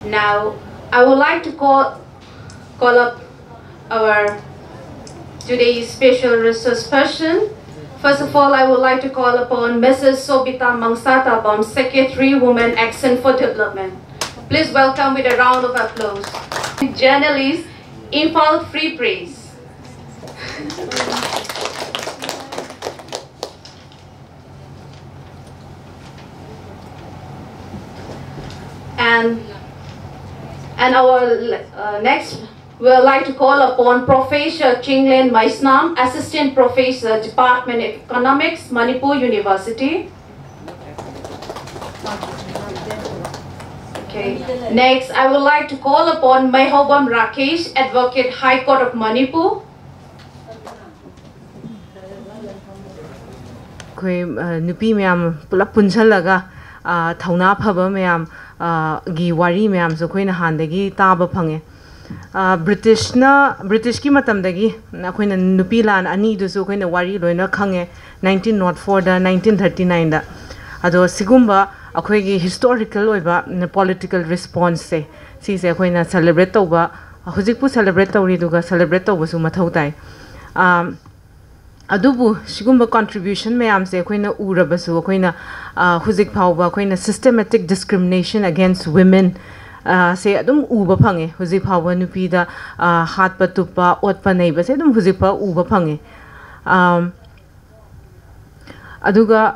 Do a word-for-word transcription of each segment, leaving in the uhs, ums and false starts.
Now, I would like to call, call up our today's special resource person. First of all, I would like to call upon Missus Sobita Mangsatabam, Secretary, Women Action for Development. Please welcome with a round of applause. Journalist, Imphal Free Press. And, and our uh, next, we would like to call upon Professor Chinglen Maisnam, Assistant Professor, Department of Economics, Manipur University. Okay. Next, I would like to call upon Maihobam Rakesh, Advocate, High Court of Manipur. ꯑꯩꯈꯣꯏ ꯅꯨꯄꯤ ꯃꯌꯥꯝ ꯄꯨꯂꯞ ꯄꯨꯟꯁꯤꯜꯂꯒ ꯊꯧꯅꯥ ꯐꯕ ꯃꯌꯥꯝ ꯒꯤ ꯋꯥꯔꯤ ꯃꯌꯥꯝꯁꯨ ꯑꯩꯈꯣꯏꯅ ꯍꯥꯟꯅꯗꯒꯤ ꯇꯥꯕ ꯐꯪꯉꯦ꯫ ꯕ꯭ꯔꯤꯇꯤꯁꯅ, ꯕ꯭ꯔꯤꯇꯤꯁꯀꯤ ꯃꯇꯝꯗꯒꯤ ꯑꯩꯈꯣꯏꯅ ꯅꯨꯄꯤ ꯂꯥꯟ ꯑꯅꯤꯗꯨꯁꯨ ꯑꯩꯈꯣꯏꯅ ꯋꯥꯔꯤ ꯂꯣꯏꯅ ꯈꯪꯉꯦ, nineteen nought fourꯗ, nineteen thirty nineꯗ꯫ ꯑꯗꯣ ꯁꯤꯒꯨꯝꯕ ꯑꯩꯈꯣꯏꯒꯤ historical ꯑꯣꯏꯕ political responseꯁꯦ, ꯁꯤꯁꯦ ꯑꯩꯈꯣꯏꯅ celebrate ꯇꯧꯕ, ꯍꯧꯖꯤꯛꯄꯨ celebrate ꯇꯧꯔꯤ, ꯑꯗꯨꯒ celebrate ꯇꯧꯕꯁꯨ ꯃꯊꯧ ꯇꯥꯏ꯫ ꯑꯗꯨꯕꯨ ꯁꯤꯒꯨꯝꯕ contribution ꯃꯌꯥꯝꯁꯦ ꯑꯩꯈꯣꯏꯅ ꯎꯔꯕꯁꯨ, ꯑꯩꯈꯣꯏꯅ ꯍꯧꯖꯤꯛ ꯐꯥꯎꯕ ꯑꯩꯈꯣꯏꯅ systematic discrimination against women ꯁꯦ ꯑꯗꯨꯝ ꯎꯕ ꯐꯪꯉꯦ꯫ ꯍꯧꯖꯤꯛ ꯐꯥꯎꯕ ꯅꯨꯄꯤꯗ ꯍꯥꯠꯄ ꯇꯨꯞꯄ, ꯑꯣꯠꯄ ꯅꯩꯕꯁꯦ ꯑꯗꯨꯝ ꯍꯧꯖꯤꯛ ꯐꯥꯎ ꯎꯕ ꯐꯪꯉꯦ꯫ ꯑꯗꯨꯒ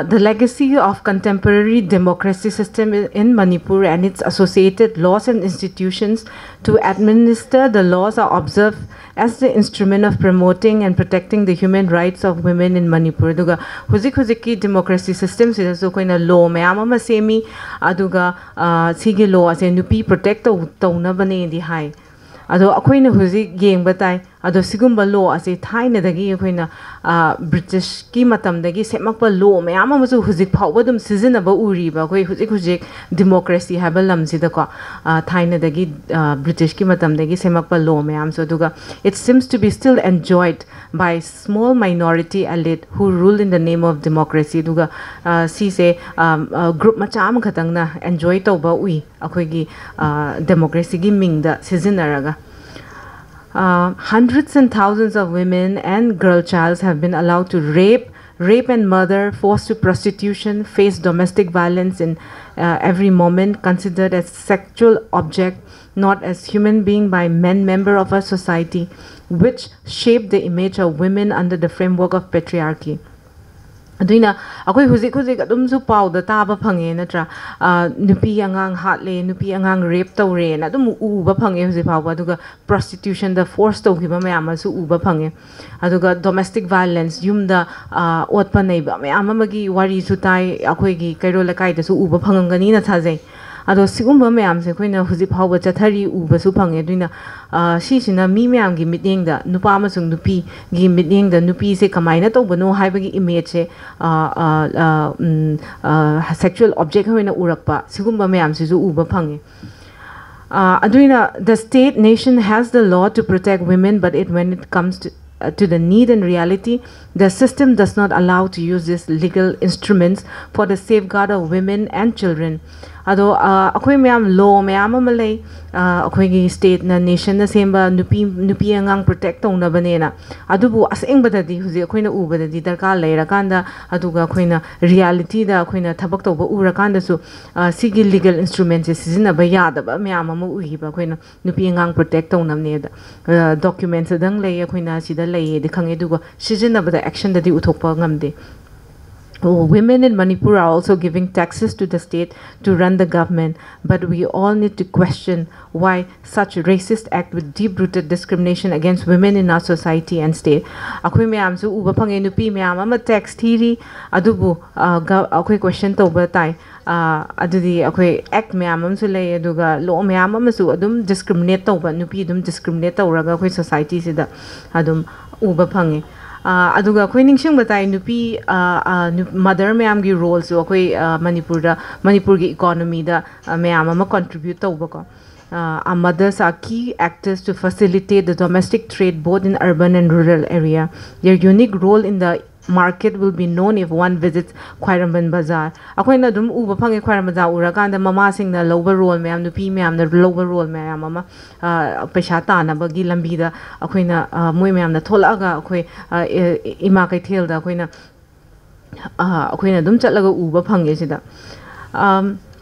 the legacy of contemporary democracy system in Manipur and its associated laws and institutions to administer the laws are observed as the instrument of promoting and protecting the human rights of women in Manipur. ꯑꯗꯨꯒ ꯍꯧꯖꯤꯛ ꯍꯧꯖꯤꯛꯀꯤ democracy systemꯁꯤꯗꯁꯨ ꯑꯩꯈꯣꯏꯅ law ꯃꯌꯥꯝ ꯑꯃ ꯁꯦꯝꯃꯤ꯫ ꯑꯗꯨꯒ ꯁꯤꯒꯤ law ꯑꯁꯦ ꯅꯨꯄꯤ protect ꯇꯧ ꯇꯧꯅꯕꯅꯦꯗꯤ ꯍꯥꯏ꯫ ꯑꯗꯣ ꯑꯩꯈꯣꯏꯅ ꯍꯧꯖꯤꯛ ꯌꯦꯡꯕ ꯇꯥꯏ, ꯑꯗꯣ ꯁꯤꯒꯨꯝꯕ ꯂꯣ ꯑꯁꯦ ꯊꯥꯏꯅꯗꯒꯤ ꯑꯩꯈꯣꯏꯅ ꯕ꯭ꯔꯤꯇꯤꯁꯀꯤ ꯃꯇꯝꯗꯒꯤ ꯁꯦꯝꯃꯛꯄ ꯂꯣ ꯃꯌꯥꯝ ꯑꯃꯁꯨ ꯍꯧꯖꯤꯛ ꯐꯥꯎꯕ ꯑꯗꯨꯝ ꯁꯤꯖꯤꯟꯅꯕ ꯎꯔꯤꯕ ꯑꯩꯈꯣꯏ ꯍꯧꯖꯤꯛ ꯍꯧꯖꯤꯛ ꯗꯤꯃꯣꯀ꯭ꯔꯦꯁꯤ ꯍꯥꯏꯕ ꯂꯝꯁꯤꯗꯀꯣ꯫ ꯊꯥꯏꯅꯗꯒꯤ ꯕ꯭ꯔꯤꯇꯤꯁꯀꯤ ꯃꯇꯝꯗꯒꯤ ꯁꯦꯝꯃꯛꯄ ꯂꯣ ꯃꯌꯥꯝꯁꯨ꯫ ꯑꯗꯨꯒ it seems to be still enjoyed by small minority elite who rule in the name of democracy. ꯑꯗꯨꯒ ꯁꯤꯁꯦ ꯒ꯭ꯔꯨꯞ ꯃꯆꯥ ꯑꯃꯈꯛꯇꯪꯅ ꯑꯦꯟꯖꯣꯏ ꯇꯧꯕ ꯎꯏ ꯑꯩꯈꯣꯏꯒꯤ ꯗꯦꯃꯣꯀ꯭ꯔꯦꯁꯤꯒꯤ ꯃꯤꯡꯗ ꯁꯤꯖꯤꯟꯅꯔꯒ꯫ Uh, hundreds and thousands of women and girl childs have been allowed to rape, rape and murder, forced to prostitution, face domestic violence in uh, every moment, considered as sexual object, not as human being by men member of our society, which shaped the image of women under the framework of patriarchy. ꯑꯗꯨꯅ ꯑꯩꯈꯣꯏ ꯍꯧꯖꯤꯛ ꯍꯧꯖꯤꯛ ꯑꯗꯨꯝꯁꯨ ꯄꯥꯎꯗ ꯇꯥꯕ ꯐꯪꯉꯦ ꯅꯠꯇ꯭ꯔꯥ? ꯅꯨꯄꯤ ꯑꯉꯥꯡ ꯍꯥꯠꯂꯦ, ꯅꯨꯄꯤ ꯑꯉꯥꯡ ꯔꯦꯞ ꯇꯧꯔꯦꯅ ꯑꯗꯨꯝ ꯎꯕ ꯐꯪꯉꯦ ꯍꯧꯖꯤꯛ ꯐꯥꯎꯕ꯫ ꯑꯗꯨꯒ ꯄ꯭ꯔꯣꯁꯇꯤꯇ꯭ꯌꯨꯁꯟꯗ ꯐꯣꯔꯁ ꯇꯧꯈꯤꯕ ꯃꯌꯥꯝ ꯑꯃꯁꯨ ꯎꯕ ꯐꯪꯉꯦ꯫ ꯑꯗꯨꯒ ꯗꯣꯃꯦꯁꯇꯤꯛ ꯚꯥꯏꯂꯦꯟꯁ, ꯌꯨꯝꯗ ꯑꯣꯠꯄ ꯅꯩꯕ ꯃꯌꯥꯝ ꯑꯃꯒꯤ ꯋꯥꯔꯤꯁꯨ ꯇꯥꯏ, ꯑꯩꯈꯣꯏꯒꯤ ꯀꯩꯔꯣꯜ ꯂꯩꯀꯥꯏꯗꯁꯨ ꯎꯕ ꯐꯪꯉꯝꯒꯅꯤꯅ ꯊꯥꯖꯩ꯫ ꯑꯗꯣ ꯁꯤꯒꯨꯝꯕ ꯃꯌꯥꯝꯁꯦ ꯑꯩꯈꯣꯏꯅ ꯍꯧꯖꯤꯛ ꯐꯥꯎꯕ ꯆꯠꯊꯔꯤ, ꯎꯕꯁꯨ ꯐꯪꯉꯦ꯫ ꯑꯗꯨꯅ ꯁꯤꯁꯤꯅ ꯃꯤ ꯃꯌꯥꯝꯒꯤ ꯃꯤꯠꯌꯦꯡꯗ, ꯅꯨꯄꯥ ꯑꯃꯁꯨꯡ ꯅꯨꯄꯤꯒꯤ ꯃꯤꯠꯌꯦꯡꯗ ꯅꯨꯄꯤꯁꯦ ꯀꯃꯥꯏꯅ ꯇꯧꯕꯅꯣ ꯍꯥꯏꯕꯒꯤ ꯏꯃꯦꯖꯁꯦ ꯁꯦꯛꯁꯨꯋꯦꯜ ꯑꯣꯕꯖꯦꯛ ꯑꯣꯏꯅ ꯎꯔꯛꯄ, ꯁꯤꯒꯨꯝꯕ ꯃꯌꯥꯝꯁꯤꯁꯨ ꯎꯕ ꯐꯪꯉꯦ꯫ ꯑꯗꯨꯅ, the state nation has the law to protect women, but it when it comes to, uh, to the need and reality, the system does not allow to use these legal instruments for the safeguard of women and children. ꯑꯗꯣ ꯑꯩꯈꯣꯏ ꯃꯌꯥꯝ ꯂꯣ ꯃꯌꯥꯝ ꯑꯃ ꯂꯩ, ꯑꯩꯈꯣꯏꯒꯤ ꯁ꯭ꯇꯦꯠꯅ, ꯅꯦꯁꯟꯅ ꯁꯦꯝꯕ ꯅꯨꯄꯤ ꯅꯨꯄꯤ ꯑꯉꯥꯡ ꯄ꯭ꯔꯣꯇꯦꯛ ꯇꯧꯅꯕꯅꯦꯅ꯫ ꯑꯗꯨꯕꯨ ꯑꯁꯦꯡꯕꯗ ꯍꯧꯖꯤꯛ ꯑꯩꯈꯣꯏꯅ ꯎꯕꯗꯗꯤ ꯗꯔꯀꯥꯔ ꯂꯩꯔꯀꯥꯟꯗ, ꯑꯗꯨꯒ ꯑꯩꯈꯣꯏꯅ ꯔꯤꯌꯦꯂꯤꯇꯤꯗ ꯑꯩꯈꯣꯏꯅ ꯊꯕꯛ ꯇꯧꯕ ꯎꯔꯀꯥꯟꯗꯁꯨ ꯁꯤꯒꯤ ꯂꯤꯒꯦꯜ ꯏꯟꯁꯇ꯭ꯔꯨꯃꯦꯟꯁꯦ ꯁꯤꯖꯤꯟꯅꯕ ꯌꯥꯗꯕ ꯃꯌꯥꯝ ꯑꯃ ꯎꯈꯤꯕ ꯑꯩꯈꯣꯏꯅ꯫ ꯅꯨꯄꯤ ꯑꯉꯥꯡ ꯄ꯭ꯔꯣꯇꯦꯛ ꯇꯧꯅꯕꯅꯦꯗ ꯗꯣꯀ꯭ꯌꯨꯃꯦꯟꯠꯁꯇꯗꯪ ꯂꯩ, ꯑꯩꯈꯣꯏꯅ ꯁꯤꯗ ꯂꯩꯌꯦꯗꯤ ꯈꯪꯉꯦ, ꯑꯗꯨꯒ ꯁꯤꯖꯤꯟꯅꯕꯗ ꯑꯦꯛꯁꯟꯗꯗꯤ ꯎꯊꯣꯛꯄ ꯉꯝꯗꯦ꯫ Women in Manipur are also giving taxes to the state to run the government, but we all need to question why such racist act with deep-rooted discrimination against women in our society and state. ꯑꯩꯈꯣꯏ ꯃꯌꯥꯝꯁꯨ ꯎꯕ ꯐꯪꯉꯦ, ꯅꯨꯄꯤ ꯃꯌꯥꯝ ꯑꯃ tax ꯊꯤꯔꯤ, ꯑꯗꯨꯕꯨ ꯑꯩꯈꯣꯏ question ꯇꯧꯕ ꯇꯥꯏ꯫ ꯑꯗꯨꯗꯤ ꯑꯩꯈꯣꯏ ꯑꯦꯛ ꯃꯌꯥꯝ ꯑꯃꯁꯨ ꯂꯩ, ꯑꯗꯨꯒ ꯂꯣ ꯃꯌꯥꯝ ꯑꯃꯁꯨ ꯑꯗꯨꯝ ꯗꯤꯁꯀ꯭ꯔꯤꯃꯤꯅꯦꯠ ꯇꯧꯕ, ꯅꯨꯄꯤ ꯑꯗꯨꯝ ꯗꯤꯁꯀ꯭ꯔꯤꯃꯤꯅꯦꯠ ꯇꯧꯔꯒ ꯑꯩꯈꯣꯏ ꯁꯣꯁꯥꯏꯇꯤꯁꯤꯗ ꯑꯗꯨꯝ ꯎꯕ ꯐꯪꯉꯤ꯫ ꯑꯗꯨꯒ ꯑꯩꯈꯣꯏ ꯅꯤꯡꯁꯤꯡꯕ ꯇꯥꯏ, ꯅꯨꯄꯤ ꯃꯗꯔ ꯃꯌꯥꯝꯒꯤ ꯔꯣꯜꯁꯨ ꯑꯩꯈꯣꯏ ꯃꯅꯤꯄꯨꯔꯗ, ꯃꯅꯤꯄꯨꯔꯒꯤ ꯏꯀꯣꯅꯣꯃꯤꯗ ꯃꯌꯥꯝ ꯑꯃ ꯀꯟꯇ꯭ꯔꯤꯕ꯭ꯌꯨꯠ ꯇꯧꯕꯀꯣ꯫ Our mothers are key actors to facilitate the domestic trade both in urban and rural area. Their unique role in the market will be known if one visits Khwairamband Bazaar. ꯑꯩꯈꯣꯏꯅ ꯑꯗꯨꯝ ꯎꯕ ꯐꯪꯉꯦ, ꯈ꯭ꯋꯥꯏꯔꯝꯕꯟ ꯕꯖꯥꯔ ꯎꯔꯀꯥꯟꯗ ꯃꯃꯥꯁꯤꯡꯅ ꯂꯧꯕ role ꯃꯌꯥꯝ, ꯅꯨꯄꯤ ꯃꯌꯥꯝꯅ ꯂꯧꯕ ꯔꯣꯜ ꯃꯌꯥꯝ ꯑꯃ, ꯄꯩꯁꯥ ꯇꯥꯟꯅꯕꯒꯤ ꯂꯝꯕꯤꯗ ꯑꯩꯈꯣꯏꯅ, ꯃꯣꯏ ꯃꯌꯥꯝꯅ ꯊꯣꯛꯂꯛꯑꯒ ꯑꯩꯈꯣꯏ ꯏꯃꯥ ꯀꯩꯊꯦꯜꯗ ꯑꯩꯈꯣꯏꯅ ꯑꯩꯈꯣꯏꯅ ꯑꯗꯨꯝ ꯆꯠꯂꯒ ꯎꯕ ꯐꯪꯉꯦ ꯁꯤꯗ꯫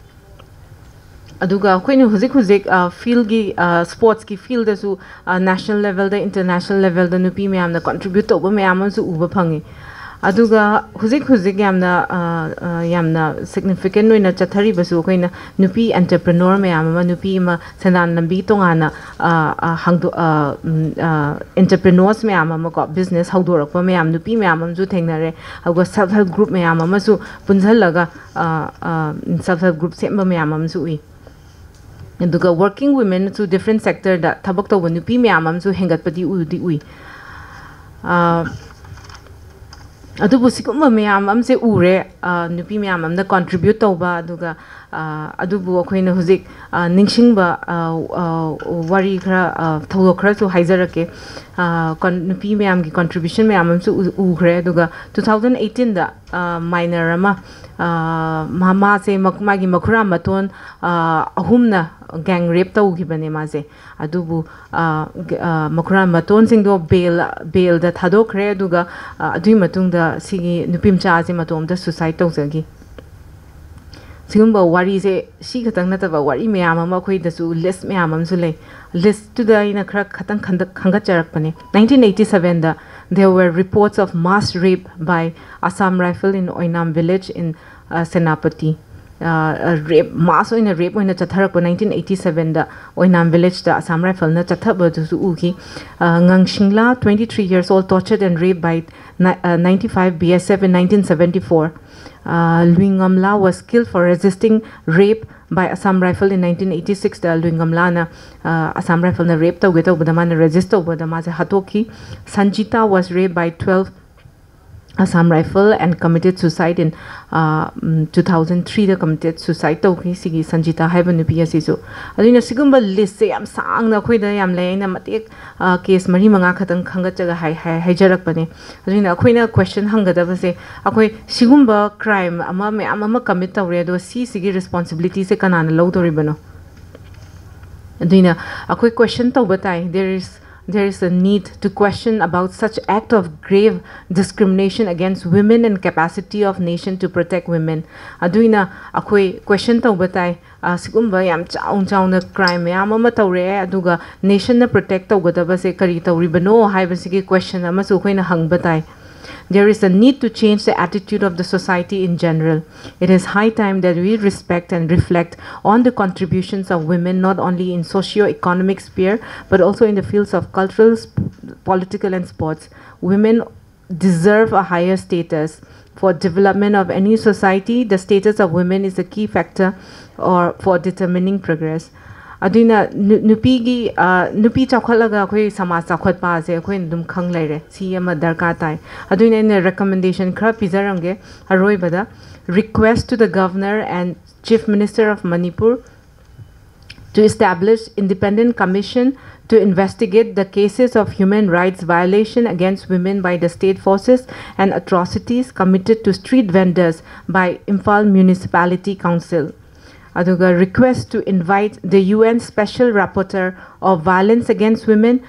ꯑꯗꯨꯒ ꯑꯩꯈꯣꯏꯅ ꯍꯧꯖꯤꯛ ꯍꯧꯖꯤꯛ ꯐꯤꯜꯒꯤ, ꯁ꯭ꯄꯣꯔꯠꯁꯀꯤ ꯐꯤꯜꯗꯁꯨ ꯅꯦꯁꯅꯦꯜ ꯂꯦꯕꯦꯜꯗ, ꯏꯟꯇꯔꯅꯦꯁꯅꯦꯜ ꯂꯦꯕꯦꯜꯗ ꯅꯨꯄꯤ ꯃꯌꯥꯝꯅ ꯀꯟꯇ꯭ꯔꯤꯕ꯭ꯌꯨꯠ ꯇꯧꯕ ꯃꯌꯥꯝ ꯑꯃꯁꯨ ꯎꯕ ꯐꯪꯉꯤ꯫ ꯑꯗꯨꯒ ꯍꯧꯖꯤꯛ ꯍꯧꯖꯤꯛ ꯌꯥꯝꯅ, ꯌꯥꯝꯅ ꯁꯤꯒꯅꯤꯐꯤꯀꯦꯟ ꯑꯣꯏꯅ ꯆꯠꯊꯔꯤꯕꯁꯨ ꯑꯩꯈꯣꯏꯅ ꯅꯨꯄꯤ ꯑꯦꯟꯇꯔꯄ꯭ꯔꯦꯅꯣꯔ ꯃꯌꯥꯝ ꯑꯃ, ꯅꯨꯄꯤ ꯑꯃ ꯁꯦꯟꯗꯥꯟ ꯂꯝꯕꯤ ꯇꯣꯉꯥꯟꯅ ꯍꯥꯡꯗꯣꯛ-, ꯑꯦꯟꯇꯔꯄ꯭ꯔꯦꯅꯣꯔꯁ ꯃꯌꯥꯝ ꯑꯃꯀꯣ, ꯕꯤꯖꯤꯅꯦꯁ ꯍꯧꯗꯣꯔꯛꯄ ꯃꯌꯥꯝ, ꯅꯨꯄꯤ ꯃꯌꯥꯝ ꯑꯃꯁꯨ ꯊꯦꯡꯅꯔꯦ꯫ ꯑꯗꯨꯒ ꯁꯦꯜꯐ ꯍꯦꯜꯞ ꯒ꯭ꯔꯨꯞ ꯃꯌꯥꯝ ꯑꯃꯁꯨ ꯄꯨꯟꯁꯤꯜꯂꯒ ꯁꯦꯜꯐ ꯍꯦꯜꯞ ꯒ꯭ꯔꯨꯞ ꯁꯦꯝꯕ ꯃꯌꯥꯝ ꯑꯃꯁꯨ ꯎꯏ꯫ ꯑꯗꯨꯒ ꯋꯥꯔꯀꯤꯡ ꯋꯤꯃꯦꯟꯁꯨ ꯗꯤꯐ꯭ꯔꯦꯟ ꯁꯦꯛꯇꯔꯗ ꯊꯕꯛ ꯇꯧꯕ ꯅꯨꯄꯤ ꯃꯌꯥꯝ ꯑꯃꯁꯨ ꯍꯦꯟꯒꯠꯄꯗꯤ ꯎꯗꯤ ꯎꯏ꯫ ꯑꯗꯨꯕꯨ ꯁꯤꯒꯨꯝꯕ ꯃꯌꯥꯝ ꯑꯃꯁꯦ ꯎꯔꯦ, ꯅꯨꯄꯤ ꯃꯌꯥꯝ ꯑꯃꯅ ꯀꯟꯇ꯭ꯔꯤꯕ꯭ꯌꯨꯠ ꯇꯧꯕ, ꯑꯗꯨꯒ ꯑꯗꯨꯕꯨ ꯑꯩꯈꯣꯏꯅ ꯍꯧꯖꯤꯛ ꯅꯤꯡꯁꯤꯡꯕ ꯋꯥꯔꯤ ꯈꯔ, ꯊꯧꯗꯣꯛ ꯈꯔꯁꯨ ꯍꯥꯏꯖꯔꯛꯀꯦ꯫ ꯅꯨꯄꯤ ꯃꯌꯥꯝꯒꯤ ꯀꯟꯇ꯭ꯔꯤꯕ꯭ꯌꯨꯁꯟ ꯃꯌꯥꯝ ꯑꯃꯁꯨ ꯎꯈ꯭ꯔꯦ꯫ ꯑꯗꯨꯒ ꯇꯨ ꯊꯥꯎꯖꯟ ꯑꯩꯠꯇꯤꯟꯗ ꯃꯥꯏꯅꯔ ꯑꯃ, ꯃꯥꯁꯦ ꯃꯥꯒꯤ ꯃꯈꯨꯔꯥ ꯃꯇꯣꯟ ꯑꯍꯨꯝꯅ ꯒꯦꯡ ꯔꯦꯞ ꯇꯧꯈꯤꯕꯅꯦ ꯃꯥꯁꯦ꯫ ꯑꯗꯨꯕꯨ ꯃꯈꯨꯔꯥ ꯃꯇꯣꯟꯁꯤꯡꯗꯣ ꯕꯦꯜ, ꯕꯦꯜꯗ ꯊꯥꯗꯣꯛꯈ꯭ꯔꯦ꯫ ꯑꯗꯨꯒ ꯑꯗꯨꯒꯤ ꯃꯇꯨꯡꯗ ꯁꯤꯒꯤ ꯅꯨꯄꯤ ꯃꯆꯥ ꯑꯁꯤ ꯃꯇꯣꯝꯇ ꯁꯨꯁꯥꯏꯠ ꯇꯧꯖꯈꯤ꯫ ꯁꯤꯒꯨꯝꯕ ꯋꯥꯔꯤꯁꯦ ꯁꯤ ꯈꯛꯇꯪ ꯅꯠꯇꯕ ꯋꯥꯔꯤ ꯃꯌꯥꯝ ꯑꯃ ꯑꯩꯈꯣꯏꯗꯁꯨ ꯂꯤꯁ ꯃꯌꯥꯝ ꯑꯃꯁꯨ ꯂꯩ꯫ ꯂꯤꯁꯇꯨꯗ ꯑꯩꯅ ꯈꯔ ꯈꯇꯪ ꯈꯟꯒꯠꯆꯔꯛꯄꯅꯦ꯫ ꯅꯥꯏꯟꯇꯤꯟ ꯑꯩꯠꯇꯤ ꯁꯕꯦꯟꯗ there were reports of mass rape by Assam Rifle in Oinam village in Senapati. ꯔꯦꯞ, ꯃꯥꯁ ꯑꯣꯏꯅ ꯔꯦꯞ ꯑꯣꯏꯅ ꯆꯠꯊꯔꯛꯄ ꯅꯥꯏꯟꯇꯤꯟ ꯑꯩꯠꯇꯤ ꯁꯕꯦꯟꯗ ꯑꯣꯏꯅꯥꯝ ꯚꯤꯂꯦꯖꯇ ꯑꯁꯥꯝ ꯔꯥꯏꯐꯜꯅ ꯆꯠꯊꯕꯗꯨꯁꯨ ꯎꯈꯤ꯫ ꯉꯪꯁꯤꯡꯂꯥ, twenty three years old, tortured and raped by ninety five B S F in nineteen seventy four. Luingamla was killed for resisting rape by Assam Rifle in nineteen eighty sixꯇ ꯂꯨꯏꯉꯝꯂꯥꯅ Assam ꯔꯥꯏꯐꯜꯅ ꯔꯦꯞ ꯇꯧꯒꯦ ꯇꯧꯕꯗ ꯃꯥꯅ ꯔꯦꯖꯤꯁ ꯇꯧꯕꯗ ꯃꯥꯁꯦ ꯍꯥꯠꯇꯣꯛꯈꯤ꯫ Sanjita was raped by twelve Assam Rifle and committed suicide in two thousand threeꯗ committed suicide ꯇꯧꯈꯤ ꯁꯤꯒꯤ ꯁꯟꯖꯤꯇꯥ ꯍꯥꯏꯕ ꯅꯨꯄꯤ ꯑꯁꯤꯁꯨ꯫ ꯑꯗꯨꯅ ꯁꯤꯒꯨꯝꯕ ꯂꯤꯁꯁꯦ ꯌꯥꯝ ꯁꯥꯡꯅ ꯑꯩꯈꯣꯏꯗ ꯌꯥꯝ ꯂꯩ꯫ ꯑꯩꯅ ꯃꯇꯦꯛ ꯀꯦꯁ ꯃꯔꯤ ꯃꯉꯥ ꯈꯛꯇꯪ ꯈꯟꯒꯠꯆꯒ ꯍꯥꯏ ꯍꯥꯏ- ꯍꯥꯏꯖꯔꯛꯄꯅꯦ꯫ ꯑꯗꯨꯅ ꯑꯩꯈꯣꯏꯅ ꯀ꯭ꯋꯦꯁꯟ ꯍꯪꯒꯗꯕꯁꯦ, ꯑꯩꯈꯣꯏ ꯁꯤꯒꯨꯝꯕ ꯀ꯭ꯔꯥꯏꯝ ꯑꯃ ꯃꯌꯥꯝ ꯑꯃ ꯀꯃꯤꯠ ꯇꯧꯔꯦ, ꯑꯗꯣ ꯁꯤꯁꯤꯒꯤ ꯔꯦꯁꯄꯣꯟꯁꯤꯕꯤꯂꯤꯇꯤꯁꯦ ꯀꯅꯥꯅ ꯂꯧꯗꯣꯔꯤꯕꯅꯣ? ꯑꯗꯨꯅ ꯑꯩꯈꯣꯏ ꯀ꯭ꯋꯦꯁꯟ ꯇꯧꯕ ꯇꯥꯏ꯫ There is there is a need to question about such act of grave discrimination against women and capacity of nation to protect women. ꯑꯗꯨꯅ ꯑꯩꯈꯣꯏ ꯀ꯭ꯋꯦꯁꯟ ꯇꯧꯕ ꯇꯥꯏ꯫ ꯑꯁꯤꯒꯨꯝꯕ ꯌꯥꯝ ꯆꯥꯎꯅ ꯆꯥꯎꯅ ꯀ꯭ꯔꯥꯏꯝ ꯃꯌꯥꯝ ꯑꯃ ꯇꯧꯔꯛꯑꯦ, ꯑꯗꯨꯒ ꯅꯦꯁꯟꯅ ꯄ꯭ꯔꯣꯇꯦꯛ ꯇꯧꯒꯗꯕꯁꯦ ꯀꯔꯤ ꯇꯧꯔꯤꯕꯅꯣ ꯍꯥꯏꯕꯁꯤꯒꯤ ꯀ꯭ꯋꯦꯁꯟ ꯑꯃꯁꯨ ꯑꯩꯈꯣꯏꯅ ꯍꯪꯕ ꯇꯥꯏ꯫ There is a need to change the attitude of the society in general. It is high time that we respect and reflect on the contributions of women not only in socio-economic sphere but also in the fields of cultural, sp- political, and sports. Women deserve a higher status. For development of any society, the status of women is a key factor or for determining progress. ꯑꯗꯨꯅ ꯅꯨ- ꯅꯨꯄꯤꯒꯤ ꯑ, ꯅꯨꯄꯤ ꯆꯥꯎꯈꯠꯂꯒ ꯑꯩꯈꯣꯏ ꯁꯃꯥꯖ ꯆꯥꯎꯈꯠꯄꯁꯦ ꯑꯩꯈꯣꯏꯅ ꯑꯗꯨꯝ ꯈꯪ ꯂꯩꯔꯦ꯫ ꯁꯤ ꯑꯃ ꯗꯔꯀꯥꯔ ꯇꯥꯏ꯫ ꯑꯗꯨꯅ ꯑꯩꯅ ꯔꯤꯀꯃꯦꯟꯗꯦꯁꯟ ꯈꯔ ꯄꯤꯖꯔꯝꯒꯦ꯫ ꯑꯔꯣꯏꯕꯗ, request to the Governor and Chief Minister of Manipur to establish independent commission to investigate the cases of human rights violation against women by the state forces and atrocities committed to street vendors by Imphal Municipality Council. ꯑꯗꯨꯒ request to invite the U N Special Rapporteur of Violence Against Women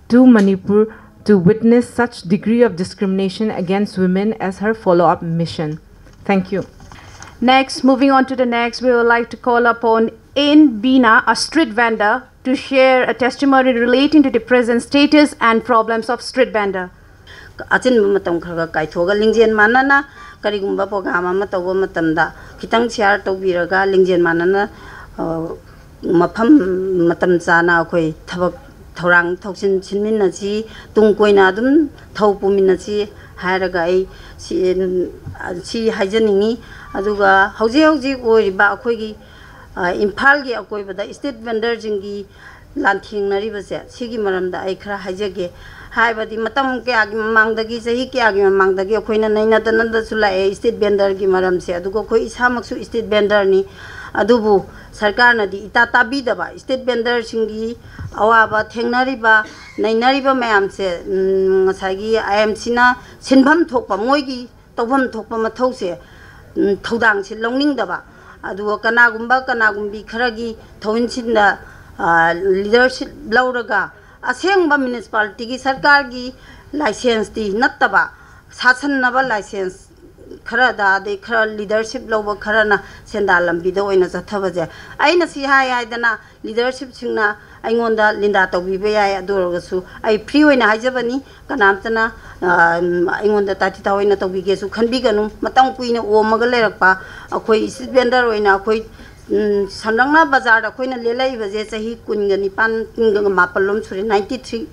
to Manipur to witness such degree of discrimination against women as her follow-up mission. Thank you. Next, moving on to the next, we would like to call upon N Bina, a street vendor, to share a testimony relating to the present status and problems of street vendor. ꯑꯆꯤꯟꯕ ꯃꯇꯝ ꯈꯔ ꯈꯔ ꯀꯥꯏꯊꯣꯛꯑꯒ ꯂꯤꯡꯖꯦꯜ ꯃꯥꯟꯅꯅ ꯀꯔꯤꯒꯨꯝꯕ program ꯑꯃ ꯇꯧꯕ ꯃꯇꯝꯗ ꯈꯤꯇꯪ share ꯇꯧꯕꯤꯔꯒ ꯂꯤꯡꯖꯦꯜ ꯃꯥꯟꯅꯅ, ꯑ, ꯃꯐꯝ ꯃꯇꯝ ꯆꯥꯅ ꯑꯩꯈꯣꯏ ꯊꯕꯛ ꯊꯧꯔꯥꯡ ꯊꯧꯁꯤꯟ ꯁꯤꯟꯃꯤꯟꯅꯁꯤ, ꯇꯨꯡ ꯀꯣꯏꯅ ꯑꯗꯨꯝ ꯊꯧ ꯄꯨꯃꯤꯟꯅꯁꯤ ꯍꯥꯏꯔꯒ ꯑꯩ ꯁꯤ, ꯁꯤ ꯍꯥꯏꯖꯅꯤꯡꯉꯤ꯫ ꯑꯗꯨꯒ ꯍꯧꯖꯤꯛ ꯍꯧꯖꯤꯛ ꯑꯣꯏꯔꯤꯕ ꯑꯩꯈꯣꯏꯒꯤ, ꯑ, ꯏꯝꯐꯥꯜꯒꯤ ꯑꯀꯣꯏꯕꯗ street vendorꯁꯤꯡꯒꯤ ꯂꯥꯟꯊꯦꯡꯅꯔꯤꯕꯁꯦ, ꯁꯤꯒꯤ ꯃꯔꯝꯗ ꯑꯩ ꯈꯔ ꯍꯥꯏꯖꯒꯦ꯫ ꯍꯥꯏꯕꯗꯤ ꯃꯇꯝ ꯀꯌꯥꯒꯤ ꯃꯃꯥꯡꯗꯒꯤ, ꯆꯍꯤ ꯀꯌꯥꯒꯤ ꯃꯃꯥꯡꯗꯒꯤ ꯑꯩꯈꯣꯏꯅ ꯅꯩꯅꯗꯅꯗꯁꯨ ꯂꯥꯛꯑꯦ street vendorꯒꯤ ꯃꯔꯝꯁꯦ꯫ ꯑꯗꯨꯒ ꯑꯩꯈꯣꯏ ꯏꯁꯥꯃꯛꯁꯨ street vendorꯅꯤ꯫ ꯑꯗꯨꯕꯨ ꯁꯔꯀꯥꯔꯅꯗꯤ ꯏꯇꯥ ꯇꯥꯕꯤꯗꯕ, street vendorꯁꯤꯡꯒꯤ ꯑꯋꯥꯕ ꯊꯦꯡꯅꯔꯤꯕ, ꯅꯩꯅꯔꯤꯕ ꯃꯌꯥꯝꯁꯦ, ꯎꯝ, ꯉꯁꯥꯏꯒꯤ IMCꯅ ꯁꯤꯟꯐꯝ ꯊꯣꯛꯄ, ꯃꯣꯏꯒꯤ ꯇꯧꯐꯝ ꯊꯣꯛꯄ ꯃꯊꯧꯁꯦ, ꯎꯝ, ꯊꯧꯗꯥꯡꯁꯦ ꯂꯧꯅꯤꯡꯗꯕ, ꯑꯗꯨꯒ ꯀꯅꯥꯒꯨꯝꯕ ꯀꯅꯥꯒꯨꯝꯕꯤ ꯈꯔꯒꯤ ꯊꯧꯏꯟꯁꯤꯟꯗ, ꯑ, leadership ꯂꯧꯔꯒ ꯑꯁꯦꯡꯕ municipalityꯒꯤ ꯁꯔꯀꯥꯔꯒꯤ licenseꯇꯤ ꯅꯠꯇꯕ, ꯁꯥꯁꯟꯅꯕ license ꯈꯔꯗ, ꯑꯗꯩ ꯈꯔ leadership ꯂꯧꯕ ꯈꯔꯅ ꯁꯦꯟꯗꯥꯟ ꯂꯝꯕꯤꯗ ꯑꯣꯏꯅ ꯆꯠꯊꯕꯁꯦ, ꯑꯩꯅ ꯁꯤ ꯍꯥꯏ ꯍꯥꯏꯗꯅ leadershipꯁꯤꯡꯅ ꯑꯩꯉꯣꯟꯗ ꯂꯤꯟꯗꯥ ꯇꯧꯕꯤꯕ ꯌꯥꯏ꯫ ꯑꯗꯨ ꯑꯣꯏꯔꯒꯁꯨ ꯑꯩ free ꯑꯣꯏꯅ ꯍꯥꯏꯖꯕꯅꯤ, ꯀꯅꯥꯝꯇꯅ, ꯑ, ꯑꯩꯉꯣꯟꯗ ꯇꯥꯊꯤ ꯇꯥꯑꯣꯏꯅ ꯇꯧꯕꯤꯒꯦꯁꯨ ꯈꯟꯕꯤꯒꯅꯨ꯫ ꯃꯇꯝ ꯀꯨꯏꯅ ꯑꯣꯝꯃꯒ ꯂꯩꯔꯛꯄ ꯑꯩꯈꯣꯏ street vendor ꯑꯣꯏꯅ ꯑꯩꯈꯣꯏ, ꯎꯝ, ꯁꯝꯂꯞꯅ ꯕꯖꯥꯔꯗ ꯑꯩꯈꯣꯏꯅ ꯂꯦꯜꯂꯛꯏꯕꯁꯦ ꯆꯍꯤ ꯀꯨꯟꯒ ꯅꯤꯄꯥꯟ, ꯀꯨꯟꯒ ꯃꯥꯄꯜ ꯂꯣꯝ ꯁꯨꯔꯦ, ninety three,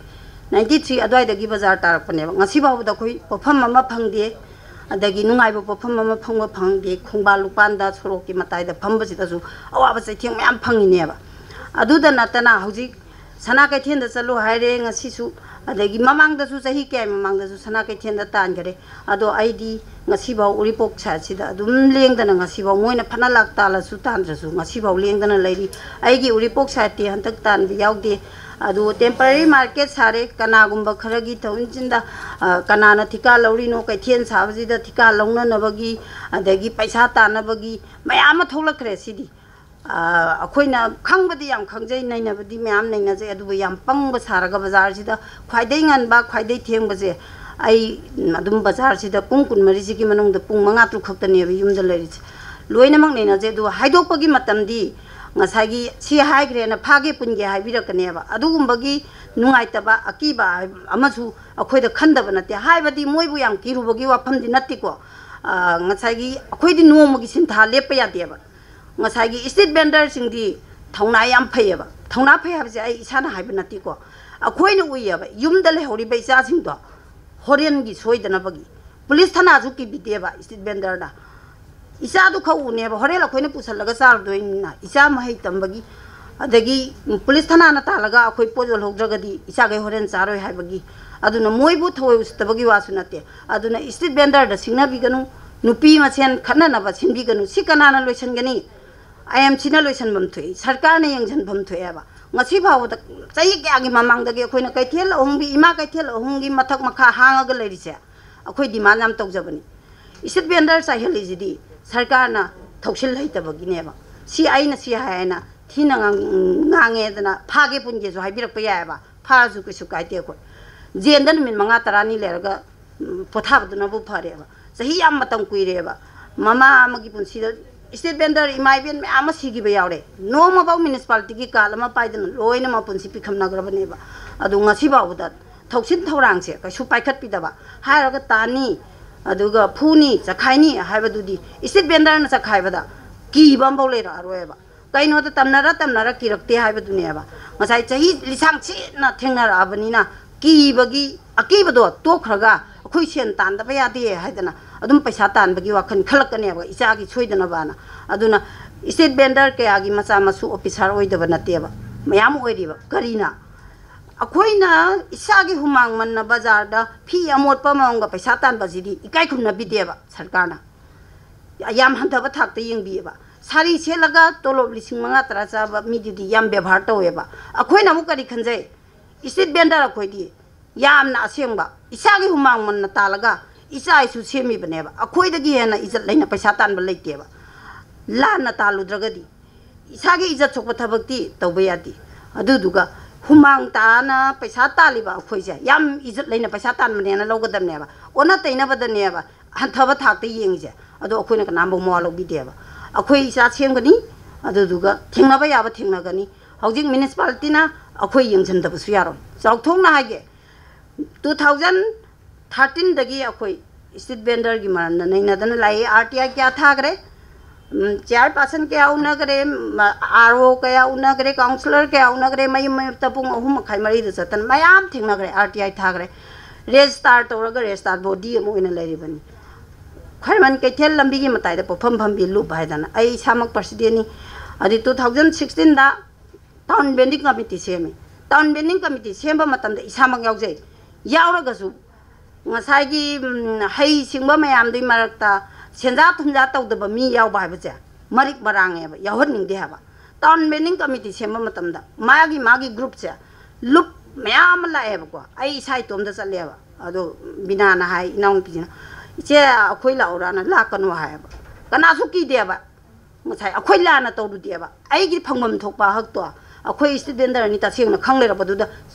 ninety three ꯑꯗꯨꯋꯥꯏꯗꯒꯤ ꯕꯖꯥꯔ ꯇꯥꯔꯛꯄꯅꯦꯕ꯫ ꯉꯁꯤ ꯐꯥꯎꯕꯗ ꯑꯩꯈꯣꯏ ꯄꯣꯠꯐꯝ ꯑꯃ ꯐꯪꯗꯦ, ꯑꯗꯒꯤ ꯅꯨꯡꯉꯥꯏꯕ ꯄꯣꯠꯐꯝ ꯑꯃ ꯐꯪꯕ ꯐꯪꯗꯦ꯫ ꯈꯣꯡꯕꯥꯟ ꯂꯨꯄꯥꯟꯗ, ꯁꯣꯔꯣꯛꯀꯤ ꯃꯇꯥꯏꯗ ꯐꯝꯕꯁꯤꯗꯁꯨ ꯑꯋꯥꯕ ꯆꯩꯊꯦꯡ ꯃꯌꯥꯝ ꯐꯪꯉꯤꯅꯦꯕ꯫ ꯑꯗꯨꯗ ꯅꯠꯇꯅ ꯍꯧꯖꯤꯛ ꯁꯅꯥ ꯀꯩꯊꯦꯜꯗ ꯆꯠꯂꯨ ꯍꯥꯏꯔꯦ ꯉꯁꯤꯁꯨ, ꯑꯗꯒꯤ ꯃꯃꯥꯡꯗꯁꯨ, ꯆꯍꯤ ꯀꯌꯥꯒꯤ ꯃꯃꯥꯡꯗꯁꯨ ꯁꯅꯥ ꯀꯩꯊꯦꯜꯗ ꯇꯥꯟꯈꯔꯦ꯫ ꯑꯗꯣ ꯑꯩꯗꯤ ꯉꯁꯤꯐꯥꯎ ꯎꯔꯤꯄꯣꯛ sideꯁꯤꯗ ꯑꯗꯨꯝ ꯂꯦꯡꯗꯅ, ꯉꯁꯤꯐꯥꯎ ꯃꯣꯏꯅ ꯐꯅ ꯂꯥꯛ ꯇꯥꯜꯂꯁꯨ ꯇꯥꯟꯗ꯭ꯔꯁꯨ ꯉꯁꯤꯐꯥꯎ ꯂꯦꯡꯗꯅ ꯂꯩꯔꯤ꯫ ꯑꯩꯒꯤ ꯎꯔꯤꯄꯣꯛ sideꯇꯤ ꯍꯟꯗꯛ ꯇꯥꯟꯕ ꯌꯥꯎꯗꯦ꯫ ꯑꯗꯨ temporary market ꯁꯥꯔꯦ, ꯀꯅꯥꯒꯨꯝꯕ ꯈꯔꯒꯤ ꯊꯧꯏꯟꯁꯤꯟꯗ, ꯑ, ꯀꯅꯥꯅ ꯊꯤꯀꯥ ꯂꯧꯔꯤꯅꯣ, ꯀꯩꯊꯦꯜ ꯁꯥꯕꯁꯤꯗ ꯊꯤꯀꯥ ꯂꯧꯅꯅꯕꯒꯤ, ꯑꯗꯒꯤ ꯄꯩꯁꯥ ꯇꯥꯟꯅꯕꯒꯤ ꯃꯌꯥꯝ ꯑꯃ ꯊꯣꯛꯂꯛꯈ꯭ꯔꯦ꯫ ꯁꯤꯗꯤ ꯑ, ꯑꯩꯈꯣꯏꯅ ꯈꯪꯕꯗꯤ ꯌꯥꯝ ꯈꯪꯖꯩ, ꯅꯩꯅꯕꯗꯤ ꯃꯌꯥꯝ ꯅꯩꯅꯖꯩ, ꯑꯗꯨꯕꯨ ꯌꯥꯝ ꯄꯪꯕ ꯁꯥꯔꯒ ꯕꯖꯥꯔꯁꯤꯗ ꯈ꯭ꯋꯥꯏꯗꯩ ꯉꯟꯕ, ꯈ꯭ꯋꯥꯏꯗꯩ ꯊꯦꯡꯕꯁꯦ ꯑꯩ, ꯎꯝ, ꯑꯗꯨꯝ ꯕꯖꯥꯔꯁꯤꯗ ꯄꯨꯡ ꯀꯨꯟꯃꯔꯤꯁꯤꯒꯤ ꯃꯅꯨꯡꯗ ꯄꯨꯡ ꯃꯉꯥ ꯇꯔꯨꯛ ꯈꯛꯇꯅꯦꯕ ꯌꯨꯝꯗ ꯂꯩꯔꯤꯁꯦ꯫ ꯂꯣꯏꯅꯃꯛ ꯅꯩꯅꯖꯩ꯫ ꯑꯗꯨꯒ ꯍꯥꯏꯗꯣꯛꯄꯒꯤ ꯃꯇꯝꯗꯤ ꯉꯁꯥꯏꯒꯤ ꯁꯤ ꯍꯥꯏꯈ꯭ꯔꯦꯅ ꯐꯥꯒꯦ ꯄꯨꯟꯒꯦ ꯍꯥꯏꯕꯤꯔꯛꯀꯅꯦꯕ꯫ ꯑꯗꯨꯒꯨꯝꯕꯒꯤ ꯅꯨꯡꯉꯥꯏꯇꯕ, ꯑꯀꯤꯕ ꯑꯃꯁꯨ ꯑꯩꯈꯣꯏꯗ ꯈꯟꯗꯕ ꯅꯠꯇꯦ꯫ ꯍꯥꯏꯕꯗꯤ ꯃꯣꯏꯕꯨ ꯌꯥꯝ ꯀꯤꯔꯨꯕꯒꯤ ꯋꯥꯐꯝꯗꯤ ꯅꯠꯇꯦꯀꯣ꯫ ꯉꯁꯥꯏꯒꯤ ꯑꯩꯈꯣꯏꯗꯤ ꯅꯣꯡꯃꯒꯤ ꯁꯤꯟꯊꯥ ꯂꯦꯞꯄ ꯌꯥꯗꯦꯕ꯫ ꯉꯁꯥꯏꯒꯤ ꯏꯁꯇ꯭ꯔꯤꯠ ꯚꯦꯟꯗꯔꯁꯤꯡꯗꯤ ꯊꯧꯅꯥ ꯌꯥꯝ ꯐꯩꯌꯦꯕ꯫ ꯊꯧꯅꯥ ꯐꯩ ꯍꯥꯏꯕꯁꯦ ꯑꯩ ꯏꯁꯥꯅ ꯍꯥꯏꯕ ꯅꯠꯇꯦꯀꯣ, ꯑꯩꯈꯣꯏꯅ ꯎꯏꯌꯦꯕ꯫ ꯌꯨꯝꯗ ꯂꯩꯍꯧꯔꯤꯕ ꯏꯆꯥꯁꯤꯡꯗꯣ ꯍꯣꯔꯦꯟꯒꯤ ꯁꯣꯏꯗꯅꯕꯒꯤ ꯄꯨꯂꯤꯁ ꯊꯅꯥꯁꯨ ꯀꯤꯕꯤꯗꯦꯕ ꯏꯁꯇ꯭ꯔꯤꯠ ꯚꯦꯟꯗꯔꯅ꯫ ꯏꯆꯥꯗꯨ ꯈꯛ ꯎꯅꯦꯕ, ꯍꯣꯔꯦꯟ ꯑꯩꯈꯣꯏꯅ ꯄꯨꯁꯜꯂꯒ ꯆꯥꯔꯨꯗꯣꯏꯅꯤꯅ꯫ ꯏꯆꯥ ꯃꯍꯩ ꯇꯝꯕꯒꯤ, ꯑꯗꯒꯤ ꯄꯨꯂꯤꯁ ꯊꯅꯥꯅ ꯇꯥꯜꯂꯒ ꯑꯩꯈꯣꯏ ꯄꯣꯠ ꯌꯣꯜꯍꯧꯗ꯭ꯔꯒꯗꯤ ꯏꯆꯥꯈꯩ ꯍꯣꯔꯦꯟ ꯆꯥꯔꯣꯏ ꯍꯥꯏꯕꯒꯤ꯫ ꯑꯗꯨꯅ ꯃꯣꯏꯕꯨ ꯊꯑꯣꯏ ꯎꯁꯤꯠꯇꯕꯒꯤ ꯋꯥꯁꯨ ꯅꯠꯇꯦ꯫ ꯑꯗꯨꯅ ꯏꯁꯇ꯭ꯔꯤꯠ ꯚꯦꯟꯗꯔꯗ ꯁꯤꯡꯅꯕꯤꯒꯅꯨ, ꯅꯨꯄꯤ ꯃꯁꯦꯟ ꯈꯠꯅꯅꯕ ꯁꯤꯟꯕꯤꯒꯅꯨ꯫ ꯁꯤ ꯀꯅꯥꯅ ꯂꯣꯏꯁꯤꯟꯒꯅꯤ? ꯑꯥꯏ ꯑꯦꯝ ꯁꯤꯅ ꯂꯣꯏꯁꯤꯟꯐꯝ ꯊꯣꯛꯏ, ꯁꯔꯀꯥꯔꯅ ꯌꯦꯡꯁꯤꯟꯐꯝ ꯊꯣꯛꯑꯦꯕ꯫ ꯉꯁꯤ ꯐꯥꯎꯕꯗ ꯆꯍꯤ ꯀꯌꯥꯒꯤ ꯃꯃꯥꯡꯗꯒꯤ ꯑꯩꯈꯣꯏꯅ ꯀꯩꯊꯦꯜ ꯑꯍꯨꯝꯒꯤ, ꯏꯃꯥ ꯀꯩꯊꯦꯜ ꯑꯍꯨꯝꯒꯤ ꯃꯊꯛ ꯃꯈꯥ ꯍꯥꯡꯉꯒ ꯂꯩꯔꯤꯁꯦ ꯑꯩꯈꯣꯏ ꯗꯤꯃꯥꯟ ꯌꯥꯝ ꯇꯧꯖꯕꯅꯤ꯫ ꯏꯁꯇ꯭ꯔꯤꯠ ꯚꯦꯟꯗꯔ ꯆꯥꯏꯍꯜꯂꯤꯁꯤꯗꯤ ꯁꯔꯀꯥꯔꯅ ꯊꯧꯁꯤꯜ ꯍꯩꯇꯕꯒꯤꯅꯦꯕ꯫ ꯁꯤ ꯑꯩꯅ ꯁꯤ ꯍꯥꯏꯅ ꯊꯤꯅ ꯉꯥꯡ-, ꯉꯥꯡꯉꯦꯗꯅ ꯐꯥꯒꯦ ꯄꯨꯟꯒꯦꯁꯨ ꯍꯥꯏꯕꯤꯔꯛꯄ ꯌꯥꯏꯑꯕ, ꯐꯥꯔꯁꯨ ꯀꯩꯁꯨ ꯀꯥꯏꯗꯦ꯫ ꯑꯩꯈꯣꯏ ꯖꯦꯜꯗ ꯅꯨꯃꯤꯠ ꯃꯉꯥ ꯇꯔꯥꯅꯤ ꯂꯩꯔꯒ, ꯎꯝ, ꯄꯣꯊꯥꯕꯗꯨꯅꯕꯨ ꯐꯔꯦꯕ꯫ ꯆꯍꯤ ꯌꯥꯝ ꯃꯇꯝ ꯀꯨꯏꯔꯦꯕ꯫ ꯃꯃꯥ ꯑꯃꯒꯤ ꯄꯨꯟꯁꯤꯗ ꯏꯁꯇ꯭ꯔꯤꯠ ꯚꯦꯟꯗꯔ ꯏꯃꯥ ꯏꯕꯦꯟ ꯃꯌꯥꯝ ꯑꯃ ꯁꯤꯈꯤꯕ ꯌꯥꯎꯔꯦ꯫ ꯅꯣꯡꯃꯐꯥꯎ ꯃ꯭ꯌꯨꯅꯤꯁꯤꯄꯥꯂꯤꯇꯤꯒꯤ ꯀꯥꯔꯗ ꯑꯃ ꯄꯥꯏꯗꯅ ꯂꯣꯏꯅ ꯃꯄꯨꯟꯁꯤ ꯄꯤꯈꯝꯅꯈ꯭ꯔꯕꯅꯦꯕ꯫ ꯑꯗꯨ ꯉꯁꯤ ꯐꯥꯎꯕꯗ ꯊꯧꯁꯤꯟ ꯊꯧꯔꯥꯡꯁꯦ ꯀꯩꯁꯨ ꯄꯥꯏꯈꯠꯄꯤꯗꯕ꯫ ꯍꯥꯏꯔꯒ ꯇꯥꯅꯤ, ꯑꯗꯨꯒ ꯐꯨꯅꯤ, ꯆꯈꯥꯏꯅꯤ ꯍꯥꯏꯕꯗꯨꯗꯤ ꯏꯁꯇ꯭ꯔꯤꯠ ꯚꯦꯟꯗꯔꯅ ꯆꯈꯥꯏꯕꯗ ꯀꯤꯕ ꯑꯃꯐꯥꯎ ꯂꯩꯔꯛꯑꯔꯣꯏꯕ꯫ ꯀꯩꯅꯣꯗ ꯇꯝꯅꯔ ꯇꯝꯅꯔ ꯀꯤꯔꯛꯇꯦ ꯍꯥꯏꯕꯗꯨꯅꯦꯕ꯫ ꯉꯁꯥꯏ ꯆꯍꯤ ꯂꯤꯁꯥꯡ ꯁꯤꯠꯅ ꯊꯦꯡꯅꯔꯛꯑꯕꯅꯤꯅ ꯀꯤꯕꯒꯤ ꯑꯀꯤꯕꯗꯣ ꯇꯣꯛꯈ꯭ꯔꯒ ꯑꯩꯈꯣꯏ ꯁꯦꯟ ꯇꯥꯟꯗꯕ ꯌꯥꯗꯦ ꯍꯥꯏꯗꯅ ꯑꯗꯨꯝ ꯄꯩꯁꯥ ꯇꯥꯟꯕꯒꯤ ꯋꯥꯈꯜ ꯈꯜꯂꯛꯀꯅꯦꯕ, ꯏꯆꯥꯒꯤ ꯁꯣꯏꯗꯅꯕꯅ꯫ ꯑꯗꯨꯅ ꯏꯁꯇ꯭ꯔꯤꯠ ꯚꯦꯟꯗꯔ ꯀꯌꯥꯒꯤ ꯃꯆꯥ ꯃꯁꯨ ꯑꯣꯐꯤꯁꯥꯔ ꯑꯣꯏꯗꯕ ꯅꯠꯇꯦꯕ, ꯃꯌꯥꯝ ꯑꯣꯏꯔꯤꯕ꯫ ꯀꯔꯤꯅ? ꯑꯩꯈꯣꯏꯅ ꯏꯁꯥꯒꯤ ꯍꯨꯃꯥꯡ ꯃꯟꯅ ꯕꯖꯥꯔꯗ ꯐꯤ ꯑꯃꯣꯠꯄ ꯑꯃꯃꯝꯒ ꯄꯩꯁꯥ ꯇꯥꯟꯕꯁꯤꯗꯤ ꯏꯀꯥꯏ ꯈꯨꯝꯅꯕꯤꯗꯦꯕ ꯁꯔꯀꯥꯔꯅ꯫ ꯌꯥꯝ ꯍꯟꯊꯕ ꯊꯥꯛꯇ ꯌꯦꯡꯕꯤꯑꯕ꯫ ꯁꯥꯔꯤ ꯁꯦꯠꯂꯒ ꯇꯣꯂꯣꯞ ꯂꯤꯁꯤꯡ ꯃꯉꯥ ꯇꯔꯥ ꯆꯥꯕ ꯃꯤꯗꯨꯗꯤ ꯌꯥꯝ ꯕꯦꯕꯥꯔ ꯇꯧꯋꯦꯕ꯫ ꯑꯩꯈꯣꯏꯅ ꯑꯃꯨꯛ ꯀꯔꯤ ꯈꯟꯖꯩ? ꯏꯁꯇ꯭ꯔꯤꯠ ꯚꯦꯟꯗꯔ ꯑꯩꯈꯣꯏꯗꯤ ꯌꯥꯝꯅ ꯑꯁꯦꯡꯕ ꯏꯁꯥꯒꯤ ꯍꯨꯃꯥꯡ ꯃꯟꯅ ꯇꯥꯜꯂꯒ ꯏꯆꯥ ꯏꯁꯨ ꯁꯦꯝꯃꯤꯕꯅꯦꯕ꯫ ꯑꯩꯈꯣꯏꯗꯒꯤ ꯍꯦꯟꯅ ꯏꯖꯠ ꯂꯩꯅ ꯄꯩꯁꯥ ꯇꯥꯟꯕ ꯂꯩꯇꯦꯕ꯫ ꯂꯥꯟꯅ ꯇꯥꯜꯂꯨꯗ꯭ꯔꯒꯗꯤ ꯏꯁꯥꯒꯤ ꯏꯖꯠ ꯁꯣꯛꯄ ꯊꯕꯛꯇꯤ ꯇꯧꯕ ꯌꯥꯗꯦ꯫ ꯑꯗꯨꯗꯨꯒ ꯍꯨꯃꯥꯡ ꯇꯥꯅ ꯄꯩꯁꯥ ꯇꯥꯜꯂꯤꯕ ꯑꯩꯈꯣꯏꯁꯦ ꯌꯥꯝ ꯏꯖꯠ ꯂꯩꯅ ꯄꯩꯁꯥ ꯇꯥꯟꯕꯅꯦꯅ ꯂꯧꯒꯗꯕꯅꯦꯕ꯫ ꯑꯣꯟꯅ ꯇꯩꯅꯕꯗꯅꯦꯕ ꯍꯟꯊꯕ ꯊꯥꯛꯇ ꯌꯦꯡꯉꯤꯁꯦ꯫ ꯑꯗꯣ ꯑꯩꯈꯣꯏꯅ ꯀꯅꯥꯝꯐꯥꯎ ꯃꯋꯥ ꯂꯧꯕꯤꯗꯦꯕ꯫ ꯑꯩꯈꯣꯏ ꯏꯆꯥ ꯁꯦꯝꯒꯅꯤ, ꯑꯗꯨꯗꯨꯒ ꯊꯦꯡꯅꯕ ꯌꯥꯕ ꯊꯦꯡꯅꯒꯅꯤ꯫ ꯍꯧꯖꯤꯛ ꯃ꯭ꯌꯨꯅꯤꯁꯤꯄꯥꯂꯤꯇꯤꯅ ꯑꯩꯈꯣꯏ ꯌꯦꯡꯁꯤꯟꯗꯕꯁꯨ ꯌꯥꯔꯣꯏ꯫ ꯆꯥꯎꯊꯣꯛꯅ ꯍꯥꯏꯒꯦ, ꯇꯨ ꯊꯥꯎꯖꯟ ꯊꯥꯔꯇꯤꯟꯗꯒꯤ ꯑꯩꯈꯣꯏ ꯁ꯭ꯇ꯭ꯔꯤꯠ ꯚꯦꯟꯗꯔꯒꯤ ꯃꯔꯝꯗ ꯅꯩꯅꯗꯅ ꯂꯥꯛꯏ꯫ ꯑꯥꯔ ꯇꯤ ꯑꯥꯏ ꯀꯌꯥ ꯊꯥꯈ꯭ꯔꯦ, ꯎꯝ, ꯆꯤꯌꯥꯔ ꯄꯥꯔꯁꯟ ꯀꯌꯥ ꯎꯅꯈ꯭ꯔꯦ, ꯑꯥꯔ ꯑꯣ ꯀꯌꯥ ꯎꯅꯈ꯭ꯔꯦ, ꯀꯥꯎꯟꯁꯤꯂꯔ ꯀꯌꯥ ꯎꯅꯈ꯭ꯔꯦ, ꯃꯌꯨꯝ ꯃꯌꯨꯝꯗ ꯄꯨꯡ ꯑꯍꯨꯝ ꯃꯈꯥꯏ ꯃꯔꯤꯗ ꯆꯠꯇꯅ ꯃꯌꯥꯝ ꯊꯦꯡꯅꯈ꯭ꯔꯦ꯫ ꯑꯥꯔ ꯇꯤ ꯑꯥꯏ ꯊꯥꯈ꯭ꯔꯦ, ꯔꯦꯖꯤꯁꯇꯥꯔ ꯇꯧꯔꯒ ꯔꯦꯖꯤꯁꯇꯥꯔ ꯕꯣꯗꯤ ꯑꯃ ꯑꯣꯏꯅ ꯂꯩꯔꯤꯕꯅꯤ꯫ ꯈ꯭ꯋꯥꯏꯔꯝꯕꯟ ꯀꯩꯊꯦꯜ ꯂꯝꯕꯤꯒꯤ ꯃꯇꯥꯏꯗ ꯄꯣꯠꯐꯝ ꯐꯝꯕꯤ ꯂꯨꯞ ꯍꯥꯏꯗꯅ ꯑꯩ ꯏꯁꯥꯃꯛ ꯄ꯭ꯔꯁꯤꯗꯦꯟꯅꯤ꯫ ꯑꯗꯨꯗꯤ ꯇꯨ ꯊꯥꯎꯖꯟ ꯁꯤꯛꯁꯇꯤꯟꯗ ꯇꯥꯎꯟ ꯚꯦꯟꯗꯤꯡ ꯀꯃꯤꯇꯤ ꯁꯦꯝꯃꯤ꯫ ꯇꯥꯎꯟ ꯚꯦꯟꯗꯤꯡ ꯀꯃꯤꯇꯤ ꯁꯦꯝꯕ ꯃꯇꯝꯗ ꯏꯁꯥꯃꯛ ꯌꯥꯎꯖꯩ꯫ ꯌꯥꯎꯔꯒꯁꯨ ꯉꯁꯥꯏꯒꯤ, ꯎꯝ, ꯍꯩ ꯁꯤꯡꯕ ꯃꯌꯥꯝꯗꯨꯒꯤ ꯃꯔꯛꯇ ꯁꯦꯟꯖꯥ ꯊꯨꯝꯖꯥ ꯇꯧꯗꯕ ꯃꯤ ꯌꯥꯎꯕ ꯍꯥꯏꯕꯁꯦ ꯃꯔꯤꯛ ꯃꯔꯥꯡꯉꯦꯕ, ꯌꯥꯎꯍꯟꯅꯤꯡꯗꯦ ꯍꯥꯏꯕ꯫ ꯇꯥꯎꯟ ꯚꯦꯟꯗꯤꯡ ꯀꯃꯤꯇꯤ ꯁꯦꯝꯕ ꯃꯇꯝꯗ ꯃꯥꯒꯤ ꯃꯥꯒꯤ ꯒ꯭ꯔꯨꯞꯁꯦ ꯂꯨꯞ ꯃꯌꯥꯝ ꯑꯃ ꯂꯥꯛꯑꯦꯕꯀꯣ꯫ ꯑꯩ ꯏꯁꯥ ꯏꯇꯣꯝꯗ ꯆꯠꯂꯦꯕ꯫ ꯑꯗꯣ ꯕꯤꯅꯥꯅ ꯍꯥꯏ, ꯏꯅꯥꯎꯅꯨꯄꯤꯁꯤꯅ, "ꯏꯆꯦ, ꯑꯩꯈꯣꯏ ꯂꯥꯛꯎꯔꯥꯅ?" ꯂꯥꯛꯀꯅꯨ ꯍꯥꯏꯌꯦꯕ꯫ ꯀꯅꯥꯁꯨ ꯀꯤꯗꯦꯕ꯫ ꯉꯁꯥꯏ ꯑꯩꯈꯣꯏ ꯂꯥꯟꯅ ꯇꯧꯔꯨꯗꯦꯕ꯫ ꯑꯩꯒꯤ ꯐꯪꯐꯝ ꯊꯣꯛꯄ ꯍꯛꯇꯣ ꯑꯩꯈꯣꯏ ꯁ꯭ꯇ꯭ꯔꯤꯠ ꯚꯦꯟꯗꯔꯅꯤ ꯇꯁꯦꯡꯅ ꯈꯪ ꯂꯩꯔꯕꯗꯨꯗ,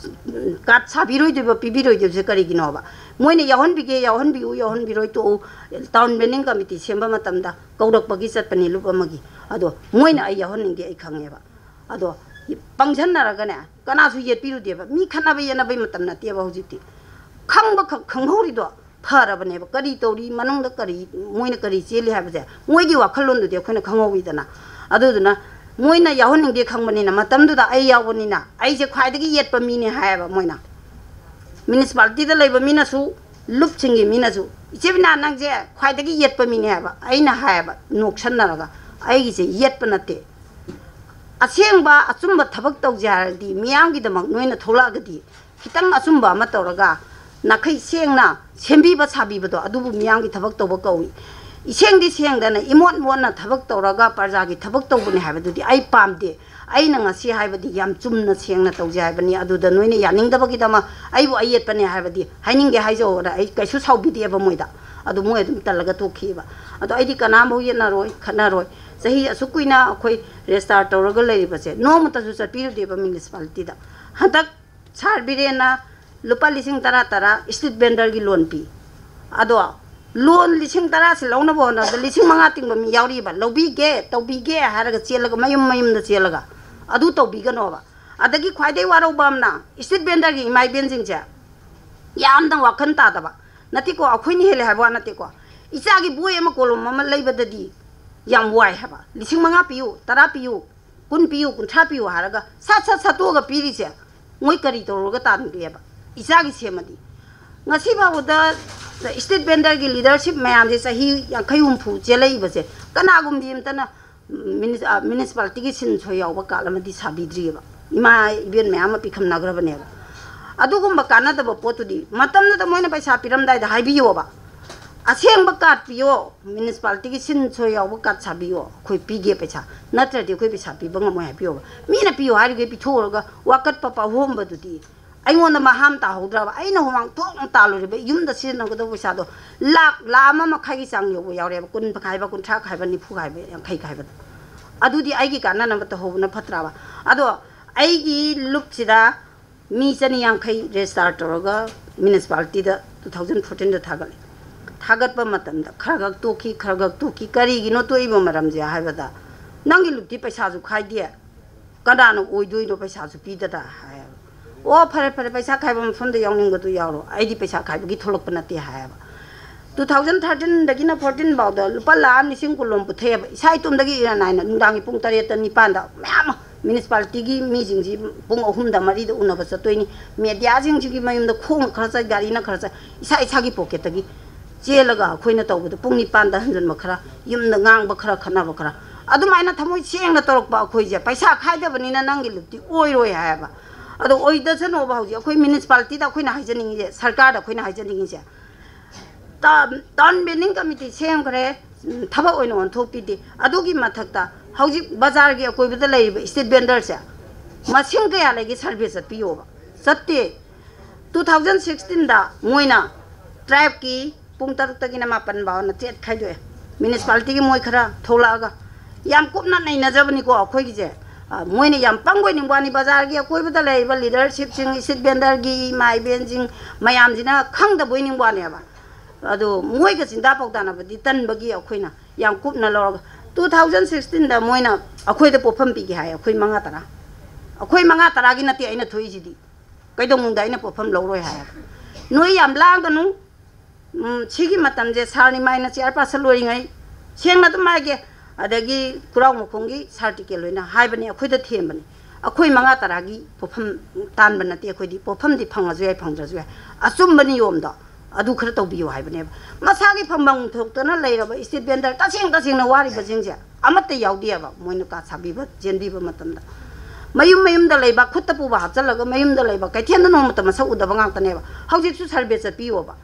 ꯎꯝ, ꯀꯥꯔꯗ ꯁꯥꯕꯤꯔꯣꯏꯗꯣꯏꯕ, ꯄꯤꯕꯤꯔꯣꯏꯗꯣꯏꯕꯁꯦ ꯀꯔꯤꯒꯤꯅꯣꯕ? ꯃꯣꯏꯅ ꯌꯥꯎꯍꯟꯕꯤꯒꯦ, ꯌꯥꯎꯍꯟꯕꯤꯌꯨ, ꯌꯥꯎꯍꯟꯕꯤꯔꯣꯏ ꯇꯣꯛꯎ꯫ ꯇꯥꯎꯟ ꯚꯦꯟꯗꯤꯡ ꯀꯃꯤꯇꯤ ꯁꯦꯝꯕ ꯃꯇꯝꯗ ꯀꯧꯔꯛꯄꯒꯤ ꯆꯠꯄꯅꯤ ꯂꯨꯞ ꯑꯃꯒꯤ꯫ ꯑꯗꯣ ꯃꯣꯏꯅ ꯑꯩ ꯌꯥꯎꯍꯟꯅꯤꯡꯗꯦ, ꯑꯩ ꯈꯪꯉꯦꯕ꯫ ꯑꯗꯣ ꯄꯪꯁꯟꯅꯔꯒꯅꯦ, ꯀꯅꯥꯁꯨ ꯌꯦꯠꯄꯤꯔꯨꯗꯦꯕ꯫ ꯃꯤ ꯈꯠꯅꯕ ꯌꯦꯠꯅꯕꯩ ꯃꯇꯝ ꯅꯠꯇꯦꯕ ꯍꯧꯖꯤꯛꯇꯤ꯫ ꯈꯪꯕ ꯈꯛ ꯈꯪꯍꯧꯔꯤꯗꯣ ꯐꯔꯕꯅꯦꯕ꯫ ꯀꯔꯤ ꯇꯧꯔꯤ, ꯃꯅꯨꯡꯗ ꯀꯔꯤ, ꯃꯣꯏꯅ ꯀꯔꯤ ꯆꯦꯜꯂꯤ ꯍꯥꯏꯕꯁꯦ ꯃꯣꯏꯒꯤ ꯋꯥꯈꯜꯂꯣꯟꯗꯨꯗꯤ ꯑꯩꯈꯣꯏꯅ ꯈꯪꯍꯧꯋꯤꯗꯅ꯫ ꯑꯗꯨꯗꯨꯅ ꯃꯣꯏꯅ ꯌꯥꯎꯍꯟꯅꯤꯡꯗꯦ ꯈꯪꯕꯅꯤꯅ, ꯃꯇꯝꯗꯨꯗ ꯑꯩ ꯌꯥꯎꯕꯅꯤꯅ, ꯑꯩꯁꯦ ꯈ꯭ꯋꯥꯏꯗꯒꯤ ꯌꯦꯠꯄ ꯃꯤꯅꯦ ꯍꯥꯏꯌꯦꯕ ꯃꯣꯏꯅ꯫ ꯃ꯭ꯌꯨꯅꯤꯁꯤꯄꯥꯂꯤꯇꯤꯗ ꯂꯩꯕ ꯃꯤꯅꯁꯨ, ꯂꯨꯞꯁꯤꯡꯒꯤ ꯃꯤꯅꯁꯨ, "ꯏꯆꯦ ꯕꯤꯅꯥ, ꯅꯪꯁꯦ ꯈ꯭ꯋꯥꯏꯗꯒꯤ ꯌꯦꯠꯄ ꯃꯤꯅꯦ" ꯍꯥꯏꯕ꯫ ꯑꯩꯅ ꯍꯥꯏꯌꯦꯕ, ꯅꯣꯛꯁꯟꯅꯔꯒ, "ꯑꯩꯒꯤꯁꯦ ꯌꯦꯠꯄ ꯅꯠꯇꯦ꯫ ꯑꯁꯦꯡꯕ ꯑꯆꯨꯝꯕ ꯊꯕꯛ ꯇꯧꯁꯦ ꯍꯥꯏꯔꯗꯤ, ꯃꯤꯌꯥꯝꯒꯤꯗꯃꯛ ꯅꯣꯏꯅ ꯊꯣꯛꯂꯛꯑꯒꯗꯤ, ꯈꯤꯇꯪ ꯑꯆꯨꯝꯕ ꯑꯃ ꯇꯧꯔꯒ, ꯅꯥꯈꯩ ꯁꯦꯡꯅ ꯁꯦꯝꯕꯤꯕ ꯁꯥꯕꯤꯕꯗꯣ, ꯑꯗꯨꯕꯨ ꯃꯤꯌꯥꯝꯒꯤ ꯊꯕꯛ ꯇꯧꯕ ꯀꯧꯏ꯫ ꯏꯁꯦꯡꯗꯤ ꯁꯦꯡꯗꯅ, ꯏꯃꯣꯠ ꯃꯣꯠꯅ ꯊꯕꯛ ꯇꯧꯔꯒ, ꯄ꯭ꯔꯖꯥꯒꯤ ꯊꯕꯛ ꯇꯧꯕꯅꯦ ꯍꯥꯏꯕꯗꯨꯗꯤ ꯑꯩ ꯄꯥꯝꯗꯦ꯫ ꯑꯩꯅ ꯉꯁꯤ ꯍꯥꯏꯕꯗꯤ ꯌꯥꯝ ꯆꯨꯝꯅ ꯁꯦꯡꯅ ꯇꯧꯖꯩ ꯍꯥꯏꯕꯅꯤ꯫ ꯑꯗꯨꯗ ꯅꯣꯏꯅ ꯌꯥꯅꯤꯡꯗꯕꯒꯤꯗꯃꯛ ꯑꯩꯕꯨ ꯑꯌꯦꯠꯄꯅꯦ ꯍꯥꯏꯕꯗꯤ ꯍꯥꯏꯅꯤꯡꯗꯦ ꯍꯥꯏꯖꯧꯅ ꯑꯩ ꯀꯩꯁꯨ ꯁꯥꯎꯕꯤꯗꯦꯕ ꯃꯣꯏꯗ꯫ ꯑꯗꯨ ꯃꯣꯏ ꯑꯗꯨꯝ ꯇꯜꯂꯒ ꯇꯣꯛꯈꯤꯑꯕ꯫ ꯑꯗꯣ ꯑꯩꯗꯤ ꯀꯅꯥꯝꯐꯥꯎ ꯌꯦꯠꯅꯔꯣꯏ, ꯈꯠꯅꯔꯣꯏ꯫ ꯆꯍꯤ ꯑꯁꯨꯛ ꯀꯨꯏꯅ ꯑꯩꯈꯣꯏ ꯔꯦꯖꯤꯁꯇꯥꯔ ꯇꯧꯔꯒ ꯂꯩꯔꯤꯕꯁꯦ ꯅꯣꯡꯃꯇꯁꯨ ꯆꯠꯄꯤꯔꯨꯗꯦꯕ ꯃ꯭ꯌꯨꯅꯤꯁꯤꯄꯥꯂꯤꯇꯤꯗ꯫ ꯍꯟꯗꯛ ꯁꯥꯔ ꯕꯤꯔꯦꯟꯅ ꯂꯨꯄꯥ ꯂꯤꯁꯤꯡ ꯇꯔꯥ ꯇꯔꯥ ꯁ꯭ꯇ꯭ꯔꯤꯠ ꯚꯦꯟꯗꯔꯒꯤ ꯂꯣꯟ ꯄꯤ꯫ ꯑꯗꯣ ꯂꯣꯟ ꯂꯤꯁꯤꯡ ꯇꯔꯥꯁꯦ ꯂꯧꯅꯕ ꯍꯣꯠꯅꯕꯗ ꯂꯤꯁꯤꯡ ꯃꯉꯥ ꯇꯤꯡꯕ ꯃꯤ ꯌꯥꯎꯔꯤꯕ꯫ "ꯂꯧꯕꯤꯒꯦ, ꯇꯧꯕꯤꯒꯦ" ꯍꯥꯏꯔꯒ ꯆꯦꯜꯂꯒ, ꯃꯌꯨꯝ ꯃꯌꯨꯝꯗ ꯆꯦꯜꯂꯒ꯫ ꯑꯗꯨ ꯇꯧꯕꯤꯒꯅꯣꯕ꯫ ꯑꯗꯒꯤ ꯈ꯭ꯋꯥꯏꯗꯒꯤ ꯋꯥꯔꯧꯕ ꯑꯃꯅ, ꯁ꯭ꯇ꯭ꯔꯤꯠ ꯚꯦꯟꯗꯔꯒꯤ ꯏꯃꯥ ꯏꯕꯦꯟꯁꯤꯡꯁꯦ ꯌꯥꯝꯅ ꯋꯥꯈꯜ ꯇꯥꯗꯕ꯫ ꯅꯠꯇꯦꯀꯣ, ꯑꯩꯈꯣꯏꯅ ꯍꯦꯜꯂꯦ ꯍꯥꯏꯕ ꯋꯥ ꯅꯠꯇꯦꯀꯣ꯫ ꯏꯆꯥꯒꯤ ꯕꯣꯏ ꯑꯃ ꯀꯣꯂꯣꯝ ꯑꯃ ꯂꯩꯕꯗꯗꯤ ꯌꯥꯝ ꯋꯥꯏ ꯍꯥꯏꯕ꯫ ꯂꯤꯁꯤꯡ ꯃꯉꯥ ꯄꯤꯌꯨ, ꯇꯔꯥ ꯄꯤꯌꯨ, ꯀꯨꯟ ꯄꯤꯌꯨ, ꯀꯨꯟꯊ꯭ꯔꯥ ꯄꯤꯌꯨ ꯍꯥꯏꯔꯒ ꯁꯠ ꯁꯠ ꯁꯠꯇꯣꯛꯑꯒ ꯄꯤꯔꯤꯁꯦ ꯃꯣꯏ ꯀꯔꯤ ꯇꯧꯔꯒ ꯇꯥꯟꯒꯦꯕ? ꯏꯆꯥꯒꯤ ꯁꯦꯝꯃꯗꯤ꯫ ꯉꯁꯤ ꯐꯥꯎꯕꯗ state vendorꯒꯤ leadership ꯃꯌꯥꯝꯁꯦ ꯆꯍꯤ ꯌꯥꯡꯈꯩ ꯍꯨꯝꯐꯨ ꯆꯦꯜꯂꯛꯏꯕꯁꯦ ꯀꯅꯥꯒꯨꯝꯕꯗꯤ ꯑꯝꯇꯅ ꯃꯤꯅꯤꯁ-, ꯑ, municipalityꯒꯤ ꯁꯤꯟ ꯁꯣꯏ ꯌꯥꯎꯕ ꯀꯥꯔꯗ ꯑꯃꯗꯤ ꯁꯥꯕꯤꯗ꯭ꯔꯤꯑꯕ꯫ ꯏꯃꯥ ꯏꯕꯦꯟ ꯃꯌꯥꯝ ꯑꯃ ꯄꯤꯈꯝꯅꯈ꯭ꯔꯕꯅꯦꯕ꯫ ꯑꯗꯨꯒꯨꯝꯕ ꯀꯥꯟꯅꯗꯕ ꯄꯣꯠꯇꯨꯗꯤ ꯃꯇꯝꯗꯨꯗ ꯃꯣꯏꯅ ꯄꯩꯁꯥ ꯄꯤꯔꯝꯗꯥꯏꯗ ꯍꯥꯏꯕꯤꯌꯣꯕ, "ꯑꯁꯦꯡꯕ ꯀꯥꯔꯗ ꯄꯤꯌꯣ, municipalityꯒꯤ ꯁꯤꯟ ꯁꯣꯏ ꯌꯥꯎꯕ ꯀꯥꯔꯗ ꯁꯥꯕꯤꯌꯣ, ꯑꯩꯈꯣꯏ ꯄꯤꯒꯦ ꯄꯩꯁꯥ, ꯅꯠꯇ꯭ꯔꯗꯤ ꯑꯩꯈꯣꯏ ꯄꯩꯁꯥ ꯄꯤꯕ ꯉꯝꯃꯣꯏ" ꯍꯥꯏꯕꯤꯌꯣꯕ꯫ ꯃꯤꯅ ꯄꯤꯌꯣ ꯍꯥꯏꯔꯤꯈꯩ ꯄꯤꯊꯣꯛꯎꯔꯒ ꯋꯥꯀꯠꯄ ꯄꯥꯎꯍꯣꯝꯕꯗꯨꯗꯤ ꯑꯩꯉꯣꯟꯗ ꯃꯍꯥꯝ ꯇꯥꯍꯧꯗ꯭ꯔꯕ? ꯑꯩꯅ ꯍꯨꯃꯥꯡ ꯊꯣꯛꯅ ꯇꯥꯜꯂꯨꯔꯤꯕ ꯌꯨꯝꯗ ꯁꯤꯖꯤꯟꯅꯒꯗꯧꯕ ꯄꯩꯁꯥꯗꯣ ꯂꯥꯛ, ꯂꯥꯛ ꯑꯃ ꯃꯈꯥꯏꯒꯤ ꯆꯥꯡ ꯌꯧꯕ ꯌꯥꯎꯔꯦꯕ, ꯀꯨꯟ ꯈꯥꯏꯕ, ꯀꯨꯟꯊ꯭ꯔꯥ ꯈꯥꯏꯕ, ꯅꯤꯐꯨ ꯈꯥꯏꯕ, ꯌꯥꯡꯈꯩ ꯈꯥꯏꯕꯗ꯫ ꯑꯗꯨꯗꯤ ꯑꯩꯒꯤ ꯀꯥꯟꯅꯅꯕ ꯇꯧꯍꯧꯕꯅ ꯐꯠꯇ꯭ꯔꯕ? ꯑꯗꯣ ꯑꯩꯒꯤ ꯂꯨꯞꯁꯤꯗ ꯃꯤ ꯆꯅꯤ ꯌꯥꯡꯈꯩ register ꯇꯧꯔꯒ municipalityꯗ two thousand fourteenꯗ ꯊꯥꯒꯠꯂꯦ꯫ ꯊꯥꯒꯠꯄ ꯃꯇꯝꯗ ꯈꯔ ꯈꯛ ꯇꯣꯛꯈꯤ, ꯈꯔ ꯈꯛ ꯇꯣꯛꯈꯤ꯫ ꯀꯔꯤꯒꯤꯅꯣ ꯇꯣꯛꯏꯕ ꯃꯔꯝꯁꯦ ꯍꯥꯏꯕꯗ, "ꯅꯪꯒꯤ ꯂꯨꯞꯇꯤ ꯄꯩꯁꯥꯁꯨ ꯈꯥꯏꯗꯦ, ꯀꯅꯥꯅ ꯑꯣꯏꯗꯣꯏꯅꯣ ꯄꯩꯁꯥꯁꯨ ꯄꯤꯗꯅ?" ꯍꯥꯏꯌꯦꯕ꯫ "ꯑꯣ, ꯐꯔꯦ, ꯐꯔꯦ, ꯄꯩꯁꯥ ꯈꯥꯏꯕ ꯃꯐꯝꯗ ꯌꯥꯎꯅꯤꯡꯕꯗꯨ ꯌꯥꯎꯔꯣ, ꯑꯩꯗꯤ ꯄꯩꯁꯥ ꯈꯥꯏꯕꯒꯤ ꯊꯣꯛꯂꯛꯄ ꯅꯠꯇꯦ" ꯍꯥꯏꯌꯦꯕ꯫ Two thousand thirteenꯗꯒꯤꯅ fourteen ꯐꯥꯎꯗ ꯂꯨꯄꯥ ꯂꯥꯈ ꯑꯃ ꯂꯤꯁꯤꯡ ꯀꯨꯟꯂꯣꯝ ꯄꯨꯊꯩꯑꯕ꯫ ꯏꯁꯥ ꯏꯇꯣꯝꯗꯒꯤ ꯏꯔꯥꯟ ꯍꯥꯏꯅ ꯅꯨꯡꯗꯥꯡꯒꯤ ꯄꯨꯡ ꯇꯔꯦꯠꯇ ꯅꯤꯄꯥꯟꯗ ꯃꯌꯥꯝ ꯑꯃ municipalityꯒꯤ ꯃꯤꯁꯤꯡꯁꯤ ꯄꯨꯡ ꯑꯍꯨꯝꯗ ꯃꯔꯤꯗ ꯎꯅꯕ ꯆꯠꯇꯣꯏꯅꯤ꯫ Mediaꯁꯤꯡꯁꯤꯒꯤ ꯃꯌꯨꯝꯗ ꯈꯣꯡꯅ ꯈꯔ ꯆꯠ, ꯒꯥꯔꯤꯅ ꯈꯔ ꯆꯠ, ꯏꯁꯥ ꯏꯁꯥꯒꯤ pocketꯇꯒꯤ ꯆꯦꯜꯂꯒ ꯑꯩꯈꯣꯏꯅ ꯇꯧꯕꯗ ꯄꯨꯡ ꯅꯤꯄꯥꯟꯗ ꯍꯟꯖꯤꯟꯕ ꯈꯔ, ꯌꯨꯝꯗ ꯉꯥꯡꯕ ꯈꯔ, ꯈꯠꯅꯕ ꯈꯔ, ꯑꯗꯨꯃꯥꯏꯅ ꯊꯃꯣꯏ ꯁꯦꯡꯅ ꯇꯧꯔꯛꯄ ꯑꯩꯈꯣꯏꯁꯦ ꯄꯩꯁꯥ ꯈꯥꯏꯗꯕꯅꯤꯅ ꯅꯪꯒꯤ ꯂꯨꯞꯇꯤ ꯑꯣꯏꯔꯣꯏ ꯍꯥꯏꯌꯦꯕ꯫ ꯑꯗꯣ ꯑꯣꯏꯗꯁꯅꯣꯕ, ꯍꯧꯖꯤꯛ ꯑꯩꯈꯣꯏ municipalityꯗ ꯑꯩꯈꯣꯏꯅ ꯍꯥꯏꯖꯅꯤꯡꯉꯤꯁꯦ, ꯁꯔꯀꯥꯔꯗ ꯑꯩꯈꯣꯏꯅ ꯍꯥꯏꯖꯅꯤꯡꯉꯤꯁꯦ, ꯇꯥ-, town building committee ꯁꯦꯝꯈ꯭ꯔꯦ, ꯎꯝ, ꯊꯕꯛ ꯑꯣꯏꯅ ꯑꯣꯟꯊꯣꯛꯄꯤꯗꯦ꯫ ꯑꯗꯨꯒꯤ ꯃꯊꯛꯇ ꯍꯧꯖꯤꯛ ꯕꯖꯥꯔꯒꯤ ꯑꯀꯣꯏꯕꯗ ꯂꯩꯔꯤꯕ state vendorꯁꯦ ꯃꯁꯤꯡ ꯀꯌꯥ ꯂꯩꯒꯦ survey ꯆꯠꯄꯤꯌꯣꯕ꯫ ꯆꯠꯇꯦ꯫ Two thousand sixteenꯗ ꯃꯣꯏꯅ tribeꯀꯤ ꯄꯨꯡ ꯇꯔꯨꯛꯇꯒꯤꯅ ꯃꯥꯄꯟ ꯐꯥꯎꯅ ꯆꯦꯠ ꯈꯥꯏꯗꯣꯛꯑꯦ꯫ Municipalityꯒꯤ ꯃꯣꯏ ꯈꯔ ꯊꯣꯛꯂꯛꯑꯒ ꯌꯥꯝ ꯀꯨꯞꯅ ꯅꯩꯅꯖꯕꯅꯤꯀꯣ ꯑꯩꯈꯣꯏꯒꯤꯁꯦ꯫ ꯑ, ꯃꯣꯏꯅ ꯌꯥꯝ ꯄꯪꯕꯣꯏ ꯅꯤꯡꯕ ꯋꯥꯅꯤ, ꯕꯖꯥꯔꯒꯤ ꯑꯀꯣꯏꯕꯗ ꯂꯩꯔꯤꯕ leadershipꯁꯤꯡ, street vendorꯒꯤ ꯏꯃꯥ ꯏꯕꯦꯟꯁꯤꯡ ꯃꯌꯥꯝꯁꯤꯅ ꯈꯪꯗꯕꯣꯏ ꯅꯤꯡꯕ ꯋꯥꯅꯦꯕ꯫ ꯑꯗꯣ ꯃꯣꯏꯒ ꯆꯤꯟꯗꯥ ꯄꯥꯎꯗꯥꯅꯕꯗꯤ ꯇꯟꯕꯒꯤ ꯑꯩꯈꯣꯏꯅ ꯌꯥꯝ ꯀꯨꯞꯅ ꯂꯧꯔꯒ, two thousand sixteenꯗ ꯃꯣꯏꯅ ꯑꯩꯈꯣꯏꯗ ꯄꯣꯠꯐꯝ ꯄꯤꯒꯦ ꯍꯥꯏ, ꯑꯩꯈꯣꯏ ꯃꯉꯥ ꯇꯔꯥ꯫ ꯑꯩꯈꯣꯏ ꯃꯉꯥ ꯇꯔꯥꯒꯤ ꯅꯠꯇꯦ ꯑꯩꯅ ꯊꯣꯛꯏꯁꯤꯗꯤ, ꯀꯩꯗꯧꯅꯨꯡꯗ ꯑꯩꯅ ꯄꯣꯠꯐꯝ ꯂꯧꯔꯣꯏ ꯍꯥꯏ꯫ ꯅꯣꯏ ꯌꯥꯝ ꯂꯥꯡꯒꯅꯨ, ꯎꯝ, ꯁꯤꯒꯤ ꯃꯇꯝꯁꯦ ꯁꯥꯔꯅꯤ ꯃꯥꯏꯅ ꯆꯤꯌꯥꯔ ꯄꯥꯁꯟ ꯂꯣꯏꯔꯤꯉꯩ, ꯁꯦꯡꯅ ꯑꯗꯨꯝ ꯍꯥꯏꯒꯦ, ꯑꯗꯒꯤ ꯈꯨꯔꯥꯎ ꯃꯈꯣꯡꯒꯤ ꯁꯥꯔ ꯇꯤꯀꯦꯜ ꯍꯣꯏꯅ ꯍꯥꯏꯕꯅꯤ, ꯑꯩꯈꯣꯏꯗ ꯊꯦꯝꯕꯅꯤ, ꯑꯩꯈꯣꯏ ꯃꯉꯥ ꯇꯔꯥꯒꯤ ꯄꯣꯠꯐꯝ ꯇꯥꯟꯕ ꯅꯠꯇꯦ, ꯑꯩꯈꯣꯏꯗꯤ ꯄꯣꯠꯐꯝꯗꯤ ꯐꯪꯉꯁꯨ ꯌꯥꯏ, ꯐꯪꯗ꯭ꯔꯁꯨ ꯌꯥꯏ, ꯑꯆꯨꯝꯕ ꯅꯤꯌꯣꯝꯗꯣ ꯑꯗꯨ ꯈꯔ ꯇꯧꯕꯤꯌꯨ ꯍꯥꯏꯕꯅꯦꯕ꯫ ꯃꯁꯥꯒꯤ ꯐꯪꯐꯝ ꯊꯣꯛꯇꯅ ꯂꯩꯔꯕ ꯏꯁꯇ꯭ꯔꯤꯠ ꯚꯦꯟꯗꯔ, ꯇꯁꯦꯡ ꯇꯁꯦꯡꯅ ꯋꯥꯔꯤꯕꯁꯤꯡꯁꯦ ꯑꯃꯠꯇ ꯌꯥꯎꯗꯦꯕ꯫ ꯃꯣꯏꯅ ꯀꯥ ꯁꯥꯕꯤꯕ, ꯆꯦꯟꯕꯤꯕ ꯃꯇꯝꯗ ꯃꯌꯨꯝ ꯃꯌꯨꯝꯗ ꯂꯩꯕ, ꯈꯨꯠꯇ ꯄꯨꯕ ꯍꯥꯞꯆꯜꯂꯒ ꯃꯌꯨꯝꯗ ꯂꯩꯕ, ꯀꯩꯊꯦꯜꯗ ꯅꯣꯡꯃꯇ ꯃꯁꯛ ꯎꯗꯕ ꯉꯥꯛꯇꯅꯦꯕ꯫ ꯍꯧꯖꯤꯛꯁꯨ ꯁꯔꯚꯦ ꯆꯠꯄꯤꯌꯣꯕ꯫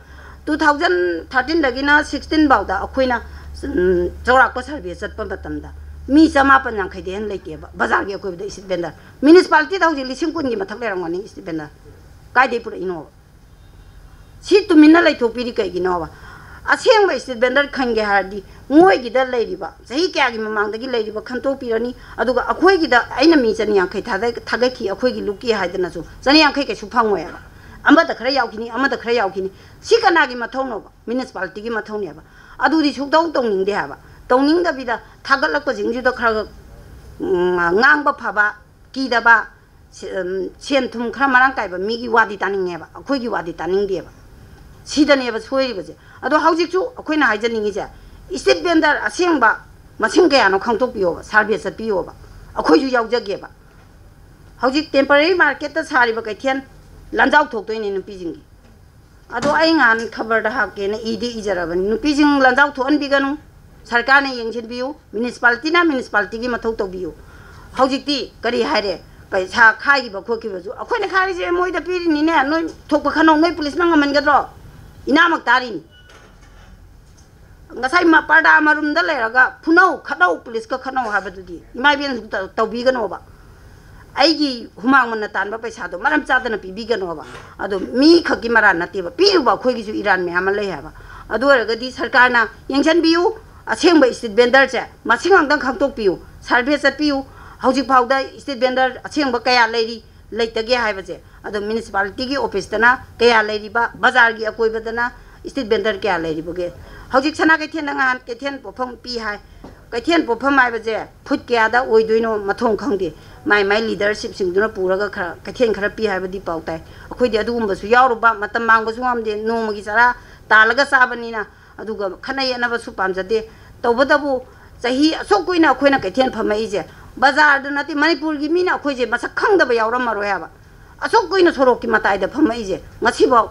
ꯇꯨ ꯊꯥꯎꯖꯟ ꯊꯥꯔꯇꯤꯟꯗꯒꯤꯅ ꯁꯤꯛꯁꯇꯤꯟ ꯐꯥꯎꯗ ꯑꯩꯈꯣꯏꯅ, ꯎꯝ, ꯆꯥꯎꯔꯥꯛꯄ ꯁꯔꯚꯦ ꯆꯠꯄ ꯃꯇꯝꯗ ꯃꯤ ꯆꯃꯥꯄꯟ ꯌꯥꯡꯈꯩꯗꯩ ꯍꯦꯟꯅ ꯂꯩꯇꯦꯕ ꯕꯖꯥꯔꯒꯤ ꯑꯀꯣꯏꯕꯗ ꯏꯁꯇ꯭ꯔꯤꯠ ꯚꯦꯟꯗꯔ꯫ ꯃ꯭ꯌꯨꯅꯤꯁꯤꯄꯥꯂꯤꯇꯤꯗ ꯍꯧꯖꯤꯛ ꯂꯤꯁꯤꯡ ꯀꯨꯟꯒꯤ ꯃꯊꯛ ꯂꯩꯔꯝꯒꯅꯤ ꯏꯁꯇ꯭ꯔꯤꯠ ꯚꯦꯟꯗꯔ꯫ ꯀꯥꯏꯗꯩ ꯄꯨꯔꯛꯏꯅꯣꯕ? ꯁꯤ ꯇꯨꯃꯤꯟꯅ ꯂꯩꯊꯣꯛꯄꯤꯔꯤ ꯀꯩꯒꯤꯅꯣꯕ? ꯑꯁꯦꯡꯕ ꯏꯁꯇ꯭ꯔꯤꯠ ꯚꯦꯟꯗꯔ ꯈꯟꯒꯦ ꯍꯥꯏꯔꯗꯤ ꯃꯣꯏꯒꯤꯗ ꯂꯩꯔꯤꯕ, ꯆꯍꯤ ꯀꯌꯥꯒꯤ ꯃꯃꯥꯡꯗꯒꯤ ꯂꯩꯔꯤꯕ ꯈꯟꯇꯣꯛꯄꯤꯔꯅꯤ, ꯑꯗꯨꯒ ꯑꯩꯈꯣꯏꯒꯤꯗ ꯑꯩꯅ ꯃꯤ ꯆꯅꯤ ꯌꯥꯡꯈꯩ ꯊꯥꯗ-, ꯊꯥꯒꯠꯈꯤ, ꯑꯩꯈꯣꯏꯒꯤ ꯂꯨꯞꯀꯤ ꯍꯥꯏꯗꯅꯁꯨ ꯆꯅꯤ ꯌꯥꯡꯈꯩ ꯀꯩꯁꯨ ꯐꯪꯉꯣꯏꯕ꯫ ꯑꯃꯗ ꯈꯔ ꯌꯥꯎꯈꯤꯅꯤ, ꯑꯃꯗ ꯈꯔ ꯌꯥꯎꯈꯤꯅꯤ꯫ ꯁꯤ ꯀꯅꯥꯒꯤ ꯃꯊꯧꯅꯣꯕ? ꯃ꯭ꯌꯨꯅꯤꯁꯤꯄꯥꯂꯤꯇꯤꯒꯤ ꯃꯊꯧꯅꯦꯕ꯫ ꯑꯗꯨꯗꯤ ꯁꯨꯛꯇꯧ ꯇꯧꯅꯤꯡꯗꯦ ꯍꯥꯏꯕ꯫ ꯇꯧꯅꯤꯡꯗꯕꯤꯗ ꯊꯥꯒꯠꯂꯛꯄꯁꯤꯡꯁꯤꯗ ꯈꯔ, ꯎꯝ, ꯉꯥꯡꯕ ꯐꯕ, ꯀꯤꯗꯕ, ꯁꯦ-, ꯎꯝ, ꯁꯦꯟ ꯊꯨꯝ ꯈꯔ ꯃꯔꯥꯡ ꯀꯥꯏꯕ ꯃꯤꯒꯤ ꯋꯥꯗꯤ ꯇꯥꯅꯤꯡꯉꯦꯕ, ꯑꯩꯈꯣꯏꯒꯤ ꯋꯥꯗꯤ ꯇꯥꯅꯤꯡꯗꯦꯕ꯫ ꯁꯤꯗꯅꯦꯕ ꯁꯣꯏꯔꯤꯕꯁꯦ꯫ ꯑꯗꯣ ꯍꯧꯖꯤꯛꯁꯨ ꯑꯩꯈꯣꯏꯅ ꯍꯥꯏꯖꯅꯤꯡꯉꯤꯁꯦ, ꯏꯁꯇ꯭ꯔꯤꯠ ꯚꯦꯟꯗꯔ ꯑꯁꯦꯡꯕ ꯃꯁꯤꯡ ꯀꯌꯥꯅꯣ ꯈꯪꯗꯣꯛꯄꯤꯌꯣꯕ, ꯁꯔꯚꯦ ꯆꯠꯄꯤꯌꯣꯕ, ꯑꯩꯈꯣꯏꯁꯨ ꯌꯥꯎꯖꯒꯦꯕ꯫ ꯍꯧꯖꯤꯛ ꯇꯦꯝꯄꯔꯔꯤ ꯃꯥꯔꯀꯦꯠꯇ ꯁꯥꯔꯤꯕ ꯀꯩꯊꯦꯜ ꯂꯥꯟꯖꯥꯎ ꯊꯣꯛꯇꯣꯏꯅꯦ ꯅꯨꯄꯤꯁꯤꯡꯒꯤ꯫ ꯑꯗꯣ ꯑꯩ ꯉꯍꯥꯟ ꯈꯕꯔꯗ ꯍꯥꯞꯀꯦꯅ ꯏꯗꯤ ꯏꯖꯔꯕꯅꯤ, ꯅꯨꯄꯤꯁꯤꯡ ꯂꯥꯟꯖꯥꯎ ꯊꯣꯛꯍꯟꯕꯤꯒꯅꯨ, ꯁꯔꯀꯥꯔꯅ ꯌꯦꯡꯁꯤꯟꯕꯤꯌꯨ, ꯃ꯭ꯌꯨꯅꯤꯁꯤꯄꯥꯂꯤꯇꯤꯅ ꯃ꯭ꯌꯨꯅꯤꯁꯤꯄꯥꯂꯤꯇꯤꯒꯤ ꯃꯊꯧ ꯇꯧꯕꯤꯌꯨ꯫ ꯍꯧꯖꯤꯛꯇꯤ ꯀꯔꯤ ꯍꯥꯏꯔꯦ? ꯄꯩꯁꯥ ꯈꯥꯏꯈꯤꯕ ꯈꯣꯠꯈꯤꯕꯁꯨ ꯑꯩꯈꯣꯏꯅ ꯈꯥꯏꯔꯤꯁꯦ ꯃꯣꯏꯗ ꯄꯤꯔꯤꯅꯤꯅꯦ, ꯅꯣꯏ ꯊꯣꯛꯄ ꯈꯟꯅꯧ, ꯅꯣꯏ ꯄꯨꯂꯤꯁꯅ ꯉꯝꯍꯟꯒꯗ꯭ꯔꯣ? ꯏꯅꯥꯃꯛ ꯇꯥꯔꯤꯅꯤ꯫ ꯉꯁꯥꯏ ꯃ-, ꯄꯔꯗꯥ ꯃꯔꯨꯝꯗ ꯂꯩꯔꯒ ꯐꯨꯅꯧ, ꯈꯠꯅꯧ, ꯄꯨꯂꯤꯁꯀ ꯈꯠꯅꯧ ꯍꯥꯏꯕꯗꯨꯗꯤ ꯏꯃꯥ ꯏꯕꯦꯟ ꯇꯧ-, ꯇꯧꯕꯤꯒꯅꯣꯕ꯫ ꯑꯩꯒꯤ ꯍꯨꯃꯥꯡ ꯃꯟꯅ ꯇꯥꯟꯕ ꯄꯩꯁꯥꯗꯣ ꯃꯔꯝ ꯆꯥꯗꯅ ꯄꯤꯕꯤꯒꯅꯣꯕ꯫ ꯑꯗꯣ ꯃꯤ ꯈꯛꯀꯤ ꯃꯔꯥꯟ ꯅꯠꯇꯦꯕ, ꯄꯤꯔꯨꯕ ꯑꯩꯈꯣꯏꯒꯤꯁꯨ ꯏꯔꯥꯟ ꯃꯌꯥꯝ ꯑꯃ ꯂꯩ ꯍꯥꯏꯕ꯫ ꯑꯗꯨ ꯑꯣꯏꯔꯒꯗꯤ ꯁꯔꯀꯥꯔꯅ ꯌꯦꯡꯁꯤꯟꯕꯤꯌꯨ, ꯑꯁꯦꯡꯕ ꯏꯁꯇ꯭ꯔꯤꯠ ꯚꯦꯟꯗꯔꯁꯦ ꯃꯁꯤꯡ ꯑꯃꯇꯪ ꯈꯪꯗꯣꯛꯄꯤꯌꯨ, ꯁꯔꯚꯦ ꯆꯠꯄꯤꯌꯨ꯫ ꯍꯧꯖꯤꯛ ꯐꯥꯎꯗ ꯏꯁꯇ꯭ꯔꯤꯠ ꯚꯦꯟꯗꯔ ꯑꯁꯦꯡꯕ ꯀꯌꯥ ꯂꯩꯔꯤ, ꯂꯩꯇꯒꯦ ꯍꯥꯏꯕꯁꯦ꯫ ꯑꯗꯣ ꯃ꯭ꯌꯨꯅꯤꯁꯤꯄꯥꯂꯤꯇꯤꯒꯤ ꯑꯣꯐꯤꯁꯇꯅ ꯀꯌꯥ ꯂꯩꯔꯤꯕ, ꯕꯖꯥꯔꯒꯤ ꯑꯀꯣꯏꯕꯗ ꯏꯁꯇ꯭ꯔꯤꯠ ꯚꯦꯟꯗꯔ ꯀꯌꯥ ꯂꯩꯔꯤꯕꯒꯦ? ꯍꯧꯖꯤꯛ ꯁꯅꯥ ꯀꯩꯊꯦꯜꯗ ꯉꯍꯥꯟ ꯀꯩꯊꯦꯜ ꯄꯣꯠꯐꯝ ꯄꯤ ꯍꯥꯏ꯫ ꯀꯩꯊꯦꯜ ꯄꯣꯠꯐꯝ ꯍꯥꯏꯕꯁꯦ ꯐꯨꯠ ꯀꯌꯥꯗ ꯑꯣꯏꯗꯣꯏꯅꯣ ꯃꯊꯣꯡ ꯈꯪꯗꯦ꯫ ꯃꯥꯏ ꯃꯥꯏ ꯂꯤꯗꯔꯁꯤꯞꯁꯤꯡꯗꯨꯅ ꯄꯨꯔꯒ ꯈꯔ ꯀꯩꯊꯦꯜ ꯈꯔ ꯄꯤ ꯍꯥꯏꯕꯗꯤ ꯄꯥꯎ ꯇꯥꯏ꯫ ꯑꯩꯈꯣꯏꯗꯤ ꯑꯗꯨꯒꯨꯝꯕꯁꯨ ꯌꯥꯎꯔꯨꯕ, ꯃꯇꯝ ꯃꯥꯡꯕꯁꯨ ꯉꯝꯗꯦ꯫ ꯅꯣꯡꯃꯒꯤ ꯆꯔꯥ ꯇꯥꯜꯂꯒ ꯆꯥꯕꯅꯤꯅ꯫ ꯑꯗꯨꯒ ꯈꯠꯅ ꯌꯦꯠꯅꯕꯁꯨ ꯄꯥꯝꯖꯗꯦ꯫ ꯇꯧꯕꯇꯕꯨ ꯆꯍꯤ ꯑꯁꯨꯛ ꯀꯨꯏꯅ ꯑꯩꯈꯣꯏꯅ ꯀꯩꯊꯦꯜ ꯐꯝꯃꯛꯏꯁꯦ, ꯕꯖꯥꯔꯗ ꯅꯠꯇꯦ, ꯃꯅꯤꯄꯨꯔꯒꯤ ꯃꯤꯅ ꯑꯩꯈꯣꯏꯁꯦ ꯃꯁꯛ ꯈꯪꯗꯕ ꯌꯥꯎꯔꯝꯃꯔꯣꯏ ꯍꯥꯏꯕ꯫ ꯑꯁꯨꯛ ꯀꯨꯏꯅ ꯁꯣꯔꯣꯛꯀꯤ ꯃꯇꯥꯏꯗ ꯐꯝꯃꯛꯏꯁꯦ, ꯉꯁꯤꯐꯥꯎ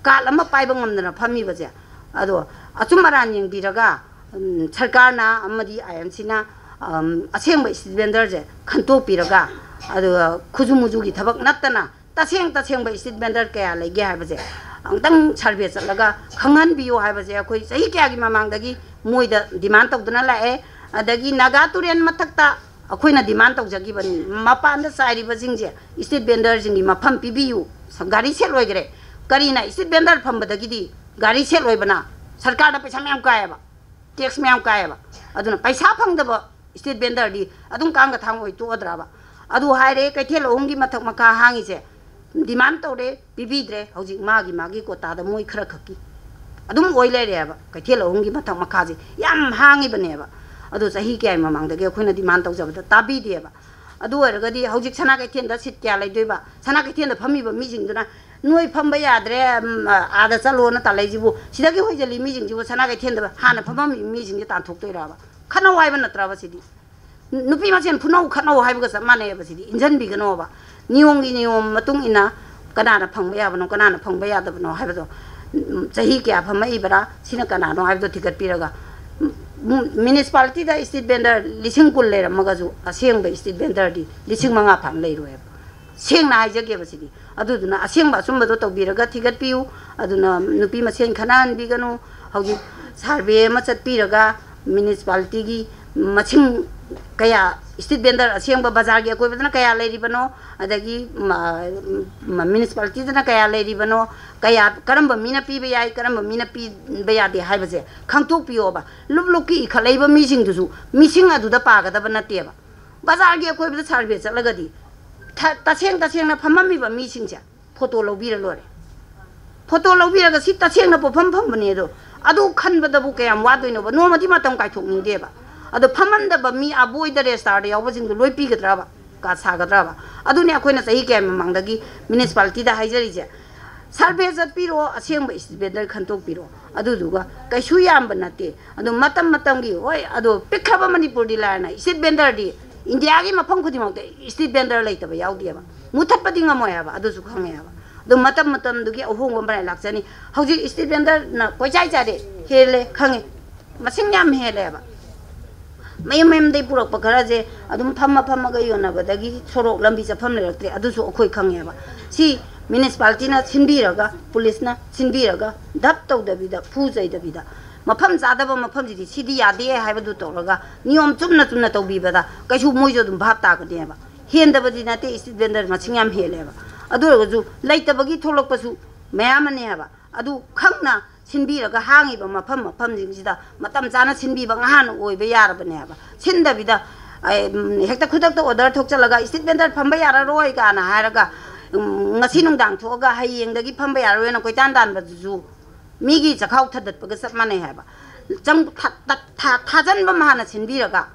ꯀꯥꯔꯗ ꯑꯃ ꯄꯥꯏꯕ ꯉꯝꯗꯅ ꯐꯝꯃꯤꯕꯁꯦ꯫ ꯑꯗꯣ ꯑꯆꯨꯝ ꯑꯔꯥꯟ ꯌꯦꯡꯕꯤꯔꯒ, ꯎꯝ, ꯁꯔꯀꯥꯔꯅ ꯑꯃꯗꯤ ꯑꯥꯏ ꯑꯦꯝ ꯁꯤꯅ, ꯑꯝ, ꯑꯁꯦꯡꯕ ꯏꯁꯇ꯭ꯔꯤꯠ ꯚꯦꯟꯗꯔꯁꯦ ꯈꯟꯇꯣꯛꯄꯤꯔꯒ, ꯑꯗꯨꯒ ꯈꯨꯖꯨ ꯃꯨꯖꯨꯒꯤ ꯊꯕꯛ ꯅꯠꯇꯅ ꯇꯁꯦꯡ ꯇꯁꯦꯡꯕ ꯏꯁꯇ꯭ꯔꯤꯠ ꯚꯦꯟꯗꯔ ꯀꯌꯥ ꯂꯩꯒꯦ ꯍꯥꯏꯕꯁꯦ ꯑꯃꯨꯛꯇꯪ ꯁꯔꯚꯦ ꯆꯠꯂꯒ ꯈꯪꯍꯟꯕꯤꯌꯨ ꯍꯥꯏꯕꯁꯦ ꯑꯩꯈꯣꯏ ꯆꯍꯤ ꯀꯌꯥꯒꯤ ꯃꯃꯥꯡꯗꯒꯤ ꯃꯣꯏꯗ ꯗꯤꯃꯥꯟ ꯇꯧꯗꯨꯅ ꯂꯥꯛꯑꯦ꯫ ꯑꯗꯒꯤ ꯅꯥꯒꯥ ꯇꯨꯔꯦꯜ ꯃꯊꯛꯇ ꯑꯩꯈꯣꯏꯅ ꯗꯤꯃꯥꯟ ꯇꯧꯖꯈꯤꯕꯅꯤ, ꯃꯄꯥꯟꯗ ꯆꯥꯏꯔꯤꯕꯁꯤꯡꯁꯦ ꯏꯁꯇ꯭ꯔꯤꯠ ꯚꯦꯟꯗꯔꯁꯤꯡꯒꯤ ꯃꯐꯝ ꯄꯤꯕꯤꯌꯨ꯫ ꯒꯥꯔꯤ ꯁꯦꯜ ꯑꯣꯏꯈ꯭ꯔꯦ, ꯀꯔꯤꯅ ꯏꯁꯇ꯭ꯔꯤꯠ ꯚꯦꯟꯗꯔ ꯐꯝꯕꯗꯒꯤꯗꯤ ꯒꯥꯔꯤ ꯁꯦꯜ ꯑꯣꯏꯕꯅ ꯁꯔꯀꯥꯔꯗ ꯄꯩꯁꯥ ꯃꯌꯥꯝ ꯀꯥꯏꯌꯦꯕ, ꯇꯦꯛꯁ ꯃꯌꯥꯝ ꯀꯥꯏꯌꯦꯕ꯫ ꯑꯗꯨꯅ ꯄꯩꯁꯥ ꯐꯪꯗꯕ ꯏꯁꯇ꯭ꯔꯤꯠ ꯚꯦꯟꯗꯔꯗꯤ ꯑꯗꯨꯝ ꯀꯥꯡꯒ ꯊꯥꯡ ꯑꯣꯏ ꯇꯣꯛꯑꯗ꯭ꯔꯕ? ꯑꯗꯨ ꯍꯥꯏꯔꯦ, ꯀꯩꯊꯦꯜ ꯑꯍꯨꯝꯒꯤ ꯃꯊꯛ ꯃꯈꯥ ꯍꯥꯡꯉꯤꯁꯦ ꯗꯤꯃꯥꯟ ꯇꯧꯔꯦ, ꯄꯤꯕꯤꯗ꯭ꯔꯦ꯫ ꯍꯧꯖꯤꯛ ꯃꯥꯒꯤ ꯃꯥꯒꯤ ꯀꯣꯇꯥꯗ ꯃꯣꯏ ꯈꯔ ꯈꯛꯀꯤ ꯑꯗꯨꯝ ꯑꯣꯏ ꯂꯩꯔꯦꯕ꯫ ꯀꯩꯊꯦꯜ ꯑꯍꯨꯝꯒꯤ ꯃꯊꯛ ꯃꯈꯥꯁꯦ ꯌꯥꯝ ꯍꯥꯡꯉꯤꯕꯅꯦꯕ꯫ ꯑꯗꯣ ꯆꯍꯤ ꯀꯌꯥꯒꯤ ꯃꯃꯥꯡꯗꯒꯤ ꯑꯩꯈꯣꯏꯅ ꯗꯤꯃꯥꯟ ꯇꯧꯖꯕꯗ ꯇꯥꯕꯤꯗꯦꯕ꯫ ꯑꯗꯨ ꯑꯣꯏꯔꯒꯗꯤ ꯍꯧꯖꯤꯛ ꯁꯅꯥ ꯀꯩꯊꯦꯜꯗ ꯁꯤꯠ ꯀꯌꯥ ꯂꯩꯗꯣꯏꯕ? ꯁꯅꯥ ꯀꯩꯊꯦꯜꯗ ꯐꯝꯃꯤꯕ ꯃꯤꯁꯤꯡꯗꯨꯅ "ꯅꯣꯏ ꯐꯝꯕ ꯌꯥꯗ꯭ꯔꯦ, ꯎꯝ, ꯑꯥꯗ ꯆꯠꯂꯣꯅ" ꯇꯥꯜꯂꯛꯏꯁꯤꯕꯨ, ꯁꯤꯗꯒꯤ ꯍꯣꯏꯖꯜꯂꯤ ꯃꯤꯁꯤꯡꯁꯤꯕꯨ ꯁꯅꯥ ꯀꯩꯊꯦꯜꯗ ꯍꯥꯟꯅ ꯐꯝꯃꯝꯃꯤꯕ ꯃꯤꯁꯤꯡꯁꯦ ꯇꯥꯟꯊꯣꯛꯇꯣꯏꯔꯕ? ꯈꯠꯅꯧ ꯍꯥꯏꯕ ꯅꯠꯇ꯭ꯔꯕ ꯁꯤꯗꯤ? ꯅꯨꯄꯤ ꯃꯁꯦꯟ ꯐꯨꯅꯧ ꯈꯠꯅꯧ ꯍꯥꯏꯕꯒ ꯆꯞ ꯃꯥꯟꯅꯩꯑꯕ꯫ ꯁꯤꯗꯤ ꯏꯟꯖꯟꯕꯤꯒꯅꯣꯕ꯫ ꯅꯤꯌꯣꯝꯒꯤ ꯅꯤꯌꯣꯝ ꯃꯇꯨꯡ ꯏꯟꯅ ꯀꯅꯥꯅ ꯐꯪꯕ ꯌꯥꯕꯅꯣ, ꯀꯅꯥꯅ ꯐꯪꯕ ꯌꯥꯗꯕꯅꯣ ꯍꯥꯏꯕꯗꯣ, ꯎꯝ, ꯆꯍꯤ ꯀꯌꯥ ꯐꯝꯃꯛꯏꯕ꯭ꯔꯥ, ꯁꯤꯅ ꯀꯅꯥꯅꯣ ꯍꯥꯏꯕꯗꯣ ꯊꯤꯒꯠꯄꯤꯔꯒ, ꯎꯝ, ꯃ꯭ꯌꯨꯅꯤꯁꯤꯄꯥꯂꯤꯇꯤꯗ ꯏꯁꯇ꯭ꯔꯤꯠ ꯚꯦꯟꯗꯔ ꯂꯤꯁꯤꯡ ꯀꯨꯟ ꯂꯩꯔꯝꯃꯒꯁꯨ ꯑꯁꯦꯡꯕ ꯏꯁꯇ꯭ꯔꯤꯠ ꯚꯦꯟꯗꯔꯗꯤ ꯂꯤꯁꯤꯡ ꯃꯉꯥ ꯐꯥꯅ ꯂꯩꯔꯣꯏꯕ꯫ ꯁꯦꯡꯅ ꯍꯥꯏꯖꯒꯦꯕ ꯁꯤꯗꯤ꯫ ꯑꯗꯨꯗꯨꯅ ꯑꯁꯦꯡꯕ ꯑꯆꯨꯝꯕꯗꯣ ꯇꯧꯕꯤꯔꯒ ꯊꯤꯒꯠꯄꯤꯌꯨ꯫ ꯑꯗꯨꯅ ꯅꯨꯄꯤ ꯃꯁꯦꯟ ꯈꯠꯅꯍꯟꯕꯤꯒꯅꯨ꯫ ꯍꯧꯖꯤꯛ ꯁꯔꯚꯦ ꯑꯃ ꯆꯠꯄꯤꯔꯒ ꯃ꯭ꯌꯨꯅꯤꯁꯤꯄꯥꯂꯤꯇꯤꯒꯤ ꯃꯁꯤꯡ ꯀꯌꯥ, ꯏꯁꯇ꯭ꯔꯤꯠ ꯚꯦꯟꯗꯔ ꯑꯁꯦꯡꯕ ꯕꯖꯥꯔꯒꯤ ꯑꯀꯣꯏꯕꯗꯅ ꯀꯌꯥ ꯂꯩꯔꯤꯕꯅꯣ, ꯑꯗꯒꯤ ꯃ-, ꯃ-, ꯃ꯭ꯌꯨꯅꯤꯁꯤꯄꯥꯂꯤꯇꯤꯗꯅ ꯀꯌꯥ ꯂꯩꯔꯤꯕꯅꯣ, ꯀꯌꯥ, ꯀꯔꯝꯕ ꯃꯤꯅ ꯄꯤꯕ ꯌꯥꯏ, ꯀꯔꯝꯕ ꯃꯤꯅ ꯄꯤꯕ ꯌꯥꯗꯦ ꯍꯥꯏꯕꯁꯦ ꯈꯪꯇꯣꯛꯄꯤꯌꯣꯕ꯫ ꯂꯨꯞ ꯂꯨꯞꯀꯤ ꯏꯈꯠꯂꯛꯏꯕ ꯃꯤꯁꯤꯡꯗꯨꯁꯨ ꯃꯤꯁꯤꯡ ꯑꯗꯨꯗ ꯄꯥꯒꯗꯕ ꯅꯠꯇꯦꯕ꯫ ꯕꯖꯥꯔꯒꯤ ꯑꯀꯣꯏꯕꯗ ꯁꯔꯚꯦ ꯆꯠꯂꯒꯗꯤ ꯊ-, ꯇꯁꯦꯡ ꯇꯁꯦꯡꯅ ꯐꯝꯃꯝꯃꯤꯕ ꯃꯤꯁꯤꯡꯁꯦ ꯐꯣꯇꯣ ꯂꯧꯕꯤꯔ ꯂꯣꯏꯔꯦ꯫ ꯐꯣꯇꯣ ꯂꯧꯕꯤꯔꯒ ꯁꯤ ꯇꯁꯦꯡꯅ ꯄꯣꯠꯐꯝ ꯐꯝꯕꯅꯦ ꯑꯗꯣ, ꯑꯗꯨ ꯈꯟꯕꯗꯕꯨ ꯀꯌꯥꯝ ꯋꯥꯗꯣꯏꯅꯣꯕ? ꯅꯣꯡꯃꯗꯤ ꯃꯇꯝ ꯀꯥꯏꯊꯣꯛꯅꯤꯡꯗꯦꯕ꯫ ꯑꯗꯣ ꯐꯝꯍꯟꯗꯕ ꯃꯤ ꯑꯕꯣꯏꯗ ꯔꯦꯁꯇꯥꯔꯗ ꯌꯥꯎꯕꯁꯤꯡꯗꯣ ꯂꯣꯏ ꯄꯤꯒꯗ꯭ꯔꯕ? ꯀꯥ ꯁꯥꯒꯗ꯭ꯔꯕ? ꯑꯗꯨꯅꯦ ꯑꯩꯈꯣꯏꯅ ꯆꯍꯤ ꯀꯌꯥ ꯃꯃꯥꯡꯗꯒꯤ ꯃ꯭ꯌꯨꯅꯤꯁꯤꯄꯥꯂꯤꯇꯤꯗ ꯍꯥꯏꯖꯔꯤꯁꯦ꯫ ꯁꯔꯚꯦ ꯆꯠꯄꯤꯔꯣ, ꯑꯁꯦꯡꯕ ꯏꯁꯇ꯭ꯔꯤꯠ ꯚꯦꯟꯗꯔ ꯈꯟꯇꯣꯛꯄꯤꯔꯣ꯫ ꯑꯗꯨꯗꯨꯒ ꯀꯩꯁꯨ ꯌꯥꯝꯕ ꯅꯠꯇꯦ꯫ ꯑꯗꯨ ꯃꯇꯝ ꯃꯇꯝꯒꯤ, ꯍꯣꯏ, ꯑꯗꯣ ꯄꯤꯛꯈ꯭ꯔꯕ ꯃꯅꯤꯄꯨꯔꯗꯤ ꯂꯥꯏꯔꯅ, ꯏꯁꯇ꯭ꯔꯤꯠ ꯚꯦꯟꯗꯔꯗꯤ ꯏꯟꯗꯤꯌꯥꯒꯤ ꯃꯐꯝ ꯈꯨꯗꯤꯡꯃꯛꯇ ꯏꯁꯇ꯭ꯔꯤꯠ ꯚꯦꯟꯗꯔ ꯂꯩꯇꯕ ꯌꯥꯎꯗꯦꯕ꯫ ꯃꯨꯊꯠꯄꯗꯤ ꯉꯝꯃꯣꯏ ꯍꯥꯏꯕ, ꯑꯗꯨꯁꯨ ꯈꯪꯉꯦ ꯍꯥꯏꯕ꯫ ꯑꯗꯣ ꯃꯇꯝ ꯃꯇꯝꯗꯨꯒꯤ ꯑꯍꯣꯡꯕ ꯑꯃ ꯂꯥꯛꯆꯅꯤ꯫ ꯍꯧꯖꯤꯛ ꯏꯁꯇ꯭ꯔꯤꯠ ꯚꯦꯟꯗꯔꯅ ꯀꯣꯏꯆꯥꯏ ꯆꯥꯏꯔꯦ, ꯍꯦꯜꯂꯦ, ꯈꯪꯉꯦ꯫ ꯃꯁꯤꯡ ꯌꯥꯝ ꯍꯦꯜꯂꯦꯕ꯫ ꯃꯌꯨꯝ ꯃꯌꯨꯝꯗꯒꯤ ꯄꯨꯔꯛꯄ ꯈꯔꯁꯦ ꯑꯗꯨꯝ ꯐꯝꯃ ꯐꯝꯃꯒ ꯌꯣꯟꯅꯕꯗꯒꯤ ꯁꯣꯔꯣꯛ ꯂꯝꯕꯤ ꯆꯠꯐꯝ ꯂꯩꯔꯛꯇ꯭ꯔꯦ꯫ ꯑꯗꯨꯁꯨ ꯑꯩꯈꯣꯏ ꯈꯪꯉꯦꯕ꯫ ꯁꯤ ꯃ꯭ꯌꯨꯅꯤꯁꯤꯄꯥꯂꯤꯇꯤꯅ ꯁꯤꯟꯕꯤꯔꯒ, ꯄꯨꯂꯤꯁꯅ ꯁꯤꯟꯕꯤꯔꯒ, ꯙꯞ ꯇꯧꯗꯕꯤꯗ, ꯐꯨ ꯆꯩꯗꯕꯤꯗ, ꯃꯐꯝ ꯆꯥꯗꯕ ꯃꯐꯝꯁꯤꯗꯤ ꯁꯤꯗꯤ ꯌꯥꯗꯦ ꯍꯥꯏꯕꯗꯨ ꯇꯧꯔꯒ ꯅꯤꯌꯣꯝ ꯆꯨꯝꯅ ꯆꯨꯝꯅ ꯇꯧꯕꯤꯕꯗ ꯀꯩꯁꯨ ꯃꯣꯏꯁꯨ ꯑꯗꯨꯝ ꯚꯥꯞ ꯇꯥꯒꯅꯦꯕ꯫ ꯍꯦꯟꯗꯕꯗꯤ ꯅꯠꯇꯦ, ꯏꯁꯇ꯭ꯔꯤꯠ ꯚꯦꯟꯗꯔ ꯃꯁꯤꯡ ꯌꯥꯝ ꯍꯦꯜꯂꯦꯕ꯫ ꯑꯗꯨ ꯑꯣꯏꯔꯒꯁꯨ ꯂꯩꯇꯕꯒꯤ ꯊꯣꯛꯂꯛꯄꯁꯨ ꯃꯌꯥꯝ ꯑꯃꯅꯦ ꯍꯥꯏꯕ꯫ ꯑꯗꯨ ꯈꯪꯅ ꯁꯤꯟꯕꯤꯔꯒ ꯍꯥꯡꯉꯤꯕ ꯃꯐꯝ ꯃꯐꯝꯁꯤꯡꯁꯤꯗ ꯃꯇꯝ ꯆꯥꯅ ꯁꯤꯟꯕꯤꯕ ꯉꯍꯥꯟꯅ ꯑꯣꯏꯕ ꯌꯥꯔꯕꯅꯦꯕ꯫ ꯁꯤꯟꯗꯕꯤꯗ, ꯑꯦ, ꯎꯝ, ꯍꯦꯛꯇ ꯈꯨꯗꯛꯇ ꯑꯣꯔꯗꯔ ꯊꯣꯛꯆꯜꯂꯒ "ꯏꯁꯇ꯭ꯔꯤꯠ ꯚꯦꯟꯗꯔ ꯐꯝꯕ ꯌꯥꯔꯔꯣꯏ" ꯀꯥꯏꯅ ꯍꯥꯏꯔꯒ, ꯎꯝ, ꯉꯁꯤ ꯅꯨꯡꯗꯥꯡ ꯊꯣꯛꯑꯒ ꯍꯌꯦꯡꯗꯒꯤ ꯐꯝꯕ ꯌꯥꯔꯔꯣꯏꯅ ꯀꯣꯏꯇꯥꯟ ꯇꯥꯟꯕꯗꯨꯁꯨ ꯃꯤꯒꯤ ꯆꯈꯥꯎ ꯊꯗꯠꯄꯒ ꯆꯞ ꯃꯥꯟꯅꯩ ꯍꯥꯏꯕ꯫ ꯆꯪ-, ꯊꯥ-, ꯊꯥ-, ꯊꯥ-, ꯊꯥꯖꯟꯕ ꯑꯃ ꯍꯥꯟꯅ ꯁꯤꯟꯕꯤꯔꯒ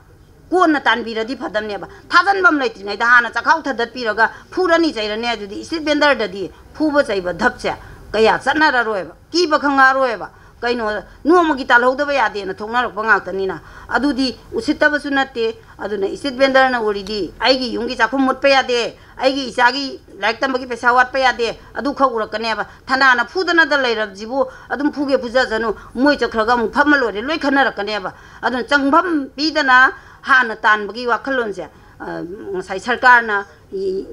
ꯀꯣꯟꯅ ꯇꯥꯟꯕꯤꯔꯗꯤ ꯐꯗꯝꯅꯦꯕ꯫ ꯊꯥꯖꯟꯕ ꯑꯃ ꯂꯩꯇ꯭ꯔꯤꯉꯩꯗ ꯍꯥꯟꯅ ꯆꯈꯥꯎ ꯊꯗꯠꯄꯤꯔꯒ ꯐꯨꯔꯅꯤ ꯆꯩꯔꯅꯤ ꯑꯗꯨꯗꯤ ꯏꯁꯇ꯭ꯔꯤꯠ ꯚꯦꯟꯗꯔꯗꯗꯤ ꯐꯨꯕ ꯆꯩꯕ ꯙꯞꯁꯦ ꯀꯌꯥ ꯆꯠꯅꯔꯔꯣꯏꯕ, ꯀꯤꯕ ꯈꯪꯉꯛꯑꯔꯣꯏꯕ꯫ ꯀꯩꯅꯣ, ꯅꯣꯡꯃꯒꯤ ꯇꯥꯜꯍꯧꯗꯕ ꯌꯥꯗꯦꯅ ꯊꯣꯛꯅꯔꯛꯄ ꯉꯥꯛꯇꯅꯤꯅ꯫ ꯑꯗꯨꯗꯤ ꯎꯁꯤꯠꯇꯕꯁꯨ ꯅꯠꯇꯦ꯫ ꯑꯗꯨꯅ ꯏꯁꯇ꯭ꯔꯤꯠ ꯚꯦꯟꯗꯔꯅ ꯎꯔꯤꯗꯤ ꯑꯩꯒꯤ ꯌꯨꯝꯒꯤ ꯆꯥꯛꯈꯨꯝ ꯃꯨꯠꯄ ꯌꯥꯗꯦ, ꯑꯩꯒꯤ ꯏꯆꯥꯒꯤ ꯂꯥꯏꯔꯤꯛ ꯇꯝꯕꯒꯤ ꯄꯩꯁꯥ ꯋꯥꯠꯄ ꯌꯥꯗꯦ, ꯑꯗꯨ ꯈꯛ ꯎꯔꯛꯀꯅꯦꯕ꯫ ꯊꯅꯥꯅ ꯐꯨꯗꯅꯗ ꯂꯩꯔꯕꯁꯤꯕꯨ ꯑꯗꯨꯝ ꯐꯨꯒꯦ ꯐꯨꯖꯁꯅꯨ, ꯃꯣꯏ ꯆꯠꯈ꯭ꯔꯒ ꯑꯃꯨꯛ ꯐꯝꯃ ꯂꯣꯏꯔꯦ, ꯂꯣꯏ ꯈꯟꯅꯔꯛꯀꯅꯦꯕ꯫ ꯑꯗꯨꯅ ꯆꯪꯐꯝ ꯄꯤꯗꯅ ꯍꯥꯟꯅ ꯇꯥꯟꯕꯒꯤ ꯋꯥꯈꯜꯂꯣꯟꯁꯦ, ꯑ, ꯉꯁꯥꯏ ꯁꯔꯀꯥꯔꯅ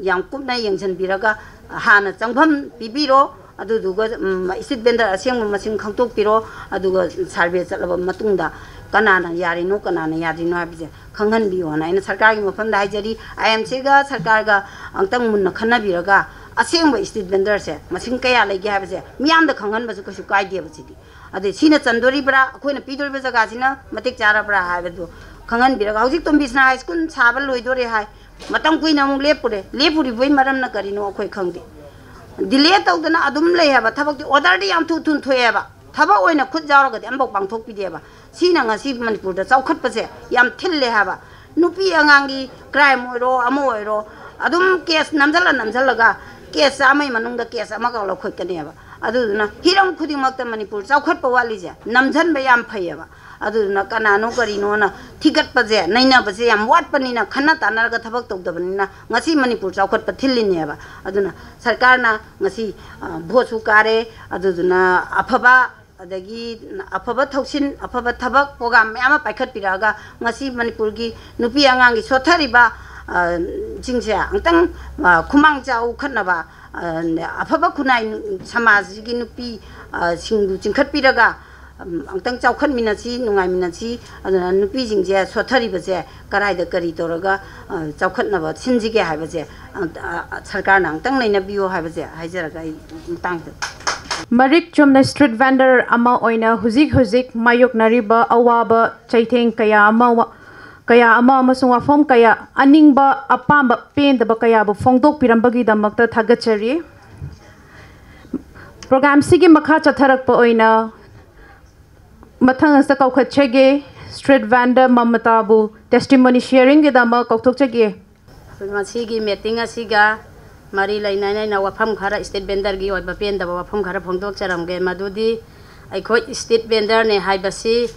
ꯌꯥꯝ ꯀꯨꯞꯅ ꯌꯦꯡꯁꯤꯟꯕꯤꯔꯒ ꯍꯥꯟꯅ ꯆꯪꯐꯝ ꯄꯤꯕꯤꯔꯣ꯫ ꯑꯗꯨꯗꯨꯒ, ꯎꯝ, ꯏꯁꯇ꯭ꯔꯤꯠ ꯚꯦꯟꯗꯔ ꯑꯁꯦꯡꯕ ꯃꯁꯤꯡ ꯈꯪꯗꯣꯛꯄꯤꯔꯣ꯫ ꯑꯗꯨꯒ ꯁꯔꯚꯦ ꯆꯠꯂꯕ ꯃꯇꯨꯡꯗ ꯀꯅꯥꯅ ꯌꯥꯔꯤꯅꯣ, ꯀꯅꯥꯅ ꯌꯥꯗ꯭ꯔꯤꯅꯣ ꯍꯥꯏꯕꯁꯦ ꯈꯪꯍꯟꯕꯤꯌꯣꯅ ꯑꯩꯅ ꯁꯔꯀꯥꯔꯒꯤ ꯃꯐꯝꯗ ꯍꯥꯏꯖꯔꯤ꯫ ꯑꯥꯏ ꯑꯦꯝ ꯁꯤꯒ ꯁꯔꯀꯥꯔꯒ ꯑꯃꯨꯛꯇꯪ ꯃꯨꯟꯅ ꯈꯟꯅꯕꯤꯔꯒ ꯑꯁꯦꯡꯕ ꯏꯁꯇ꯭ꯔꯤꯠ ꯚꯦꯟꯗꯔꯁꯦ ꯃꯁꯤꯡ ꯀꯌꯥ ꯂꯩꯒꯦ ꯍꯥꯏꯕꯁꯦ ꯃꯤꯌꯥꯝꯗ ꯈꯪꯍꯟꯕꯁꯨ ꯀꯩꯁꯨ ꯀꯥꯏꯗꯦꯕ꯫ ꯁꯤꯗꯤ ꯑꯗꯩ ꯁꯤꯅ ꯆꯟꯗꯣꯔꯤꯕ꯭ꯔꯥ, ꯑꯩꯈꯣꯏꯅ ꯄꯤꯗꯣꯔꯤꯕ ꯖꯒꯥꯁꯤꯅ ꯃꯇꯤꯛ ꯆꯥꯔꯕ꯭ꯔꯥ ꯍꯥꯏꯕꯗꯨ ꯈꯪꯍꯟꯕꯤꯔꯒ, ꯍꯧꯖꯤꯛ ꯇꯣꯝꯕꯤꯁꯅꯥ ꯍꯥꯏ ꯁ꯭ꯀꯨꯜ ꯁꯥꯕ ꯂꯣꯏꯗꯣꯔꯦ ꯍꯥꯏ, ꯃꯇꯝ ꯀꯨꯏꯅ ꯑꯃꯨꯛ ꯂꯦꯞꯄꯨꯔꯦ꯫ ꯂꯦꯞꯄꯨꯔꯤꯕꯒꯤ ꯃꯔꯝꯅ ꯀꯔꯤꯅꯣ ꯑꯩꯈꯣꯏ ꯈꯪꯗꯦ꯫ ꯗꯤꯂꯦ ꯇꯧꯗꯅ ꯑꯗꯨꯝ ꯂꯩ ꯍꯥꯏꯕ꯫ ꯊꯕꯛꯇꯤ ꯑꯣꯔꯗꯔꯗꯤ ꯌꯥꯝ ꯊꯨ ꯊꯨꯅ ꯊꯣꯛꯑꯦꯕ, ꯊꯕꯛ ꯑꯣꯏꯅ ꯈꯨꯠ ꯌꯥꯎꯔꯒꯗꯤ ꯑꯃꯐꯥꯎ ꯄꯥꯡꯊꯣꯛꯄꯤꯗꯦꯕ꯫ ꯁꯤꯅ ꯉꯁꯤ ꯃꯅꯤꯄꯨꯔꯗ ꯆꯥꯎꯈꯠꯄꯁꯦ ꯌꯥꯝ ꯊꯤꯜꯂꯦ ꯍꯥꯏꯕ꯫ ꯅꯨꯄꯤ ꯑꯉꯥꯡꯒꯤ ꯀ꯭ꯔꯥꯏꯝ ꯑꯣꯏꯔꯣ, ꯑꯃ ꯑꯣꯏꯔꯣ, ꯑꯗꯨꯝ ꯀꯦꯁ ꯅꯝꯁꯤꯜꯂ ꯅꯝꯁꯤꯜꯂꯒ ꯀꯦꯁ ꯆꯥꯝꯃꯩ ꯃꯅꯨꯡꯗ ꯀꯦꯁ ꯑꯃꯈꯛ ꯂꯧꯈꯠꯀꯅꯦꯕ꯫ ꯑꯗꯨꯗꯨꯅ ꯍꯤꯔꯝ ꯈꯨꯗꯤꯡꯃꯛꯇ ꯃꯅꯤꯄꯨꯔ ꯆꯥꯎꯈꯠꯄ ꯋꯥꯠꯂꯤꯁꯦ ꯅꯝꯁꯤꯟꯕ ꯌꯥꯝ ꯐꯩꯌꯦꯕ꯫ ꯑꯗꯨꯗꯨꯅ ꯀꯅꯥꯅꯣ ꯀꯔꯤꯅꯣꯅ ꯊꯤꯒꯠꯄꯁꯦ, ꯅꯩꯅꯕꯁꯦ ꯌꯥꯝ ꯋꯥꯠꯄꯅꯤꯅ, ꯈꯟꯅ ꯇꯥꯟꯅꯔꯒ ꯊꯕꯛ ꯇꯧꯗꯕꯅꯤꯅ ꯉꯁꯤ ꯃꯅꯤꯄꯨꯔ ꯆꯥꯎꯈꯠꯄ ꯊꯤꯜꯂꯤꯅꯦꯕ꯫ ꯑꯗꯨꯅ ꯁꯔꯀꯥꯔꯅ ꯉꯁꯤ, ꯑ, ꯚꯣꯠꯁꯨ ꯀꯥꯔꯦ, ꯑꯗꯨꯗꯨꯅ ꯑꯐꯕ, ꯑꯗꯒꯤ ꯑꯐꯕ ꯊꯧꯁꯤꯟ, ꯑꯐꯕ ꯊꯕꯛ ꯄ꯭ꯔꯣꯒ꯭ꯔꯥꯝ ꯃꯌꯥꯝ ꯑꯃ ꯄꯥꯏꯈꯠꯄꯤꯔꯛꯑꯒ ꯉꯁꯤ ꯃꯅꯤꯄꯨꯔꯒꯤ ꯅꯨꯄꯤ ꯑꯉꯥꯡꯒꯤ ꯁꯣꯠꯊꯔꯤꯕ, ꯑ, ꯁꯤꯡꯁꯦ ꯑꯃꯨꯛꯇꯪ, ꯑ, ꯈꯨꯃꯥꯡ ꯆꯥꯎꯈꯠꯅꯕ, ꯑ, ꯑꯐꯕ ꯈꯨꯟꯅꯥꯏ ꯁꯃꯥꯖꯁꯤꯒꯤ ꯅꯨꯄꯤ, ꯑ, ꯁꯤꯡꯕꯨ ꯆꯤꯡꯈꯠꯄꯤꯔꯒ, ꯎꯝ, ꯑꯃꯨꯛꯇꯪ ꯆꯥꯎꯈꯠꯃꯤꯟꯅꯁꯤ, ꯅꯨꯡꯉꯥꯏꯃꯤꯟꯅꯁꯤ꯫ ꯑꯗꯨꯅ ꯅꯨꯄꯤꯁꯤꯡꯁꯦ ꯁꯣꯠꯊꯔꯤꯕꯁꯦ ꯀꯗꯥꯏꯗ ꯀꯔꯤ ꯇꯧꯔꯒ, ꯑ, ꯆꯥꯎꯈꯠꯅꯕ ꯁꯤꯟꯁꯤꯒꯦ ꯍꯥꯏꯕꯁꯦ, ꯑ, ꯑ, ꯁꯔꯀꯥꯔꯅ ꯑꯃꯨꯛꯇꯪ ꯅꯩꯅꯕꯤꯌꯨ ꯍꯥꯏꯕꯁꯦ ꯍꯥꯏꯖꯔꯒ ꯑꯩ ꯃꯇꯥꯡꯗ ꯃꯔꯤꯛ ꯆꯨꯝꯅ ꯁ꯭ꯇ꯭ꯔꯤꯠ ꯚꯦꯟꯗꯔ ꯑꯃ ꯑꯣꯏꯅ ꯍꯧꯖꯤꯛ ꯍꯧꯖꯤꯛ ꯃꯥꯌꯣꯛꯅꯔꯤꯕ ꯑꯋꯥꯕ ꯆꯩꯊꯦꯡ ꯀꯌꯥ ꯑꯃ ꯋꯥ-, ꯀꯌꯥ ꯑꯃ ꯑꯃꯁꯨꯡ ꯋꯥꯐꯝ ꯀꯌꯥ, ꯑꯅꯤꯡꯕ, ꯑꯄꯥꯝꯕ, ꯄꯦꯟꯗꯕ ꯀꯌꯥꯕꯨ ꯐꯣꯡꯗꯣꯛꯄꯤꯔꯝꯕꯒꯤꯗꯃꯛꯇ ꯊꯥꯒꯠꯆꯔꯤ꯫ ꯄ꯭ꯔꯣꯒ꯭ꯔꯥꯝꯁꯤꯒꯤ ꯃꯈꯥ ꯆꯠꯊꯔꯛꯄ ꯑꯣꯏꯅ ꯃꯊꯪ ꯑꯁꯤꯗ ꯀꯧꯈꯠꯆꯒꯦ, ꯁ꯭ꯇ꯭ꯔꯤꯠ ꯚꯦꯟꯗꯔ ꯃꯃꯇꯥꯕꯨ ꯇꯦꯁꯇꯤꯃꯣꯅꯤ ꯁꯤꯌꯔꯤꯡꯒꯤꯗꯃꯛ ꯀꯧꯊꯣꯛꯆꯒꯦ꯫ ꯑꯩꯈꯣꯏ ꯃꯁꯤꯒꯤ ꯃꯤꯇꯤꯡ ꯑꯁꯤꯒ ꯃꯔꯤ ꯂꯩꯅꯅ ꯑꯩꯅ ꯋꯥꯐꯝ ꯈꯔ, ꯁ꯭ꯇ꯭ꯔꯤꯠ ꯚꯦꯟꯗꯔꯒꯤ ꯑꯣꯏꯕ ꯄꯦꯟꯗꯕ ꯋꯥꯐꯝ ꯈꯔ ꯐꯣꯡꯗꯣꯛꯆꯔꯝꯒꯦ꯫ ꯃꯗꯨꯗꯤ ꯑꯩꯈꯣꯏ ꯁ꯭ꯇ꯭ꯔꯤꯠ ꯚꯦꯟꯗꯔꯅꯦ ꯍꯥꯏꯕꯁꯤ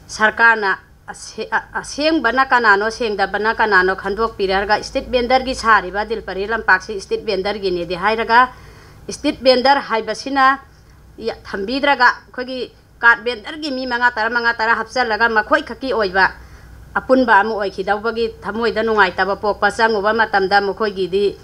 ꯁꯔꯀꯥꯔꯅ ꯑꯁꯦ-, ꯑ-, ꯑꯁꯦꯡꯕꯅ ꯀꯅꯥꯅꯣ, ꯁꯦꯡꯗꯕꯅ ꯀꯅꯥꯅꯣ ꯈꯟꯗꯣꯛꯄꯤꯔꯒ, ꯁ꯭ꯇ꯭ꯔꯤꯠ ꯚꯦꯟꯗꯔꯒꯤ ꯁꯥꯔꯤꯕ ꯗꯤꯜꯄꯔꯤ ꯂꯝꯄꯥꯛꯁꯤ ꯁ꯭ꯇ꯭ꯔꯤꯠ ꯚꯦꯟꯗꯔꯒꯤꯅꯦꯗꯤ ꯍꯥꯏꯔꯒ, ꯁ꯭ꯇ꯭ꯔꯤꯠ ꯚꯦꯟꯗꯔ ꯍꯥꯏꯕꯁꯤꯅ ꯌ-, ꯊꯝꯕꯤꯗ꯭ꯔꯒ, ꯑꯩꯈꯣꯏꯒꯤ ꯀꯥꯔꯠ ꯚꯦꯟꯗꯔꯒꯤ ꯃꯤ ꯃꯉꯥ, ꯇꯔꯥ, ꯃꯉꯥ, ꯇꯔꯥ ꯍꯥꯞꯆꯜꯂꯒ ꯃꯈꯣꯏ ꯈꯛꯀꯤ ꯑꯣꯏꯕ ꯑꯄꯨꯟꯕ ꯑꯃ ꯑꯣꯏꯈꯤꯗꯧꯕꯒꯤ ꯊꯃꯣꯏꯗ ꯅꯨꯡꯉꯥꯏꯇꯕ ꯄꯣꯛꯄ, ꯆꯪꯉꯨꯕ ꯃꯇꯝꯗ ꯃꯈꯣꯏꯒꯤꯗꯤ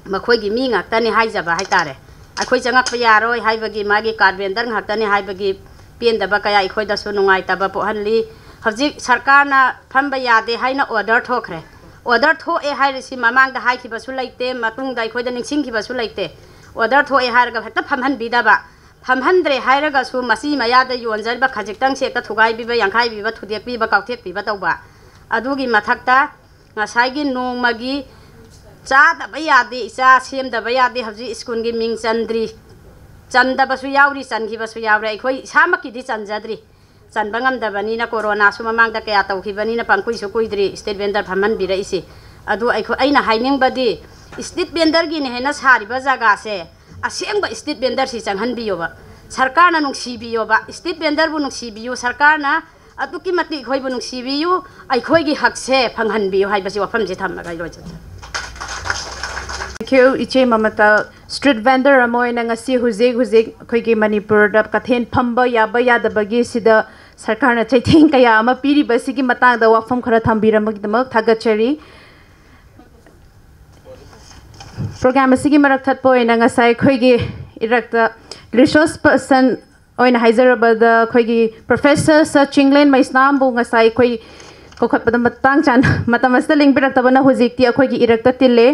ꯃꯈꯣꯏꯒꯤ ꯃꯤ ꯉꯥꯛꯇꯅꯤ ꯍꯥꯏꯖꯕ ꯍꯥꯏꯇꯥꯔꯦ꯫ ꯑꯩꯈꯣꯏ ꯆꯪꯉꯛꯄ ꯌꯥꯔꯣꯏ ꯍꯥꯏꯕꯒꯤ, ꯃꯥꯒꯤ ꯀꯥꯔꯠ ꯚꯦꯟꯗꯔ ꯉꯥꯛꯇꯅꯤ ꯍꯥꯏꯕꯒꯤ ꯄꯦꯟꯗꯕ ꯀꯌꯥ ꯑꯩꯈꯣꯏꯗꯁꯨ ꯅꯨꯡꯉꯥꯏꯇꯕ ꯄꯣꯛꯍꯜꯂꯤ꯫ ꯍꯧꯖꯤꯛ ꯁꯔꯀꯥꯔꯅ ꯐꯝꯕ ꯌꯥꯗꯦ ꯍꯥꯏꯅ ꯑꯣꯔꯗꯔ ꯊꯣꯛꯈ꯭ꯔꯦ꯫ ꯑꯣꯔꯗꯔ ꯊꯣꯛꯑꯦ ꯍꯥꯏꯔꯤꯁꯤ ꯃꯃꯥꯡꯗ ꯍꯥꯏꯈꯤꯕꯁꯨ ꯂꯩꯇꯦ, ꯃꯇꯨꯡꯗ ꯑꯩꯈꯣꯏꯗ ꯅꯤꯡꯁꯤꯡꯈꯤꯕꯁꯨ ꯂꯩꯇꯦ꯫ ꯑꯣꯔꯗꯔ ꯊꯣꯛꯑꯦ ꯍꯥꯏꯔꯒ ꯍꯦꯛꯇ ꯐꯝꯍꯟꯕꯤꯗꯕ, ꯐꯝꯍꯟꯗ꯭ꯔꯦ ꯍꯥꯏꯔꯒꯁꯨ ꯃꯆꯤ ꯃꯌꯥꯗ ꯌꯣꯟꯖꯔꯤꯕ ꯈꯖꯤꯛꯇꯪꯁꯦ ꯍꯦꯛꯇ ꯊꯨꯒꯥꯏꯕꯤꯕ, ꯌꯥꯡꯈꯥꯏꯕꯤꯕ, ꯊꯨꯗꯦꯛꯄꯤꯕ, ꯀꯥꯎꯊꯦꯛꯄꯤꯕ ꯇꯧꯕ꯫ ꯑꯗꯨꯒꯤ ꯃꯊꯛꯇ ꯉꯁꯥꯏꯒꯤ ꯅꯣꯡꯃꯒꯤ ꯆꯥꯗꯕ ꯌꯥꯗꯦ, ꯏꯆꯥ ꯁꯦꯝꯗꯕ ꯌꯥꯗꯦ, ꯍꯧꯖꯤꯛ ꯁ꯭ꯀꯨꯜꯒꯤ ꯃꯤꯡ ꯆꯟꯗ꯭ꯔꯤ, ꯆꯟꯗꯕꯁꯨ ꯌꯥꯎꯔꯤ, ꯆꯟꯈꯤꯕꯁꯨ ꯌꯥꯎꯔꯦ꯫ ꯑꯩꯈꯣꯏ ꯏꯁꯥꯃꯛꯀꯤꯗꯤ ꯆꯟꯖꯗ꯭ꯔꯤ, ꯆꯟꯕ ꯉꯝꯗꯕꯅꯤꯅ, ꯀꯣꯔꯣꯅꯥꯁꯨ ꯃꯃꯥꯡꯗ ꯀꯌꯥ ꯇꯧꯈꯤꯕꯅꯤꯅ ꯄꯪꯀꯨꯏꯁꯨ ꯀꯨꯏꯗ꯭ꯔꯤ ꯁ꯭ꯇ꯭ꯔꯤꯠ ꯚꯦꯟꯗꯔ ꯐꯝꯍꯟꯕꯤꯔꯛꯏꯁꯤ꯫ ꯑꯗꯨ ꯑꯩꯈꯣꯏ, ꯑꯩꯅ ꯍꯥꯏꯅꯤꯡꯕꯗꯤ ꯁ꯭ꯇ꯭ꯔꯤꯠ ꯚꯦꯟꯗꯔꯒꯤꯅꯦ ꯍꯥꯏꯅ ꯁꯥꯔꯤꯕ ꯖꯒꯥꯁꯦ ꯑꯁꯦꯡꯕ ꯁ꯭ꯇ꯭ꯔꯤꯠ ꯚꯦꯟꯗꯔꯁꯤ ꯆꯪꯍꯟꯕꯤꯌꯣꯕ꯫ ꯁꯔꯀꯥꯔꯅ ꯅꯨꯡꯁꯤꯕꯤꯌꯣꯕ, ꯁ꯭ꯇ꯭ꯔꯤꯠ ꯚꯦꯟꯗꯔꯕꯨ ꯅꯨꯡꯁꯤꯕꯤꯌꯨ, ꯁꯔꯀꯥꯔꯅ ꯑꯗꯨꯛꯀꯤ ꯃꯇꯤꯛ ꯑꯩꯈꯣꯏꯕꯨ ꯅꯨꯡꯁꯤꯕꯤꯌꯨ, ꯑꯩꯈꯣꯏꯒꯤ ꯍꯛꯁꯦ ꯐꯪꯍꯟꯕꯤꯌꯨ ꯍꯥꯏꯕꯁꯤ ꯋꯥꯐꯝꯁꯤ ꯊꯝꯃꯒ ꯑꯩ ꯂꯣꯏꯖꯔꯦ꯫ Thank you, ꯏꯆꯦ ꯃꯃꯇꯥ꯫ ꯁ꯭ꯇ꯭ꯔꯤꯠ ꯚꯦꯟꯗꯔ ꯑꯃ ꯑꯣꯏꯅ ꯉꯁꯤ ꯍꯧꯖꯤꯛ ꯍꯧꯖꯤꯛ ꯑꯩꯈꯣꯏꯒꯤ ꯃꯅꯤꯄꯨꯔꯗ ꯀꯩꯊꯦꯜ ꯐꯝꯕ ꯌꯥꯕ ꯌꯥꯗꯕꯒꯤ ꯁꯤꯗ ꯁꯔꯀꯥꯔꯅ ꯆꯩꯊꯦꯡ ꯀꯌꯥ ꯑꯃ ꯄꯤꯔꯤꯕꯁꯤꯒꯤ ꯃꯇꯥꯡꯗ ꯋꯥꯐꯝ ꯈꯔ ꯊꯝꯕꯤꯔꯝꯕꯒꯤꯗꯃꯛ ꯊꯥꯒꯠꯆꯔꯤ꯫ ꯄ꯭ꯔꯣꯒ꯭ꯔꯥꯝ ꯑꯁꯤꯒꯤ ꯃꯔꯛ ꯊꯠꯄ ꯑꯣꯏꯅ ꯉꯁꯥꯏ ꯑꯩꯈꯣꯏꯒꯤ ꯏꯔꯛꯇ ꯔꯤꯁꯣꯔꯁ ꯄꯔꯁꯟ ꯑꯣꯏꯅ ꯍꯥꯏꯖꯔꯕꯗ ꯑꯩꯈꯣꯏꯒꯤ ꯄ꯭ꯔꯣꯐꯦꯁꯔ ꯁꯔ ꯆꯤꯡꯂꯦꯟ ꯃꯩꯁꯅꯥꯝꯕꯨ ꯉꯁꯥꯏ ꯑꯩꯈꯣꯏ ꯀꯧꯈꯠꯄꯗ ꯃꯇꯥꯡ ꯆꯥꯅ ꯃꯇꯝ ꯑꯁꯤꯗ ꯂꯦꯡꯕꯤꯔꯛꯇꯕꯅ ꯍꯧꯖꯤꯛꯇꯤ ꯑꯩꯈꯣꯏꯒꯤ ꯏꯔꯛꯇ ꯇꯤꯜꯂꯦ꯫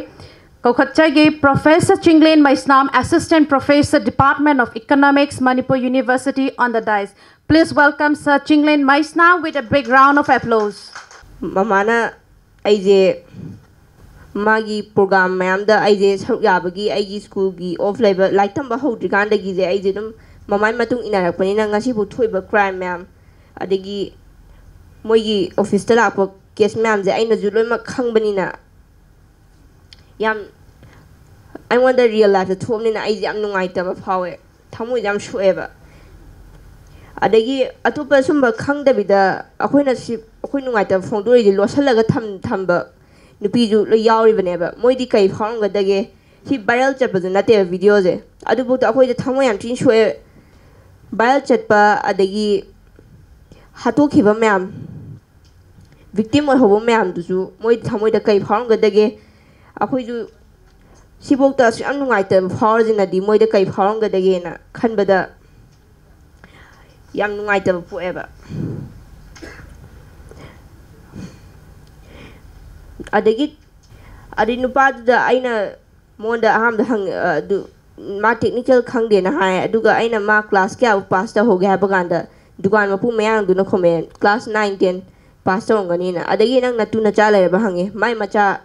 ꯀꯧꯈꯠꯆꯒꯦ Professor Chinglen Maisnam, Assistant Professor, Department of Economics, Manipur University, on the dais. Please welcome Sir Chinglen Maisnam with a big round of applause. ꯃꯃꯥꯅ ꯑꯩꯁꯦ ꯃꯥꯒꯤ ꯄ꯭ꯔꯣꯒ꯭ꯔꯥꯝ ꯃꯌꯥꯝꯗ ꯑꯩꯁꯦ ꯁꯔꯨꯛ ꯌꯥꯕꯒꯤ ꯑꯩꯒꯤ ꯁ꯭ꯀꯨꯜꯒꯤ ꯑꯣꯐ ꯂꯩꯕ ꯂꯥꯏꯔꯤꯛ ꯇꯝꯕ ꯍꯧꯗ꯭ꯔꯤꯀꯥꯟꯗꯒꯤꯁꯦ ꯑꯩꯁꯦ ꯑꯗꯨꯝ ꯃꯃꯥꯏ ꯃꯇꯨꯡ ꯏꯟꯅꯔꯛꯄꯅꯤꯅ ꯉꯁꯤꯐꯥꯎ ꯊꯣꯛꯏꯕ ꯀ꯭ꯔꯥꯏꯝ ꯃꯌꯥꯝ ꯑꯗꯒꯤ ꯃꯣꯏꯒꯤ ꯑꯣꯐꯤꯁꯇ ꯂꯥꯛꯄ ꯀꯦꯁ ꯃꯌꯥꯝꯁꯦ ꯑꯩꯅꯁꯨ ꯂꯣꯏꯅꯃꯛ ꯈꯪꯕꯅꯤꯅ ꯌꯥꯝ ꯑꯩꯉꯣꯟꯗ ꯔꯤꯌꯦꯜ ꯂꯥꯏꯐꯇ ꯊꯣꯛꯑꯕꯅꯤꯅ ꯑꯩꯁꯦ ꯌꯥꯝ ꯅꯨꯡꯉꯥꯏꯇꯕ ꯐꯥꯎꯋꯦ, ꯊꯃꯣꯏꯁꯦ ꯌꯥꯝ ꯁꯣꯛꯑꯦꯕ꯫ ꯑꯗꯒꯤ ꯑꯇꯣꯞꯄ ꯁꯨꯝꯕ ꯈꯪꯗꯕꯤꯗ ꯑꯩꯈꯣꯏꯅ ꯁꯤ ꯑꯩꯈꯣꯏ ꯅꯨꯡꯉꯥꯏꯇꯕ ꯐꯣꯡꯗꯣꯛꯏꯁꯦ ꯂꯣꯠꯁꯤꯜꯂꯒ ꯊꯝ ꯊꯝꯕ ꯅꯨꯄꯤꯁꯨ ꯂꯣꯏ ꯌꯥꯎꯔꯤꯕꯅꯦꯕ꯫ ꯃꯣꯏꯗꯤ ꯀꯩ ꯐꯥꯎꯔꯝꯒꯗꯒꯦ? ꯁꯤ ꯚꯥꯏꯔꯦꯜ ꯆꯠꯄꯁꯨ ꯅꯠꯇꯦꯕ ꯚꯤꯗꯤꯑꯣꯁꯦ, ꯑꯗꯨꯐꯥꯎꯗ ꯑꯩꯈꯣꯏꯗ ꯊꯃꯣꯏ ꯌꯥꯝ ꯊꯤꯅ ꯁꯣꯛꯑꯦ꯫ ꯚꯥꯏꯔꯦꯜ ꯆꯠꯄ ꯑꯗꯒꯤ ꯍꯥꯠꯇꯣꯛꯈꯤꯕ ꯃꯌꯥꯝ, ꯚꯤꯛꯇꯤꯝ ꯑꯣꯏꯍꯧꯕ ꯃꯌꯥꯝꯗꯨꯁꯨ ꯃꯣꯏ ꯊꯃꯣꯏꯗ ꯀꯩ ꯐꯥꯎꯔꯝꯒꯗꯒꯦ? ꯑꯩꯈꯣꯏꯁꯨ ꯁꯤꯐꯧꯗ ꯑꯁꯨꯛ ꯌꯥꯝ ꯅꯨꯡꯉꯥꯏꯇꯕ ꯐꯥꯎꯔꯁꯤꯅꯗꯤ ꯃꯣꯏꯗ ꯀꯩ ꯐꯥꯎꯔꯝꯒꯗꯒꯦꯅ ꯈꯟꯕꯗ ꯌꯥꯝ ꯅꯨꯡꯉꯥꯏꯇꯕ ꯄꯣꯛꯑꯦꯕ꯫ ꯑꯗꯒꯤ ꯑꯗꯩ ꯅꯨꯄꯥꯗꯨꯗ ꯑꯩꯅ ꯃꯉꯣꯟꯗ ꯑꯍꯥꯟꯕꯗ ꯍꯪ ꯑꯗꯨ ꯃꯥ ꯇꯦꯛꯅꯤꯀꯦꯜ ꯈꯪꯗꯦꯅ ꯍꯥꯏ꯫ ꯑꯗꯨꯒ ꯑꯩꯅ ꯃꯥ ꯀ꯭ꯂꯥꯁ ꯀꯌꯥꯕꯨ ꯄꯥꯁ ꯇꯧꯍꯧꯒꯦ ꯍꯥꯏꯕ ꯀꯥꯟꯗ ꯗꯨꯀꯥꯟ ꯃꯄꯨ ꯃꯌꯥꯡꯗꯨꯅ ꯈꯨꯝꯃꯦ, "ꯀ꯭ꯂꯥꯁ ꯅꯥꯏꯟ ꯇꯦꯟ ꯄꯥꯁ ꯇꯧꯔꯝꯒꯅꯤꯅ"꯫ ꯑꯗꯒꯤ "ꯅꯪ ꯅꯇꯨ ꯅꯆꯥ ꯂꯩꯔꯕ?" ꯍꯪꯉꯦ꯫ ꯃꯥꯏ ꯃꯆꯥ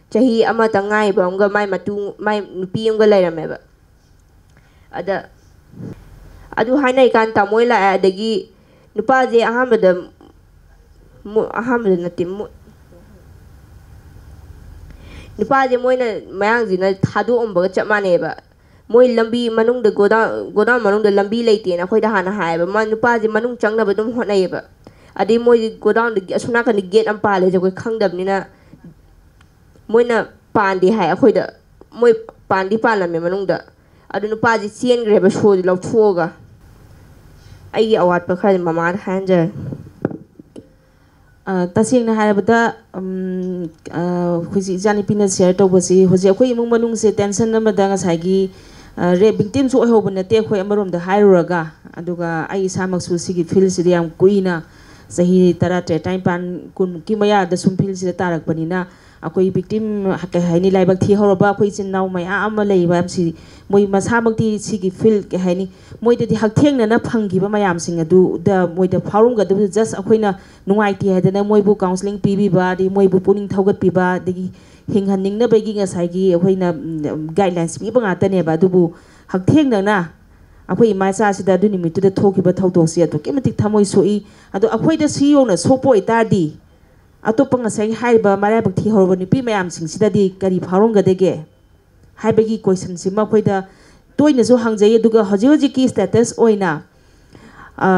ꯆꯍꯤ ꯑꯃꯇ ꯉꯥꯏꯔꯤꯕ ꯑꯃꯒ ꯃꯥꯏ ꯃꯇꯨ ꯃꯥꯏ ꯅꯨꯄꯤ ꯑꯃꯒ ꯂꯩꯔꯝꯃꯦꯕ꯫ ꯑꯗ ꯑꯗꯨ ꯍꯥꯏꯅꯔꯤꯀꯥꯟꯗ ꯇꯥꯃꯣ ꯍꯣꯏ ꯂꯥꯛꯑꯦ꯫ ꯑꯗꯒꯤ ꯅꯨꯄꯥꯁꯦ ꯑꯍꯥꯟꯕꯗ ꯃꯨ- ꯑꯍꯥꯟꯕꯗ ꯅꯠꯇꯦ, ꯃꯨ- ꯅꯨꯄꯥꯁꯦ ꯃꯣꯏꯅ, ꯃꯌꯥꯡꯁꯤꯅ ꯊꯥꯗꯣꯛꯑꯝꯕꯒ ꯆꯞ ꯃꯥꯟꯅꯩꯑꯕ꯫ ꯃꯣꯏ ꯂꯝꯕꯤ ꯃꯅꯨꯡꯗ, ꯒꯣꯗꯥꯎꯟ ꯒꯣꯗꯥꯎꯟ ꯃꯅꯨꯡꯗ ꯂꯝꯕꯤ ꯂꯩꯇꯦꯅ ꯑꯩꯈꯣꯏꯗ ꯍꯥꯟꯅ ꯍꯥꯏꯌꯦꯕ꯫ ꯃꯥ ꯅꯨꯄꯥꯁꯦ ꯃꯅꯨꯡ ꯆꯪꯅꯕ ꯑꯗꯨꯝ ꯍꯣꯠꯅꯩꯌꯦꯕ꯫ ꯑꯗꯩ ꯃꯣꯏ ꯒꯣꯗꯥꯎꯟꯗꯒꯤ ꯑꯁꯣꯝ ꯅꯥꯀꯟꯗ ꯒꯦꯠ ꯑꯃ ꯄꯥꯜꯂꯦꯁꯦ ꯑꯩꯈꯣꯏ ꯈꯪꯗꯕꯅꯤꯅ, ꯃꯣꯏꯅ ꯄꯥꯟꯗꯦ ꯍꯥꯏ ꯑꯩꯈꯣꯏꯗ꯫ ꯃꯣꯏ ꯄꯥꯟꯗꯤ ꯄꯥꯜꯂꯝꯃꯦ ꯃꯅꯨꯡꯗ꯫ ꯑꯗꯨ ꯅꯨꯄꯥꯁꯦ ꯆꯦꯟꯈ꯭ꯔꯦꯕ ꯁꯣꯁꯦ ꯂꯧꯊꯣꯛꯑꯒ꯫ ꯑꯩꯒꯤ ꯑꯋꯥꯠꯄ ꯈꯔꯗꯤ ꯃꯃꯥꯗ ꯍꯥꯏꯍꯟꯖꯔꯒꯦ꯫ ꯑ, ꯇꯁꯦꯡꯅ ꯍꯥꯏꯔꯕꯗ, ꯎꯝ, ꯑ, ꯍꯧꯖꯤꯛ ꯏꯆꯥꯅꯨꯄꯤꯅ ꯁꯤꯌꯔ ꯇꯧꯕꯁꯤ, ꯍꯧꯖꯤꯛ ꯑꯩꯈꯣꯏ ꯏꯃꯨꯡ ꯃꯅꯨꯡꯁꯦ ꯇꯦꯟꯁꯟ ꯑꯃꯗ ꯉꯁꯥꯏꯒꯤ, ꯑ, ꯔꯦꯞ ꯚꯤꯛꯇꯤꯝꯁꯨ ꯑꯣꯏꯍꯧꯕ ꯅꯠꯇꯦ ꯑꯩꯈꯣꯏ, ꯑꯃꯔꯣꯝꯗ ꯍꯥꯏꯔꯨꯔꯒ꯫ ꯑꯗꯨꯒ ꯑꯩ ꯏꯁꯥꯃꯛꯁꯨ ꯁꯤꯒꯤ ꯐꯤꯜꯁꯤꯗ ꯌꯥꯝ ꯀꯨꯏꯅ, ꯆꯍꯤ ꯇꯔꯥꯇꯔꯦꯠ, ꯇꯔꯥꯅꯤꯄꯥꯟ, ꯀꯨꯟꯃꯨꯛꯀꯤ ꯃꯌꯥꯗ ꯁꯨꯝ ꯐꯤꯜꯁꯤꯗ ꯇꯥꯔꯛꯄꯅꯤꯅ, ꯑꯩꯈꯣꯏ ꯚꯤꯛꯇꯤꯝ, ꯀꯩ ꯍꯥꯏꯅꯤ, ꯂꯥꯏꯕꯛ ꯊꯤꯍꯧꯔꯕ ꯑꯩꯈꯣꯏ ꯏꯆꯤꯟ ꯏꯅꯥꯎ ꯃꯌꯥꯝ ꯑꯃ ꯂꯩꯕ ꯁꯤ, ꯃꯣꯏ ꯃꯁꯥꯃꯛꯇꯤ ꯁꯤꯒꯤ ꯐꯤꯜ, ꯀꯩ ꯍꯥꯏꯅꯤ, ꯃꯣꯏꯗꯗꯤ ꯍꯛꯊꯦꯡꯅꯅ ꯐꯪꯈꯤꯕ ꯃꯌꯥꯝꯁꯤꯡ ꯑꯗꯨꯗ ꯃꯣꯏꯗ ꯐꯥꯎꯔꯝꯒꯗꯕꯗꯨ, ꯖꯁ ꯑꯩꯈꯣꯏꯅ ꯅꯨꯡꯉꯥꯏꯇꯦ ꯍꯥꯏꯗꯅ ꯃꯣꯏꯕꯨ ꯀꯥꯎꯟꯁꯤꯂꯤꯡ ꯄꯤꯕꯤꯕ, ꯑꯗꯒꯤ ꯃꯣꯏꯕꯨ ꯄꯨꯛꯅꯤꯡ ꯊꯧꯒꯠꯄꯤꯕ, ꯑꯗꯒꯤ ꯍꯤꯡꯍꯟꯅꯤꯡꯅꯕꯒꯤ ꯉꯁꯥꯏꯒꯤ ꯑꯩꯈꯣꯏꯅ, ꯎꯝ, ꯒꯥꯏꯗꯂꯥꯏꯟꯁ ꯄꯤꯕ ꯉꯥꯛꯇꯅꯦꯕ꯫ ꯑꯗꯨꯕꯨ ꯍꯛꯊꯦꯡꯅꯅ ꯑꯩꯈꯣꯏ ꯏꯃꯥ ꯏꯆꯥꯁꯤꯗ ꯑꯗꯨ ꯅꯨꯃꯤꯠꯇꯨꯗ ꯊꯣꯛꯈꯤꯕ ꯊꯧꯗꯣꯛꯁꯤ ꯑꯗꯨꯛꯀꯤ ꯃꯇꯤꯛ ꯊꯃꯣꯏ ꯁꯣꯛꯏ꯫ ꯑꯗꯣ ꯑꯩꯈꯣꯏꯗ ꯁꯤ ꯌꯧꯅ ꯁꯣꯛꯄ ꯑꯣꯏꯇꯥꯔꯗꯤ, ꯑꯇꯣꯞꯄ ꯉꯁꯥꯏꯒꯤ ꯍꯥꯏꯔꯤꯕ ꯃꯔꯥꯏꯕꯛ ꯊꯤꯍꯧꯔꯕ ꯅꯨꯄꯤ ꯃꯌꯥꯝꯁꯤꯡꯁꯤꯗꯗꯤ ꯀꯔꯤ ꯐꯥꯎꯔꯝꯒꯗꯒꯦ ꯍꯥꯏꯕꯒꯤ ꯀꯣꯏꯁꯟꯁꯤꯃ ꯑꯩꯈꯣꯏꯗ ꯇꯣꯏꯅꯁꯨ ꯍꯪꯖꯩ꯫ ꯑꯗꯨꯒ ꯍꯧꯖꯤꯛ ꯍꯧꯖꯤꯛꯀꯤ ꯁ꯭ꯇꯦꯇꯁ ꯑꯣꯏꯅ, ꯑ,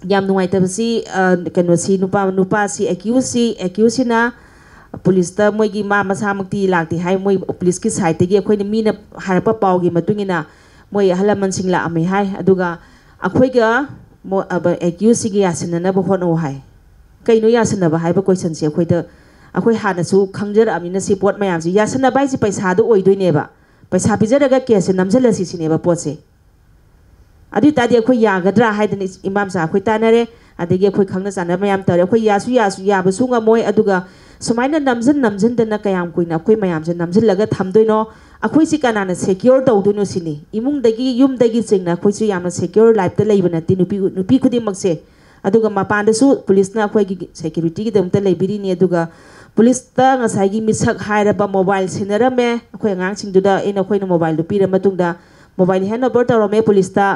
ꯌꯥꯝ ꯅꯨꯡꯉꯥꯏꯇꯕꯁꯤ, ꯑ, ꯀꯩꯅꯣꯁꯤ, ꯅꯨꯄꯥ, ꯅꯨꯄꯥꯁꯤ, ꯑꯦꯀ꯭ꯌꯨꯁꯁꯤ, ꯑꯦꯀ꯭ꯌꯨꯁꯁꯤꯅ ꯄꯨꯂꯤꯁꯇ ꯃꯣꯏꯒꯤ ꯃꯥ ꯃꯁꯥꯃꯛꯇꯤ ꯂꯥꯛꯇꯦ ꯍꯥꯏ, ꯃꯣꯏ ꯄꯨꯂꯤꯁꯀꯤ ꯁꯥꯏꯠꯇꯒꯤ ꯑꯩꯈꯣꯏꯅ ꯃꯤꯅ ꯍꯥꯏꯔꯛꯄ ꯄꯥꯎꯒꯤ ꯃꯇꯨꯡ ꯏꯟꯅ ꯃꯣꯏ ꯑꯍꯜ ꯂꯃꯟꯁꯤꯡ ꯂꯥꯛꯑꯝꯃꯦ ꯍꯥꯏ꯫ ꯑꯗꯨꯒ ꯑꯩꯈꯣꯏꯒ ꯃꯣ-, ꯑꯕ-, ꯑꯦꯀ꯭ꯌꯨꯁꯁꯤꯒꯤ ꯌꯥꯁꯤꯟꯅꯅꯕ ꯍꯣꯠꯅꯧ ꯍꯥꯏ꯫ ꯀꯩꯅꯣ ꯌꯥꯁꯤꯟꯅꯕ ꯍꯥꯏꯕ ꯀꯣꯏꯁꯟꯁꯦ ꯑꯩꯈꯣꯏꯗ, ꯑꯩꯈꯣꯏ ꯍꯥꯟꯅꯁꯨ ꯈꯪꯖꯔꯛꯑꯕꯅꯤꯅ ꯁꯤ ꯄꯣꯠ ꯃꯌꯥꯝꯁꯦ ꯌꯥꯁꯤꯟꯅꯕ ꯍꯥꯏꯁꯦ ꯄꯩꯁꯥꯗꯣ ꯑꯣꯏꯗꯣꯏꯅꯦꯕ꯫ ꯄꯩꯁꯥ ꯄꯤꯖꯔꯒ ꯀꯦꯁꯁꯦ ꯅꯝꯁꯤꯜꯂꯁꯤ ꯁꯤꯅꯦꯕ ꯄꯣꯠꯁꯦ꯫ ꯑꯗꯨ ꯑꯣꯏ ꯇꯥꯔꯗꯤ ꯑꯩꯈꯣꯏ ꯌꯥꯒꯗ꯭ꯔꯥ ꯍꯥꯏꯗꯅ ꯏꯃꯥ ꯃꯆꯥ ꯑꯩꯈꯣꯏ ꯇꯥꯟꯅꯔꯦ, ꯑꯗꯒꯤ ꯑꯩꯈꯣꯏ ꯈꯪꯅ ꯆꯥꯟꯅꯕ ꯃꯌꯥꯝ ꯇꯧꯔꯦ꯫ ꯑꯩꯈꯣꯏ ꯌꯥꯁꯨ, ꯌꯥꯁꯨ, ꯌꯥꯕꯁꯨ ꯉꯝꯃꯣꯏ꯫ ꯑꯗꯨꯒ ꯁꯨꯃꯥꯏꯅ ꯅꯝꯖꯟ ꯅꯝꯖꯟꯗꯅ ꯀꯌꯥꯝ ꯀꯨꯏꯅ ꯑꯩꯈꯣꯏ ꯃꯌꯥꯝꯁꯦ ꯅꯝꯖꯜꯂꯒ ꯊꯝꯗꯣꯏꯅꯣ? ꯑꯩꯈꯣꯏꯁꯤ ꯀꯅꯥꯅ ꯁꯦꯀ꯭ꯌꯣꯔ ꯇꯧꯗꯣꯏꯅꯣ ꯁꯤꯅꯤ꯫ ꯏꯃꯨꯡꯗꯒꯤ, ꯌꯨꯝꯗꯒꯤ ꯆꯤꯡꯅ ꯑꯩꯈꯣꯏꯁꯨ ꯌꯥꯝꯅ ꯁꯦꯀ꯭ꯌꯣꯔ ꯂꯥꯏꯐꯇ ꯂꯩꯕ ꯅꯠꯇꯦ, ꯅꯨꯄꯤ, ꯅꯨꯄꯤ ꯈꯨꯗꯤꯡꯃꯛꯁꯦ꯫ ꯑꯗꯨꯒ ꯃꯄꯥꯟꯗꯁꯨ ꯄꯨꯂꯤꯁꯅ ꯑꯩꯈꯣꯏꯒꯤ ꯁꯦꯀ꯭ꯌꯨꯔꯤꯇꯤꯒꯤꯗꯃꯛꯇ ꯂꯩꯕꯤꯔꯤꯅꯤ꯫ ꯑꯗꯨꯒ ꯄꯨꯂꯤꯁꯇ ꯉꯁꯥꯏꯒꯤ ꯃꯤꯁꯛ ꯍꯥꯏꯔꯕ ꯃꯣꯕꯥꯏꯜ ꯁꯤꯟꯅꯔꯝꯃꯦ꯫ ꯑꯩꯈꯣꯏ ꯑꯉꯥꯡꯁꯤꯡꯗꯨꯗ ꯑꯩꯅ, ꯑꯩꯈꯣꯏꯅ ꯃꯣꯕꯥꯏꯜꯗꯨ ꯄꯤꯔ ꯃꯇꯨꯡꯗ, ꯃꯣꯕꯥꯏꯜ ꯍꯦꯟ ꯑꯣꯚꯔ ꯇꯧꯔꯝꯃꯦ ꯄꯨꯂꯤꯁꯇ꯫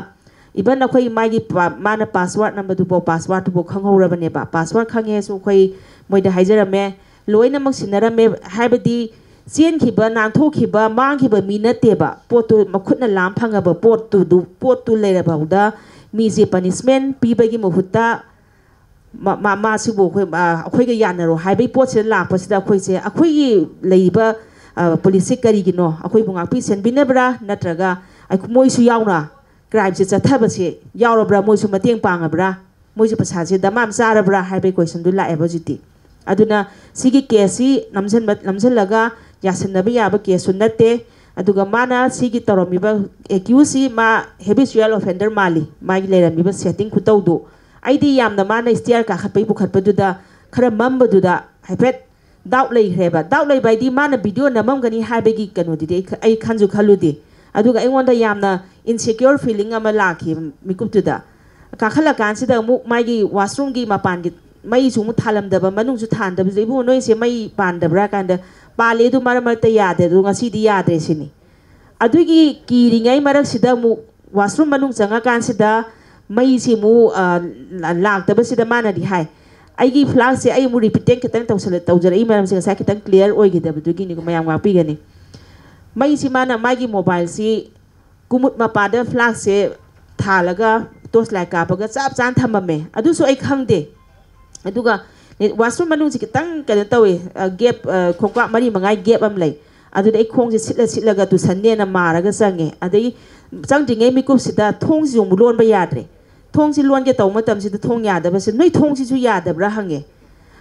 ꯏꯚꯟ ꯑꯩꯈꯣꯏ ꯃꯥꯒꯤ ꯄꯥ-, ꯃꯥꯅ ꯄꯥꯁꯋꯥꯔꯗ ꯅꯝꯕꯗꯨꯐꯥꯎ, ꯄꯥꯁꯋꯥꯔꯗꯇꯨꯐꯥꯎ ꯈꯪꯍꯧꯔꯕꯅꯦꯕ꯫ ꯄꯥꯁꯋꯥꯔꯗ ꯈꯪꯉꯦꯁꯨ ꯑꯩꯈꯣꯏ ꯃꯣꯏꯗ ꯍꯥꯏꯖꯔꯝꯃꯦ꯫ ꯂꯣꯏꯅꯃꯛ ꯁꯤꯟꯅꯔꯝꯃꯦ꯫ ꯍꯥꯏꯕꯗꯤ ꯆꯦꯟꯈꯤꯕ, ꯅꯥꯟꯊꯣꯛꯈꯤꯕ, ꯃꯥꯡꯈꯤꯕ ꯃꯤ ꯅꯠꯇꯦꯕ꯫ ꯄꯣꯠꯇꯨ ꯃꯈꯨꯠꯅ ꯂꯥꯝ ꯐꯪꯉꯕ ꯄꯣꯠꯇꯨꯗꯨ, ꯄꯣꯠꯇꯨ ꯂꯩꯔꯐꯥꯎꯗ ꯃꯤꯁꯦ ꯄꯅꯤꯁꯃꯦꯟ ꯄꯤꯕꯒꯤ ꯃꯍꯨꯠꯇ ꯃꯥ-, ꯃꯥ-, ꯃꯥꯁꯤꯕꯨ ꯑꯩꯈꯣꯏ, ꯑ, ꯑꯩꯈꯣꯏꯒ ꯌꯥꯅꯔꯣ ꯍꯥꯏꯕꯒꯤ ꯄꯣꯠꯁꯤꯗ ꯂꯥꯛꯄꯁꯤꯗ ꯑꯩꯈꯣꯏꯁꯦ, ꯑꯩꯈꯣꯏꯒꯤ ꯂꯩꯔꯤꯕ, ꯑ, ꯄꯨꯂꯤꯁꯁꯦ ꯀꯔꯤꯒꯤꯅꯣ? ꯑꯩꯈꯣꯏꯕꯨ ꯉꯥꯛꯄꯤ ꯁꯦꯟꯕꯤꯅꯕ꯭ꯔꯥ, ꯅꯠꯇ꯭ꯔꯒ ꯑꯩꯈꯣꯏ, ꯃꯣꯏꯁꯨ ꯌꯥꯎꯅ ꯀ꯭ꯔꯥꯏꯝꯁꯦ ꯆꯠꯊꯕꯁꯦ ꯌꯥꯎꯔꯕ꯭ꯔꯥ? ꯃꯣꯏꯁꯨ ꯃꯇꯦꯡ ꯄꯥꯡꯉꯕ꯭ꯔꯥ? ꯃꯣꯏꯁꯨ ꯄꯩꯁꯥꯁꯦ ꯗꯃꯥꯝ ꯆꯥꯔꯕ꯭ꯔꯥ ꯍꯥꯏꯕꯒꯤ ꯀꯣꯏꯁꯟꯗꯨ ꯂꯥꯛꯑꯦꯕ ꯍꯧꯖꯤꯛꯇꯤ꯫ ꯑꯗꯨꯅ ꯁꯤꯒꯤ ꯀꯦꯁꯁꯤ ꯅꯝꯁꯤꯟꯕ, ꯅꯝꯁꯤꯜꯂꯒ ꯌꯥꯁꯤꯟꯅꯕ ꯌꯥꯕ ꯀꯦꯁꯁꯨ ꯅꯠꯇꯦ꯫ ꯑꯗꯨꯒ ꯃꯥꯅ ꯁꯤꯒꯤ ꯇꯧꯔꯝꯃꯤꯕ ꯑꯦꯀ꯭ꯌꯨꯁꯁꯤ ꯃꯥ ꯍꯦꯕꯤꯆꯨꯋꯦꯜ ꯑꯣꯐꯦꯟꯗꯔ ꯃꯥꯜꯂꯤ, ꯃꯥꯒꯤ ꯂꯩꯔꯝꯃꯤꯕ ꯁꯦꯠꯇꯤꯡ ꯈꯨꯇꯧꯗꯨ꯫ ꯑꯩꯗꯤ ꯌꯥꯝꯅ ꯃꯥꯅ ꯁ꯭ꯇꯤꯌꯔ ꯀꯥꯈꯠꯄꯒꯤ ꯄꯨꯈꯠꯄꯗꯨꯗ ꯈꯔ ꯃꯝꯕꯗꯨꯗ ꯍꯥꯏꯐꯦꯠ ꯗꯥꯎꯠ ꯂꯩꯈ꯭ꯔꯦꯕ꯫ ꯗꯥꯎꯠ ꯂꯩꯕ ꯍꯥꯏꯗꯤ ꯃꯥꯅ ꯚꯤꯗꯤꯑꯣ ꯅꯝꯃꯝꯒꯅꯤ ꯍꯥꯏꯕꯒꯤ ꯀꯩꯅꯣꯗꯨꯗꯤ ꯑꯩ ꯈ-, ꯑꯩ ꯈꯟꯁꯨ ꯈꯜꯂꯨꯗꯦ꯫ ꯑꯗꯨꯒ ꯑꯩꯉꯣꯟꯗ ꯌꯥꯝꯅ ꯏꯟꯁꯦꯀ꯭ꯌꯣꯔ ꯐꯤꯂꯤꯡ ꯑꯃ ꯂꯥꯛꯈꯤ ꯃꯤꯀꯨꯞꯇꯨꯗ꯫ ꯀꯥꯈꯠꯂꯀꯥꯟꯁꯤꯗ ꯑꯃꯨꯛ ꯃꯥꯒꯤ ꯋꯥꯁꯔꯨꯝꯒꯤ ꯃꯄꯥꯟꯒꯤ ꯃꯩꯁꯨ ꯑꯃꯨꯛ ꯊꯥꯜꯂꯝꯗꯕ, ꯃꯅꯨꯡꯁꯨ ꯊꯥꯟꯗꯕꯁꯤꯗ, "ꯏꯕꯨꯡꯉꯣ, ꯅꯣꯏꯁꯦ ꯃꯩ ꯄꯥꯟꯗꯕ꯭ꯔꯥ?" ꯀꯥꯟꯗ, "ꯄꯥꯜꯂꯦ, ꯑꯗꯨ ꯃꯔꯛ ꯃꯔꯛꯇ ꯌꯥꯗꯦ, ꯑꯗꯨ ꯉꯁꯤꯗꯤ ꯌꯥꯗ꯭ꯔꯦ" ꯁꯤꯅꯤ꯫ ꯑꯗꯨꯒꯤ ꯀꯤꯔꯤꯉꯩ ꯃꯔꯛꯁꯤꯗ ꯑꯃꯨꯛ ꯋꯥꯁꯔꯨꯝ ꯃꯅꯨꯡ ꯆꯪꯉꯀꯥꯟꯁꯤꯗ ꯃꯩꯁꯤ ꯑꯃꯨꯛ, ꯑ, ꯂꯥ-, ꯂꯥꯛꯇꯕꯁꯤꯗ ꯃꯥꯅꯗꯤ ꯍꯥꯏ, ꯑꯩꯒꯤ ꯐ꯭ꯂꯥꯁꯁꯦ ꯑꯩ ꯑꯃꯨꯛ ꯔꯤꯄꯤꯇꯦꯟ ꯈꯤꯇꯪ ꯇꯧꯁꯜꯂ-, ꯇꯧꯖꯔꯛꯏ ꯃꯔꯝꯁꯦ ꯉꯁꯥꯏ ꯈꯤꯇꯪ ꯀ꯭ꯂꯤꯌꯥꯔ ꯑꯣꯏꯈꯤꯗꯕꯗꯨꯒꯤꯅꯤꯀꯣ, ꯃꯌꯥꯝ ꯉꯥꯛꯄꯤꯒꯅꯤ꯫ ꯃꯩꯁꯤ ꯃꯥꯅ ꯃꯥꯒꯤ ꯃꯣꯕꯥꯏꯜꯁꯤ ꯀꯨꯃꯨꯠ ꯃꯄꯥꯗ ꯐ꯭ꯂꯥꯁꯁꯦ ꯊꯥꯜꯂꯒ ꯇꯣꯔꯆ ꯂꯥꯏꯠ ꯀꯥꯞꯄꯒ ꯆꯞ ꯆꯥꯅ ꯊꯝꯃꯝꯃꯦ꯫ ꯑꯗꯨꯁꯨ ꯑꯩ ꯈꯪꯗꯦ꯫ ꯑꯗꯨꯒ ꯋꯥꯁꯔꯨꯝ ꯃꯅꯨꯡꯁꯤ ꯈꯤꯇꯪ ꯀꯩꯅꯣ ꯇꯧꯋꯦ, ꯑ, ꯒꯦꯞ, ꯑ, ꯈꯣꯡꯀꯥꯞ ꯃꯔꯤ ꯃꯉꯥꯒꯤ ꯒꯦꯞ ꯑꯃ ꯂꯩ꯫ ꯑꯗꯨꯗ ꯑꯩ ꯈꯣꯡꯁꯦ ꯁꯤꯠꯂ ꯁꯤꯠꯂꯒ ꯇꯨꯁꯟꯅꯦꯅ ꯃꯥꯔꯒ ꯆꯪꯉꯦ꯫ ꯑꯗꯩ ꯆꯪꯗ꯭ꯔꯤꯉꯩ ꯃꯤꯀꯨꯞꯁꯤꯗ ꯊꯣꯡꯁꯤꯁꯨ ꯑꯃꯨꯛ ꯂꯣꯟꯕ ꯌꯥꯗ꯭ꯔꯦ꯫ ꯊꯣꯡꯁꯤ ꯂꯣꯟꯒꯦ ꯇꯧꯕ ꯃꯇꯝꯁꯤꯗ ꯊꯣꯡ ꯌꯥꯗꯕꯁꯦ, "ꯅꯣꯏ ꯊꯣꯡꯁꯤꯁꯨ ꯌꯥꯗꯕ꯭ꯔꯥ?" ꯍꯪꯉꯦ꯫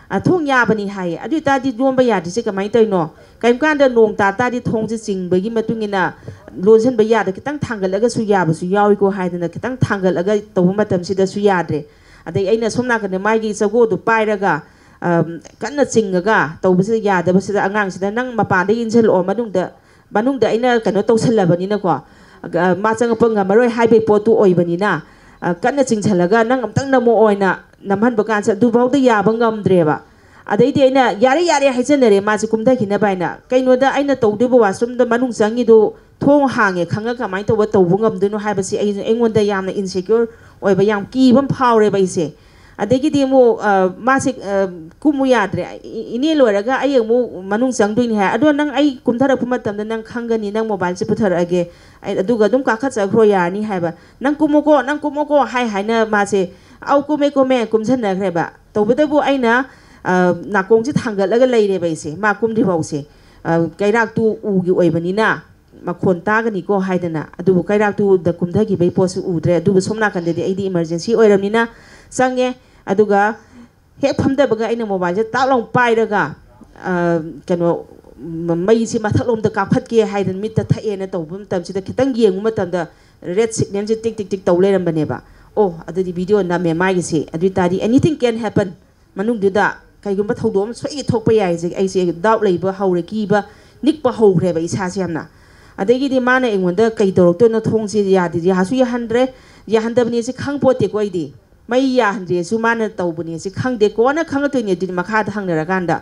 "ꯑ, ꯊꯣꯡ ꯌꯥꯕꯅꯤ" ꯍꯥꯏꯌꯦ꯫ "ꯑꯗꯨ ꯑꯣꯏꯇꯥꯔꯗꯤ ꯂꯣꯟꯕ ꯌꯥꯗ꯭ꯔꯤꯁꯦ ꯀꯃꯥꯏꯅ ꯇꯧꯔꯤꯅꯣ? ꯀꯔꯤꯒꯨꯝꯕ ꯀꯥꯟꯗ ꯅꯣꯡ ꯇꯥ ꯇꯥꯔꯗꯤ ꯊꯣꯡꯁꯦ ꯆꯤꯡꯕꯒꯤ ꯃꯇꯨꯡ ꯏꯟꯅ ꯂꯣꯟꯁꯤꯟꯕ ꯌꯥꯗ, ꯈꯤꯇꯪ ꯊꯥꯡꯒꯠꯂꯒꯁꯨ ꯌꯥꯕꯁꯨ ꯌꯥꯎꯏꯀꯣ" ꯍꯥꯏꯗꯅ ꯈꯤꯇꯪ ꯊꯥꯡꯒꯠꯂꯒ ꯇꯧꯕ ꯃꯇꯝꯁꯤꯗꯁꯨ ꯌꯥꯗ꯭ꯔꯦ꯫ ꯑꯗꯩ ꯑꯩꯅ ꯁꯣꯝ ꯅꯥꯀꯟꯗ ꯃꯥꯒꯤ ꯆꯒꯣꯗꯨ ꯄꯥꯏꯔꯒ, ꯑꯝ, ꯀꯟꯅ ꯆꯤꯡꯉꯒ ꯇꯧꯕꯁꯤꯗ ꯌꯥꯗꯕꯁꯤꯗ ꯑꯉꯥꯡꯁꯤꯗ, "ꯅꯪ ꯃꯄꯥꯟꯗ ꯏꯟꯁꯤꯜꯂꯛꯑꯣ, ꯃꯅꯨꯡꯗ, ꯃꯅꯨꯡꯗ ꯑꯩꯅ ꯀꯩꯅꯣ ꯇꯧꯁꯜꯂꯕꯅꯤꯅꯀꯣ, ꯑ, ꯃꯥ ꯆꯪꯉꯛꯄ ꯉꯝꯃꯔꯣꯏ ꯍꯥꯏꯕꯒꯤ ꯄꯣꯠꯇꯨ ꯑꯣꯏꯕꯅꯤꯅ, ꯑ, ꯀꯟꯅ ꯆꯤꯡꯁꯜꯂꯒ ꯅꯪ ꯑꯝꯇꯪ ꯅꯝꯃꯛꯑꯣꯅ" ꯅꯝꯍꯟꯕ ꯀꯥꯟꯁꯤꯗ ꯑꯗꯨꯐꯥꯎꯗ ꯌꯥꯕ ꯉꯝꯗ꯭ꯔꯦꯕ꯫ ꯑꯗꯩꯗꯤ ꯑꯩꯅ, "ꯌꯥꯔꯦ, ꯌꯥꯔꯦ" ꯍꯥꯏꯖꯟꯅꯔꯦ, ꯃꯥꯁꯦ ꯀꯨꯝꯊꯈꯤꯅꯕ ꯍꯥꯏꯅ꯫ ꯀꯩꯅꯣꯗ ꯑꯩꯅ ꯇꯧꯗꯣꯏꯕ ꯋꯥꯁꯔꯨꯝꯗ ꯃꯅꯨꯡ ꯆꯪꯉꯤꯗꯨ ꯊꯣꯡ ꯍꯥꯡꯉꯦ ꯈꯪꯉ ꯀꯃꯥꯏꯅ ꯇꯧꯕ ꯇꯧꯕ ꯉꯝꯗꯣꯏꯅꯣ ꯍꯥꯏꯕꯁꯤ ꯑꯩ, ꯑꯩꯉꯣꯟꯗ ꯌꯥꯝꯅ ꯏꯟꯁꯦꯀ꯭ꯌꯣꯔ ꯑꯣꯏꯕ, ꯌꯥꯝ ꯀꯤꯕ ꯑꯃ ꯐꯥꯎꯔꯦꯕ ꯑꯩꯁꯦ꯫ ꯑꯗꯒꯤꯗꯤ ꯑꯃꯨꯛ ꯃꯥꯁꯦ ꯀꯨꯝꯃꯨ ꯌꯥꯗ꯭ꯔꯦ꯫ "ꯏꯅꯦ, ꯂꯣꯏꯔꯒ ꯑꯩ ꯑꯃꯨꯛ ꯃꯅꯨꯡ ꯆꯪꯗꯣꯏꯅꯤ" ꯍꯥꯏ꯫ "ꯑꯗꯣ ꯅꯪ ꯑꯩ ꯀꯨꯝꯊꯔꯛꯄ ꯃꯇꯝꯗ ꯅꯪ ꯈꯪꯒꯅꯤ, ꯅꯪ ꯃꯣꯕꯥꯏꯜꯁꯦ ꯄꯨꯊꯔꯛꯑꯒꯦ, ꯑꯩ ꯑꯗꯨꯒ ꯑꯗꯨꯝ ꯀꯥꯈꯠꯆꯈ꯭ꯔꯣ ꯌꯥꯔꯅꯤ" ꯍꯥꯏꯕ꯫ "ꯅꯪ ꯀꯨꯝꯃꯣꯀꯣ, ꯅꯪ ꯀꯨꯝꯃꯣꯀꯣ" ꯍꯥꯏ ꯍꯥꯏꯅ ꯃꯥꯁꯦ "ꯑꯧ, ꯀꯨꯝꯃꯦ, ꯀꯨꯝꯃꯦ" ꯀꯨꯝꯁꯟꯅꯈ꯭ꯔꯦꯕ꯫ ꯇꯧꯕꯇꯕꯨ ꯑꯩꯅ ꯅꯥꯀꯣꯡꯁꯦ ꯊꯥꯡꯒꯠꯂꯒ ꯂꯩꯔꯦꯕ ꯑꯩꯁꯦ, ꯃꯥ ꯀꯨꯝꯗ꯭ꯔꯤ ꯐꯥꯎꯁꯦ꯫ ꯀꯩꯔꯥꯛꯇꯨ ꯎꯒꯤ ꯑꯣꯏꯕꯅꯤꯅ ꯃꯈꯣꯟ ꯇꯥꯒꯅꯤꯀꯣ ꯍꯥꯏꯗꯅ꯫ ꯑꯗꯨꯕꯨ ꯀꯩꯔꯥꯛꯇꯨꯗ ꯀꯨꯝꯊꯈꯤꯕꯒꯤ ꯄꯣꯠꯁꯨ ꯎꯗ꯭ꯔꯦ꯫ ꯑꯗꯨꯕꯨ ꯁꯣꯝ ꯅꯥꯀꯟꯗꯗꯤ ꯑꯩꯗꯤ ꯏꯃꯥꯔꯖꯦꯟꯁꯤ ꯑꯣꯏꯔꯕꯅꯤꯅ ꯆꯪꯉꯦ꯫ ꯑꯗꯨꯒ ꯍꯦꯛ ꯐꯝꯊꯕꯒ ꯑꯩꯅ ꯃꯣꯕꯥꯏꯜꯁꯦ ꯇꯥꯛ ꯂꯥꯎ ꯄꯥꯏꯔꯒ, ꯀꯩꯅꯣ, ꯃꯩꯁꯤ ꯃꯊꯛꯂꯣꯝꯗ ꯀꯥꯞꯈꯠꯀꯦ ꯍꯥꯏꯗꯅ ꯃꯤꯠꯇ ꯊꯛꯑꯦꯅ ꯇꯧꯕ ꯃꯇꯝꯁꯤꯗ, ꯈꯤꯇꯪ ꯌꯦꯡꯕ ꯃꯇꯝꯗ ꯔꯦꯗ ꯁꯤꯒꯅꯦꯜꯁꯦ ꯇꯤꯛ ꯇꯤꯛ ꯇꯤꯛ ꯇꯧ ꯂꯩꯔꯝꯕꯅꯦꯕ꯫ "ꯑꯣ, ꯑꯗꯨꯗꯤ ꯚꯤꯗꯤꯑꯣ ꯅꯝꯃꯦ ꯃꯥꯒꯤꯁꯦ, ꯑꯗꯨ ꯑꯣꯏ ꯇꯥꯔꯗꯤ anything can happen, ꯃꯅꯨꯡꯗꯨꯗ ꯀꯩꯒꯨꯝꯕ ꯊꯧꯗꯣꯛ ꯑꯃ ꯁꯣꯏꯒꯤ ꯊꯣꯛꯄ ꯌꯥꯏꯁꯦ" ꯑꯩꯁꯦ ꯗꯥꯎꯠ ꯂꯩꯕ ꯍꯧꯔꯦ, ꯀꯤꯕ ꯅꯤꯛꯄ ꯍꯧꯈ꯭ꯔꯦꯕ ꯏꯁꯥꯁꯦ ꯌꯥꯝꯅ꯫ ꯑꯗꯒꯤꯗꯤ ꯃꯥꯅ ꯑꯩꯉꯣꯟꯗ "ꯀꯩ ꯇꯧꯔꯛꯇꯣꯏꯅꯣ, ꯊꯣꯡꯁꯦ ꯌꯥꯗꯦ", ꯌꯥꯁꯨ ꯌꯥꯍꯟꯗ꯭ꯔꯦ꯫ ꯌꯥꯍꯟꯗꯕꯅꯦꯁꯦ ꯈꯪ ꯄꯣꯠꯇꯦꯀꯣ ꯑꯩꯗꯤ꯫ ꯃꯩ ꯌꯥꯍꯟꯗ꯭ꯔꯦꯁꯨ ꯃꯥꯅ ꯇꯧꯕꯅꯦꯁꯦ ꯈꯪꯗꯦ, ꯀꯣꯟꯅ ꯈꯪꯉꯛꯇꯣꯏꯅꯦ ꯑꯗꯨꯗꯤ ꯃꯈꯥꯗ ꯍꯪꯅꯔꯀꯥꯟꯗ꯫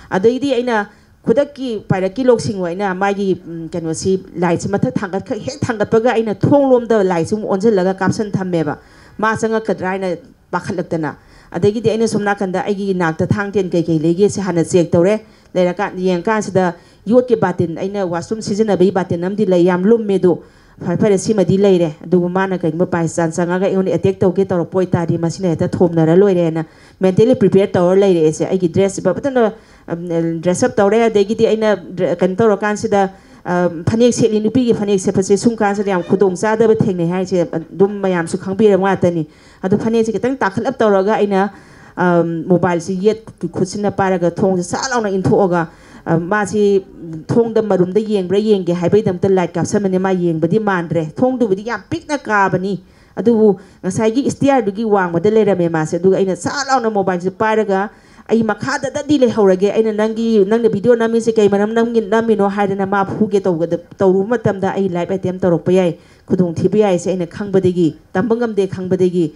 ꯑꯗꯩꯗꯤ ꯑꯩꯅ ꯈꯨꯗꯛꯀꯤ ꯄꯥꯏꯔꯛꯀꯤ ꯂꯧꯁꯤꯡ ꯑꯣꯏꯅ ꯃꯥꯒꯤ, ꯎꯝ, ꯀꯩꯅꯣꯁꯤ, ꯂꯥꯏꯠꯁꯤ ꯃꯊꯛ ꯊꯥꯡꯒꯠꯈ-, ꯍꯦꯛ ꯊꯥꯡꯒꯠꯄꯒ ꯑꯩꯅ ꯊꯣꯡ ꯂꯣꯝꯗ ꯂꯥꯏꯠꯁꯤ ꯑꯃꯨꯛ ꯑꯣꯟꯁꯤꯜꯂꯒ ꯀꯥꯞꯁꯟ ꯊꯝꯃꯦꯕ, ꯃꯥ ꯆꯪꯉꯛꯀꯗ꯭ꯔꯥ ꯍꯥꯏꯅ ꯄꯥꯈꯠꯂꯛꯇꯅ꯫ ꯑꯗꯒꯤꯗꯤ ꯑꯩꯅ ꯁꯣꯝ ꯅꯥꯀꯟꯗ ꯑꯩꯒꯤ ꯏꯅꯥꯛꯇ ꯊꯥꯡ ꯇꯦꯟ ꯀꯩꯀꯩ ꯂꯩꯒꯦꯁꯦ ꯍꯥꯟꯅ ꯆꯦꯛ ꯇꯧꯔꯦ꯫ ꯂꯩꯔꯀꯥꯟ, ꯌꯦꯡꯀꯥꯟꯁꯤꯗ ꯌꯣꯠꯀꯤ ꯕꯥꯇꯤꯟ, ꯑꯩꯅ ꯋꯥꯁꯔꯨꯝ ꯁꯤꯖꯤꯟꯅꯕꯒꯤ ꯕꯥꯇꯤꯟ ꯑꯃꯗꯤ ꯂꯩ, ꯌꯥꯝ ꯂꯨꯝꯃꯦ ꯑꯗꯣ꯫ ꯐꯔꯦ, ꯐꯔꯦ, ꯁꯤꯃꯗꯤ ꯂꯩꯔꯦ꯫ ꯑꯗꯨꯕꯨ ꯃꯥꯅ ꯀꯩꯒꯨꯝꯕ by chance ꯆꯪꯉꯒ ꯑꯩꯉꯣꯟꯗ ꯑꯦꯇꯦꯛ ꯇꯧꯒꯦ ꯇꯧꯔꯛꯄ ꯑꯣꯏꯇꯥꯔꯗꯤ ꯃꯁꯤꯅ ꯍꯦꯛꯇ ꯊꯣꯝꯅꯔ ꯂꯣꯏꯔꯦꯅ ꯃꯦꯟꯇꯦꯂꯤ ꯄ꯭ꯔꯤꯄꯦꯌꯔ ꯇꯧꯔ ꯂꯩꯔꯦ ꯑꯩꯁꯦ꯫ ꯑꯩꯒꯤ ꯗ꯭ꯔꯦꯁꯁꯦ ꯐꯖꯅ, ꯎꯝ, ꯗ꯭ꯔꯦꯁ ꯑꯞ ꯇꯧꯔꯦ꯫ ꯑꯗꯒꯤꯗꯤ ꯑꯩꯅ ꯗ꯭ꯔꯦ-, ꯀꯩꯅꯣ ꯇꯧꯔꯀꯥꯟꯁꯤꯗ, ꯑ, ꯐꯅꯦꯛ ꯁꯦꯠꯂꯤ, ꯅꯨꯄꯤꯒꯤ ꯐꯅꯦꯛ ꯁꯦꯠꯄꯁꯦ ꯁꯨꯝ ꯀꯥꯟꯁꯤꯗ ꯌꯥꯝ ꯈꯨꯗꯣꯡ ꯆꯥꯗꯕ ꯊꯦꯡꯅꯩ ꯍꯥꯏꯁꯦ ꯑꯗꯨꯝ ꯃꯌꯥꯝꯁꯨ ꯈꯪꯕꯤꯔꯕ ꯉꯥꯛꯇꯅꯤ꯫ ꯑꯗꯨ ꯐꯅꯦꯛꯁꯦ ꯈꯤꯇꯪ ꯇꯥꯈꯠꯂꯞ ꯇꯧꯔꯒ ꯑꯩꯅ, ꯑꯝ, ꯃꯣꯕꯥꯏꯜꯁꯤ ꯌꯦꯠ ꯈꯨꯠꯁꯤꯅ ꯄꯥꯏꯔꯒ ꯊꯣꯡꯁꯦ ꯁꯠ ꯂꯥꯎꯅ ꯏꯟꯊꯣꯛꯑꯒ, ꯑ, ꯃꯥꯁꯤ ꯊꯣꯡꯗ ꯃꯔꯨꯝꯗ ꯌꯦꯡꯕ꯭ꯔꯥ ꯌꯦꯡꯒꯦ ꯍꯥꯏꯕꯒꯤꯗꯃꯛꯇ ꯂꯥꯏꯠ ꯀꯥꯞꯁꯟꯕꯅꯦ꯫ ꯃꯥ ꯌꯦꯡꯕꯗꯤ ꯃꯥꯟꯗ꯭ꯔꯦ, ꯊꯣꯡꯗꯨꯕꯨꯗꯤ ꯌꯥꯝ ꯄꯤꯛꯅ ꯀꯥꯕꯅꯤ, ꯑꯗꯨꯕꯨ ꯉꯁꯥꯏꯒꯤ ꯏꯁꯇꯤꯌꯥꯔꯗꯨꯒꯤ ꯋꯥꯡꯃꯗ ꯂꯩꯔꯝꯃꯦ ꯃꯥꯁꯦ꯫ ꯑꯗꯨꯒ ꯑꯩꯅ ꯁꯠ ꯂꯥꯎꯅ ꯃꯣꯕꯥꯏꯜꯁꯦ ꯄꯥꯏꯔꯒ, "ꯑꯩ ꯃꯈꯥꯗꯗꯗꯤ ꯂꯩꯍꯧꯔꯒꯦ, ꯑꯩꯅ ꯅꯪꯒꯤ, ꯅꯪꯅ ꯚꯤꯗꯤꯑꯣ ꯅꯝꯃꯤꯁꯦ ꯀꯩ ꯃꯔꯝ ꯅꯝꯒꯤ-, ꯅꯝꯃꯤꯅꯣ?" ꯍꯥꯏꯗꯅ ꯃꯥ ꯐꯨꯒꯦ ꯇꯧꯒꯗ-, ꯇꯧꯔꯨꯕ ꯃꯇꯝꯗ ꯑꯩ ꯂꯥꯏꯐ ꯑꯦꯇꯦꯝ ꯇꯧꯔꯛꯄ ꯌꯥꯏ, ꯈꯨꯗꯣꯡꯊꯤꯕ ꯌꯥꯏꯁꯦ ꯑꯩꯅ ꯈꯪꯕꯗꯒꯤ, ꯇꯝꯕ ꯉꯝꯗꯦ ꯈꯪꯕꯗꯒꯤ,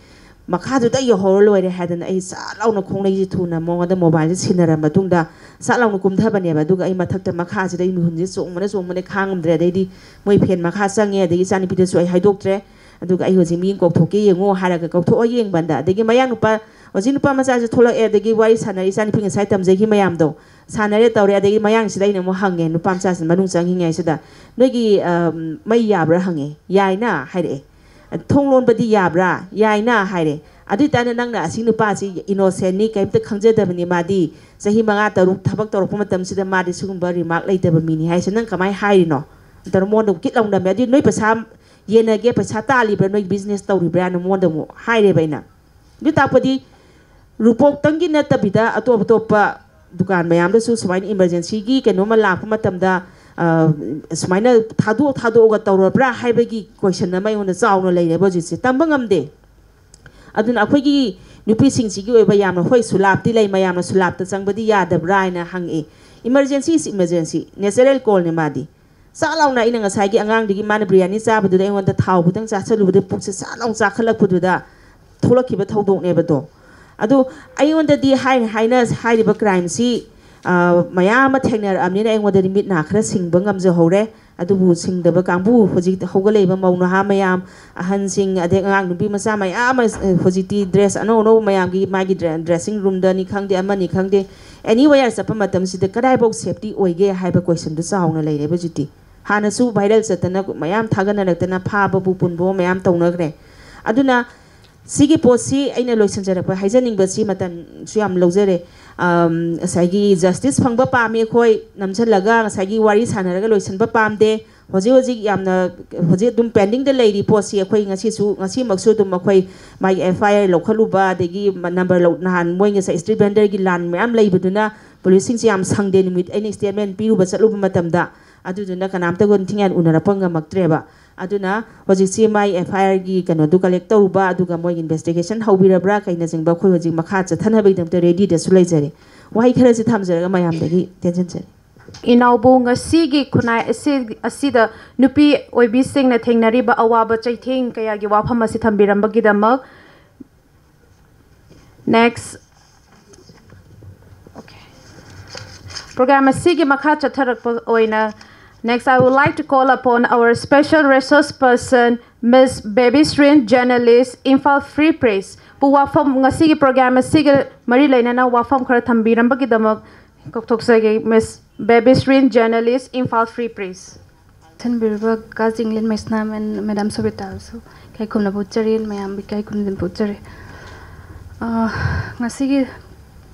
ꯃꯈꯥꯗꯨꯗ ꯌꯧꯍꯧꯔ ꯂꯣꯏꯔꯦ ꯍꯥꯏꯗꯅ ꯑꯩ ꯁꯠ ꯂꯥꯎꯅ ꯈꯣꯡꯂꯩꯁꯦ ꯊꯨꯅ ꯃꯉꯣꯟꯗ ꯃꯣꯕꯥꯏꯜꯁꯦ ꯁꯤꯟꯅꯔ ꯃꯇꯨꯡꯗ ꯁꯠ ꯂꯥꯎꯅ ꯀꯨꯝꯊꯕꯅꯦꯕ꯫ ꯑꯗꯨꯒ ꯑꯩ ꯃꯊꯛꯇ, ꯃꯈꯥꯁꯤꯗ ꯑꯩ ꯃꯤꯍꯨꯟꯁꯦ ꯆꯣꯡꯕꯅ ꯆꯣꯡꯕꯅ ꯈꯥꯡꯉꯝꯗ꯭ꯔꯦ꯫ ꯑꯗꯩꯗꯤ ꯃꯣꯏ ꯐꯦꯟ ꯃꯈꯥ ꯆꯪꯉꯦ, ꯑꯗꯒꯤ ꯏꯆꯥꯅꯨꯄꯤꯗꯁꯨ ꯑꯩ ꯍꯥꯏꯗꯣꯛꯇ꯭ꯔꯦ꯫ ꯑꯗꯨꯒ "ꯑꯩ ꯍꯧꯖꯤꯛ ꯃꯤ ꯀꯧꯊꯣꯛꯀꯦ ꯌꯦꯡꯉꯣ" ꯍꯥꯏꯔꯒ ꯀꯧꯊꯣꯛꯑ ꯌꯦꯡꯕꯗ, ꯑꯗꯒꯤ ꯃꯌꯥꯡ ꯅꯨꯄꯥ ꯍꯧꯖꯤꯛ ꯅꯨꯄꯥ ꯃꯆꯥꯁꯦ ꯊꯣꯛꯂꯛꯑꯦ, ꯑꯗꯒꯤ ꯋꯥꯔꯤ ꯁꯥꯟꯅꯔꯤ, ꯏꯆꯥꯅꯨꯄꯤ ꯉꯁꯥꯏ ꯇꯝꯖꯈꯤ ꯃꯌꯥꯝꯗꯣ ꯁꯥꯟꯅꯔꯦ ꯇꯧꯔꯦ, ꯑꯗꯒꯤ ꯃꯌꯥꯡꯁꯤꯗ ꯑꯩꯅ ꯑꯃꯨꯛ ꯍꯪꯉꯦ, ꯅꯨꯄꯥ ꯃꯆꯥꯁꯤꯅ ꯃꯅꯨꯡ ꯆꯪꯉꯤꯉꯩꯁꯤꯗ, "ꯅꯣꯏꯒꯤ ꯑ, ꯃꯩ ꯌꯥꯕ꯭ꯔꯥ?" ꯍꯪꯉꯦ꯫ "ꯌꯥꯏꯅ" ꯍꯥꯏꯔꯛꯑꯦ꯫ "ꯊꯣꯡ ꯂꯣꯟꯕꯗꯤ ꯌꯥꯕ꯭ꯔꯥ?" "ꯌꯥꯏꯅ" ꯍꯥꯏꯔꯦ꯫ ꯑꯗꯨ ꯑꯣꯏꯇꯥꯔꯗꯤ ꯅꯪꯅ ꯑꯁꯤ ꯅꯨꯄꯥꯁꯤ innocentꯅꯤ, ꯀꯔꯤꯝꯇ ꯈꯪꯖꯗꯕꯅꯤ, ꯃꯥꯗꯤ ꯆꯍꯤ ꯃꯉꯥ ꯇꯔꯨꯛ ꯊꯕꯛ ꯇꯧꯔꯛꯄ ꯃꯇꯝꯁꯤꯗ ꯃꯥꯗꯤ ꯁꯤꯒꯨꯝꯕ remark ꯂꯩꯇꯕ ꯃꯤꯅꯤ ꯍꯥꯏꯁꯦ ꯅꯪ ꯀꯃꯥꯏꯅ ꯍꯥꯏꯔꯤꯅꯣ? ꯇꯧꯔ ꯃꯉꯣꯟꯗ ꯑꯃꯨꯛ ꯀꯤꯠ ꯂꯥꯎꯅ ꯅꯝꯃꯦ꯫ "ꯑꯗꯨꯗꯤ ꯅꯣꯏ ꯄꯩꯁꯥ ꯌꯦꯟꯅꯒꯦ, ꯄꯩꯁꯥ ꯇꯥꯜꯂꯤꯕ꯭ꯔꯥ, ꯅꯣꯏ business ꯇꯧꯔꯤꯕ꯭ꯔꯥꯅ?" ꯃꯉꯣꯟꯗ ꯑꯃꯨꯛ ꯍꯥꯏꯔꯦꯕ ꯑꯩꯅ꯫ ꯑꯗꯨ ꯇꯥꯛꯄꯗꯤ ꯔꯨꯄꯣꯛꯇꯪꯒꯤ ꯅꯠꯇꯕꯤꯗ ꯑꯇꯣꯞ ꯑꯇꯣꯞꯄ ꯗꯨꯀꯥꯟ ꯃꯌꯥꯝꯗꯁꯨ ꯁꯨꯃꯥꯏꯅ emergencyꯒꯤ ꯀꯩꯅꯣꯝꯃ ꯂꯥꯛꯄ ꯃꯇꯝꯗ, ꯑ, ꯁꯨꯃꯥꯏꯅ ꯊꯥꯗꯣꯛ ꯊꯥꯗꯣꯛꯑꯒ ꯇꯧꯔꯕ꯭ꯔꯥ ꯍꯥꯏꯕꯒꯤ question ꯑꯃ ꯑꯩꯉꯣꯟꯗ ꯆꯥꯎꯅ ꯂꯩꯔꯦꯕ ꯍꯧꯖꯤꯛꯁꯦ꯫ ꯇꯝꯕ ꯉꯝꯗꯦ꯫ ꯑꯗꯨꯅ ꯑꯩꯈꯣꯏꯒꯤ ꯅꯨꯄꯤꯁꯤꯡꯁꯤꯒꯤ ꯑꯣꯏꯕ ꯌꯥꯝꯅ, ꯍꯣꯏ, ꯁꯨꯂꯥꯞꯇꯤ ꯂꯩ, ꯃꯌꯥꯝꯅ ꯁꯨꯂꯥꯞꯇ ꯆꯪꯕꯗꯤ ꯌꯥꯗꯕ꯭ꯔꯥ ꯍꯥꯏꯅ ꯍꯪꯉꯛꯏ꯫ Emergency is emergency, natural callꯅꯦ ꯃꯥꯗꯤ꯫ ꯆꯥꯛ ꯂꯥꯎꯅ ꯑꯩꯅ ꯉꯁꯥꯏꯒꯤ ꯑꯉꯥꯡꯗꯨꯒꯤ ꯃꯥꯅ ꯕꯤꯔꯌꯥꯅꯤ ꯆꯥꯕꯗꯨꯗ ꯑꯩꯉꯣꯟꯗ ꯊꯥꯎ ꯈꯤꯇꯪ ꯆꯥꯁꯤꯜꯂꯨꯕꯗ ꯄꯨꯛꯁꯦ ꯆꯥꯛ ꯂꯥꯎꯅ ꯆꯥꯈꯠꯂꯛꯄꯗꯨꯗ ꯊꯣꯛꯂꯛꯈꯤꯕ ꯊꯧꯗꯣꯛꯅꯦꯕꯗꯣ꯫ ꯑꯗꯨ ꯑꯩꯉꯣꯟꯗꯗꯤ ꯍꯥꯏꯅ ꯍꯥꯏꯅ ꯍꯥꯏꯔꯤꯕ crimeꯁꯤ, ꯑ, ꯃꯌꯥꯝ ꯑꯃ ꯊꯦꯡꯅꯔꯛꯑꯕꯅꯤꯅ ꯑꯩꯉꯣꯟꯗꯗꯤ ꯃꯤꯠ ꯅꯥ ꯈꯔ ꯁꯤꯡꯕ ꯉꯝꯖꯍꯧꯔꯦ꯫ ꯑꯗꯨꯕꯨ ꯁꯤꯡꯗꯕ ꯀꯥꯡꯕꯨ, ꯍꯧꯖꯤꯛ ꯍꯧꯒꯠꯂꯛꯏꯕ ꯃꯧ ꯅꯍꯥ ꯃꯌꯥꯝ, ꯑꯍꯟꯁꯤꯡ, ꯑꯗꯩ ꯑꯉꯥꯡ ꯅꯨꯄꯤ ꯃꯆꯥ ꯃꯌꯥꯝ ꯑꯃ, ꯑ, ꯍꯧꯖꯤꯛꯇꯤ dress ꯑꯅꯧ ꯑꯅꯧꯕ ꯃꯌꯥꯝꯒꯤ ꯃꯥꯒꯤ dre-, dressing roomꯗꯅꯤ ꯈꯪꯗꯦ, ꯑꯃꯅꯤ ꯈꯪꯗꯦ, anywhere ꯆꯠꯄ ꯃꯇꯝꯁꯤꯗ ꯀꯗꯥꯏꯐꯥꯎ safety ꯑꯣꯏꯒꯦ ꯍꯥꯏꯕ questionꯗꯨ ꯆꯥꯎꯅ ꯂꯩꯔꯦꯕ ꯍꯧꯖꯤꯛꯇꯤ꯫ ꯍꯥꯟꯅꯁꯨ viral ꯆꯠꯇꯅ ꯃꯌꯥꯝ ꯊꯥꯒꯠꯅꯔꯛꯇꯅ ꯐꯥꯕꯕꯨ ꯄꯨꯟꯕ ꯃꯌꯥꯝ ꯇꯧꯅꯈ꯭ꯔꯦ꯫ ꯑꯗꯨꯅ ꯁꯤꯒꯤ ꯄꯣꯠꯁꯤ ꯑꯩꯅ ꯂꯣꯏꯁꯤꯟꯖꯔꯛꯄ, ꯍꯥꯏꯖꯅꯤꯡꯕꯁꯤ ꯃꯇꯝꯁꯨ ꯌꯥꯝ ꯂꯧꯖꯔꯦ꯫ ꯑꯝ, ꯉꯁꯥꯏꯒꯤ justice ꯐꯪꯕ ꯄꯥꯝꯃꯤ ꯑꯩꯈꯣꯏ, ꯅꯝꯁꯤꯜꯂꯒ ꯉꯁꯥꯏꯒꯤ ꯋꯥꯔꯤ ꯁꯥꯟꯅꯔꯒ ꯂꯣꯏꯁꯤꯟꯕ ꯄꯥꯝꯗꯦ꯫ ꯍꯧꯖꯤꯛ ꯍꯧꯖꯤꯛ ꯌꯥꯝꯅ, ꯍꯧꯖꯤꯛ ꯑꯗꯨꯝ pendingꯗ ꯂꯩꯔꯤ ꯄꯣꯠꯁꯤ꯫ ꯑꯩꯈꯣꯏ ꯉꯁꯤꯁꯨ, ꯉꯁꯤꯃꯛꯁꯨ ꯑꯗꯨꯝ ꯑꯩꯈꯣꯏ ꯃꯥꯒꯤ FIR ꯂꯧꯈꯠꯂꯨꯕ, ꯑꯗꯒꯤ number ꯂꯧ-, ꯅꯍꯥꯟ ꯃꯣꯏ ꯉꯁꯥꯏ street vendorꯒꯤ ꯂꯥꯟ ꯃꯌꯥꯝ ꯂꯩꯕꯗꯨꯅ policeꯁꯤꯡꯁꯦ ꯌꯥꯝ ꯁꯪꯗꯦ꯫ ꯅꯨꯃꯤꯠ ꯑꯩꯅ statement ꯄꯤꯔꯨꯕ ꯆꯠꯂꯨꯕ ꯃꯇꯝꯗ, ꯑꯗꯨꯗꯨꯅ ꯀꯅꯥꯝꯇꯒ ꯅꯤꯡꯊꯤꯅ ꯎꯅꯔꯛꯄ ꯉꯝꯃꯛꯇ꯭ꯔꯦꯕ꯫ ꯑꯗꯨꯅ ꯍꯧꯖꯤꯛꯁꯤ ꯃꯥꯏ FIRꯒꯤ ꯀꯩꯅꯣꯗꯨ collect ꯇꯧꯔꯨꯕ, ꯑꯗꯨꯒ ꯃꯣꯏ investigation ꯍꯧꯕꯤꯔꯕ꯭ꯔꯥ ꯀꯩꯅꯆꯤꯡꯕ ꯑꯩꯈꯣꯏ ꯍꯧꯖꯤꯛ ꯃꯈꯥ ꯆꯠꯊꯅꯕꯒꯤꯗꯃꯛꯇ readyꯗꯁꯨ ꯂꯩꯖꯔꯦ꯫ ꯋꯥꯍꯩ ꯈꯔꯁꯤ ꯊꯝꯖꯔꯒ ꯃꯌꯥꯝꯗꯒꯤ ꯇꯦꯟꯁꯤꯟꯖꯔꯤ꯫ ꯏꯅꯥꯎꯕꯨ, ꯉꯁꯤꯒꯤ ꯈꯨꯟꯅꯥꯏ ꯑꯁꯤ, ꯑꯁꯤꯗ ꯅꯨꯄꯤ ꯑꯣꯏꯕꯤꯁꯤꯡꯅ ꯊꯦꯡꯅꯔꯤꯕ ꯑꯋꯥꯕ ꯆꯩꯊꯦꯡ ꯀꯌꯥꯒꯤ ꯋꯥꯐꯝ ꯑꯁꯤ ꯊꯝꯕꯤꯔꯝꯕꯒꯤꯗꯃꯛ꯫ Next꯫ Okay꯫ Program ꯑꯁꯤꯒꯤ ꯃꯈꯥ ꯆꯠꯊꯔꯛꯄ ꯑꯣꯏꯅ, next I would like to call upon our special resource person, Miss Bebishreen, journalist, Imphal Free Press, ꯋꯥꯐꯝ, ꯉꯁꯤꯒꯤ program ꯑꯁꯤꯒ ꯃꯔꯤ ꯂꯩꯅꯅ ꯋꯥꯐꯝ ꯈꯔ ꯊꯝꯕꯤꯔꯝꯕꯒꯤꯗꯃꯛ ꯀꯧꯊꯣꯛꯆꯒꯦ꯫ Miss Bebishreen, journalist, Imphal Free Press꯫ ꯊꯟꯕꯤꯔꯕ ꯀꯥꯖꯤꯡꯂꯦꯟ Meisnam and Madam ꯁꯣꯕꯤꯇꯥꯁꯨ ꯏꯀꯥꯏ ꯈꯨꯝꯅꯕ ꯎꯠꯆꯔꯤ, ꯃꯌꯥꯝꯕꯨ ꯏꯀꯥꯏ ꯈꯨꯝꯅꯕ ꯎꯠꯆꯔꯤ꯫ ꯑ, ꯉꯁꯤꯒꯤ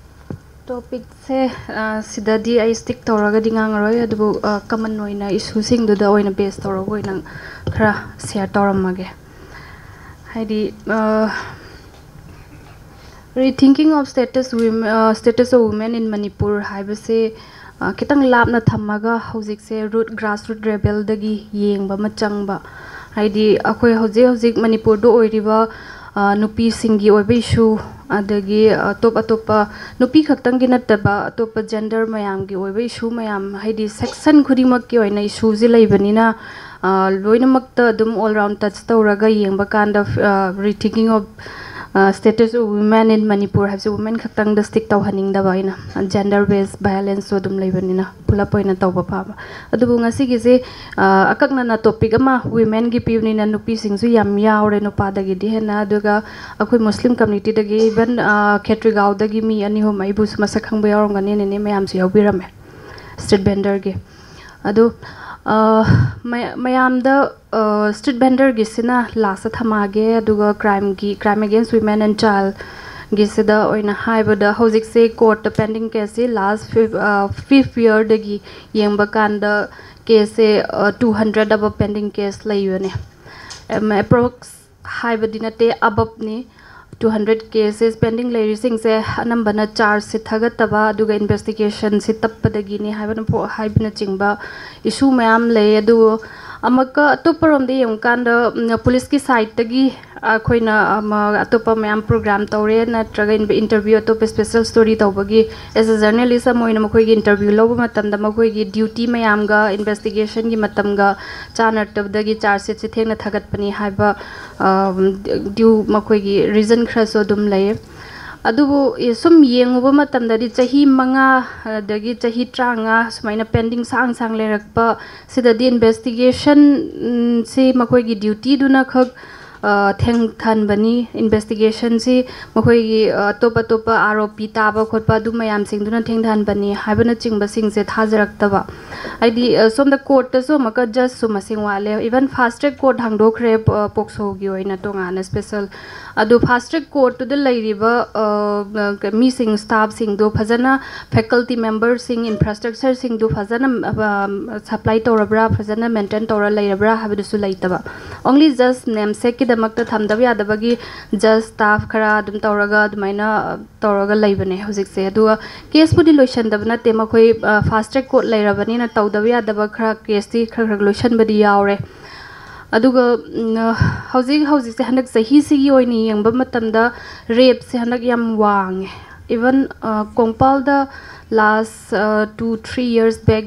topicꯁꯦ, ꯑ, ꯁꯤꯗꯗꯤ ꯑꯩ stick ꯇꯧꯔꯒꯗꯤ ꯉꯥꯡꯉꯔꯣꯏ, ꯑꯗꯨꯕꯨ, ꯑ, common ꯑꯣꯏꯅ issueꯁꯤꯡꯗꯨꯗ ꯑꯣꯏꯅ base ꯇꯧꯔꯒ ꯑꯣꯏꯅ ꯈꯔ share ꯇꯧꯔꯝꯃꯒꯦ꯫ ꯍꯥꯏꯗꯤ, ꯑ, Rethinking of Status Wom-, ꯑ, Status of Women in Manipur ꯍꯥꯏꯕꯁꯦ, ꯑ, ꯈꯤꯇꯪ ꯂꯥꯞꯅ ꯊꯝꯃꯒ ꯍꯧꯖꯤꯛꯁꯦ root, grassroot levelꯗꯒꯤ ꯌꯦꯡꯕ ꯑꯃ ꯆꯪꯕ꯫ ꯍꯥꯏꯗꯤ ꯑꯩꯈꯣꯏ ꯍꯧꯖꯤꯛ ꯍꯧꯖꯤꯛ ꯃꯅꯤꯄꯨꯔꯗ ꯑꯣꯏꯔꯤꯕ, ꯑ, ꯅꯨꯄꯤꯁꯤꯡꯒꯤ ꯑꯣꯏꯕ issue, ꯑꯗꯒꯤ ꯑꯇꯣꯞ ꯑꯇꯣꯞꯄ ꯅꯨꯄꯤ ꯈꯛꯇꯪꯒꯤ ꯅꯠꯇꯕ ꯑꯇꯣꯞꯄ gender ꯃꯌꯥꯝꯒꯤ ꯑꯣꯏꯕ issue ꯃꯌꯥꯝ, ꯍꯥꯏꯗꯤ section ꯈꯨꯗꯤꯡꯃꯛꯀꯤ ꯑꯣꯏꯅ issueꯁꯦ ꯂꯩꯕꯅꯤꯅ, ꯑ, ꯂꯣꯏꯅꯃꯛꯇ ꯑꯗꯨꯝ all round touch ꯇꯧꯔꯒ ꯌꯦꯡꯕ ꯀꯥꯟꯗ, ꯑ, Rethinking of, ꯑ, Status of Women in Manipur ꯍꯥꯏꯕꯁꯦ women ꯈꯛꯇꯪꯗ stick ꯇꯧꯍꯟꯅꯤꯡꯗꯕ ꯑꯩꯅ, gender based violenceꯁꯨ ꯑꯗꯨꯝ ꯂꯩꯕꯅꯤꯅ ꯄꯨꯂꯞ ꯑꯣꯏꯅ ꯇꯧꯕ ꯄꯥꯝꯕ꯫ ꯑꯗꯨꯕꯨ ꯉꯁꯤꯒꯤꯁꯦ, ꯑ, ꯑꯀꯛꯅꯅ topic ꯑꯃ womenꯒꯤ ꯄꯤꯕꯅꯤꯅ ꯅꯨꯄꯤꯁꯤꯡꯁꯨ ꯌꯥꯝ ꯌꯥꯎꯔꯦ ꯅꯨꯄꯥꯗꯒꯤꯗꯤ ꯍꯦꯟꯅ, ꯑꯗꯨꯒ ꯑꯩꯈꯣꯏ ꯃꯨꯁꯂꯤꯝ communityꯗꯒꯤ even, ꯑ, ꯈꯦꯇ꯭ꯔꯤꯒꯥꯎꯗꯒꯤ ꯃꯤ ꯑꯅꯤ ꯑꯍꯨꯝ ꯑꯩꯕꯨꯁꯨ ꯃꯁꯛ ꯈꯪꯕ ꯌꯥꯎꯔꯝꯒꯅꯤ, ꯅꯦꯅꯦ ꯃꯌꯥꯝꯁꯨ ꯌꯥꯎꯕꯤꯔꯝꯃꯦ street vendorꯒꯤ꯫ ꯑꯗꯨ, ꯑ, ꯃꯌꯥ-, ꯃꯌꯥꯝꯗ, ꯑ, street vendorꯒꯤꯁꯤꯅ lastꯇ ꯊꯝꯃꯛꯑꯒꯦ, ꯑꯗꯨꯒ crimeꯒꯤ, Crime Against Women and Childꯒꯤꯁꯤꯗ ꯑꯣꯏꯅ ꯍꯥꯏꯕꯗ, ꯍꯧꯖꯤꯛꯁꯦ courtꯇ pending caseꯁꯦ last fifth, ꯑ, fifth yearꯗꯒꯤ ꯌꯦꯡꯕ ꯀꯥꯟꯗ caseꯁꯦ, ꯑ, two hundred above pending case ꯂꯩꯕꯅꯦ꯫ ꯑꯦꯝ, approx ꯍꯥꯏꯕꯗꯤ ꯅꯠꯇꯦ, aboveꯅꯤ꯫ Two hundred cases pending ꯂꯩꯔꯤꯁꯤꯡꯁꯦ ꯑꯅꯝꯕꯅ chargesheet ꯊꯥꯒꯠꯇꯕ, ꯑꯗꯨꯒ investigationꯁꯤ ꯇꯞꯄꯗꯒꯤꯅꯤ ꯍꯥꯏꯕꯅ ꯄꯣ-, ꯍꯥꯏꯕꯅꯆꯤꯡꯕ issue ꯃꯌꯥꯝ ꯂꯩ꯫ ꯑꯗꯨ ꯑꯃꯨꯛꯀ ꯑꯇꯣꯞꯄꯔꯣꯝꯗ ꯌꯦꯡꯉꯨꯀꯥꯟꯗ, ꯎꯝ, policeꯀꯤ sideꯇꯒꯤ ꯑꯩꯈꯣꯏꯅ, ꯑꯃ, ꯑꯇꯣꯞꯄ ꯃꯌꯥꯝ program ꯇꯧꯔꯦ, ꯅꯠꯇ꯭ꯔꯒ in-, interview, ꯑꯇꯣꯞꯄ special story ꯇꯧꯕꯒꯤ, as a journalist ꯑꯃ ꯑꯣꯏꯅ ꯃꯈꯣꯏꯒꯤ interview ꯂꯧꯕ ꯃꯇꯝꯗ ꯃꯈꯣꯏꯒꯤ duty ꯃꯌꯥꯝꯒ investigationꯒꯤ ꯃꯇꯝꯒ ꯆꯥꯟꯅꯔꯛꯇꯕꯗꯒꯤ chargesheetꯁꯦ ꯊꯦꯡꯅ ꯊꯥꯒꯠꯄꯅꯤ ꯍꯥꯏꯕ, ꯑ, due ꯃꯈꯣꯏꯒꯤ reason ꯈꯔꯁꯨ ꯑꯗꯨꯝ ꯂꯩ꯫ ꯑꯗꯨꯕꯨ, ꯑꯦ, ꯁꯨꯝ ꯌꯦꯡꯉꯨꯕ ꯃꯇꯝꯗꯗꯤ ꯆꯍꯤ ꯃꯉꯥ, ꯑꯗꯒꯤ ꯆꯍꯤ ꯇꯔꯥꯃꯉꯥ ꯁꯨꯃꯥꯏꯅ pending ꯁꯥꯡ ꯁꯥꯡ ꯂꯩꯔꯛꯄ ꯁꯤꯗꯗꯤ investigation, ꯎꯝ, ꯁꯤ ꯃꯈꯣꯏꯒꯤ dutyꯗꯨꯅ ꯈꯛ, ꯊꯦꯡꯊꯍꯟꯕꯅꯤ, ꯏꯟꯚꯦꯁꯇꯤꯒꯦꯁꯟꯁꯤ ꯃꯈꯣꯏꯒꯤ ꯑꯇꯣꯞ ꯑꯇꯣꯞꯄ ꯑꯥꯔꯣꯄꯤ ꯇꯥꯕ ꯈꯣꯠꯄ ꯑꯗꯨ ꯃꯌꯥꯝꯁꯤꯡꯗꯨꯅ ꯊꯦꯡꯊꯍꯟꯕꯅꯤ ꯍꯥꯏꯕꯅꯆꯤꯡꯕꯁꯤꯡꯁꯦ ꯊꯥꯖꯔꯛꯇꯕ꯫ ꯍꯥꯏꯗꯤ ꯁꯣꯝꯗ ꯀꯣꯔꯠꯇꯁꯨ ꯑꯃꯨꯛꯀ ꯖꯁꯁꯨ ꯃꯁꯤꯡ ꯋꯥꯠꯂꯦ꯫ ꯏꯚꯟ ꯐꯥꯁ ꯇ꯭ꯔꯦꯛ ꯀꯣꯔꯠ ꯍꯥꯡꯗꯣꯛꯈ꯭ꯔꯦ ꯄꯣꯛꯁꯣꯒꯤ ꯑꯣꯏꯅ ꯇꯣꯉꯥꯟꯅ ꯁ꯭ꯄꯦꯁꯦꯜ꯫ ꯑꯗꯨ ꯐꯥꯁ ꯇ꯭ꯔꯦꯛ ꯀꯣꯔꯠꯇꯨꯗ ꯂꯩꯔꯤꯕ ꯃꯤꯁꯤꯡ, ꯁ꯭ꯇꯥꯐꯁꯤꯡꯗꯣ ꯐꯖꯅ, ꯐꯦꯀꯜꯇꯤ ꯃꯦꯝꯕꯔꯁꯤꯡ, ꯏꯟꯐ꯭ꯔꯥꯁ꯭ꯇ꯭ꯔꯛꯆꯔꯁꯤꯡꯗꯨ ꯐꯖꯅ ꯁꯄ꯭ꯂꯥꯏ ꯇꯧꯔꯕ꯭ꯔꯥ, ꯐꯖꯅ ꯃꯦꯟꯇꯦꯟ ꯇꯧꯔ ꯂꯩꯔꯕ꯭ꯔꯥ ꯍꯥꯏꯕꯗꯨꯁꯨ ꯂꯩꯇꯕ꯫ ꯑꯣꯡꯂꯤ ꯖꯁ ꯅꯦꯝꯁꯦꯛꯀꯤꯗꯃꯛꯇ ꯊꯝꯗꯕ ꯌꯥꯗꯕꯒꯤ ꯖꯁ ꯁ꯭ꯇꯥꯐ ꯈꯔ ꯑꯗꯨꯝ ꯇꯧꯔꯒ ꯑꯗꯨꯃꯥꯏꯅ ꯇꯧꯔꯒ ꯂꯩꯕꯅꯦ ꯍꯧꯖꯤꯛꯁꯦ꯫ ꯑꯗꯨꯒ ꯀꯦꯁꯄꯨꯗꯤ ꯂꯣꯏꯁꯟꯗꯕ ꯅꯠꯇꯦ, ꯃꯈꯣꯏ ꯐꯥꯁ ꯇ꯭ꯔꯦꯛ ꯀꯣꯔꯠ ꯂꯩꯔꯕꯅꯤꯅ ꯇꯧꯗꯕ ꯌꯥꯗꯕ ꯈꯔ ꯀꯦꯁꯇꯤ ꯈꯔ ꯈꯔ ꯂꯣꯏꯁꯟꯕꯗꯤ ꯌꯥꯎꯔꯦ꯫ ꯑꯗꯨꯒ ꯍꯧꯖꯤꯛ ꯍꯧꯖꯤꯛꯁꯦ ꯍꯟꯗꯛ ꯆꯍꯤꯁꯤꯒꯤ ꯑꯣꯏꯅ ꯌꯦꯡꯕ ꯃꯇꯝꯗ ꯔꯦꯞꯁꯦ ꯍꯟꯗꯛ ꯌꯥꯝ ꯋꯥꯡꯉꯦ꯫ ꯏꯚꯟ ꯀꯣꯡꯄꯥꯜꯗ last two three years back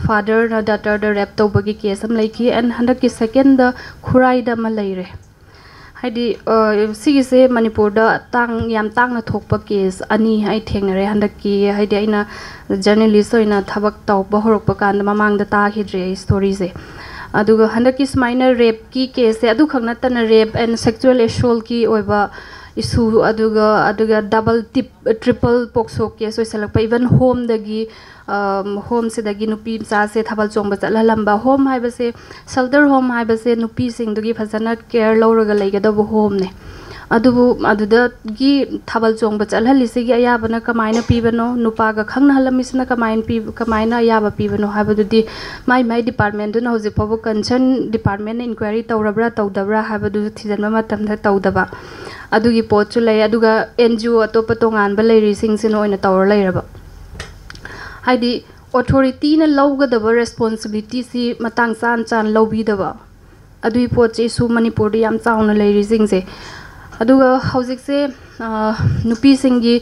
ꯐꯥꯗꯔꯅ ꯗꯥꯇꯔꯗ ꯔꯦꯞ ꯇꯧꯕꯒꯤ ꯀꯦꯁ ꯑꯃ ꯂꯩꯈꯤ, ꯑꯦꯟ ꯍꯟꯗꯛꯀꯤ ꯁꯦꯀꯦꯟꯗ ꯈꯨꯔꯥꯏꯗ ꯑꯃ ꯂꯩꯔꯦ꯫ ꯍꯥꯏꯗꯤ ꯁꯤꯒꯤꯁꯦ ꯃꯅꯤꯄꯨꯔꯗ ꯇꯥꯡ ꯌꯥꯝ ꯇꯥꯡꯅ ꯊꯣꯛꯄ ꯀꯦꯁ ꯑꯅꯤ ꯑꯩ ꯊꯦꯡꯅꯔꯦ ꯍꯟꯗꯛꯀꯤ꯫ ꯍꯥꯏꯗꯤ ꯑꯩꯅ ꯖꯔꯅꯦꯂꯤꯁ ꯑꯣꯏꯅ ꯊꯕꯛ ꯇꯧꯕ ꯍꯧꯔꯛꯄ ꯀꯥꯟꯗ ꯃꯃꯥꯡꯗ ꯇꯥꯈꯤꯗ꯭ꯔꯦ ꯑꯩ ꯁ꯭ꯇꯣꯔꯤꯁꯦ꯫ ꯑꯗꯨꯒ ꯍꯟꯗꯛꯀꯤ ꯁꯨꯃꯥꯏꯅ ꯔꯦꯞꯀꯤ ꯀꯦꯁꯁꯦ ꯑꯗꯨꯈꯛ ꯅꯠꯇꯅ ꯔꯦꯞ ꯑꯦꯟ ꯁꯦꯛꯆꯨꯋꯦꯜ ꯑꯦꯁꯣꯜꯀꯤ ꯑꯣꯏꯕ ꯏꯁꯨ, ꯑꯗꯨꯒ ꯑꯗꯨꯒ ꯗꯕꯜ ꯇꯤꯞ ꯇ꯭ꯔꯤꯄꯜ ꯄꯣꯛꯁꯣ ꯀꯦꯁ ꯑꯣꯏꯁꯜꯂꯛꯄ, ꯏꯚꯟ ꯍꯣꯝꯗꯒꯤ ꯍꯣꯝꯁꯤꯗꯒꯤ ꯅꯨꯄꯤ ꯃꯆꯥꯁꯦ ꯊꯥꯕꯜ ꯆꯣꯡꯕ ꯆꯠꯍꯜꯂꯝꯕ꯫ ꯍꯣꯝ ꯍꯥꯏꯕꯁꯦ, ꯁꯦꯜꯇꯔ ꯍꯣꯝ ꯍꯥꯏꯕꯁꯦ ꯅꯨꯄꯤꯁꯤꯡꯗꯨꯒꯤ ꯐꯖꯅ ꯀꯦꯌꯔ ꯂꯧꯔꯒ ꯂꯩꯒꯗꯧꯕ ꯍꯣꯝꯅꯦ꯫ ꯑꯗꯨꯕꯨ ꯑꯗꯨꯗꯒꯤ ꯊꯥꯕꯜ ꯆꯣꯡꯕ ꯆꯠꯍꯜꯂꯤꯁꯤꯒꯤ ꯑꯌꯥꯕꯅ ꯀꯃꯥꯏꯅ ꯄꯤꯕꯅꯣ, ꯅꯨꯄꯥꯒ ꯈꯪꯅꯍꯜꯂꯝꯃꯤꯁꯤꯅ ꯀꯃꯥꯏꯅ ꯄꯤ-, ꯀꯃꯥꯏꯅ ꯑꯌꯥꯕ ꯄꯤꯕꯅꯣ ꯍꯥꯏꯕꯗꯨꯗꯤ ꯃꯥꯏ ꯃꯥꯏ ꯗꯤꯄꯥꯔꯠꯃꯦꯟꯗꯨꯅ ꯍꯧꯖꯤꯛ ꯐꯥꯎꯕ ꯀꯟꯁꯔꯟ ꯗꯤꯄꯥꯔꯠꯃꯦꯟꯅ ꯏꯟꯀ꯭ꯋꯥꯏꯔꯤ ꯇꯧꯔꯕ꯭ꯔꯥ ꯇꯧꯗꯕ꯭ꯔꯥ ꯍꯥꯏꯕꯗꯨ ꯊꯤꯖꯤꯟꯕ ꯃꯇꯝꯗ ꯇꯧꯗꯕ꯫ ꯑꯗꯨꯒꯤ ꯄꯣꯠꯁꯨ ꯂꯩ꯫ ꯑꯗꯨꯒ ꯑꯦꯟ ꯖꯤ ꯑꯣ ꯑꯇꯣꯞꯄ ꯇꯣꯉꯥꯟꯕ ꯂꯩꯔꯤꯁꯤꯡꯁꯤꯅ ꯑꯣꯏꯅ ꯇꯧꯔ ꯂꯩꯔꯕ꯫ ꯍꯥꯏꯗꯤ ꯑꯣꯊꯣꯔꯤꯇꯤꯅ ꯂꯧꯒꯗꯕ ꯔꯦꯁꯄꯣꯟꯁꯤꯕꯤꯂꯤꯇꯤꯁꯤ ꯃꯇꯥꯡ ꯆꯥꯅ ꯆꯥꯅ ꯂꯧꯕꯤꯗꯕ, ꯑꯗꯨꯒꯤ ꯄꯣꯠꯁꯤ ꯏꯁꯨ ꯃꯅꯤꯄꯨꯔꯗ ꯌꯥꯝ ꯆꯥꯎꯅ ꯂꯩꯔꯤꯁꯤꯡꯁꯦ꯫ ꯑꯗꯨꯒ ꯍꯧꯖꯤꯛꯁꯦ ꯅꯨꯄꯤꯁꯤꯡꯒꯤ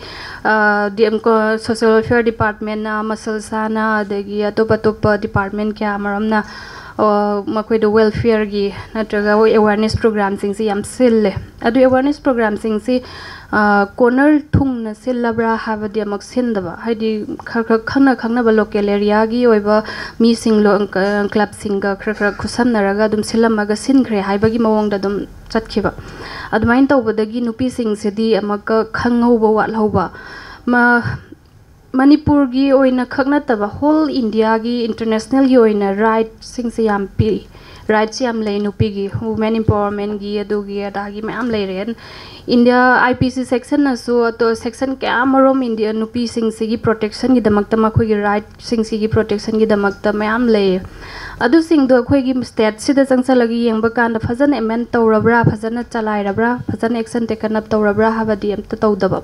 ꯁꯣꯁꯤꯌꯦꯜ ꯋꯦꯜꯐꯤꯌꯔ ꯗꯤꯄꯥꯔꯠꯃꯦꯟꯅ, ꯃꯁꯜꯁꯥꯅ, ꯑꯗꯒꯤ ꯑꯇꯣꯞ ꯑꯇꯣꯞꯄ ꯗꯤꯄꯥꯔꯠꯃꯦꯟ ꯀꯌꯥ ꯃꯔꯨꯝꯅ ꯃꯈꯣꯏꯗ ꯋꯦꯜꯐꯤꯌꯔꯒꯤ ꯅꯠꯇ꯭ꯔꯒ ꯑꯦꯋꯥꯔꯅꯦꯁ ꯄ꯭ꯔꯣꯒ꯭ꯔꯥꯝꯁꯤꯡꯁꯤ ꯌꯥꯝ ꯁꯤꯜꯂꯦ꯫ ꯑꯗꯨ ꯑꯦꯋꯥꯔꯅꯦꯁ ꯄ꯭ꯔꯣꯒ꯭ꯔꯥꯝꯁꯤꯡꯁꯤ ꯀꯣꯔꯅꯔ ꯊꯨꯡꯅ ꯁꯤꯜꯂꯕ꯭ꯔꯥ ꯍꯥꯏꯕꯗꯤ ꯑꯃꯨꯛ ꯁꯤꯟꯗꯕ, ꯍꯥꯏꯗꯤ ꯈꯔ ꯈꯔ ꯈꯪꯅ ꯈꯪꯅꯕ ꯂꯣꯀꯦꯜ ꯑꯦꯔꯤꯌꯥꯒꯤ ꯑꯣꯏꯕ ꯃꯤꯁꯤꯡ, ꯀ꯭ꯂꯕꯁꯤꯡꯒ ꯈꯔ ꯈꯔ ꯈꯨꯠꯁꯝꯅꯔꯒ ꯑꯗꯨꯝ ꯁꯤꯜꯂꯝꯃꯒ ꯁꯤꯟꯈ꯭ꯔꯦ ꯍꯥꯏꯕꯒꯤ ꯃꯑꯣꯡꯗ ꯑꯗꯨꯝ ꯆꯠꯈꯤꯕ꯫ ꯑꯗꯨꯃꯥꯏꯅ ꯇꯧꯕꯗꯒꯤ ꯅꯨꯄꯤꯁꯤꯡꯁꯤꯗꯤ ꯑꯃꯨꯛꯀ ꯈꯪꯍꯧꯕ ꯋꯥꯠꯍꯧꯕ꯫ ꯃꯅꯤꯄꯨꯔꯒꯤ ꯑꯣꯏꯅ ꯈꯛ ꯅꯠꯇꯕ ꯍꯣꯜ ꯏꯟꯗꯤꯌꯥꯒꯤ, ꯏꯟꯇꯔꯅꯦꯁꯅꯦꯜꯒꯤ ꯑꯣꯏꯅ ꯔꯥꯏꯠꯁꯤꯡꯁꯦ ꯌꯥꯝ ꯄꯤ꯫ ꯔꯥꯏꯠꯁ ꯌꯥꯝ ꯂꯩ ꯅꯨꯄꯤꯒꯤ, ꯋꯨꯃꯦꯟ ꯏꯝꯄꯥꯋꯔꯃꯦꯟꯒꯤ, ꯑꯗꯨꯒꯤ ꯑꯗꯥꯒꯤ ꯃꯌꯥꯝ ꯂꯩꯔꯦ꯫ ꯏꯟꯗꯤꯌꯥ ꯑꯥꯏ ꯄꯤ ꯁꯤ ꯁꯦꯛꯁꯟꯅꯁꯨ, ꯑꯇꯣ ꯁꯦꯛꯁꯟ ꯀꯌꯥ ꯑꯃꯔꯣꯝ ꯏꯟꯗꯤꯌꯥ ꯅꯨꯄꯤꯁꯤꯡꯁꯤꯒꯤ ꯄ꯭ꯔꯣꯇꯦꯛꯁꯟꯒꯤꯗꯃꯛꯇ, ꯃꯈꯣꯏꯒꯤ ꯔꯥꯏꯠꯁꯤꯡꯁꯤꯒꯤ ꯄ꯭ꯔꯣꯇꯦꯛꯁꯟꯒꯤꯗꯃꯛꯇ ꯃꯌꯥꯝ ꯂꯩꯌꯦ꯫ ꯑꯗꯨꯁꯤꯡꯗꯣ ꯑꯩꯈꯣꯏꯒꯤ ꯁ꯭ꯇꯦꯠꯁꯤꯗ ꯆꯪꯁꯜꯂꯒ ꯌꯦꯡꯕ ꯀꯥꯟꯗ ꯐꯖꯅ ꯑꯦꯃꯦꯟ ꯇꯧꯔꯕ꯭ꯔꯥ, ꯐꯖꯅ ꯆꯂꯥꯏꯔꯕ꯭ꯔꯥ, ꯐꯖꯅ ꯑꯦꯛꯁꯟ ꯇꯦꯀꯟ ꯑꯞ ꯇꯧꯔꯕ꯭ꯔꯥ ꯍꯥꯏꯕꯗꯤ ꯑꯝꯇ ꯇꯧꯗꯕ꯫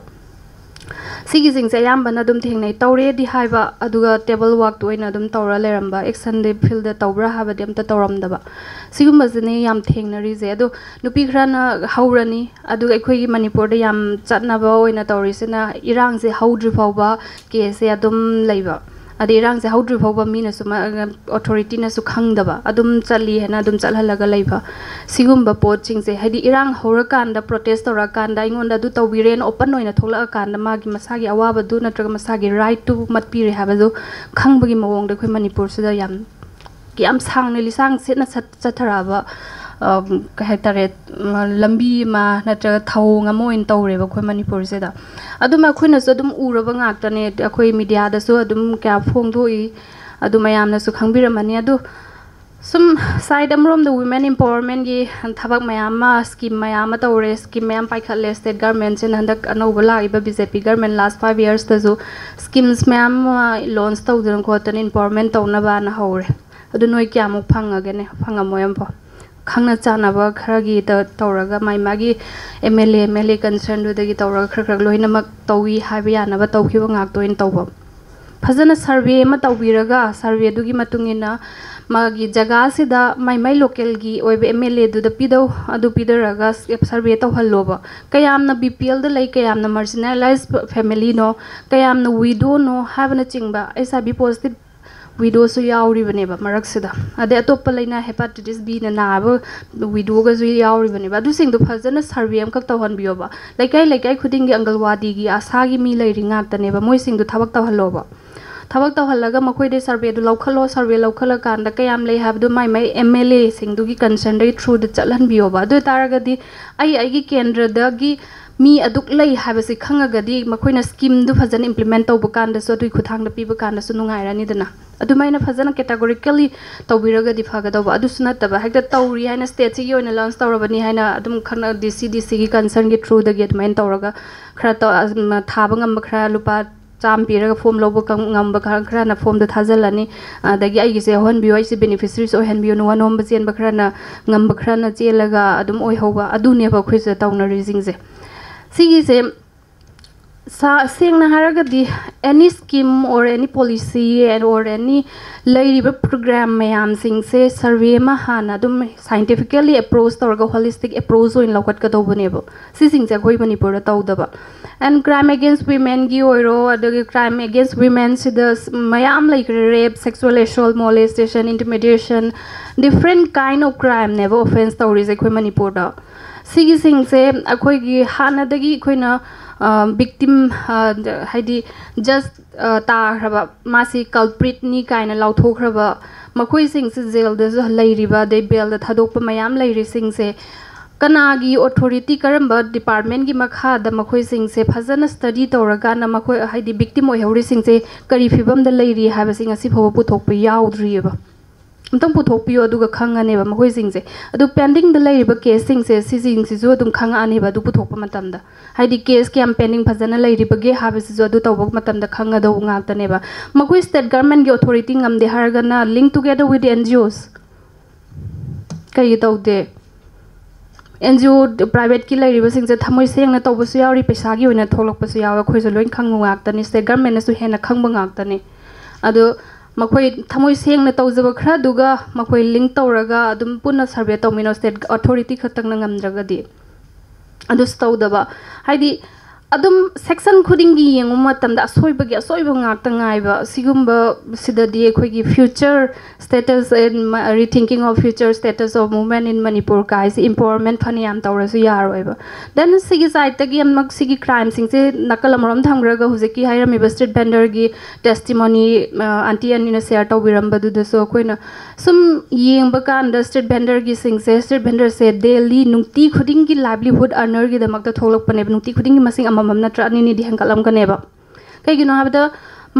ꯁꯤꯒꯤꯁꯤꯡꯁꯦ ꯑꯌꯥꯝꯕꯅ ꯑꯗꯨꯝ ꯊꯦꯡꯅꯩ꯫ ꯇꯧꯔꯦꯗꯤ ꯍꯥꯏꯕ, ꯑꯗꯨꯒ ꯇꯦꯕꯜ ꯋꯥꯛꯇ ꯑꯣꯏꯅ ꯑꯗꯨꯝ ꯇꯧꯔ ꯂꯩꯔꯝꯕ, ꯑꯦꯛꯁꯟꯗꯤ ꯐꯤꯜꯗ ꯇꯧꯕ꯭ꯔꯥ ꯍꯥꯏꯕꯗꯤ ꯑꯝꯇ ꯇꯧꯔꯝꯗꯕ꯫ ꯁꯤꯒꯨꯝꯕꯁꯤꯅꯦ ꯌꯥꯝ ꯊꯦꯡꯅꯔꯤꯁꯦ꯫ ꯑꯗꯣ ꯅꯨꯄꯤ ꯈꯔꯅ ꯍꯧꯔꯅꯤ, ꯑꯗꯨꯒ ꯑꯩꯈꯣꯏꯒꯤ ꯃꯅꯤꯄꯨꯔꯗ ꯌꯥꯝ ꯆꯠꯅꯕ ꯑꯣꯏꯅ ꯇꯧꯔꯤꯁꯤꯅ ꯏꯔꯥꯡꯁꯦ ꯍꯧꯗ꯭ꯔꯤ ꯐꯥꯎꯕ ꯀꯦꯁꯁꯦ ꯑꯗꯨꯝ ꯂꯩꯕ꯫ ꯑꯗꯩ ꯏꯔꯥꯡꯁꯦ ꯍꯧꯗ꯭ꯔꯤ ꯐꯥꯎꯕ ꯃꯤꯅꯁꯨ, ꯑꯣꯊꯣꯔꯤꯇꯤꯅꯁꯨ ꯈꯪꯗꯕ, ꯑꯗꯨꯝ ꯆꯠꯂꯤ ꯍꯥꯏꯅ ꯑꯗꯨꯝ ꯆꯠꯍꯜꯂꯒ ꯂꯩꯕ꯫ ꯁꯤꯒꯨꯝꯕ ꯄꯣꯠꯁꯤꯡꯁꯦ, ꯍꯥꯏꯗꯤ ꯏꯔꯥꯡ ꯍꯧꯔꯀꯥꯟꯗ, ꯄ꯭ꯔꯣꯇꯦꯁ ꯇꯧꯔꯛꯑꯀꯥꯟꯗ, ꯑꯩꯉꯣꯟꯗ ꯑꯗꯨ ꯇꯧꯕꯤꯔꯦꯅ ꯑꯣꯄꯟ ꯑꯣꯏꯅ ꯊꯣꯛꯂꯛꯑꯀꯥꯟꯗ ꯃꯥꯒꯤ ꯃꯁꯥꯒꯤ ꯑꯋꯥꯕꯗꯨ ꯅꯠꯇ꯭ꯔꯒ ꯃꯁꯥꯒꯤ ꯔꯥꯏꯠꯇꯨ ꯃꯠꯄꯤꯔꯦ ꯍꯥꯏꯕꯗꯨ ꯈꯪꯕꯒꯤ ꯃꯑꯣꯡꯗ ꯑꯩꯈꯣꯏ ꯃꯅꯤꯄꯨꯔꯁꯤꯗ ꯌꯥꯝ, ꯌꯥꯝ ꯁꯥꯡꯅ ꯂꯤꯁꯥꯡ ꯁꯤꯠꯅ ꯆꯠ-, ꯆꯠꯊꯔꯛꯑꯕ, ꯑꯝ, ꯀꯩ ꯍꯥꯏꯇꯥꯔꯦ, ꯎꯝ, ꯂꯝꯕꯤ ꯑꯃ ꯅꯠꯇ꯭ꯔꯒ ꯊꯧꯑꯣꯡ ꯑꯃ ꯑꯣꯏꯅ ꯇꯧꯔꯦꯕ ꯑꯩꯈꯣꯏ ꯃꯅꯤꯄꯨꯔꯁꯤꯗ꯫ ꯑꯗꯨꯝ ꯑꯩꯈꯣꯏꯅꯁꯨ ꯑꯗꯨꯝ ꯎꯔꯕ ꯉꯥꯛꯇꯅꯦ꯫ ꯑꯩꯈꯣꯏ ꯃꯤꯗꯤꯌꯥꯗꯁꯨ ꯑꯗꯨꯝ ꯀꯌꯥ ꯐꯣꯡꯗꯣꯛꯏ, ꯑꯗꯨ ꯃꯌꯥꯝꯅꯁꯨ ꯈꯪꯕꯤꯔꯝꯃꯅꯤ꯫ ꯑꯗꯨ ꯁꯨꯝ ꯁꯥꯏꯠ ꯑꯃꯔꯣꯝꯗ ꯋꯨꯃꯦꯟ ꯏꯝꯄꯥꯋꯔꯃꯦꯟꯒꯤ ꯊꯕꯛ ꯃꯌꯥꯝ ꯑꯃ, ꯁ꯭ꯀꯤꯝ ꯃꯌꯥꯝ ꯑꯃ ꯇꯧꯔꯦ, ꯁ꯭ꯀꯤꯝ ꯃꯌꯥꯝ ꯄꯥꯏꯈꯠꯂꯦ꯫ ꯁ꯭ꯇꯦꯠ ꯒꯔꯃꯦꯟꯁꯤꯅ ꯍꯟꯗꯛ ꯑꯅꯧꯕ ꯂꯥꯛꯏꯕ ꯕꯤ ꯖꯦ ꯄꯤ ꯒꯔꯃꯦꯟ ꯂꯥꯁ ꯐꯥꯏꯚ ꯌꯔꯁꯇꯁꯨ ꯁ꯭ꯀꯤꯝꯁ ꯃꯌꯥꯝ ꯑꯃ ꯂꯣꯟꯁ ꯇꯧꯗꯅ ꯈꯣꯠꯇꯅ ꯏꯝꯄꯥꯋꯔꯃꯦꯟ ꯇꯧꯅꯕꯅ ꯍꯧꯔꯦ꯫ ꯑꯗꯨ ꯅꯣꯏ ꯀꯌꯥꯃꯨꯛ ꯐꯪꯉꯒꯦꯅꯦ? ꯐꯪꯉꯝꯃꯣꯏ ꯑꯝꯐꯥꯎ꯫ ꯈꯪꯅ ꯆꯥꯟꯅꯕ ꯈꯔꯒꯤ ꯇ-, ꯇꯧꯔꯒ ꯃꯥꯏ ꯃꯥꯒꯤ M L A, M L A ꯀꯟꯁꯔꯟꯗꯨꯗꯒꯤ ꯇꯧꯔꯒ ꯈꯔ ꯈꯔ ꯂꯣꯏꯅꯃꯛ ꯇꯧꯏ ꯍꯥꯏꯕ ꯌꯥꯅꯕ ꯇꯧꯈꯤꯕ ꯉꯥꯛꯇ ꯑꯣꯏꯅ ꯇꯧꯕ꯫ ꯐꯖꯅ ꯁꯔꯚꯦ ꯑꯃ ꯇꯧꯕꯤꯔꯒ, ꯁꯔꯚꯦꯗꯨꯒꯤ ꯃꯇꯨꯡ ꯏꯟꯅ ꯃꯥꯒꯤ ꯖꯒꯥꯁꯤꯗ ꯃꯥꯏ ꯃꯥꯏ ꯂꯣꯀꯦꯜꯒꯤ ꯑꯣꯏꯕ ꯑꯦꯝ ꯑꯦꯜ ꯑꯦꯗꯨꯗ ꯄꯤꯗꯧ, ꯑꯗꯨ ꯄꯤꯗꯔꯒ ꯁꯔꯚꯦ ꯇꯧꯍꯜꯂꯣꯕ꯫ ꯀꯌꯥꯝꯅ ꯕꯤ ꯄꯤ ꯑꯦꯜꯗ ꯂꯩ, ꯀꯌꯥꯝꯅ ꯃꯥꯔꯖꯤꯅꯦꯂꯥꯏꯖ ꯐꯦꯃꯤꯂꯤꯅꯣ, ꯀꯌꯥꯝꯅ ꯋꯤꯗꯣꯅꯣ ꯍꯥꯏꯕꯅꯆꯤꯡꯕ, ꯑꯩꯠꯆ ꯑꯥꯏ ꯚꯤ ꯄꯣꯖꯤꯇꯤꯚ ꯋꯤꯗꯣꯁꯨ ꯌꯥꯎꯔꯤꯕꯅꯦꯕ ꯃꯔꯛꯁꯤꯗ꯫ ꯑꯗꯩ ꯑꯇꯣꯞꯄ ꯂꯩꯅꯥ ꯍꯦꯄꯥꯇꯥꯏꯇꯤꯁ ꯕꯤꯅ ꯅꯥꯕ ꯋꯤꯗꯣꯒꯁꯨ ꯌꯥꯎꯔꯤꯕꯅꯦꯕ꯫ ꯑꯗꯨꯁꯤꯡꯗꯣ ꯐꯖꯅ ꯁꯔꯚꯦ ꯑꯃꯈꯛ ꯇꯧꯍꯟꯕꯤꯌꯣꯕ꯫ ꯂꯩꯀꯥꯏ ꯂꯩꯀꯥꯏ ꯈꯨꯗꯤꯡꯒꯤ ꯑꯪꯒꯜꯋꯥꯗꯤꯒꯤ, ꯑꯥꯁꯥꯒꯤ ꯃꯤ ꯂꯩꯔꯤ ꯉꯥꯛꯇꯅꯦꯕ, ꯃꯣꯏꯁꯤꯡꯗꯣ ꯊꯕꯛ ꯇꯧꯍꯜꯂꯣꯕ꯫ ꯊꯕꯛ ꯇꯧꯍꯜꯂꯒ ꯃꯈꯣꯏꯗꯩ ꯁꯔꯚꯦꯗꯨ ꯂꯧꯈꯠꯂꯣ꯫ ꯁꯔꯚꯦ ꯂꯧꯈꯠꯂꯀꯥꯟꯗ ꯀꯌꯥꯝ ꯂꯩ ꯍꯥꯏꯕꯗꯨ ꯃꯥꯏ ꯃꯥꯏ ꯑꯦꯝ ꯑꯦꯜ ꯑꯦꯁꯤꯡꯗꯨꯒꯤ ꯀꯟꯁꯔꯟꯗꯒꯤ ꯊ꯭ꯔꯨꯗ ꯆꯠꯍꯟꯕꯤꯌꯣꯕ꯫ ꯑꯗꯨ ꯑꯣꯏ ꯇꯥꯔꯒꯗꯤ ꯑꯩ ꯑꯩꯒꯤ ꯀꯦꯟꯗ꯭ꯔꯗꯒꯤ ꯃꯤ ꯑꯗꯨꯛ ꯂꯩ ꯍꯥꯏꯕꯁꯤ ꯈꯪꯉꯒꯗꯤ ꯃꯈꯣꯏꯅ ꯁ꯭ꯀꯤꯝꯗꯨ ꯐꯖꯅ ꯏꯝꯄ꯭ꯂꯤꯃꯦꯟ ꯇꯧꯕ ꯀꯥꯟꯗꯁꯨ, ꯑꯗꯨꯒꯤ ꯈꯨꯠꯊꯥꯡꯗ ꯄꯤꯕ ꯀꯥꯟꯗꯁꯨ ꯅꯨꯡꯉꯥꯏꯔꯅꯤꯗꯅ꯫ ꯑꯗꯨꯃꯥꯏꯅ ꯐꯖꯅ ꯀꯦꯇꯥꯒꯣꯔꯤꯀꯦꯜꯂꯤ ꯇꯧꯕꯤꯔꯒꯗꯤ ꯐꯒꯗꯧꯕ꯫ ꯑꯗꯨꯁꯨ ꯅꯠꯇꯕ, ꯍꯦꯛꯇ ꯇꯧꯔꯤ ꯍꯥꯏꯅ, ꯁ꯭ꯇꯦꯠꯁꯤꯒꯤ ꯑꯣꯏꯅ ꯂꯣꯟꯁ ꯇꯧꯔꯕꯅꯤ ꯍꯥꯏꯅ ꯑꯗꯨꯝ ꯈꯪꯅ, ꯗꯤ ꯁꯤ, ꯗꯤ ꯁꯤꯒꯤ ꯀꯟꯁꯔꯟꯒꯤ ꯊ꯭ꯔꯨꯗꯒꯤ ꯑꯗꯨꯃꯥꯏꯅ ꯇꯧꯔꯒ ꯈꯔ ꯇꯧ-, ꯑ, ꯊꯥꯕ ꯉꯝꯕ ꯈꯔ, ꯂꯨꯄꯥ ꯆꯥꯝꯃ ꯄꯤꯔꯒ ꯐꯣꯝ ꯂꯧꯕ ꯀ-, ꯉꯝꯕ ꯈꯔ, ꯈꯔꯅ ꯐꯣꯝꯗꯣ ꯊꯥꯖꯤꯜꯂꯅꯤ꯫ ꯑꯗꯒꯤ ꯑꯩꯒꯤꯁꯦ ꯌꯥꯎꯍꯟꯕꯤꯌꯨ, ꯑꯩꯁꯦ ꯕꯦꯅꯤꯐꯤꯁꯔꯤꯁ ꯑꯣꯏꯍꯟꯕꯤꯌꯨ, ꯅꯨꯡꯉꯥꯏ ꯅꯣꯝꯕ ꯆꯦꯟꯕ ꯈꯔꯅ, ꯉꯝꯕ ꯈꯔꯅ ꯆꯦꯜꯂꯒ ꯑꯗꯨꯝ ꯑꯣꯏꯍꯧꯕ, ꯑꯗꯨꯅꯦꯕ ꯑꯩꯈꯣꯏꯁꯤꯗ ꯇꯧꯅꯔꯤꯁꯤꯡꯁꯦ꯫ ꯁꯤꯒꯤꯁꯦ ꯁꯥ-, ꯁꯦꯡꯅ ꯍꯥꯏꯔꯒꯗꯤ, any scheme or any policy or any ꯂꯩꯔꯤꯕ ꯄ꯭ꯔꯣꯒ꯭ꯔꯥꯝ ꯃꯌꯥꯝꯁꯤꯡꯁꯦ ꯁꯔꯚꯦ ꯑꯃ ꯍꯥꯟꯅ ꯑꯗꯨꯝ ꯁꯥꯏꯟꯇꯤꯐꯤꯀꯦꯜꯂꯤ ꯑꯦꯄ꯭ꯔꯣꯆ ꯇꯧꯔꯒ, ꯍꯣꯂꯤꯁꯇꯤꯛ ꯑꯦꯄ꯭ꯔꯣꯆ ꯑꯣꯏꯅ ꯂꯧꯈꯠꯀꯗꯧꯕꯅꯦꯕ꯫ ꯁꯤꯁꯤꯡꯁꯦ ꯑꯩꯈꯣꯏ ꯃꯅꯤꯄꯨꯔꯗ ꯇꯧꯗꯕ꯫ And crime against womenꯒꯤ ꯑꯣꯏꯔꯣ, ꯑꯗꯒꯤ crime against womenꯁꯤꯗ ꯃꯌꯥꯝ ꯂꯩꯈ꯭ꯔꯦ: rape, sexual assault, molestation, intimidation, different kind of crimeꯅꯦꯕ offence ꯇꯧꯔꯤꯁꯦ ꯑꯩꯈꯣꯏ ꯃꯅꯤꯄꯨꯔꯗ꯫ ꯁꯤꯒꯤꯁꯤꯡꯁꯦ ꯑꯩꯈꯣꯏꯒꯤ ꯍꯥꯟꯅꯗꯒꯤ ꯑꯩꯈꯣꯏꯅ, ꯑ, victim, ꯑ, ꯍꯥꯏꯗꯤ just, ꯑ, ꯇꯥꯈ꯭ꯔꯕ, ꯃꯥꯁꯤ culpritꯅꯤ ꯀꯥꯏꯅ ꯂꯥꯎꯊꯣꯛꯈ꯭ꯔꯕ, ꯃꯈꯣꯏꯁꯤꯡꯁꯦ ꯖꯦꯜꯗꯁꯨ ꯂꯩꯔꯤꯕ, ꯑꯗꯩ ꯕꯦꯜꯗ ꯊꯥꯗꯣꯛꯄ ꯃꯌꯥꯝ ꯂꯩꯔꯤꯁꯤꯡꯁꯦ, ꯀꯅꯥꯒꯤ ꯑꯣꯊꯣꯔꯤꯇꯤ, ꯀꯔꯝꯕ ꯗꯤꯄꯥꯔꯠꯃꯦꯟꯒꯤ ꯃꯈꯥꯗ ꯃꯈꯣꯏꯁꯤꯡꯁꯦ ꯐꯖꯅ ꯁ꯭ꯇꯗꯤ ꯇꯧꯔꯀꯥꯟꯗ ꯃꯈꯣꯏ, ꯍꯥꯏꯗꯤ victim ꯑꯣꯏꯍꯧꯔꯤꯁꯤꯡꯁꯦ ꯀꯔꯤ ꯐꯤꯕꯝꯗ ꯂꯩꯔꯤ ꯍꯥꯏꯕꯁꯤ ꯉꯁꯤ ꯐꯥꯎꯕ ꯄꯨꯊꯣꯛꯄ ꯌꯥꯎꯗ꯭ꯔꯤꯑꯕ꯫ ꯑꯝꯇꯪ ꯄꯨꯊꯣꯛꯄꯤꯌꯣ, ꯑꯗꯨꯒ ꯈꯪꯉꯅꯦꯕ ꯃꯈꯣꯏꯁꯤꯡꯁꯦ꯫ ꯑꯗꯨ pendingꯗ ꯂꯩꯔꯤꯕ caseꯁꯤꯡꯁꯦ, ꯁꯤꯁꯤꯡꯁꯤꯁꯨ ꯑꯗꯨꯝ ꯈꯪꯉꯛꯑꯅꯦꯕ ꯑꯗꯨ ꯄꯨꯊꯣꯛꯄ ꯃꯇꯝꯗ꯫ ꯍꯥꯏꯗꯤ case ꯀꯌꯥꯝ pending ꯐꯖꯅ ꯂꯩꯔꯤꯕꯒꯦ ꯍꯥꯏꯕꯁꯤꯁꯨ ꯑꯗꯨ ꯇꯧꯕ ꯃꯇꯝꯗ ꯈꯪꯒꯗꯧꯕ ꯉꯥꯛꯇꯅꯦꯕ꯫ ꯃꯈꯣꯏ state governmentꯀꯤ ꯑꯣꯊꯣꯔꯤꯇꯤ ꯉꯝꯗꯦ ꯍꯥꯏꯔꯒꯅ link together with the N G Os꯫ ꯀꯩꯒꯤ ꯇꯧꯗꯦ? N G O privateꯀꯤ ꯂꯩꯔꯤꯕꯁꯤꯡꯁꯦ ꯊꯃꯣꯏ ꯁꯦꯡꯅ ꯇꯧꯕꯁꯨ ꯌꯥꯎꯔꯤ, ꯄꯩꯁꯥꯒꯤ ꯑꯣꯏꯅ ꯊꯣꯛꯂꯛꯄꯁꯨ ꯌꯥꯎꯋꯦ, ꯑꯩꯈꯣꯏꯁꯨ ꯂꯣꯏ ꯈꯪꯕ ꯉꯥꯛꯇꯅꯤ, state governmentꯅꯁꯨ ꯍꯦꯟꯅ ꯈꯪꯕ ꯉꯥꯛꯇꯅꯤ꯫ ꯑꯗꯣ ꯃꯈꯣꯏ ꯊꯃꯣꯏ ꯁꯦꯡꯅ ꯇꯧꯖꯕ ꯈꯔꯗꯨꯒ ꯃꯈꯣꯏ link ꯇꯧꯔꯒ ꯑꯗꯨꯝ ꯄꯨꯟꯅ survey ꯇꯧꯃꯤꯟꯅꯧ, state authority ꯈꯛꯇꯪꯅ ꯉꯝꯗ꯭ꯔꯒꯗꯤ꯫ ꯑꯗꯨꯁꯨ ꯇꯧꯗꯕ, ꯍꯥꯏꯗꯤ ꯑꯗꯨꯝ section ꯈꯨꯗꯤꯡꯒꯤ ꯌꯦꯡꯕ ꯃꯇꯝꯗ ꯑꯁꯣꯏꯕꯒꯤ ꯑꯁꯣꯏꯕ ꯉꯥꯛꯇ ꯉꯥꯏꯕ꯫ ꯑꯁꯤꯒꯨꯝꯕ ꯁꯤꯗꯗꯤ ꯑꯩꯈꯣꯏꯒꯤ future status and rethinking of future status of women in Manipur ꯀꯥꯏꯁꯦ improvement ꯐꯅꯌꯥꯝ ꯇꯧꯔꯁꯨ ꯌꯥꯔꯣꯏꯕ꯫ Then ꯁꯤꯒꯤ sideꯇꯒꯤ ꯑꯃꯨꯛ ꯁꯤꯒꯤ crimeꯁꯤꯡꯁꯦ ꯅꯥꯀꯜ ꯑꯃꯔꯣꯝ ꯊꯝꯈ꯭ꯔꯒ, ꯍꯧꯖꯤꯛꯀꯤ ꯍꯥꯏꯔꯝꯃꯤꯕ street vendorꯒꯤ testimony, ꯑ, aunty ꯑꯅꯤꯅ share ꯇꯧꯕꯤꯔꯝꯕꯗꯨꯗꯁꯨ ꯑꯩꯈꯣꯏꯅ ꯁꯨꯝ ꯌꯦꯡꯕ ꯀꯥꯟꯗ street vendorꯒꯤꯁꯤꯡꯁꯦ, street vendorꯁꯦ daily ꯅꯨꯡꯇꯤ ꯈꯨꯗꯤꯡꯒꯤ livelihood earnerꯒꯤꯗꯃꯛꯇ ꯊꯣꯛꯂꯛꯄꯅꯦꯕ, ꯅꯨꯡꯇꯤ ꯈꯨꯗꯤꯡꯒꯤ ꯃꯁꯤꯡ ꯑꯃꯃꯝ ꯅꯠꯇ꯭ꯔ ꯑꯅꯤꯅꯤꯗꯤ ꯍꯦꯟꯒꯠꯂꯝꯒꯅꯦꯕ꯫ ꯀꯩꯒꯤꯅꯣ ꯍꯥꯏꯕꯗ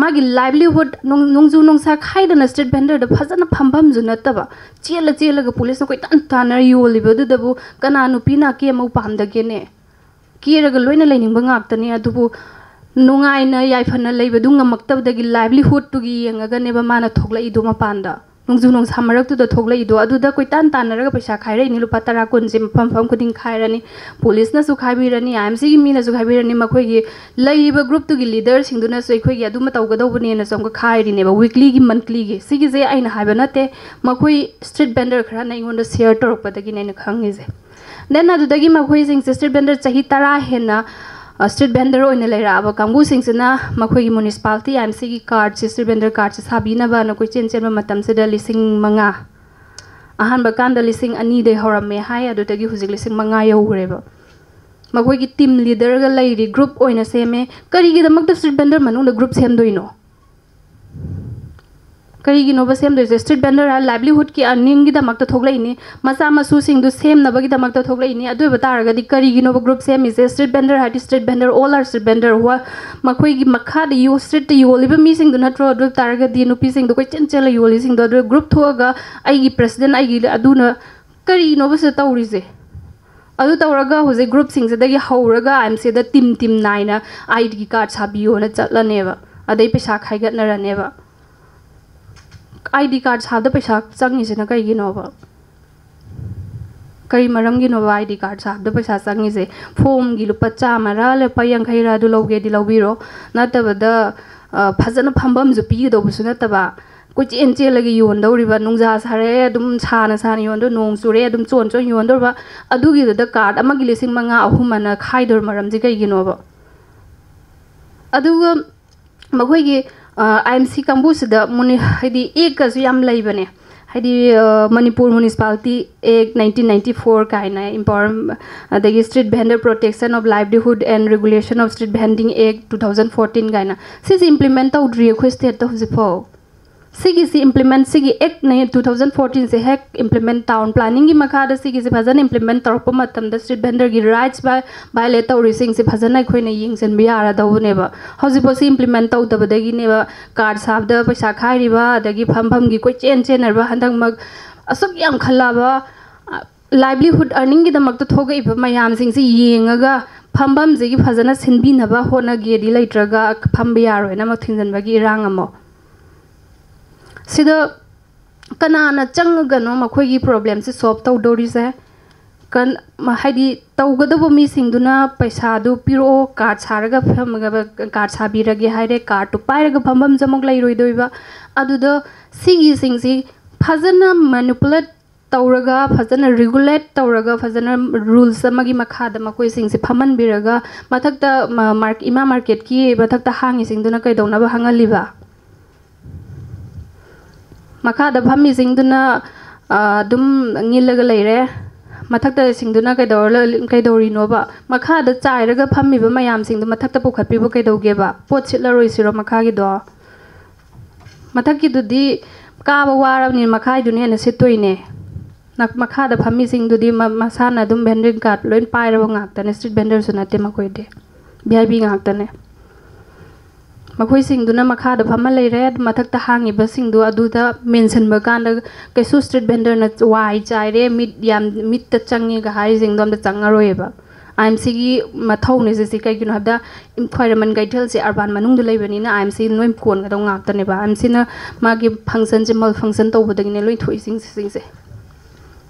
ꯃꯥꯒꯤ livelihood, ꯅꯣꯡ-, ꯅꯣꯡꯖꯨ ꯅꯨꯡꯁꯥ ꯈꯥꯏꯗꯅ street vendorꯗ ꯐꯖꯅ ꯐꯝꯐꯝꯁꯨ ꯅꯠꯇꯕ, ꯆꯦꯜꯂ ꯆꯦꯜꯂꯒ policeꯅ ꯀꯣꯏꯇꯥꯟ ꯇꯥꯟꯅꯔ ꯌꯣꯜꯂꯤꯕꯗꯨꯗꯕꯨ ꯀꯅꯥ ꯅꯨꯄꯤꯅ ꯑꯀꯦ ꯑꯃꯧ ꯄꯥꯝꯗꯒꯦꯅꯦ? ꯀꯦꯔꯒ ꯂꯣꯏꯅ ꯂꯩꯅꯤꯡꯕ ꯉꯥꯛꯇꯅꯤ, ꯑꯗꯨꯕꯨ ꯅꯨꯡꯉꯥꯏꯅ ꯌꯥꯏꯐꯅ ꯂꯩꯕꯗꯨ ꯉꯝꯃꯛꯇꯕꯗꯒꯤ livelihoodꯇꯨꯒꯤ ꯌꯦꯡꯉꯒꯅꯦꯕ ꯃꯥꯅ ꯊꯣꯛꯂꯛꯏꯗꯣ ꯃꯄꯥꯟꯗ꯫ ꯅꯣꯡꯖꯨ ꯅꯨꯡꯁꯥ ꯃꯔꯛꯇꯨꯗ ꯊꯣꯛꯂꯛꯏꯗꯣ, ꯑꯗꯨꯗ ꯀꯣꯏꯇꯥꯟ ꯇꯥꯟꯅꯔꯒ ꯄꯩꯁꯥ ꯈꯥꯏꯔꯛꯏꯅꯤ, ꯂꯨꯄꯥ ꯇꯔꯥ ꯀꯨꯟꯁꯦ ꯃꯐꯝ ꯃꯐꯝ ꯈꯨꯗꯤꯡ ꯈꯥꯏꯔꯅꯤ, policeꯅꯁꯨ ꯈꯥꯏꯕꯤꯔꯅꯤ, IMCꯒꯤ ꯃꯤꯅꯁꯨ ꯈꯥꯏꯕꯤꯔꯅꯤ, ꯃꯈꯣꯏꯒꯤ ꯂꯩꯔꯤꯕ groupꯇꯨꯒꯤ leaderꯁꯤꯡꯗꯨꯅꯁꯨ ꯑꯩꯈꯣꯏꯒꯤ ꯑꯗꯨꯃ ꯇꯧꯒꯗꯧꯕꯅꯦꯅꯁꯨ ꯑꯃꯨꯛꯀ ꯈꯥꯏꯔꯤꯅꯦꯕ, weeklyꯒꯤ, monthlyꯒꯤ꯫ ꯁꯤꯒꯤꯁꯦ ꯑꯩꯅ ꯍꯥꯏꯕ ꯅꯠꯇꯦ, ꯃꯈꯣꯏ street vendor ꯈꯔꯅ ꯑꯩꯉꯣꯟꯗ share ꯇꯧꯔꯛꯄꯗꯒꯤꯅꯦ ꯑꯩꯅ ꯈꯪꯉꯤꯁꯦ꯫ Then ꯑꯗꯨꯗꯒꯤ ꯃꯈꯣꯏꯁꯤꯡꯁꯦ street vendor ꯆꯍꯤ ꯇꯔꯥ ꯍꯦꯟꯅ, ꯑ, street vendor ꯑꯣꯏꯅ ꯂꯩꯔꯛꯑꯕ ꯀꯥꯡꯕꯨꯁꯤꯡꯁꯤꯅ ꯃꯈꯣꯏꯒꯤ municipality IMCꯒꯤ cardꯁꯦ, street vendor cardꯁꯦ ꯁꯥꯕꯤꯅꯕꯅ ꯀꯣꯏꯆꯦꯟ ꯆꯦꯟꯕ ꯃꯇꯝꯁꯤꯗ ꯂꯤꯁꯤꯡ ꯃꯉꯥ, ꯑꯍꯥꯟꯕ ꯀꯥꯟꯗ ꯂꯤꯁꯤꯡ ꯑꯅꯤꯗꯩ ꯍꯧꯔꯝꯃꯦ ꯍꯥꯏ, ꯑꯗꯨꯗꯒꯤ ꯍꯧꯖꯤꯛ ꯂꯤꯁꯤꯡ ꯃꯉꯥ ꯌꯧꯈ꯭ꯔꯦꯕ꯫ ꯃꯈꯣꯏꯒꯤ team leaderꯒ ꯂꯩꯔꯤ, group ꯑꯣꯏꯅ ꯁꯦꯝꯃꯦ꯫ ꯀꯔꯤꯒꯤꯗꯃꯛꯇ street vendor ꯃꯅꯨꯡꯗ group ꯁꯦꯝꯗꯣꯏꯅꯣ? ꯀꯔꯤꯒꯤꯅꯣꯕ ꯁꯦꯝꯗꯣꯏꯁꯦ? Street vendor ꯍꯥꯏꯔ livelihoodꯀꯤ earningꯒꯤꯗꯃꯛꯇ ꯊꯣꯛꯂꯛꯏꯅꯤ, ꯃꯆꯥ ꯃꯁꯨꯁꯤꯡꯗꯨ ꯁꯦꯝꯅꯕꯒꯤꯗꯃꯛꯇ ꯊꯣꯛꯂꯛꯏꯅꯤ꯫ ꯑꯗꯨ ꯑꯣꯏꯕ ꯇꯥꯔꯒꯗꯤ ꯀꯔꯤꯒꯤꯅꯣꯕ group ꯁꯦꯝꯃꯤꯁꯦ? Street vendor ꯍꯥꯏꯗꯤ street vendor, all are street vendor꯫ ꯋꯥ-, ꯃꯈꯣꯏꯒꯤ ꯃꯈꯥꯗ ꯌꯣ-, streetꯇ ꯌꯣꯜꯂꯤꯕ ꯃꯤꯁꯤꯡꯗꯨ ꯅꯠꯇ꯭ꯔꯣ? ꯑꯗꯨ ꯑꯣꯏꯕ ꯇꯥꯔꯒꯗꯤ ꯅꯨꯄꯤꯁꯤꯡꯗꯣ ꯀꯣꯏꯆꯦꯟ ꯆꯦꯜꯂ ꯌꯣꯜꯂꯤꯁꯤꯡꯗꯣ, ꯑꯗꯨ group ꯊꯣꯛꯑꯒ ꯑꯩꯒꯤ president, ꯑꯩꯒꯤ ꯑꯗꯨꯅ ꯀꯔꯤꯅꯣꯕ ꯁꯤꯗ ꯇꯧꯔꯤꯁꯦ? ꯑꯗꯨ ꯇꯧꯔꯒ ꯍꯧꯖꯤꯛ groupꯁꯤꯡꯁꯤꯗꯒꯤ ꯍꯧꯔꯒ IMCꯗ team team ꯅꯥꯏꯅ ID card ꯁꯥꯕꯤꯌꯣꯅ ꯆꯠꯂꯅꯦꯕ, ꯑꯗꯩ ꯄꯩꯁꯥ ꯈꯥꯏꯒꯠꯅꯔꯅꯦꯕ꯫ ID card ꯁꯥꯕꯗ ꯄꯩꯁꯥ ꯆꯪꯉꯤꯁꯤꯅ ꯀꯩꯒꯤꯅꯣꯕ? ꯀꯔꯤ ꯃꯔꯝꯒꯤꯅꯣꯕ ID card ꯁꯥꯕꯗ ꯄꯩꯁꯥ ꯆꯪꯉꯤꯁꯦ? Formꯒꯤ ꯂꯨꯄꯥ ꯆꯥꯝꯃꯔ ꯂꯨꯄꯥ ꯌꯥꯡꯈꯩꯔ ꯑꯗꯨ ꯂꯧꯒꯦꯗꯤ ꯂꯧꯕꯤꯔꯣ, ꯅꯠꯇꯕꯗ, ꯑ, ꯐꯖꯅ ꯐꯝꯐꯝꯁꯨ ꯄꯤꯒꯗꯧꯕꯁꯨ ꯅꯠꯇꯕ, ꯀꯣꯏꯆꯦꯟ ꯆꯦꯜꯂꯒ ꯌꯣꯟꯗꯧꯔꯤꯕ, ꯅꯨꯡꯁꯥ ꯁꯥꯔꯛꯑꯦ ꯑꯗꯨꯝ ꯁꯥꯅ ꯁꯥꯅ ꯌꯣꯟꯗꯧ, ꯅꯣꯡ ꯆꯨꯔꯦ ꯑꯗꯨꯝ ꯆꯣꯟ ꯆꯣꯟ ꯌꯣꯟꯗꯧꯔꯤꯕ, ꯑꯗꯨꯒꯤꯗꯨꯗ card ꯑꯃꯒꯤ ꯂꯤꯁꯤꯡ ꯃꯉꯥ ꯑꯍꯨꯝ ꯑꯅ ꯈꯥꯏꯗꯧꯔꯤ ꯃꯔꯝꯁꯦ ꯀꯩꯒꯤꯅꯣꯕ? ꯑꯗꯨꯒ ꯃꯈꯣꯏꯒꯤ ꯑꯥꯏ ꯑꯦꯝ ꯁꯤ ꯀꯥꯡꯕꯨꯁꯤꯗ ꯃꯨꯅꯤ ꯍꯥꯏꯗꯤ ꯑꯦꯛꯀꯁꯨ ꯌꯥꯝ ꯂꯩꯕꯅꯦ꯫ ꯍꯥꯏꯗꯤ ꯃꯅꯤꯄꯨꯔ ꯃ꯭ꯌꯨꯅꯤꯁꯤꯄꯥꯂꯤꯇꯤ ꯑꯦꯛ ꯅꯥꯏꯟꯇꯤꯟ ꯅꯥꯏꯟꯇꯤ ꯐꯣꯔ ꯀꯥꯏꯅ, ꯏꯝꯄꯥꯋꯔ ꯑꯗꯒꯤ Street Vendor Protection of Livelihood and Regulation of Street Vending Act two thousand fourteen ꯀꯥꯏꯅ, ꯁꯤꯁꯦ ꯏꯝꯄ꯭ꯂꯤꯃꯦꯟ ꯇꯧꯗ꯭ꯔꯤ ꯑꯩꯈꯣꯏ ꯁ꯭ꯇꯦꯠꯇ ꯍꯧꯖꯤꯛꯐꯥꯎ꯫ ꯁꯤꯒꯤꯁꯤ ꯏꯝꯄ꯭ꯂꯤꯃꯦꯟ ꯁꯤꯒꯤ ꯑꯦꯛꯅꯦ ꯇꯨ ꯊꯥꯎꯖꯟ ꯐꯣꯔꯇꯤꯟꯁꯦ ꯍꯦꯛ ꯏꯝꯄ꯭ꯂꯤꯃꯦꯟ ꯇꯥꯎꯟ ꯄ꯭ꯂꯥꯅꯤꯡꯒꯤ ꯃꯈꯥꯗ ꯁꯤꯒꯤꯁꯦ ꯐꯖꯅ ꯏꯝꯄ꯭ꯂꯤꯃꯦꯟ ꯇꯧꯔꯛꯄ ꯃꯇꯝꯗ ꯁ꯭ꯇ꯭ꯔꯤꯠ ꯚꯦꯟꯗꯔꯒꯤ ꯔꯥꯏꯠꯁ ꯚꯥꯏꯑꯣꯂꯦꯠ ꯇꯧꯔꯤꯁꯤꯡꯁꯦ ꯐꯖꯅ ꯑꯩꯈꯣꯏꯅ ꯌꯦꯡꯁꯤꯟꯕ ꯌꯥꯔꯗꯧꯕꯅꯦꯕ꯫ ꯍꯧꯖꯤꯛꯐꯥꯎ ꯁꯤ ꯏꯝꯄ꯭ꯂꯤꯃꯦꯟ ꯇꯧꯗꯕꯗꯒꯤꯅꯦꯕ ꯀꯥꯔꯠ ꯁꯥꯕꯗ ꯄꯩꯁꯥ ꯈꯥꯏꯔꯤꯕ, ꯑꯗꯒꯤ ꯐꯝꯐꯝꯒꯤ ꯀꯣꯏꯆꯦꯟ ꯆꯦꯟꯅꯔꯤꯕ, ꯍꯟꯗꯛꯃꯛ ꯑꯁꯨꯛ ꯌꯥꯝꯈꯠꯂꯛꯑꯕ ꯂꯥꯏꯚꯂꯤꯍꯨꯗ ꯑꯔꯅꯤꯡꯒꯤꯗꯃꯛꯇ ꯊꯣꯛꯂꯛꯏꯕ ꯃꯌꯥꯝꯁꯤꯡꯁꯤ ꯌꯦꯡꯉꯒ ꯐꯝꯐꯝꯁꯤꯒꯤ ꯐꯖꯅ ꯁꯤꯟꯕꯤꯅꯕ ꯍꯣꯠꯅꯒꯦꯗꯤ ꯂꯩꯇ꯭ꯔꯒ ꯐꯝꯕ ꯌꯥꯔꯣꯏꯅ ꯑꯃꯨꯛ ꯊꯤꯡꯖꯤꯟꯕꯒꯤ ꯏꯔꯥꯡ ꯑꯃ꯫ ꯁꯤꯗ ꯀꯅꯥꯅ ꯆꯪꯉꯒꯅꯣ ꯃꯈꯣꯏꯒꯤ ꯄ꯭ꯔꯣꯕ꯭ꯂꯦꯝꯁꯦ ꯁꯣꯜꯕ ꯇꯧꯗꯧꯔꯤꯁꯦ? ꯀꯟ-, ꯃ-, ꯍꯥꯏꯗꯤ ꯇꯧꯒꯗꯧꯕ ꯃꯤꯁꯤꯡꯗꯨꯅ ꯄꯩꯁꯥꯗꯨ ꯄꯤꯔꯛꯑꯣ, ꯀꯥꯔꯠ ꯁꯥꯔꯒ ꯐꯝꯃꯒ, ꯀꯥꯔꯠ ꯁꯥꯕꯤꯔꯒꯦ ꯍꯥꯏꯔꯦ, ꯀꯥꯔꯠꯇꯨ ꯄꯥꯏꯔꯒ ꯐꯝꯐꯝꯁꯨ ꯑꯃꯨꯛ ꯂꯩꯔꯣꯏꯗꯣꯏꯕ꯫ ꯑꯗꯨꯗ ꯁꯤꯒꯤꯁꯤꯡꯁꯤ ꯐꯖꯅ ꯃꯦꯅꯤꯄꯨꯂꯦꯠ ꯇꯧꯔꯒ, ꯐꯖꯅ ꯔꯤꯒꯨꯂꯦꯠ ꯇꯧꯔꯒ, ꯐꯖꯅ ꯔꯨꯜꯁ ꯑꯃꯒꯤ ꯃꯈꯥꯗ ꯃꯈꯣꯏꯁꯤꯡꯁꯦ ꯐꯝꯍꯟꯕꯤꯔꯒ, ꯃꯊꯛꯇ ꯃ-, ꯃꯥꯔꯛ-, ꯏꯃꯥ ꯃꯥꯔꯀꯦꯠꯀꯤ ꯃꯊꯛꯇ ꯍꯥꯡꯉꯤꯁꯤꯡꯗꯨꯅ ꯀꯩꯗꯧꯅꯕ ꯍꯥꯡꯍꯜꯂꯤꯕ? ꯃꯈꯥꯗ ꯐꯝꯃꯤꯁꯤꯡꯗꯨꯅ, ꯑ, ꯑꯗꯨꯝ ꯉꯤꯜꯂꯒ ꯂꯩꯔꯦ꯫ ꯃꯊꯛꯇꯁꯤꯡꯗꯨꯅ ꯀꯩꯗꯧꯔ-, ꯀꯩꯗꯧꯔꯤꯅꯣꯕ? ꯃꯈꯥꯗ ꯆꯥꯏꯔꯒ ꯐꯝꯃꯤꯕ ꯃꯌꯥꯝꯁꯤꯡꯗꯣ ꯃꯊꯛꯇ ꯄꯨꯈꯠꯄꯤꯕ ꯀꯩꯗꯧꯒꯦꯕ? ꯄꯣꯠ ꯁꯤꯠꯂꯔꯣꯏꯁꯤꯔꯣ ꯃꯈꯥꯒꯤꯗꯣ? ꯃꯊꯛꯀꯤꯗꯨꯗꯤ ꯀꯥꯕ ꯋꯥꯔꯕꯅꯤꯅ ꯃꯈꯥꯒꯤꯗꯨꯅ ꯍꯦꯟꯅ ꯁꯤꯠꯇꯣꯏꯅꯦ꯫ ꯅ-, ꯃꯈꯥꯗ ꯐꯝꯃꯤꯁꯤꯡꯗꯨꯗꯤ ꯃ-, ꯃꯁꯥꯅ ꯑꯗꯨꯝ ꯚꯦꯟꯗꯤꯡ ꯀꯥꯔꯠ ꯂꯣꯏ ꯄꯥꯏꯔꯕ ꯉꯥꯛꯇꯅꯦ, ꯁ꯭ꯇ꯭ꯔꯤꯠ ꯚꯦꯟꯗꯔꯁꯨ ꯅꯠꯇꯦ ꯃꯈꯣꯏꯗꯤ, ꯚꯤ ꯑꯥꯏ ꯄꯤ ꯉꯥꯛꯇꯅꯦ꯫ ꯃꯈꯣꯏꯁꯤꯡꯗꯨꯅ ꯃꯈꯥꯗ ꯐꯝꯃ ꯂꯩꯔꯦ, ꯃꯊꯛꯇ ꯍꯥꯡꯉꯤꯕꯁꯤꯡꯗꯨ ꯑꯗꯨꯗ ꯃꯦꯟꯁꯤꯟꯕ ꯀꯥꯟꯗ ꯀꯩꯁꯨ ꯁ꯭ꯇ꯭ꯔꯤꯠ ꯚꯦꯟꯗꯔꯅ ꯋꯥꯏ ꯆꯥꯏꯔꯦ, ꯃꯤꯠ ꯌꯥꯝ, ꯃꯤꯠꯇ ꯆꯪꯉꯦꯒ ꯍꯥꯏꯔꯤꯁꯤꯡꯗꯣ ꯑꯝꯇ ꯆꯪꯉꯔꯣꯏꯕ꯫ ꯑꯥꯏ ꯑꯦꯝ ꯁꯤꯒꯤ ꯃꯊꯧꯅꯦ ꯁꯤꯁꯦ꯫ ꯀꯩꯒꯤꯅꯣ ꯍꯥꯏꯕꯗ ꯈ꯭ꯋꯥꯏꯔꯝꯕꯟ ꯀꯩꯊꯦꯜꯁꯦ ꯑꯔꯕꯥꯟ ꯃꯅꯨꯡꯗ ꯂꯩꯕꯅꯤꯅ ꯑꯥꯏ ꯑꯦꯝ ꯁꯤ ꯂꯣꯏ ꯀꯣꯟꯒꯗꯧ ꯉꯥꯛꯇꯅꯦꯕ꯫ ꯑꯥꯏ ꯑꯦꯝ ꯁꯤꯅ ꯃꯥꯒꯤ ꯐꯪꯁꯟꯁꯦ, ꯃꯜ ꯐꯪꯁꯟ ꯇꯧꯕꯗꯒꯤꯅꯦ ꯂꯣꯏ ꯊꯣꯛꯏꯁꯤꯡꯁꯦ꯫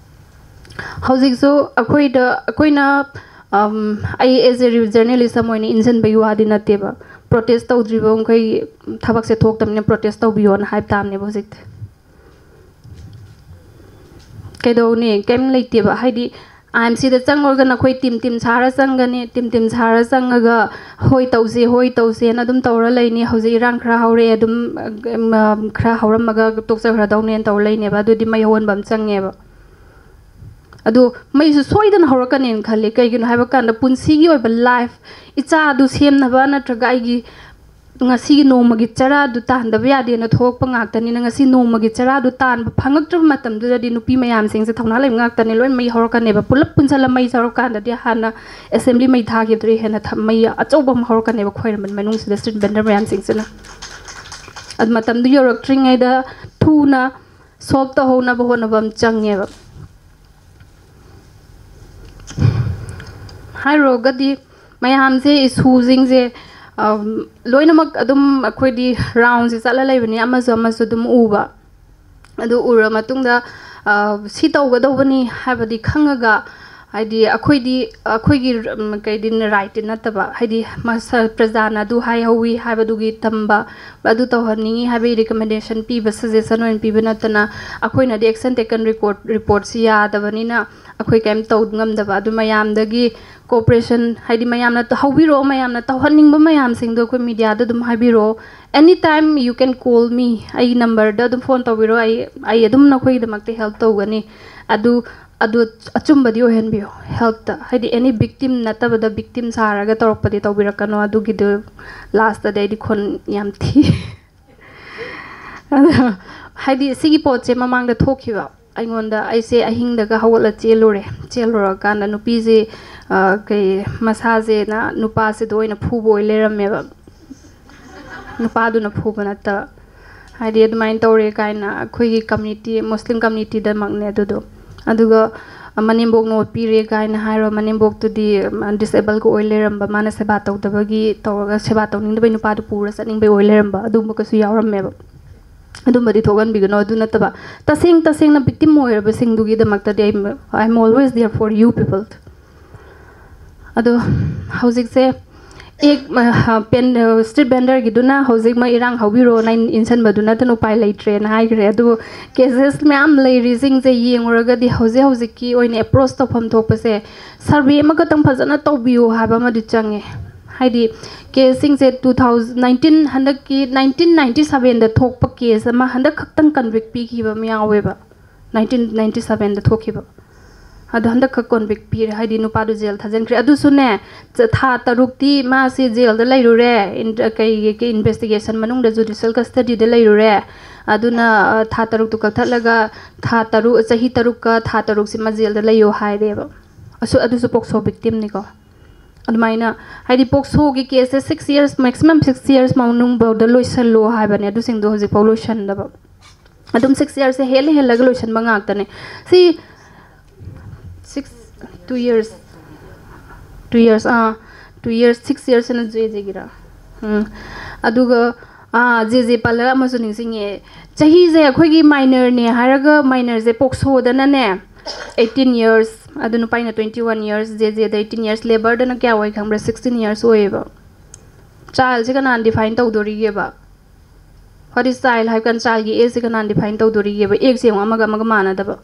ꯍꯧꯖꯤꯛꯁꯨ ꯑꯩꯈꯣꯏꯗ, ꯑꯩꯈꯣꯏꯅ, ꯑꯝ, ꯑꯩ ꯑꯦꯖ ꯑꯦ ꯖꯔꯅꯦꯂꯤꯁ ꯑꯃ ꯑꯣꯏꯅ ꯏꯟꯁꯤꯟꯕꯒꯤ ꯋꯥꯗꯤ ꯅꯠꯇꯦꯕ꯫ ꯄ꯭ꯔꯣꯇꯦꯁ ꯇꯧꯗ꯭ꯔꯤꯕ ꯃꯈꯩ ꯊꯕꯛꯁꯦ ꯊꯣꯛꯇꯕꯅꯤꯅ ꯄ꯭ꯔꯣꯇꯦꯁ ꯇꯧꯕꯤꯌꯣꯅ ꯍꯥꯏꯕ ꯇꯥꯕꯅꯦꯕ ꯍꯧꯖꯤꯛꯇꯤ꯫ ꯀꯩꯗꯧꯅꯤ? ꯀꯩꯝ ꯂꯩꯇꯦꯕ꯫ ꯍꯥꯏꯗꯤ ꯑꯥꯏ ꯑꯦꯝ ꯁꯤꯗ ꯆꯪꯉꯨꯔꯒ ꯅꯈꯣꯏ ꯇꯤꯝ ꯇꯤꯝ ꯁꯥꯔ ꯆꯪꯒꯅꯤ꯫ ꯇꯤꯝ ꯇꯤꯝ ꯁꯥꯔ ꯆꯪꯉꯒ ꯍꯣꯏ ꯇꯧꯁꯦ, ꯍꯣꯏ ꯇꯧꯁꯦꯅ ꯑꯗꯨꯝ ꯇꯧꯔ ꯂꯩꯅꯤ꯫ ꯍꯧꯖꯤꯛ ꯏꯔꯥꯡ ꯈꯔ ꯍꯧꯔꯛꯑꯦ, ꯑꯗꯨꯝ, ꯎꯝ, ꯈꯔ ꯍꯧꯔꯝꯃꯒ ꯇꯣꯛꯆꯈ꯭ꯔꯗꯧꯅꯦꯅ ꯇꯧꯔ ꯂꯩꯅꯦꯕ꯫ ꯑꯗꯨꯗꯤ ꯃꯩ ꯑꯍꯣꯟꯕ ꯑꯃ ꯆꯪꯉꯦꯕ꯫ ꯑꯗꯣ ꯃꯩꯁꯨ ꯁꯣꯏꯗꯅ ꯍꯧꯔꯛꯀꯅꯦꯅ ꯈꯜꯂꯤ꯫ ꯀꯩꯒꯤꯅꯣ ꯍꯥꯏꯕ ꯀꯥꯟꯗ ꯄꯨꯟꯁꯤꯒꯤ ꯑꯣꯏꯕ ꯂꯥꯏꯐ, ꯏꯆꯥꯗꯨ ꯁꯦꯝꯅꯕ ꯅꯠꯇ꯭ꯔꯒ ꯑꯩꯒꯤ ꯉꯁꯤꯒꯤ ꯅꯣꯡꯃꯒꯤ ꯆꯔꯥꯗꯨ ꯇꯥꯟꯗꯕ ꯌꯥꯗꯦꯅ ꯊꯣꯛꯂꯛꯄ ꯉꯥꯛꯇꯅꯤꯅ, ꯉꯁꯤ ꯅꯣꯡꯃꯒꯤ ꯆꯔꯥꯗꯨ ꯇꯥꯟꯕ ꯐꯪꯉꯛꯇ꯭ꯔꯕ ꯃꯇꯝꯗꯨꯗꯗꯤ ꯅꯨꯄꯤ ꯃꯌꯥꯝꯁꯤꯡꯁꯦ ꯊꯧꯅꯥ ꯂꯩꯕ ꯉꯥꯛꯇꯅꯦ, ꯂꯣꯏꯅ ꯃꯩ ꯍꯧꯔꯛꯀꯅꯦꯕ꯫ ꯄꯨꯂꯞ ꯄꯨꯟꯁꯤꯜꯂ ꯃꯩ ꯍꯧꯔꯀꯥꯟꯗꯗꯤ ꯍꯥꯟꯅ ꯑꯦꯁꯦꯝꯕ꯭ꯂꯤ ꯃꯩ ꯊꯥꯈꯤꯕꯗꯨꯗꯒꯤ ꯍꯦꯟꯅ ꯊ-, ꯃꯩ ꯑꯆꯧꯕ ꯑꯃ ꯍꯧꯔꯛꯀꯅꯦꯕ ꯈ꯭ꯋꯥꯏꯔꯝꯕꯟ ꯃꯅꯨꯡꯁꯤꯗ ꯁ꯭ꯇ꯭ꯔꯤꯠ ꯚꯦꯟꯗꯔ ꯃꯌꯥꯝꯁꯤꯡꯁꯤꯅ꯫ ꯑꯗꯨ ꯃꯇꯝꯗꯨ ꯌꯧꯔꯛꯇ꯭ꯔꯤꯉꯩꯗ ꯊꯨꯅ ꯁꯣꯜꯕ ꯇꯧꯍꯧꯅꯕ ꯍꯣꯠꯅꯕ ꯑꯃ ꯆꯪꯉꯦꯕ꯫ ꯍꯥꯏꯔꯨꯔꯒꯗꯤ ꯃꯌꯥꯝꯁꯦ, ꯏꯁꯨꯁꯤꯡꯁꯦ, ꯑꯝ, ꯂꯣꯏꯅꯃꯛ ꯑꯗꯨꯝ ꯑꯩꯈꯣꯏꯗꯤ ꯔꯥꯎꯟꯁꯦ ꯆꯠꯂ ꯂꯩꯕꯅꯤ, ꯑꯃꯁꯨ ꯑꯃꯁꯨ ꯑꯗꯨꯝ ꯎꯕ꯫ ꯑꯗꯨ ꯎꯔ ꯃꯇꯨꯡꯗ, ꯑ, ꯁꯤ ꯇꯧꯒꯗꯧꯕꯅꯤ ꯍꯥꯏꯕꯗꯤ ꯈꯪꯉꯒ, ꯍꯥꯏꯗꯤ ꯑꯩꯈꯣꯏꯗꯤ, ꯑꯩꯈꯣꯏꯒꯤ, ꯎꯝ, ꯀꯩꯗꯤ ꯔꯥꯏꯠꯇꯤ ꯅꯠꯇꯕ, ꯍꯥꯏꯗꯤ ꯃꯁꯥ, ꯄ꯭ꯔꯖꯥꯅ ꯑꯗꯨ ꯍꯥꯏꯍꯧꯋꯤ ꯍꯥꯏꯕꯗꯨꯒꯤ ꯇꯝꯕ, ꯑꯗꯨ ꯇꯧꯍꯟꯅꯤꯡꯉꯤ ꯍꯥꯏꯕꯒꯤ ꯔꯤꯀꯃꯦꯟꯗꯦꯁꯟ ꯄꯤꯕ, ꯁꯖꯦꯁꯟ ꯑꯣꯏꯅ ꯄꯤꯕ ꯅꯠꯇꯅ, ꯑꯩꯈꯣꯏꯅꯗꯤ action taken record, ꯔꯤꯄꯣꯔꯠꯁꯤ ꯌꯥꯗꯕꯅꯤꯅ ꯑꯩꯈꯣꯏ ꯀꯩꯝ ꯇꯧ ꯉꯝꯗꯕ꯫ ꯑꯗꯨ ꯃꯌꯥꯝꯗꯒꯤ ꯀꯣꯑꯣꯄꯔꯦꯁꯟ, ꯍꯥꯏꯗꯤ ꯃꯌꯥꯝꯅ ꯍꯧꯕꯤꯔꯛꯑꯣ, ꯃꯌꯥꯝꯅ ꯇꯧꯍꯟꯅꯤꯡꯕ ꯃꯌꯥꯝꯁꯤꯡꯗꯣ ꯑꯩꯈꯣꯏ ꯃꯤꯗꯤꯌꯥꯗ ꯑꯗꯨꯝ ꯍꯥꯏꯕꯤꯔꯛꯑꯣ꯫ Any time you can call me, ꯑꯩꯒꯤ ꯅꯝꯕꯔꯗ ꯑꯗꯨꯝ ꯐꯣꯟ ꯇꯧꯕꯤꯔꯣ, ꯑꯩ, ꯑꯩ ꯑꯗꯨꯝ ꯅꯈꯣꯏꯒꯤꯗꯃꯛꯇ ꯍꯦꯜꯞ ꯇꯧꯒꯅꯤ꯫ ꯑꯗꯨ, ꯑꯗꯨ ꯑꯆꯨꯝꯕꯗꯤ ꯑꯣꯏꯍꯟꯕꯤꯌꯣ ꯍꯦꯜꯞꯇ꯫ ꯍꯥꯏꯗꯤ ꯑꯦꯅꯤ ꯚꯤꯛꯇꯤꯝ ꯅꯠꯇꯕꯗ ꯚꯤꯛꯇꯤꯝ ꯁꯥꯔꯒ ꯇꯧꯔꯛꯄꯗꯤ ꯇꯧꯕꯤꯔꯛꯀꯅꯣ꯫ ꯑꯗꯨꯒꯤꯗꯨ ꯂꯥꯁꯇꯗꯤ ꯑꯩꯗꯤ ꯈꯣꯟ ꯌꯥꯝ ꯊꯤ꯫ ꯑꯗꯣ ꯍꯥꯏꯗꯤ ꯁꯤꯒꯤ ꯄꯣꯠꯁꯦ ꯃꯃꯥꯡꯗ ꯊꯣꯛꯈꯤꯕ ꯑꯩꯉꯣꯟꯗ, ꯑꯩꯁꯦ ꯑꯍꯤꯡꯗꯒ ꯍꯧꯒꯠꯂ ꯆꯦꯜꯂꯨꯔꯦ꯫ ꯆꯦꯜꯂꯨꯔꯀꯥꯟꯗ ꯅꯨꯄꯤꯁꯦ, ꯑ, ꯀꯩ, ꯃꯁꯥꯁꯦꯅ ꯅꯨꯄꯥꯁꯤꯗ ꯑꯣꯏꯅ ꯐꯨꯕ ꯑꯣꯏ ꯂꯩꯔꯝꯃꯦꯕ꯫ ꯅꯨꯄꯥꯗꯨꯅ ꯐꯨꯕ ꯅꯠꯇꯕ꯫ ꯍꯥꯏꯗꯤ ꯑꯗꯨꯃꯥꯏꯅ ꯇꯧꯔꯦ ꯀꯥꯏꯅ ꯑꯩꯈꯣꯏꯒꯤ ꯀꯝꯃ꯭ꯌꯨꯅꯤꯇꯤ, ꯃꯨꯁꯂꯤꯝ ꯀꯝꯃ꯭ꯌꯨꯅꯤꯇꯤꯗꯃꯛꯅꯦ ꯑꯗꯨꯗꯣ꯫ ꯑꯗꯨꯒ ꯃꯅꯦꯝꯕꯣꯛꯅ ꯑꯣꯠꯄꯤꯔꯦ ꯀꯥꯏꯅ ꯍꯥꯏꯔꯣ, ꯃꯅꯦꯝꯕꯣꯛꯇꯨꯗꯤ, ꯎꯝ, ꯗꯤꯁꯑꯦꯕꯜꯒ ꯑꯣꯏ ꯂꯩꯔꯝꯕ, ꯃꯥꯅ ꯁꯦꯕꯥ ꯇꯧꯗꯕꯒꯤ ꯇꯧꯔꯒ ꯁꯦꯕꯥ ꯇꯧꯅꯤꯡꯗꯕꯩ ꯅꯨꯄꯥꯗꯨ ꯄꯨꯔ ꯆꯠꯅꯤꯡꯕꯩ ꯑꯣꯏ ꯂꯩꯔꯝꯕ, ꯑꯗꯨꯝꯕꯒꯁꯨ ꯌꯥꯎꯔꯝꯃꯦꯕ꯫ ꯑꯗꯨꯝꯕꯗꯤ ꯊꯣꯛꯍꯟꯕꯤꯒꯅꯣ꯫ ꯑꯗꯨ ꯅꯠꯇꯕ ꯇꯁꯦꯡ ꯇꯁꯦꯡꯅ victim ꯑꯣꯏꯔꯕꯁꯤꯡꯗꯨꯒꯤꯗꯃꯛꯇꯗꯤ I am, I am always there for you people. ꯑꯗꯣ ꯍꯧꯖꯤꯛꯁꯦ ꯑꯦꯛ ꯄꯦꯟ ꯁ꯭ꯇ꯭ꯔꯤꯠ ꯚꯦꯟꯗꯔꯒꯤꯗꯨꯅ ꯍꯧꯖꯤꯛ ꯃꯣꯏ ꯏꯔꯥꯡ ꯍꯧꯕꯤꯔꯣꯅ ꯏꯟꯁꯤꯟꯕꯗꯨ ꯅꯠꯇꯅ ꯎꯄꯥꯏ ꯂꯩꯇ꯭ꯔꯦꯅ ꯍꯥꯏꯈ꯭ꯔꯦ꯫ ꯑꯗꯨꯕꯨ ꯀꯦꯁꯦꯁ ꯃꯌꯥꯝ ꯂꯩꯔꯤꯁꯤꯡꯁꯦ ꯌꯦꯡꯉꯨꯔꯒꯗꯤ ꯍꯧꯖꯤꯛ ꯍꯧꯖꯤꯛꯀꯤ ꯑꯣꯏꯅ ꯑꯦꯄ꯭ꯔꯣꯁ ꯇꯧꯐꯝ ꯊꯣꯛꯄꯁꯦ ꯁꯔꯚꯦ ꯑꯃꯈꯛꯇꯪ ꯐꯖꯅ ꯇꯧꯕꯤꯌꯨ ꯍꯥꯏꯕ ꯑꯃꯗꯤ ꯆꯪꯉꯦ꯫ ꯍꯥꯏꯗꯤ ꯀꯦꯁꯁꯤꯡꯁꯦ ꯇꯨ ꯊꯥꯎꯖꯟ ꯅꯥꯏꯟꯇꯤꯟ, ꯍꯟꯗꯛꯀꯤ ꯅꯥꯏꯟꯇꯤꯟ ꯅꯥꯏꯟꯇꯤ ꯁꯕꯦꯟꯗ ꯊꯣꯛꯄ ꯀꯦꯁ ꯑꯃ ꯍꯟꯗꯛ ꯈꯛꯇꯪ ꯀꯟꯚꯤꯛ ꯄꯤꯈꯤꯕ ꯑꯃ ꯌꯥꯎꯋꯦꯕ, ꯅꯥꯏꯟꯇꯤꯟ ꯅꯥꯏꯟꯇꯤ ꯁꯕꯦꯟꯗ ꯊꯣꯛꯈꯤꯕ꯫ ꯑꯗꯣ ꯍꯟꯗꯛꯈꯛ ꯀꯣꯟꯚꯤꯛ ꯄꯤꯔꯦ, ꯍꯥꯏꯗꯤ ꯅꯨꯄꯥꯗꯨ ꯖꯦꯜ ꯊꯥꯖꯤꯟꯈ꯭ꯔꯦ꯫ ꯑꯗꯨꯁꯨꯅꯦ, ꯆ-, ꯊꯥ ꯇꯔꯨꯛꯇꯤ ꯃꯥꯁꯤ ꯖꯦꯜꯗ ꯂꯩꯔꯨꯔꯦ, ꯏꯟ-, ꯀꯩ, ꯀꯩ, ꯏꯟꯚꯦꯁꯇꯤꯒꯦꯁꯟ ꯃꯅꯨꯡꯗ ꯖꯨꯗꯤꯁꯤꯌꯦꯜ ꯀꯁꯇꯗꯤꯗ ꯂꯩꯔꯨꯔꯦ꯫ ꯑꯗꯨꯅ, ꯑ, ꯊꯥ ꯇꯔꯨꯛꯇꯨ ꯀꯛꯊꯠꯂꯒ ꯊꯥ ꯇꯔꯨꯛ, ꯆꯍꯤ ꯇꯔꯨꯛꯀ ꯊꯥ ꯇꯔꯨꯛꯁꯤ ꯃꯥ ꯖꯦꯜꯗ ꯂꯩꯌꯣ ꯍꯥꯏꯔꯦꯕ꯫ ꯑꯁꯨ-, ꯑꯗꯨꯁꯨ ꯄꯣꯛꯁꯣ ꯚꯤꯛꯇꯤꯝꯅꯤꯀꯣ꯫ ꯑꯗꯨꯃꯥꯏꯅ, ꯍꯥꯏꯗꯤ ꯄꯣꯛꯁꯣꯒꯤ ꯀꯦꯁꯁꯦ six years, maximum six years ꯃꯅꯨꯡꯐꯥꯎꯗ ꯂꯣꯏꯁꯜꯂꯣ ꯍꯥꯏꯕꯅꯦ, ꯑꯗꯨꯁꯤꯡꯗꯣ ꯍꯧꯖꯤꯛꯐꯥꯎ ꯂꯣꯏꯁꯟꯗꯕ꯫ ꯑꯗꯨꯝ ꯁꯤꯛꯁ ꯌꯔꯁꯁꯦ ꯍꯦꯜꯂ ꯍꯦꯜꯂꯒ ꯂꯣꯏꯁꯟꯕ ꯉꯥꯛꯇꯅꯦ꯫ ꯁꯤ six, two years, two years, ꯑꯥ, ꯇꯨ ꯌꯔꯁ, ꯁꯤꯛꯁ ꯌꯔꯁꯁꯤꯅ ꯖꯦ ꯖꯦꯒꯤꯔꯥ? ꯎꯝ꯫ ꯑꯗꯨꯒ, ꯑꯥ, ꯖꯦ ꯖꯦ ꯄꯜꯂꯒ ꯑꯃꯁꯨ ꯅꯤꯡꯁꯤꯡꯉꯦ꯫ ꯆꯍꯤꯁꯦ ꯑꯩꯈꯣꯏꯒꯤ ꯃꯥꯏꯅꯔꯅꯦ ꯍꯥꯏꯔꯒ, ꯃꯥꯏꯅꯔꯁꯦ ꯄꯣꯛꯁꯣꯗꯅꯅꯦ, ꯑꯩꯠꯇꯤꯟ ꯌꯔꯁ, ꯑꯗꯨ ꯅꯨꯄꯥꯏꯅ ꯇ꯭ꯋꯦꯟꯇꯤ ꯋꯥꯟ ꯌꯔꯁ, ꯖꯦ ꯖꯦꯗ ꯑꯩꯠꯇꯤꯟ ꯌꯔꯁ, ꯂꯦꯕꯔꯗꯅ ꯀꯌꯥ ꯑꯣꯏ ꯈꯪꯕ꯭ꯔꯥ? ꯁꯤꯛꯁꯇꯤꯟ ꯌꯔꯁ ꯑꯣꯏꯌꯦꯕ꯫ ꯆꯥꯏꯜꯁꯦ ꯀꯅꯥꯅ ꯗꯤꯐꯥꯏꯟ ꯇꯧꯗꯣꯔꯤꯒꯦꯕ? What is child ꯍꯥꯏꯕ ꯀꯥꯟꯗ ꯆꯥꯏꯜꯒꯤ ꯑꯦꯖꯁꯦ ꯀꯅꯥꯅ ꯗꯤꯐꯥꯏꯟ ꯇꯧꯗꯣꯔꯤꯒꯦꯕ? ꯑꯦꯖꯁꯦ ꯑꯃꯨꯛ ꯑꯃꯒ ꯑꯃꯒ ꯃꯥꯟꯅꯗꯕ꯫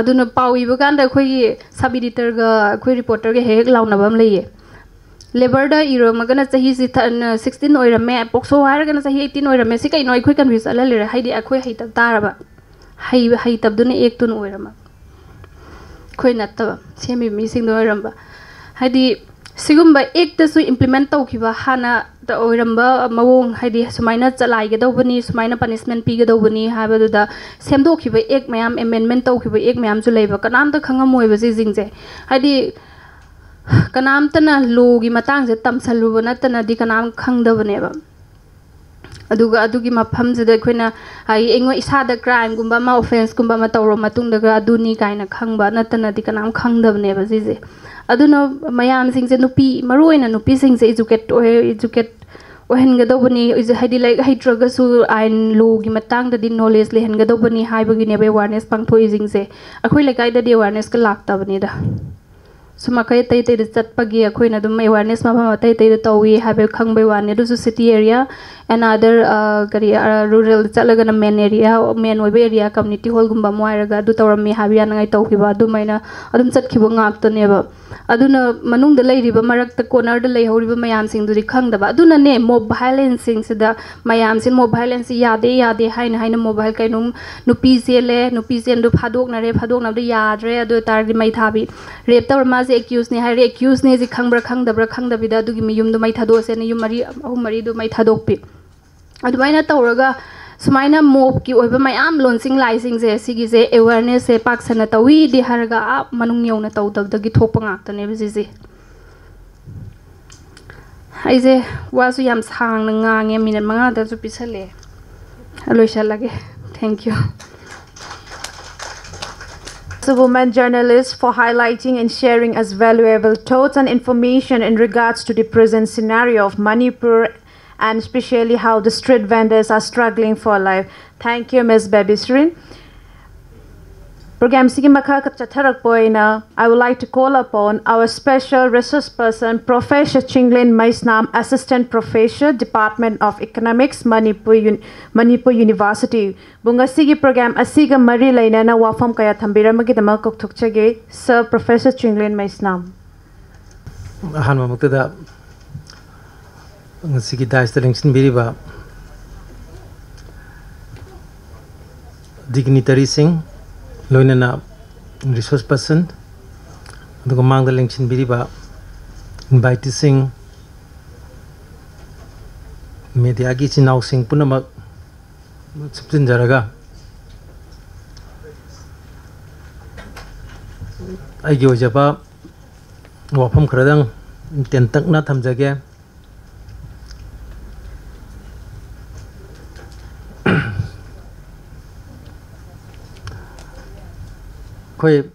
ꯑꯗꯨꯅ ꯄꯥꯎ ꯏꯕ ꯀꯥꯟꯗ ꯑꯩꯈꯣꯏꯒꯤ ꯁꯕ ꯏꯗꯤꯇꯔꯒ ꯑꯩꯈꯣꯏ ꯔꯤꯄꯣꯔꯇꯔꯒ ꯍꯦꯛ ꯍꯦꯛ ꯂꯥꯎꯅꯕ ꯑꯃ ꯂꯩꯌꯦ꯫ ꯂꯦꯕꯔꯗ ꯏꯔꯝꯃꯒꯅ ꯆꯍꯤꯁꯤ ꯊ-, ꯅ-, ꯁꯤꯛꯁꯇꯤꯟ ꯑꯣꯏꯔꯝꯃꯦ, ꯄꯣꯛꯁꯣ ꯍꯥꯏꯔꯒꯅ ꯆꯍꯤ ꯑꯩꯠꯇꯤꯟ ꯑꯣꯏꯔꯝꯃꯦ꯫ ꯁꯤ ꯀꯩꯅꯣ? ꯑꯩꯈꯣꯏ ꯀꯟꯐ꯭ꯌꯨꯁ ꯆꯠꯍꯜꯂꯤꯔꯦ꯫ ꯍꯥꯏꯗꯤ ꯑꯩꯈꯣꯏ ꯍꯩꯇꯕ ꯇꯥꯔꯕ꯫ ꯍꯩꯕ, ꯍꯩꯇꯕꯗꯨꯅ ꯑꯦꯛꯇꯨꯅ ꯑꯣꯏꯔꯝꯃꯕ, ꯑꯩꯈꯣꯏ ꯅꯠꯇꯕ, ꯁꯦꯝꯃꯤꯕ ꯃꯤꯁꯤꯡꯗꯣ ꯑꯣꯏꯔꯝꯕ꯫ ꯍꯥꯏꯗꯤ ꯁꯤꯒꯨꯝꯕ ꯑꯦꯛꯇꯁꯨ ꯏꯝꯄ꯭ꯂꯤꯃꯦꯟ ꯇꯧꯈꯤꯕ ꯍꯥꯟꯅ ꯇ-, ꯑꯣꯏꯔꯝꯕ ꯃꯑꯣꯡ, ꯍꯥꯏꯗꯤ ꯁꯨꯃꯥꯏꯅ ꯆꯂꯥꯏꯒꯗꯧꯕꯅꯤ, ꯁꯨꯃꯥꯏꯅ ꯄꯅꯤꯁꯃꯦꯟ ꯄꯤꯒꯗꯧꯕꯅꯤ ꯍꯥꯏꯕꯗꯨꯗ ꯁꯦꯝꯗꯣꯛꯈꯤꯕ ꯑꯦꯛ ꯃꯌꯥꯝ, ꯑꯦꯃꯦꯟꯃꯦꯟ ꯇꯧꯈꯤꯕ ꯑꯦꯛ ꯃꯌꯥꯝꯁꯨ ꯂꯩꯕ꯫ ꯀꯅꯥꯝꯇ ꯈꯪꯉꯝꯃꯣꯏꯕ ꯁꯤꯁꯤꯡꯁꯦ꯫ ꯍꯥꯏꯗꯤ ꯀꯅꯥꯝꯇꯅ ꯂꯣꯒꯤ ꯃꯇꯥꯡꯁꯦ ꯇꯝꯁꯜꯂꯨꯕ ꯅꯠꯇꯅꯗꯤ ꯀꯅꯥꯝ ꯈꯪꯗꯕꯅꯦꯕ꯫ ꯑꯗꯨꯒ ꯑꯗꯨꯒꯤ ꯃꯐꯝꯁꯤꯗ ꯑꯩꯈꯣꯏꯅ, ꯍꯥꯏꯗꯤ, ꯑꯩꯉꯣꯟ-, ꯏꯁꯥꯗ ꯀ꯭ꯔꯥꯏꯝꯒꯨꯝꯕ ꯑꯃ, ꯑꯣꯐꯦꯟꯁꯀꯨꯝꯕ ꯑꯃ ꯇꯧꯔ ꯃꯇꯨꯡꯗꯒ ꯑꯗꯨꯅꯤ ꯀꯥꯏꯅ ꯈꯪꯕ ꯅꯠꯇꯅꯗꯤ ꯀꯅꯥꯝ ꯈꯪꯗꯕꯅꯦꯕ ꯁꯤꯁꯦ꯫ ꯑꯗꯨꯅ ꯃꯌꯥꯝꯁꯤꯡꯁꯦ, ꯅꯨꯄꯤ, ꯃꯔꯨꯑꯣꯏꯅ ꯅꯨꯄꯤꯁꯤꯡꯁꯦ ꯏꯖꯨꯀꯦꯠ ꯑꯣꯏ-, ꯏꯖꯨꯀꯦꯠ ꯑꯣꯏꯍꯟꯒꯗꯧꯕꯅꯤ꯫ ꯏꯖꯨ-, ꯍꯥꯏꯗꯤ, ꯂꯥꯏꯔꯤꯛ ꯍꯩꯇ꯭ꯔꯒꯁꯨ ꯑꯥꯏꯟ, ꯂꯣꯒꯤ ꯃꯇꯥꯡꯗꯗꯤ ꯅꯣꯂꯦꯖ ꯂꯩꯍꯟꯒꯗꯧꯕꯅꯤ ꯍꯥꯏꯕꯒꯤꯅꯦꯕ ꯑꯦꯋꯥꯔꯅꯦꯁ ꯄꯥꯡꯊꯣꯛꯏꯁꯤꯡꯁꯦ꯫ ꯑꯩꯈꯣꯏ ꯂꯩꯀꯥꯏꯗꯗꯤ ꯑꯦꯋꯥꯔꯅꯦꯁꯀ ꯂꯥꯛꯇꯕꯅꯤꯗ꯫ ꯁꯨꯝ ꯑꯩꯈꯣꯏ ꯑꯇꯩ ꯑꯇꯩꯗ ꯆꯠꯄꯒꯤ ꯑꯩꯈꯣꯏꯅ ꯑꯗꯨꯝ awareness ꯃꯐꯝ ꯑꯇꯩ ꯑꯇꯩꯗ ꯇꯧꯏ ꯍꯥꯏꯕ ꯈꯪꯕꯩ ꯋꯥꯅꯤ꯫ ꯑꯗꯨꯁꯨ city area and other, ꯑ, ꯀꯔꯤ, ꯑ, rural ꯆꯠꯂꯒꯅ main area, main ꯑꯣꯏꯕ area, community hallꯒꯨꯝꯕ ꯑꯃ ꯍꯥꯏꯔꯒ ꯑꯗꯨ ꯇꯧꯔꯝꯃꯤ ꯍꯥꯏꯕ ꯌꯥꯅꯉꯥꯏ ꯇꯧꯈꯤꯕ ꯑꯗꯨꯃꯥꯏꯅ ꯑꯗꯨꯝ ꯆꯠꯈꯤꯕ ꯉꯥꯛꯇꯅꯦꯕ꯫ ꯑꯗꯨꯅ ꯃꯅꯨꯡꯗ ꯂꯩꯔꯤꯕ ꯃꯔꯛꯇ cornerꯗ ꯂꯩꯍꯧꯔꯤꯕ ꯃꯌꯥꯝꯁꯤꯡꯗꯨꯗꯤ ꯈꯪꯗꯕ꯫ ꯑꯗꯨꯅꯅꯦ mob violenceꯁꯤꯡꯁꯤꯗ ꯃꯌꯥꯝꯁꯤ mob violenceꯁꯤ ꯌꯥꯗꯦ, ꯌꯥꯗꯦ ꯍꯥꯏꯅ ꯍꯥꯏꯅ mob violence ꯀꯩꯅꯣꯝ ꯅꯨꯄꯤ ꯆꯦꯜꯂꯦ, ꯅꯨꯄꯤ ꯆꯦꯟꯗꯨ ꯐꯥꯗꯣꯛꯅꯔꯦ, ꯐꯥꯗꯣꯛꯅꯕꯗ ꯌꯥꯗ꯭ꯔꯦ, ꯑꯗꯨ ꯑꯣꯏ ꯇꯥꯔꯗꯤ ꯃꯩ ꯊꯥꯕꯤ꯫ Rape ꯇꯧꯔ ꯃꯥꯁꯦ accuseꯅꯦ ꯍꯥꯏꯔꯦ, accuseꯅꯦꯁꯤ ꯈꯪꯕ꯭ꯔꯥ ꯈꯪꯗꯕ꯭ꯔꯥ ꯈꯪꯗꯕꯤꯗ ꯑꯗꯨꯒꯤ ꯃꯌꯨꯝꯗꯣ ꯃꯩ ꯊꯥꯗꯣꯛꯑꯁꯦꯅ ꯌꯨꯝ ꯃꯔꯤ, ꯑꯍꯨꯝ ꯃꯔꯤꯗꯨ ꯃꯩ ꯊꯥꯗꯣꯛꯄꯤ꯫ ꯑꯗꯨꯃꯥꯏꯅ ꯇꯧꯔꯒ ꯁꯨꯃꯥꯏꯅ mobꯀꯤ ꯑꯣꯏꯕ ꯃꯌꯥꯝ ꯂꯣꯟꯁꯤꯡ ꯂꯥꯏꯁꯤꯡꯁꯦ ꯁꯤꯒꯤꯁꯦ awarenessꯁꯦ ꯄꯥꯛ ꯁꯟꯅ ꯇꯧꯋꯤꯗꯤ ꯍꯥꯏꯔꯒ ꯑꯥ ꯃꯅꯨꯡ ꯌꯧꯅ ꯇꯧꯗꯕꯗꯒꯤ ꯊꯣꯛꯄ ꯉꯥꯛꯇꯅꯦꯕ ꯁꯤꯁꯦ꯫ ꯑꯩꯁꯦ ꯋꯥꯁꯨ ꯌꯥꯝ ꯁꯥꯡꯅ ꯉꯥꯡꯉꯦ, minute ꯃꯉꯥꯗꯁꯨ ꯄꯤꯁꯜꯂꯛꯑꯦ꯫ ꯂꯣꯏꯁꯜꯂꯒꯦ꯫ Thank you. As a woman journalist, for highlighting and sharing as valuable thoughts and information in regards to the present scenario of Manipur and especially how the street vendors are struggling for life. Thank you, Miss Babisrin. Program ꯁꯤꯒꯤ ꯃꯈꯥ ꯆꯠꯊꯔꯛꯄ ꯑꯣꯏꯅ I would like to call upon our special resource person, Professor Chinglin Meisnam, Assistant Professor, Department of Economics, Manipur, Un Manipur University꯫ ꯕꯨ ꯉꯁꯤꯒꯤ program ꯑꯁꯤꯒ ꯃꯔꯤ ꯂꯩꯅꯅ ꯋꯥꯐꯝ ꯀꯌꯥ ꯊꯝꯕꯤꯔꯝꯕꯒꯤꯗꯃꯛ ꯀꯧꯊꯣꯛꯆꯒꯦ꯫ Sir, Professor Chinglin Meisnam꯫ ꯑꯍꯥꯟꯕꯃꯛꯇꯗ ꯉꯁꯤꯒꯤ daisꯇ ꯂꯦꯡꯁꯤꯟꯕꯤꯔꯤꯕ dignitaryꯁꯤꯡ, ꯂꯣꯏꯅꯅ resource person, ꯑꯗꯨꯒ ꯃꯥꯡꯗ ꯂꯦꯡꯁꯤꯟꯕꯤꯔꯤꯕ inviteeꯁꯤꯡ, mediaꯒꯤ ꯏꯆꯤꯟ ꯏꯅꯥꯎꯁꯤꯡ ꯄꯨꯝꯅꯃꯛ ꯁꯨꯞꯆꯤꯟꯖꯔꯒ ꯑꯩꯒꯤ ꯑꯣꯏꯖꯕ ꯋꯥꯐꯝ ꯈꯔꯗꯪ ꯇꯦꯟꯇꯛꯅ ꯊꯝꯖꯒꯦ꯫ ꯑꯩꯈꯣꯏ,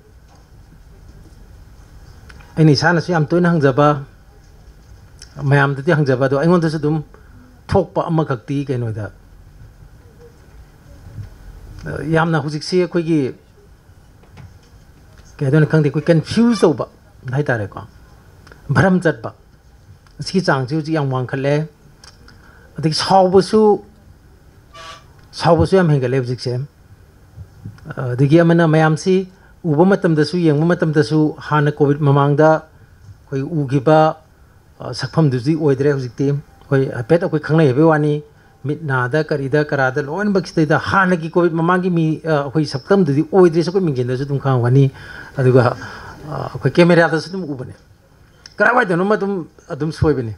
ꯑꯩꯅ ꯏꯁꯥꯅꯁꯨ ꯌꯥꯝ ꯇꯣꯏꯅ ꯍꯪꯖꯕ, ꯃꯌꯥꯝꯗꯗꯤ ꯍꯪꯖꯕ, ꯑꯗꯣ ꯑꯩꯉꯣꯟꯗꯁꯨ ꯑꯗꯨꯝ ꯊꯣꯛꯄ ꯑꯃꯈꯛꯇꯤ ꯀꯩꯅꯣꯗ, ꯌꯥꯝꯅ ꯍꯧꯖꯤꯛꯁꯤ ꯑꯩꯈꯣꯏꯒꯤ ꯀꯩ ꯍꯥꯏꯗꯣꯏꯅꯣ ꯈꯪꯗꯦ, ꯑꯩꯈꯣꯏ confuse ꯇꯧꯕ, ꯍꯥꯏꯇꯥꯔꯦꯀꯣ, ꯚꯔꯝ ꯆꯠꯄ, ꯁꯤꯒꯤ ꯆꯥꯡꯁꯤ ꯍꯧꯖꯤꯛ ꯌꯥꯝ ꯋꯥꯡꯈꯠꯂꯦ꯫ ꯑꯗꯒꯤ ꯁꯥꯎꯕꯁꯨ, ꯁꯥꯎꯕꯁꯨ ꯌꯥꯝ ꯍꯦꯟꯒꯠꯂꯦ ꯍꯧꯖꯤꯛꯁꯦ꯫ ꯑꯗꯒꯤ ꯑꯃꯅ, ꯃꯌꯥꯝꯁꯤ ꯎꯕ ꯃꯇꯝꯗꯁꯨ, ꯌꯦꯡꯕ ꯃꯇꯝꯗꯁꯨ, ꯍꯥꯟꯅ ꯀꯣꯚꯤꯗ ꯃꯃꯥꯡꯗ ꯑꯩꯈꯣꯏ ꯎꯈꯤꯕ, ꯑ, ꯁꯛꯐꯝꯗꯨꯗꯤ ꯑꯣꯏꯗ꯭ꯔꯦ ꯍꯧꯖꯤꯛꯇꯤ꯫ ꯑꯩꯈꯣꯏ ꯍꯥꯏꯐꯦꯠ ꯑꯩꯈꯣꯏ ꯈꯪꯅꯩ ꯍꯥꯏꯕꯒꯤ ꯋꯥꯅꯤ, ꯃꯤꯠ ꯅꯥꯗ ꯀꯔꯤꯗ ꯀꯔꯥꯗ ꯂꯣꯏꯅꯃꯛ ꯁꯤꯗꯩꯗ ꯍꯥꯟꯅꯒꯤ ꯀꯣꯚꯤꯗ ꯃꯃꯥꯡꯒꯤ ꯃꯤ, ꯑ, ꯑꯩꯈꯣꯏ ꯁꯛꯇꯝꯗꯨꯗꯤ ꯑꯣꯏꯗ꯭ꯔꯦꯁꯦ ꯑꯩꯈꯣꯏ ꯃꯤꯡꯖꯦꯜꯗꯁꯨ ꯑꯗꯨꯝ ꯈꯪꯉꯝꯒꯅꯤ꯫ ꯑꯗꯨꯒ, ꯑ, ꯑꯩꯈꯣꯏ ꯀꯦꯃꯦꯔꯥꯗꯁꯨ ꯑꯗꯨꯝ ꯎꯕꯅꯦ꯫ ꯀꯔꯥꯏꯋꯥꯏꯗꯅꯣꯃ ꯑꯗꯨꯝ, ꯑꯗꯨꯝ ꯁꯣꯏꯕꯅꯤ꯫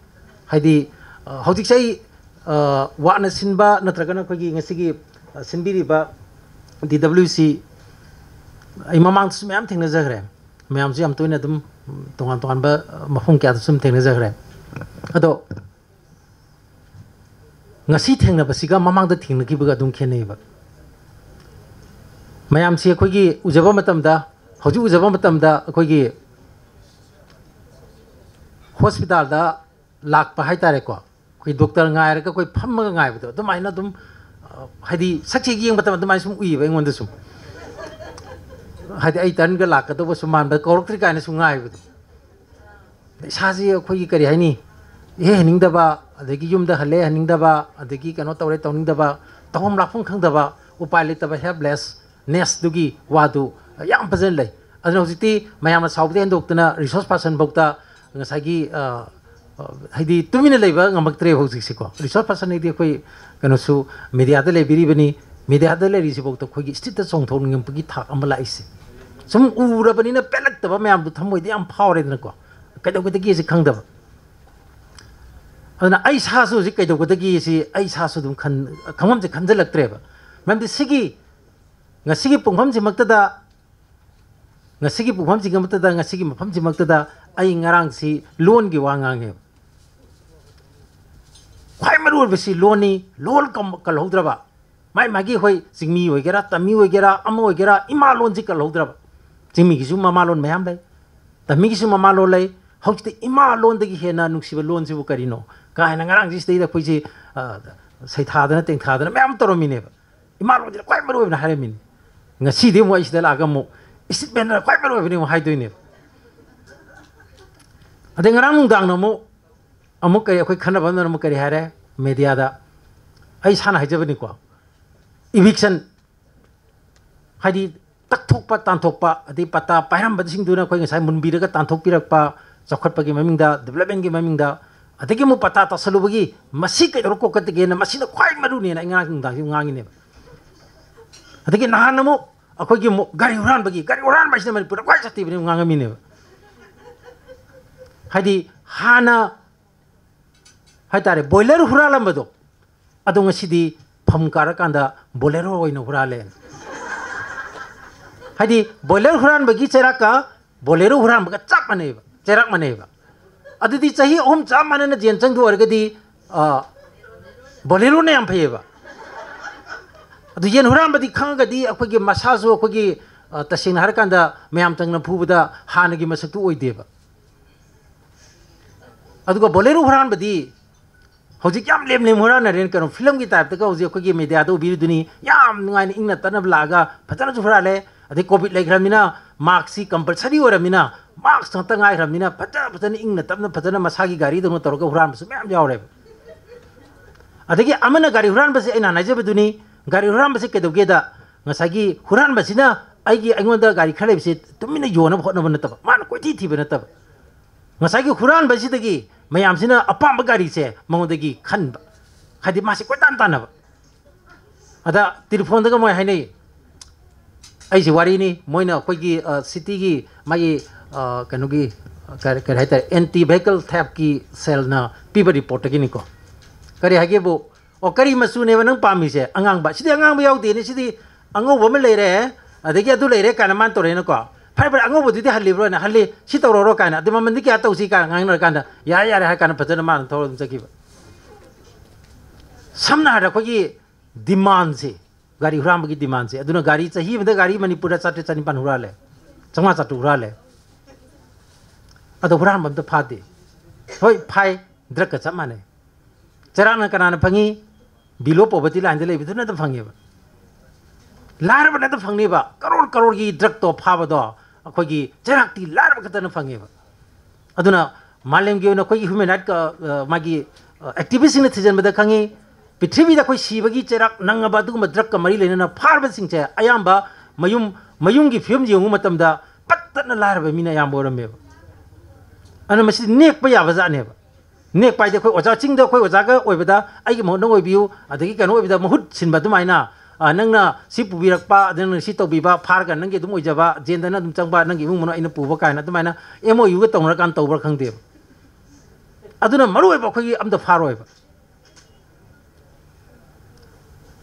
ꯍꯥꯏꯗꯤ, ꯑ, ꯍꯧꯖꯤꯛꯁꯦ ꯑꯩ, ꯑ, ꯋꯥꯠꯅ ꯁꯤꯟꯕ ꯅꯠꯇ꯭ꯔꯒꯅ ꯑꯩꯈꯣꯏꯒꯤ ꯉꯁꯤꯒꯤ, ꯑ, ꯁꯤꯟꯕꯤꯔꯤꯕ ꯗꯤ ꯗꯕ꯭ꯂꯤꯎ ꯁꯤ, ꯑꯩ ꯃꯃꯥꯡꯗꯁꯨ ꯃꯌꯥꯝ ꯊꯦꯡꯅꯖꯈ꯭ꯔꯦ꯫ ꯃꯌꯥꯝꯁꯨ ꯌꯥꯝ ꯇꯣꯏꯅ ꯑꯗꯨꯝ ꯇꯣꯉꯥꯟ ꯇꯣꯉꯥꯟꯕ ꯃꯐꯝ ꯀꯌꯥꯗꯁꯨ ꯑꯗꯨꯝ ꯊꯦꯡꯅꯖꯈ꯭ꯔꯦ꯫ ꯑꯗꯣ ꯉꯁꯤ ꯊꯦꯡꯅꯕꯁꯤꯒ ꯃꯃꯥꯡꯗ ꯊꯦꯡꯅꯈꯤꯕꯒ ꯑꯗꯨꯝ ꯈꯦꯠꯅꯩꯌꯦꯕ꯫ ꯃꯌꯥꯝꯁꯤ ꯑꯩꯈꯣꯏꯒꯤ ꯎꯖꯕ ꯃꯇꯝꯗ, ꯍꯧꯖꯤꯛ ꯎꯖꯕ ꯃꯇꯝꯗ ꯑꯩꯈꯣꯏꯒꯤ ꯍꯣꯁꯄꯤꯇꯥꯜꯗ ꯂꯥꯛꯄ ꯍꯥꯏꯇꯥꯔꯦꯀꯣ, ꯑꯩꯈꯣꯏ ꯗꯣꯛꯇꯔ ꯉꯥꯏꯔꯒ ꯑꯩꯈꯣꯏ ꯐꯝꯃꯒ ꯉꯥꯏꯕꯗꯣ, ꯑꯗꯨꯃꯥꯏꯅ ꯑꯗꯨꯝ, ꯑ, ꯍꯥꯏꯗꯤ ꯁꯛꯁꯦ ꯌꯦꯡꯕ ꯃꯇꯝꯗ ꯑꯗꯨꯃꯥꯏꯅ ꯁꯨꯝ ꯎꯏꯌꯦꯕ ꯑꯩꯉꯣꯟꯗ ꯁꯨꯝ꯫ ꯍꯥꯏꯗꯤ ꯑꯩ ꯇꯔꯟꯒ ꯂꯥꯛꯀꯗꯧꯕ ꯁꯨꯝ ꯃꯥꯟꯕ, ꯀꯧꯔꯛꯇ꯭ꯔꯤ ꯀꯥꯏꯅ ꯁꯨꯝ ꯉꯥꯏꯕꯗꯣ꯫ ꯏꯁꯥꯁꯦ ꯑꯩꯈꯣꯏꯒꯤ ꯀꯔꯤ ꯍꯥꯏꯅꯤ, ꯏꯍꯦ ꯍꯩꯅꯤꯡꯗꯕ, ꯑꯗꯒꯤ ꯌꯨꯝꯗ ꯍꯜꯂꯦ ꯍꯟꯅꯤꯡꯗꯕ, ꯑꯗꯒꯤ ꯀꯩꯅꯣ ꯇꯧꯔꯦ ꯇꯧꯅꯤꯡꯗꯕ, ꯇꯧꯐꯝ ꯂꯥꯛꯐꯝ ꯈꯪꯗꯕ, ꯎꯄꯥꯏ ꯂꯩꯇꯕ, ꯍꯦꯜꯞꯂꯦꯁꯅꯦꯁꯇꯨꯒꯤ ꯋꯥꯗꯨ ꯌꯥꯝ ꯐꯖꯅ ꯂꯩ꯫ ꯑꯗꯨꯅ ꯍꯧꯖꯤꯛꯇꯤ ꯃꯌꯥꯝꯅ ꯁꯥꯎꯕꯗ ꯍꯦꯟꯗꯣꯛꯇꯅ ꯔꯤꯁꯣꯔꯁ ꯄꯥꯔꯁꯟꯐꯧꯗ ꯉꯁꯥꯏꯒꯤ, ꯑ, ꯑ, ꯍꯥꯏꯗꯤ ꯇꯨꯃꯤꯟꯅ ꯂꯩꯕ ꯉꯝꯃꯛꯇ꯭ꯔꯦꯕ ꯍꯧꯖꯤꯛꯁꯦꯀꯣ꯫ ꯔꯤꯁꯣꯔꯁ ꯄꯥꯔꯁꯟ ꯍꯥꯏꯗꯤ ꯑꯩꯈꯣꯏ ꯀꯩꯅꯣꯁꯨ ꯃꯦꯗꯤꯌꯥꯗ ꯂꯩꯕꯤꯔꯤꯕꯅꯤ, ꯃꯦꯗꯤꯌꯥꯗ ꯂꯩꯔꯤꯁꯤꯐꯥꯎꯗ ꯑꯩꯈꯣꯏꯒꯤ ꯁ꯭ꯇ꯭ꯔꯤꯠꯇ ꯆꯣꯡꯊꯣꯛꯅꯤꯡꯉꯛꯄꯒꯤ ꯊꯥꯛ ꯑꯃ ꯂꯥꯛꯏꯁꯦ꯫ ꯁꯨꯝ ꯎꯔꯕꯅꯤꯅ ꯄꯦꯜꯂꯛꯇꯕ ꯃꯌꯥꯝꯗꯣ ꯊꯃꯣꯏꯗ ꯌꯥꯝ ꯐꯥꯎꯔꯦꯗꯅꯀꯣ, ꯀꯩꯗꯧꯒꯗꯒꯦꯁꯦ ꯈꯪꯗꯕ꯫ ꯑꯗꯨꯅ ꯑꯩ ꯏꯁꯥꯁꯨ ꯍꯧꯖꯤꯛ ꯀꯩꯗꯧꯒꯗꯒꯦꯁꯤ ꯑꯩ ꯏꯁꯥꯁꯨ ꯑꯗꯨꯝ ꯈꯟ-, ꯈꯪꯐꯝꯁꯦ ꯈꯟꯖꯤꯜꯂꯛꯇ꯭ꯔꯦꯕ꯫ ꯃꯔꯝꯗꯤ ꯁꯤꯒꯤ, ꯉꯁꯤꯒꯤ ꯄꯨꯡꯐꯝꯁꯤꯃꯛꯇꯗ, ꯉꯁꯤꯒꯤ ꯄꯨꯡꯐꯝꯁꯤꯃꯛꯇꯗ, ꯉꯁꯤꯒꯤ ꯃꯐꯝꯁꯤꯃꯛꯇꯗ ꯑꯩ ꯉꯔꯥꯡꯁꯤ ꯂꯣꯟꯒꯤ ꯋꯥ ꯉꯥꯡꯉꯦꯕ꯫ ꯈ꯭ꯋꯥꯏ ꯃꯔꯨ ꯑꯣꯏꯕꯁꯤ ꯂꯣꯟꯅꯤ꯫ ꯂꯣꯟ ꯀꯝ-, ꯀꯜꯍꯧꯗ꯭ꯔꯕ, ꯃꯥꯏ ꯃꯥꯒꯤ ꯑꯩꯈꯣꯏ ꯆꯤꯡꯃꯤ ꯑꯣꯏꯒꯦꯔꯥ, ꯇꯝꯃꯤ ꯑꯣꯏꯒꯦꯔꯥ, ꯑꯃ ꯑꯣꯏꯒꯦꯔꯥ, ꯏꯃꯥ ꯂꯣꯟꯁꯤ ꯀꯜꯍꯧꯗ꯭ꯔꯕ꯫ ꯆꯤꯡꯃꯤꯒꯤꯁꯨ ꯃꯃꯥ ꯂꯣꯟ ꯃꯌꯥꯝ ꯂꯩ, ꯇꯝꯃꯤꯒꯤꯁꯨ ꯃꯃꯥ ꯂꯣꯟ ꯂꯩ꯫ ꯍꯧꯖꯤꯛꯇꯤ ꯏꯃꯥ ꯂꯣꯟꯗꯒꯤ ꯍꯦꯟꯅ ꯅꯨꯡꯁꯤꯕ ꯂꯣꯟꯁꯤꯕꯨ ꯀꯔꯤꯅꯣ ꯀꯥꯏꯅ ꯉꯔꯥꯡꯁꯤ ꯁꯤꯗꯩꯗ ꯑꯩꯈꯣꯏꯁꯤ, ꯑ, ꯁꯩꯊꯥꯗꯅ ꯇꯦꯡꯊꯥꯗꯅ ꯃꯌꯥꯝ ꯇꯧꯔꯝꯃꯤꯅꯦꯕ꯫ ꯏꯃꯥ ꯂꯣꯟꯁꯤꯅ ꯈ꯭ꯋꯥꯏ ꯃꯔꯨ ꯑꯣꯏꯕꯅ ꯍꯥꯏꯔꯝꯃꯤꯅꯤ꯫ ꯉꯁꯤꯗꯤ ꯑꯃꯨꯛ ꯑꯩ ꯁꯤꯗ ꯂꯥꯛꯑꯒ ꯑꯃꯨꯛ ꯏꯁꯇꯦꯠꯃꯦꯟꯅ ꯈ꯭ꯋꯥꯏ ꯃꯔꯨ ꯑꯣꯏꯕꯅꯤ ꯑꯃꯨꯛ ꯍꯥꯏꯗꯣꯏꯅꯦꯕ꯫ ꯑꯗꯩ ꯉꯔꯥꯡ ꯅꯨꯡꯗꯥꯡꯅ ꯑꯃꯨꯛ, ꯑꯃꯨꯛ ꯀꯔꯤ, ꯑꯩꯈꯣꯏ ꯈꯟꯅꯕ ꯑꯃꯅ ꯑꯃꯨꯛ ꯀꯔꯤ ꯍꯥꯏꯔꯦ ꯃꯦꯗꯤꯌꯥꯗ? ꯑꯩ ꯏꯁꯥꯅ ꯍꯥꯏꯖꯕꯅꯤꯀꯣ, ꯏꯚꯤꯛꯁꯟ, ꯍꯥꯏꯗꯤ ꯇꯛꯊꯣꯛꯄ, ꯇꯥꯟꯊꯣꯛꯄ, ꯑꯗꯩ ꯄꯇꯥ ꯄꯥꯏꯔꯝꯕꯁꯤꯡꯗꯨꯅ ꯑꯩꯈꯣꯏ ꯉꯁꯥꯏ ꯃꯨꯟꯕꯤꯔꯒ ꯇꯥꯟꯊꯣꯛꯄꯤꯔꯛꯄ, ꯆꯥꯎꯈꯠꯄꯒꯤ ꯃꯃꯤꯡꯗ, ꯗꯤꯕꯂꯞꯃꯦꯟꯒꯤ ꯃꯃꯤꯡꯗ, ꯑꯗꯒꯤ ꯑꯃꯨꯛ ꯄꯇꯥ ꯇꯥꯁꯜꯂꯨꯕꯒꯤ ꯃꯁꯤ ꯀꯩꯗꯧꯔ ꯀꯣꯛꯀꯠꯇꯒꯦꯅ, ꯃꯁꯤꯅ ꯈ꯭ꯋꯥꯏ ꯃꯔꯨꯅꯦꯅ ꯑꯩ ꯉꯔꯥꯡ ꯅꯨꯡꯗꯥꯡꯁꯤ ꯉꯥꯡꯉꯤꯅꯦꯕ꯫ ꯑꯗꯒꯤ ꯅꯍꯥꯟ ꯑꯃꯨꯛ ꯑꯩꯈꯣꯏꯒꯤ ꯑꯃꯨꯛ ꯒꯥꯔꯤ ꯍꯨꯔꯥꯟꯕꯒꯤ, ꯒꯥꯔꯤ ꯍꯨꯔꯥꯟꯕ ꯍꯥꯏꯁꯤꯅ ꯃꯅꯤꯄꯨꯔꯗ ꯈ꯭ꯋꯥꯏ ꯁꯥꯊꯤꯕꯅꯦ ꯉꯥꯡꯉꯝꯃꯤꯅꯦꯕ꯫ ꯍꯥꯏꯗꯤ ꯍꯥꯟꯅ ꯍꯥꯏꯇꯥꯔꯦ ꯕꯣꯏꯂꯔ ꯍꯨꯔꯥꯜꯂꯝꯕꯗꯣ, ꯑꯗꯣ ꯉꯁꯤꯗꯤ ꯐꯝ ꯀꯥꯔꯀꯥꯟꯗ ꯕꯣꯂꯦꯔꯣ ꯑꯣꯏꯅ ꯍꯨꯔꯥꯜꯂꯦ꯫ ꯍꯥꯏꯗꯤ ꯕꯣꯏꯂꯔ ꯍꯨꯔꯥꯟꯕꯒꯤ ꯆꯩꯔꯥꯛꯀ ꯕꯣꯂꯦꯔꯣ ꯍꯨꯔꯥꯟꯕꯒ ꯆꯞ ꯃꯥꯟꯅꯩꯕ, ꯆꯩꯔꯥꯛ ꯃꯥꯟꯅꯩꯕ꯫ ꯑꯗꯨꯗꯤ ꯆꯍꯤ ꯑꯍꯨꯝ ꯆꯞ ꯃꯥꯟꯅꯅ ꯖꯦꯜ ꯆꯪꯗꯣꯏ ꯑꯣꯏꯔꯒꯗꯤ, ꯑ, ꯕꯣꯂꯦꯔꯣꯅ ꯌꯥꯝ ꯐꯩꯌꯦꯕ꯫ ꯑꯗꯨ ꯌꯦꯟ ꯍꯨꯔꯥꯟꯕꯗꯤ ꯈꯪꯉꯒꯗꯤ ꯑꯩꯈꯣꯏꯒꯤ ꯃꯁꯥꯁꯨ ꯑꯩꯈꯣꯏꯒꯤ, ꯑ, ꯇꯁꯦꯡꯅ ꯍꯥꯏꯔꯀꯥꯟꯗ ꯃꯌꯥꯝ ꯆꯪꯅ ꯐꯨꯕꯗ ꯍꯥꯟꯅꯒꯤ ꯃꯁꯛꯇꯨ ꯑꯣꯏꯗꯦꯕ꯫ ꯑꯗꯨꯒ ꯕꯣꯂꯦꯔꯣ ꯍꯨꯔꯥꯟꯕꯗꯤ ꯍꯧꯖꯤꯛ ꯌꯥꯝ ꯂꯦꯝ ꯂꯦꯝ ꯍꯨꯔꯥꯟꯅꯔꯦꯅ, ꯀꯩꯅꯣ, ꯐꯤꯂꯝꯒꯤ ꯇꯥꯏꯞꯇꯒ ꯍꯧꯖꯤꯛ ꯑꯩꯈꯣꯏꯒꯤ ꯃꯦꯗꯤꯌꯥꯗ ꯎꯕꯤꯔꯤꯗꯨꯅꯤ, ꯌꯥꯝ ꯅꯨꯡꯉꯥꯏꯅ ꯏꯪꯅ ꯇꯞꯅꯕ ꯂꯥꯛꯑꯒ ꯐꯖꯅꯁꯨ ꯍꯨꯔꯥꯜꯂꯦ꯫ ꯑꯗꯩ ꯀꯣꯚꯤꯗ ꯂꯩꯈ꯭ꯔꯕꯅꯤꯅ ꯃꯥꯛꯁꯁꯤ ꯀꯝꯄꯜꯁꯔꯤ ꯑꯣꯏꯔꯕꯅꯤꯅ, ꯃꯥꯛꯁ ꯉꯥꯛꯇ ꯉꯥꯏꯈ꯭ꯔꯕꯅꯤꯅ ꯐꯖ ꯐꯖꯅ ꯏꯪꯅ ꯇꯞꯅ ꯐꯖꯅ ꯃꯁꯥꯒꯤ ꯒꯥꯔꯤꯗꯧꯅ ꯇꯧꯔꯒ ꯍꯨꯔꯥꯟꯕꯁꯨ ꯃꯌꯥꯝ ꯌꯥꯎꯔꯦꯕ꯫ ꯑꯗꯒꯤ ꯑꯃꯅ ꯒꯥꯔꯤ ꯍꯨꯔꯥꯟꯕꯁꯦ, ꯑꯩꯅ ꯍꯥꯟꯅ ꯍꯥꯏꯖꯕꯗꯨꯅꯤ, ꯒꯥꯔꯤ ꯍꯨꯔꯥꯟꯕꯁꯦ ꯀꯩꯗꯧꯒꯦꯗ, ꯉꯁꯥꯏꯒꯤ ꯍꯨꯔꯥꯟꯕꯁꯤꯅ ꯑꯩꯒꯤ, ꯑꯩꯉꯣꯟꯗ ꯒꯥꯔꯤ ꯈꯔ ꯂꯩꯕꯁꯦ ꯇꯨꯃꯤꯟꯅ ꯌꯣꯟꯅꯕ ꯍꯣꯠꯅꯕ ꯅꯠꯇꯕ, ꯃꯥꯅ ꯀꯣꯏꯊꯤ ꯊꯤꯕ ꯅꯠꯇꯕ, ꯉꯁꯥꯏꯒꯤ ꯍꯨꯔꯥꯟꯕꯁꯤꯗꯒꯤ ꯃꯌꯥꯝꯁꯤꯅ ꯑꯄꯥꯝꯕ ꯒꯥꯔꯤꯁꯦ ꯃꯉꯣꯟꯗꯒꯤ ꯈꯟꯕ, ꯍꯥꯏꯗꯤ ꯃꯥꯁꯦ ꯀꯣꯏꯇꯥꯟ ꯇꯥꯟꯅꯕ꯫ ꯑꯗ ꯇꯦꯂꯤꯐꯣꯟꯗꯒ ꯃꯣꯏ ꯍꯥꯏꯅꯩ, ꯑꯩꯁꯦ ꯋꯥꯔꯤꯅꯤ, ꯃꯣꯏꯅ ꯑꯩꯈꯣꯏꯒꯤ, ꯑ, ꯁꯤꯇꯤꯒꯤ ꯃꯥꯒꯤ, ꯑ, ꯀꯩꯅꯣꯒꯤ, ꯀꯔꯤ, ꯀꯔꯤ ꯍꯥꯏꯇꯥꯔꯦ, ꯑꯦꯟꯇꯤ ꯚꯦꯍꯤꯀꯜ ꯊꯦꯞꯀꯤ ꯁꯦꯜꯅ ꯄꯤꯕ ꯔꯤꯄꯣꯔꯠꯇꯒꯤꯅꯤꯀꯣ꯫ ꯀꯔꯤ ꯍꯥꯏꯒꯦꯕꯨ, "ꯑꯣ, ꯀꯔꯤ ꯃꯆꯨꯅꯦꯕ ꯅꯪ ꯄꯥꯝꯃꯤꯁꯦ?" "ꯑꯉꯥꯡꯕ꯫ ꯁꯤꯗꯤ ꯑꯉꯥꯡꯕ ꯌꯥꯎꯗꯦꯅꯦ, ꯁꯤꯗꯤ ꯑꯉꯧꯕ ꯑꯃ ꯂꯩꯔꯦ, ꯑꯗꯒꯤ ꯑꯗꯨ ꯂꯩꯔꯦ" ꯀꯥꯏꯅ ꯃꯥꯅ ꯇꯧꯔꯛꯑꯦꯅꯀꯣ꯫ "ꯐꯔꯦ, ꯐꯔꯦ, ꯑꯉꯧꯕꯗꯨꯗꯤ ꯍꯜꯂꯤꯕ꯭ꯔꯣꯅ?" "ꯍꯜꯂꯤ꯫ ꯁꯤ ꯇꯧꯔꯛꯑꯣꯔꯣ?" ꯀꯥꯏꯅ꯫ "ꯑꯗꯨ ꯃꯃꯟꯗꯤ ꯀꯌꯥ ꯇꯧꯁꯤ?" ꯀꯥꯏꯅ ꯉꯥꯡꯅꯔꯀꯥꯟꯗ, "ꯌꯥꯔꯦ, ꯌꯥꯔꯦ" ꯍꯥꯏꯔ ꯀꯥꯟꯗ ꯐꯖꯅ ꯃꯥꯅ ꯊꯧꯔ ꯑꯗꯨꯝ ꯆꯠꯈꯤꯕ꯫ ꯁꯝꯅ ꯍꯥꯏꯔꯕꯗ ꯑꯩꯈꯣꯏꯒꯤ ꯗꯤꯃꯥꯟꯁꯦ, ꯒꯥꯔꯤ ꯍꯨꯔꯥꯟꯕꯒꯤ ꯗꯤꯃꯥꯟꯁꯦ, ꯑꯗꯨꯅ ꯒꯥꯔꯤ ꯆꯍꯤ ꯑꯃꯗ ꯒꯥꯔꯤ ꯃꯅꯤꯄꯨꯔꯗ ꯆꯥꯇ꯭ꯔꯦꯠ ꯆꯅꯤꯄꯥꯟ ꯍꯨꯔꯥꯜꯂꯦ, ꯆꯥꯝꯃꯉꯥ ꯆꯥꯇ꯭ꯔꯨꯛ ꯍꯨꯔꯥꯜꯂꯦ꯫ ꯑꯗꯣ ꯍꯨꯔꯥꯟꯕ ꯑꯝꯇ ꯐꯥꯗꯦ꯫ ꯍꯣꯏ, ꯐꯥꯏ, ꯗ꯭ꯔꯒꯀ ꯆꯞ ꯃꯥꯟꯅꯩ꯫ ꯆꯩꯔꯥꯛꯅ ꯀꯅꯥꯅ ꯐꯪꯉꯤ? Below poverty lineꯗ ꯂꯩꯕꯗꯨꯅ ꯑꯗꯨꯝ ꯐꯪꯉꯦꯕ꯫ ꯂꯥꯏꯔꯕꯅ ꯑꯗꯨꯝ ꯐꯪꯅꯦꯕ꯫ ꯀꯔꯣꯔ ꯀꯔꯣꯔꯒꯤ ꯗ꯭ꯔꯒꯇꯣ ꯐꯥꯕꯗꯣ ꯑꯩꯈꯣꯏꯒꯤ ꯆꯩꯔꯥꯛꯇꯤ ꯂꯥꯏꯔꯕ ꯈꯛꯇꯅ ꯐꯪꯉꯦꯕ꯫ ꯑꯗꯨꯅ ꯃꯥꯂꯦꯝꯒꯤ ꯑꯣꯏꯅ ꯑꯩꯈꯣꯏꯒꯤ ꯍ꯭ꯌꯨꯃꯦꯟ ꯔꯥꯏꯠꯀ, ꯑ, ꯃꯥꯒꯤ, ꯑ, ꯑꯦꯛꯇꯤꯚꯤꯁ꯭ꯠꯁꯤꯡꯅ ꯊꯤꯖꯤꯟꯕꯗ ꯈꯪꯉꯤ, ꯄ꯭ꯔꯤꯊꯤꯕꯤꯗ ꯑꯩꯈꯣꯏ ꯁꯤꯕꯒꯤ ꯆꯩꯔꯥꯛ ꯅꯪꯉꯕ ꯑꯗꯨꯒꯨꯝꯕ ꯗ꯭ꯔꯒꯀ ꯃꯔꯤ ꯂꯩꯅꯅ ꯐꯥꯔꯕꯁꯤꯡꯁꯦ ꯑꯌꯥꯝꯕ ꯃꯌꯨꯝ, ꯃꯌꯨꯝꯒꯤ ꯐꯤꯕꯝ ꯌꯦꯡꯕ ꯃꯇꯝꯗ ꯄꯠ ꯇꯠꯅ ꯂꯥꯏꯔꯕ ꯃꯤꯅ ꯑꯌꯥꯝꯕ ꯑꯣꯏꯔꯝꯃꯦꯕ꯫ ꯑꯗꯨꯅ ꯃꯁꯤ ꯅꯦꯛꯄ ꯌꯥꯕ ꯖꯥꯠꯅꯦꯕ꯫ ꯅꯦꯛꯄ ꯍꯥꯏꯗꯤ ꯑꯩꯈꯣꯏ ꯑꯣꯖꯥ, ꯆꯤꯡꯗ ꯑꯩꯈꯣꯏ ꯑꯣꯖꯥꯒ ꯑꯣꯏꯕꯗ ꯑꯩꯒꯤ ꯃꯍꯨꯠ ꯅꯪ ꯑꯣꯏꯕꯤꯌꯨ, ꯑꯗꯒꯤ ꯀꯩꯅꯣ ꯑꯣꯏꯕꯗ ꯃꯍꯨꯠ ꯁꯤꯟꯕ ꯑꯗꯨꯃꯥꯏꯅ, ꯑ, ꯅꯪꯅ ꯁꯤ ꯄꯨꯕꯤꯔꯛꯄ, ꯑꯗ ꯅꯪꯅ ꯁꯤ ꯇꯧꯕꯤꯕ, ꯐꯥꯔꯒ ꯅꯪꯒꯤ ꯑꯗꯨꯝ ꯑꯣꯏꯖꯕ, ꯖꯦꯜꯗ ꯅꯪ ꯑꯗꯨꯝ ꯆꯪꯕ, ꯅꯪꯒꯤ ꯏꯃꯨꯡ ꯃꯅꯨꯡ ꯑꯩꯅ ꯄꯨꯕ ꯀꯥꯏꯅ ꯑꯗꯨꯃꯥꯏꯅ ꯑꯦꯝ ꯑꯣ ꯌꯨꯒ ꯇꯧꯅꯔꯀꯥꯟꯗ ꯇꯧꯕ꯭ꯔꯥ ꯈꯪꯗꯦꯕ꯫ ꯑꯗꯨꯅ ꯃꯔꯨ ꯑꯣꯏꯕ ꯑꯩꯈꯣꯏꯒꯤ ꯑꯝꯇ ꯐꯥꯔꯣꯏꯕ꯫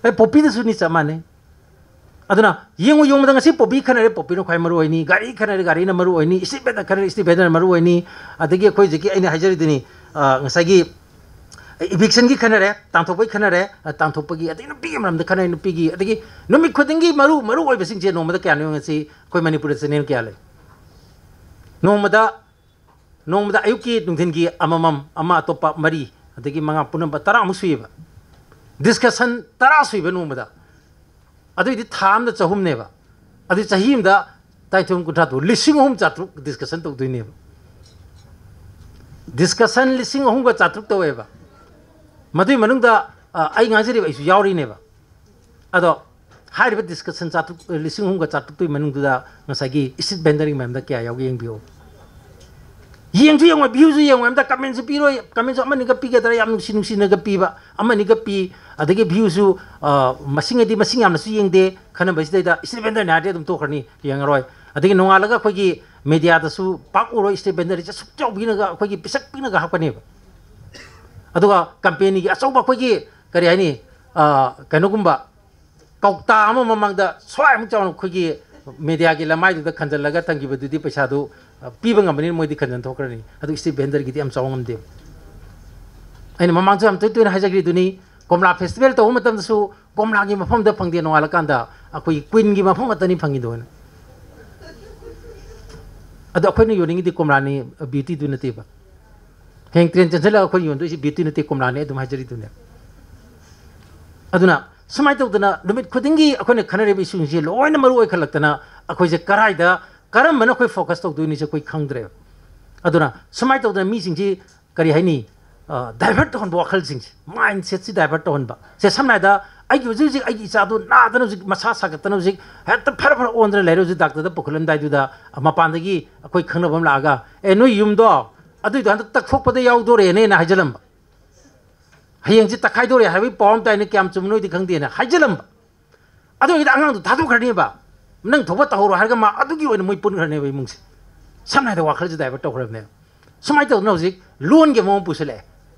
ꯑꯦ, ꯄꯣꯄꯤꯗꯁꯨꯅꯤ ꯆꯞ ꯃꯥꯟꯅꯩ꯫ ꯑꯗꯨꯅ ꯌꯦꯡꯉꯨ, ꯌꯦꯡꯕꯗ ꯉꯁꯤ ꯄꯣꯄꯤ ꯈꯟꯅꯔꯦ, ꯄꯣꯄꯤꯅ ꯈ꯭ꯋꯥꯏ ꯃꯔꯨ ꯑꯣꯏꯅꯤ, ꯒꯥꯔꯤ ꯈꯟꯅꯔꯦ, ꯒꯥꯔꯤꯅ ꯃꯔꯨ ꯑꯣꯏꯅꯤ, ꯏꯁꯇ꯭ꯔꯤꯠ ꯚꯦꯟꯗꯔ ꯈꯟꯅꯔꯦ, ꯏꯁꯇ꯭ꯔꯤꯠ ꯚꯦꯟꯗꯔꯅ ꯃꯔꯨ ꯑꯣꯏꯅꯤ, ꯑꯗꯒꯤ ꯑꯩꯈꯣꯏ ꯍꯧꯖꯤꯛꯀꯤ ꯑꯩꯅ ꯍꯥꯏꯖꯔꯤꯗꯨꯅꯤ, ꯑ, ꯉꯁꯥꯏꯒꯤ ꯏꯚꯤꯛꯁꯟꯒꯤ ꯈꯟꯅꯔꯦ, ꯇꯥꯟꯊꯣꯛꯄꯒꯤ ꯈꯟꯅꯔꯦ, ꯑ, ꯇꯥꯟꯊꯣꯛꯄꯒꯤ, ꯑꯗꯒꯤ ꯅꯨꯄꯤꯒꯤ ꯃꯔꯝꯗ ꯈꯟꯅꯔꯦ, ꯅꯨꯄꯤꯒꯤ, ꯑꯗꯒꯤ ꯅꯨꯃꯤꯠ ꯈꯨꯗꯤꯡꯒꯤ ꯃꯔꯨ, ꯃꯔꯨ ꯑꯣꯏꯕꯁꯤꯡꯁꯦ ꯅꯣꯡꯃꯗ ꯀꯌꯥꯅꯣ ꯌꯦꯡꯉꯁꯤ, ꯑꯩꯈꯣꯏ ꯃꯅꯤꯄꯨꯔꯗ ꯆꯦꯅꯦꯜ ꯀꯌꯥ ꯂꯩ? ꯅꯣꯡꯃꯗ, ꯅꯣꯡꯃꯗ ꯑꯌꯨꯛꯀꯤ ꯅꯨꯡꯊꯤꯟꯒꯤ ꯑꯃꯃꯝ, ꯑꯃ ꯑꯇꯣꯞꯄ ꯃꯔꯤ, ꯑꯗꯒꯤ ꯃꯉꯥ, ꯄꯨꯟꯅ ꯇꯔꯥꯃꯨꯛ ꯁꯨꯏꯌꯦꯕ꯫ ꯗꯤꯁꯀꯁꯟ ꯇꯔꯥ ꯁꯨꯏꯕ ꯅꯣꯡꯃꯗ꯫ ꯑꯗꯨꯏꯗꯤ ꯊꯥ ꯑꯃꯗ ꯆꯍꯨꯝꯅꯦꯕ꯫ ꯑꯗꯨ ꯆꯍꯤ ꯑꯃꯗ ꯇꯔꯥꯅꯤꯊꯣꯏ, ꯀꯨꯟꯊ꯭ꯔꯥ ꯇꯔꯨꯛ, ꯂꯤꯁꯤꯡ ꯑꯍꯨꯝ ꯆꯥꯇ꯭ꯔꯨꯛ ꯗꯤꯁꯀꯁꯟ ꯇꯧꯗꯣꯏꯅꯦꯕ꯫ ꯗꯤꯁꯀꯁꯟ ꯂꯤꯁꯤꯡ ꯑꯍꯨꯝꯒ ꯆꯥꯇ꯭ꯔꯨꯛ ꯇꯧꯋꯦꯕ꯫ ꯃꯗꯨꯒꯤ ꯃꯅꯨꯡꯗ, ꯑ, ꯑꯩ ꯉꯥꯡꯖꯔꯤꯕ ꯑꯩꯁꯨ ꯌꯥꯎꯔꯤꯅꯦꯕ꯫ ꯑꯗꯣ ꯍꯥꯏꯔꯤꯕ ꯗꯤꯁꯀꯁꯟ ꯆꯥꯇ꯭ꯔꯨꯛ, ꯂꯤꯁꯤꯡ ꯑꯍꯨꯝꯒ ꯆꯥꯇ꯭ꯔꯨꯛꯇꯨꯒꯤ ꯃꯅꯨꯡꯗꯨꯗ ꯉꯁꯥꯏꯒꯤ ꯏꯁꯇ꯭ꯔꯤꯠ ꯚꯦꯟꯗꯔꯒꯤ ꯃꯔꯝꯗ ꯀꯌꯥ ꯌꯥꯎꯒꯦ ꯌꯦꯡꯕꯤꯌꯨ꯫ ꯌꯦꯡꯁꯨ ꯌꯦꯡꯉꯣꯏ, ꯚ꯭ꯌꯨꯁꯨ ꯌꯦꯡꯉꯣꯏ, ꯑꯝꯇ ꯀꯃꯦꯟꯁꯨ ꯄꯤꯔꯣꯏ, ꯀꯃꯦꯟꯁꯨ ꯑꯃꯅꯤꯒ ꯄꯤꯒꯗ꯭ꯔꯥ, ꯌꯥꯝ ꯅꯨꯡꯁꯤ ꯅꯨꯡꯁꯤꯅꯒ ꯄꯤꯕ ꯑꯃꯅꯤꯒ ꯄꯤ, ꯑꯗꯒꯤ ꯚ꯭ꯌꯨꯁꯨ, ꯑ, ꯃꯁꯤꯡ ꯍꯥꯏꯗꯤ ꯃꯁꯤꯡ ꯌꯥꯝꯅꯁꯨ ꯌꯦꯡꯗꯦ, ꯈꯟꯅꯕꯁꯤꯗꯩꯗ ꯏꯁꯇ꯭ꯔꯤꯠ ꯚꯦꯟꯗꯔꯅꯤ ꯍꯥꯏꯔꯗꯤ ꯑꯗꯨꯝ ꯇꯣꯛꯈ꯭ꯔꯅꯤ, ꯌꯦꯡꯉꯔꯣꯏ꯫ ꯑꯗꯒꯤ ꯅꯣꯡꯉꯥꯜꯂꯒ ꯑꯩꯈꯣꯏꯒꯤ ꯃꯦꯗꯤꯌꯥꯗꯁꯨ ꯄꯥꯛ ꯎꯔꯣꯏ, ꯏꯁꯇ꯭ꯔꯤꯠ ꯚꯦꯟꯗꯔꯁꯦ ꯁꯨꯛ ꯆꯥꯎꯕꯤꯅꯒ ꯑꯩꯈꯣꯏꯒꯤ ꯄꯤꯁꯛ ꯄꯤꯛꯅꯒ ꯍꯥꯞꯀꯅꯦꯕ꯫ ꯑꯗꯨꯒ ꯀꯝꯄꯦꯅꯤꯒꯤ ꯑꯆꯧꯕ ꯑꯩꯈꯣꯏꯒꯤ ꯀꯔꯤ ꯍꯥꯏꯅꯤ, ꯑ, ꯀꯩꯅꯣꯒꯨꯝꯕ ꯀꯧꯇꯥ ꯑꯃ ꯃꯃꯥꯡꯗ ꯁ꯭ꯋꯥꯏꯃꯨꯛ ꯆꯥꯎꯅ ꯑꯩꯈꯣꯏꯒꯤ ꯃꯦꯗꯤꯌꯥꯒꯤ ꯂꯃꯥꯏꯗꯨꯗ ꯈꯟꯖꯜꯂꯒ ꯊꯝꯈꯤꯕꯗꯨꯗꯤ ꯄꯩꯁꯥꯗꯨ, ꯑ, ꯄꯤꯕ ꯉꯝꯕꯅꯤꯅ ꯃꯣꯏꯗꯤ ꯈꯟꯖꯟ ꯊꯣꯛꯈ꯭ꯔꯅꯤ꯫ ꯑꯗꯨ ꯏꯁꯇ꯭ꯔꯤꯠ ꯚꯦꯟꯗꯔꯒꯤꯗꯤ ꯌꯥꯝ ꯆꯥꯎ ꯉꯝꯗꯦꯕ꯫ ꯑꯩꯅ ꯃꯃꯥꯡꯁꯨ ꯌꯥꯝ ꯇꯣꯏ ꯇꯣꯏꯅ ꯍꯥꯏꯖꯈ꯭ꯔꯤꯗꯨꯅꯤ, ꯀꯣꯝꯂꯥ ꯐꯦꯁꯇꯤꯚꯦꯜ ꯇꯧꯕ ꯃꯇꯝꯗꯁꯨ ꯀꯣꯝꯂꯥꯒꯤ ꯃꯐꯝꯗ ꯐꯪꯗꯦ, ꯅꯣꯡꯉꯥꯜꯂꯀꯥꯟꯗ ꯑꯩꯈꯣꯏꯒꯤ ꯀ꯭ꯋꯤꯟꯒꯤ ꯃꯐꯝ ꯉꯥꯛꯇꯅꯤ ꯐꯪꯉꯤꯗꯣꯅ꯫ ꯑꯗꯣ ꯑꯩꯈꯣꯏꯅ ꯌꯣꯟꯅꯤꯡꯉꯤꯗꯤ ꯀꯣꯝꯂꯥꯅꯤ, ꯕ꯭ꯌꯨꯇꯤꯗꯨ ꯅꯠꯇꯦꯕ꯫ ꯍꯌꯦꯡ ꯇ꯭ꯔꯦꯟ ꯆꯦꯟꯁꯤꯜꯂꯒ ꯑꯩꯈꯣꯏ ꯌꯣꯟꯗꯣꯏꯁꯤ ꯕ꯭ꯌꯨꯇꯤ ꯅꯠꯇꯦ, ꯀꯣꯝꯂꯥꯅꯤ ꯑꯗꯨꯝ ꯍꯥꯏꯖꯔꯤꯗꯨꯅꯦ꯫ ꯑꯗꯨꯅ ꯁꯨꯃꯥꯏꯅ ꯇꯧꯗꯅ ꯅꯨꯃꯤꯠ ꯈꯨꯗꯤꯡꯒꯤ ꯑꯩꯈꯣꯏꯅ ꯈꯟꯅꯔꯤꯕ ꯏꯁꯨꯁꯤꯡꯁꯦ ꯂꯣꯏꯅ ꯃꯔꯨ ꯑꯣꯏꯈꯠꯂꯛꯇꯅ ꯑꯩꯈꯣꯏꯁꯦ ꯀꯔꯥꯏꯗ, ꯀꯔꯝꯕꯅ ꯑꯩꯈꯣꯏ ꯐꯣꯀꯁ ꯇꯧꯗꯣꯏꯅꯤꯁꯦ ꯑꯩꯈꯣꯏ ꯈꯪꯗ꯭ꯔꯦꯕ꯫ ꯑꯗꯨꯅ ꯁꯨꯃꯥꯏꯅ ꯇꯧꯗꯅ ꯃꯤꯁꯤꯡꯁꯤ, ꯀꯔꯤ ꯍꯥꯏꯅꯤ, ꯗꯥꯏꯚꯔꯠ ꯇꯧꯍꯟꯕ ꯋꯥꯈꯜꯁꯤꯡꯁꯦ, ꯃꯥꯏꯟ ꯁꯦꯠꯁꯤ ꯗꯥꯏꯚꯔꯠ ꯇꯧꯍꯟꯕ꯫ ꯁꯦ, ꯁꯝꯅ ꯍꯥꯏꯔꯕꯗ, ꯑꯩꯒꯤ ꯍꯧꯖꯤꯛ ꯍꯧꯖꯤꯛ ꯑꯩꯒꯤ ꯏꯆꯥꯗꯨ ꯅꯥꯗꯅ ꯍꯧꯖꯤꯛ ꯃꯁꯥ ꯁꯥꯒꯠꯇꯅ ꯍꯧꯖꯤꯛ ꯍꯦꯛꯇ ꯐꯔ ꯐꯔ ꯑꯣꯟꯗꯅ ꯂꯩꯔꯦ꯫ ꯍꯧꯖꯤꯛ ꯗꯥꯛꯇꯔꯗ ꯄꯨꯈꯠꯂꯝꯗꯥꯏꯗꯨꯗ ꯃꯄꯥꯟꯗꯒꯤ ꯑꯩꯈꯣꯏ ꯈꯪꯅꯕ ꯑꯃ ꯂꯥꯛꯑꯒ, "ꯑꯦ, ꯅꯣꯏ ꯌꯨꯝꯗꯣ ꯑꯗꯨꯏꯗꯣ ꯍꯟꯗꯛ ꯇꯛꯊꯣꯛꯄꯗ ꯌꯥꯎꯗꯣꯔꯦꯅꯦꯅ" ꯍꯥꯏꯖꯜꯂꯝꯕ꯫ "ꯍꯌꯦꯡꯁꯤ ꯇꯛꯈꯥꯏꯗꯣꯔꯦ ꯍꯥꯏꯕꯒꯤ ꯄꯥꯎ ꯑꯃ ꯇꯥꯏꯅ, ꯀꯌꯥꯝ ꯆꯨꯝꯕꯅꯣꯏꯗꯤ ꯈꯪꯗꯦꯅ" ꯍꯥꯏꯖꯜꯂꯝꯕ꯫ ꯑꯗꯨ ꯑꯣꯏꯔꯗꯤ ꯑꯉꯥꯡꯗꯨ ꯊꯥꯗꯣꯛꯈ꯭ꯔꯅꯦꯕ꯫ "ꯅꯪ ꯊꯣꯛꯄ ꯇꯧꯍꯧꯔꯣ" ꯍꯥꯏꯔꯒ ꯃꯥ ꯑꯗꯨꯒꯤ ꯑꯣꯏꯅ ꯃꯣꯏ ꯄꯨꯟꯈ꯭ꯔꯅꯦꯕ ꯏꯃꯨꯡꯁꯦ꯫ ꯁꯝꯅ ꯍꯥꯏꯔꯕꯗ ꯋꯥꯈꯜꯁꯦ ꯗꯥꯏꯚꯔꯠ ꯇꯧꯈ꯭ꯔꯕꯅꯦꯕ꯫ ꯁꯨꯃꯥꯏꯅ ꯇꯧꯗꯅ ꯍꯧꯖꯤꯛ ꯂꯣꯟꯒꯤ ꯃꯑꯣꯡ ꯄꯨꯁꯜꯂꯛꯑꯦ꯫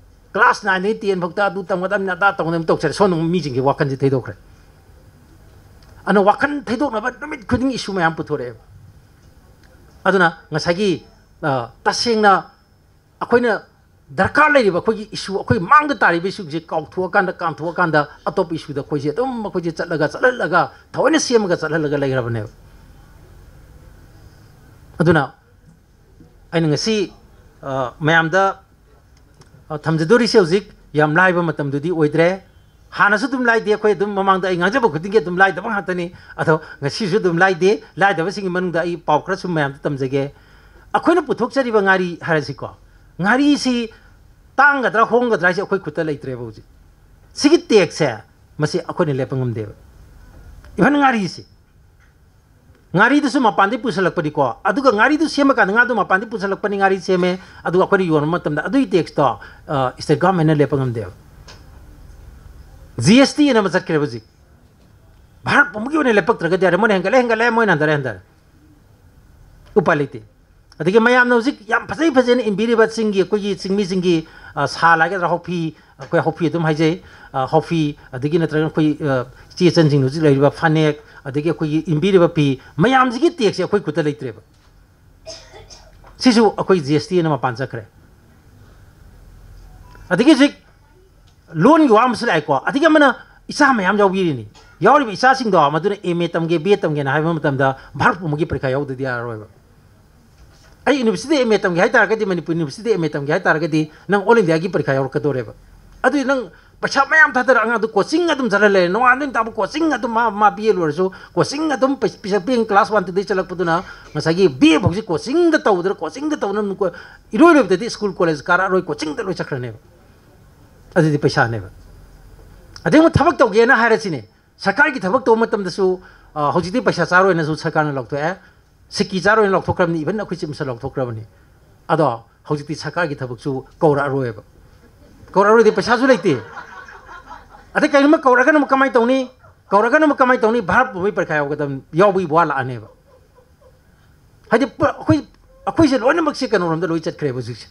ꯀ꯭ꯂꯥꯁ ꯅꯥꯏꯟꯗꯒꯤ ꯇꯦꯟ ꯐꯥꯎꯗ ꯑꯗꯨ ꯇꯝꯒꯗꯕꯅꯤ, ꯑꯗꯥ ꯇꯧꯒꯗꯕꯅꯤ ꯇꯧꯁꯜꯂꯦ꯫ ꯁꯣꯝꯗ ꯃꯤꯁꯤꯡꯒꯤ ꯋꯥꯈꯜꯁꯦ ꯊꯩꯗꯣꯛꯈ꯭ꯔꯦ꯫ ꯑꯗꯨꯅ ꯋꯥꯈꯜ ꯊꯩꯗꯣꯛꯅꯕ ꯅꯨꯃꯤꯠ ꯈꯨꯗꯤꯡꯒꯤ ꯏꯁꯨ ꯃꯌꯥꯝ ꯄꯨꯊꯣꯔꯛꯑꯦꯕ꯫ ꯑꯗꯨꯅ ꯉꯁꯥꯏꯒꯤ, ꯑ, ꯇꯁꯦꯡꯅ ꯑꯩꯈꯣꯏꯅ ꯗꯔꯀꯥꯔ ꯂꯩꯔꯤꯕ ꯑꯩꯈꯣꯏꯒꯤ ꯏꯁꯨ, ꯑꯩꯈꯣꯏ ꯃꯥꯡꯗ ꯇꯥꯔꯤꯕ ꯏꯁꯨꯁꯦ ꯀꯥꯎꯊꯣꯛꯑꯀꯥꯟꯗ, ꯀꯥꯝꯊꯣꯛꯑꯀꯥꯟꯗ ꯑꯇꯣꯞꯄ ꯏꯁꯨꯗ ꯑꯩꯈꯣꯏꯁꯦ ꯑꯗꯨꯝ ꯑꯩꯈꯣꯏꯁꯦ ꯆꯠꯂꯒ, ꯆꯠꯍꯜꯂꯒ, ꯊꯑꯣꯏꯅ ꯁꯦꯝꯃꯒ ꯆꯠꯍꯜꯂꯒ ꯂꯩꯈ꯭ꯔꯕꯅꯦꯕ꯫ ꯑꯗꯨꯅ ꯑꯩꯅ ꯉꯁꯤ, ꯑ, ꯃꯌꯥꯝꯗ, ꯑ, ꯊꯝꯖꯗꯣꯔꯤꯁꯦ ꯍꯧꯖꯤꯛ ꯌꯥꯝ ꯂꯥꯏꯕ ꯃꯇꯝꯗꯨꯗꯤ ꯑꯣꯏꯗ꯭ꯔꯦ꯫ ꯍꯥꯟꯅꯁꯨ ꯑꯗꯨꯝ ꯂꯥꯏꯗꯦ, ꯑꯩꯈꯣꯏ ꯑꯗꯨꯝ ꯃꯃꯥꯡꯗ ꯑꯩ ꯉꯥꯡꯖꯕ ꯈꯨꯗꯤꯡꯒꯤ ꯑꯗꯨꯝ ꯂꯥꯏꯗꯕ ꯉꯥꯛꯇꯅꯤ꯫ ꯑꯗꯣ ꯉꯁꯤꯁꯨ ꯑꯗꯨꯝ ꯂꯥꯏꯗꯦ꯫ ꯂꯥꯏꯗꯕꯁꯤꯡꯒꯤ ꯃꯅꯨꯡꯗ ꯑꯩ ꯄꯥꯎ ꯈꯔꯁꯨ ꯃꯌꯥꯝꯗ ꯇꯝꯖꯒꯦ꯫ ꯑꯩꯈꯣꯏꯅ ꯄꯨꯊꯣꯛꯆꯔꯤꯕ ꯉꯥꯔꯤ ꯍꯥꯏꯔꯁꯤꯀꯣ, ꯉꯥꯔꯤꯁꯤ ꯇꯥꯡꯒꯗ꯭ꯔꯥ ꯍꯣꯡꯒꯗ꯭ꯔꯥ ꯍꯥꯏꯁꯦ ꯑꯩꯈꯣꯏ ꯈꯨꯠꯇ ꯂꯩꯇ꯭ꯔꯦꯕ ꯍꯧꯖꯤꯛ꯫ ꯁꯤꯒꯤ ꯇꯦꯛꯁꯁꯦ ꯃꯁꯤ ꯑꯩꯈꯣꯏꯅ ꯂꯦꯞꯄ ꯉꯝꯗꯦꯕ꯫ ꯏꯚꯟ ꯉꯥꯔꯤꯁꯤ, ꯉꯥꯔꯤꯗꯨꯁꯨ ꯃꯄꯥꯟꯗꯒꯤ ꯄꯨꯁꯜꯂꯛꯄꯅꯤꯀꯣ, ꯑꯗꯨꯒ ꯉꯥꯔꯤꯗꯨ ꯁꯦꯝꯃꯀꯥꯟꯗ ꯉꯥꯗꯨ ꯃꯄꯥꯟꯗꯒꯤ ꯄꯨꯁꯜꯂꯛꯄꯅꯤ, ꯉꯥꯔꯤ ꯁꯦꯝꯃꯦ, ꯑꯗꯨꯒ ꯑꯩꯈꯣꯏꯅ ꯌꯣꯟꯕ ꯃꯇꯝꯗ ꯑꯗꯨꯒꯤ ꯇꯦꯛꯁꯇꯣ ꯁ꯭ꯇꯦꯠ ꯒꯚꯔꯟꯃꯦꯟꯅ ꯂꯦꯞꯄ ꯉꯝꯗꯦꯕ꯫ ꯖꯤ ꯑꯦꯁ ꯇꯤ ꯑꯅ ꯑꯃ ꯆꯠꯈ꯭ꯔꯦꯕ ꯍꯧꯖꯤꯛ꯫ ꯚꯥꯔꯠ ꯄꯨꯝꯕꯒꯤ ꯑꯣꯏꯅ ꯂꯦꯞꯄꯛꯇ꯭ꯔꯒꯗꯤ ꯌꯥꯔꯦ꯫ ꯃꯣꯏꯅ ꯍꯦꯟꯒꯠꯂꯦ, ꯍꯦꯟꯒꯠꯂꯦ, ꯃꯣꯏꯅ ꯍꯟꯊꯔꯦ, ꯍꯟꯊꯔꯦ꯫ ꯎꯄꯥꯏ ꯂꯩꯇꯦ꯫ ꯑꯗꯒꯤ ꯃꯌꯥꯝꯅ ꯍꯧꯖꯤꯛ ꯌꯥꯝ ꯐꯖꯩ ꯐꯖꯩꯅ ꯏꯟꯕꯤꯔꯤꯕ ꯆꯤꯡꯒꯤ, ꯑꯩꯈꯣꯏꯒꯤ ꯆꯤꯡꯃꯤꯁꯤꯡꯒꯤ, ꯑ, ꯁꯥꯜ ꯍꯥꯏꯒꯗ꯭ꯔꯥ, ꯍꯥꯎꯐꯤ, ꯑꯩꯈꯣꯏ ꯍꯥꯎꯐꯤ ꯑꯗꯨꯝ ꯍꯥꯏꯖꯩ, ꯑ, ꯍꯥꯎꯐꯤ, ꯑꯗꯒꯤ ꯅꯠꯇ꯭ꯔꯒꯅ ꯑꯩꯈꯣꯏ, ꯑ, ꯏꯆꯦ ꯏꯆꯟꯁꯤꯡꯅ ꯍꯧꯖꯤꯛ ꯂꯩꯔꯤꯕ ꯐꯅꯦꯛ, ꯑꯗꯒꯤ ꯑꯩꯈꯣꯏꯒꯤ ꯏꯟꯕꯤꯔꯤꯕ ꯐꯤ ꯃꯌꯥꯝꯁꯤꯒꯤ ꯇꯦꯛꯁꯁꯦ ꯑꯩꯈꯣꯏ ꯈꯨꯠꯇ ꯂꯩꯇ꯭ꯔꯦꯕ꯫ ꯁꯤꯁꯨ ꯑꯩꯈꯣꯏ ꯖꯤ ꯑꯦꯁ ꯇꯤ ꯑꯅ ꯃꯄꯥꯟ ꯆꯠꯈ꯭ꯔꯦ꯫ ꯑꯗꯒꯤ ꯍꯧꯖꯤꯛ ꯂꯣꯟꯒꯤ ꯋꯥ ꯑꯃꯁꯨ ꯂꯥꯛꯑꯦꯀꯣ꯫ ꯑꯗꯒꯤ ꯑꯃꯅ ꯏꯆꯥ ꯃꯌꯥꯝ ꯌꯥꯎꯕꯤꯔꯤꯅꯤ꯫ ꯌꯥꯎꯔꯤꯕ ꯏꯆꯥꯁꯤꯡꯗꯣ, ꯃꯗꯨꯅ ꯑꯦꯝ ꯑꯦ ꯇꯝꯒꯦ, ꯕꯤ ꯑꯦ ꯇꯝꯒꯦꯅ ꯍꯥꯏꯕ ꯃꯇꯝꯗ ꯚꯥꯔꯠ ꯄꯨꯝꯕꯒꯤ ꯄꯔꯤꯈꯥ ꯌꯥꯎꯗꯗꯤ ꯌꯥꯔꯔꯣꯏꯕ꯫ ꯑꯩ ꯌꯨꯅꯤꯚꯔꯁꯤꯇꯤ ꯑꯦꯝ ꯑꯦ ꯇꯝꯒꯦ ꯍꯥꯏ ꯇꯥꯔꯒꯗꯤ, ꯃꯅꯤꯄꯨꯔ ꯌꯨꯅꯤꯚꯔꯁꯤꯇꯤ ꯑꯦꯝ ꯑꯦ ꯇꯝꯒꯦ ꯍꯥꯏ ꯇꯥꯔꯒꯗꯤ, ꯅꯪ ꯑꯣꯜ ꯏꯟꯗꯤꯌꯥꯒꯤ ꯄꯔꯤꯈꯥ ꯌꯥꯎꯔꯛꯀꯗꯧꯔꯦꯕ꯫ ꯑꯗꯨꯗꯤ ꯅꯪ ꯄꯩꯁꯥ ꯃꯌꯥꯝ ꯊꯥꯗꯔ ꯑꯉꯥꯡꯗꯨ ꯀꯣꯆꯤꯡ ꯑꯗꯨꯝ ꯆꯠꯍꯜꯂꯦ, ꯅꯣꯡꯉꯥꯟꯕꯗꯩ ꯇꯥꯕ ꯀꯣꯆꯤꯡ ꯑꯗꯨꯝ ꯃꯥ ꯃꯥ ꯕꯤ ꯑꯦ ꯂꯣꯏꯔꯁꯨ ꯀꯣꯆꯤꯡ ꯑꯗꯨꯝ ꯄꯩ- ꯄꯤꯁꯛ ꯄꯤꯛꯏꯉꯩ ꯀ꯭ꯂꯥꯁ ꯋꯥꯟ ꯇꯨꯗꯩ ꯆꯠꯂꯛꯄꯗꯨꯅ ꯉꯁꯥꯏꯒꯤ ꯕꯤ ꯑꯦ ꯐꯥꯎꯁꯤ ꯀꯣꯆꯤꯡꯗ ꯇꯧꯗꯅ ꯀꯣꯆꯤꯡꯗ ꯇꯧꯗꯅ ꯅꯨꯡ- ꯏꯔꯣꯏ ꯂꯣꯏꯕꯗꯗꯤ ꯁ꯭ꯀꯨꯜ ꯀꯣꯂꯦꯖ ꯀꯥꯔꯛꯑꯔꯣꯏ, ꯀꯣꯆꯤꯡꯗ ꯂꯣꯏ ꯆꯠꯈ꯭ꯔꯅꯦꯕ꯫ ꯑꯗꯨꯗꯤ ꯄꯩꯁꯥꯅꯦꯕ꯫ ꯑꯗꯩ ꯑꯃꯨꯛ ꯊꯕꯛ ꯇꯧꯒꯦꯅ ꯍꯥꯏꯔꯁꯤꯅꯦ, ꯁꯔꯀꯥꯔꯒꯤ ꯊꯕꯛ ꯇꯧꯕ ꯃꯇꯝꯗꯁꯨ ꯑ, ꯍꯧꯖꯤꯛꯇꯤ ꯄꯩꯁꯥ ꯆꯥꯔꯣꯏꯅꯁꯨ ꯁꯔꯀꯥꯔꯅ ꯂꯥꯎꯊꯣꯛꯑꯦ, ꯁꯤꯀꯤ ꯆꯥꯔꯣꯏꯅ ꯂꯥꯎꯊꯣꯛꯈ꯭ꯔꯕꯅꯤ, ꯏꯚꯟ ꯑꯩꯈꯣꯏ ꯆꯤꯞꯁ ꯂꯥꯎꯊꯣꯛꯈ꯭ꯔꯕꯅꯤ꯫ ꯑꯗꯣ ꯍꯧꯖꯤꯛꯇꯤ ꯁꯔꯀꯥꯔꯒꯤ ꯊꯕꯛꯁꯨ ꯀꯧꯔꯛꯑꯔꯣꯏꯕ꯫ ꯀꯧꯔꯛꯑꯔꯣꯏꯗꯤ ꯄꯩꯁꯥꯁꯨ ꯂꯩꯇꯦ꯫ ꯑꯗꯩ ꯀꯩꯒꯨꯝꯕ ꯀꯧꯔꯛꯑꯒꯅ ꯑꯃꯨꯛ ꯀꯃꯥꯏꯅ ꯇꯧꯅꯤ? ꯀꯧꯔꯛꯑꯒꯅ ꯑꯃꯨꯛ ꯀꯃꯥꯏꯅ ꯇꯧꯅꯤ? ꯚꯥꯔꯠ ꯄꯨꯝꯕꯒꯤ ꯄꯔꯤꯈꯥ ꯌꯥꯎꯒꯗꯕ ꯌꯥꯎꯕꯒꯤ ꯋꯥ ꯂꯥꯛꯑꯅꯦꯕ꯫ ꯍꯥꯏꯗꯤ ꯄꯨ- ꯑꯩꯈꯣꯏ ꯑꯩꯈꯣꯏꯁꯦ ꯂꯣꯏꯅꯃꯛꯁꯦ ꯀꯩꯅꯣꯔꯣꯝꯗ ꯂꯣꯏ ꯆꯠꯈ꯭ꯔꯦꯕ ꯍꯧꯖꯤꯛꯁꯦ꯫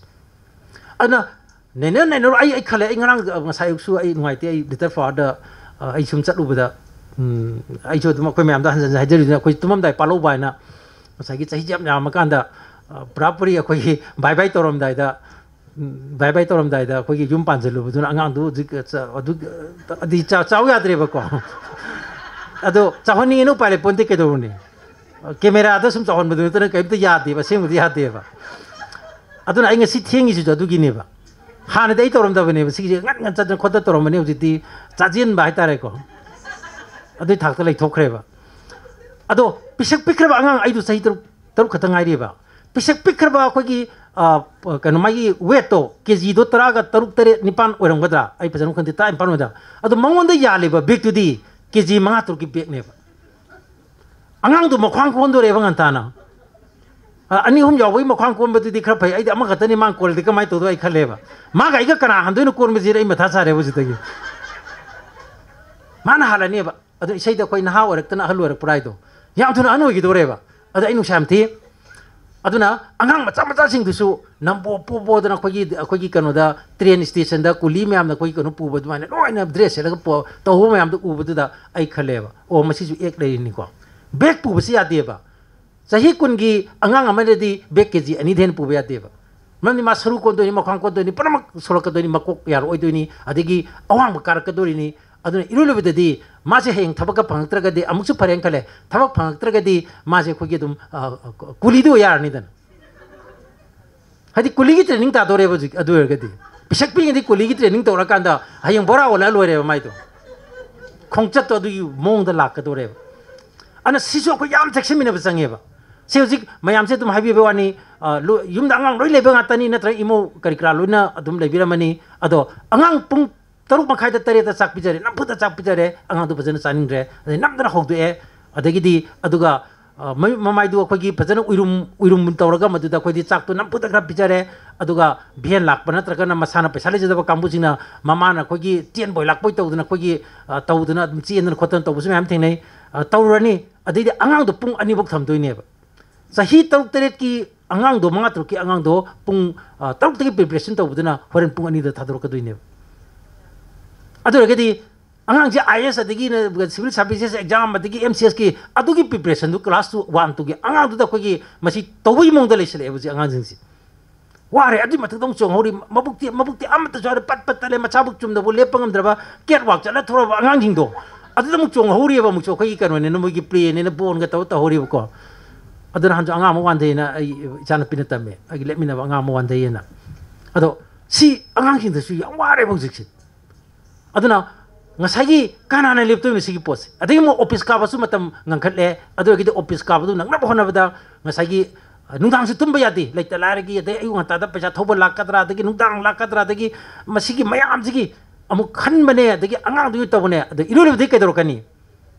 ꯑꯗꯨꯅ ꯅꯩꯅ ꯅꯩꯅꯔꯣ, ꯑꯩ ꯑꯩ ꯈꯜꯂꯦ, ꯑꯩ ꯉꯔꯥꯡ, ꯑ, ꯉꯁꯥꯏ ꯑꯌꯨꯛꯁꯨ ꯑꯩ ꯅꯨꯡꯉꯥꯏꯇꯦ, ꯑꯩ ꯂꯤꯇꯜ ꯐ꯭ꯂꯥꯋꯔꯗ, ꯑ, ꯑꯩ ꯁꯨꯝ ꯆꯠꯂꯨꯕꯗ, ꯎꯝ, ꯑꯩꯁꯨ ꯑꯗꯨꯝ ꯑꯩꯈꯣꯏ ꯃꯌꯥꯝꯗ ꯍꯟꯖꯟ ꯍꯟꯖꯟ ꯍꯥꯏꯖꯔꯤꯗꯨꯅ ꯑꯩꯈꯣꯏ ꯇꯨꯝꯃꯝꯗꯥꯏ ꯄꯥꯜꯍꯧꯕ ꯍꯥꯏꯅ ꯉꯁꯥꯏꯒꯤ ꯆꯍꯤꯁꯦ ꯌꯥꯝ ꯌꯥꯝꯃꯀꯥꯟꯗ, ꯑ, ꯄꯨꯔꯥ ꯄꯨꯔꯤ ꯑꯩꯈꯣꯏꯒꯤ ꯕꯥꯏ ꯕꯥꯏ ꯇꯧꯔꯝꯗꯥꯏꯗ, ꯎꯝ, ꯕꯥꯏ ꯕꯥꯏ ꯇꯧꯔꯝꯗꯥꯏꯗ ꯑꯩꯈꯣꯏꯒꯤ ꯌꯨꯝ ꯄꯥꯟꯁꯤꯜꯂꯨꯕꯗꯨꯅ ꯑꯉꯥꯡꯗꯨ ꯍꯧꯖꯤꯛ ꯆ-, ꯑꯗꯨ, ꯑꯗꯤ ꯆꯥ-, ꯆꯥꯎ ꯌꯥꯗ꯭ꯔꯦꯕꯀꯣ꯫ ꯑꯗꯣ ꯆꯥꯎꯍꯟꯅꯤꯡꯉꯦꯅ ꯎꯄꯥꯏ ꯂꯩ ꯄꯣꯟꯇꯦ, ꯀꯩꯗꯧꯔꯨꯅꯤ? ꯀꯦꯃꯦꯔꯥꯗ ꯁꯨꯝ ꯆꯥꯎꯍꯟꯕꯗꯨ ꯅꯠꯇꯅ ꯀꯔꯤꯝꯇ ꯌꯥꯗꯦꯕ, ꯑꯁꯦꯡꯕꯗꯤ ꯌꯥꯗꯦꯕ꯫ ꯑꯗꯨꯅ ꯑꯩ ꯉꯁꯤ ꯊꯦꯡꯉꯤꯁꯤꯁꯨ ꯑꯗꯨꯒꯤꯅꯦꯕ꯫ ꯍꯥꯟꯅꯗꯤ ꯑꯩ ꯇꯧꯔꯝꯗꯕꯅꯦꯕ, ꯁꯤꯒꯤꯁꯦ ꯉꯟ ꯉꯟ ꯆꯠꯇꯅ ꯈꯣꯠꯇꯅ ꯇꯧꯔꯝꯕꯅꯦ, ꯍꯧꯖꯤꯛꯇꯤ ꯆꯥꯖꯤꯟꯕ ꯍꯥꯏꯇꯥꯔꯦꯀꯣ, ꯑꯗꯨꯏ ꯊꯥꯛꯇ ꯂꯩꯊꯣꯛꯈ꯭ꯔꯦꯕ꯫ ꯑꯗꯣ ꯄꯤꯁꯛ ꯄꯤꯛꯈ꯭ꯔꯕ ꯑꯉꯥꯡ, ꯑꯩꯗꯣ ꯆꯍꯤ ꯇꯔꯨꯛ, ꯇꯔꯨꯛ ꯈꯛꯇ ꯉꯥꯏꯔꯤꯕ, ꯄꯤꯁꯛ ꯄꯤꯛꯈ꯭ꯔꯕ ꯑꯩꯈꯣꯏꯒꯤ, ꯑ, ꯀꯩꯅꯣ, ꯃꯥꯒꯤ ꯋꯦꯠꯇꯣ ꯀꯦ ꯖꯤꯗꯣ ꯇꯔꯥꯒ ꯇꯔꯨꯛ, ꯇꯔꯦꯠ, ꯅꯤꯄꯥꯟ ꯑꯣꯏꯔꯝꯒꯗ꯭ꯔꯥ, ꯑꯩ ꯐꯖꯅ ꯈꯪꯗꯦ, ꯇꯔꯥ ꯅꯤꯄꯥꯟ ꯑꯣꯏꯗ꯭ꯔꯥ꯫ ꯑꯗꯣ ꯃꯉꯣꯟꯗ ꯌꯥꯜꯂꯤꯕ ꯕꯦꯒꯇꯨꯗꯤ ꯀꯦ ꯖꯤ ꯃꯉꯥ ꯇꯔꯨꯛꯀꯤ ꯕꯦꯒꯅꯦꯕ꯫ ꯑꯉꯥꯡꯗꯣ ꯃꯈ꯭ꯋꯥꯡ ꯀꯣꯟꯗꯣꯔꯦꯕ ꯉꯟꯇꯥꯅ꯫ ꯑ, ꯑꯅꯤ ꯑꯍꯨꯝ ꯌꯥꯎꯕꯒꯤ ꯃꯈ꯭ꯋꯥꯡ ꯀꯣꯟꯕꯗꯨꯗꯤ ꯈꯔ ꯐꯩ, ꯑꯩꯗꯤ ꯑꯃꯈꯛꯇꯅꯤ ꯃꯥꯅ ꯀꯣꯜꯂꯗꯤ ꯀꯃꯥꯏꯅ ꯇꯧꯗꯣꯏ ꯑꯩ ꯈꯜꯂꯦꯕ꯫ ꯃꯥꯒ ꯑꯩꯒ ꯀꯅꯥ ꯍꯟꯗꯣꯏꯅꯣ ꯀꯣꯟꯕꯁꯤꯗ ꯑꯩ ꯃꯊꯥ ꯁꯥꯔꯦ ꯍꯧꯖꯤꯛꯇꯒꯤ꯫ ꯃꯥꯅ ꯍꯥꯜꯂꯅꯦꯕ꯫ ꯑꯗꯣ ꯏꯁꯩꯗ ꯑꯩꯈꯣꯏ ꯅꯍꯥ ꯑꯣꯏꯔꯛꯇꯅ ꯑꯍꯜ ꯑꯣꯏꯔꯛꯄ꯭ꯔꯥ ꯍꯥꯏꯗꯣ, ꯌꯥꯝ ꯊꯨꯅ ꯑꯍꯟ ꯑꯣꯏꯈꯤꯗꯧꯔꯦꯕ꯫ ꯑꯗꯣ ꯑꯩ ꯅꯨꯡꯁꯥ ꯌꯥꯝ ꯊꯤ꯫ ꯑꯗꯨꯅ ꯑꯉꯥꯡ ꯃꯆꯥ ꯃꯆꯥꯁꯤꯡꯗꯨꯁꯨ ꯅꯝꯕꯣ ꯄꯣꯕꯣꯗꯅ ꯑꯩꯈꯣꯏꯒꯤ, ꯑꯩꯈꯣꯏꯒꯤ ꯀꯩꯅꯣꯗ, ꯇ꯭ꯔꯦꯟ ꯁ꯭ꯇꯦꯁꯟꯗ ꯀꯨꯂꯤ ꯃꯌꯥꯝꯅ ꯑꯩꯈꯣꯏꯒꯤ ꯀꯩꯅꯣ ꯄꯨꯕ ꯑꯗꯨꯃꯥꯏꯅ ꯂꯣꯏꯅ ꯗ꯭ꯔꯦꯁ ꯁꯦꯠꯂꯒ ꯄꯣ-, ꯇꯧꯕ ꯃꯌꯥꯝꯗꯣ ꯎꯕꯗꯨꯗ ꯑꯩ ꯈꯜꯂꯦꯕ, "ꯑꯣ, ꯃꯁꯤꯁꯨ ꯑꯦꯛ ꯂꯩꯔꯤꯅꯤꯀꯣ"꯫ ꯕꯦꯛ ꯄꯨꯕꯁꯤ ꯌꯥꯗꯦꯕ꯫ ꯆꯍꯤ ꯀꯨꯟꯒꯤ ꯑꯉꯥꯡ ꯑꯃꯗꯗꯤ ꯕꯦꯛ ꯀꯦ ꯖꯤ ꯑꯅꯤꯗꯩ ꯍꯦꯟꯅ ꯄꯨꯕ ꯌꯥꯗꯦꯕ꯫ ꯃꯔꯝꯗꯤ ꯃꯥ ꯁꯔꯨ ꯀꯣꯟꯗꯣꯏꯅꯤ, ꯃꯈ꯭ꯋꯥꯡ ꯀꯣꯟꯗꯣꯏꯅꯤ, ꯄꯨꯝꯅꯃꯛ ꯁꯣꯂꯛꯀꯗꯣꯏꯅꯤ, ꯃꯀꯣꯛ ꯌꯥꯔꯛꯑꯣꯏꯗꯣꯏꯅꯤ, ꯑꯗꯒꯤ ꯑꯋꯥꯡꯕ ꯀꯥꯔꯛꯀꯗꯣꯔꯤꯅꯤ꯫ ꯑꯗꯨꯅ ꯏꯔꯣꯏ ꯂꯣꯏꯕꯗꯗꯤ ꯃꯥꯁꯦ ꯍꯌꯦꯡ ꯊꯕꯛꯀ ꯐꯪꯉꯛꯇ꯭ꯔꯒꯗꯤ ꯑꯃꯨꯛꯁꯨ ꯐꯔꯦꯅ ꯈꯜꯂꯦ, ꯊꯕꯛ ꯐꯪꯉꯛꯇ꯭ꯔꯒꯗꯤ ꯃꯥꯁꯦ ꯑꯩꯈꯣꯏꯒꯤ ꯑꯗꯨꯝ, ꯑ, ꯀꯨꯂꯤꯗꯤ ꯑꯣꯏ ꯌꯥꯔꯅꯤꯗꯅ꯫ ꯍꯥꯏꯗꯤ ꯀꯨꯂꯤꯒꯤ ꯇ꯭ꯔꯦꯅꯤꯡ ꯇꯥꯗꯣꯔꯦꯕ ꯍꯧꯖꯤꯛ, ꯑꯗꯨ ꯑꯣꯏꯔꯒꯗꯤ꯫ ꯄꯤꯁꯛ ꯄꯤꯛꯏꯉꯩꯗꯤ ꯀꯨꯂꯤꯒꯤ training ꯇꯧꯔꯀꯥꯟꯗ ꯍꯌꯦꯡ ꯕꯣꯔꯥ ꯑꯣꯜꯂ ꯂꯣꯏꯔꯦꯕ ꯃꯥꯏꯗꯣ꯫ ꯈꯣꯡꯆꯠꯇꯣ ꯑꯗꯨꯒꯤ ꯃꯑꯣꯡꯗ ꯂꯥꯛꯀꯗꯣꯔꯦꯕ꯫ ꯑꯗꯨꯅ ꯁꯤꯁꯨ ꯑꯩꯈꯣꯏ ꯌꯥꯝ ꯆꯦꯛꯁꯤꯟꯃꯤꯟꯅꯕ ꯆꯪꯉꯦꯕ꯫ ꯁꯤ ꯍꯧꯖꯤꯛ ꯃꯌꯥꯝꯁꯦ ꯑꯗꯨꯝ ꯍꯥꯏꯕꯤꯕ ꯋꯥꯅꯤ, ꯑ, ꯂꯣ-, ꯌꯨꯝꯗ ꯑꯉꯥꯡ ꯂꯣꯏ ꯂꯩꯕ ꯉꯥꯛꯇꯅꯤ, ꯅꯠꯇ꯭ꯔꯒ ꯏꯃꯧ ꯀꯔꯤ ꯀꯔꯥ ꯂꯣꯏꯅ ꯑꯗꯨꯝ ꯂꯩꯕꯤꯔꯝꯃꯅꯤ꯫ ꯑꯗꯣ ꯑꯉꯥꯡ ꯄꯨꯡ ꯇꯔꯨꯛ ꯃꯈꯥꯏꯗ ꯇꯔꯦꯠꯇ ꯆꯥꯛ ꯄꯤꯖꯔꯦ, ꯅꯝꯐꯨꯗ ꯆꯥꯛ ꯄꯤꯖꯔꯦ, ꯑꯉꯥꯡꯗꯣ ꯐꯖꯅ ꯆꯥꯅꯤꯡꯗ꯭ꯔꯦ, ꯑꯗꯩ ꯅꯝꯗꯅ ꯍꯧꯗꯣꯛꯑꯦ꯫ ꯑꯗꯒꯤꯗꯤ ꯑꯗꯨꯒ, ꯑ, ꯃꯃꯤꯠ ꯃꯃꯥꯏꯗꯨ ꯑꯩꯈꯣꯏꯒꯤ ꯐꯖꯅ ꯎꯏꯔꯨꯝ, ꯎꯏꯔꯨꯝ ꯇꯧꯔꯒ ꯃꯗꯨꯗ ꯑꯩꯈꯣꯏꯗꯤ ꯆꯥꯛꯇꯣ ꯅꯝꯐꯨꯗ ꯈꯔ ꯄꯤꯖꯔꯦ꯫ ꯑꯗꯨꯒ ꯚꯦꯟ ꯂꯥꯛꯄ ꯅꯠꯇ꯭ꯔꯒꯅ ꯃꯁꯥꯅ ꯄꯩꯁꯥ ꯂꯩꯖꯗꯕ ꯀꯥꯡꯕꯨꯁꯤꯡꯅ ꯃꯃꯥꯅ ꯑꯩꯈꯣꯏꯒꯤ ꯆꯦꯟꯕꯣꯏ ꯂꯥꯛꯄꯣꯏ ꯇꯧꯗꯅ ꯑꯩꯈꯣꯏꯒꯤ, ꯑ, ꯇꯧꯗꯅ ꯑꯗꯨꯝ ꯆꯦꯟꯗꯅ ꯈꯣꯠꯇꯅ ꯇꯧꯕꯁꯨ ꯃꯌꯥꯝ ꯊꯦꯡꯅꯩ꯫ ꯑ, ꯇꯧꯔꯨꯔꯅꯤ꯫ ꯑꯗꯩꯗꯤ ꯑꯉꯥꯡꯗꯣ ꯄꯨꯡ ꯑꯅꯤꯐꯧ ꯊꯝꯗꯣꯏꯅꯦꯕ꯫ ꯆꯍꯤ ꯇꯔꯨꯛ ꯇꯔꯦꯠꯀꯤ ꯑꯉꯥꯡꯗꯣ, ꯃꯉꯥ ꯇꯔꯨꯛꯀꯤ ꯑꯉꯥꯡꯗꯣ ꯄꯨꯡ, ꯑ, ꯇꯔꯨꯛꯇꯒꯤ preparation ꯇꯧꯕꯗꯨꯅ ꯍꯣꯔꯦꯟ ꯄꯨꯡ ꯑꯅꯤꯗ ꯊꯥꯗꯣꯔꯛꯀꯗꯣꯏꯅꯦꯕ꯫ ꯑꯗꯨ ꯑꯣꯏꯔꯒꯗꯤ ꯑꯉꯥꯡꯁꯦ IAS ꯑꯗꯒꯤ civil services exam ꯑꯗꯒꯤ MCSꯀꯤ ꯑꯗꯨꯒꯤ preparationꯗꯨ class two, one, twoꯒꯤ ꯑꯉꯥꯡꯗꯨꯗ ꯑꯩꯈꯣꯏꯒꯤ ꯃꯁꯤ ꯇꯧꯕꯒꯤ ꯃꯑꯣꯡꯗ ꯂꯩꯁꯜꯂꯛꯑꯦꯕ ꯍꯧꯖꯤꯛ ꯑꯉꯥꯡꯁꯤꯡꯁꯦ꯫ ꯋꯥꯔꯦ, ꯑꯗꯨꯒꯤ ꯃꯊꯛꯇ ꯑꯃꯨꯛ ꯆꯣꯡꯍꯧꯔꯤ, ꯃꯕꯨꯛꯇꯤ, ꯃꯕꯨꯛꯇꯤ ꯑꯃꯠꯇꯁꯨ ꯌꯥꯎꯔꯦ, ꯄꯠ ꯄꯠ ꯇꯠꯂꯦ, ꯃꯁꯥꯕꯨꯛ ꯆꯨꯝꯅꯕꯨ ꯂꯦꯞꯄ ꯉꯝꯗ꯭ꯔꯕ, catwalk ꯆꯠꯂ ꯊꯣꯔꯛꯑꯕ ꯑꯉꯥꯡꯁꯤꯡꯗꯣ, ꯑꯗꯨꯗ ꯑꯃꯨꯛ ꯆꯣꯡꯍꯧꯔꯤꯑꯕ ꯑꯃꯨꯛꯁꯨ ꯑꯩꯈꯣꯏꯒꯤ ꯀꯩꯅꯣꯅꯦꯅ, ꯃꯣꯏꯒꯤ playꯅꯦꯅ ꯕꯣꯟꯒ ꯇꯧꯔ ꯇꯧꯍꯧꯔꯤꯕꯀꯣ꯫ ꯑꯗꯨ ꯅꯍꯥꯟꯁꯨ ꯑꯉꯥꯡ ꯑꯃ ꯋꯥꯟꯊꯩꯅ ꯑꯩ ꯏꯆꯥꯅꯨꯄꯤꯅ ꯇꯝꯃꯦ, ꯑꯩꯒꯤ ꯂꯦꯞꯃꯤꯟꯅꯕ ꯑꯉꯥꯡ ꯑꯃ ꯋꯥꯟꯊꯩꯌꯦꯅ꯫ ꯑꯗꯣ ꯁꯤ ꯑꯉꯥꯡꯁꯤꯡꯗꯁꯨ ꯌꯥꯝ ꯋꯥꯔꯦꯕ ꯍꯧꯖꯤꯛꯁꯦ꯫ ꯑꯗꯨꯅ ꯉꯁꯥꯏꯒꯤ ꯀꯅꯥꯅ ꯂꯦꯞꯇꯣꯏꯅꯣ ꯁꯤꯒꯤ ꯄꯣꯠꯁꯦ? ꯑꯗꯒꯤ ꯑꯃꯨꯛ office ꯀꯥꯕꯁꯨ ꯃꯇꯝ ꯉꯟꯈꯠꯂꯦ꯫ ꯑꯗꯨ ꯑꯣꯏꯔꯒꯗꯤ office ꯀꯥꯕꯗꯨ ꯅꯪꯅꯕ ꯍꯣꯠꯅꯕꯗ ꯉꯁꯥꯏꯒꯤ, ꯑ, ꯅꯨꯡꯗꯥꯡꯁꯨ ꯇꯨꯝꯕ ꯌꯥꯗꯦ, ꯂꯩꯇ ꯂꯥꯏꯔꯒꯤ, ꯑꯗꯩ ꯑꯌꯨꯛ ꯉꯟꯇꯥꯗ ꯄꯩꯁꯥ ꯊꯧꯕ ꯂꯥꯛꯀꯗ꯭ꯔꯥ, ꯑꯗꯒꯤ ꯅꯨꯡꯗꯥꯡ ꯂꯥꯛꯀꯗ꯭ꯔꯥ, ꯑꯗꯒꯤ ꯃꯁꯤꯒꯤ ꯃꯌꯥꯝꯁꯤꯒꯤ ꯑꯃꯨꯛ ꯈꯟꯕꯅꯦ, ꯑꯗꯒꯤ ꯑꯉꯥꯡꯗꯨꯒꯤ ꯇꯧꯕꯅꯦ, ꯑꯗ ꯏꯔꯣꯏꯕꯗꯤ ꯀꯩꯗꯧꯔꯛꯀꯅꯤ?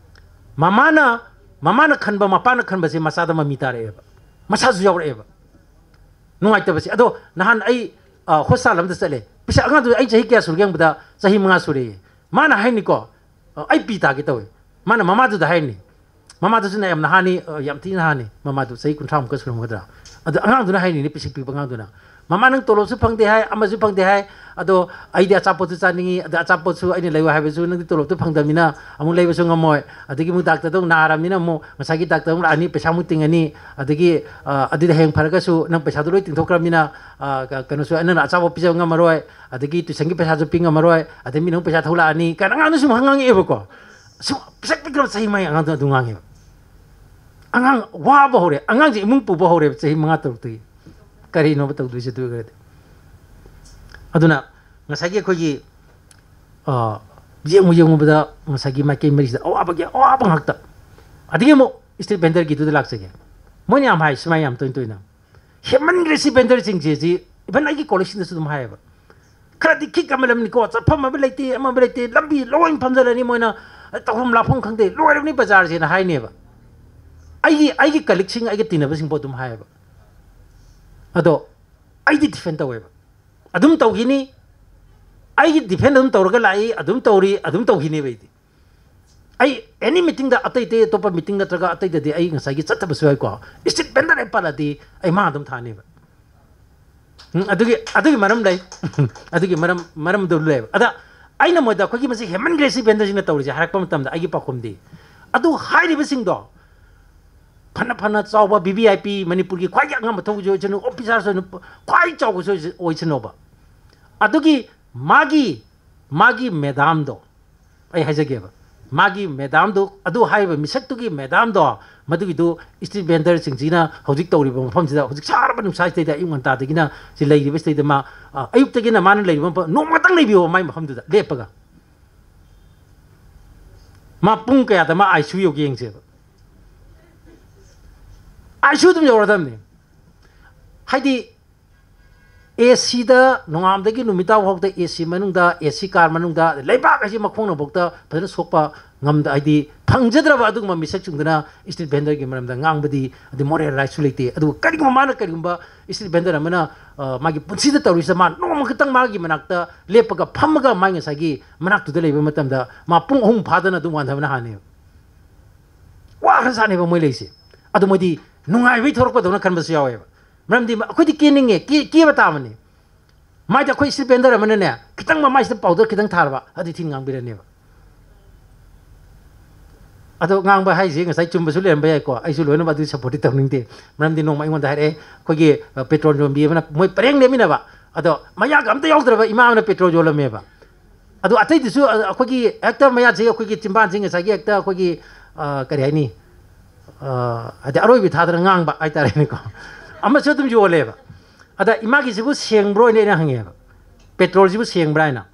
ꯃꯃꯥꯅ, ꯃꯃꯥꯅ ꯈꯟꯕ, ꯃꯄꯥꯅ ꯈꯟꯕꯁꯦ ꯃꯆꯥꯗ ꯃꯃꯤ ꯇꯥꯔꯛꯑꯦꯕ, ꯃꯁꯥꯁꯨ ꯌꯥꯎꯔꯛꯑꯦꯕ꯫ ꯅꯨꯡꯉꯥꯏꯇꯕꯁꯦ꯫ ꯑꯗꯣ ꯅꯍꯥꯟ ꯑꯩ, ꯑ, hospital ꯑꯃꯗ ꯆꯠꯂꯦ꯫ ꯄꯩꯁꯥ, ꯑꯉꯥꯡꯗꯨ ꯑꯩ ꯆꯍꯤ ꯀꯌꯥ ꯁꯨꯔꯒꯦ ꯌꯦꯡꯕꯗ ꯆꯍꯤ ꯃꯉꯥ ꯁꯨꯔꯦꯌꯦ꯫ ꯃꯥꯅ ꯍꯥꯏꯅꯤꯀꯣ, ꯑ, ꯑꯩ ꯄꯤ ꯇꯥꯒꯦ ꯇꯧꯋꯦ꯫ ꯃꯥꯅ ꯃꯃꯥꯗꯨꯗ ꯍꯥꯏꯅꯤ꯫ ꯃꯃꯥꯗꯨꯁꯨꯅ ꯌꯥꯝ ꯅꯍꯥꯅꯤ, ꯑ, ꯌꯥꯝ ꯊꯤ ꯅꯍꯥꯅꯤ꯫ ꯃꯃꯥꯗꯨ ꯆꯍꯤ ꯀꯨꯟꯊ꯭ꯔꯥꯃꯨꯛꯀ ꯁꯨꯔꯝꯒꯗ꯭ꯔꯥ꯫ ꯑꯗꯣ ꯑꯉꯥꯡꯗꯨꯅ ꯍꯥꯏꯅꯤꯅꯦ, ꯄꯤꯁꯤꯛ ꯄꯤꯛꯄ ꯑꯉꯥꯡꯗꯨꯅ, "ꯃꯃꯥ, ꯅꯪ ꯇꯣꯂꯣꯞꯁꯨ ꯐꯪꯗꯦ ꯍꯥꯏ, ꯑꯃꯁꯨ ꯐꯪꯗꯦ ꯍꯥꯏ, ꯑꯗꯣ ꯑꯩꯗꯤ ꯑꯆꯥꯄꯣꯠꯁꯨ ꯆꯥꯅꯤꯡꯉꯤ, ꯑꯗ ꯑꯆꯥꯄꯣꯠꯁꯨ ꯑꯩꯅ ꯂꯩꯌꯨ ꯍꯥꯏꯕꯁꯨ ꯅꯪꯗꯤ ꯇꯣꯂꯣꯞꯇꯨ ꯐꯪꯗꯕꯅꯤꯅ ꯑꯃꯨꯛ ꯂꯩꯕꯁꯨ ꯉꯝꯃꯣꯏ, ꯑꯗꯒꯤ ꯑꯃꯨꯛ ꯗꯥꯛꯇꯔꯗ ꯑꯃꯨꯛ ꯅꯥꯔꯕꯅꯤꯅ ꯑꯃꯨꯛ ꯉꯁꯥꯏꯒꯤ ꯗꯥꯛꯇꯔ ꯑꯃꯨꯛ ꯂꯥꯛꯑꯅꯤ, ꯄꯩꯁꯥ ꯑꯃꯨꯛ ꯇꯤꯡꯉꯅꯤ, ꯑꯗꯒꯤ, ꯑ, ꯑꯗꯨꯗꯤ ꯍꯌꯦꯡ ꯐꯔꯒꯁꯨ ꯅꯪ ꯄꯩꯁꯥꯗꯣ ꯂꯣꯏ ꯇꯤꯡꯊꯣꯛꯈ꯭ꯔꯕꯅꯤꯅ, ꯑ, ꯀ-, ꯀꯩꯅꯣꯁꯨ ꯅꯪꯅ ꯑꯆꯥꯄꯣꯠ ꯄꯤꯖꯕ ꯉꯝꯃꯔꯣꯏ, ꯑꯗꯒꯤ tuitionꯒꯤ ꯄꯩꯁꯥꯁꯨ ꯄꯤ ꯉꯝꯃꯔꯣꯏ, ꯑꯗꯩ ꯃꯤꯅ ꯑꯃꯨꯛ ꯄꯩꯁꯥ ꯊꯧꯂꯛꯑꯅꯤ" ꯀꯥꯏꯅ ꯑꯉꯥꯡꯗ ꯁꯨꯝ ꯉꯥꯡꯉꯛꯑꯦꯕꯀꯣ꯫ ꯁꯨꯝ ꯄꯤꯁꯛ ꯄꯤꯛꯈ꯭ꯔꯕ ꯆꯍꯤ ꯃꯉꯥꯒꯤ ꯑꯉꯥꯡꯗꯣ ꯑꯗꯨ ꯉꯥꯡꯉꯦꯕ꯫ ꯑꯉꯥꯡ ꯋꯥꯕ ꯍꯧꯔꯦ, ꯑꯉꯥꯡꯁꯦ ꯏꯃꯨꯡ ꯄꯨꯕ ꯍꯧꯔꯦꯕ ꯆꯍꯤ ꯃꯉꯥ ꯇꯔꯨꯛꯇꯒꯤ꯫ ꯀꯔꯤꯅꯣꯕ ꯇꯧꯗꯣꯏꯁꯦ ꯑꯗꯨ ꯑꯣꯏꯔꯒꯗꯤ? ꯑꯗꯨꯅ ꯉꯁꯥꯏꯒꯤ ꯑꯩꯈꯣꯏꯒꯤ, ꯑ, ꯌꯦꯡꯉꯨ ꯌꯦꯡꯉꯨꯕꯗ ꯉꯁꯥꯏꯒꯤ ꯃꯥꯏꯀꯩ ꯃꯔꯤꯁꯤꯗ ꯑꯋꯥꯕꯒꯤ ꯑꯋꯥꯕ ꯉꯥꯛꯇ꯫ ꯑꯗꯒꯤ ꯑꯃꯨꯛ street vendorꯒꯤꯗꯨꯗ ꯂꯥꯛꯆꯒꯦ꯫ ꯃꯣꯏꯅ ꯌꯥꯝ ꯍꯥꯏ, ꯁꯨꯃꯥꯏꯅ ꯌꯥꯝ ꯇꯣꯏꯅ ꯇꯣꯏꯅ, "ꯍꯦꯟꯃꯟꯈ꯭ꯔꯦ ꯁꯤ vendorꯁꯤꯡꯁꯦ", ꯁꯤ even ꯑꯩꯒꯤ colleagueꯁꯤꯡꯗꯁꯨ ꯑꯗꯨꯝ ꯍꯥꯏꯌꯦꯕ꯫ "ꯈꯔꯗꯤ ꯈꯤꯛ ꯑꯃ ꯂꯝꯅꯤꯀꯣ, ꯆꯠꯐꯝ ꯑꯃ ꯂꯩꯇꯦ, ꯑꯃ ꯑꯃ ꯂꯩꯇꯦ, ꯂꯝꯕꯤ ꯂꯣꯏ ꯐꯝꯖꯜꯂꯅꯤ ꯃꯣꯏꯅ, ꯇꯧꯐꯝ ꯂꯥꯛꯐꯝ ꯈꯪꯗꯦ, ꯂꯣꯏꯔꯕꯅꯤ ꯕꯖꯥꯔꯁꯦꯅ" ꯍꯥꯏꯅꯦꯕ꯫ ꯑꯩꯒꯤ, ꯑꯩꯒꯤ colleagueꯁꯤꯡ, ꯑꯩꯒ ꯇꯤꯟꯅꯕꯁꯤꯡꯐꯥꯎ ꯑꯗꯨꯝ ꯍꯥꯏꯌꯦꯕ꯫ ꯑꯗꯣ ꯑꯩꯗꯤ defend ꯇꯧꯋꯦꯕ꯫ ꯑꯗꯨꯝ ꯇꯧꯈꯤꯅꯤ꯫ ꯑꯩꯒꯤ defend ꯑꯗꯨꯝ ꯇꯧꯔꯒ ꯂꯥꯛꯏ, ꯑꯗꯨꯝ ꯇꯧꯔꯤ, ꯑꯗꯨꯝ ꯇꯧꯈꯤꯅꯦꯕ ꯑꯩꯗꯤ꯫ ꯑꯩ any meetingꯗ, ꯑꯇꯩ ꯑꯇꯩ ꯑꯇꯣꯞꯄ meeting ꯅꯠꯇ꯭ꯔꯒ ꯑꯇꯩꯗꯗꯤ ꯑꯩ ꯉꯁꯥꯏꯒꯤ ꯆꯠꯇꯕꯁꯨ ꯌꯥꯎꯏꯀꯣ꯫ Street vendor ꯍꯦꯛ ꯄꯜꯂꯗꯤ ꯑꯩ ꯃꯥ ꯑꯗꯨꯝ ꯊꯥꯅꯦꯕ꯫ ꯎꯝ, ꯑꯗꯨꯒꯤ, ꯑꯗꯨꯒꯤ ꯃꯔꯝ ꯂꯩ꯫ ꯑꯗꯨꯒꯤ ꯃꯔꯝ, ꯃꯔꯝꯗꯨ ꯂꯩꯕ꯫ ꯑꯗ ꯑꯩꯅ ꯃꯣꯏꯗ ꯑꯩꯈꯣꯏꯒꯤ ꯃꯁꯤ ꯍꯦꯟꯃꯟꯈ꯭ꯔꯦ ꯁꯤ vendorꯁꯤꯡꯅ ꯇꯧꯔꯤꯁꯦ ꯍꯥꯏꯔꯛꯄ ꯃꯇꯝꯗ ꯑꯩꯒꯤ ꯄꯥꯎꯈꯨꯝꯗꯤ, ꯑꯗꯨ ꯍꯥꯏꯔꯤꯕꯁꯤꯡꯗꯣ ꯐꯅ ꯐꯅ ꯆꯥꯎꯕ V V I P, ꯃꯅꯤꯄꯨꯔꯒꯤ ꯈ꯭ꯋꯥꯏꯗꯒꯤ ꯑꯉꯝꯕ ꯊꯧꯕꯁꯨ ꯑꯣꯏꯁꯅꯨ, officerꯁꯨ ꯑꯣꯏꯁꯅꯨ, ꯈ꯭ꯋꯥꯏ ꯆꯥꯎꯕꯁꯨ ꯑꯣꯏꯁ-, ꯑꯣꯏꯁꯅꯨꯕ꯫ ꯑꯗꯨꯒꯤ ꯃꯥꯒꯤ, ꯃꯥꯒꯤ madamꯗꯣ, ꯑꯩ ꯍꯥꯏꯖꯒꯦꯕ, ꯃꯥꯒꯤ madamꯗꯨ, ꯑꯗꯨ ꯍꯥꯏꯔꯤꯕ ꯃꯤꯁꯛꯇꯨꯒꯤ madamꯗꯣ, ꯃꯗꯨꯒꯤꯗꯨ street vendorꯁꯤꯡꯁꯤꯅ ꯍꯧꯖꯤꯛ ꯇꯧꯔꯤꯕ ꯃꯐꯝꯁꯤꯗ, ꯍꯧꯖꯤꯛ ꯁꯥꯔꯕ ꯅꯨꯡꯁꯥꯁꯤꯗꯩꯗ, ꯑꯌꯨꯛ ꯉꯟꯇꯥꯗꯒꯤꯅ ꯁꯤ ꯂꯩꯔꯤꯕꯁꯤꯗꯩꯗ ꯃꯥ, ꯑ, ꯑꯌꯨꯛꯇꯒꯤꯅ ꯃꯥꯅ ꯂꯩꯔꯤꯕ ꯃꯐꯝ, ꯅꯣꯡꯃ ꯈꯛꯇꯪ ꯂꯩꯕꯤꯌꯣ ꯃꯥꯏ ꯃꯐꯝꯗꯨꯗ ꯂꯦꯞꯄꯒ꯫ ꯃꯥ ꯄꯨꯡ ꯀꯌꯥꯗ ꯃꯥ ICU ꯌꯧꯒꯦ ꯌꯦꯡꯁꯦꯕ꯫ ICU ꯑꯗꯨꯝ ꯌꯧꯔꯗꯕꯅꯤ꯫ ꯍꯥꯏꯗꯤ, ACꯗ ꯅꯣꯡꯉꯥꯟꯕꯗꯒꯤ ꯅꯨꯃꯤꯠ ꯇꯥꯕ ꯐꯥꯎꯗ AC ꯃꯅꯨꯡꯗ, AC car ꯃꯅꯨꯡꯗ, ꯂꯩꯕꯥꯛ ꯑꯁꯤ ꯃꯈꯣꯡꯅꯐꯥꯎꯗ ꯐꯖꯅ ꯁꯣꯛꯄ ꯉꯝꯗ, ꯍꯥꯏꯗꯤ, ꯐꯪꯖꯗ꯭ꯔꯕ ꯑꯗꯨꯒꯨꯝꯕ ꯃꯤꯁꯛꯁꯤꯡꯗꯨꯅ street vendorꯒꯤ ꯃꯔꯝꯗ ꯉꯥꯡꯕꯗꯤ, ꯑꯗꯨ moral rightꯁꯨ ꯂꯩꯇꯦ꯫ ꯑꯗꯨꯒ ꯀꯔꯤꯒꯨꯝꯕ ꯃꯥꯅ, ꯀꯔꯤꯒꯨꯝꯕ street vendor ꯑꯃꯅ, ꯑ, ꯃꯥꯒꯤ ꯄꯨꯟꯁꯤꯗ ꯇꯧꯔꯤꯁꯤꯗ ꯃꯥ ꯅꯣꯡꯃ ꯈꯛꯇꯪ ꯃꯥꯒꯤ ꯃꯅꯥꯛꯇ ꯂꯦꯞꯄꯒ, ꯐꯝꯃꯒ, ꯃꯥꯒꯤ ꯉꯁꯥꯏꯒꯤ ꯃꯅꯥꯛꯇꯨꯗ ꯂꯩꯕ ꯃꯇꯝꯗ ꯃꯥ ꯄꯨꯡ ꯑꯍꯨꯝ ꯐꯥꯗꯅ ꯑꯗꯨꯝ ꯋꯥꯟꯊꯕꯅ ꯍꯥꯟꯅꯦꯕ꯫ ꯋꯥꯈ꯭ꯔꯖꯥꯠꯅꯦꯕ ꯃꯣꯏ ꯂꯩꯁꯦ꯫ ꯑꯗꯨ ꯃꯣꯏꯗꯤ ꯅꯨꯡꯉꯥꯏꯕꯩ ꯊꯣꯛꯂꯛꯄꯗꯧꯅ ꯈꯟꯕꯁꯨ ꯌꯥꯎꯋꯦꯕ꯫ ꯃꯔꯝꯗꯤ ꯑꯩꯈꯣꯏꯗꯤ ꯀꯦꯅꯤꯡꯉꯦ, ꯀꯦ-, ꯀꯦꯕ ꯇꯥꯕꯅꯤ꯫ ꯃꯥꯏꯗ ꯑꯩꯈꯣꯏ street vendor ꯑꯃꯅꯅꯦ, ꯈꯤꯇꯪ ꯃꯃꯥꯏꯁꯤꯗ powder ꯈꯤꯇꯪ ꯊꯥꯔꯕ, ꯑꯗꯨ ꯊꯤꯅ ꯉꯥꯡꯕꯤꯔꯅꯦꯕ꯫ ꯑꯗꯣ ꯉꯥꯡꯕ ꯍꯥꯏꯁꯦ ꯉꯁꯥꯏ ꯆꯨꯝꯕꯁꯨ ꯂꯩꯔꯝꯕ ꯌꯥꯏꯀꯣ, ꯑꯩꯁꯨ ꯂꯣꯏꯅꯃꯛ ꯑꯗꯨ supportꯇꯤ ꯇꯧꯅꯤꯡꯗꯦ꯫ ꯃꯔꯝꯗꯤ ꯅꯣꯡꯃ ꯑꯩꯉꯣꯟꯗ ꯍꯥꯏꯔꯛꯑꯦ, ꯑꯩꯈꯣꯏꯒꯤ, ꯑ, petrol ꯌꯣꯟꯕꯤ ꯑꯃꯅ, ꯃꯣꯏ ꯄꯔꯦꯡ ꯂꯦꯞꯃꯤꯟꯅꯕ, ꯑꯗꯣ ꯃꯌꯥꯒ ꯑꯝꯇ ꯌꯥꯎꯗ꯭ꯔꯕ ꯏꯃꯥ ꯑꯃꯅ petrol ꯌꯣꯜꯂꯝꯃꯦꯕ꯫ ꯑꯗꯣ ꯑꯇꯩꯗꯨꯁꯨ, ꯑ, ꯑꯩꯈꯣꯏꯒꯤ ꯍꯦꯛꯇ ꯃꯌꯥꯁꯦ, ꯑꯩꯈꯣꯏꯒꯤ ꯆꯤꯝꯕꯥꯟꯁꯦ ꯉꯁꯥꯏꯒꯤ ꯍꯦꯛꯇ ꯑꯩꯈꯣꯏꯒꯤ, ꯑ, ꯀꯔꯤ ꯍꯥꯏꯅꯤ, ꯑ, ꯍꯥꯏꯗꯤ ꯑꯔꯣꯏꯕꯤ ꯊꯥꯗꯅ ꯉꯥꯡꯕ ꯍꯥꯏꯇꯥꯔꯦꯅꯦꯀꯣ꯫ ꯑꯃꯁꯨ ꯑꯗꯨꯝ ꯌꯣꯜꯂꯦꯕ꯫ ꯑꯗ ꯏꯃꯥꯒꯤꯁꯤꯕꯨ ꯁꯦꯡꯕ꯭ꯔꯣ ꯍꯥꯏꯅ ꯑꯩꯅ ꯍꯪꯉꯦꯕ꯫ ꯄꯦꯇ꯭ꯔꯣꯜꯁꯤꯕꯨ ꯁꯦꯡꯕ꯭ꯔꯥ ꯍꯥꯏꯅ꯫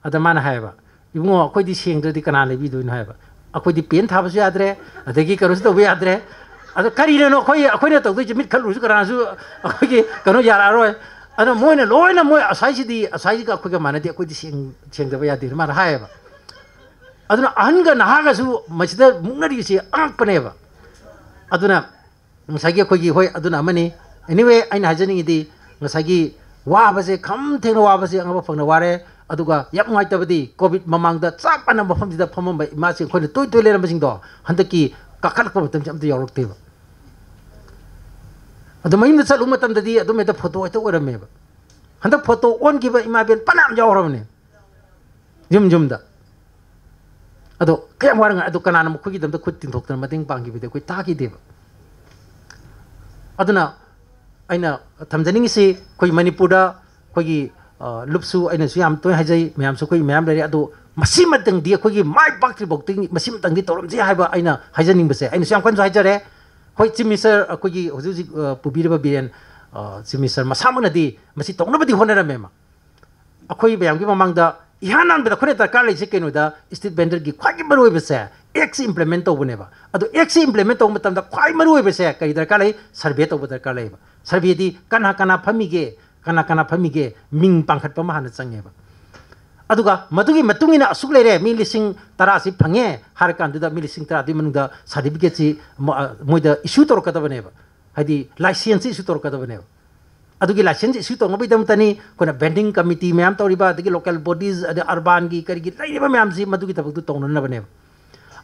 ꯑꯗ ꯃꯥꯅ ꯍꯥꯏꯌꯦꯕ, "ꯏꯕꯨꯡꯉꯣ, ꯑꯩꯈꯣꯏꯗꯤ ꯁꯦꯡꯗ꯭ꯔꯗꯤ ꯀꯅꯥ ꯂꯩꯕꯤꯗꯣꯏꯅꯣ?" ꯍꯥꯏꯕ꯫ "ꯑꯩꯈꯣꯏꯗꯤ ꯄꯦꯟ ꯊꯥꯕꯁꯨ ꯌꯥꯗ꯭ꯔꯦ, ꯑꯗꯒꯤ ꯀꯩꯅꯣꯁꯨ ꯇꯧꯕ ꯌꯥꯗ꯭ꯔꯦ꯫ ꯑꯗꯣ ꯀꯔꯤꯅꯣ ꯑꯩꯈꯣꯏ, ꯑꯩꯈꯣꯏꯅ ꯇꯧꯗꯣꯏꯁꯦ? ꯃꯤꯠ ꯈꯠꯂꯨꯔꯁꯨ ꯀꯅꯥꯁꯨ ꯑꯩꯈꯣꯏꯒꯤ ꯀꯩꯅꯣ ꯌꯥꯔꯛꯑꯔꯣꯏ꯫ ꯑꯗꯣ ꯃꯣꯏꯅ ꯂꯣꯏꯅ, ꯃꯣꯏ ꯑꯁ꯭ꯋꯥꯏꯁꯤꯗꯤ, ꯑꯁ꯭ꯋꯥꯏꯁꯤꯒ ꯑꯩꯈꯣꯏꯒ ꯃꯥꯟꯅꯗꯦ, ꯑꯩꯈꯣꯏꯗꯤ ꯁꯦꯡ-, ꯁꯦꯡꯗꯕ ꯌꯥꯗꯦꯅ" ꯃꯥꯅ ꯍꯥꯏꯌꯦꯕ꯫ ꯑꯗꯨꯅ ꯑꯍꯟꯒ ꯅꯍꯥꯒꯁꯨ ꯃꯁꯤꯗ ꯃꯨꯛꯅꯔꯤꯁꯦ ꯑꯉꯛꯄꯅꯦꯕ꯫ ꯑꯗꯨꯅ ꯉꯁꯥꯏꯒꯤ ꯑꯩꯈꯣꯏꯒꯤ, ꯍꯣꯏ, ꯑꯗꯨꯅ ꯑꯃꯅꯤ꯫ Anyway, ꯑꯩꯅ ꯍꯥꯏꯖꯅꯤꯡꯉꯤꯗꯤ, ꯉꯁꯥꯏꯒꯤ ꯋꯥꯕꯁꯦ, ꯈꯝ ꯊꯦꯡꯅ ꯋꯥꯕꯁꯦ ꯑꯉꯝꯕ ꯐꯪꯅ ꯋꯥꯔꯦ꯫ ꯑꯗꯨꯒ ꯌꯥꯝ ꯅꯨꯡꯉꯥꯏꯇꯕꯗꯤ, ꯀꯣꯚꯤꯗ ꯃꯃꯥꯡꯗ ꯆꯞ ꯃꯥꯟꯅꯕ ꯃꯐꯝꯁꯤꯗ ꯐꯝꯃꯝꯕ ꯏꯃꯥꯁꯤꯡ, ꯑꯩꯈꯣꯏꯅ ꯇꯣꯏ ꯇꯣꯏ ꯂꯩꯔꯝꯕꯁꯤꯡꯗꯣ, ꯍꯟꯗꯛꯀꯤ ꯀꯥꯈꯠꯂꯛꯄ ꯃꯇꯝꯁꯤ ꯑꯝꯇ ꯌꯥꯎꯔꯛꯇꯦꯕ꯫ ꯑꯗꯣ ꯃꯌꯨꯝꯗ ꯆꯠꯂꯨꯕ ꯃꯇꯝꯗꯗꯤ ꯑꯗꯨꯝ ꯍꯦꯛꯇ ꯐꯣꯇꯣ ꯍꯦꯛꯇ ꯑꯣꯏꯔꯝꯃꯦꯕ꯫ ꯍꯟꯗꯛ ꯐꯣꯇꯣ ꯑꯣꯟꯈꯤꯕ ꯏꯃꯥ ꯏꯕꯦꯟ ꯐꯅꯌꯥꯝ ꯌꯥꯎꯈ꯭ꯔꯕꯅꯦ, ꯌꯨꯝ ꯌꯨꯝꯗ꯫ ꯑꯗꯣ ꯀꯌꯥꯝ ꯋꯥꯔꯝꯒꯅꯤ꯫ ꯑꯗꯣ ꯀꯅꯥꯅ ꯃꯈꯣꯏꯒꯤꯗꯃꯛꯇ ꯈꯨꯠ ꯇꯤꯟꯊꯣꯛꯇꯅ ꯃꯇꯦꯡ ꯄꯥꯡꯈꯤꯕꯗꯤ ꯑꯩꯈꯣꯏ ꯇꯥꯈꯤꯗꯦꯕ꯫ ꯑꯗꯨꯅ ꯑꯩꯅ ꯊꯝꯖꯅꯤꯡꯉꯤꯁꯤ, ꯑꯩꯈꯣꯏ ꯃꯅꯤꯄꯨꯔꯗ ꯑꯩꯈꯣꯏꯒꯤ, ꯑ, ꯂꯨꯞꯁꯨ ꯑꯩꯅꯁꯨ ꯌꯥꯝ ꯇꯣꯏꯅ ꯍꯥꯏꯖꯩ, ꯃꯌꯥꯝꯁꯨ ꯑꯩꯈꯣꯏ ꯃꯌꯥꯝ ꯂꯩꯔꯦ꯫ ꯑꯗꯣ ꯃꯁꯤꯃꯇꯪꯗꯤ, ꯑꯩꯈꯣꯏꯒꯤ ꯃꯥꯏ ꯄꯥꯛꯇ꯭ꯔꯤ ꯐꯥꯎꯗꯤ ꯃꯁꯤꯃꯇꯪꯗꯤ ꯇꯧꯔꯝꯁꯤ ꯍꯥꯏꯕ ꯑꯩꯅ ꯍꯥꯏꯖꯅꯤꯡꯕꯁꯦ, ꯑꯩꯅꯁꯨ ꯌꯥꯝ ꯀꯟꯅꯁꯨ ꯍꯥꯏꯖꯔꯦ꯫ ꯍꯣꯏ, ꯆꯤꯐ ꯃꯤꯅꯤꯁꯇꯔ, ꯑꯩꯈꯣꯏꯒꯤ ꯍꯧꯖꯤꯛ ꯍꯧꯖꯤꯛ, ꯑ, ꯄꯨꯕꯤꯔꯤꯕ ꯕꯤꯔꯦꯟ, ꯑ, ꯆꯤꯐ ꯃꯤꯅꯤꯁꯇꯔ ꯃꯁꯥꯃꯛꯅꯗꯤ ꯃꯁꯤ ꯇꯧꯅꯕꯗꯤ ꯍꯣꯠꯅꯔꯝꯃꯦ꯫ ꯑꯃ ꯑꯩꯈꯣꯏ ꯃꯌꯥꯝꯒꯤ ꯃꯃꯥꯡꯗ ꯏꯍꯥꯟ ꯍꯥꯟꯕꯗ ꯑꯩꯈꯣꯏꯅ ꯗꯔꯀꯥꯔ ꯂꯩꯔꯤꯁꯦ ꯀꯩꯅꯣꯗ, ꯁ꯭ꯇ꯭ꯔꯤꯠ ꯚꯦꯟꯗꯔꯒꯤ ꯈ꯭ꯋꯥꯏꯗꯒꯤ ꯃꯔꯨꯑꯣꯏꯕꯁꯦ ꯑꯦꯛꯁꯤ ꯏꯝꯄ꯭ꯂꯤꯃꯦꯟ ꯇꯧꯕꯅꯦꯕ꯫ ꯑꯗꯣ ꯑꯦꯛꯁꯤ ꯏꯝꯄ꯭ꯂꯤꯃꯦꯟ ꯇꯧꯕ ꯃꯇꯝꯗ ꯈ꯭ꯋꯥꯏ ꯃꯔꯨꯑꯣꯏꯕꯁꯦ ꯀꯔꯤ ꯗꯔꯀꯥꯔ ꯂꯩ? ꯁꯔꯚꯦ ꯇꯧꯕ ꯗꯔꯀꯥꯔ ꯂꯩꯌꯦꯕ꯫ ꯁꯔꯚꯦꯗꯤ ꯀꯅꯥ ꯀꯅꯥ ꯐꯝꯃꯤꯒꯦ, ꯀꯅꯥ ꯀꯅꯥ ꯐꯝꯃꯤꯒꯦ, ꯃꯤꯡ ꯄꯥꯡꯈꯠꯄ ꯑꯃ ꯍꯥꯟꯅ ꯆꯪꯉꯦꯕ꯫ ꯑꯗꯨꯒ ꯃꯗꯨꯒꯤ ꯃꯇꯨꯡ ꯏꯟꯅ ꯑꯁꯨꯛ ꯂꯩꯔꯦ, ꯃꯤ ꯂꯤꯁꯤꯡ ꯇꯔꯥꯁꯤ ꯐꯪꯉꯦ ꯍꯥꯏꯔ ꯀꯥꯟꯗꯨꯗ, ꯃꯤ ꯂꯤꯁꯤꯡ ꯇꯔꯥꯗꯨꯒꯤ ꯃꯅꯨꯡꯗ ꯁꯥꯔꯇꯤꯐꯤꯀꯦꯠꯁꯤ ꯃ-, ꯑ, ꯃꯣꯏꯗ ꯏꯁꯨ ꯇꯧꯔꯛꯀꯗꯕꯅꯦꯕ, ꯍꯥꯏꯗꯤ ꯂꯥꯏꯁꯦꯟꯁꯁꯤ ꯏꯁꯨ ꯇꯧꯔꯛꯀꯗꯕꯅꯦꯕ꯫ ꯑꯗꯨꯒꯤ ꯂꯥꯏꯁꯦꯟꯁ ꯏꯁꯨ ꯇꯧꯅꯕꯒꯤꯗꯃꯛꯇꯅꯤ ꯑꯩꯈꯣꯏꯅ ꯕꯦꯟꯗꯤꯡ ꯀꯃꯤꯇꯤ ꯃꯌꯥꯝ ꯇꯧꯔꯤꯕ, ꯑꯗꯒꯤ ꯂꯣꯀꯦꯜ ꯕꯣꯗꯤꯁ, ꯑꯗꯩ ꯑꯔꯕꯥꯟꯒꯤ ꯀꯔꯤꯒꯤ ꯂꯩꯔꯤꯕ ꯃꯌꯥꯝꯁꯤ ꯃꯗꯨꯒꯤ ꯊꯕꯛꯇꯨ ꯇꯧꯅꯅꯕꯅꯦꯕ꯫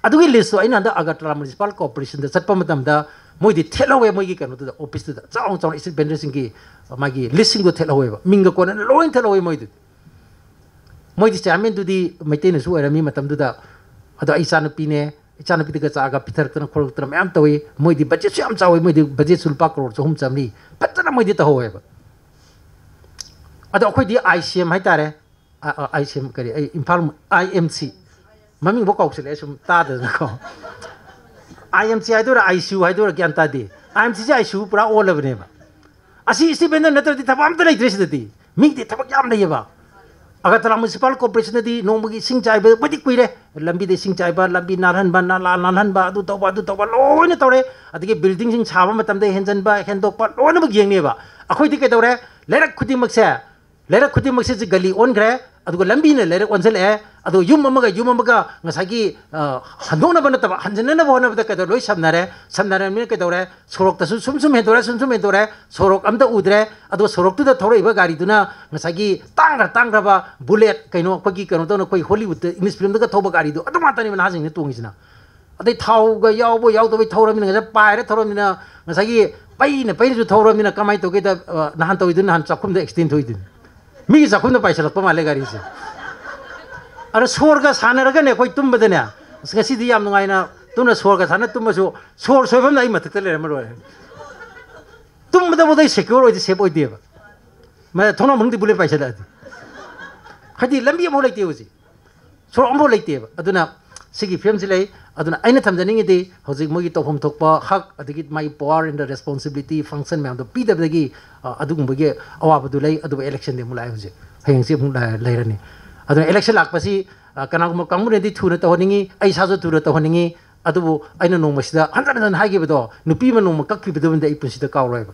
ꯑꯗꯨꯒꯤ ꯂꯤꯁꯇꯨ ꯑꯩꯅ ꯍꯟꯗꯛ ꯑꯒꯔꯇꯂꯥ ꯃ꯭ꯌꯨꯅꯤꯁꯤꯄꯥꯜ ꯀꯣꯔꯄꯣꯔꯦꯁꯟꯗ ꯆꯠꯄ ꯃꯇꯝꯗ ꯃꯣꯏꯗꯤ ꯊꯦꯠꯍꯧꯋꯦ, ꯃꯣꯏꯒꯤ ꯀꯩꯅꯣꯗꯨꯗ, ꯑꯣꯐꯤꯁꯇꯨꯗ ꯆꯥꯎꯅ ꯆꯥꯎꯅ ꯁ꯭ꯇ꯭ꯔꯤꯠ ꯚꯦꯟꯗꯔꯁꯤꯡꯒꯤ ꯃꯥꯒꯤ ꯂꯤꯁꯁꯤꯡꯗꯣ ꯊꯦꯠꯍꯧꯋꯦꯕ, ꯃꯤꯡꯒ ꯀꯣꯟꯅꯅ ꯂꯣꯏ ꯊꯦꯠꯍꯧꯋꯦ ꯃꯣꯏꯗꯨꯗꯤ꯫ ꯃꯣꯏꯗꯤ ꯆꯤꯌꯥꯔꯃꯦꯟꯗꯨꯗꯤ ꯃꯩꯇꯩꯅꯁꯨ ꯑꯣꯏꯔꯝꯃꯤ ꯃꯇꯝꯗꯨꯗ꯫ ꯑꯗꯣ ꯑꯩ ꯏꯆꯥꯅꯨꯄꯤꯅꯦ, ꯏꯆꯥꯅꯨꯄꯤꯗꯒ ꯆꯥꯒ ꯄꯤꯊꯔꯛꯇꯅ ꯈꯣꯠꯂꯛꯇꯅ ꯃꯌꯥꯝ ꯇꯧꯏ꯫ ꯃꯣꯏꯗꯤ ꯕꯖꯦꯠꯁꯨ ꯌꯥꯝ ꯆꯥꯎꯏ, ꯃꯣꯏꯗꯤ ꯕꯖꯦꯠꯁꯨ ꯂꯨꯄꯥ ꯀꯔꯣꯔ ꯆꯍꯨꯝ ꯆꯥꯃꯔꯤ ꯐꯖꯅ ꯃꯣꯏꯗꯤ ꯇꯧꯍꯧꯋꯦꯕ꯫ ꯑꯗꯣ ꯑꯩꯈꯣꯏꯗꯤ ꯑꯥꯏ ꯁꯤ ꯑꯦꯝ ꯍꯥꯏꯇꯥꯔꯦ, ꯑꯥꯏ ꯁꯤ ꯑꯦꯝ ꯀꯔꯤ, ꯑꯩ ꯏꯝꯐꯥꯜ, ꯑꯥꯏ ꯑꯦꯝ ꯁꯤ, ꯃꯃꯤꯡꯐꯥꯎ ꯀꯥꯎꯁꯤꯜꯂꯛꯑꯦ ꯁꯨꯝ ꯇꯥꯗꯗꯅꯀꯣ꯫ ꯑꯥꯏ ꯑꯦꯝ ꯁꯤ ꯍꯥꯏꯗꯣꯏꯔꯥ, ꯑꯥꯏ ꯁꯤ ꯌꯨ ꯍꯥꯏꯗꯣꯏꯔꯥ, ꯒ꯭ꯌꯥꯟ ꯇꯥꯗꯦ꯫ ꯑꯥꯏ ꯑꯦꯝ ꯁꯤꯁꯦ ꯑꯥꯏ ꯁꯤ ꯌꯨ ꯄꯨꯔꯥ ꯑꯣꯜꯂꯕꯅꯦꯕ꯫ ꯑꯁꯤ ꯁ꯭ꯇ꯭ꯔꯤꯠ ꯚꯦꯟꯗꯔ ꯅꯠꯇ꯭ꯔꯗꯤ ꯊꯕꯛ ꯑꯝꯇ ꯂꯩꯇ꯭ꯔꯦ ꯁꯤꯗꯗꯤ꯫ ꯃꯤꯒꯤꯗꯤ ꯊꯕꯛ ꯌꯥꯝ ꯂꯩꯌꯦꯕ꯫ ꯑꯒꯔꯇꯂꯥ ꯃ꯭ꯌꯨꯅꯤꯁꯤꯄꯥꯜ ꯀꯣꯔꯄꯣꯔꯦꯁꯟꯗꯗꯤ ꯅꯣꯡꯃꯒꯤ ꯏꯁꯤꯡ ꯆꯥꯏꯕ ꯃꯇꯤꯛ ꯀꯨꯏꯔꯦ꯫ ꯂꯝꯕꯤꯗ ꯏꯁꯤꯡ ꯆꯥꯏꯕ, ꯂꯝꯕꯤ ꯅꯥꯜꯍꯟꯕ, ꯅꯥꯂꯥ ꯅꯥꯜꯍꯟꯕ, ꯑꯗꯨ ꯇꯧꯕ, ꯑꯗꯨ ꯇꯧꯕ ꯂꯣꯏꯅ ꯇꯧꯔꯦ꯫ ꯑꯗꯒꯤ ꯕꯤꯜꯗꯤꯡꯁꯤꯡ ꯁꯥꯕ ꯃꯇꯝꯗ ꯍꯦꯟꯖꯟꯕ, ꯍꯦꯟꯗꯣꯛꯄ ꯂꯣꯏꯅꯃꯛ ꯌꯦꯡꯅꯦꯕ꯫ ꯑꯩꯈꯣꯏꯗꯤ ꯀꯩꯗꯧꯔꯦ? ꯂꯩꯔꯛ ꯈꯨꯗꯤꯡꯃꯛꯁꯦ, ꯂꯩꯔꯛ ꯈꯨꯗꯤꯡꯃꯛꯁꯦ ꯍꯧꯖꯤꯛ ꯒꯂꯤ ꯑꯣꯟꯈ꯭ꯔꯦ, ꯑꯗꯨꯒ ꯂꯝꯕꯤꯅ ꯂꯩꯔꯛ ꯑꯣꯟꯁꯤꯜꯂꯛꯑꯦ꯫ ꯑꯗꯣ ꯌꯨꯝ ꯑꯃꯒ ꯌꯨꯝ ꯑꯃꯒ ꯉꯁꯥꯏꯒꯤ, ꯑ, ꯍꯟꯗꯣꯛꯅꯕ ꯅꯠꯇꯕ, ꯍꯟꯖꯤꯟꯅꯅꯕ ꯍꯣꯠꯅꯕꯗ ꯀꯩꯗꯧꯔꯦ? ꯂꯣꯏ ꯁꯝꯅꯔꯦ꯫ ꯁꯝꯅꯔꯕꯅꯤꯅ ꯀꯩꯗꯧꯔꯦ? ꯁꯣꯔꯣꯛꯇꯁꯨ ꯁꯨꯝ ꯁꯨꯝ ꯍꯦꯟꯗꯣꯔꯛꯑꯦ, ꯁꯨꯝ ꯁꯨꯝ ꯍꯦꯟꯗꯣꯔꯛꯑꯦ, ꯁꯣꯔꯣꯛ ꯑꯝꯇ ꯎꯗ꯭ꯔꯦ꯫ ꯑꯗꯣ ꯁꯣꯔꯣꯛꯇꯨꯗ ꯊꯧꯔꯛꯏꯕ ꯒꯥꯔꯤꯗꯨꯅ ꯉꯁꯥꯏꯒꯤ ꯇꯥꯡꯈ꯭ꯔ ꯇꯥꯡꯈ꯭ꯔꯕ ꯕꯨꯂꯦꯠ, ꯀꯩꯅꯣ, ꯑꯩꯈꯣꯏꯒꯤ ꯀꯩꯅꯣ ꯇꯧꯅ, ꯑꯩꯈꯣꯏ ꯍꯣꯂꯤꯋꯨꯗꯇ, ꯏꯪꯂꯤꯁ ꯐꯤꯂꯝꯗꯒ ꯊꯧꯕ ꯒꯥꯔꯤꯗꯣ, ꯑꯗꯨ ꯉꯥꯛꯇꯅꯦꯕ ꯅꯍꯥꯁꯤꯡꯅ ꯇꯣꯡꯉꯤꯁꯤꯅ꯫ ꯑꯗꯩ ꯊꯥꯎꯒ ꯌꯥꯎꯕ ꯌꯥꯎꯗꯕꯩ ꯊꯧꯔꯃꯤꯅ, ꯉꯁꯥꯏ ꯄꯥꯏꯔ ꯊꯧꯔꯃꯤꯅ, ꯉꯁꯥꯏꯒꯤ ꯄꯩꯅ ꯄꯩꯅꯁꯨ ꯊꯧꯔꯃꯤꯅ ꯀꯃꯥꯏꯅ ꯇꯧꯒꯦꯗ, ꯑ, ꯅꯍꯥꯟ ꯇꯧꯔꯤꯗꯨꯅ ꯅꯍꯥꯟ ꯆꯥꯛꯈꯨꯝꯗ ꯑꯦꯛꯁꯤꯗꯦꯟ ꯊꯣꯛꯏꯗꯨꯅꯤ꯫ ꯃꯤꯒꯤ ꯆꯥꯛꯈꯨꯝꯗ ꯄꯥꯏꯁꯤꯜꯂꯛꯄ ꯃꯥꯜꯂꯦ ꯒꯥꯔꯤꯁꯦ꯫ ꯑꯗꯣ ꯁꯣꯔꯒ ꯁꯥꯟꯅꯔꯒꯅꯦ ꯑꯩꯈꯣꯏ ꯇꯨꯝꯕꯗꯅꯦ, ꯑꯁ, ꯉꯁꯤꯗꯤ ꯌꯥꯝ ꯅꯨꯡꯉꯥꯏꯅ ꯇꯨꯝꯅ ꯁꯣꯔꯒ ꯁꯥꯟꯅ ꯇꯨꯝꯃꯁꯨ ꯁꯣꯔ ꯁꯣꯏꯐꯝꯅ ꯑꯩ ꯃꯊꯛꯇ ꯂꯩꯔꯝꯃ ꯂꯣꯏꯔꯦ꯫ ꯇꯨꯝꯕꯗꯐꯥꯎꯗ ꯑꯩ ꯁꯦꯀ꯭ꯌꯣꯔ ꯑꯣꯏꯗꯦ, ꯁꯦꯐ ꯑꯣꯏꯗꯦꯕ꯫ ꯃ-, ꯊꯣꯡꯅꯥꯎ ꯃꯅꯨꯡꯗꯤ ꯕꯨꯂꯦꯠ ꯄꯥꯏꯁꯤꯜꯂꯛꯑꯗꯤ꯫ ꯍꯥꯏꯗꯤ ꯂꯝꯕꯤ ꯑꯃꯐꯥꯎ ꯂꯩꯇꯦ ꯍꯧꯖꯤꯛ꯫ ꯁꯣꯔꯣꯛ ꯑꯃꯐꯥꯎ ꯂꯩꯇꯦꯕ꯫ ꯑꯗꯨꯅ ꯁꯤꯒꯤ ꯐꯤꯕꯝꯁꯤ ꯂꯩ꯫ ꯑꯗꯨꯅ ꯑꯩꯅ ꯊꯝꯖꯅꯤꯡꯉꯤꯗꯤ ꯍꯧꯖꯤꯛ ꯃꯣꯏꯒꯤ ꯇꯧꯐꯝ ꯊꯣꯛꯄ ꯍꯛ, ꯑꯗꯒꯤ ꯃꯥꯒꯤ power and the responsibility function ꯃꯌꯥꯝꯗꯣ ꯄꯤꯗꯕꯗꯒꯤ, ꯑ, ꯑꯗꯨꯒꯨꯝꯕꯒꯤ ꯑꯋꯥꯕꯗꯨ ꯂꯩ꯫ ꯑꯗꯨꯕꯨ ꯏꯂꯦꯛꯁꯟꯗꯤ ꯑꯃꯨꯛ ꯂꯥꯛꯑꯦ ꯍꯧꯖꯤꯛ, ꯍꯌꯦꯡꯁꯤ ꯑꯃꯨꯛ ꯂ-, ꯂꯩꯔꯅꯤ꯫ ꯑꯗꯨꯅ ꯏꯂꯦꯛꯁꯟ ꯂꯥꯛꯄꯁꯤ, ꯑ, ꯀꯅꯥꯒꯨꯝꯕ ꯀꯥꯡꯕꯨꯅꯗꯤ ꯊꯨꯅ ꯇꯧꯍꯟꯅꯤꯡꯉꯤ, ꯑꯩ ꯏꯁꯥꯁꯨ ꯊꯨꯅ ꯇꯧꯍꯟꯅꯤꯡꯉꯤ꯫ ꯑꯗꯨꯕꯨ ꯑꯩꯅ ꯅꯣꯡꯃꯁꯤꯗ ꯍꯟꯖꯟ ꯍꯟꯖꯟ ꯍꯥꯏꯈꯤꯕꯗꯣ, ꯅꯨꯄꯤ ꯑꯃ ꯅꯣꯡꯃ ꯀꯛꯈꯤꯕꯗꯨꯃꯗꯤ ꯑꯩ ꯄꯨꯟꯁꯤꯗ ꯀꯥꯎꯔꯣꯏꯕ꯫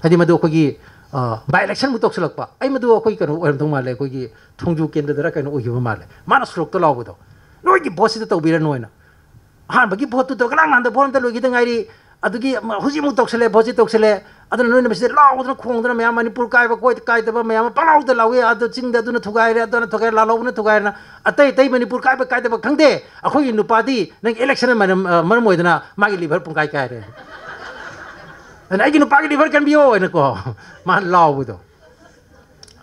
ꯍꯥꯏꯗꯤ ꯃꯗꯨ ꯑꯩꯈꯣꯏꯒꯤ, ꯑ, by election ꯃꯨꯛ ꯇꯧꯁꯤꯜꯂꯛꯄ, ꯑꯩ ꯃꯗꯨ ꯑꯩꯈꯣꯏ ꯀꯩꯅꯣ ꯑꯣꯏꯔꯝꯗꯧ ꯃꯥꯜꯂꯦ, ꯑꯩꯈꯣꯏꯒꯤ ꯊꯣꯡꯖꯨ ꯀꯦꯟꯗ꯭ꯔꯗꯔ ꯀꯩꯅꯣ ꯑꯣꯏꯈꯤꯕ ꯃꯥꯜꯂꯦ꯫ ꯃꯥꯅ ꯁꯣꯔꯣꯛꯇ ꯂꯥꯎꯕꯗꯣ, "ꯅꯣꯏꯒꯤ ꯚꯣꯠꯁꯤꯗ ꯇꯧꯕꯤꯔꯅꯨ" ꯍꯥꯏꯅ꯫ ꯑꯍꯥꯟꯕꯒꯤ ꯚꯣꯠꯇꯨꯗ ꯉꯔꯥꯡ ꯅꯍꯥꯟꯗ ꯚꯣꯠ ꯑꯝꯇ ꯂꯣꯏꯈꯤꯗ ꯉꯥꯏꯔꯤ, ꯑꯗꯨꯒꯤ ꯑꯃ ꯍꯧꯖꯤꯛ ꯑꯃꯨꯛ ꯇꯧꯁꯜꯂꯦ, ꯚꯣꯠꯁꯤ ꯇꯧꯁꯜꯂꯦ꯫ ꯑꯗꯨꯅ ꯅꯣꯏꯅ ꯃꯁꯤꯗ ꯂꯥꯎꯗꯅ ꯈꯣꯡꯗꯅ ꯃꯌꯥꯝ ꯃꯅꯤꯄꯨꯔ ꯀꯥꯏꯕ ꯀꯣꯏ-, ꯀꯥꯏꯗꯕ ꯃꯌꯥꯝ ꯑꯃ ꯄꯪꯂꯥꯎꯗ ꯂꯥꯎꯏ, ꯑꯗꯣ ꯆꯤꯡꯗ ꯑꯗꯨꯅ ꯊꯨꯒꯥꯏꯔꯦ, ꯑꯗꯨꯅ ꯊꯨꯒꯥꯏꯔꯦ, ꯂꯥꯜꯍꯧꯕꯅ ꯊꯨꯒꯥꯏꯔꯦꯅ꯫ ꯑꯇꯩ ꯑꯇꯩ ꯃꯅꯤꯄꯨꯔ ꯀꯥꯏꯕ ꯀꯥꯏꯗꯕ ꯈꯪꯗꯦ, ꯑꯩꯈꯣꯏꯒꯤ ꯅꯨꯄꯥꯗꯤ ꯅꯪ ꯏꯂꯦꯛꯁꯟꯅ ꯃꯔꯝ, ꯑ, ꯃꯔꯝ ꯑꯣꯏꯗꯅ ꯃꯥꯒꯤ ꯂꯤꯚꯔ ꯄꯨꯡꯀꯥꯏ ꯀꯥꯏꯔꯦ꯫ ꯑꯗꯨꯅ "ꯑꯩꯒꯤ ꯅꯨꯄꯥꯒꯤ ꯂꯤꯚꯔ ꯀꯟꯕꯤꯌꯣ" ꯍꯥꯏꯅꯀꯣ ꯃꯥꯅ ꯂꯥꯎꯕꯗꯣ꯫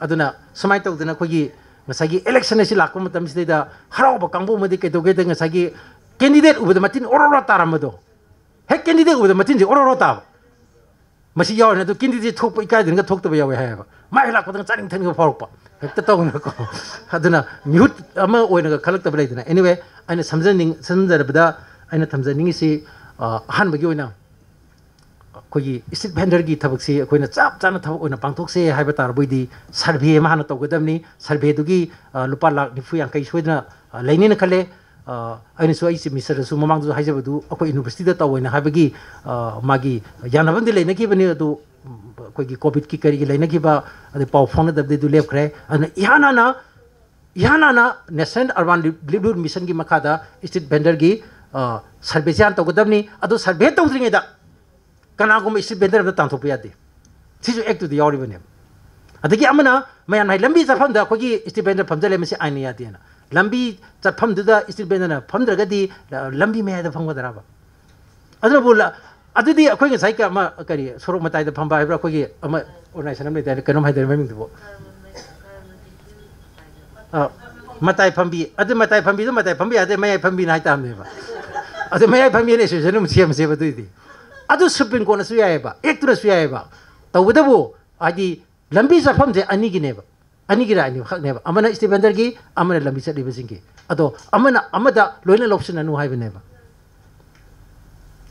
ꯑꯗꯨꯅ ꯁꯨꯃꯥꯏꯅ ꯇꯧꯗꯅ ꯑꯩꯈꯣꯏꯒꯤ ꯉꯁꯥꯏꯒꯤ ꯏꯂꯦꯛꯁꯟ ꯑꯁꯤ ꯂꯥꯛꯄ ꯃꯇꯝꯁꯤꯗꯩꯗ ꯍꯔꯥꯎꯕ ꯀꯥꯡꯕꯨ ꯑꯃꯗꯤ ꯀꯩꯗꯧꯒꯦꯗ, ꯉꯁꯥꯏꯒꯤ ꯀꯦꯟꯗꯤꯗꯦꯠ ꯎꯕꯗ ꯃꯇꯤꯟ ꯑꯣꯔꯣ ꯑꯣꯔꯣ ꯇꯥꯔꯝꯕꯗꯣ, ꯍꯦꯛ ꯀꯦꯟꯗꯤꯗꯦꯠ ꯎꯕꯗ ꯃꯇꯤꯟꯁꯦ ꯑꯣꯔꯣ ꯑꯣꯔꯣ ꯇꯥꯕ꯫ ꯃꯁꯤ ꯌꯥꯎꯔꯤꯅꯦ꯫ ꯑꯗꯨ ꯀꯦꯟꯗꯤꯗꯦꯠ ꯊꯣꯛꯄ ꯏꯀꯥꯏꯗꯅꯒ ꯊꯣꯛꯇꯕ ꯌꯥꯎꯋꯦ ꯍꯥꯏꯌꯦꯕ꯫ ꯃꯥ ꯍꯦꯛ ꯂꯥꯛꯄꯗ ꯆꯥꯅꯤꯡ ꯊꯛꯅꯤꯡꯕ ꯐꯥꯎꯔꯛꯄ꯫ ꯍꯦꯛꯇ ꯇꯧꯗꯅꯀꯣ꯫ ꯑꯗꯨꯅ ꯃꯤꯍꯨꯠ ꯑꯃ ꯑꯣꯏꯅꯒ ꯈꯜꯂꯛꯇꯕ ꯂꯩꯗꯅ꯫ Anyway, ꯑꯩꯅ ꯁꯝꯖꯅꯤꯡ-, ꯁꯝꯖꯔꯕꯗ ꯑꯩꯅ ꯊꯝꯖꯅꯤꯡꯉꯤꯁꯤ, ꯑ, ꯑꯍꯥꯟꯕꯒꯤ ꯑꯣꯏꯅ ꯑꯩꯈꯣꯏꯒꯤ ꯁ꯭ꯇ꯭ꯔꯤꯠ ꯚꯦꯟꯗꯔꯒꯤ ꯊꯕꯛꯁꯤ ꯑꯩꯈꯣꯏꯅ ꯆꯞ ꯆꯥꯅ ꯊꯕꯛ ꯑꯣꯏꯅ ꯄꯥꯡꯊꯣꯛꯁꯦ ꯍꯥꯏꯕ ꯇꯥꯔꯕꯣꯏꯗꯤ ꯁꯔꯚꯦ ꯑꯃ ꯍꯥꯟꯅ ꯇꯧꯒꯗꯕꯅꯤ꯫ ꯁꯔꯚꯦꯗꯨꯒꯤ, ꯑ, ꯂꯨꯄꯥ ꯂꯥꯈ ꯅꯤꯐꯨ ꯌꯥꯡꯈꯩ ꯁꯣꯏꯗꯅ, ꯑ, ꯂꯩꯅꯤꯅ ꯈꯜꯂꯦ꯫ ꯑ, ꯑꯩꯅꯁꯨ ꯑꯩ ꯆꯤꯐ ꯃꯤꯅꯤꯁꯇꯔꯗꯁꯨ ꯃꯃꯥꯡꯗꯁꯨ ꯍꯥꯏꯖꯕꯗꯨ ꯑꯩꯈꯣꯏ ꯌꯨꯅꯤꯚꯔꯁꯤꯇꯤꯗ ꯇꯧꯋꯦꯅ ꯍꯥꯏꯕꯒꯤ, ꯑ, ꯃꯥꯒꯤ ꯌꯥꯅꯕ ꯑꯃꯗꯤ ꯂꯩꯅꯈꯤꯕꯅꯤ꯫ ꯑꯗꯨ, ꯎꯝ, ꯑꯩꯈꯣꯏꯒꯤ ꯀꯣꯚꯤꯗꯀꯤ ꯀꯔꯤꯒꯤ ꯂꯩꯅꯈꯤꯕ, ꯑꯗꯩ ꯄꯥꯎ ꯐꯥꯎꯅꯗꯕꯗꯩ ꯑꯗꯨ ꯂꯦꯞꯈ꯭ꯔꯦ꯫ ꯑꯗꯨꯅ ꯏꯍꯥꯟ ꯍꯥꯟꯅ, ꯏꯍꯥꯟ ꯍꯥꯟꯅ ꯅꯦꯁꯅꯦꯜ ꯑꯔꯕꯥꯟ ꯂꯤꯚꯂꯤꯍꯨꯗ ꯃꯤꯁꯟꯒꯤ ꯃꯈꯥꯗ ꯁ꯭ꯇ꯭ꯔꯤꯠ ꯚꯦꯟꯗꯔꯒꯤ, ꯑ, ꯁꯔꯚꯦꯁꯦ ꯍꯥꯟꯅ ꯇꯧꯒꯗꯕꯅꯤ꯫ ꯑꯗꯨ ꯁꯔꯚꯦ ꯇꯧꯗ꯭ꯔꯤꯉꯩꯗ ꯀꯅꯥꯒꯨꯝꯕ ꯁ꯭ꯇ꯭ꯔꯤꯠ ꯚꯦꯟꯗꯔ ꯑꯃꯗ ꯇꯥꯟꯊꯣꯛꯄ ꯌꯥꯗꯦ꯫ ꯁꯤꯁꯨ ꯑꯦꯛꯇꯨꯗ ꯌꯥꯎꯔꯤꯕꯅꯦꯕ꯫ ꯑꯗꯒꯤ ꯑꯃꯅ ꯃꯌꯥꯝꯅ ꯍꯥꯏ, "ꯂꯝꯕꯤ ꯆꯠꯐꯝꯗ ꯑꯩꯈꯣꯏꯒꯤ ꯁ꯭ꯇ꯭ꯔꯤꯠ ꯚꯦꯟꯗꯔ ꯐꯝꯖꯜꯂꯦ, ꯃꯁꯤ ꯑꯥꯏꯟꯅ ꯌꯥꯗꯦꯅ"꯫ ꯂꯝꯕꯤ ꯆꯠꯐꯝꯗꯨꯗ ꯁ꯭ꯇ꯭ꯔꯤꯠ ꯚꯦꯟꯗꯔꯅ ꯐꯝꯗ꯭ꯔꯒꯗꯤ, ꯑ, ꯂꯝꯕꯤ ꯃꯌꯥꯏꯗ ꯐꯝꯒꯗ꯭ꯔꯕ? ꯑꯗꯨꯅꯕꯨ ꯂ-, ꯑꯗꯨꯗꯤ ꯑꯩꯈꯣꯏ ꯉꯁꯥꯏ ꯀ-, ꯑꯃ, ꯀꯔꯤ, ꯁꯣꯔꯣꯛ ꯃꯇꯥꯏꯗ ꯐꯝꯕ ꯍꯥꯏꯕ꯭ꯔꯥ, ꯑꯩꯈꯣꯏꯒꯤ ꯑꯃ ꯑꯣꯔꯒꯅꯥꯏꯖꯦꯁꯟ ꯑꯃ ꯂꯩꯗꯥꯏꯅꯦ, ꯀꯩꯅꯣꯝ ꯍꯥꯏꯗꯥꯏꯅꯦ ꯃꯃꯤꯡꯗꯨꯕꯨ? ꯑ, ꯃꯇꯥꯏ ꯐꯝꯕꯤ꯫ ꯑꯗꯨ ꯃꯇꯥꯏ ꯐꯝꯕꯤꯗꯣ ꯃꯇꯥꯏ ꯐꯝꯕꯤ ꯌꯥꯗꯦ, ꯃꯌꯥꯏ ꯐꯝꯕꯤꯅ ꯍꯥꯏꯇꯥꯕꯅꯦꯕ꯫ ꯑꯗꯨ ꯃꯌꯥꯏ ꯐꯝꯕꯤꯅ ꯑꯦꯁꯣꯁꯤꯌꯦꯁꯟ ꯑꯃ ꯁꯦꯝꯁꯦꯕ ꯑꯗꯨꯏꯗꯤ꯫ ꯑꯗꯨ ꯁꯨꯄ꯭ꯔꯤꯝ ꯀꯣꯔꯠꯅꯁꯨ ꯌꯥꯏꯑꯕ, ꯑꯦꯛꯇꯨꯅꯁꯨ ꯌꯥꯏꯑꯕ꯫ ꯇꯧꯕꯇꯕꯨ ꯍꯥꯏꯗꯤ ꯂꯝꯕꯤ ꯆꯠꯐꯝꯁꯦ ꯑꯅꯤꯒꯤꯅꯦꯕ, ꯑꯅꯤꯒꯤ ꯔꯥꯏꯠꯅꯤꯈꯛꯅꯦꯕ, ꯑꯃꯅ ꯁ꯭ꯇ꯭ꯔꯤꯠ ꯚꯦꯟꯗꯔꯒꯤ, ꯑꯃꯅ ꯂꯝꯕꯤ ꯆꯠꯂꯤꯕꯁꯤꯡꯒꯤ꯫ ꯑꯗꯣ ꯑꯃꯅ ꯑꯃꯗ ꯂꯣꯏꯅ ꯂꯧꯁꯤꯟꯅꯅꯨ ꯍꯥꯏꯕꯅꯦꯕ꯫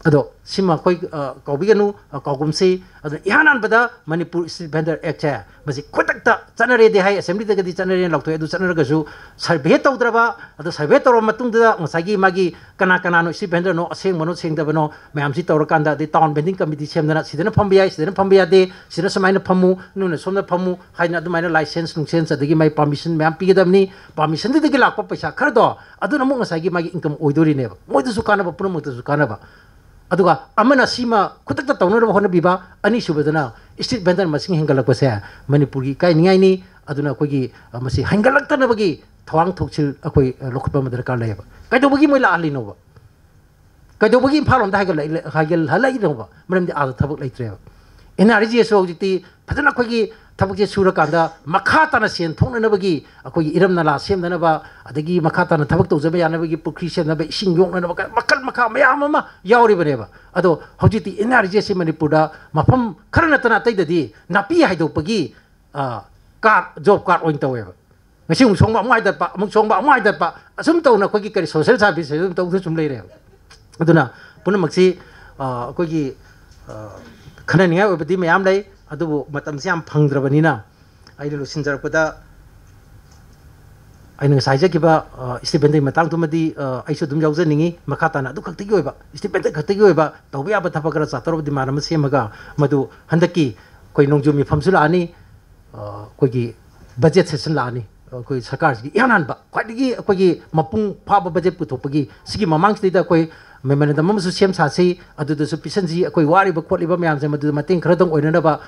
ꯑꯗꯣ ꯁꯤꯃ ꯑꯩꯈꯣꯏ, ꯑ, ꯀꯥꯎꯕꯤꯒꯅꯨ, ꯑ, ꯀꯥꯎꯒꯨꯝꯁꯤ꯫ ꯑꯗꯨꯅ ꯏꯍꯥꯟ ꯍꯥꯟꯕꯗ ꯃꯅꯤꯄꯨꯔ ꯁ꯭ꯇ꯭ꯔꯤꯠ ꯚꯦꯟꯗꯔ ꯑꯦꯛꯁꯦ ꯃꯁꯤ ꯈꯨꯗꯛꯇ ꯆꯠꯅꯔꯦꯗꯤ ꯍꯥꯏ, ꯑꯦꯁꯦꯝꯕ꯭ꯂꯤꯗꯒꯗꯤ ꯆꯠꯅꯔꯦꯅ ꯂꯥꯎꯊꯣꯛꯑꯦ, ꯑꯗꯨ ꯆꯠꯅꯔꯒꯁꯨ ꯁꯔꯚꯦ ꯇꯧꯗ꯭ꯔꯕ, ꯑꯗꯣ ꯁꯔꯚꯦ ꯇꯧꯔꯕ ꯃꯇꯨꯡꯗꯨꯗ ꯉꯁꯥꯏꯒꯤ ꯃꯥꯒꯤ ꯀꯅꯥ ꯀꯅꯥꯅꯣ ꯁ꯭ꯇ꯭ꯔꯤꯠ ꯚꯦꯟꯗꯔꯅꯣ, ꯑꯁꯦꯡꯕꯅꯣ ꯁꯦꯡꯗꯕꯅꯣ ꯃꯌꯥꯝꯁꯤ ꯇꯧꯔꯀꯥꯟꯗ, ꯑꯗꯩ ꯇꯥꯎꯟ ꯚꯦꯟꯗꯤꯡ ꯀꯃꯤꯇꯤ ꯁꯦꯝꯗꯅ ꯁꯤꯗꯅ ꯐꯝꯕ ꯌꯥꯏ, ꯁꯤꯗꯅ ꯐꯝꯕ ꯌꯥꯗꯦ, ꯁꯤꯗꯅ ꯁꯨꯃꯥꯏꯅ ꯐꯝꯃꯨ, ꯅꯣꯏꯅ ꯁꯣꯝꯗ ꯐꯝꯃꯨ ꯍꯥꯏꯅ ꯑꯗꯨꯃꯥꯏꯅ ꯂꯥꯏꯁꯦꯟꯁ ꯅꯨꯡꯁꯦꯟꯁ ꯑꯗꯒꯤ ꯃꯥꯒꯤ ꯄꯥꯔꯃꯤꯁꯟ ꯃꯌꯥꯝ ꯄꯤꯒꯗꯕꯅꯤ꯫ ꯄꯥꯔꯃꯤꯁꯟꯗꯨꯗꯒꯤ ꯂꯥꯛꯄ ꯄꯩꯁꯥ ꯈꯔꯗꯣ ꯑꯗꯨꯅ ꯑꯃꯨꯛ ꯉꯁꯥꯏꯒꯤ ꯃꯥꯒꯤ ꯏꯟꯀꯝ ꯑꯣꯏꯗꯣꯔꯤꯅꯦꯕ, ꯃꯣꯏꯗꯁꯨ ꯀꯥꯟꯅꯕ, ꯄꯨꯝꯅꯃꯛꯇꯁꯨ ꯀꯥꯟꯅꯕ꯫ ꯑꯗꯨꯒ ꯑꯃꯅ ꯁꯤꯃ ꯈꯨꯗꯛꯇ ꯇꯧꯅꯅꯕ ꯍꯣꯠꯅꯕꯤꯕ, ꯑꯅꯤꯁꯨꯕꯗꯅ ꯁ꯭ꯇ꯭ꯔꯤꯠ ꯚꯦꯟꯗꯔ ꯃꯁꯤꯡ ꯍꯦꯟꯒꯠꯂꯛꯄꯁꯦ ꯃꯅꯤꯄꯨꯔꯒꯤ ꯏꯀꯥꯏꯅꯤꯡꯉꯥꯏꯅꯤ꯫ ꯑꯗꯨꯅ ꯑꯩꯈꯣꯏꯒꯤ, ꯑ, ꯃꯁꯤ ꯍꯦꯟꯒꯠꯂꯛꯇꯅꯕꯒꯤ ꯊꯧꯔꯥꯡ ꯊꯧꯁꯤꯜ ꯑꯩꯈꯣꯏ, ꯑ, ꯂꯧꯈꯠꯄ ꯑꯃ ꯗꯔꯀꯥꯔ ꯂꯩꯌꯦꯕ꯫ ꯀꯩꯗꯧꯕꯒꯤ ꯃꯣꯏ ꯂꯥꯛꯍꯜꯂꯤꯅꯣꯕ? ꯀꯩꯗꯧꯕꯒꯤ ꯏꯝꯐꯥꯜ ꯂꯣꯝꯗ ꯍꯥꯏꯒꯠꯂꯛꯏ-, ꯍꯥꯏꯒꯠꯍꯜꯂꯛꯏꯅꯣꯕ? ꯃꯔꯝꯗꯤ ꯑꯥꯗ ꯊꯕꯛ ꯂꯩꯇ꯭ꯔꯦꯕ꯫ ꯑꯦꯟ ꯑꯥꯔ ꯏ ꯖꯤ ꯑꯦꯁꯁꯨ ꯍꯧꯖꯤꯛꯇꯤ ꯐꯖꯅ ꯑꯩꯈꯣꯏꯒꯤ ꯊꯕꯛꯁꯦ ꯁꯨꯔꯀꯥꯟꯗ ꯃꯈꯥ ꯇꯥꯅ ꯁꯦꯟ ꯊꯣꯛꯅꯅꯕꯒꯤ, ꯑꯩꯈꯣꯏꯒꯤ ꯏꯔꯝ ꯅꯂꯥ ꯁꯦꯝꯅꯅꯕ, ꯑꯗꯒꯤ ꯃꯈꯥ ꯇꯥꯅ ꯊꯕꯛ ꯇꯧꯖꯕ ꯌꯥꯅꯕꯒꯤ ꯄꯨꯈ꯭ꯔꯤ ꯁꯦꯝꯅꯕ, ꯏꯁꯤꯡ ꯌꯣꯛꯅꯅꯕ, ꯃꯈꯜ ꯃꯈꯥ ꯃꯌꯥꯝ ꯑꯃ ꯌꯥꯎꯔꯤꯕꯅꯦꯕ꯫ ꯑꯗꯣ ꯍꯧꯖꯤꯛꯇꯤ ꯑꯦꯟ ꯑꯥꯔ ꯏ ꯖꯤ ꯑꯦꯁꯁꯤ ꯃꯅꯤꯄꯨꯔꯗ ꯃꯐꯝ ꯈꯔ ꯅꯠꯇꯅ ꯑꯇꯩꯗꯗꯤ ꯅꯥꯄꯤ ꯍꯥꯏꯗꯣꯛꯄꯒꯤ, ꯑ, ꯀꯥꯔꯗ, ꯖꯣꯕ ꯀꯥꯔꯗ ꯑꯣꯏꯅ ꯇꯧꯋꯦꯕ꯫ ꯉꯁꯤ ꯑꯃꯨꯛ ꯁꯣꯡꯕ, ꯑꯃꯨꯛ ꯍꯥꯏꯗꯠꯄ, ꯑꯃꯨꯛ ꯁꯣꯡꯕ, ꯑꯃꯨꯛ ꯍꯥꯏꯗꯠꯄ, ꯑꯁꯨꯝ ꯇꯧꯅ ꯑꯩꯈꯣꯏꯒꯤ ꯀꯔꯤ ꯁꯣꯁꯤꯌꯦꯜ ꯁꯥꯔꯚꯤꯁ ꯑꯗꯨꯝ ꯇꯧꯗꯨꯅ ꯁꯨꯝ ꯂꯩꯔꯦꯕ꯫ ꯑꯗꯨꯅ ꯄꯨꯝꯅꯃꯛꯁꯤ, ꯑ, ꯑꯩꯈꯣꯏꯒꯤ ꯈꯟꯅꯅꯤꯡꯉꯥꯏ ꯑꯣꯏꯕꯗꯤ ꯃꯌꯥꯝ ꯂꯩ, ꯑꯗꯨꯕꯨ ꯃꯇꯝꯁꯤ ꯌꯥꯝ ꯐꯪꯗ꯭ꯔꯕꯅꯤꯅ ꯑꯩꯅ ꯂꯣꯏꯁꯤꯟꯖꯔꯛꯄꯗ ꯑꯩꯅ ꯉꯁꯥꯏ ꯍꯥꯏꯖꯈꯤꯕ ꯏꯁꯇꯤꯄꯦꯟꯗꯒꯤ ꯃꯇꯥꯡꯗꯨꯃꯗꯤ ꯑꯩꯁꯨ ꯑꯗꯨꯝ ꯌꯥꯎꯖꯅꯤꯡꯉꯤ꯫ ꯃꯈꯥ ꯇꯥꯅ ꯑꯗꯨ ꯈꯛꯇꯒꯤ ꯑꯣꯏꯕ, ꯏꯁꯇꯤꯄꯦꯟꯗ ꯈꯛꯇꯒꯤ ꯑꯣꯏꯕ ꯇꯧꯕ ꯌꯥꯕ ꯊꯕꯛ ꯈꯔ ꯆꯥꯠꯇꯧꯔꯕ ꯗꯤꯃꯥꯟ ꯑꯃ ꯁꯦꯝꯃꯒ, ꯃꯗꯨ ꯍꯟꯗꯛꯀꯤ ꯑꯩꯈꯣꯏ ꯅꯣꯡꯖꯨ ꯃꯤꯐꯝꯁꯨ ꯂꯥꯛꯑꯅꯤ, ꯑꯩꯈꯣꯏꯒꯤ ꯕꯖꯦꯠ ꯁꯦꯁꯟ ꯂꯥꯛꯑꯅꯤ꯫ ꯑꯩꯈꯣꯏ ꯁꯔꯀꯥꯔꯁꯤꯒꯤ ꯏꯍꯥꯟ ꯍꯥꯟꯕ, ꯈ꯭ꯋꯥꯏꯗꯒꯤ ꯑꯩꯈꯣꯏꯒꯤ ꯃꯄꯨꯡ ꯐꯥꯕ ꯕꯖꯦꯠ ꯄꯨꯊꯣꯛꯄꯒꯤ, ꯁꯤꯒꯤ ꯃꯃꯥꯡꯁꯤꯗꯩꯗ ꯑꯩꯈꯣꯏ ꯃꯦꯃꯣꯔꯦꯟꯗꯝ ꯑꯃꯁꯨ ꯁꯦꯝ ꯁꯥꯁꯤ, ꯑꯗꯨꯗꯁꯨ ꯄꯤꯁꯟꯁꯤ꯫ ꯑꯩꯈꯣꯏ ꯋꯥꯔꯤꯕ ꯈꯣꯠꯂꯤꯕ ꯃꯌꯥꯝꯁꯦ ꯃꯗꯨꯗ ꯃꯇꯦꯡ ꯈꯔꯗꯪ ꯑꯣꯏꯅꯅꯕ,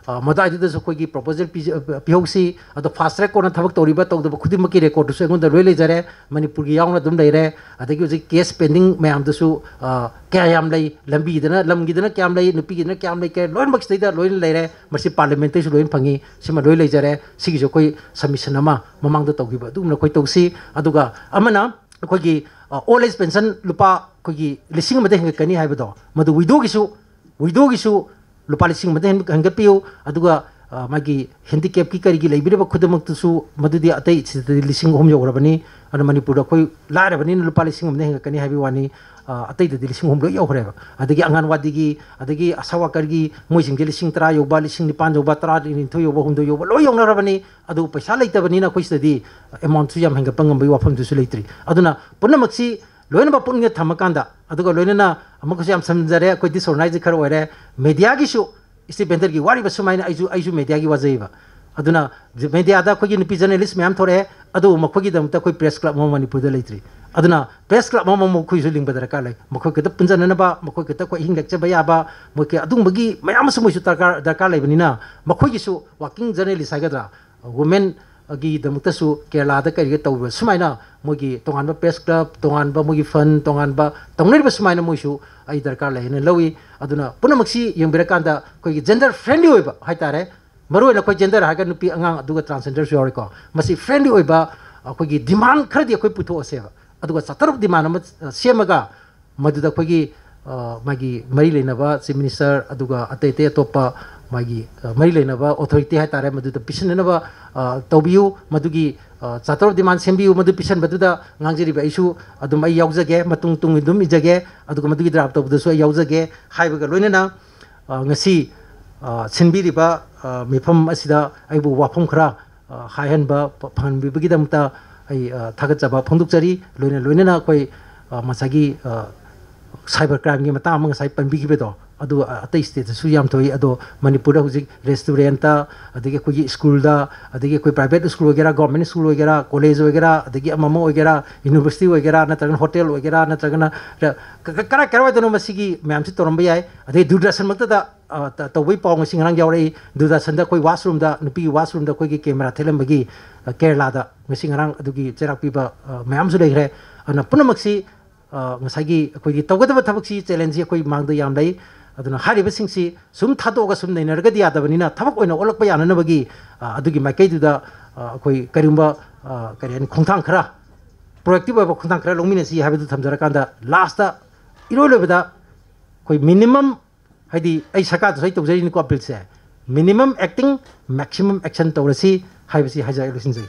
ꯑ, ꯃꯗꯥꯏꯗꯨꯗꯁꯨ ꯑꯩꯈꯣꯏꯒꯤ ꯄ꯭ꯔꯣꯄꯣꯖꯦꯜ ꯄꯤꯖ-, ꯑ, ꯄꯤꯍꯧꯁꯤ꯫ ꯑꯗꯣ ꯐꯥꯁ ꯇ꯭ꯔꯦꯛ ꯀꯣꯟꯅ ꯊꯕꯛ ꯇꯧꯔꯤꯕ ꯇꯧꯗꯕ ꯈꯨꯗꯤꯡꯃꯛꯀꯤ ꯔꯦꯀꯣꯔꯗꯨꯁꯨ ꯑꯩꯉꯣꯟꯗ ꯂꯣꯏ ꯂꯩꯖꯔꯦ, ꯃꯅꯤꯄꯨꯔꯒꯤ ꯌꯥꯎꯅ ꯑꯗꯨꯝ ꯂꯩꯔꯦ꯫ ꯑꯗꯒꯤ ꯍꯧꯖꯤꯛ ꯀꯦꯁ ꯄꯦꯟꯗꯤꯡ ꯃꯌꯥꯝꯗꯨꯁꯨ, ꯑ, ꯀꯌꯥ ꯌꯥꯝ ꯂꯩ, ꯂꯝꯕꯤꯒꯤꯗꯅ, ꯂꯝꯒꯤꯗꯅ ꯀꯌꯥꯝ ꯂꯩ, ꯅꯨꯄꯤꯒꯤꯗꯅ ꯀꯌꯥꯝ ꯂꯩ, ꯀꯌꯥ, ꯂꯣꯏꯅꯃꯛ ꯁꯤꯗꯩꯗ ꯂꯣꯏꯅ ꯂꯩꯔꯦ꯫ ꯃꯁꯤ ꯄꯥꯔꯂꯤꯌꯥꯃꯦꯟꯇꯩꯁꯨ ꯂꯣꯏꯅ ꯐꯪꯉꯤ, ꯁꯤꯃ ꯂꯣꯏ ꯂꯩꯖꯔꯦ꯫ ꯁꯤꯒꯤꯁꯨ ꯑꯩꯈꯣꯏ ꯁꯕꯃꯤꯁꯟ ꯑꯃ ꯃꯃꯥꯡꯗ ꯇꯧꯈꯤꯕ ꯑꯗꯨꯒꯨꯝꯅ ꯑꯩꯈꯣꯏ ꯇꯧꯁꯤ꯫ ꯑꯗꯨꯒ ꯑꯃꯅ ꯑꯩꯈꯣꯏꯒꯤ, ꯑ, ꯑꯣꯜ ꯑꯦꯖ ꯄꯦꯟꯁꯟ ꯂꯨꯄꯥ ꯑꯩꯈꯣꯏꯒꯤ ꯂꯤꯁꯤꯡ ꯑꯃꯗ ꯍꯦꯟꯒꯠꯀꯅꯤ ꯍꯥꯏꯕꯗꯣ, ꯃꯗꯨ ꯋꯤꯗꯣꯒꯤꯁꯨ, ꯋꯤꯗꯣꯒꯤꯁꯨ ꯂꯨꯄꯥ ꯂꯤꯁꯤꯡ ꯑꯃꯗ ꯍꯦꯟ-, ꯍꯦꯟꯒꯠꯄꯤꯌꯨ꯫ ꯑꯗꯨꯒ, ꯑ, ꯃꯥꯒꯤ ꯍꯦꯟꯗꯤꯀꯦꯞꯀꯤ ꯀꯔꯤꯒꯤ ꯂꯩꯕꯤꯔꯤꯕ ꯈꯨꯗꯤꯡꯃꯛꯇꯨꯁꯨ, ꯃꯗꯨꯗꯤ ꯑꯇꯩ ꯁꯤꯗꯗꯤ ꯂꯤꯁꯤꯡ ꯑꯍꯨꯝ ꯌꯧꯔꯕꯅꯤ꯫ ꯑꯗꯨꯅ ꯃꯅꯤꯄꯨꯔꯗ ꯑꯩꯈꯣꯏ ꯂꯥꯏꯔꯕꯅꯤꯅ ꯂꯨꯄꯥ ꯂꯤꯁꯤꯡ ꯑꯃꯗ ꯍꯦꯟꯒꯠꯀꯅꯤ ꯍꯥꯏꯕꯒꯤ ꯋꯥꯅꯤ꯫ ꯑ, ꯑꯇꯩꯗꯗꯤ ꯂꯤꯁꯤꯡ ꯑꯍꯨꯝ ꯂꯣꯏ ꯌꯧꯈ꯭ꯔꯦꯕ꯫ ꯑꯗꯒꯤ ꯑꯉꯥꯟꯋꯥꯗꯤꯒꯤ, ꯑꯗꯒꯤ ꯑꯁꯥ ꯋꯥꯀꯔꯒꯤ, ꯃꯣꯏꯁꯤꯡꯁꯦ ꯂꯤꯁꯤꯡ ꯇꯔꯥ ꯌꯧꯕ, ꯂꯤꯁꯤꯡ ꯅꯤꯄꯥꯟ ꯌꯧꯕ, ꯇꯔꯥꯅꯤꯊꯣꯏ ꯌꯧꯕ, ꯍꯨꯝꯗꯣꯏ ꯌꯧꯕ ꯂꯣꯏ ꯌꯧꯅꯈ꯭ꯔꯕꯅꯤ꯫ ꯑꯗꯨꯕꯨ ꯄꯩꯁꯥ ꯂꯩꯇꯕꯅꯤꯅ ꯑꯩꯈꯣꯏ ꯁꯤꯗꯗꯤ ꯑꯦꯃꯥꯎꯟꯠꯁꯨ ꯌꯥꯝ ꯍꯦꯟꯒꯠꯄ ꯉꯝꯕꯒꯤ ꯋꯥꯐꯝꯗꯨꯁꯨ ꯂꯩꯇ꯭ꯔꯤ꯫ ꯑꯗꯨꯅ ꯄꯨꯝꯅꯃꯛꯁꯤ ꯂꯣꯏꯅꯃꯛ ꯄꯨꯛꯅꯤꯡꯗ ꯊꯝꯃꯀꯥꯟꯗ, ꯑꯗꯨꯒ ꯂꯣꯏꯅꯅ ꯑꯃꯨꯛꯀꯁꯨ ꯌꯥꯝ ꯁꯝꯖꯔꯦ, ꯑꯩꯈꯣꯏ disorganised ꯈꯔ ꯑꯣꯏꯔꯦ꯫ ꯃꯦꯗꯤꯌꯥꯒꯤꯁꯨ ꯏꯁꯇꯤꯄꯦꯟꯗꯔꯒꯤ ꯋꯥꯔꯤꯕ ꯁꯨꯃꯥꯏꯅ ꯑꯩꯁꯨ, ꯑꯩꯁꯨ ꯃꯦꯗꯤꯌꯥꯒꯤ ꯋꯥꯖꯩꯕ꯫ ꯑꯗꯨꯅ ꯃꯦꯗꯤꯌꯥꯗ ꯑꯩꯈꯣꯏꯒꯤ ꯅꯨꯄꯤ ꯖꯔꯅꯦꯂꯤꯁ ꯃꯌꯥꯝ ꯊꯣꯔꯛꯑꯦ, ꯑꯗꯨꯕꯨ ꯃꯈꯣꯏꯒꯤꯗꯃꯛꯇ ꯑꯩꯈꯣꯏ ꯄ꯭ꯔꯦꯁ ꯀ꯭ꯂꯕ ꯑꯃ ꯃꯅꯤꯄꯨꯔꯗ ꯂꯩꯇ꯭ꯔꯤ꯫ ꯑꯗꯨꯅ ꯄ꯭ꯔꯦꯁ ꯀ꯭ꯂꯕ ꯑꯃꯃꯝ ꯃꯈꯣꯏꯁꯨ ꯂꯤꯡꯕ ꯗꯔꯀꯥꯔ ꯂꯩ꯫ ꯃꯈꯣꯏ ꯈꯛꯇ ꯄꯨꯟꯖꯟꯅꯅꯕ, ꯃꯈꯣꯏ ꯈꯛꯇ ꯑꯩꯈꯣꯏ ꯑꯍꯤꯡ ꯂꯦꯛꯆꯕ ꯌꯥꯕ, ꯃꯈꯣꯏ ꯑꯗꯨꯒꯨꯝꯕꯒꯤ ꯃꯌꯥꯝ ꯑꯃꯁꯨ ꯃꯣꯏꯁꯨ ꯗꯔꯀꯥꯔ, ꯗꯔꯀꯥꯔ ꯂꯩꯕꯅꯤꯅ, ꯃꯈꯣꯏꯒꯤꯁꯨ ꯋꯥꯔꯀꯤꯡ ꯖꯔꯅꯦꯂꯤꯁ ꯍꯥꯏꯒꯗ꯭ꯔꯥ, ꯋꯨꯃꯦꯟꯒꯤꯗꯃꯛꯇꯁꯨ ꯀꯦꯔꯂꯥꯗ ꯀꯔꯤꯒ ꯇꯧꯕ ꯁꯨꯃꯥꯏꯅ ꯃꯣꯏꯒꯤ ꯇꯣꯉꯥꯟꯕ ꯄ꯭ꯔꯦꯁ ꯀ꯭ꯂꯕ, ꯇꯣꯉꯥꯟꯕ ꯃꯣꯏꯒꯤ ꯐꯟ, ꯇꯣꯉꯥꯟꯕ ꯇꯧꯅꯔꯤꯕ ꯁꯨꯃꯥꯏꯅ ꯃꯣꯏꯁꯨ ꯑꯩ ꯗꯔꯀꯥꯔ ꯂꯩ ꯍꯥꯏꯅ ꯂꯧꯏ꯫ ꯑꯗꯨꯅ ꯄꯨꯝꯅꯃꯛꯁꯤ ꯌꯦꯡꯕꯤꯔꯀꯥꯟꯗ ꯑꯩꯈꯣꯏꯒꯤ ꯖꯦꯟꯗꯔ ꯐ꯭ꯔꯦꯟꯂꯤ ꯑꯣꯏꯕ ꯍꯥꯏꯇꯥꯔꯦ, ꯃꯔꯨꯑꯣꯏꯅ ꯑꯩꯈꯣꯏ ꯖꯦꯟꯗꯔ ꯍꯥꯏꯔꯒ ꯅꯨꯄꯤ, ꯑꯉꯥꯡ, ꯑꯗꯨꯒ ꯇ꯭ꯔꯥꯟꯁꯖꯦꯟꯗꯔꯁꯨ ꯌꯥꯎꯔꯦꯀꯣ꯫ ꯃꯁꯤ ꯐ꯭ꯔꯦꯟꯂꯤ ꯑꯣꯏꯕ ꯑꯩꯈꯣꯏꯒꯤ ꯗꯤꯃꯥꯟ ꯈꯔꯗꯤ ꯑꯩꯈꯣꯏ ꯄꯨꯊꯣꯛꯑꯁꯦꯕ꯫ ꯑꯗꯨꯒ ꯆꯥꯇꯔꯨꯛ ꯗꯤꯃꯥꯟ ꯑꯃ, ꯑ, ꯁꯦꯝꯃꯒ ꯃꯗꯨꯗ ꯑꯩꯈꯣꯏꯒꯤ, ꯑ, ꯃꯥꯒꯤ ꯃꯔꯤ ꯂꯩꯅꯕ ꯆꯤꯐ ꯃꯤꯅꯤꯁꯇꯔ, ꯑꯗꯨꯒ ꯑꯇꯩ ꯑꯇꯩ ꯑꯇꯣꯞꯄ ꯃꯥꯒꯤ, ꯑ, ꯃꯔꯤ ꯂꯩꯅꯕ ꯑꯣꯊꯣꯔꯤꯇꯤ ꯍꯥꯏꯇꯥꯔꯦ, ꯃꯗꯨꯗ ꯄꯤꯁꯤꯟꯅꯅꯕ, ꯑ, ꯇꯧꯕꯤꯌꯨ꯫ ꯃꯗꯨꯒꯤ, ꯑ, ꯆꯥꯇꯔꯨꯛ ꯗꯤꯃꯥꯟ ꯁꯦꯝꯕꯤꯌꯨ꯫ ꯃꯗꯨ ꯄꯤꯁꯟꯕꯗꯨꯗ ꯉꯥꯡꯖꯔꯤꯕ ꯑꯩꯁꯨ ꯑꯗꯨꯝ ꯑꯩ ꯌꯥꯎꯖꯒꯦ, ꯃꯇꯨꯡ ꯇꯨꯡ ꯑꯗꯨꯝ ꯏꯖꯒꯦ, ꯑꯗꯨꯒ ꯃꯗꯨꯒꯤ ꯗ꯭ꯔꯥꯐ ꯇꯧꯕꯗꯁꯨ ꯑꯩ ꯌꯥꯎꯖꯒꯦ ꯍꯥꯏꯕꯒ ꯂꯣꯏꯅꯅ ꯑ, ꯉꯁꯤ, ꯑ, ꯁꯤꯟꯕꯤꯔꯤꯕ, ꯑ, ꯃꯤꯐꯝ ꯑꯁꯤꯗ ꯑꯩꯕꯨ ꯋꯥꯐꯝ ꯈꯔ, ꯑ, ꯍꯥꯏꯍꯟꯕ ꯐ-, ꯐꯪꯍꯟꯕꯤꯕꯒꯤꯗꯃꯛꯇ ꯑꯩ, ꯑ, ꯊꯥꯒꯠꯆꯕ ꯐꯣꯡꯗꯣꯛꯆꯔꯤ꯫ ꯂꯣꯏꯅ ꯂꯣꯏꯅꯅ ꯑꯩꯈꯣꯏ, ꯑ, ꯉꯁꯥꯏꯒꯤ, ꯑ, cyber crimeꯒꯤ ꯃꯇꯥꯡ ꯑꯃ ꯉꯁꯥꯏ ꯄꯟꯕꯤꯈꯤꯕꯗꯣ, ꯑꯗꯨ, ꯑ, ꯑꯇꯩ stateꯇꯁꯨ ꯌꯥꯝ ꯊꯣꯛꯏ꯫ ꯑꯗꯣ ꯃꯅꯤꯄꯨꯔꯗ ꯍꯧꯖꯤꯛ restaurantꯇ, ꯑꯗꯒꯤ ꯑꯩꯈꯣꯏꯒꯤ schoolꯗ, ꯑꯗꯒꯤ ꯑꯩꯈꯣꯏ private school ꯑꯣꯏꯒꯦꯔꯥ, government school ꯑꯣꯏꯒꯦꯔꯥ, college ꯑꯣꯏꯒꯦꯔꯥ, ꯑꯗꯒꯤ ꯑꯃ ꯑꯃ ꯑꯣꯏꯒꯦꯔꯥ, university ꯑꯣꯏꯒꯦꯔꯥ, ꯅꯠꯇ꯭ꯔꯒꯅ hotel ꯑꯣꯏꯒꯦꯔꯥ, ꯅꯠꯇ꯭ꯔꯒꯅ ꯀ-, ꯀ-, ꯀꯔꯥꯏ ꯀꯔꯥꯏꯋꯥꯏꯗꯅꯣ ꯃꯁꯤꯒꯤ ꯃꯌꯥꯝꯁꯤ ꯇꯧꯔꯝꯕ ꯌꯥꯏ꯫ ꯑꯗꯒꯤ ꯗꯨꯔꯗꯔꯁꯟꯃꯛꯇꯗ, ꯑ, ꯇ-, ꯇꯧꯕꯒꯤ ꯄꯥꯎ ꯉꯁꯤ ꯉꯔꯥꯡ ꯌꯥꯎꯔꯛꯏ꯫ ꯗꯨꯔꯗꯔꯁꯟꯗ ꯑꯩꯈꯣꯏ washroomꯗ, ꯅꯨꯄꯤꯒꯤ washroomꯗ ꯑꯩꯈꯣꯏꯒꯤ camera ꯊꯦꯠꯂꯝꯕꯒꯤ, ꯑ, ꯀꯦꯔꯂꯥꯗ ꯉꯁꯤ ꯉꯔꯥꯡ ꯑꯗꯨꯒꯤ ꯆꯩꯔꯥꯛ ꯄꯤꯕ, ꯑ, ꯃꯌꯥꯝꯁꯨ ꯂꯩꯈ꯭ꯔꯦ꯫ ꯑꯗꯨꯅ ꯄꯨꯝꯅꯃꯛꯁꯤ, ꯑ, ꯉꯁꯥꯏꯒꯤ ꯑꯩꯈꯣꯏꯒꯤ ꯇꯧꯒꯗꯕ ꯊꯕꯛꯁꯤ, challengeꯁꯤ ꯑꯩꯈꯣꯏ ꯃꯥꯡꯗ ꯌꯥꯝ ꯂꯩ꯫ ꯑꯗꯨꯅ ꯍꯥꯏꯔꯤꯕꯁꯤꯡꯁꯤ ꯁꯨꯝ ꯊꯥꯗꯣꯛꯑꯒ ꯁꯨꯝ ꯅꯩꯅꯔꯒꯗꯤ ꯌꯥꯗꯕꯅꯤꯅ, ꯊꯕꯛ ꯑꯣꯏꯅ ꯑꯣꯜꯂꯛꯄ ꯌꯥꯅꯅꯕꯒꯤ, ꯑ, ꯑꯗꯨꯒꯤ ꯃꯥꯏꯀꯩꯗꯨꯗ, ꯑ, ꯑꯩꯈꯣꯏ ꯀꯔꯤꯒꯨꯝꯕ, ꯑ, ꯀꯔꯤ ꯍꯥꯏꯅꯤ, ꯈꯣꯡꯊꯥꯡ ꯈꯔ, proactive ꯑꯣꯏꯕ ꯈꯣꯡꯊꯥꯡ ꯈꯔ ꯂꯧꯃꯤꯟꯅꯁꯤ ꯍꯥꯏꯕꯗꯨ ꯊꯝꯖꯔꯀꯥꯟꯗ, lastꯇ, ꯏꯔꯣꯏ ꯂꯣꯏꯕꯗ ꯑꯩꯈꯣꯏ minimum, ꯍꯥꯏꯗꯤ ꯑꯩ ꯁꯔꯀꯥꯔꯗꯁꯨ ꯑꯩ ꯇꯧꯖꯔꯤꯅꯤꯀꯣ appealꯁꯦ, minimum acting, maximum action ꯇꯧꯔꯁꯤ ꯍꯥꯏꯕꯁꯤ ꯍꯥꯏꯖꯔꯒ ꯂꯣꯏꯁꯤꯟꯖꯒꯦ꯫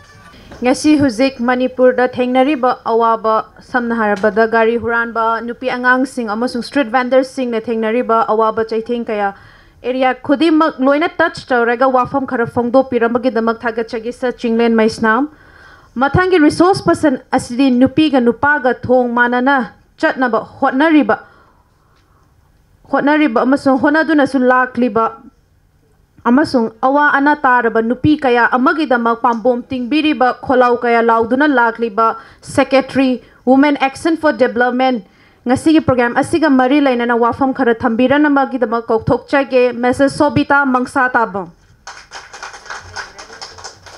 ꯉꯁꯤ ꯍꯧꯖꯤꯛ ꯃꯅꯤꯄꯨꯔꯗ ꯊꯦꯡꯅꯔꯤꯕ ꯑꯋꯥꯕ, ꯁꯝꯅ ꯍꯥꯏꯔꯕꯗ ꯒꯥꯔꯤ ꯍꯨꯔꯥꯟꯕ, ꯅꯨꯄꯤ ꯑꯉꯥꯡꯁꯤꯡ ꯑꯃꯁꯨꯡ street vendorꯁꯤꯡꯅ ꯊꯦꯡꯅꯔꯤꯕ ꯑꯋꯥꯕ ꯆꯩꯊꯦꯡ ꯀꯌꯥ, area ꯈꯨꯗꯤꯡꯃꯛ ꯂꯣꯏꯅ touch ꯇꯧꯔꯒ ꯋꯥꯐꯝ ꯈꯔ ꯐꯣꯡꯗꯣꯛꯄꯤꯔꯝꯕꯒꯤꯗꯃꯛ ꯊꯥꯒꯠꯆꯔꯤ, Sir ꯆꯤꯡꯂꯦꯟ ꯃꯩꯁꯅꯥꯝ꯫ ꯃꯊꯪꯒꯤ resource person ꯑꯁꯤꯗꯤ ꯅꯨꯄꯤꯒ ꯅꯨꯄꯥꯒ ꯊꯣꯡ ꯃꯥꯟꯅꯅ ꯆꯠꯅꯕ ꯍꯣꯠꯅꯔꯤꯕ, ꯍꯣꯠꯅꯔꯤꯕ ꯑꯃꯁꯨꯡ ꯍꯣꯠꯅꯗꯨꯅꯁꯨ ꯂꯥꯛꯂꯤꯕ ꯑꯃꯁꯨꯡ ꯑꯋꯥ ꯑꯅꯥ ꯇꯥꯔꯕ ꯅꯨꯄꯤ ꯀꯌꯥ ꯑꯃꯒꯤꯗꯃꯛ ꯄꯥꯝꯕꯣꯝ ꯇꯤꯡꯕꯤꯔꯤꯕ, ꯈꯣꯜꯂꯥꯎ ꯀꯌꯥ ꯂꯥꯎꯗꯨꯅ ꯂꯥꯛꯂꯤꯕ Secretary, Women Action for Development, ꯉꯁꯤꯒꯤ program ꯑꯁꯤꯒ ꯃꯔꯤ ꯂꯩꯅꯅ ꯋꯥꯐꯝ ꯈꯔ ꯊꯝꯕꯤꯔꯅꯕꯒꯤꯗꯃꯛ ꯀꯧꯊꯣꯛꯆꯒꯦ, Missus ꯁꯣꯕꯤꯇꯥ ꯃꯪꯁꯥ ꯇꯥꯕꯝ꯫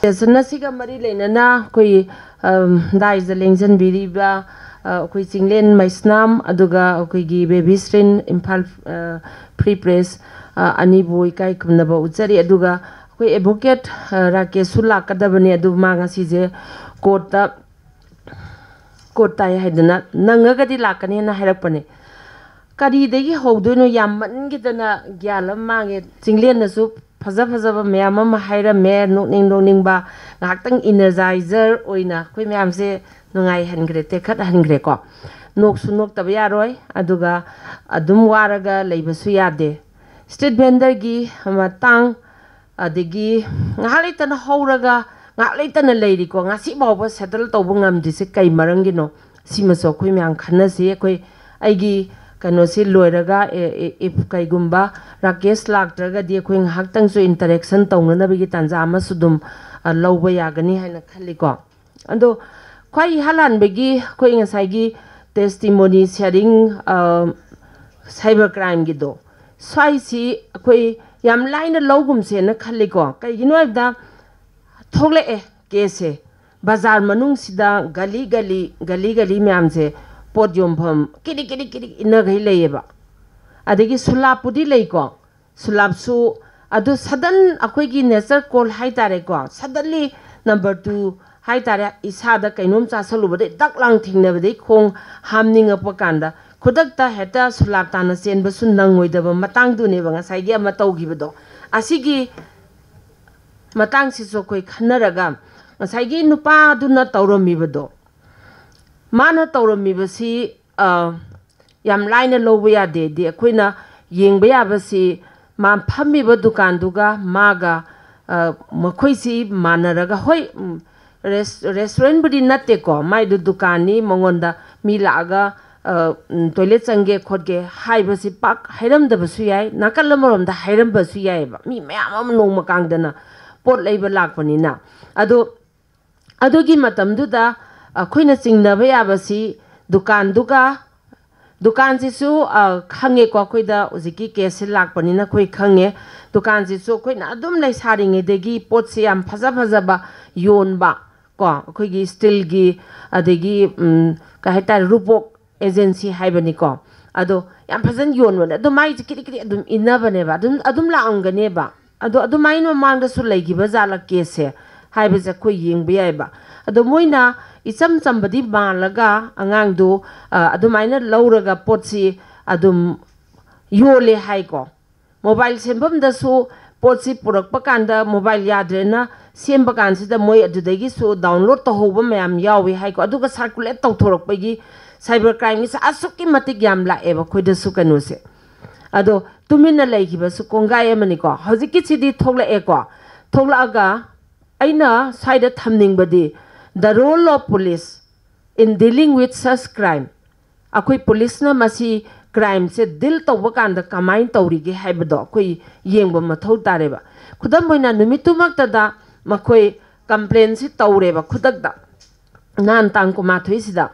Session ꯑꯁꯤꯒ ꯃꯔꯤ ꯂꯩꯅꯅ ꯑꯩꯈꯣꯏ, ꯑꯝ, ꯗꯥꯏꯁꯇ ꯂꯦꯡꯁꯤꯟꯕꯤꯔꯤꯕ, ꯑ, ꯑꯩꯈꯣꯏ ꯆꯤꯡꯂꯦꯟ ꯃꯩꯁꯅꯥꯝ, ꯑꯗꯨꯒ ꯑꯩꯈꯣꯏꯒꯤ ꯕꯦꯕꯤ ꯁ꯭ꯔꯤꯟ, ꯏꯝꯐꯥꯜ, ꯑ, Free Press, ꯑ, ꯑꯅꯤꯕꯨ ꯏꯀꯥꯏ ꯈꯨꯝꯅꯕ ꯎꯠꯆꯔꯤ꯫ ꯑꯗꯨꯒ ꯑꯩꯈꯣꯏ advocate, ꯑ, ꯔꯥꯀꯦꯁꯁꯨ ꯂꯥꯛꯀꯗꯕꯅꯤ, ꯑꯗꯨ ꯃꯥ ꯉꯁꯤꯁꯦ courtꯇ, court ꯇꯥꯏ ꯍꯥꯏꯗꯅ ꯅꯪꯉꯒꯗꯤ ꯂꯥꯛꯀꯅꯦꯅ ꯍꯥꯏꯔꯛꯄꯅꯦ꯫ ꯀꯔꯤꯗꯒꯤ ꯍꯧꯗꯣꯏꯅꯣ? ꯌꯥꯝꯃꯟꯈꯤꯗꯅ ꯒ꯭ꯌꯥꯟ ꯑꯃ ꯃꯥꯡꯉꯦ꯫ ꯆꯤꯡꯂꯦꯟꯅꯁꯨ ꯐꯖ ꯐꯖꯕ ꯃꯌꯥꯝ ꯑꯃ ꯍꯥꯏꯔꯝꯃꯦ, ꯅꯣꯛꯅꯤꯡ ꯅꯣꯛꯅꯤꯡꯕ꯫ ꯉꯥꯏꯍꯥꯛꯇꯪ energizer ꯑꯣꯏꯅ ꯑꯩꯈꯣꯏ ꯃꯌꯥꯝꯁꯦ ꯅꯨꯡꯉꯥꯏꯍꯟꯈ꯭ꯔꯦ, ꯇꯦꯛꯈꯠꯍꯟꯈ꯭ꯔꯦꯀꯣ꯫ ꯅꯣꯛꯁꯨ ꯅꯣꯛꯇꯕ ꯌꯥꯔꯣꯏ, ꯑꯗꯨꯒ ꯑꯗꯨꯝ ꯋꯥꯔꯒ ꯂꯩꯕꯁꯨ ꯌꯥꯗꯦ꯫ ꯁ꯭ꯇ꯭ꯔꯤꯠ ꯚꯦꯟꯗꯔꯒꯤ ꯃꯇꯥꯡ, ꯑꯗꯒꯤ ꯉꯥꯏꯍꯥꯛ ꯂꯩꯇꯅ ꯍꯧꯔꯒ ꯉꯥꯏꯍꯥꯛ ꯂꯩꯇꯅ ꯂꯩꯔꯤꯀꯣ, ꯉꯁꯤ ꯐꯥꯎꯕ ꯁꯦꯇꯜ ꯇꯧꯕ ꯉꯝꯗ꯭ꯔꯤꯁꯦ ꯀꯩ ꯃꯔꯝꯒꯤꯅꯣ? ꯁꯤꯃꯁꯨ ꯑꯩꯈꯣꯏ ꯃꯌꯥꯝ ꯈꯟꯅꯁꯤ꯫ ꯑꯩꯈꯣꯏ, ꯑꯩꯒꯤ ꯀꯩꯅꯣꯁꯤ ꯂꯣꯏꯔꯒ, ꯑꯦ, ꯑꯦ, if ꯀꯩꯒꯨꯝꯕ ꯔꯥꯀꯦꯁ ꯂꯥꯛꯇ꯭ꯔꯒꯗꯤ ꯑꯩꯈꯣꯏ ꯉꯥꯏꯍꯥꯛꯇꯪꯁꯨ ꯏꯟꯇꯔꯦꯛꯁꯟ ꯇꯧꯅꯅꯕꯒꯤ ꯇꯥꯟꯖꯥ ꯑꯃꯁꯨ ꯑꯗꯨꯝ, ꯑ, ꯂꯧꯕ ꯌꯥꯒꯅꯤ ꯍꯥꯏꯅ ꯈꯜꯂꯤꯀꯣ꯫ ꯑꯗꯣ ꯈ꯭ꯋꯥꯏ ꯏꯍꯥꯟ ꯍꯥꯟꯕꯒꯤ ꯑꯩꯈꯣꯏ ꯉꯁꯥꯏꯒꯤ ꯇꯦꯁꯇꯤꯃꯣꯅꯤ ꯁꯤꯌꯥꯔꯤꯡ, ꯑ, ꯁꯥꯏꯕꯔ ꯀ꯭ꯔꯥꯏꯝꯒꯤꯗꯣ, ꯁ꯭ꯋꯥꯏꯁꯤ ꯑꯩꯈꯣꯏ ꯌꯥꯝ ꯂꯥꯏꯅ ꯂꯧꯒꯨꯝꯁꯦꯅ ꯈꯜꯂꯤꯀꯣ꯫ ꯀꯩꯒꯤꯅꯣ ꯍꯥꯏꯕꯗ, ꯊꯣꯛꯂꯛꯑꯦ ꯀꯦꯁꯁꯦ, ꯕꯖꯥꯔ ꯃꯅꯨꯡꯁꯤꯗ ꯒꯂꯤ ꯒꯂꯤ, ꯒꯂꯤ ꯒꯂꯤ ꯃꯌꯥꯝꯁꯦ ꯄꯣꯠ ꯌꯣꯟꯐꯝ ꯀꯤꯔꯤꯛ ꯀꯤꯔꯤꯛ ꯀꯤꯔꯤꯛ ꯏꯟꯅꯈꯩ ꯂꯩꯌꯦꯕ꯫ ꯑꯗꯒꯤ ꯁꯨꯂꯥꯞꯄꯨꯗꯤ ꯂꯩꯀꯣ, ꯁꯨꯂꯥꯞꯁꯨ, ꯑꯗꯨ ꯁꯗꯟ ꯑꯩꯈꯣꯏꯒꯤ ꯅꯦꯆꯔ ꯀꯣꯜ ꯍꯥꯏꯇꯥꯔꯦꯀꯣ, ꯁꯗꯟꯂꯤ ꯅꯝꯕꯔ ꯇꯨ ꯍꯥꯏꯇꯥꯔꯦ, ꯏꯁꯥꯗ ꯀꯩꯅꯣꯝ ꯆꯥꯁꯜꯂꯨꯕꯗꯩ ꯗꯛ ꯂꯥꯡ ꯊꯦꯡꯅꯕꯗꯩ ꯈꯣꯡ ꯍꯥꯝꯅꯤꯡꯉꯛꯄ ꯀꯥꯟꯗ ꯈꯨꯗꯛꯇ ꯍꯦꯛꯇ ꯁꯨꯂꯥꯞ ꯇꯥꯅ ꯆꯦꯟꯕꯁꯨ ꯅꯪꯉꯣꯏꯗꯕ ꯃꯇꯥꯡꯗꯨꯅꯦꯕ ꯉꯁꯥꯏꯒꯤ ꯑꯃ ꯇꯧꯈꯤꯕꯗꯣ꯫ ꯑꯁꯤꯒꯤ ꯃꯇꯥꯡꯁꯤꯁꯨ ꯑꯩꯈꯣꯏ ꯈꯟꯅꯔꯒ, ꯉꯁꯥꯏꯒꯤ ꯅꯨꯄꯥꯗꯨꯅ ꯇꯧꯔꯝꯃꯤꯕꯗꯣ, ꯃꯥꯅ ꯇꯧꯔꯝꯃꯤꯕꯁꯤ, ꯑ, ꯌꯥꯝ ꯂꯥꯏꯅ ꯂꯧꯕ ꯌꯥꯗꯦꯗꯤ꯫ ꯑꯩꯈꯣꯏꯅ ꯌꯦꯡꯕ ꯌꯥꯕꯁꯤ, ꯃꯥ ꯐꯝꯃꯤꯕ ꯗꯨꯀꯥꯟꯗꯨꯒ ꯃꯥꯒ, ꯑ, ꯃꯈꯣꯏꯁꯤ ꯃꯥꯟꯅꯔꯒ, ꯍꯣꯏ, ꯎꯝ, ꯔꯦꯁ-, ꯔꯦꯁꯇꯨꯔꯦꯟꯕꯨꯗꯤ ꯅꯠꯇꯦꯀꯣ, ꯃꯥꯏꯗꯨ ꯗꯨꯀꯥꯟꯅꯤ, ꯃꯉꯣꯟꯗ ꯃꯤ ꯂꯥꯛꯑꯒ, ꯑ, ꯎꯝ, ꯇꯣꯏꯂꯦꯠ ꯆꯪꯒꯦ ꯈꯣꯠꯀꯦ ꯍꯥꯏꯕꯁꯤ ꯄꯥꯛ ꯍꯥꯏꯔꯝꯗꯕꯁꯨ ꯌꯥꯏ꯫ ꯅꯥꯀꯜ ꯑꯃꯔꯣꯝꯗ ꯍꯥꯏꯔꯝꯕꯁꯨ ꯌꯥꯏꯑꯕ, ꯃꯤ ꯃꯌꯥꯝ ꯑꯃ ꯅꯣꯡꯃ ꯀꯥꯡꯗꯅ ꯄꯣꯠ ꯂꯩꯕ ꯂꯥꯛꯄꯅꯤꯅ꯫ ꯑꯗꯣ ꯑꯗꯨꯒꯤ ꯃꯇꯝꯗꯨꯗ ꯑꯩꯈꯣꯏꯅ ꯆꯤꯡꯅꯕ ꯌꯥꯕꯁꯤ ꯗꯨꯀꯥꯟꯗꯨꯒ, ꯗꯨꯀꯥꯟꯁꯤꯁꯨ, ꯑ, ꯈꯪꯉꯦꯀꯣ, ꯑꯩꯈꯣꯏꯗ ꯍꯧꯖꯤꯛꯀꯤ ꯀꯦꯁꯁꯤ ꯂꯥꯛꯄꯅꯤꯅ ꯑꯩꯈꯣꯏ ꯈꯪꯉꯦ꯫ ꯗꯨꯀꯥꯟꯁꯤꯁꯨ ꯑꯩꯈꯣꯏꯅ ꯑꯗꯨꯝ ꯂꯩꯁꯥꯔꯤꯉꯩꯗꯒꯤ ꯄꯣꯠꯁꯤ ꯌꯥꯝ ꯐꯖ ꯐꯖꯕ ꯌꯣꯟꯕ, ꯀꯣ, ꯑꯩꯈꯣꯏꯒꯤ ꯁ꯭ꯇꯤꯜꯒꯤ, ꯑꯗꯒꯤ, ꯎꯝ, ꯀꯩ ꯍꯥꯏꯇꯥꯔꯦ, ꯔꯨꯕꯣꯛ ꯑꯦꯖꯦꯟꯁꯤ ꯍꯥꯏꯕꯅꯤꯀꯣ꯫ ꯑꯗꯣ ꯌꯥꯝ ꯐꯖꯅ ꯌꯣꯟꯕꯅꯦ꯫ ꯑꯗꯣ ꯃꯥꯏꯁꯦ ꯀꯤꯔꯤ ꯀꯤꯔꯤ ꯑꯗꯨꯝ ꯏꯟꯅꯕꯅꯦꯕ, ꯑꯗꯨꯝ, ꯑꯗꯨꯝ ꯂꯥꯛꯑꯝꯒꯅꯦꯕ꯫ ꯑꯗꯣ ꯑꯗꯨꯃꯥꯏꯅ ꯃꯃꯥꯡꯗꯁꯨ ꯂꯩꯈꯤꯕ ꯖꯥꯠꯂ ꯀꯦꯁꯁꯦ ꯍꯥꯏꯕꯁꯦ ꯑꯩꯈꯣꯏ ꯌꯦꯡꯕ ꯌꯥꯏꯕ꯫ ꯑꯗꯣ ꯃꯣꯏꯅ ꯏꯆꯝ ꯆꯝꯕꯗꯤ ꯃꯥꯜꯂꯒ ꯑꯉꯥꯡꯗꯨ, ꯑ, ꯑꯗꯨꯃꯥꯏꯅ ꯂꯧꯔꯒ ꯄꯣꯠꯁꯤ ꯑꯗꯨꯝ ꯌꯣꯜꯂꯦ ꯍꯥꯏꯀꯣ꯫ ꯃꯣꯕꯥꯏꯜ ꯁꯦꯝꯐꯝꯗꯁꯨ ꯄꯣꯠꯁꯤ ꯄꯨꯔꯛꯄ ꯀꯥꯟꯗ ꯃꯣꯕꯥꯏꯜ ꯌꯥꯗ꯭ꯔꯦꯅ ꯁꯦꯝꯕ ꯀꯥꯟꯁꯤꯗ ꯃꯣꯏ ꯑꯗꯨꯗꯒꯤꯁꯨ ꯗꯥꯎꯟꯂꯣꯗ ꯇꯧꯍꯧꯕ ꯃꯌꯥꯝ ꯌꯥꯎꯏ ꯍꯥꯏꯀꯣ꯫ ꯑꯗꯨꯒ ꯁꯥꯔꯀꯨꯂꯦꯠ ꯇꯧꯊꯣꯔꯛꯄꯒꯤ ꯁꯥꯏꯕꯔ ꯀ꯭ꯔꯥꯏꯝꯒꯤꯁꯦ ꯑꯁꯨꯛꯀꯤ ꯃꯇꯤꯛ ꯌꯥꯝ ꯂꯥꯛꯑꯦꯕ ꯑꯩꯈꯣꯏꯗꯁꯨ ꯀꯩꯅꯣꯁꯦ꯫ ꯑꯗꯣ ꯇꯨꯃꯤꯟꯅ ꯂꯩꯈꯤꯕꯁꯨ ꯀꯣꯡꯒꯥꯏ ꯑꯃꯅꯤꯀꯣ꯫ ꯍꯧꯖꯤꯛꯀꯤꯁꯤꯗꯤ ꯊꯣꯛꯂꯛꯑꯦꯀꯣ꯫ ꯊꯣꯛꯂꯛꯑꯒ ꯑꯩꯅ ꯁ꯭ꯋꯥꯏꯗ ꯊꯝꯅꯤꯡꯕꯗꯤ, the role of police in dealing with such crime, ꯑꯩꯈꯣꯏ ꯄꯨꯂꯤꯁꯅ ꯃꯁꯤ ꯀ꯭ꯔꯥꯏꯝꯁꯦ ꯗꯤꯜ ꯇꯧꯕ ꯀꯥꯟꯗ ꯀꯃꯥꯏꯅ ꯇꯧꯔꯤꯒꯦ ꯍꯥꯏꯕꯗꯣ ꯑꯩꯈꯣꯏ ꯌꯦꯡꯕ ꯃꯊꯧ ꯇꯥꯔꯦꯕ꯫ ꯈꯨꯗꯝ ꯑꯣꯏꯅ, ꯅꯨꯃꯤꯠꯇꯨꯃꯛꯇꯗ ꯃꯈꯣꯏ ꯀꯝꯄ꯭ꯂꯦꯟꯁꯤ ꯇꯧꯔꯦꯕ ꯈꯨꯗꯛꯇ, ꯅꯍꯥꯟ ꯇꯥꯡ ꯀꯨꯟꯃꯥꯊꯣꯏꯁꯤꯗ꯫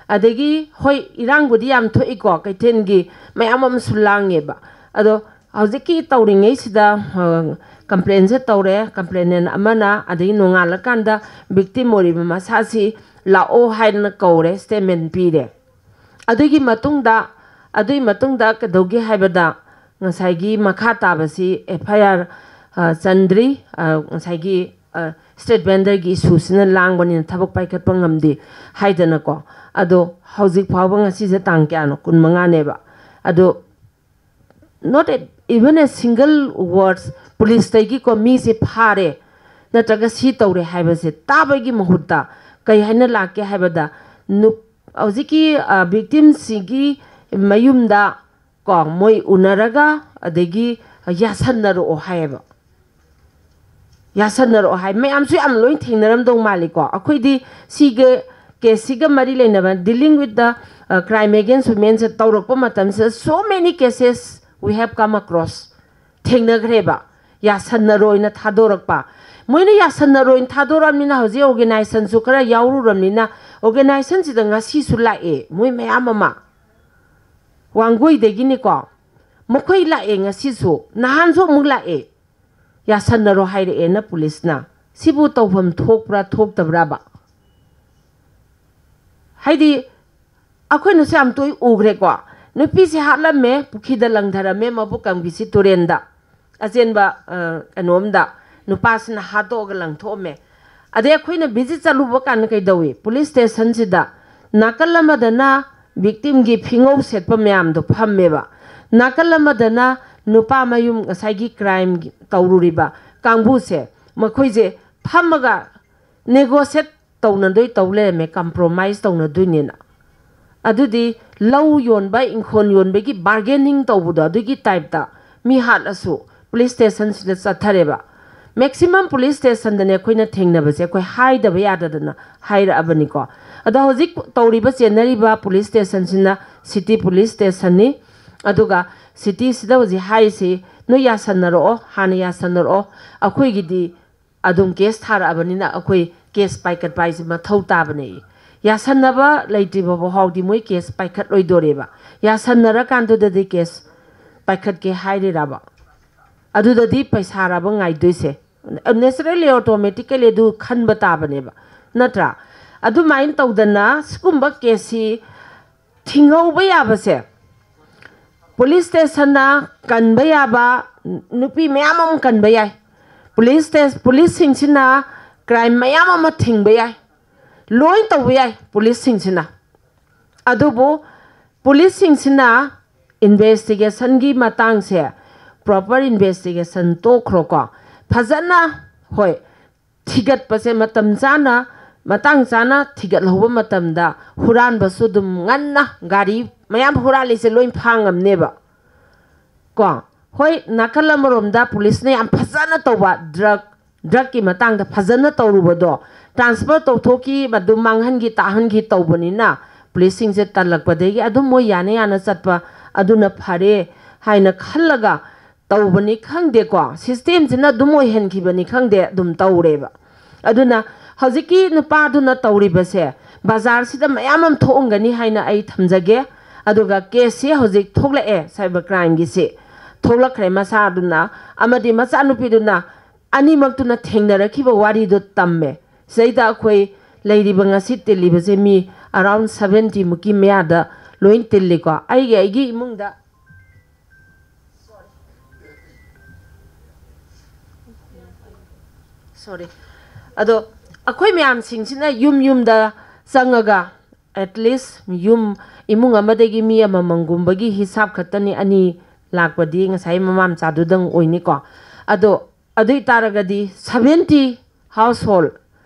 ꯑꯗꯒꯤ ꯍꯣꯏ, ꯏꯔꯥꯡꯕꯨꯗꯤ ꯌꯥꯝ ꯊꯣꯛꯏꯀꯣ, ꯀꯩꯊꯦꯜꯒꯤ ꯃꯌꯥꯝ ꯑꯃꯁꯨ ꯂꯥꯡꯉꯦꯕ꯫ ꯑꯗꯣ ꯍꯧꯖꯤꯛꯀꯤ ꯇꯧꯔꯤꯉꯩꯁꯤꯗ, ꯑ, ꯀꯝꯄ꯭ꯂꯦꯟꯁꯦ ꯇꯧꯔꯦ, ꯀꯝꯄ꯭ꯂꯦꯅꯦꯟ ꯑꯃꯅ, ꯑꯗꯒꯤ ꯅꯣꯡꯉꯥꯜꯂꯀꯥꯟꯗ ꯚꯤꯛꯇꯤꯝ ꯑꯣꯏꯔꯤꯕ ꯃꯁꯥꯁꯤ ꯂꯥꯛꯑꯣ ꯍꯥꯏꯗꯅ ꯀꯧꯔꯦ, ꯁ꯭ꯇꯦꯠꯃꯦꯟ ꯄꯤꯔꯦ꯫ ꯑꯗꯨꯒꯤ ꯃꯇꯨꯡꯗ, ꯑꯗꯨꯒꯤ ꯃꯇꯨꯡꯗ ꯀꯩꯗꯧꯒꯦ ꯍꯥꯏꯕꯗ, ꯉꯁꯥꯏꯒꯤ ꯃꯈꯥ ꯇꯥꯕꯁꯤ ꯑꯦꯐ ꯑꯥꯏ ꯑꯥꯔ, ꯑ, ꯆꯟꯗ꯭ꯔꯤ, ꯑ, ꯉꯁꯥꯏꯒꯤ, ꯑ, ꯁ꯭ꯇꯦꯠ ꯕꯦꯟꯗꯔꯒꯤ ꯏꯁꯨꯁꯤꯅ ꯂꯥꯡꯕꯅꯤꯅ ꯊꯕꯛ ꯄꯥꯏꯈꯠꯄ ꯉꯝꯗꯦ ꯍꯥꯏꯗꯅꯀꯣ꯫ ꯑꯗꯣ ꯍꯧꯖꯤꯛ ꯐꯥꯎꯕ, ꯉꯁꯤꯁꯦ ꯇꯥꯡ ꯀꯌꯥꯅꯣ? ꯀꯨꯟꯃꯉꯥꯅꯦꯕ꯫ ꯑꯗꯣ not a, even a single words, ꯄꯨꯂꯤꯁꯇꯒꯤꯀꯣ, ꯃꯤꯁꯦ ꯐꯥꯔꯦ ꯅꯠꯇ꯭ꯔꯒ ꯁꯤ ꯇꯧꯔꯦ ꯍꯥꯏꯕꯁꯦ ꯇꯥꯕꯒꯤ ꯃꯍꯨꯠꯇ ꯀꯩ ꯍꯥꯏꯅ ꯂꯥꯛꯀꯦ ꯍꯥꯏꯕꯗ, ꯅꯨ-, ꯍꯧꯖꯤꯛꯀꯤ, ꯑ, ꯚꯤꯛꯇꯤꯝꯁꯤꯒꯤ ꯃꯌꯨꯝꯗ ꯀꯣ, ꯃꯣꯏ ꯎꯅꯔꯒ ꯑꯗꯒꯤ ꯌꯥꯁꯟꯅꯔꯛꯑꯣ ꯍꯥꯏꯌꯦꯕ꯫ ꯌꯥꯁꯟꯅꯔꯛꯑꯣ ꯍꯥꯏ꯫ ꯃꯌꯥꯝꯁꯨ ꯌꯥꯝ ꯂꯣꯏ ꯊꯦꯡꯅꯔꯝꯗꯧ ꯃꯥꯜꯂꯤꯀꯣ꯫ ꯑꯩꯈꯣꯏꯗꯤ ꯁꯤꯒ, ꯀꯦꯁꯁꯤꯒ ꯃꯔꯤ ꯂꯩꯅꯕ, dealing with the, uh, crime against womenꯁꯦ ꯇꯧꯔꯛꯄ ꯃꯇꯝꯁꯤꯗ, so many cases we have come across, ꯊꯦꯡꯅꯈ꯭ꯔꯦꯕ꯫ ꯌꯥꯁꯟꯅꯔꯣꯏꯅ ꯊꯥꯗꯣꯔꯛꯄ꯫ ꯃꯣꯏꯅ ꯌꯥꯁꯟꯅꯔꯣꯏꯅ ꯊꯥꯗꯣꯔꯛꯑꯕꯅꯤꯅ, ꯍꯧꯖꯤꯛ organizationꯁꯨ ꯈꯔ ꯌꯥꯎꯔꯨꯔꯕꯅꯤꯅ, organizationꯁꯤꯗ ꯉꯁꯤꯁꯨ ꯂꯥꯛꯑꯦ ꯃꯣꯏ ꯃꯌꯥꯝ ꯑꯃ꯫ ꯋꯥꯡꯒꯣꯏꯗꯒꯤꯅꯤꯀꯣ꯫ ꯃꯈꯣꯏ ꯂꯥꯛꯑꯦ ꯉꯁꯤꯁꯨ, ꯅꯍꯥꯟꯁꯨ ꯑꯃꯨꯛ ꯂꯥꯛꯑꯦ꯫ ꯌꯥꯁꯟꯅꯔꯣ ꯍꯥꯏꯔꯛꯑꯦꯅ ꯄꯨꯂꯤꯁꯅ꯫ ꯁꯤꯕꯨ ꯇꯧꯐꯝ ꯊꯣꯛꯄ꯭ꯔꯥ ꯊꯣꯛꯇꯕ꯭ꯔꯥꯕ? ꯍꯥꯏꯗꯤ, ꯑꯩꯈꯣꯏꯅꯁꯨ ꯌꯥꯝ ꯇꯣꯏ ꯎꯈ꯭ꯔꯦꯀꯣ꯫ ꯅꯨꯄꯤꯁꯦ ꯍꯥꯠꯂꯝꯃꯦ, ꯄꯨꯈ꯭ꯔꯤꯗ ꯂꯪꯊꯔꯝꯃꯦ, ꯃꯕꯨꯛ ꯀꯪꯕꯤꯁꯤ ꯇꯨꯔꯦꯟꯗ, ꯑꯆꯦꯟꯕ, ꯑ, ꯀꯩꯅꯣꯝꯗ ꯅꯨꯄꯥꯁꯤꯅ ꯍꯥꯠꯇꯣꯛꯑꯒ ꯂꯪꯊꯣꯛꯑꯝꯃꯦ꯫ ꯑꯗꯩ ꯑꯩꯈꯣꯏꯅ visit ꯆꯠꯂꯨꯕ ꯀꯥꯟꯗ ꯀꯩꯗꯧꯏ? ꯄꯨꯂꯤꯁ ꯁ꯭ꯇꯦꯁꯟꯁꯤꯗ ꯅꯥꯀꯜ ꯑꯃꯗꯅ victimꯒꯤ ꯐꯤꯉꯧ ꯁꯦꯠꯄ ꯃꯌꯥꯝꯗꯣ ꯐꯝꯃꯦꯕ, ꯅꯥꯀꯜ ꯑꯃꯗꯅ ꯅꯨꯄꯥ ꯃꯌꯨꯝ, ꯉꯁꯥꯏꯒꯤ crime ꯇꯧꯔꯨꯔꯤꯕ ꯀꯥꯡꯕꯨꯁꯦ, ꯃꯈꯣꯏꯁꯦ ꯐꯝꯃꯒ negotiate ꯇꯧꯅꯗꯣꯏ ꯇꯧ ꯂꯩꯔꯝꯃꯦ, compromise ꯇꯧꯅꯗꯣꯏꯅꯦꯅ꯫ ꯑꯗꯨꯗꯤ ꯂꯧ ꯌꯣꯟꯕ, ꯏꯪꯈꯣꯜ ꯌꯣꯟꯕꯒꯤ ꯕꯥꯔꯒꯦꯅꯤꯡ ꯇꯧꯕꯗꯣ, ꯑꯗꯨꯒꯤ ꯇꯥꯏꯞꯇ ꯃꯤ ꯍꯥꯠꯂꯁꯨ ꯄꯨꯂꯤꯁ ꯁ꯭ꯇꯦꯁꯟꯁꯤꯗ ꯆꯠꯊꯔꯦꯕ꯫ ꯃꯦꯛꯁꯤꯃꯝ ꯄꯨꯂꯤꯁ ꯁ꯭ꯇꯦꯁꯟꯗꯅꯦ ꯑꯩꯈꯣꯏꯅ ꯊꯦꯡꯅꯕꯁꯦ, ꯑꯩꯈꯣꯏ ꯍꯥꯏꯗꯕ ꯌꯥꯗꯗꯅ ꯍꯥꯏꯔꯛꯑꯕꯅꯤꯀꯣ꯫ ꯑꯗꯣ ꯍꯧꯖꯤꯛ ꯇꯧꯔꯤꯕ, ꯆꯦꯟꯅꯔꯤꯕ ꯄꯨꯂꯤꯁ ꯁ꯭ꯇꯦꯁꯟꯁꯤꯅ ꯁꯤꯇꯤ ꯄꯨꯂꯤꯁ ꯁ꯭ꯇꯦꯁꯟꯅꯤ꯫ ꯑꯗꯨꯒ ꯁꯤꯇꯤꯁꯤꯗ ꯍꯧꯖꯤꯛ ꯍꯥꯏꯔꯤꯁꯤ, ꯅꯣꯏ ꯌꯥꯁꯟꯅꯔꯛꯑꯣ, ꯍꯥꯟꯅ ꯌꯥꯁꯟꯅꯔꯛꯑꯣ, ꯑꯩꯈꯣꯏꯒꯤꯗꯤ ꯑꯗꯨꯝ ꯀꯦꯁ ꯊꯥꯔꯛꯑꯕꯅꯤꯅ ꯑꯩꯈꯣꯏ ꯀꯦꯁ ꯄꯥꯏꯈꯠꯄ ꯍꯥꯏꯁꯦ ꯃꯊꯧ ꯇꯥꯕꯅꯦ꯫ ꯌꯥꯁꯟꯅꯕ ꯂꯩꯇ꯭ꯔꯤꯕ ꯐꯥꯎꯗꯤ ꯃꯣꯏ ꯀꯦꯁ ꯄꯥꯏꯈꯠꯂꯣꯏꯗꯣꯔꯦꯕ꯫ ꯌꯥꯁꯟꯅꯔꯀꯥꯟꯗꯨꯗꯗꯤ ꯀꯦꯁ ꯄꯥꯏꯈꯠꯀꯦ ꯍꯥꯏꯔꯤꯔꯕ? ꯑꯗꯨꯗꯗꯤ ꯄꯩꯁꯥꯔꯕ ꯉꯥꯏꯗꯣꯏꯁꯦ? ꯅꯦꯆꯔꯦꯜꯂꯤ, ꯑꯣꯇꯣꯃꯦꯇꯤꯀꯦꯜꯂꯤ ꯑꯗꯨ ꯈꯟꯕ ꯇꯥꯕꯅꯦꯕ, ꯅꯠꯇ꯭ꯔꯥ? ꯑꯗꯨꯃꯥꯏꯅ ꯇꯧꯗꯅ ꯁꯤꯒꯨꯝꯕ ꯀꯦꯁꯁꯤ ꯊꯤꯡꯍꯧꯕ ꯌꯥꯕꯁꯦ, ꯄꯨꯂꯤꯁ ꯁ꯭ꯇꯦꯁꯟꯅ ꯀꯟꯕ ꯌꯥꯕ, ꯅꯨꯄꯤ ꯃꯌꯥꯝ ꯑꯃ ꯀꯟꯕ ꯌꯥꯏ꯫ ꯄꯨꯂꯤꯁ ꯁ꯭ꯇꯦ-, ꯄꯨꯂꯤꯁꯁꯤꯡꯁꯤꯅ ꯀ꯭ꯔꯥꯏꯝ ꯃꯌꯥꯝ ꯑꯃ ꯊꯤꯡꯕ ꯌꯥꯏ, ꯂꯣꯏ ꯇꯧꯕ ꯌꯥꯏ ꯄꯨꯂꯤꯁꯁꯤꯡꯁꯤꯅ꯫ ꯑꯗꯨꯕꯨ ꯄꯨꯂꯤꯁꯁꯤꯡꯁꯤꯅ ꯏꯟꯚꯦꯁꯇꯤꯒꯦꯁꯟꯒꯤ ꯃꯇꯥꯡꯁꯦ, ꯄ꯭ꯔꯣꯄꯔ ꯏꯟꯚꯦꯁꯇꯤꯒꯦꯁꯟ ꯇꯣꯛꯈ꯭ꯔꯣꯀꯣ, ꯐꯖꯅ, ꯍꯣꯏ, ꯊꯤꯒꯠꯄꯁꯦ ꯃꯇꯝ ꯆꯥꯅ, ꯃꯇꯥꯡ ꯆꯥꯅ ꯊꯤꯒꯠꯍꯧꯕ ꯃꯇꯝꯗ ꯍꯨꯔꯥꯟꯕꯁꯨ ꯑꯗꯨꯝ ꯉꯟꯅ, ꯒꯥꯔꯤ ꯃꯌꯥꯝ ꯍꯨꯔꯥꯜꯂꯤꯁꯦ ꯂꯣꯏ ꯐꯥꯉꯝꯅꯦꯕ ꯀꯣ꯫ ꯍꯣꯏ, ꯅꯥꯀꯜ ꯑꯃꯔꯣꯝꯗ ꯄꯨꯂꯤꯁꯅ ꯌꯥꯝ ꯐꯖꯅ ꯇꯧꯕ, ꯗ꯭ꯔꯒ, ꯗ꯭ꯔꯒꯀꯤ ꯃꯇꯥꯡꯗ ꯐꯖꯅ ꯇꯧꯔꯨꯕꯗꯣ, ꯇ꯭ꯔꯥꯟꯁꯐꯔ ꯇꯧꯊꯣꯛꯈꯤ, ꯃꯗꯨ ꯃꯥꯡꯍꯟꯈꯤ, ꯇꯥꯍꯟꯈꯤ ꯇꯧꯕꯅꯤꯅ ꯄꯨꯂꯤꯁꯁꯤꯡꯁꯦ ꯇꯜꯂꯛꯄꯗꯒꯤ ꯑꯗꯨꯝ ꯃꯣꯏ ꯌꯥꯅ ꯌꯥꯅ ꯆꯠꯄ ꯑꯗꯨꯅ ꯐꯔꯦ ꯍꯥꯏꯅ ꯈꯜꯂꯒ ꯇꯧꯕꯅꯤ ꯈꯪꯗꯦꯀꯣ, ꯁꯤꯁꯇꯦꯝꯁꯤꯅ ꯑꯗꯨꯝ ꯑꯣꯏꯍꯟꯈꯤꯕꯅꯤ ꯈꯪꯗꯦ, ꯑꯗꯨꯝ ꯇꯧꯔꯦꯕ꯫ ꯑꯗꯨꯅ ꯍꯧꯖꯤꯛꯀꯤ ꯅꯨꯄꯥꯗꯨꯅ ꯇꯧꯔꯤꯕꯁꯦ ꯕꯖꯥꯔꯁꯤꯗ ꯃꯌꯥꯝ ꯑꯃ ꯊꯣꯛꯑꯝꯒꯅꯤ ꯍꯥꯏꯅ ꯑꯩ ꯊꯝꯖꯒꯦ꯫ ꯑꯗꯨꯒ ꯀꯦꯁꯁꯤ ꯍꯧꯖꯤꯛ ꯊꯣꯛꯂꯛꯑꯦ, ꯁꯥꯏꯕꯔ ꯀ꯭ꯔꯥꯏꯝꯒꯤꯁꯤ ꯊꯣꯛꯂꯛꯈ꯭ꯔꯦ꯫ ꯃꯁꯥꯗꯨꯅ ꯑꯃꯗꯤ ꯃꯆꯥꯅꯨꯄꯤꯗꯨꯅ, ꯑꯅꯤꯃꯛꯇꯨꯅ ꯊꯦꯡꯅꯔꯛꯈꯤꯕ ꯋꯥꯔꯤꯗꯨ ꯇꯝꯃꯦ꯫ ꯁꯤꯗꯩꯗ ꯑꯩꯈꯣꯏ ꯂꯩꯔꯤꯕ, ꯉꯁꯤ ꯇꯤꯜꯂꯤꯕꯁꯦ ꯃꯤ ꯑꯔꯥꯎꯟ ꯁꯚꯦꯟꯇꯤ ꯃꯨꯛꯀꯤ ꯃꯌꯥꯗ ꯂꯣꯏ ꯇꯤꯜꯂꯤꯀꯣ꯫ ꯑꯩꯒꯤ, ꯑꯩꯒꯤ ꯏꯃꯨꯡꯗ, ꯁꯣꯔꯤ, ꯑꯗꯣ ꯑꯩꯈꯣꯏ ꯃꯌꯥꯝꯁꯤꯡꯁꯤꯅ ꯌꯨꯝ ꯌꯨꯝꯗ ꯆꯪꯉꯒ, ꯑꯦꯠꯂꯤꯁ ꯌꯨꯝ, ꯏꯃꯨꯡ ꯑꯃꯗꯒꯤ ꯃꯤ ꯑꯃꯃꯝꯒꯨꯝꯕꯒꯤ ꯍꯤꯁꯥꯞ ꯈꯛꯇꯅꯤ, ꯑꯅꯤ ꯂꯥꯛꯄꯗꯤ ꯉꯁꯥꯏ ꯃꯃꯥ ꯃꯆꯥꯗꯨꯗꯪ ꯑꯣꯏꯅꯤꯀꯣ꯫ ꯑꯗꯣ ꯑꯗꯨ ꯑꯣꯏ ꯇꯥꯔꯒꯗꯤ ꯁꯚꯦꯟꯇꯤ ꯍꯥꯎꯁ ꯍꯣꯜ,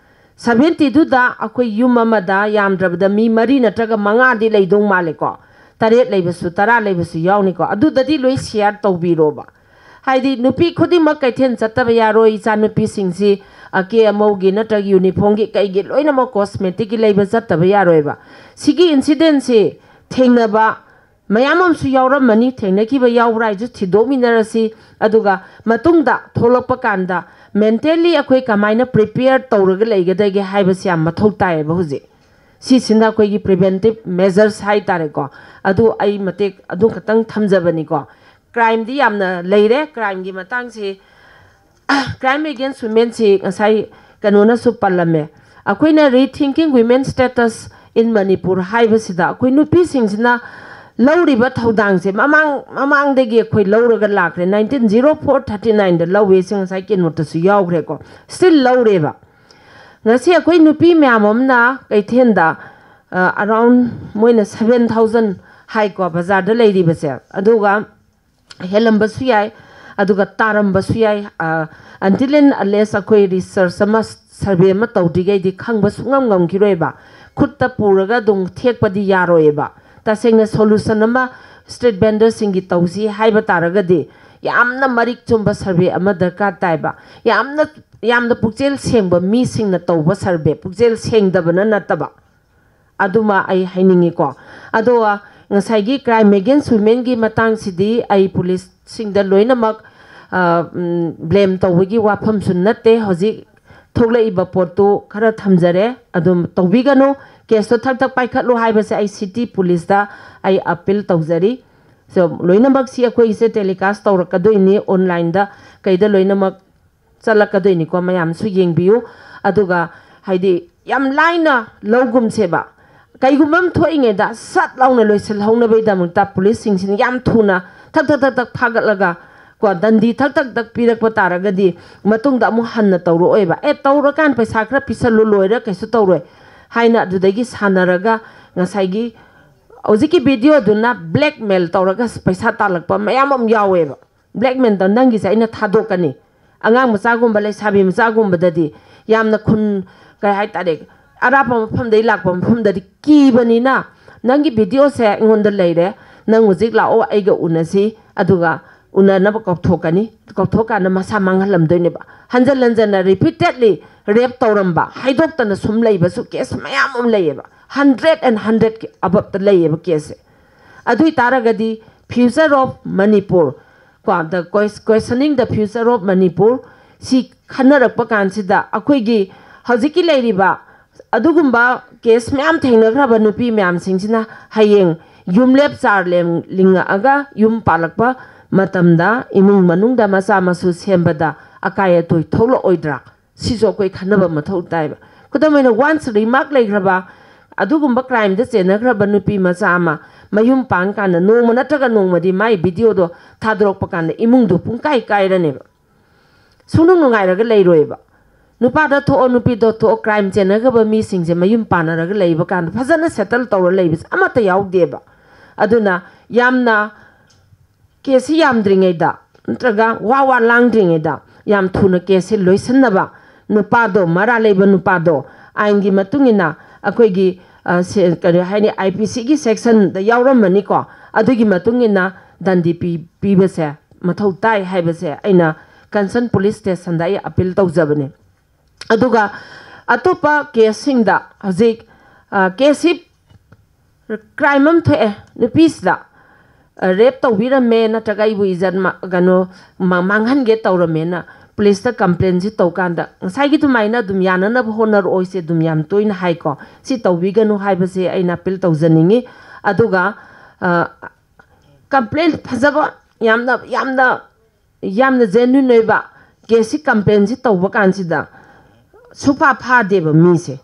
ꯁꯚꯦꯟꯇꯤꯗꯨꯗ ꯑꯩꯈꯣꯏ ꯌꯨꯝ ꯑꯃꯗ ꯌꯥꯝꯗ꯭ꯔꯕꯗ ꯃꯤ ꯃꯔꯤ ꯅꯠꯇ꯭ꯔꯒ ꯃꯉꯥꯗꯤ ꯂꯩꯗꯧ ꯃꯥꯜꯂꯦꯀꯣ꯫ ꯇꯔꯦꯠ ꯂꯩꯕꯁꯨ, ꯇꯔꯥ ꯂꯩꯕꯁꯨ ꯌꯥꯎꯅꯤꯀꯣ꯫ ꯑꯗꯨꯗꯗꯤ ꯂꯣꯏ ꯁꯤꯌꯥꯔ ꯇꯧꯕꯤꯔꯣꯕ꯫ ꯍꯥꯏꯗꯤ ꯅꯨꯄꯤ ꯈꯨꯗꯤꯡꯃꯛ ꯀꯩꯊꯦꯜ ꯆꯠꯇꯕ ꯌꯥꯔꯣꯏ, ꯏꯆꯥꯅꯨꯄꯤꯁꯤꯡꯁꯤ ꯑꯀꯦ ꯑꯃꯧꯒꯤ ꯅꯠꯇ꯭ꯔꯒ ꯌꯨꯅꯤꯐꯣꯔꯝꯒꯤ ꯀꯩꯒꯤ ꯂꯣꯏꯅꯃꯛ ꯀꯣꯁꯃꯦꯇꯤꯛꯀꯤ ꯂꯩꯕ ꯆꯠꯇꯕ ꯌꯥꯔꯣꯏꯕ꯫ ꯁꯤꯒꯤ ꯏꯟꯁꯤꯗꯦꯟꯁꯤ ꯊꯦꯡꯅꯕ ꯃꯌꯥꯝ ꯑꯃꯁꯨ ꯌꯥꯎꯔꯝꯃꯅꯤ꯫ ꯊꯦꯡꯅꯈꯤꯕ ꯌꯥꯎꯕ꯭ꯔꯥ ꯍꯥꯏꯁꯨ ꯊꯤꯗꯣꯛꯃꯤꯟꯅꯔꯁꯤ꯫ ꯑꯗꯨꯒ ꯃꯇꯨꯡꯗ ꯊꯣꯛꯂꯛꯄ ꯀꯥꯟꯗ ꯃꯦꯟꯇꯦꯜꯂꯤ ꯑꯩꯈꯣꯏ ꯀꯃꯥꯏꯅ ꯄ꯭ꯔꯤꯄꯦꯌꯔ ꯇꯧꯔꯒ ꯂꯩꯒꯗꯒꯦ ꯍꯥꯏꯕꯁꯤ ꯌꯥꯝ ꯃꯊꯧ ꯇꯥꯏꯌꯦꯕ ꯍꯧꯖꯤꯛ꯫ ꯁꯤꯁꯤꯅ ꯑꯩꯈꯣꯏꯒꯤ ꯄ꯭ꯔꯤꯚꯦꯟꯇꯤꯞ ꯃꯦꯖꯔꯁ ꯍꯥꯏ ꯇꯥꯔꯦꯀꯣ꯫ ꯑꯗꯨ ꯑꯩ ꯃꯇꯦꯛ ꯑꯗꯨ ꯈꯛꯇꯪ ꯊꯝꯖꯕꯅꯤꯀꯣ꯫ ꯀ꯭ꯔꯥꯏꯝꯗꯤ ꯌꯥꯝꯅ ꯂꯩꯔꯦ꯫ ꯀ꯭ꯔꯥꯏꯝꯒꯤ ꯃꯇꯥꯡꯁꯤ, ꯀ꯭ꯔꯥꯏꯝ ꯑꯦꯒꯦꯟꯁ ꯋꯤꯃꯦꯟꯁꯤ ꯉꯁꯥꯏ ꯀꯩꯅꯣꯅꯁꯨ ꯄꯜꯂꯝꯃꯦ꯫ ꯑꯩꯈꯣꯏꯅ ꯔꯤꯊꯤꯡꯀꯤꯡ ꯋꯤꯃꯦꯟ ꯁ꯭ꯇꯦꯇꯁ ꯏꯟ ꯃꯅꯤꯄꯨꯔ ꯍꯥꯏꯕꯁꯤꯗ ꯑꯩꯈꯣꯏ ꯅꯨꯄꯤꯁꯤꯡꯁꯤꯅ ꯂꯧꯔꯤꯕ ꯊꯧꯗꯥꯡꯁꯦ ꯃꯃꯥꯡ ꯃꯃꯥꯡꯗꯒꯤ ꯑꯩꯈꯣꯏ ꯂꯧꯔꯒ ꯂꯥꯛꯈ꯭ꯔꯦ꯫ ꯅꯥꯏꯟꯇꯤꯟ ꯖꯤꯔꯣ ꯐꯣꯔ ꯊꯥꯔꯇꯤ ꯅꯥꯏꯟꯗ ꯂꯧꯋꯦ, ꯁꯤ ꯉꯁꯥꯏ ꯀꯩꯅꯣꯗꯁꯨ ꯌꯥꯎꯈ꯭ꯔꯦꯀꯣ꯫ ꯁ꯭ꯇꯤꯜ ꯂꯧꯔꯦꯕ꯫ ꯉꯁꯤ ꯑꯩꯈꯣꯏ ꯅꯨꯄꯤ ꯃꯌꯥꯝ ꯑꯃꯅ ꯀꯩꯊꯦꯜꯗ, ꯑ, ꯑꯔꯥꯎꯟ ꯃꯣꯏꯅ ꯁꯚꯦꯟ ꯊꯥꯎꯖꯟ ꯍꯥꯏꯀꯣ, ꯕꯖꯥꯔꯗ ꯂꯩꯔꯤꯕꯁꯦ, ꯑꯗꯨꯒ ꯍꯦꯜꯂꯝꯕꯁꯨ ꯌꯥꯏ, ꯑꯗꯨꯒ ꯇꯥꯔꯝꯕꯁꯨ ꯌꯥꯏ꯫ ꯑ, until and unless ꯑꯩꯈꯣꯏ ꯔꯤꯁꯔꯁ ꯑꯃ, ꯁꯔꯚꯦ ꯑꯃ ꯇꯧꯗ꯭ꯔꯤꯉꯩꯗꯤ ꯈꯪꯕ ꯁꯨꯡꯉꯝ ꯉꯝꯈꯤꯔꯣꯏꯕ꯫ ꯈꯨꯠꯇ ꯄꯨꯔꯒ ꯑꯗꯨꯝ ꯊꯦꯛꯄꯗꯤ ꯌꯥꯔꯣꯏꯕ꯫ ꯇꯁꯦꯡꯅ ꯁꯣꯂꯨꯁꯟ ꯑꯃ ꯁ꯭ꯇ꯭ꯔꯤꯠ ꯚꯦꯟꯗꯔꯁꯤꯡꯒꯤ ꯇꯧꯁꯤ ꯍꯥꯏꯕ ꯇꯥꯔꯒꯗꯤ ꯌꯥꯝꯅ ꯃꯔꯤꯛ ꯆꯨꯝꯕ ꯁꯔꯚꯦ ꯑꯃ ꯗꯔꯀꯥꯔ ꯇꯥꯏꯕ꯫ ꯌꯥꯝꯅ, ꯌꯥꯝꯅ ꯄꯨꯛꯆꯦꯜ ꯁꯦꯡꯕ ꯃꯤꯁꯤꯡꯅ ꯇꯧꯕ ꯁꯔꯚꯦ, ꯄꯨꯛꯆꯦꯜ ꯁꯦꯡꯗꯕꯅ ꯅꯠꯇꯕ꯫ ꯑꯗꯨꯃ ꯑꯩ ꯍꯥꯏꯅꯤꯡꯉꯤꯀꯣ꯫ ꯑꯗꯣ, ꯉꯁꯥꯏꯒꯤ ꯀ꯭ꯔꯥꯏꯝ ꯑꯦꯒꯦꯟꯁ ꯋꯤꯃꯦꯟꯒꯤ ꯃꯇꯥꯡꯁꯤꯗꯤ ꯑꯩ ꯄꯨꯂꯤꯁꯁꯤꯡꯗ ꯂꯣꯏꯅꯃꯛ, ꯑ, ꯎꯝ, ꯕ꯭ꯂꯦꯝ ꯇꯧꯕꯒꯤ ꯋꯥꯐꯝꯁꯨ ꯅꯠꯇꯦ꯫ ꯍꯧꯖꯤꯛ ꯊꯣꯛꯂꯛꯏꯕ ꯄꯣꯠꯇꯨ ꯈꯔ ꯊꯝꯖꯔꯦ, ꯑꯗꯨꯝ ꯇꯧꯕꯤꯒꯅꯨ꯫ ꯀꯦꯁꯇꯣ ꯊꯛ ꯊꯛ ꯄꯥꯏꯈꯠꯂꯨ ꯍꯥꯏꯕꯁꯦ ꯑꯩ ꯁꯤꯇꯤ ꯄꯨꯂꯤꯁꯇ ꯑꯩ ꯑꯄꯤꯜ ꯇꯧꯖꯔꯤ꯫ So, ꯂꯣꯏꯅꯃꯛꯁꯤ ꯑꯩꯈꯣꯏꯒꯤꯁꯦ ꯇꯦꯂꯤꯀꯥꯁ ꯇꯧꯔꯛꯀꯗꯣꯏꯅꯤ, ꯑꯣꯟꯂꯥꯏꯟꯗ ꯀꯩꯗ ꯂꯣꯏꯅꯃꯛ ꯆꯠꯂꯛꯀꯗꯣꯏꯅꯤꯀꯣ꯫ ꯃꯌꯥꯝꯁꯨ ꯌꯦꯡꯕꯤꯌꯨ꯫ ꯑꯗꯨꯒ ꯍꯥꯏꯗꯤ ꯌꯥꯝ ꯂꯥꯏꯅ ꯂꯧꯒꯨꯝꯁꯦꯕ꯫ ꯀꯩꯒꯨꯝꯕ ꯑꯃ ꯊꯣꯛꯏꯉꯩꯗ ꯁꯠ ꯂꯥꯎꯅ ꯂꯣꯏꯁꯤꯜꯍꯧꯅꯕꯒꯤꯗꯃꯛꯇ ꯄꯨꯂꯤꯁꯁꯤꯡꯁꯤꯅ ꯌꯥꯝ ꯊꯨꯅ ꯊꯛ ꯊꯛ ꯊꯛ ꯊꯛ ꯐꯥꯒꯠꯂꯒ ꯀꯣ, ꯗꯟꯗꯤ ꯊꯛ ꯊꯛ ꯊꯛ ꯄꯤꯔꯛꯄ ꯇꯥꯔꯒꯗꯤ ꯃꯇꯨꯡꯗ ꯑꯃꯨꯛ ꯍꯟꯅ ꯇꯧꯔꯛꯑꯣꯏꯕ꯫ "ꯑꯦ, ꯇꯧꯔꯀꯥꯟ ꯄꯩꯁꯥ ꯈꯔ ꯄꯤꯁꯜꯂꯨ, ꯂꯣꯏꯔ ꯀꯩꯁꯨ ꯇꯧꯔꯣꯏ" ꯍꯥꯏꯅ ꯑꯗꯨꯗꯒꯤ ꯁꯥꯟꯅꯔꯒ ꯉꯁꯥꯏꯒꯤ ꯍꯧꯖꯤꯛꯀꯤ ꯚꯤꯗꯤꯑꯣꯗꯨꯅ ꯕ꯭ꯂꯦꯛꯃꯦꯜ ꯇꯧꯔꯒ ꯄꯩꯁꯥ ꯇꯥꯜꯂꯛꯄ ꯃꯌꯥꯝ ꯑꯃ ꯌꯥꯎꯋꯦꯕ꯫ ꯕ꯭ꯂꯦꯛꯃꯦꯜ ꯇꯧ, "ꯅꯪꯒꯤꯁꯦ ꯑꯩꯅ ꯊꯥꯗꯣꯛꯀꯅꯤ"꯫ ꯑꯉꯥꯡ ꯃꯆꯥꯒꯨꯝꯕ, ꯂꯩꯁꯥꯕꯤ ꯃꯆꯥꯒꯨꯝꯕꯗꯗꯤ ꯌꯥꯝꯅ ꯈꯨꯟ, ꯀꯩ ꯍꯥꯏꯇꯥꯔꯦ, ꯑꯔꯥꯞꯄ ꯃꯐꯝꯗꯒꯤ ꯂꯥꯛꯄ ꯃꯐꯝꯗꯗꯤ ꯀꯤꯕꯅꯤꯅ, "ꯅꯪꯒꯤ ꯚꯤꯗꯤꯑꯣꯁꯦ ꯑꯩꯉꯣꯟꯗ ꯂꯩꯔꯦ, ꯅꯪ ꯍꯧꯖꯤꯛ ꯂꯥꯛꯑꯣ, ꯑꯩꯒ ꯎꯅꯁꯤ, ꯑꯗꯨꯒ ꯎꯅꯅꯕ ꯀꯧꯊꯣꯛꯀꯅꯤ, ꯀꯧꯊꯣꯛꯀꯥꯟꯗ ꯃꯁꯥ ꯃꯥꯡꯍꯜꯂꯝꯗꯣꯏꯅꯦꯕ"꯫ ꯍꯟꯖꯟ ꯍꯟꯖꯟꯅ repeatedly rape ꯇꯧꯔꯝꯕ, ꯍꯥꯏꯗꯣꯛꯇꯅ ꯁꯨꯝ ꯂꯩꯕꯁꯨ case ꯃꯌꯥꯝ ꯑꯃ ꯂꯩꯌꯦꯕ, hundred and hundred ꯀꯤ above ꯇ ꯂꯩꯌꯦꯕ case ꯁꯦ꯫ ꯑꯗꯨ ꯑꯣꯏ ꯇꯥꯔꯒꯗꯤ future of Manipur, ꯀꯣ, the ques-, questioning the future of Manipur ꯁꯤ ꯈꯟꯅꯔꯛꯄ ꯀꯥꯟꯁꯤꯗ, ꯑꯩꯈꯣꯏꯒꯤ ꯍꯧꯖꯤꯛꯀꯤ ꯂꯩꯔꯤꯕ ꯑꯗꯨꯒꯨꯝꯕ case ꯃꯌꯥꯝ ꯊꯦꯡꯅꯈ꯭ꯔꯕ ꯅꯨꯄꯤ ꯃꯌꯥꯝꯁꯤꯡꯁꯤꯅ ꯍꯌꯦꯡ ꯌꯨꯝꯂꯦꯞ ꯆꯥꯔ ꯂꯦꯝ-, ꯂꯤꯡꯉꯛꯑꯒ ꯌꯨꯝ ꯄꯥꯜꯂꯛꯄ ꯃꯇꯝꯗ ꯏꯃꯨꯡ ꯃꯅꯨꯡꯗ ꯃꯆꯥ ꯃꯁꯨ ꯁꯦꯝꯕꯗ ꯑꯀꯥꯏ ꯑꯇꯣꯏ ꯊꯣꯛꯂꯛꯑꯣꯏꯗ꯭ꯔꯥ? ꯁꯤꯁꯨ ꯑꯩꯈꯣꯏ ꯈꯟꯅꯕ ꯃꯊꯧ ꯇꯥꯏꯕ꯫ ꯈꯨꯗꯝ ꯑꯣꯏꯅ, once remark ꯂꯩꯈ꯭ꯔꯕ, ꯑꯗꯨꯒꯨꯝꯕ crime ꯗ ꯆꯦꯟꯅꯈ꯭ꯔꯕ ꯅꯨꯄꯤ ꯃꯆꯥ ꯑꯃ ꯃꯌꯨꯝ ꯄꯥꯟ ꯀꯥꯟꯗ ꯅꯣꯡꯃ ꯅꯠꯇ꯭ꯔꯒ ꯅꯣꯡꯃꯗꯤ ꯃꯥꯏ ꯚꯤꯗꯤꯑꯣꯗꯣ ꯊꯥꯗꯣꯔꯛꯄ ꯀꯥꯟꯗ ꯏꯃꯨꯡꯗꯣ ꯄꯨꯡꯀꯥꯏ ꯀꯥꯏꯔꯅꯦꯕ꯫ ꯁꯨꯡꯅꯨꯡ ꯅꯨꯡꯉꯥꯏꯔꯒ ꯂꯩꯔꯣꯏꯕ꯫ "ꯅꯨꯄꯥꯗ ꯊꯣꯛꯑꯣ, ꯅꯨꯄꯤꯗꯣ ꯊꯣꯛꯑꯣ", crime ꯆꯦꯟꯅꯈ꯭ꯔꯕ ꯃꯤꯁꯤꯡꯁꯦ ꯃꯌꯨꯝ ꯄꯥꯟꯅꯔꯒ ꯂꯩꯕ ꯀꯥꯟꯗ ꯐꯖꯅ settle ꯇꯧꯔ ꯂꯩꯕꯁꯦ ꯑꯃꯠꯇ ꯌꯥꯎꯗꯦꯕ꯫ ꯑꯗꯨꯅ ꯌꯥꯝꯅ case ꯁꯤ ꯌꯥꯝꯗ꯭ꯔꯤꯉꯩꯗ ꯅꯠꯇ꯭ꯔꯒ ꯋꯥ ꯋꯥ ꯂꯥꯡꯗ꯭ꯔꯤꯉꯩꯗ ꯌꯥꯝ ꯊꯨꯅ case ꯁꯦ ꯂꯣꯏꯁꯤꯟꯅꯕ, ꯅꯨꯄꯥꯗꯣ, ꯃꯔꯥꯜ ꯂꯩꯕ ꯅꯨꯄꯥꯗꯣ, ꯑꯥꯏꯟꯒꯤ ꯃꯇꯨꯡ ꯏꯟꯅ ꯑꯩꯈꯣꯏꯒꯤ, ꯑ, ꯁꯦ-, ꯀꯔꯤ ꯍꯥꯏꯅꯤ, I P C ꯒꯤ section ꯗ ꯌꯥꯎꯔꯝꯃꯅꯤꯀꯣ, ꯑꯗꯨꯒꯤ ꯃꯇꯨꯡ ꯏꯟꯅ ꯗꯟꯗꯤ ꯄꯤ-, ꯄꯤꯕꯁꯦ ꯃꯊꯧ ꯇꯥꯏ ꯍꯥꯏꯕꯁꯦ ꯑꯩꯅ concern police station ꯗ ꯑꯩ appeal ꯇꯧꯖꯕꯅꯦ꯫ ꯑꯗꯨꯒ ꯑꯇꯣꯞꯄ case ꯁꯤꯡꯗ ꯍꯧꯖꯤꯛ, ꯑ, case ꯁꯤ crime ꯑꯃ ꯊꯣꯛꯑꯦ, ꯅꯨꯄꯤꯁꯤꯗ, ꯑ, rape ꯇꯧꯕꯤꯔꯝꯃꯦ ꯅꯠꯇ꯭ꯔꯒ ꯑꯩꯕꯨ ꯏꯖꯠ ꯃ-, ꯀꯩꯅꯣ, ꯃ-, ꯃꯥꯡꯍꯟꯒꯦ ꯇꯧꯔꯝꯃꯦꯅ police ꯇ complain ꯁꯤ ꯇꯧꯀꯥꯟꯗ, ꯉꯁꯥꯏꯒꯤ ꯑꯗꯨꯃꯥꯏꯅ ꯑꯗꯨꯝ ꯌꯥꯅꯅꯕ ꯍꯣꯠꯅꯔꯛꯑꯣꯏꯁꯦ ꯑꯗꯨꯝ ꯌꯥꯝ ꯇꯣꯏꯅ ꯍꯥꯏꯀꯣ꯫ ꯁꯤ ꯇꯧꯕꯤꯒꯅꯨ ꯍꯥꯏꯕꯁꯦ ꯑꯩꯅ appeal ꯇꯧꯖꯅꯤꯡꯉꯤ꯫ ꯑꯗꯨꯒ, ꯑ, complain ꯐꯖꯕ, ꯌꯥꯝꯅ, ꯌꯥꯝꯅ, ꯌꯥꯝꯅ genuine ꯑꯣꯏꯕ case ꯁꯤ, complain ꯁꯤ ꯇꯧꯕ ꯀꯥꯟꯁꯤꯗ ꯁꯨꯐꯥ ꯐꯥꯗꯦꯕ ꯃꯤꯁꯦ꯫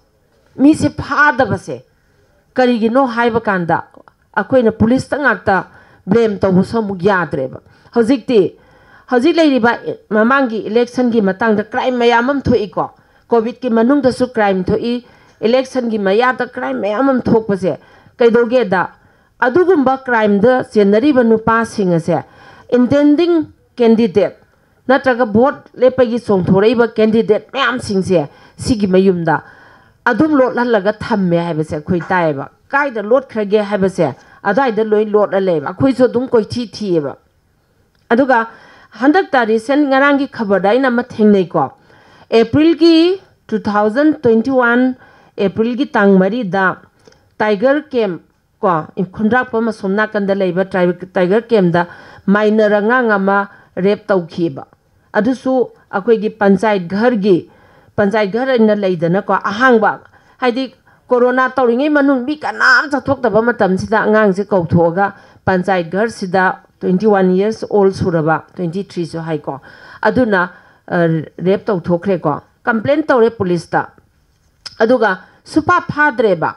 ꯃꯤꯁꯦ ꯐꯥꯗꯕꯁꯦ ꯀꯔꯤꯒꯤꯅꯣ ꯍꯥꯏꯕ ꯀꯥꯟꯗ, ꯑꯩꯈꯣꯏꯅ police ꯇ ꯉꯥꯛꯇ blame ꯇꯧꯕꯁꯨ ꯑꯃꯨꯛ ꯌꯥꯗ꯭ꯔꯦꯕ꯫ ꯍꯧꯖꯤꯛꯇꯤ, ꯍꯧꯖꯤꯛ ꯂꯩꯔꯤꯕ ꯃꯃꯥꯡꯒꯤ election ꯒꯤ ꯃꯇꯥꯡꯗ crime ꯃꯌꯥꯝ ꯑꯃ ꯊꯣꯛꯏꯀꯣ, COVID ꯀꯤ ꯃꯅꯨꯡꯗꯁꯨ crime ꯊꯣꯛꯏ, election ꯒꯤ ꯃꯌꯥꯗ crime ꯃꯌꯥꯝ ꯑꯃ ꯊꯣꯛꯄꯁꯦ ꯀꯩꯗꯧꯒꯦꯗ, ꯑꯗꯨꯒꯨꯝꯕ crime ꯗ ꯆꯦꯟꯅꯔꯤꯕ ꯅꯨꯄꯥꯁꯤꯡ ꯑꯁꯦ intending candidate, ꯅꯠꯇ꯭ꯔꯒ ꯚꯣꯠ ꯂꯦꯞꯄꯒꯤ ꯆꯣꯡꯊꯣꯔꯛꯏꯕ ꯀꯦꯟꯗꯤꯗꯦꯠ ꯃꯌꯥꯝꯁꯤꯡꯁꯦ ꯁꯤꯒꯤ ꯃꯌꯨꯝꯗ ꯑꯗꯨꯝ ꯂꯣꯠꯍꯜꯂꯒ ꯊꯝꯃꯦ ꯍꯥꯏꯕꯁꯦ ꯑꯩꯈꯣꯏ ꯇꯥꯏꯌꯦꯕ꯫ ꯀꯥꯏꯗ ꯂꯣꯠꯈ꯭ꯔꯒꯦ ꯍꯥꯏꯕꯁꯦ ꯑꯗꯨꯋꯥꯏꯗ ꯂꯣꯏ ꯂꯣꯠꯂ ꯂꯩꯌꯦꯕ꯫ ꯑꯩꯈꯣꯏꯁꯨ ꯑꯗꯨꯝ ꯀꯣꯏꯊꯤ ꯊꯤꯌꯦꯕ꯫ ꯑꯗꯨꯒ ꯍꯟꯗꯛꯇ ꯔꯤꯁꯦꯟ ꯉꯔꯥꯡꯒꯤ ꯈꯕꯔꯗ ꯑꯩꯅ ꯑꯃ ꯊꯦꯡꯅꯩꯀꯣ, ꯑꯦꯄ꯭ꯔꯤꯜꯒꯤ ꯇꯨ ꯊꯥꯎꯖꯟ ꯇ꯭ꯋꯦꯟꯇꯤ ꯋꯥꯟ ꯑꯦꯄ꯭ꯔꯤꯜꯒꯤ ꯇꯥꯡ ꯃꯔꯤꯗ ꯇꯥꯏꯒꯔ ꯀꯦꯝ ꯀꯣ, ꯈꯨꯟꯗ꯭ꯔꯥꯛꯄꯝ ꯑꯁꯣꯝ ꯅꯥꯀꯟꯗ ꯂꯩꯕ ꯇ꯭ꯔꯥꯏꯕꯦꯜ ꯇꯥꯏꯒꯔ ꯀꯦꯝꯗ ꯃꯥꯏꯅꯔ ꯑꯉꯥꯡ ꯑꯃ ꯔꯦꯞ ꯇꯧꯈꯤꯕ꯫ ꯑꯗꯨꯁꯨ ꯑꯩꯈꯣꯏꯒꯤ ꯄꯟꯆꯥꯌꯠ ꯘꯔꯒꯤ, ꯄꯟꯆꯥꯌꯠ ꯘꯔ ꯑꯣꯏꯅ ꯂꯩꯗꯅꯀꯣ, ꯑꯍꯥꯡꯕ, ꯍꯥꯏꯗꯤ ꯀꯣꯔꯣꯅꯥ ꯇꯧꯔꯤꯉꯩ ꯃꯅꯨꯡ ꯃꯤ ꯀꯅꯥꯝ ꯆꯠꯊꯣꯛꯇꯕ ꯃꯇꯝꯁꯤꯗ ꯑꯉꯥꯡꯁꯦ ꯀꯧꯊꯣꯛꯑꯒ panchayat ꯘꯔꯁꯤꯗ, twenty one years old ꯁꯨꯔꯕ, twenty threeꯁꯨ ꯍꯥꯏꯀꯣ, ꯑꯗꯨꯅ ꯔꯦꯞ ꯇꯧꯊꯣꯛꯈ꯭ꯔꯦꯀꯣ, ꯀꯝꯄ꯭ꯂꯦꯟ ꯇꯧꯔꯦ ꯄꯨꯂꯤꯁꯇ꯫ ꯑꯗꯨꯒ ꯁꯨꯐꯥ ꯐꯥꯗ꯭ꯔꯦꯕ,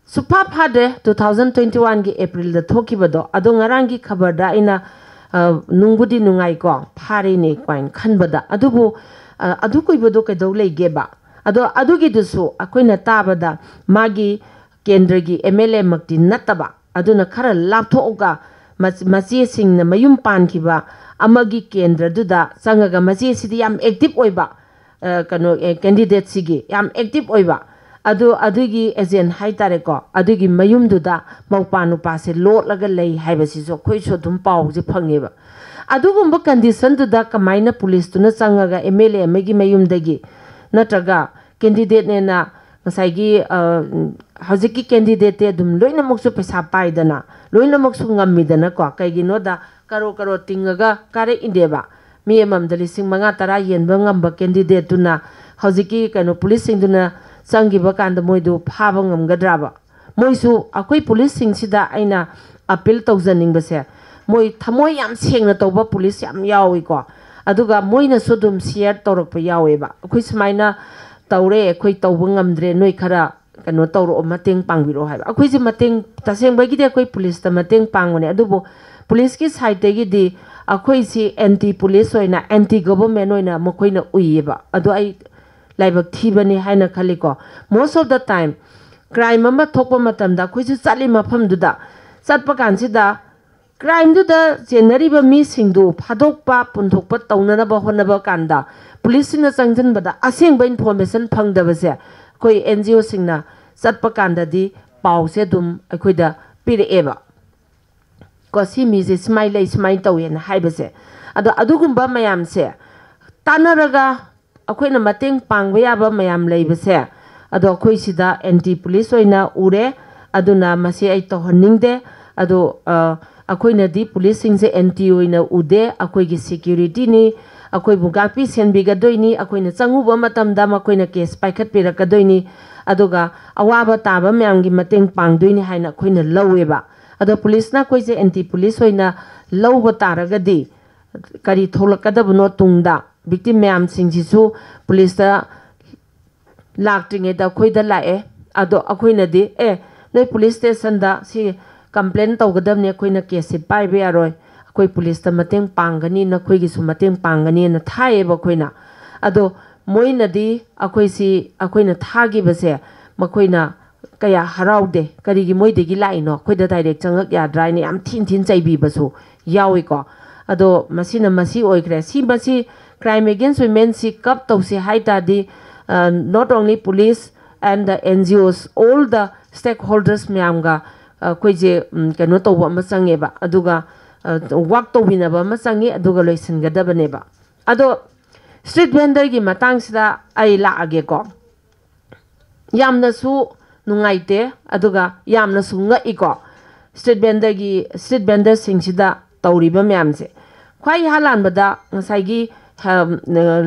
ꯁꯨꯐꯥ ꯐꯥꯗ꯭ꯔꯦ꯫ ꯇꯨ ꯊꯥꯎꯖꯟ ꯇ꯭ꯋꯦꯟꯇꯤ ꯋꯥꯟꯒꯤ ꯑꯦꯄ꯭ꯔꯤꯜꯗ ꯊꯣꯛꯈꯤꯕꯗꯣ, ꯑꯗꯣ ꯉꯔꯥꯡꯒꯤ ꯈꯕꯔꯗ ꯑꯩꯅ, ꯑ, ꯅꯨꯡꯕꯨꯗꯤ ꯅꯨꯡꯉꯥꯏꯀꯣ, ꯐꯥꯔꯦꯅꯦ ꯀꯥꯏꯅ ꯈꯟꯕꯗ, ꯑꯗꯨꯕꯨ, ꯑ, ꯑꯗꯨ ꯀꯨꯏꯕꯗꯣ ꯀꯩꯗꯧ ꯂꯩꯒꯦꯕ? ꯑꯗꯣ ꯑꯗꯨꯒꯤꯗꯨꯁꯨ ꯑꯩꯈꯣꯏꯅ ꯇꯥꯕꯗ ꯃꯥꯒꯤ ꯀꯦꯟꯗ꯭ꯔꯒꯤ ꯑꯦꯝ ꯑꯦꯜ ꯑꯦꯃꯛꯇꯤ ꯅꯠꯇꯕ, ꯑꯗꯨꯅ ꯈꯔ ꯂꯥꯞꯊꯣꯛꯑꯒ ꯃꯆ-, ꯃꯆꯦꯁꯤꯡꯅ ꯃꯌꯨꯝ ꯄꯥꯟꯈꯤꯕ ꯑꯃꯒꯤ ꯀꯦꯟꯗ꯭ꯔꯗꯨꯗ ꯆꯪꯉꯒ, ꯃꯆꯦꯁꯤꯗꯤ ꯌꯥꯝ ꯑꯦꯛꯇꯤꯚ ꯑꯣꯏꯕ, ꯑ, ꯀꯩꯅꯣ, ꯑꯦ, ꯀꯦꯟꯗꯤꯗꯦꯠꯁꯤꯒꯤ ꯌꯥꯝ ꯑꯦꯛꯇꯤꯚ ꯑꯣꯏꯕ, ꯑꯗꯨ, ꯑꯗꯨꯒꯤ ꯑꯦꯖꯦꯟ ꯍꯥꯏꯇꯥꯔꯦꯀꯣ, ꯑꯗꯨꯒꯤ ꯃꯌꯨꯝꯗꯨꯗ ꯃꯧꯄꯥ ꯅꯨꯄꯥꯁꯦ ꯂꯣꯠꯂꯒ ꯂꯩ ꯍꯥꯏꯕꯁꯤꯁꯨ ꯑꯩꯈꯣꯏꯁꯨ ꯑꯗꯨꯝ ꯄꯥꯎꯁꯦ ꯐꯪꯉꯦꯕ꯫ ꯑꯗꯨꯒꯨꯝꯕ ꯀꯟꯗꯤꯁꯟꯗꯨꯗ ꯀꯃꯥꯏꯅ ꯄꯨꯂꯤꯁꯇꯨꯅ ꯆꯪꯉꯒ ꯑꯦꯝ ꯑꯦꯜ ꯑꯦ ꯑꯃꯒꯤ ꯃꯌꯨꯝꯗꯒꯤ, ꯅꯠꯇ꯭ꯔꯒ ꯀꯦꯟꯗꯤꯗꯦꯠꯅꯦꯅ ꯉꯁꯥꯏꯒꯤ, ꯑ, ꯍꯧꯖꯤꯛꯀꯤ ꯀꯦꯟꯗꯤꯗꯦꯠꯇꯤ ꯑꯗꯨꯝ ꯂꯣꯏꯅꯃꯛꯁꯨ ꯄꯩꯁꯥ ꯄꯥꯏꯗꯅ, ꯂꯣꯏꯅꯃꯛꯁꯨ ꯉꯝꯃꯤꯗꯅꯀꯣ꯫ ꯀꯩꯒꯤꯅꯣꯗ, ꯀꯔꯣ ꯀꯔꯣ ꯇꯤꯡꯉꯒ ꯀꯥꯔꯛꯏꯅꯦꯕ꯫ ꯃꯤ ꯑꯃꯃꯝꯗ ꯂꯤꯁꯤꯡ ꯃꯉꯥ ꯇꯔꯥ ꯌꯦꯟꯕ ꯉꯝꯕ ꯀꯦꯟꯗꯤꯗꯦꯠꯇꯨꯅ ꯍꯧꯖꯤꯛꯀꯤ, ꯀꯩꯅꯣ, ꯄꯨꯂꯤꯁꯁꯤꯡꯗꯨꯅ ꯆꯪꯈꯤꯕ ꯀꯥꯟꯗ ꯃꯣꯏꯗꯨ ꯐꯥꯕ ꯉꯝꯒꯗ꯭ꯔꯕ? ꯃꯣꯏꯁꯨ, ꯑꯩꯈꯣꯏ ꯄꯨꯂꯤꯁꯁꯤꯡꯁꯤꯗ ꯑꯩꯅ ꯑꯄꯤꯜ ꯇꯧꯖꯅꯤꯡꯕꯁꯦ, ꯃꯣꯏ ꯊꯃꯣꯏ ꯌꯥꯝ ꯁꯦꯡꯅ ꯇꯧꯕ ꯄꯨꯂꯤꯁ ꯌꯥꯝ ꯌꯥꯎꯏꯀꯣ꯫ ꯑꯗꯨꯒ ꯃꯣꯏꯅꯁꯨ ꯑꯗꯨꯝ ꯁꯤꯌꯔ ꯇꯧꯔꯛꯄ ꯌꯥꯎꯋꯦꯕ, "ꯑꯩꯈꯣꯏ ꯁꯨꯃꯥꯏꯅ ꯇꯧꯔꯦ, ꯑꯩꯈꯣꯏ ꯇꯧꯕ ꯉꯝꯗ꯭ꯔꯦ, ꯅꯣꯏ ꯈꯔ ꯀꯩꯅꯣ ꯇꯧꯔꯛꯑꯣ, ꯃꯇꯦꯡ ꯄꯥꯡꯕꯤꯔꯛꯑꯣ" ꯍꯥꯏꯕ꯫ ꯑꯩꯈꯣꯏꯁꯦ ꯃꯇꯦꯡ, ꯇꯁꯦꯡꯕꯒꯤꯗꯤ ꯑꯩꯈꯣꯏ ꯄꯨꯂꯤꯁꯇ ꯃꯇꯦꯡ ꯄꯥꯡꯕꯅꯦ, ꯑꯗꯨꯕꯨ ꯄꯨꯂꯤꯁꯀꯤ ꯁꯥꯏꯠꯇꯒꯤꯗꯤ ꯑꯩꯈꯣꯏꯁꯤ ꯑꯦꯟꯇꯤ ꯄꯨꯂꯤꯁ ꯑꯣꯏꯅ, ꯑꯦꯟꯇꯤ ꯒꯣꯚꯔꯟꯃꯦꯟ ꯑꯣꯏꯅ ꯃꯈꯣꯏꯅ ꯎꯏꯌꯦꯕ꯫ ꯑꯗꯣ ꯑꯩ ꯂꯥꯏꯕꯛ ꯊꯤꯕꯅꯤ ꯍꯥꯏꯅ ꯈꯜꯂꯤꯀꯣ꯫ Most of the time, crime ꯑꯃ ꯊꯣꯛꯄ ꯃꯇꯝꯗ ꯑꯩꯈꯣꯏꯁꯨ ꯆꯠꯂꯤ ꯃꯐꯝꯗꯨꯗ, ꯆꯠꯄ ꯀꯥꯟꯁꯤꯗ ꯀ꯭ꯔꯥꯏꯝꯗꯨꯗ ꯆꯦꯟꯅꯔꯤꯕ ꯃꯤꯁꯤꯡꯗꯨ ꯐꯥꯗꯣꯛꯄ ꯄꯨꯟꯊꯣꯛꯄ ꯇꯧꯅꯅꯕ ꯍꯣꯠꯅꯕ ꯀꯥꯟꯗ ꯄꯨꯂꯤꯁꯁꯤꯡꯅ ꯆꯪꯁꯤꯟꯕꯗ ꯑꯁꯦꯡꯕ ꯏꯟꯐꯣꯔꯃꯦꯁꯟ ꯐꯪꯗꯕꯁꯦ ꯑꯩꯈꯣꯏ ꯑꯦꯟ ꯖꯤ ꯑꯣꯁꯤꯡꯅ ꯆꯠꯄ ꯀꯥꯟꯗꯗꯤ ꯄꯥꯎꯁꯦ ꯑꯗꯨꯝ ꯑꯩꯈꯣꯏꯗ ꯄꯤꯔꯛꯑꯦꯕ꯫ ꯀꯣ, ꯁꯤ ꯃꯤꯁꯦ ꯁꯨꯃꯥꯏꯅ ꯂꯩ, ꯁꯨꯃꯥꯏꯅ ꯇꯧꯋꯦꯅ ꯍꯥꯏꯕꯁꯦ꯫ ꯑꯗꯣ ꯑꯗꯨꯒꯨꯝꯕ ꯃꯌꯥꯝꯁꯦ ꯇꯥꯟꯅꯔꯒ ꯑꯩꯈꯣꯏꯅ ꯃꯇꯦꯡ ꯄꯥꯡꯕ ꯌꯥꯕ ꯃꯌꯥꯝ ꯂꯩꯕꯁꯦ, ꯑꯗꯣ ꯑꯩꯈꯣꯏ ꯁꯤꯗ ꯑꯦꯟꯇꯤ ꯄꯨꯂꯤꯁ ꯑꯣꯏꯅ ꯎꯔꯦ꯫ ꯑꯗꯨꯅ ꯃꯁꯤ ꯑꯩ ꯇꯧꯍꯟꯅꯤꯡꯗꯦ꯫ ꯑꯗꯣ ꯑꯩꯈꯣꯏꯅꯗꯤ ꯄꯨꯂꯤꯁꯁꯤꯡꯁꯦ ꯑꯦꯟꯇꯤ ꯑꯣꯏꯅ ꯎꯗꯦ꯫ ꯑꯩꯈꯣꯏꯒꯤ ꯁꯦꯀ꯭ꯌꯨꯔꯤꯇꯤꯅꯤ, ꯑꯩꯈꯣꯏꯕꯨ ꯉꯥꯛꯄꯤ ꯁꯦꯟꯕꯤꯒꯗꯣꯏꯅꯤ, ꯑꯩꯈꯣꯏꯅ ꯆꯪꯉꯨꯕ ꯃꯇꯝꯗ ꯃꯈꯣꯏꯅ ꯀꯦꯁ ꯄꯥꯏꯈꯠꯄꯤꯔꯛꯀꯗꯣꯏꯅꯤ꯫ ꯑꯗꯨꯒ ꯑꯋꯥꯕ ꯇꯥꯕ ꯃꯌꯥꯝꯒꯤ ꯃꯇꯦꯡ ꯄꯥꯡꯗꯣꯏꯅꯤ ꯍꯥꯏꯅ ꯑꯩꯈꯣꯏꯅ ꯂꯧꯋꯦꯕ꯫ ꯑꯗꯣ ꯄꯨꯂꯤꯁꯅ ꯑꯩꯈꯣꯏꯁꯦ ꯑꯦꯟꯇꯤ ꯄꯨꯂꯤꯁ ꯑꯣꯏꯅ ꯂꯧꯕ ꯇꯥꯔꯒꯗꯤ ꯀꯔꯤ ꯊꯣꯛꯂꯛꯀꯗꯕꯅꯣ ꯇꯨꯡꯗ ꯚꯤꯛꯇꯤꯝ ꯃꯌꯥꯝꯁꯤꯡꯁꯤꯁꯨ ꯄꯨꯂꯤꯁꯇ ꯂꯥꯛꯇ꯭ꯔꯤꯉꯩꯗ ꯑꯩꯈꯣꯏꯗ ꯂꯥꯛꯑꯦ꯫ ꯑꯗꯣ ꯑꯩꯈꯣꯏꯅꯗꯤ, "ꯑꯦ, ꯅꯣꯏ ꯄꯨꯂꯤꯁ ꯁ꯭ꯇꯦꯁꯟꯗ ꯁꯤ ꯀꯝꯄ꯭ꯂꯦꯟ ꯇꯧꯒꯗꯕꯅꯤ, ꯑꯩꯈꯣꯏꯅ ꯀꯦꯁꯁꯦ ꯄꯥꯏꯕ ꯌꯥꯔꯣꯏ, ꯑꯩꯈꯣꯏ ꯄꯨꯂꯤꯁꯇ ꯃꯇꯦꯡ ꯄꯥꯡꯒꯅꯤ, ꯅꯈꯣꯏꯒꯤꯁꯨ ꯃꯇꯦꯡ ꯄꯥꯡꯒꯅꯤꯅ" ꯊꯥꯏꯌꯦꯕ ꯑꯩꯈꯣꯏꯅ꯫ ꯑꯗꯣ ꯃꯣꯏꯅꯗꯤ ꯑꯩꯈꯣꯏꯁꯤ, ꯑꯩꯈꯣꯏꯅ ꯊꯥꯈꯤꯕꯁꯦ ꯃꯈꯣꯏꯅ ꯀꯌꯥ ꯍꯔꯥꯎꯗꯦ꯫ "ꯀꯔꯤꯒꯤ ꯃꯣꯏꯗꯒꯤ ꯂꯥꯛꯏꯅꯣ? ꯑꯩꯈꯣꯏꯗ ꯗꯥꯏꯔꯦꯛ ꯆꯪꯉꯛ ꯌꯥꯗ꯭ꯔꯥ?" ꯍꯥꯏꯅ ꯌꯥꯝ ꯊꯤꯅ ꯊꯤꯅ ꯆꯩꯕꯤꯕꯁꯨ ꯌꯥꯎꯏꯀꯣ꯫ ꯑꯗꯣ ꯃꯁꯤꯅ ꯃꯁꯤ ꯑꯣꯏꯈ꯭ꯔꯦ꯫ ꯁꯤ ꯃꯁꯤ ꯀ꯭ꯔꯥꯏꯝ ꯑꯦꯒꯦꯟꯁ ꯋꯤꯃꯦꯟꯁꯤ ꯀꯞ ꯇꯧꯁꯦ ꯍꯥꯏ ꯇꯥꯔꯗꯤ, not only police and the N G Os, all the stakeholders ꯃꯌꯥꯝꯒ ꯑꯩꯈꯣꯏꯁꯦ, ꯎꯝ, ꯀꯩꯅꯣ ꯇꯧꯕ ꯑꯃ ꯆꯪꯉꯦꯕ꯫ ꯑꯗꯨꯒ ꯋꯥꯛ ꯇꯧꯃꯤꯟꯅꯕ ꯑꯃ ꯆꯪꯉꯤ, ꯑꯗꯨꯒ ꯂꯣꯏꯁꯤꯟꯒꯗꯕꯅꯦꯕ꯫ ꯑꯗꯣ ꯁ꯭ꯇ꯭ꯔꯤꯠ ꯚꯦꯟꯗꯔꯒꯤ ꯃꯇꯥꯡꯁꯤꯗ ꯑꯩ ꯂꯥꯛꯑꯒꯦꯀꯣ꯫ ꯌꯥꯝꯅꯁꯨ ꯅꯨꯡꯉꯥꯏꯇꯦ, ꯑꯗꯨꯒ ꯌꯥꯝꯅꯁꯨ ꯉꯛꯏꯀꯣ꯫ ꯁ꯭ꯇ꯭ꯔꯤꯠ ꯚꯦꯟꯗꯔꯒꯤ, ꯁ꯭ꯇ꯭ꯔꯤꯠ ꯚꯦꯟꯗꯔꯁꯤꯡꯁꯤꯗ ꯇꯧꯔꯤꯕ ꯃꯌꯥꯝꯁꯦ꯫ ꯈ꯭ꯋꯥꯏ ꯏꯍꯥꯟ ꯍꯥꯟꯕꯗ ꯉꯁꯥꯏꯒꯤ, ꯑꯝ,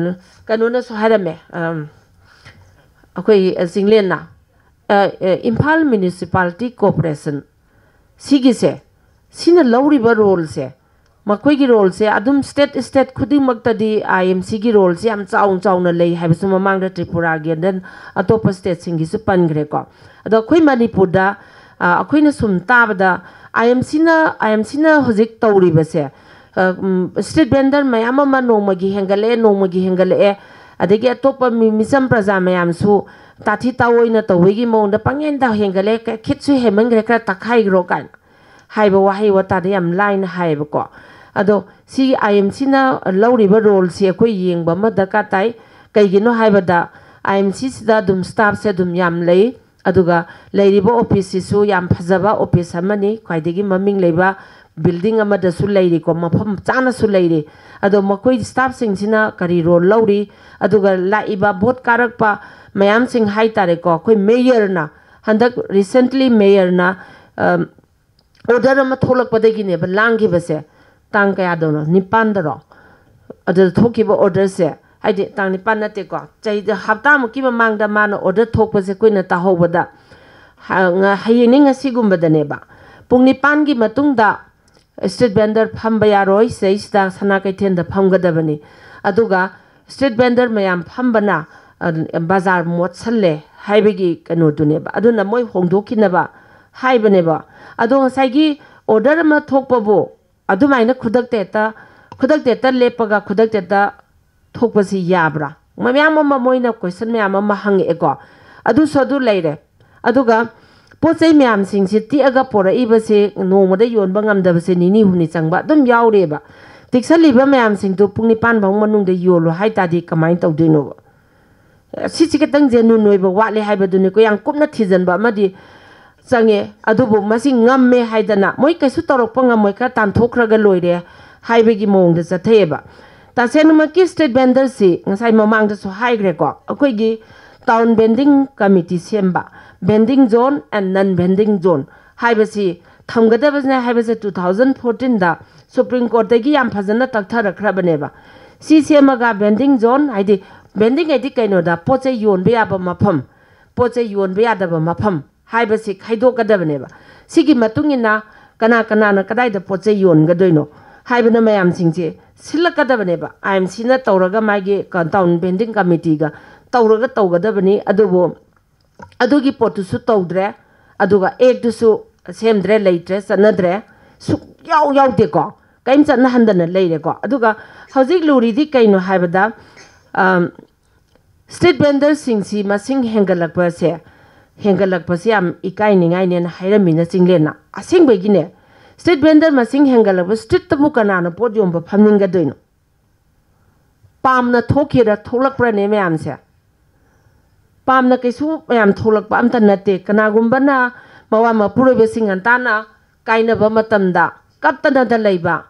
ꯀꯩꯅꯣꯅꯁꯨ ꯍꯥꯏꯔꯝꯃꯦ, ꯑꯝ, ꯑꯩꯈꯣꯏ ꯆꯤꯡꯂꯦꯟꯅ, ꯑ, ꯑ, ꯏꯝꯐꯥꯜ ꯃ꯭ꯌꯨꯅꯤꯁꯤꯄꯥꯂꯤꯇꯤ ꯀꯣꯔꯄꯣꯔꯦꯁꯟ ꯁꯤꯒꯤꯁꯦ, ꯁꯤꯅ ꯂꯧꯔꯤꯕ ꯔꯣꯜꯁꯦ, ꯃꯈꯣꯏꯒꯤ ꯔꯣꯜꯁꯦ ꯑꯗꯨꯝ ꯁ꯭ꯇꯦꯠ, ꯁ꯭ꯇꯦꯠ ꯈꯨꯗꯤꯡꯃꯛꯇꯗꯤ ꯑꯥꯏ ꯑꯦꯝ ꯁꯤꯒꯤ ꯔꯣꯜꯁꯦ ꯌꯥꯝ ꯆꯥꯎꯅ ꯆꯥꯎꯅ ꯂꯩ ꯍꯥꯏꯕꯁꯨ ꯃꯃꯥꯡꯗ ꯇ꯭ꯔꯤꯄꯨꯔꯥꯒꯤ and then ꯑꯇꯣꯞꯄ ꯁ꯭ꯇꯦꯠꯁꯤꯡꯒꯤꯁꯨ ꯄꯟꯈ꯭ꯔꯦꯀꯣ꯫ ꯑꯗꯣ ꯑꯩꯈꯣꯏ ꯃꯅꯤꯄꯨꯔꯗ, ꯑ, ꯑꯩꯈꯣꯏꯅ ꯁꯨꯝ ꯇꯥꯕꯗ ꯑꯥꯏ ꯑꯦꯝ ꯁꯤꯅ, ꯑꯥꯏ ꯑꯦꯝ ꯁꯤꯅ ꯍꯧꯖꯤꯛ ꯇꯧꯔꯤꯕꯁꯦ, ꯑ, ꯎꯝ, ꯁ꯭ꯇ꯭ꯔꯤꯠ ꯚꯦꯟꯗꯔ ꯃꯌꯥꯝ ꯑꯃ ꯅꯣꯡꯃꯒꯤ ꯍꯦꯟꯒꯠꯂꯛꯑꯦ, ꯅꯣꯡꯃꯒꯤ ꯍꯦꯟꯒꯠꯂꯛꯑꯦ, ꯑꯗꯒꯤ ꯑꯇꯣꯞꯄ ꯃꯤ-, ꯃꯤꯆꯝ ꯄ꯭ꯔꯖꯥ ꯃꯌꯥꯝꯁꯨ ꯇꯥꯊꯤ ꯇꯥꯑꯣꯏꯅ ꯇꯧꯕꯒꯤ ꯃꯑꯣꯡꯗ ꯄꯪꯍꯦꯟꯗ ꯍꯦꯟꯒꯠꯂꯦ, ꯈ-, ꯈꯤꯠꯁꯨ ꯍꯦꯟꯃꯟꯈ꯭ꯔꯦ, ꯈꯔ ꯇꯛꯈꯥꯏꯈ꯭ꯔꯣ ꯀꯥꯏꯅ꯫ ꯍꯥꯏꯕ ꯋꯥꯍꯩ ꯋꯥꯇꯥꯗ ꯌꯥꯝ ꯂꯥꯏꯅ ꯍꯥꯏꯌꯦꯕꯀꯣ꯫ ꯑꯗꯣ ꯁꯤ ꯑꯥꯏ ꯑꯦꯝ ꯁꯤꯅ ꯂꯧꯔꯤꯕ ꯔꯣꯜꯁꯤ ꯑꯩꯈꯣꯏ ꯌꯦꯡꯕ ꯑꯃ ꯗꯔꯀꯥꯔ ꯇꯥꯏ꯫ ꯀꯩꯒꯤꯅꯣ ꯍꯥꯏꯕꯗ ꯑꯥꯏ ꯑꯦꯝ ꯁꯤꯁꯤꯗ ꯑꯗꯨꯝ ꯁ꯭ꯇꯥꯐꯁꯦ ꯑꯗꯨꯝ ꯌꯥꯝ ꯂꯩ꯫ ꯑꯗꯨꯒ ꯂꯩꯔꯤꯕ ꯑꯣꯐꯤꯁꯁꯤꯁꯨ ꯌꯥꯝ ꯐꯖꯕ ꯑꯣꯐꯤꯁ ꯑꯃꯅꯤ, ꯈ꯭ꯋꯥꯏꯗꯒꯤ ꯃꯃꯤꯡ ꯂꯩꯕ ꯕꯤꯜꯗꯤꯡ ꯑꯃꯗꯁꯨ ꯂꯩꯔꯤꯀꯣ, ꯃꯐꯝ ꯆꯥꯅꯁꯨ ꯂꯩꯔꯤ꯫ ꯑꯗꯣ ꯃꯈꯣꯏ ꯁ꯭ꯇꯥꯐꯁꯤꯡꯁꯤꯅ ꯀꯔꯤ ꯔꯣꯜ ꯂꯧꯔꯤ? ꯑꯗꯨꯒ ꯂꯥꯛꯏꯕ ꯚꯣꯠ ꯀꯥꯔꯛꯄ ꯃꯌꯥꯝꯁꯤꯡ ꯍꯥꯏ ꯇꯥꯔꯦꯀꯣ, ꯑꯩꯈꯣꯏ ꯃꯦꯌꯔꯅ, ꯍꯟꯗꯛ ꯔꯤꯁꯦꯟꯠꯂꯤ ꯃꯦꯌꯔꯅ, ꯑꯝ, ꯑꯣꯔꯗꯔ ꯑꯃ ꯊꯣꯛꯂꯛꯄꯗꯒꯤꯅꯦꯕ ꯂꯥꯡꯈꯤꯕꯁꯦ꯫ ꯇꯥꯡ ꯀꯌꯥꯗꯅꯣ? ꯅꯤꯄꯥꯟꯗꯔꯣ? ꯑꯗꯨꯗ ꯊꯣꯛꯈꯤꯕ ꯑꯣꯔꯗꯔꯁꯦ, ꯍꯥꯏꯗꯤ ꯇꯥꯡ ꯅꯤꯄꯥꯟ ꯅꯠꯇꯦꯀꯣ, ꯆꯍꯤꯗ ꯍꯞꯇꯥꯃꯨꯛꯀꯤ ꯃꯃꯥꯡꯗ ꯃꯥꯅ ꯑꯣꯔꯗꯔ ꯊꯣꯛꯄꯁꯦ ꯑꯩꯈꯣꯏꯅ ꯇꯥꯍꯧꯕꯗ, ꯍ-, ꯉ-, ꯍꯌꯦꯡꯅꯤ ꯉꯁꯤꯒꯨꯝꯕꯗꯅꯦꯕ, ꯄꯨꯡ ꯅꯤꯄꯥꯟꯒꯤ ꯃꯇꯨꯡꯗ ꯁ꯭ꯇ꯭ꯔꯤꯠ ꯚꯦꯟꯗꯔ ꯐꯝꯕ ꯌꯥꯔꯣꯏ, ꯁꯤꯗꯩꯁꯤꯗ ꯁꯅꯥ ꯀꯩꯊꯦꯜꯗ ꯐꯝꯒꯗꯕꯅꯤ꯫ ꯑꯗꯨꯒ ꯁ꯭ꯇ꯭ꯔꯤꯠ ꯚꯦꯟꯗꯔ ꯃꯌꯥꯝ ꯐꯝꯕꯅ, ꯑ, ꯕꯖꯥꯔ ꯃꯣꯠꯁꯜꯂꯦ ꯍꯥꯏꯕꯒꯤ ꯀꯩꯅꯣꯗꯨꯅꯦꯕ꯫ ꯑꯗꯨꯅ ꯃꯣꯏ ꯍꯣꯡꯗꯣꯛꯈꯤꯅꯕ ꯍꯥꯏꯕꯅꯦꯕ꯫ ꯑꯗꯣ ꯉꯁꯥꯏꯒꯤ ꯑꯣꯔꯗꯔ ꯑꯃ ꯊꯣꯛꯄꯕꯨ ꯑꯗꯨꯃꯥꯏꯅ ꯈꯨꯗꯛꯇ ꯍꯦꯛꯇ, ꯈꯨꯗꯛꯇ ꯍꯦꯛꯇ ꯂꯦꯞꯄꯒ ꯈꯨꯗꯛꯇ ꯍꯦꯛꯇ ꯊꯣꯛꯄꯁꯤ ꯌꯥꯕ꯭ꯔꯥ? ꯃꯌꯥꯝ ꯑꯃ ꯃꯣꯏꯅ ꯀꯣꯏꯁꯟ ꯃꯌꯥꯝ ꯑꯃ ꯍꯪꯉꯛꯑꯦꯀꯣ꯫ ꯑꯗꯨꯁꯨ ꯑꯗꯨ ꯂꯩꯔꯦ꯫ ꯑꯗꯨꯒ ꯄꯣꯠ ꯆꯩ ꯃꯌꯥꯝꯁꯤꯡꯁꯤ ꯇꯤꯛꯑꯒ ꯄꯣꯔꯛꯏꯕꯁꯦ, ꯅꯣꯡꯃꯗ ꯌꯣꯟꯕ ꯉꯝꯗꯕꯁꯦ ꯅꯤꯅꯤ ꯍꯨꯝꯅꯤ ꯆꯪꯕ ꯑꯗꯨꯝ ꯌꯥꯎꯔꯤꯑꯕ꯫ ꯇꯤꯛꯁꯜꯂꯤꯕ ꯃꯌꯥꯝꯁꯤꯡꯗꯨ ꯄꯨꯡ ꯅꯤꯄꯥꯟ ꯐꯥꯎ ꯃꯅꯨꯡꯗ ꯌꯣꯜꯂꯣ ꯍꯥꯏ ꯇꯥꯔꯗꯤ ꯀꯃꯥꯏꯅ ꯇꯧꯗꯣꯏꯅꯣꯕ? ꯁꯤꯁꯤ ꯈꯤꯇꯪ ꯖꯦꯅꯨꯟ ꯑꯣꯏꯕ ꯋꯥꯠꯂꯦ ꯍꯥꯏꯕꯗꯨꯅꯤꯀꯣ꯫ ꯌꯥꯝ ꯀꯨꯞꯅ ꯊꯤꯖꯤꯟꯕ ꯑꯃꯗꯤ ꯆꯪꯉꯦ, ꯑꯗꯨꯕꯨ ꯃꯁꯤ ꯉꯝꯃꯦ ꯍꯥꯏꯗꯅ ꯃꯣꯏ ꯀꯩꯁꯨ ꯇꯧꯔꯛꯄ ꯉꯝꯃꯣꯏ, ꯈꯔ ꯇꯥꯟꯊꯣꯛꯈ꯭ꯔꯒ ꯂꯣꯏꯔꯦ ꯍꯥꯏꯕꯒꯤ ꯃꯑꯣꯡꯗ ꯆꯠꯊꯩꯑꯕ꯫ ꯇꯁꯦꯡꯅꯃꯛꯀꯤ ꯁ꯭ꯇ꯭ꯔꯤꯠ ꯚꯦꯟꯗꯔꯁꯤ ꯉꯁꯥꯏ ꯃꯃꯥꯡꯗꯁꯨ ꯍꯥꯏꯈ꯭ꯔꯦꯀꯣ, ꯑꯩꯈꯣꯏꯒꯤ ꯇꯥꯎꯟ ꯚꯦꯟꯗꯤꯡ ꯀꯃꯤꯇꯤ ꯁꯦꯝꯕ, ꯚꯦꯟꯗꯤꯡ ꯖꯣꯟ ꯑꯦꯟ ꯅꯟ ꯚꯦꯟꯗꯤꯡ ꯖꯣꯟ ꯍꯥꯏꯕꯁꯤ ꯊꯝꯒꯗꯕꯅꯦ ꯍꯥꯏꯕꯁꯦ ꯇꯨ ꯊꯥꯎꯖꯟ ꯐꯣꯔꯇꯤꯟꯗ ꯁꯨꯄ꯭ꯔꯤꯝ ꯀꯣꯔꯠꯇꯒꯤ ꯌꯥꯝ ꯐꯖꯅ ꯇꯛꯊꯔꯛꯈ꯭ꯔꯕꯅꯦꯕ꯫ ꯁꯤ ꯁꯦꯝꯃꯒ ꯚꯦꯟꯗꯤꯡ ꯖꯣꯟ, ꯍꯥꯏꯗꯤ ꯚꯦꯟꯗꯤꯡ ꯍꯥꯏꯗꯤ ꯀꯩꯅꯣꯗ ꯄꯣꯠ ꯆꯩ ꯌꯣꯟꯕ ꯌꯥꯕ ꯃꯐꯝ, ꯄꯣꯠ ꯆꯩ ꯌꯣꯟꯕ ꯌꯥꯗꯕ ꯃꯐꯝ ꯍꯥꯏꯕꯁꯤ ꯈꯥꯏꯗꯣꯛꯀꯗꯕꯅꯦꯕ꯫ ꯁꯤꯒꯤ ꯃꯇꯨꯡ ꯏꯟꯅ ꯀꯅꯥ ꯀꯅꯥꯅ ꯀꯗꯥꯏꯗ ꯄꯣꯠ ꯆꯩ ꯌꯣꯟꯒꯗꯣꯏꯅꯣ ꯍꯥꯏꯕꯅ ꯃꯌꯥꯝꯁꯤꯡꯁꯦ ꯁꯤꯜꯂꯛꯀꯗꯕꯅꯦꯕ꯫ ꯑꯥꯏ ꯑꯦꯝ ꯁꯤꯅ ꯇꯧꯔꯒ ꯃꯥꯒꯤ ꯀ-, ꯇꯥꯎꯟ ꯚꯦꯟꯗꯤꯡ ꯀꯃꯤꯇꯤꯒ ꯇꯧꯔꯒ ꯇꯧꯒꯗꯕꯅꯤ꯫ ꯑꯗꯨꯕꯨ ꯑꯗꯨꯒꯤ ꯄꯣꯠꯇꯨꯁꯨ ꯇꯧꯗ꯭ꯔꯦ, ꯑꯗꯨꯒ ꯑꯦꯛꯇꯨꯁꯨ ꯁꯦꯝꯗ꯭ꯔꯦ, ꯂꯩꯇ꯭ꯔꯦ, ꯆꯠꯅꯗ꯭ꯔꯦ, ꯁꯨꯛꯌꯥꯎ ꯌꯥꯎꯗꯦꯀꯣ꯫ ꯀꯔꯤꯝ ꯆꯠꯅꯍꯟꯗꯅ ꯂꯩꯔꯦꯀꯣ꯫ ꯑꯗꯨꯒ ꯍꯧꯖꯤꯛ ꯂꯨꯔꯤꯗꯤ ꯀꯩꯅꯣ ꯍꯥꯏꯕꯗ, ꯑꯝ, ꯁ꯭ꯇ꯭ꯔꯤꯠ ꯚꯦꯟꯗꯔꯁꯤꯡꯁꯤ ꯃꯁꯤꯡ ꯍꯦꯟꯒꯠꯂꯛꯄꯁꯦ, ꯍꯦꯟꯒꯠꯂꯛꯄꯁꯦ ꯌꯥꯝ ꯏꯀꯥꯏꯅꯤꯡꯉꯥꯏꯅꯦꯅ ꯍꯥꯏꯔꯝꯃꯤꯅ ꯆꯤꯡꯂꯦꯟꯅ꯫ ꯑꯁꯦꯡꯕꯒꯤꯅꯦ, ꯁ꯭ꯇ꯭ꯔꯤꯠ ꯚꯦꯟꯗꯔ ꯃꯁꯤꯡ ꯍꯦꯟꯒꯠꯂꯛꯄ, ꯁ꯭ꯇ꯭ꯔꯤꯠꯇꯕꯨ ꯀꯅꯥꯅ ꯄꯣꯠ ꯌꯣꯟꯕ ꯐꯝꯅꯤꯡꯒꯗꯣꯏꯅꯣ? ꯄꯥꯝꯅ ꯊꯣꯛꯈꯤꯔ ꯊꯣꯛꯂꯛꯄ꯭ꯔꯅꯦ ꯃꯌꯥꯝꯁꯦ? ꯄꯥꯝꯅ ꯀꯩꯁꯨ ꯃꯌꯥꯝ ꯊꯣꯛꯂꯛꯄ ꯑꯝꯇ ꯅꯠꯇꯦ꯫ ꯀꯅꯥꯒꯨꯝꯕꯅ ꯃꯋꯥ ꯃꯄꯨꯔꯣꯏꯕꯁꯤꯡ ꯉꯟꯇꯥꯅ ꯀꯥꯏꯅꯕ ꯃꯇꯝꯗ ꯀꯞꯇꯅꯗ ꯂꯩꯕ,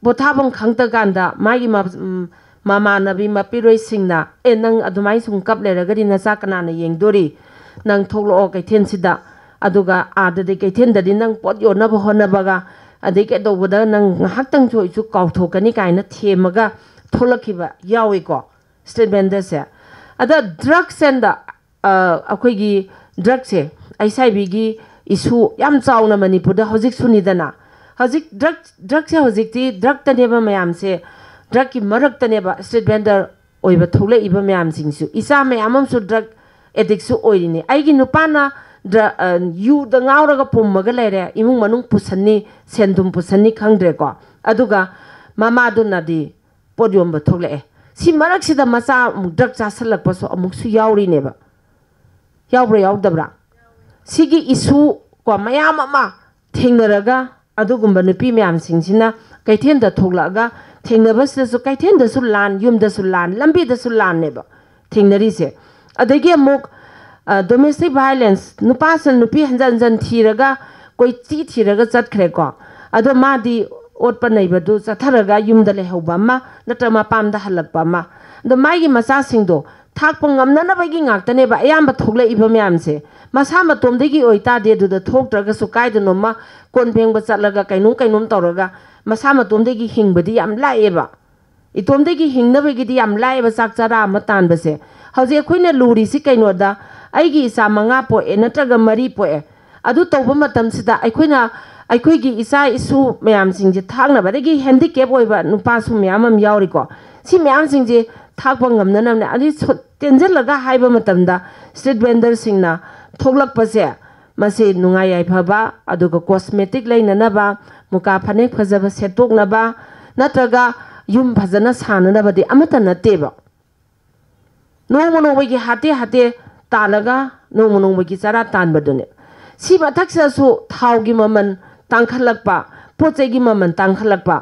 ꯄꯣꯊꯥꯐꯝ ꯈꯪꯗꯀꯥꯟꯗ ꯃꯥꯒꯤ ꯃ-, ꯎꯝ, ꯃꯃꯥꯟꯅꯕꯤ ꯃꯄꯤꯔꯣꯏꯁꯤꯡꯅ, "ꯑꯦ, ꯅꯪ ꯑꯗꯨꯃꯥꯏꯅ ꯁꯨꯝ ꯀꯞ ꯂꯩꯔꯒꯗꯤ ꯅꯆꯥ ꯀꯅꯥꯅ ꯌꯦꯡꯗꯣꯔꯤ? ꯅꯪ ꯊꯣꯛꯂꯛꯑꯣ ꯀꯩꯊꯦꯜꯁꯤꯗ꯫ ꯑꯗꯨꯒ ꯑꯥꯗꯗꯤ ꯀꯩꯊꯦꯜꯗꯗꯤ ꯅꯪ ꯄꯣꯠ ꯌꯣꯟꯅꯕ ꯍꯣꯠꯅꯕꯒ, ꯑꯗꯩ ꯀꯩꯗꯧꯕꯗ ꯅꯪ ꯉꯥꯏꯍꯥꯛꯇꯪꯁꯨ ꯑꯩꯁꯨ ꯀꯥꯎꯊꯣꯛꯀꯅꯤ" ꯀꯥꯏꯅ ꯊꯦꯝꯃꯒ ꯊꯣꯛꯂꯛꯈꯤꯕ ꯌꯥꯎꯏꯀꯣ, ꯁ꯭ꯇ꯭ꯔꯤꯠ ꯚꯦꯟꯗꯔꯁꯦ꯫ ꯑꯗ ꯗ꯭ꯔꯒꯁ ꯑꯦꯟ ꯗ, ꯑꯩꯈꯣꯏꯒꯤ ꯗ꯭ꯔꯒꯁꯦ, ꯑꯩꯁ ꯑꯥꯏ ꯚꯤꯒꯤ ꯏꯁꯨ ꯌꯥꯝ ꯆꯥꯎꯅ ꯃꯅꯤꯄꯨꯔꯗ ꯍꯧꯖꯤꯛꯁꯨꯅꯤꯗꯅ꯫ ꯍꯧꯖꯤꯛ ꯗ꯭ꯔꯒ, ꯗ꯭ꯔꯒꯁꯦ ꯍꯧꯖꯤꯛꯇꯤ ꯗ꯭ꯔꯒꯇꯅꯦꯕ ꯃꯌꯥꯝꯁꯦ, ꯗ꯭ꯔꯒꯀꯤ ꯃꯔꯛꯇꯅꯦꯕ ꯁ꯭ꯇ꯭ꯔꯤꯠ ꯚꯦꯟꯗꯔ ꯑꯣꯏꯕ ꯊꯣꯛꯂꯛꯏꯕ ꯃꯌꯥꯝꯁꯤꯡꯁꯨ꯫ ꯏꯆꯥ ꯃꯌꯥꯝ ꯑꯃꯁꯨ ꯗ꯭ꯔꯒ ꯑꯦꯗꯤꯛꯁꯨ ꯑꯣꯏꯔꯤꯅꯤ꯫ ꯑꯩꯒꯤ ꯅꯨꯄꯥꯅ ꯗ꯭ꯔ-, ꯑ, ꯌꯨꯗ ꯉꯥꯎꯔꯒ ꯄꯨꯝꯃꯒ ꯂꯩꯔꯦ, ꯏꯃꯨꯡ ꯃꯅꯨꯡ ꯄꯨꯁꯟꯅꯤ, ꯁꯦꯟ ꯊꯨꯝ ꯄꯨꯁꯟꯅꯤ ꯈꯪꯗ꯭ꯔꯦꯀꯣ꯫ ꯑꯗꯨꯒ ꯃꯃꯥꯗꯨꯅꯗꯤ ꯄꯣꯠ ꯌꯣꯟꯕ ꯊꯣꯛꯂꯛꯑꯦ꯫ ꯁꯤ ꯃꯔꯛꯁꯤꯗ ꯃꯆꯥ ꯑꯃꯨꯛ ꯗ꯭ꯔꯒ ꯆꯥꯁꯜꯂꯛꯄꯁꯨ ꯑꯃꯨꯛꯁꯨ ꯌꯥꯎꯔꯤꯅꯦꯕ꯫ ꯌꯥꯎꯕ꯭ꯔꯥ ꯌꯥꯎꯗꯕ꯭ꯔꯥ? ꯁꯤꯒꯤ ꯏꯁꯨ ꯀꯣ ꯃꯌꯥꯝ ꯑꯃ ꯊꯦꯡꯅꯔꯒ, ꯑꯗꯨꯒꯨꯝꯕ ꯅꯨꯄꯤ ꯃꯌꯥꯝꯁꯤꯡꯁꯤꯅ ꯀꯩꯊꯦꯜꯗ ꯊꯣꯛꯂꯛꯑꯒ ꯊꯦꯡꯅꯕꯁꯤꯗꯁꯨ, ꯀꯩꯊꯦꯜꯗꯁꯨ ꯂꯥꯟ, ꯌꯨꯝꯗꯁꯨ ꯂꯥꯟ, ꯂꯝꯕꯤꯗꯁꯨ ꯂꯥꯟꯅꯦꯕ ꯊꯦꯡꯅꯔꯤꯁꯦ꯫ ꯑꯗꯒꯤ ꯑꯃꯨꯛ, ꯑ, ꯗꯣꯃꯦꯁꯇꯤꯛ ꯚꯥꯏꯂꯦꯟꯁ, ꯅꯨꯄꯥꯁꯤꯅ ꯅꯨꯄꯤ ꯍꯟꯖꯟ ꯍꯟꯖꯟ ꯊꯤꯔꯒ, ꯀꯣꯏꯊꯤ ꯊꯤꯔꯒ ꯆꯠꯈ꯭ꯔꯦꯀꯣ꯫ ꯑꯗꯣ ꯃꯥꯗꯤ ꯑꯣꯠꯄ ꯅꯩꯕꯗꯨ ꯆꯠꯊꯔꯒ ꯌꯨꯝꯗ ꯂꯩꯍꯧꯕ ꯑꯃ, ꯅꯠꯇ꯭ꯔꯒ ꯃꯄꯥꯝꯗ ꯍꯜꯂꯛꯄ ꯑꯃ꯫ ꯑꯗꯣ ꯃꯥꯒꯤ ꯃꯆꯥꯁꯤꯡꯗꯣ ꯊꯥꯛꯄ ꯉꯝꯅꯅꯕꯒꯤ ꯉꯥꯛꯇꯅꯦꯕ ꯑꯌꯥꯝꯕ ꯊꯣꯛꯂꯛꯏꯕ ꯃꯌꯥꯝꯁꯦ꯫ ꯃꯁꯥ ꯃꯇꯣꯝꯗꯒꯤ ꯑꯣꯏꯇꯥꯔꯗꯤ ꯑꯗꯨꯗ ꯊꯣꯛꯇ꯭ꯔꯒꯁꯨ ꯀꯥꯏꯗꯅꯣꯃ ꯀꯣꯟ ꯐꯦꯡꯕ ꯆꯠꯂꯒ ꯀꯩꯅꯣꯝ ꯀꯩꯅꯣꯝ ꯇꯧꯔꯒ ꯃꯁꯥ ꯃꯇꯣꯝꯗꯒꯤ ꯍꯤꯡꯕꯗꯤ ꯌꯥꯝ ꯂꯥꯛꯑꯦꯕ꯫ ꯏꯇꯣꯝꯗꯒꯤ ꯍꯤꯡꯅꯕꯒꯤꯗꯤ ꯌꯥꯝ ꯂꯥꯛꯑꯦꯕ ꯆꯥꯛ ꯆꯔꯥ ꯑꯃ ꯇꯥꯟꯕꯁꯦ꯫ ꯍꯧꯖꯤꯛ ꯑꯩꯈꯣꯏꯅ ꯂꯨꯔꯤꯁꯤ ꯀꯩꯅꯣꯗ, ꯑꯩꯒꯤ ꯏꯆꯥ ꯃꯉꯥ ꯄꯣꯛꯑꯦ ꯅꯠꯇ꯭ꯔꯒ ꯃꯔꯤ ꯄꯣꯛꯑꯦ, ꯑꯗꯨ ꯇꯧꯕ ꯃꯇꯝꯁꯤꯗ ꯑꯩꯈꯣꯏꯅ, ꯑꯩꯈꯣꯏꯒꯤ ꯏꯆꯥ ꯏꯁꯨ ꯃꯌꯥꯝꯁꯤꯡꯁꯦ ꯊꯥꯛꯅꯕ, ꯑꯗꯒꯤ ꯍꯦꯟꯗꯤꯀꯦꯞ ꯑꯣꯏꯕ ꯅꯨꯄꯥꯁꯨ ꯃꯌꯥꯝ ꯑꯃ ꯌꯥꯎꯔꯤꯀꯣ꯫ ꯁꯤ ꯃꯌꯥꯝꯁꯤꯡꯁꯦ ꯊꯥꯛꯄ ꯉꯝꯅꯅꯕꯅꯦ꯫ ꯑꯗꯩ ꯁꯨꯠ ꯇꯦꯟꯁꯤꯜꯂꯒ ꯍꯥꯏꯕ ꯃꯇꯝꯗ ꯁ꯭ꯇ꯭ꯔꯤꯠ ꯚꯦꯟꯗꯔꯁꯤꯡꯅ ꯊꯣꯛꯂꯛꯄꯁꯦ, ꯃꯁꯤ ꯅꯨꯡꯉꯥꯏ ꯌꯥꯏꯐꯕ, ꯑꯗꯨꯒ ꯀꯣꯁꯃꯦꯇꯤꯛ ꯂꯩꯅꯅꯕ, ꯃꯨꯀꯥ ꯐꯅꯦꯛ ꯐꯖꯕ ꯁꯦꯠꯇꯣꯛꯅꯕ, ꯅꯠꯇ꯭ꯔꯒ ꯌꯨꯝ ꯐꯖꯅ ꯁꯥꯅꯅꯕꯗꯤ ꯑꯃꯠꯇ ꯅꯠꯇꯦꯕ꯫ ꯅꯣꯡꯃ ꯅꯣꯡꯃꯒꯤ ꯍꯥꯇꯦ ꯍꯥꯇꯦ ꯇꯥꯜꯂꯒ ꯅꯣꯡꯃ ꯅꯣꯡꯃꯒꯤ ꯆꯔꯥ ꯇꯥꯟꯕꯗꯨꯅꯦ꯫ ꯁꯤ ꯃꯊꯛꯁꯤꯗꯁꯨ ꯊꯥꯎꯒꯤ ꯃꯃꯜ ꯇꯥꯡꯈꯠꯂꯛꯄ, ꯄꯣꯠ ꯆꯩꯒꯤ ꯃꯃꯜ ꯇꯥꯡꯈꯠꯂꯛꯄ꯫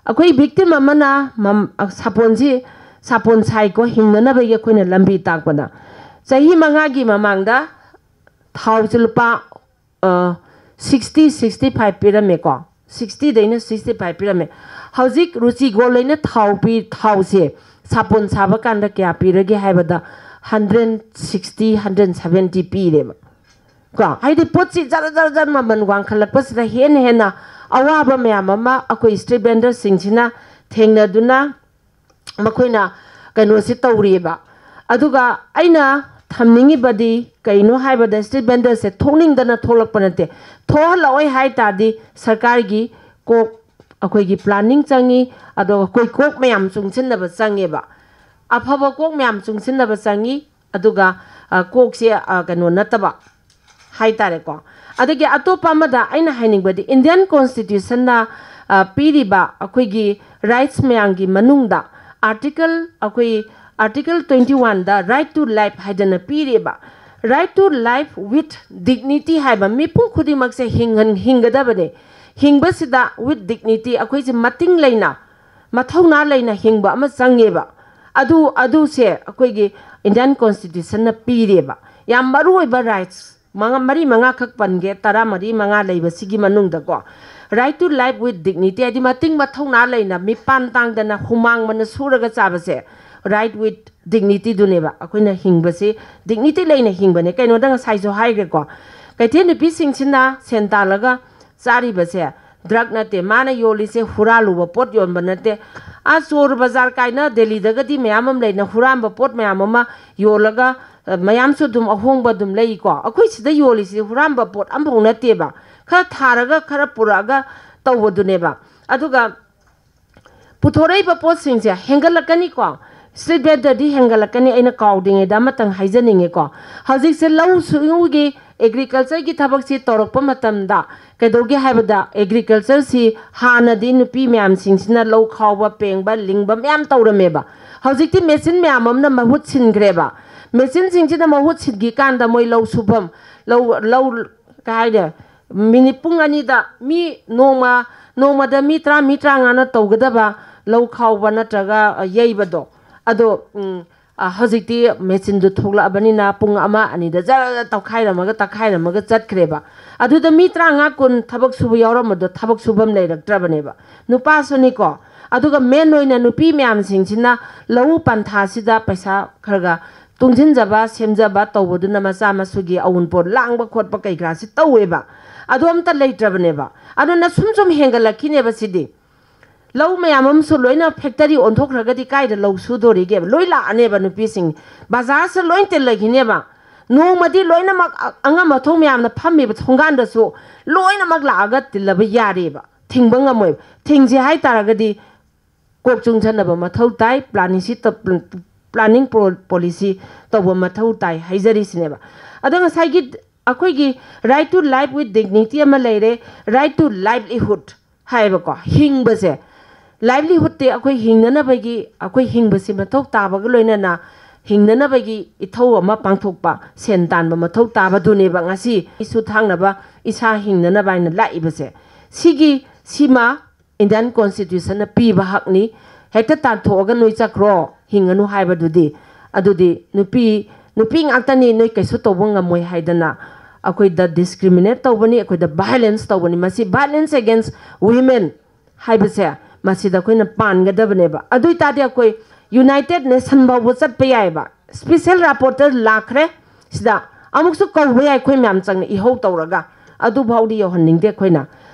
ꯑꯩꯈꯣꯏ ꯚꯤꯛꯇꯤꯝ ꯑꯃꯅ ꯃꯝ-, ꯑ, ꯁꯥꯄꯣꯟꯁꯤ, ꯁꯥꯄꯣꯟ ꯁꯥꯏꯀꯣ, ꯍꯤꯡꯅꯅꯕꯒꯤ ꯑꯩꯈꯣꯏꯅ ꯂꯝꯕꯤ ꯇꯥꯛꯄꯗ꯫ ꯆꯍꯤ ꯃꯉꯥꯒꯤ ꯃꯃꯥꯡꯗ ꯊꯥꯎꯁꯦ ꯂꯨꯄꯥ, ꯑ, sixty, sixty five ꯄꯤꯔꯝꯃꯦꯀꯣ, sixty ꯗꯩꯅ sixty five ꯄꯤꯔꯝꯃꯦ꯫ ꯍꯧꯖꯤꯛ ꯔꯨꯆꯤ ꯒꯣꯜ ꯂꯩꯅ ꯊꯥꯎ ꯄꯤ, ꯊꯥꯎꯁꯦ ꯁꯥꯄꯣꯟ ꯁꯥꯕ ꯀꯥꯟꯗ ꯀꯌꯥ ꯄꯤꯔꯒꯦ ꯍꯥꯏꯕꯗ, hundred sixty, hundred seventy ꯄꯤꯔꯦꯕ꯫ ꯀꯣ, ꯍꯥꯏꯗꯤ ꯄꯣꯠꯁꯤ ꯖꯔ ꯖꯔ ꯖꯔ ꯃꯃꯜ ꯋꯥꯡꯈꯠꯂꯛꯄꯁꯤꯗ ꯍꯦꯟꯅ ꯍꯦꯟꯅ ꯑꯋꯥꯕ ꯃꯌꯥꯝ ꯑꯃ ꯑꯩꯈꯣꯏ ꯁ꯭ꯇ꯭ꯔꯤꯠ ꯚꯦꯟꯗꯔꯁꯤꯡꯁꯤꯅ ꯊꯦꯡꯅꯗꯨꯅ ꯃꯈꯣꯏꯅ ꯀꯩꯅꯣꯁꯤ ꯇꯧꯔꯤꯑꯕ꯫ ꯑꯗꯨꯒ ꯑꯩꯅ ꯊꯝꯅꯤꯡꯉꯤꯕꯗꯤ ꯀꯩꯅꯣ ꯍꯥꯏꯕꯗ, ꯁ꯭ꯇ꯭ꯔꯤꯠ ꯚꯦꯟꯗꯔꯁꯦ ꯊꯣꯛꯅꯤꯡꯗꯅ ꯊꯣꯛꯂꯛꯄ ꯅꯠꯇꯦ꯫ ꯊꯣꯛꯍꯜꯂꯛꯑꯣꯏ ꯍꯥꯏ ꯇꯥꯔꯗꯤ ꯁꯔꯀꯥꯔꯒꯤ ꯀꯣꯛ, ꯑꯩꯈꯣꯏꯒꯤ ꯄ꯭ꯂꯥꯅꯤꯡ ꯆꯪꯉꯤ, ꯑꯗꯨꯒ ꯑꯩꯈꯣꯏ ꯀꯣꯛ ꯃꯌꯥꯝ ꯆꯨꯡꯁꯤꯟꯅꯕ ꯆꯪꯉꯦꯕ꯫ ꯑꯐꯕ ꯀꯣꯛ ꯃꯌꯥꯝ ꯆꯨꯡꯁꯤꯟꯅꯕ ꯆꯪꯉꯤ꯫ ꯑꯗꯨꯒ, ꯑ, ꯀꯣꯛꯁꯦ, ꯑ, ꯀꯩꯅꯣ ꯅꯠꯇꯕ ꯍꯥꯏꯇꯥꯔꯦꯀꯣ꯫ ꯑꯗꯒꯤ ꯑꯇꯣꯞꯄ ꯑꯃꯗ ꯑꯩꯅ ꯍꯥꯏꯅꯤꯡꯕꯗꯤ, ꯏꯟꯗꯤꯌꯟ ꯀꯣꯟꯁꯇꯤꯇ꯭ꯌꯨꯁꯟꯅ, ꯑ, ꯄꯤꯔꯤꯕ ꯑꯩꯈꯣꯏꯒꯤ ꯔꯥꯏꯠꯁ ꯃꯌꯥꯝꯒꯤ ꯃꯅꯨꯡꯗ ꯑꯥꯔꯇꯤꯀꯜ, ꯑꯩꯈꯣꯏ article twenty one the right to life ꯍꯥꯏꯗꯅ ꯄꯤꯔꯤꯕ꯫ Right to life with dignity ꯍꯥꯏꯕ, ꯃꯤꯄꯨꯝ ꯈꯨꯗꯤꯡꯃꯛꯁꯦ ꯍꯤꯡꯍꯟ-, ꯍꯤꯡꯒꯗꯕꯅꯦ꯫ ꯍꯤꯡꯕꯁꯤꯗ with dignity, ꯑꯩꯈꯣꯏꯁꯦ ꯃꯇꯤꯡ ꯂꯩꯅ, ꯃꯊꯧꯅꯥ ꯂꯩꯅ ꯍꯤꯡꯕ ꯑꯃ ꯆꯪꯉꯦꯕ꯫ ꯑꯗꯨ, ꯑꯗꯨꯁꯦ ꯑꯩꯈꯣꯏꯒꯤ ꯏꯟꯗꯤꯌꯟ ꯀꯣꯟꯁꯇꯤꯇ꯭ꯌꯨꯁꯟꯅ ꯄꯤꯔꯦꯕ꯫ ꯌꯥꯝ ꯃꯔꯨ ꯑꯣꯏꯕ ꯔꯥꯏꯠꯁ ꯃꯉꯥ, ꯃꯔꯤ ꯃꯉꯥꯈꯛ ꯄꯟꯒꯦ, ꯇꯔꯥꯃꯔꯤ ꯃꯉꯥ ꯂꯩꯕꯁꯤꯒꯤ ꯃꯅꯨꯡꯗꯀꯣ, right to life with dignity ꯍꯥꯏꯗꯤ ꯃꯇꯤꯡ ꯃꯊꯧꯅꯥ ꯂꯩꯅ, ꯃꯤꯄꯥꯟ ꯇꯥꯡꯗꯅ, ꯍꯨꯃꯥꯡ ꯃꯟꯅ ꯁꯨꯔꯒ ꯆꯥꯕꯁꯦ, right with dignity ꯗꯨꯅꯦꯕ꯫ ꯑꯩꯈꯣꯏꯅ ꯍꯤꯡꯕꯁꯤ dignity ꯂꯩꯅ ꯍꯤꯡꯕꯅꯦ꯫ ꯀꯩꯅꯣꯗ ꯉꯁꯥꯏꯁꯨ ꯍꯥꯏꯈ꯭ꯔꯦꯀꯣ, ꯀꯩꯊꯦꯜ ꯅꯨꯄꯤꯁꯤꯡꯁꯤꯅ ꯁꯦꯟ ꯇꯥꯜꯂꯒ ꯆꯥꯔꯤꯕꯁꯦ drug ꯅꯠꯇꯦ, ꯃꯥꯅ ꯌꯣꯜꯂꯤꯁꯦ ꯍꯨꯔꯥꯜꯂꯨꯕ ꯄꯣꯠ ꯌꯣꯟꯕ ꯅꯠꯇꯦ꯫ ꯑꯥ, ꯆꯣꯔ ꯕꯖꯥꯔ ꯀꯥꯏꯅ ꯗꯦꯜꯂꯤꯗꯒꯗꯤ ꯃꯌꯥꯝ ꯑꯃ ꯂꯩꯅ, ꯍꯨꯔꯥꯟꯕ ꯄꯣꯠ ꯃꯌꯥꯝ ꯑꯃ ꯌꯣꯜꯂꯒ, ꯑ, ꯃꯌꯥꯝꯁꯨ ꯑꯗꯨꯝ ꯑꯍꯣꯡꯕ ꯑꯗꯨꯝ ꯂꯩꯀꯣ꯫ ꯑꯩꯈꯣꯏ ꯁꯤꯗ ꯌꯣꯜꯂꯤꯁꯤ ꯍꯨꯔꯥꯟꯕ ꯄꯣꯠ ꯑꯃꯐꯥꯎ ꯅꯠꯇꯦꯕ꯫ ꯈꯔ ꯊꯥꯔꯒ, ꯈꯔ ꯄꯨꯔꯛꯑꯒ ꯇꯧꯕꯗꯨꯅꯦꯕ꯫ ꯑꯗꯨꯒ ꯄꯨꯊꯣꯔꯛꯏꯕ ꯄꯣꯠꯁꯤꯡꯁꯦ ꯍꯦꯟꯒꯠꯂꯛꯀꯅꯤꯀꯣ, ꯁ꯭ꯇ꯭ꯔꯤꯠ ꯚꯦꯟꯗꯔꯗꯤ ꯍꯦꯟꯒꯠꯂꯛꯀꯅꯤ꯫ ꯑꯩꯅ ꯀꯥꯎꯗ꯭ꯔꯤꯉꯩꯗ ꯑꯃꯇꯪ ꯍꯥꯏꯖꯅꯤꯡꯉꯤꯀꯣ, ꯍꯧꯖꯤꯛꯁꯦ ꯂꯧꯎ ꯁꯤꯡꯎꯒꯤ, ꯑꯦꯒ꯭ꯔꯤꯀꯜꯆꯔꯒꯤ ꯊꯕꯛꯁꯤ ꯇꯧꯔꯛꯄ ꯃꯇꯝꯗ ꯀꯩꯗꯧꯒꯦ ꯍꯥꯏꯕꯗ, ꯑꯦꯒ꯭ꯔꯤꯀꯜꯆꯔꯁꯤ ꯍꯥꯟꯅꯗꯤ ꯅꯨꯄꯤ ꯃꯌꯥꯝꯁꯤꯡꯁꯤꯅ ꯂꯧ ꯈꯥꯎꯕ, ꯄꯦꯡꯕ, ꯂꯤꯡꯕ ꯃꯌꯥꯝ ꯇꯧꯔꯝꯃꯦꯕ꯫ ꯍꯧꯖꯤꯛꯇꯤ ꯃꯦꯆꯤꯟ ꯃꯌꯥꯝ ꯑꯃꯅ ꯃꯍꯨꯠ ꯁꯤꯟꯈ꯭ꯔꯦꯕ꯫ ꯃꯦꯆꯤꯟꯁꯤꯡꯁꯤꯅ ꯃꯍꯨꯠ ꯁꯤꯟꯈꯤ ꯀꯥꯟꯗ ꯃꯣꯏ ꯂꯧ ꯁꯨꯐꯝ, ꯂꯧ, ꯂꯧ, ꯀꯩ ꯍꯥꯏꯅꯤ, ꯃꯤꯅꯤꯠ ꯄꯨꯡ ꯑꯅꯤꯗ ꯃꯤ ꯅꯣꯡꯃ, ꯅꯣꯡꯃꯗ ꯃꯤ ꯇꯔꯥ, ꯃꯤ ꯇꯔꯥꯃꯉꯥꯅ ꯇꯧꯒꯗꯕ ꯂꯧ ꯈꯥꯎꯕ ꯅꯠꯇ꯭ꯔꯒ, ꯑ, ꯌꯩꯕꯗꯣ, ꯑꯗꯣ, ꯎꯝ, ꯑ, ꯍꯧꯖꯤꯛꯇꯤ ꯃꯦꯆꯤꯟꯗꯨ ꯊꯣꯛꯂꯛꯑꯕꯅꯤꯅ ꯄꯨꯡ ꯑꯃ ꯑꯅꯤꯗ ꯖꯔ ꯇꯧꯈꯥꯏꯔꯝꯃꯒ, ꯇꯛꯈꯥꯏꯔꯝꯃꯒ ꯆꯠꯈ꯭ꯔꯦꯕ꯫ ꯑꯗꯨꯗ ꯃꯤ ꯇꯔꯥꯃꯉꯥ, ꯀꯨꯟ ꯊꯕꯛ ꯁꯨꯕ ꯌꯥꯎꯔꯝꯕꯗꯣ ꯊꯕꯛ ꯁꯨꯐꯝ ꯂꯩꯔꯛꯇ꯭ꯔꯕꯅꯦꯕ꯫ ꯅꯨꯄꯥꯁꯨꯅꯤꯀꯣ꯫ ꯑꯗꯨꯒ ꯃꯦꯟ ꯑꯣꯏꯅ ꯅꯨꯄꯤ ꯃꯌꯥꯝꯁꯤꯡꯁꯤꯅ ꯂꯧꯎ ꯄꯟꯊꯥꯁꯤꯗ ꯄꯩꯁꯥ ꯈꯔ ꯈꯔ ꯇꯨꯡꯁꯤꯟꯖꯕ, ꯁꯦꯝꯖꯕ ꯇꯧꯕꯗꯨꯅ ꯃꯆꯥ ꯃꯁꯨꯒꯤ ꯑꯋꯨꯟꯄꯣꯠ ꯂꯥꯡꯕ ꯈꯣꯠꯄ ꯀꯩ ꯀꯔꯥꯁꯤ ꯇꯧꯋꯦꯕ꯫ ꯑꯗꯣ ꯑꯝꯇ ꯂꯩꯇ꯭ꯔꯕꯅꯦꯕ꯫ ꯑꯗꯨꯅ ꯁꯨꯝ ꯁꯨꯝ ꯍꯦꯟꯒꯠꯂꯛꯈꯤꯅꯦꯕ ꯁꯤꯗꯤ꯫ ꯂꯧ ꯃꯌꯥꯝ ꯑꯃꯁꯨ ꯂꯣꯏꯅ ꯐꯦꯛꯇꯔꯤ ꯑꯣꯟꯊꯣꯛꯈ꯭ꯔꯒꯗꯤ ꯀꯥꯏꯗ ꯂꯧ ꯁꯨꯗꯣꯔꯤꯒꯦꯕ? ꯂꯣꯏ ꯂꯥꯛꯑꯅꯦꯕ ꯅꯨꯄꯤꯁꯤꯡ꯫ ꯕꯖꯥꯔꯁꯤꯗ ꯂꯣꯏ ꯇꯤꯜꯂꯈꯤꯅꯦꯕ꯫ ꯅꯣꯡꯃꯗꯤ ꯂꯣꯏꯅꯃꯛ ꯑ-, ꯑꯉꯝ ꯑꯊꯧ ꯃꯌꯥꯝꯅ ꯐꯝꯃꯤꯕ ꯊꯣꯡꯒꯥꯟꯗꯁꯨ ꯂꯣꯏꯅꯃꯛ ꯂꯥꯛꯑꯒ ꯇꯤꯜꯂꯕ ꯌꯥꯔꯦꯕ꯫ ꯊꯤꯡꯕ ꯉꯝꯃꯣꯏꯕ꯫ ꯊꯤꯡꯁꯦ ꯍꯥꯏ ꯇꯥꯔꯒꯗꯤ ꯀꯣꯛ ꯆꯨꯡꯁꯟꯅꯕ ꯃꯊꯧ ꯇꯥꯏ, ꯄ꯭ꯂꯥꯅꯤꯡꯁꯤ ꯇ-, ꯄ꯭ꯂꯥꯅꯤꯡ ꯄꯣ-, ꯄꯣꯂꯤꯁꯤ ꯇꯧꯕ ꯃꯊꯧ ꯇꯥꯏ ꯍꯥꯏꯖꯔꯤꯁꯤꯅꯦꯕ꯫ ꯑꯗꯣ ꯉꯁꯥꯏꯒꯤ ꯑꯩꯈꯣꯏꯒꯤ right to life with dignity ꯑꯃ ꯂꯩꯔꯦ, right to livelihood ꯍꯥꯏꯌꯦꯕꯀꯣ, ꯍꯤꯡꯕꯁꯦ, ꯂꯥꯏꯚꯂꯤꯍꯨꯗꯇꯤ ꯑꯩꯈꯣꯏ ꯍꯤꯡꯅꯅꯕꯒꯤ, ꯑꯩꯈꯣꯏ ꯍꯤꯡꯕꯁꯤ ꯃꯊꯧ ꯇꯥꯕꯒ ꯂꯣꯏꯅꯅ ꯍꯤꯡꯅꯅꯕꯒꯤ ꯏꯊꯧ ꯑꯃ ꯄꯥꯡꯊꯣꯛꯄ, ꯁꯦꯟ ꯇꯥꯟꯕ ꯃꯊꯧ ꯇꯥꯕꯗꯨꯅꯦꯕ ꯉꯁꯤ ꯏꯁꯨ ꯊꯥꯡꯅꯕ, ꯏꯁꯥ ꯍꯤꯡꯅꯅꯕ ꯍꯥꯏꯅ ꯂꯥꯛꯏꯕꯁꯦ꯫ ꯁꯤꯒꯤ, ꯁꯤꯃ Indian Constitutionꯅ ꯄꯤꯕ ꯍꯛꯅꯤ꯫ ꯍꯦꯛꯇ ꯇꯥꯟꯊꯣꯛꯑꯒ ꯅꯣꯏ ꯆꯠꯈ꯭ꯔꯣ, ꯍꯤꯡꯉꯅꯨ ꯍꯥꯏꯕꯗꯨꯗꯤ, ꯑꯗꯨꯗꯤ ꯅꯨꯄꯤ, ꯅꯨꯄꯤ ꯉꯥꯛꯇꯅꯤ, ꯅꯣꯏ ꯀꯩꯁꯨ ꯇꯧꯕ ꯉꯝꯃꯣꯏ ꯍꯥꯏꯗꯅ ꯑꯩꯈꯣꯏꯗ discriminate ꯇꯧꯕꯅꯤ, ꯑꯩꯈꯣꯏꯗ violence ꯇꯧꯕꯅꯤ꯫ ꯃꯁꯤ violence against women ꯍꯥꯏꯕꯁꯦ ꯃꯁꯤꯗ ꯑꯩꯈꯣꯏꯅ ꯄꯥꯟꯒꯗꯕꯅꯦꯕ꯫ ꯑꯗꯨ ꯑꯣꯏ ꯇꯥꯔꯗꯤ ꯑꯩꯈꯣꯏ United Nation ꯐꯥꯎꯕ ꯆꯠꯄ ꯌꯥꯏꯑꯕ꯫ Special rapporteur ꯂꯥꯛꯈ꯭ꯔꯦ, ꯁꯤꯗ ꯑꯃꯨꯛꯁꯨ ꯀꯧꯕ ꯌꯥꯏ ꯑꯩꯈꯣꯏ ꯃꯌꯥꯝ ꯆꯪꯅ ꯏꯍꯧ ꯇꯧꯔꯒ꯫ ꯑꯗꯨꯐꯥꯎꯗꯤ ꯌꯧꯍꯟꯅꯤꯡꯗꯦ ꯑꯩꯈꯣꯏꯅ꯫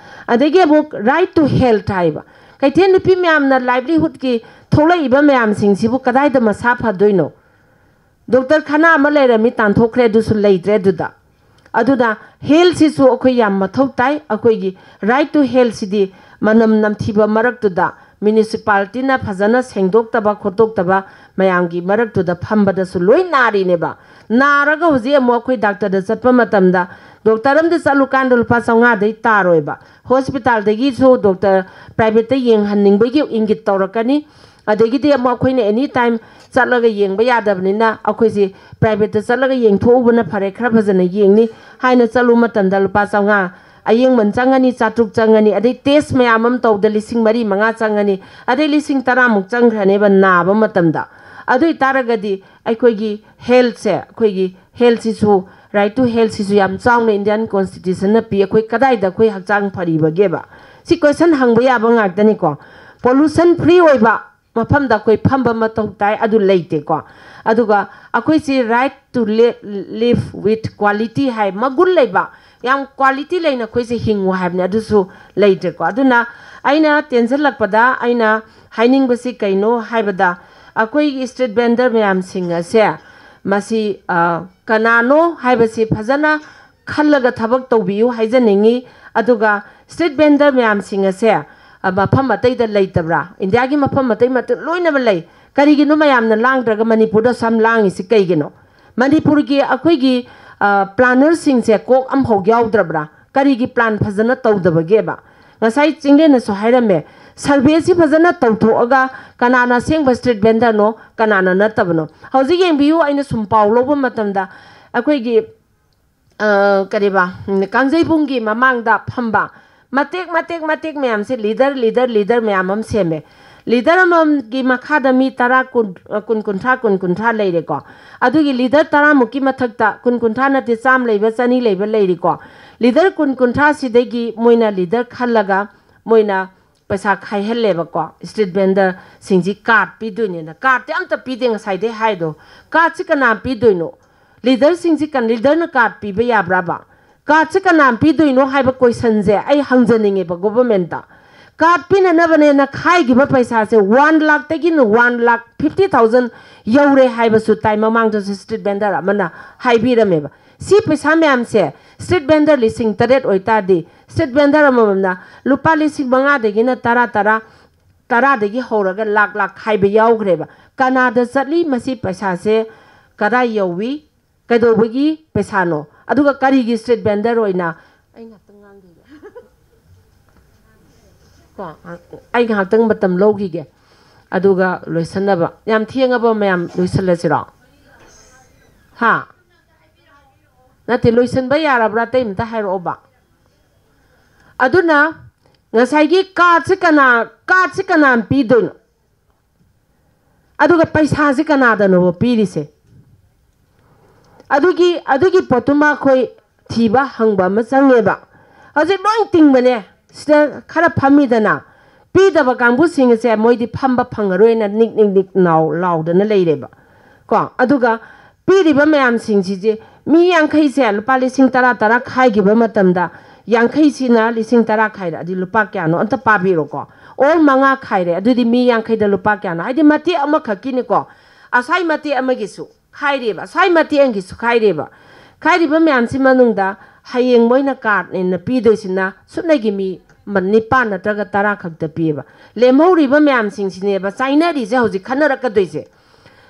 ꯑꯗꯒꯤ ꯑꯃꯨꯛ right to health ꯍꯥꯏꯕ, ꯀꯩꯊꯦꯜ ꯅꯨꯄꯤ ꯃꯌꯥꯝꯅ livelihoodꯀꯤ ꯊꯣꯛꯂꯛꯏꯕ ꯃꯌꯥꯝꯁꯤꯡꯁꯤꯕꯨ ꯀꯗꯥꯏꯗ ꯃꯁꯥ ꯐꯗꯣꯏꯅꯣ? ꯗꯣꯛꯇꯔ ꯈꯅꯥ ꯑꯃ ꯂꯩꯔꯝꯃꯤ, ꯇꯥꯟꯊꯣꯛꯈ꯭ꯔꯦ, ꯑꯗꯨꯁꯨ ꯂꯩꯇ꯭ꯔꯦ ꯑꯗꯨꯗ꯫ ꯑꯗꯨꯅ healthꯁꯤꯁꯨ ꯑꯩꯈꯣꯏ ꯌꯥꯝ ꯃꯊꯧ ꯇꯥꯏ꯫ ꯑꯩꯈꯣꯏꯒꯤ right to healthꯁꯤꯗꯤ ꯃꯅꯝ ꯅꯝꯊꯤꯕ ꯃꯔꯛꯇꯨꯗ, municipalityꯅ ꯐꯖꯅ ꯁꯦꯡꯗꯣꯛꯇꯕ ꯈꯣꯠꯇꯣꯛꯇꯕ ꯃꯌꯥꯝꯒꯤ ꯃꯔꯛꯇꯨꯗ ꯐꯝꯕꯗꯁꯨ ꯂꯣꯏ ꯅꯥꯔꯤꯅꯦꯕ꯫ ꯅꯥꯔꯒ ꯍꯧꯖꯤꯛ ꯑꯃꯨꯛ ꯑꯩꯈꯣꯏ ꯗꯥꯛꯇꯔꯗ ꯆꯠꯄ ꯃꯇꯝꯗ, ꯗꯣꯛꯇꯔ ꯑꯃꯗ ꯆꯠꯂꯨꯀꯥꯟꯗ ꯂꯨꯄꯥ ꯆꯥꯝꯃꯉꯥꯗꯩ ꯇꯥꯔꯣꯏꯕ꯫ Hospitalꯗꯒꯤꯁꯨ ꯗꯣꯛꯇꯔ privateꯇ ꯌꯦꯡꯍꯟꯅꯤꯡꯕꯒꯤ ꯏꯪꯒꯤꯠ ꯇꯧꯔꯛꯀꯅꯤ꯫ ꯑꯗꯒꯤꯗꯤ ꯑꯃꯨꯛ ꯑꯩꯈꯣꯏꯅ any time ꯆꯠꯂꯒ ꯌꯦꯡꯕ ꯌꯥꯗꯕꯅꯤꯅ, ꯑꯩꯈꯣꯏꯁꯤ privateꯇ ꯆꯠꯂꯒ ꯌꯦꯡꯊꯣꯛꯎꯕꯅ ꯐꯔꯦ, ꯈꯔ ꯐꯖꯅ ꯌꯦꯡꯅꯤ ꯍꯥꯏꯅ ꯆꯠꯂꯨ ꯃꯇꯝꯗ ꯂꯨꯄꯥ ꯆꯥꯝꯃꯉꯥ ꯑꯌꯦꯡꯃꯟ ꯆꯪꯉꯅꯤ, ꯆꯥꯇ꯭ꯔꯨꯛ ꯆꯪꯉꯅꯤ, ꯑꯗꯩ ꯇꯦꯁ ꯃꯌꯥꯝ ꯑꯃ ꯇꯧꯕꯗ ꯂꯤꯁꯤꯡ ꯃꯔꯤ ꯃꯉꯥ ꯆꯪꯉꯅꯤ, ꯑꯗꯩ ꯂꯤꯁꯤꯡ ꯇꯔꯥꯃꯨꯛ ꯆꯪꯈ꯭ꯔꯅꯦꯕ ꯅꯥꯕ ꯃꯇꯝꯗ꯫ ꯑꯗꯨ ꯑꯣꯏꯇꯥꯔꯒꯗꯤ ꯑꯩꯈꯣꯏꯒꯤ ꯍꯦꯜꯠꯁꯦ, ꯑꯩꯈꯣꯏꯒꯤ ꯍꯦꯜꯠꯁꯤꯁꯨ, ꯔꯥꯏꯠ ꯇꯨ ꯍꯦꯜꯠꯁꯤꯁꯨ ꯌꯥꯝ ꯆꯥꯎꯅ ꯏꯟꯗꯤꯌꯥꯟ ꯀꯣꯟꯁꯇꯤꯇ꯭ꯌꯨꯁꯟꯅ ꯄꯤ꯫ ꯑꯩꯈꯣꯏ ꯀꯗꯥꯏꯗ ꯑꯩꯈꯣꯏ ꯍꯛꯆꯥꯡ ꯐꯔꯤꯕꯒꯦꯕ? ꯁꯤ ꯀꯣꯏꯁꯟ ꯍꯪꯕ ꯌꯥꯕ ꯉꯥꯛꯇꯅꯤꯀꯣ꯫ ꯄꯣꯂꯨꯁꯟ ꯐ꯭ꯔꯤ ꯑꯣꯏꯕ ꯃꯐꯝꯗ ꯑꯩꯈꯣꯏ ꯐꯝꯕ ꯃꯊꯧ ꯇꯥꯏ, ꯑꯗꯨ ꯂꯩꯇꯦꯀꯣ꯫ ꯑꯗꯨꯒ ꯑꯩꯈꯣꯏꯁꯤ right to live with quality ꯍꯥꯏ, ꯃꯒꯨꯟ ꯂꯩꯕ, ꯌꯥꯝ ꯀ꯭ꯋꯥꯂꯤꯇꯤ ꯂꯩꯅ ꯑꯩꯈꯣꯏꯁꯦ ꯍꯤꯡꯉꯨ ꯍꯥꯏꯕꯅꯤ, ꯑꯗꯨꯁꯨ ꯂꯩꯇ꯭ꯔꯦꯀꯣ꯫ ꯑꯗꯨꯅ ꯑꯩꯅ ꯇꯦꯟꯁꯤꯜꯂꯛꯄꯗ ꯑꯩꯅ ꯍꯥꯏꯅꯤꯡꯕꯁꯤ ꯀꯩꯅꯣ ꯍꯥꯏꯕꯗ, ꯑꯩꯈꯣꯏꯒꯤ ꯁ꯭ꯇ꯭ꯔꯤꯠ ꯚꯦꯟꯗꯔ ꯃꯌꯥꯝꯁꯤꯡ ꯑꯁꯦ ꯃꯁꯤ, ꯑ, ꯀꯅꯥꯅꯣ ꯍꯥꯏꯕꯁꯤ ꯐꯖꯅ ꯈꯜꯂꯒ ꯊꯕꯛ ꯇꯧꯕꯤꯌꯨ ꯍꯥꯏꯖꯅꯤꯡꯉꯤ꯫ ꯑꯗꯨꯒ ꯁ꯭ꯇ꯭ꯔꯤꯠ ꯚꯦꯟꯗꯔ ꯃꯌꯥꯝꯁꯤꯡ ꯑꯁꯦ, ꯑ, ꯃꯐꯝ ꯑꯇꯩꯗ ꯂꯩꯇꯕ꯭ꯔꯥ? ꯏꯟꯗꯤꯌꯥꯒꯤ ꯃꯐꯝ ꯑꯇꯩ ꯃꯇ-, ꯂꯣꯏꯅꯃꯛ ꯂꯩ꯫ ꯀꯔꯤꯒꯤꯅꯣ ꯃꯌꯥꯝꯅ ꯂꯥꯡꯗ꯭ꯔꯒ ꯃꯅꯤꯄꯨꯔꯗ ꯁꯨꯝ ꯂꯥꯡꯉꯤꯁꯤ ꯀꯩꯒꯤꯅꯣ? ꯃꯅꯤꯄꯨꯔꯒꯤ ꯑꯩꯈꯣꯏꯒꯤ, ꯑ, ꯄ꯭ꯂꯥꯅꯔꯁꯤꯡꯁꯦ ꯀꯣꯛ ꯑꯃꯐꯥꯎ ꯌꯥꯎꯗ꯭ꯔꯕ꯭ꯔꯥ? ꯀꯔꯤꯒꯤ ꯄ꯭ꯂꯥꯟ ꯐꯖꯅ ꯇꯧꯗꯕꯒꯦꯕ? ꯉꯁꯥꯏ ꯆꯤꯡꯂꯦꯟꯅꯁꯨ ꯍꯥꯏꯔꯝꯃꯦ, ꯁꯔꯚꯦꯁꯤ ꯐꯖꯅ ꯇꯧꯊꯣꯛꯑꯒ ꯀꯅꯥꯅ ꯑꯁꯦꯡꯕ ꯁ꯭ꯇ꯭ꯔꯤꯠ ꯚꯦꯟꯗꯔꯅꯣ, ꯀꯅꯥꯅ ꯅꯠꯇꯕꯅꯣ? ꯍꯧꯖꯤꯛ ꯌꯦꯡꯕꯤꯌꯨ, ꯑꯩꯅ ꯁꯨꯝ ꯄꯥꯎ ꯂꯧꯕ ꯃꯇꯝꯗ ꯑꯩꯈꯣꯏꯒꯤ, ꯑ, ꯀꯔꯤꯕ, ꯎꯝ, ꯀꯥꯡꯖꯩꯕꯨꯡꯒꯤ ꯃꯃꯥꯡꯗ ꯐꯝꯕ ꯃꯇꯦꯛ, ꯃꯇꯦꯛ, ꯃꯇꯦꯛ ꯃꯌꯥꯝꯁꯦ ꯂꯤꯗꯔ, ꯂꯤꯗꯔ, ꯂꯤꯗꯔ ꯃꯌꯥꯝ ꯑꯃ ꯁꯦꯝꯃꯦ꯫ ꯂꯤꯗꯔ ꯑꯃꯃꯝꯒꯤ ꯃꯈꯥꯗ ꯃꯤ ꯇꯔꯥ, ꯀꯨꯟ, ꯑ, ꯀꯨꯟ, ꯀꯨꯟꯊ꯭ꯔꯥ, ꯀꯨꯟ, ꯀꯨꯟꯊ꯭ꯔꯥ ꯂꯩꯔꯦꯀꯣ꯫ ꯑꯗꯨꯒꯤ ꯂꯤꯗꯔ ꯇꯔꯥꯃꯨꯛꯀꯤ ꯃꯊꯛꯇ, ꯀꯨꯟ, ꯀꯨꯟꯊ꯭ꯔꯥ ꯅꯠꯇꯦ, ꯆꯥꯝꯃ ꯂꯩꯕ, ꯆꯅꯤ ꯂꯩꯕ ꯂꯩꯔꯤꯀꯣ꯫ ꯂꯤꯗꯔ ꯀꯨꯟ, ꯀꯨꯟꯊ꯭ꯔꯥꯁꯤꯗꯒꯤ ꯃꯣꯏꯅ ꯂꯤꯗꯔ ꯈꯜꯂꯒ ꯃꯣꯏꯅ ꯄꯩꯁꯥ ꯈꯥꯏꯍꯜꯂꯦꯕꯀꯣ꯫ Street ꯚꯦꯟꯗꯔꯁꯤꯡꯁꯤ card ꯄꯤꯗꯣꯏꯅꯦꯅ꯫ ꯀꯥꯔꯗꯇꯤ ꯑꯝꯇ ꯄꯤꯗꯦ ꯉꯁꯥꯏꯗꯩ ꯍꯥꯏꯗꯣ꯫ ꯀꯥꯔꯗꯁꯤ ꯀꯅꯥ ꯄꯤꯗꯣꯏꯅꯣ? ꯂꯤꯗꯔꯁꯤꯡꯁꯤ ꯀꯟ-, ꯂꯤꯗꯔꯅ ꯀꯥꯔꯗ ꯄꯤꯕ ꯌꯥꯕ꯭ꯔꯥꯕ? ꯀꯥꯔꯗꯁꯤ ꯀꯅꯥ ꯄꯤꯗꯣꯏꯅꯣ ꯍꯥꯏꯕ ꯀꯣꯏꯁꯟꯁꯦ ꯑꯩ ꯍꯪꯖꯅꯤꯡꯉꯦꯕ ꯒꯣꯚꯔꯟꯃꯦꯟꯠꯇ꯫ ꯀꯥꯔꯗ ꯄꯤꯅꯅꯕꯅꯦꯅ ꯈꯥꯏꯈꯤꯕ ꯄꯩꯁꯥꯁꯦ one ꯂꯥꯈꯇꯒꯤꯅ one lakh fifty thousand ꯌꯧꯔꯦ ꯍꯥꯏꯕꯁꯨ ꯇꯥꯏ꯫ ꯃꯃꯥꯡꯗꯁꯨ ꯁ꯭ꯇ꯭ꯔꯤꯠ ꯚꯦꯟꯗꯔ ꯑꯃꯅ ꯍꯥꯏꯕꯤꯔꯝꯃꯦꯕ꯫ ꯁꯤ ꯄꯩꯁꯥ ꯃꯌꯥꯝꯁꯦ ꯁ꯭ꯇ꯭ꯔꯤꯠ ꯚꯦꯟꯗꯔ ꯂꯤꯁꯤꯡ ꯇꯔꯦꯠ ꯑꯣꯏꯇꯥꯔꯗꯤ, ꯁ꯭ꯇ꯭ꯔꯤꯠ ꯚꯦꯟꯗꯔ ꯑꯃꯃꯝꯅ ꯂꯨꯄꯥ ꯂꯤꯁꯤꯡ ꯃꯉꯥꯗꯒꯤꯅ ꯇꯔꯥ, ꯇꯔꯥ, ꯇꯔꯥꯗꯒꯤ ꯍꯧꯔꯒ ꯂꯥꯛ, ꯂꯥꯛ ꯈꯥꯏꯕ ꯌꯥꯎꯈ꯭ꯔꯦꯕ꯫ ꯀꯅꯥꯗ ꯆꯠꯂꯤ? ꯃꯁꯤ ꯄꯩꯁꯥꯁꯦ ꯀꯗꯥꯏ ꯌꯧꯏ? ꯀꯩꯗꯧꯕꯒꯤ ꯄꯩꯁꯥꯅꯣ? ꯑꯗꯨꯒ ꯀꯔꯤꯒꯤ ꯁ꯭ꯇ꯭ꯔꯤꯠ ꯚꯦꯟꯗꯔ ꯑꯣꯏꯅ? ꯑꯩ ꯉꯥꯛꯇꯪ ꯉꯥꯡꯈꯤꯒꯦ꯫ ꯀꯣ, ꯑꯩ ꯉꯥꯏꯍꯥꯛꯇꯪ ꯃꯇꯝ ꯂꯧꯈꯤꯒꯦ, ꯑꯗꯨꯒ ꯂꯣꯏꯁꯟꯅꯕ꯫ ꯌꯥꯝ ꯊꯦꯡꯉꯕ ꯃꯌꯥꯝ, ꯂꯣꯏꯁꯜꯂꯁꯤꯔꯣ? ꯍꯥ? ꯅꯠꯇꯦ, ꯂꯣꯏꯁꯟꯕ ꯌꯥꯔꯕ꯭ꯔꯥ? ꯑꯇꯩ ꯑꯝꯇ ꯍꯥꯏꯔꯛꯑꯣꯕ꯫ ꯑꯗꯨꯅ ꯉꯁꯥꯏꯒꯤ ꯀꯥꯔꯠꯁꯦ ꯀꯅꯥ, ꯀꯥꯔꯠꯁꯦ ꯀꯅꯥꯅ ꯄꯤꯗꯣꯏꯅꯣ? ꯑꯗꯨꯒ ꯄꯩꯁꯥꯁꯦ ꯀꯅꯥꯗꯅꯣꯕ ꯄꯤꯔꯤꯁꯦ? ꯑꯗꯨꯒꯤ, ꯑꯗꯨꯒꯤ ꯄꯣꯠꯇꯨꯃ ꯑꯩꯈꯣꯏ ꯊꯤꯕ ꯍꯪꯕ ꯑꯃ ꯆꯪꯉꯦꯕ꯫ ꯍꯧꯖꯤꯛ ꯂꯣꯏ ꯇꯤꯡꯕꯅꯦ꯫ ꯁꯤꯗ ꯈꯔ ꯐꯝꯃꯤꯗꯅ, ꯄꯤꯗꯕ ꯀꯥꯡꯕꯨꯁꯤꯡ ꯑꯁꯦ ꯃꯣꯏꯗꯤ ꯐꯝꯕ ꯐꯪꯉꯔꯣꯏꯅ ꯅꯤꯛ ꯅꯤꯛ ꯅꯤꯛ ꯅꯥꯎ ꯂꯥꯎꯗꯅ ꯂꯩꯔꯦꯕ꯫ ꯀꯣ, ꯑꯗꯨꯒ ꯄꯤꯔꯤꯕ ꯃꯌꯥꯝꯁꯤꯡꯁꯤꯁꯦ, ꯃꯤ ꯌꯥꯡꯈꯩꯁꯦ ꯂꯨꯄꯥ ꯂꯤꯁꯤꯡ ꯇꯔꯥ ꯇꯔꯥ ꯈꯥꯏꯈꯤꯕ ꯃꯇꯝꯗ, ꯌꯥꯡꯈꯩꯁꯤꯅ ꯂꯤꯁꯤꯡ ꯇꯔꯥ ꯈꯥꯏꯔꯛꯑꯗꯤ ꯂꯨꯄꯥ ꯀꯌꯥꯅꯣ ꯑꯝꯇ ꯄꯥꯕꯤꯔꯣꯀꯣ꯫ ꯑꯣꯜ ꯃꯉꯥ ꯈꯥꯏꯔꯦ, ꯑꯗꯨꯗꯤ ꯃꯤ ꯌꯥꯡꯈꯩꯗ ꯂꯨꯄꯥ ꯀꯌꯥꯅꯣ? ꯍꯥꯏꯗꯤ ꯃꯇꯦꯛ ꯑꯃꯈꯛꯀꯤꯅꯤꯀꯣ, ꯑꯁꯥꯏ ꯃꯇꯦꯛ ꯑꯃꯒꯤꯁꯨ ꯈꯥꯏꯔꯦꯕ, ꯑꯁꯥꯏ ꯃꯇꯦꯛ ꯑꯃꯒꯤꯁꯨ ꯈꯥꯏꯔꯦꯕ꯫ ꯈꯥꯏꯔꯤꯕ ꯃꯌꯥꯝꯁꯤ ꯃꯅꯨꯡꯗ ꯍꯌꯦꯡ ꯃꯣꯏꯅ ꯀꯥꯔꯠꯅꯦꯅ ꯄꯤꯗꯣꯏꯁꯤꯅ ꯁꯨꯞꯅꯒꯤ ꯃꯤ ꯃ-, ꯅꯤꯄꯥꯟ ꯅꯠꯇ꯭ꯔꯒ ꯇꯔꯥ ꯈꯛꯇ ꯄꯤꯌꯦꯕ꯫ ꯂꯦꯝꯍꯧꯔꯤꯕ ꯃꯌꯥꯝꯁꯤꯡꯁꯤꯅꯦꯕ ꯆꯥꯏꯅꯔꯤꯁꯦ, ꯍꯧꯖꯤꯛ ꯈꯟꯅꯔꯛꯀꯗꯣꯏꯁꯦ꯫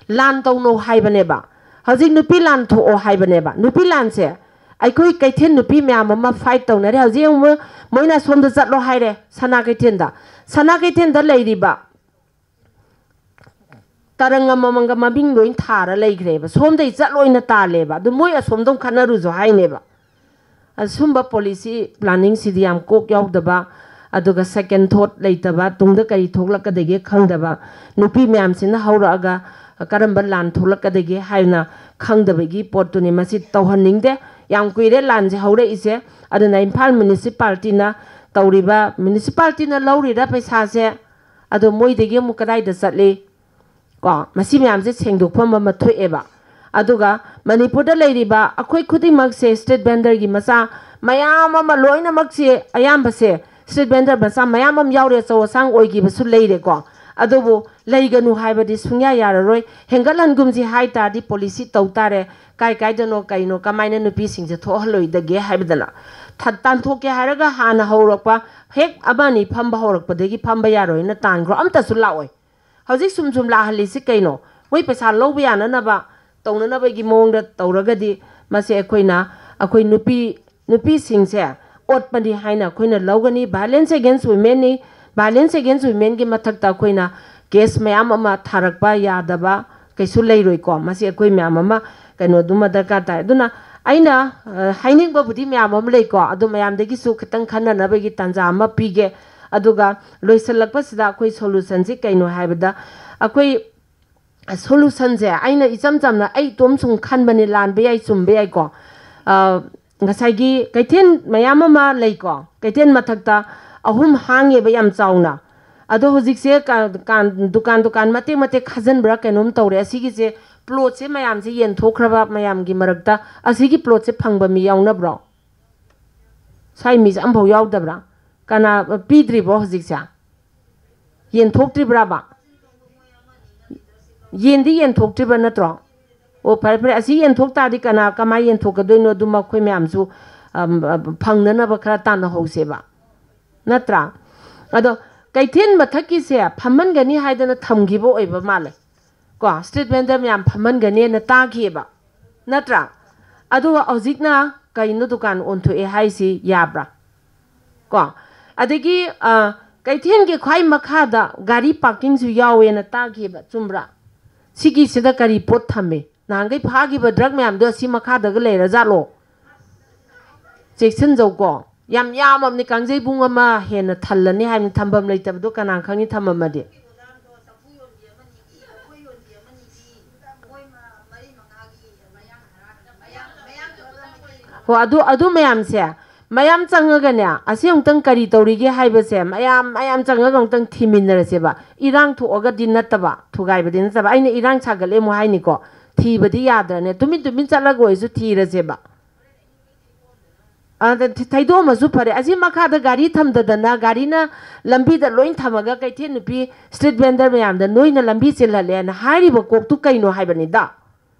ꯂꯥꯟ ꯇꯧꯅꯧ ꯍꯥꯏꯕꯅꯦꯕ, ꯍꯧꯖꯤꯛ ꯅꯨꯄꯤ ꯂꯥꯟ ꯊꯣꯛꯑꯣ ꯍꯥꯏꯕꯅꯦꯕ꯫ ꯅꯨꯄꯤ ꯂꯥꯟꯁꯦ ꯑꯩꯈꯣꯏ ꯀꯩꯊꯦꯜ ꯅꯨꯄꯤ ꯃꯌꯥꯝ ꯑꯃ ꯐꯥꯏꯠ ꯇꯧꯅꯔꯦ꯫ ꯍꯧꯖꯤꯛ ꯑꯃꯨꯛ ꯃꯣꯏꯅ ꯁꯣꯝꯗ ꯆꯠꯂꯣ ꯍꯥꯏꯔꯦ, ꯁꯅꯥ ꯀꯩꯊꯦꯜꯗ꯫ ꯁꯅꯥ ꯀꯩꯊꯦꯜꯗ ꯂꯩꯔꯤꯕ ꯇꯔꯪ ꯑꯃꯃꯝꯒ ꯃꯃꯤꯡ ꯂꯣꯏ ꯊꯥꯔ ꯂꯩꯈ꯭ꯔꯦꯕ꯫ ꯁꯣꯝꯗꯩ ꯆꯠꯂꯣꯏꯅ ꯇꯥꯜꯂꯦꯕ꯫ ꯑꯗꯨ ꯃꯣꯏ ꯑꯁꯣꯝꯗ ꯑꯃꯨꯛ ꯈꯠꯅꯔꯨꯁꯨ ꯍꯥꯏꯅꯦꯕ꯫ ꯑꯁꯨꯝꯕ ꯄꯣꯂꯤꯁꯤ ꯄ꯭ꯂꯥꯅꯤꯡꯁꯤꯗꯤ ꯌꯥꯝ ꯀꯣꯛ ꯌꯥꯎꯗꯕ, ꯑꯗꯨꯒ ꯁꯦꯀꯦꯟ ꯊꯣꯠ ꯂꯩꯇꯕ, ꯇꯨꯡꯗ ꯀꯔꯤ ꯊꯣꯛꯂꯛꯀꯗꯒꯦ ꯈꯪꯗꯕ, ꯅꯨꯄꯤ ꯃꯌꯥꯝꯁꯤꯅ ꯍꯧꯔꯛꯑꯒ ꯀꯔꯝꯕ ꯂꯥꯟ ꯊꯣꯛꯂꯛꯀꯗꯒꯦ ꯍꯥꯏꯅ ꯈꯪꯗꯕꯒꯤ ꯄꯣꯠꯇꯨꯅꯤ꯫ ꯃꯁꯤ ꯇꯧꯍꯟꯅꯤꯡꯗꯦ꯫ ꯌꯥꯝ ꯀꯨꯏꯔꯦ ꯂꯥꯟꯁꯦ ꯍꯧꯔꯛꯏꯁꯦ꯫ ꯑꯗꯨꯅ ꯏꯝꯐꯥꯜ ꯃ꯭ꯌꯨꯅꯤꯁꯤꯄꯥꯂꯤꯇꯤꯅ ꯇꯧꯔꯤꯕ, ꯃ꯭ꯌꯨꯅꯤꯁꯤꯄꯥꯂꯤꯇꯤꯅ ꯂꯧꯔꯤꯔꯥ ꯄꯩꯁꯥꯁꯦ, ꯑꯗꯣ ꯃꯣꯏꯗꯒꯤ ꯑꯃꯨꯛ ꯀꯗꯥꯏꯗ ꯆꯠꯂꯤ? ꯀꯣ, ꯃꯁꯤ ꯃꯌꯥꯝꯁꯦ ꯁꯦꯡꯗꯣꯛꯐꯝ ꯑꯃ ꯊꯣꯛꯑꯦꯕ꯫ ꯑꯗꯨꯒ ꯃꯅꯤꯄꯨꯔꯗ ꯂꯩꯔꯤꯕ ꯑꯩꯈꯣꯏ ꯈꯨꯗꯤꯡꯃꯛꯁꯦ ꯁ꯭ꯇ꯭ꯔꯤꯠ ꯚꯦꯟꯗꯔꯒꯤ ꯃꯆꯥ ꯃꯌꯥꯝ ꯑꯃ, ꯂꯣꯏꯅꯃꯛꯁꯦ, ꯑꯌꯥꯝꯕꯁꯦ ꯁ꯭ꯇ꯭ꯔꯤꯠ ꯚꯦꯟꯗꯔ ꯃꯆꯥ ꯃꯌꯥꯝ ꯑꯃ ꯌꯥꯎꯔꯦ, ꯑꯆꯧ ꯑꯁꯥꯡ ꯑꯣꯏꯈꯤꯕꯁꯨ ꯂꯩꯔꯦꯀꯣ꯫ ꯑꯗꯨꯕꯨ ꯂꯩꯒꯅꯨ ꯍꯥꯏꯕꯗꯤ ꯁꯨꯡꯌꯥ ꯌꯥꯔꯔꯣꯏ꯫ ꯍꯦꯟꯒꯠꯍꯟꯒꯨꯝꯁꯤ ꯍꯥꯏ ꯇꯥꯔꯗꯤ ꯄꯣꯂꯤꯁꯤ ꯇꯧ ꯇꯥꯔꯦ꯫ ꯀꯥꯏ ꯀꯥꯏꯗꯅꯣ ꯀꯩꯅꯣ ꯀꯃꯥꯏꯅ ꯅꯨꯄꯤꯁꯤꯡꯁꯦ ꯊꯣꯛꯍꯜꯂꯣꯏꯗꯒꯦ ꯍꯥꯏꯕꯗꯅ ꯊ-, ꯇꯥꯟꯊꯣꯛꯀꯦ ꯍꯥꯏꯔꯒ ꯍꯥꯟꯅ ꯍꯧꯔꯛꯄ, ꯍꯦꯛ ꯑꯃ ꯑꯅꯤ ꯐꯝꯕ ꯍꯧꯔꯛꯄꯗꯒꯤ ꯐꯝꯕ ꯌꯥꯔꯣꯏꯅ ꯇꯥꯟꯈ꯭ꯔꯣ, ꯑꯝꯇꯁꯨ ꯂꯥꯛꯑꯣꯏ꯫ ꯍꯧꯖꯤꯛ ꯁꯨꯝ ꯁꯨꯝ ꯂꯥꯛꯍꯜꯂꯤꯁꯤ ꯀꯩꯅꯣ? ꯃꯣꯏ ꯄꯩꯁꯥ ꯂꯧꯕ ꯌꯥꯅꯅꯕ ꯇꯧꯅꯅꯕꯒꯤ ꯃꯑꯣꯡꯗ ꯇꯧꯔꯒꯗꯤ ꯃꯁꯤ ꯑꯩꯈꯣꯏꯅ, ꯑꯩꯈꯣꯏ ꯅꯨꯄꯤ, ꯅꯨꯄꯤꯁꯤꯡꯁꯦ ꯑꯣꯠꯄꯅꯤ ꯍꯥꯏꯅ ꯑꯩꯈꯣꯏꯅ ꯂꯧꯒꯅꯤ꯫ Violence against womenꯅꯤ꯫ Violence against womenꯒꯤ ꯃꯊꯛꯇ ꯑꯩꯈꯣꯏꯅ case ꯃꯌꯥꯝ ꯑꯃ ꯊꯥꯔꯛꯄ ꯌꯥꯗꯕ ꯀꯩꯁꯨ ꯂꯩꯔꯣꯏꯀꯣ꯫ ꯃꯁꯤ ꯑꯩꯈꯣꯏ ꯃꯌꯥꯝ ꯑꯃ ꯀꯩꯅꯣꯗꯨꯃ ꯗꯔꯀꯥꯔ ꯇꯥꯏ꯫ ꯑꯗꯨꯅ ꯑꯩꯅ ꯍꯥꯏꯅꯤꯡꯕꯕꯨꯗꯤ ꯃꯌꯥꯝ ꯑꯃ ꯂꯩꯀꯣ, ꯑꯗꯨ ꯃꯌꯥꯝꯗꯒꯤꯁꯨ ꯈꯤꯇꯪ ꯈꯟꯅꯅꯕꯒꯤ ꯇꯥꯟꯖꯥ ꯑꯃ ꯄꯤꯒꯦ꯫ ꯑꯗꯨꯒ ꯂꯣꯏꯁꯤꯜꯂꯛꯄꯁꯤꯗ ꯑꯩꯈꯣꯏ ꯁꯣꯂꯨꯁꯟꯁꯤ ꯀꯩꯅꯣ ꯍꯥꯏꯕꯗ, ꯑꯩꯈꯣꯏ ꯁꯣꯂꯨꯁꯟꯁꯦ ꯑꯩꯅ ꯏꯆꯝ ꯆꯝꯅ ꯑꯩ ꯏꯇꯣꯝ ꯁꯨꯝ ꯈꯟꯕꯅꯦ, ꯂꯥꯟꯕ ꯌꯥꯏ, ꯆꯨꯝꯕ ꯌꯥꯏꯀꯣ꯫ ꯉꯁꯥꯏꯒꯤ ꯀꯩꯊꯦꯜ ꯃꯌꯥꯝ ꯑꯃ ꯂꯩꯀꯣ, ꯀꯩꯊꯦꯜ ꯃꯊꯛꯇ ꯑꯍꯨꯝ ꯍꯥꯡꯉꯦꯕ ꯌꯥꯝ ꯆꯥꯎꯅ꯫ ꯑꯗꯣ ꯍꯧꯖꯤꯛꯁꯦ ꯗꯨꯀꯥꯟ ꯗꯨꯀꯥꯟ ꯃꯇꯦꯛ ꯃꯇꯦꯛ ꯈꯥꯖꯤꯟꯕ꯭ꯔꯥ ꯀꯩꯅꯣꯝ ꯇꯧꯔꯦ꯫ ꯑꯁꯤꯒꯤꯁꯦ ꯄ꯭ꯂꯣꯠꯁꯦ ꯃꯌꯥꯝꯁꯦ ꯌꯦꯟꯊꯣꯛꯈ꯭ꯔꯕ ꯃꯌꯥꯝꯒꯤ ꯃꯔꯛꯇ, ꯑꯁꯤꯒꯤ ꯄ꯭ꯂꯣꯠꯁꯦ ꯐꯪꯕ ꯃꯤ ꯌꯥꯎꯅꯕ꯭ꯔꯣ? ꯁ꯭ꯋꯥꯏ ꯃꯤꯁꯦ ꯑꯝꯐꯥꯎ ꯌꯥꯎꯗꯕ꯭ꯔꯥ? ꯀꯅꯥ ꯄꯤꯗ꯭ꯔꯤꯕꯣ ꯍꯧꯖꯤꯛꯁꯦ? ꯌꯦꯟꯊꯣꯛꯇ꯭ꯔꯤꯕ꯭ꯔꯥꯕ? ꯌꯦꯟꯗꯤ ꯌꯦꯟꯊꯣꯛꯇ꯭ꯔꯤꯕ ꯅꯠꯇ꯭ꯔꯣ? ꯑꯣ, ꯐꯔꯦ ꯐꯔꯦ, ꯑꯁꯤ ꯌꯦꯟꯊꯣꯛ ꯇꯥꯔꯗꯤ ꯀꯅꯥ ꯀꯃꯥꯏꯅ ꯌꯦꯟꯊꯣꯛꯀꯗꯣꯏꯅꯣ? ꯑꯗꯨꯃ ꯑꯩꯈꯣꯏ ꯃꯌꯥꯝꯁꯨ ꯐꯪꯅꯅꯕ ꯈꯔ ꯇꯥꯟꯅꯍꯧꯁꯦꯕ, ꯅꯠꯇ꯭ꯔꯥ? ꯑꯗꯣ ꯀꯩꯊꯦꯜ ꯃꯊꯛꯀꯤꯁꯦ ꯐꯝꯍꯟꯒꯅꯤ ꯍꯥꯏꯗꯅ ꯊꯝꯈꯤꯕ ꯑꯣꯏꯕ ꯃꯥꯜꯂꯦ ꯀꯣ, ꯁ꯭ꯇ꯭ꯔꯤꯠ ꯚꯦꯟꯗꯔ ꯃꯌꯥꯝ ꯐꯝꯍꯟꯒꯅꯦꯅ ꯇꯥꯈꯤꯑꯕ, ꯅꯠꯇ꯭ꯔꯥ? ꯑꯗꯨꯒ ꯍꯧꯖꯤꯛꯅ ꯀꯩꯅꯣ ꯗꯨꯀꯥꯟ ꯑꯣꯟꯊꯣꯛꯑꯦ ꯍꯥꯏꯁꯤ ꯌꯥꯕ꯭ꯔꯥ? ꯀꯣ, ꯑꯗꯒꯤ ꯀꯩꯊꯦꯜꯒꯤ ꯈ꯭ꯋꯥꯏ ꯃꯈꯥꯗ ꯒꯥꯔꯤ ꯄꯥꯔꯀꯤꯡꯁꯨ ꯌꯥꯎꯋꯦꯅ ꯇꯥꯈꯤꯕ, ꯆꯨꯝꯕ꯭ꯔꯥ? ꯁꯤꯒꯤꯁꯤꯗ ꯀꯔꯤ ꯄꯣꯠ ꯊꯝꯃꯦ? ꯅꯍꯥꯟꯈꯩ ꯐꯥꯈꯤꯕ ꯗ꯭ꯔꯒ ꯃꯌꯥꯝꯗꯣ ꯑꯁꯤ ꯃꯈꯥꯗꯒ ꯂꯩꯔꯖꯥꯠꯂꯣ? ꯆꯦꯛꯁꯤꯟꯖꯧꯀꯣ, ꯌꯥꯝ ꯌꯥꯝꯃꯕꯅꯤ, ꯀꯥꯡꯖꯩꯕꯨꯡ ꯑꯃ ꯍꯦꯟꯅ ꯊꯜꯂꯅꯤ ꯍꯥꯏꯕꯅꯤ, ꯊꯝꯐꯝ ꯂꯩꯇꯕꯗꯣ ꯀꯅꯥ ꯈꯪꯅꯤ ꯊꯝꯃꯝꯃꯗꯤ꯫ ꯍꯣ, ꯑꯗꯨ ꯑꯗꯨ ꯃꯌꯥꯝꯁꯦ ꯃꯌꯥꯝ ꯆꯪꯉꯒꯅꯦ, ꯑꯁꯤ ꯑꯃꯨꯛꯇꯪ ꯀꯔꯤ ꯇꯧꯔꯤꯒꯦ ꯍꯥꯏꯕꯁꯦ ꯃꯌꯥꯝ ꯃꯌꯥꯝ ꯆꯪꯉꯒ ꯑꯃꯨꯛꯇꯪ ꯊꯤꯃꯤꯟꯅꯔꯁꯦꯕ꯫ ꯏꯔꯥꯡ ꯊꯣꯛꯑꯒꯗꯤ ꯅꯠꯇꯕ, ꯊꯨꯒꯥꯏꯕꯗꯤ ꯅꯠꯇꯕ꯫ ꯑꯩꯅ ꯏꯔꯥꯡ ꯁꯥꯒꯠꯂꯦ ꯑꯃꯨꯛ ꯍꯥꯏꯅꯤꯀꯣ, ꯊꯤꯕꯗꯤ ꯌꯥꯗ꯭ꯔꯅꯦ, ꯇꯨꯃꯤꯟ ꯇꯨꯃꯤꯟ ꯆꯠꯂꯒ ꯑꯣꯏꯔꯁꯨ ꯊꯤꯔꯁꯦꯕ꯫ ꯑꯗ ꯊꯤ- ꯊꯩꯗꯣꯛꯑꯝꯃꯁꯨ ꯐꯔꯦ꯫ ꯑꯁꯤ ꯃꯈꯥꯗ ꯒꯥꯔꯤ ꯊꯝꯗꯗꯅ, ꯒꯥꯔꯤꯅ ꯂꯝꯕꯤꯗ ꯂꯣꯏ ꯊꯝꯃꯒ ꯀꯩꯊꯦꯜ ꯅꯨꯄꯤ ꯁ꯭ꯇ꯭ꯔꯤꯠ ꯚꯦꯟꯗꯔ ꯃꯌꯥꯝꯗ ꯅꯣꯏꯅ ꯂꯝꯕꯤ ꯆꯤꯜꯍꯜꯂꯦꯅ ꯍꯥꯏꯔꯤꯕ ꯀꯣꯛꯇꯨ ꯀꯩꯅꯣ ꯍꯥꯏꯕꯅꯤꯗ꯫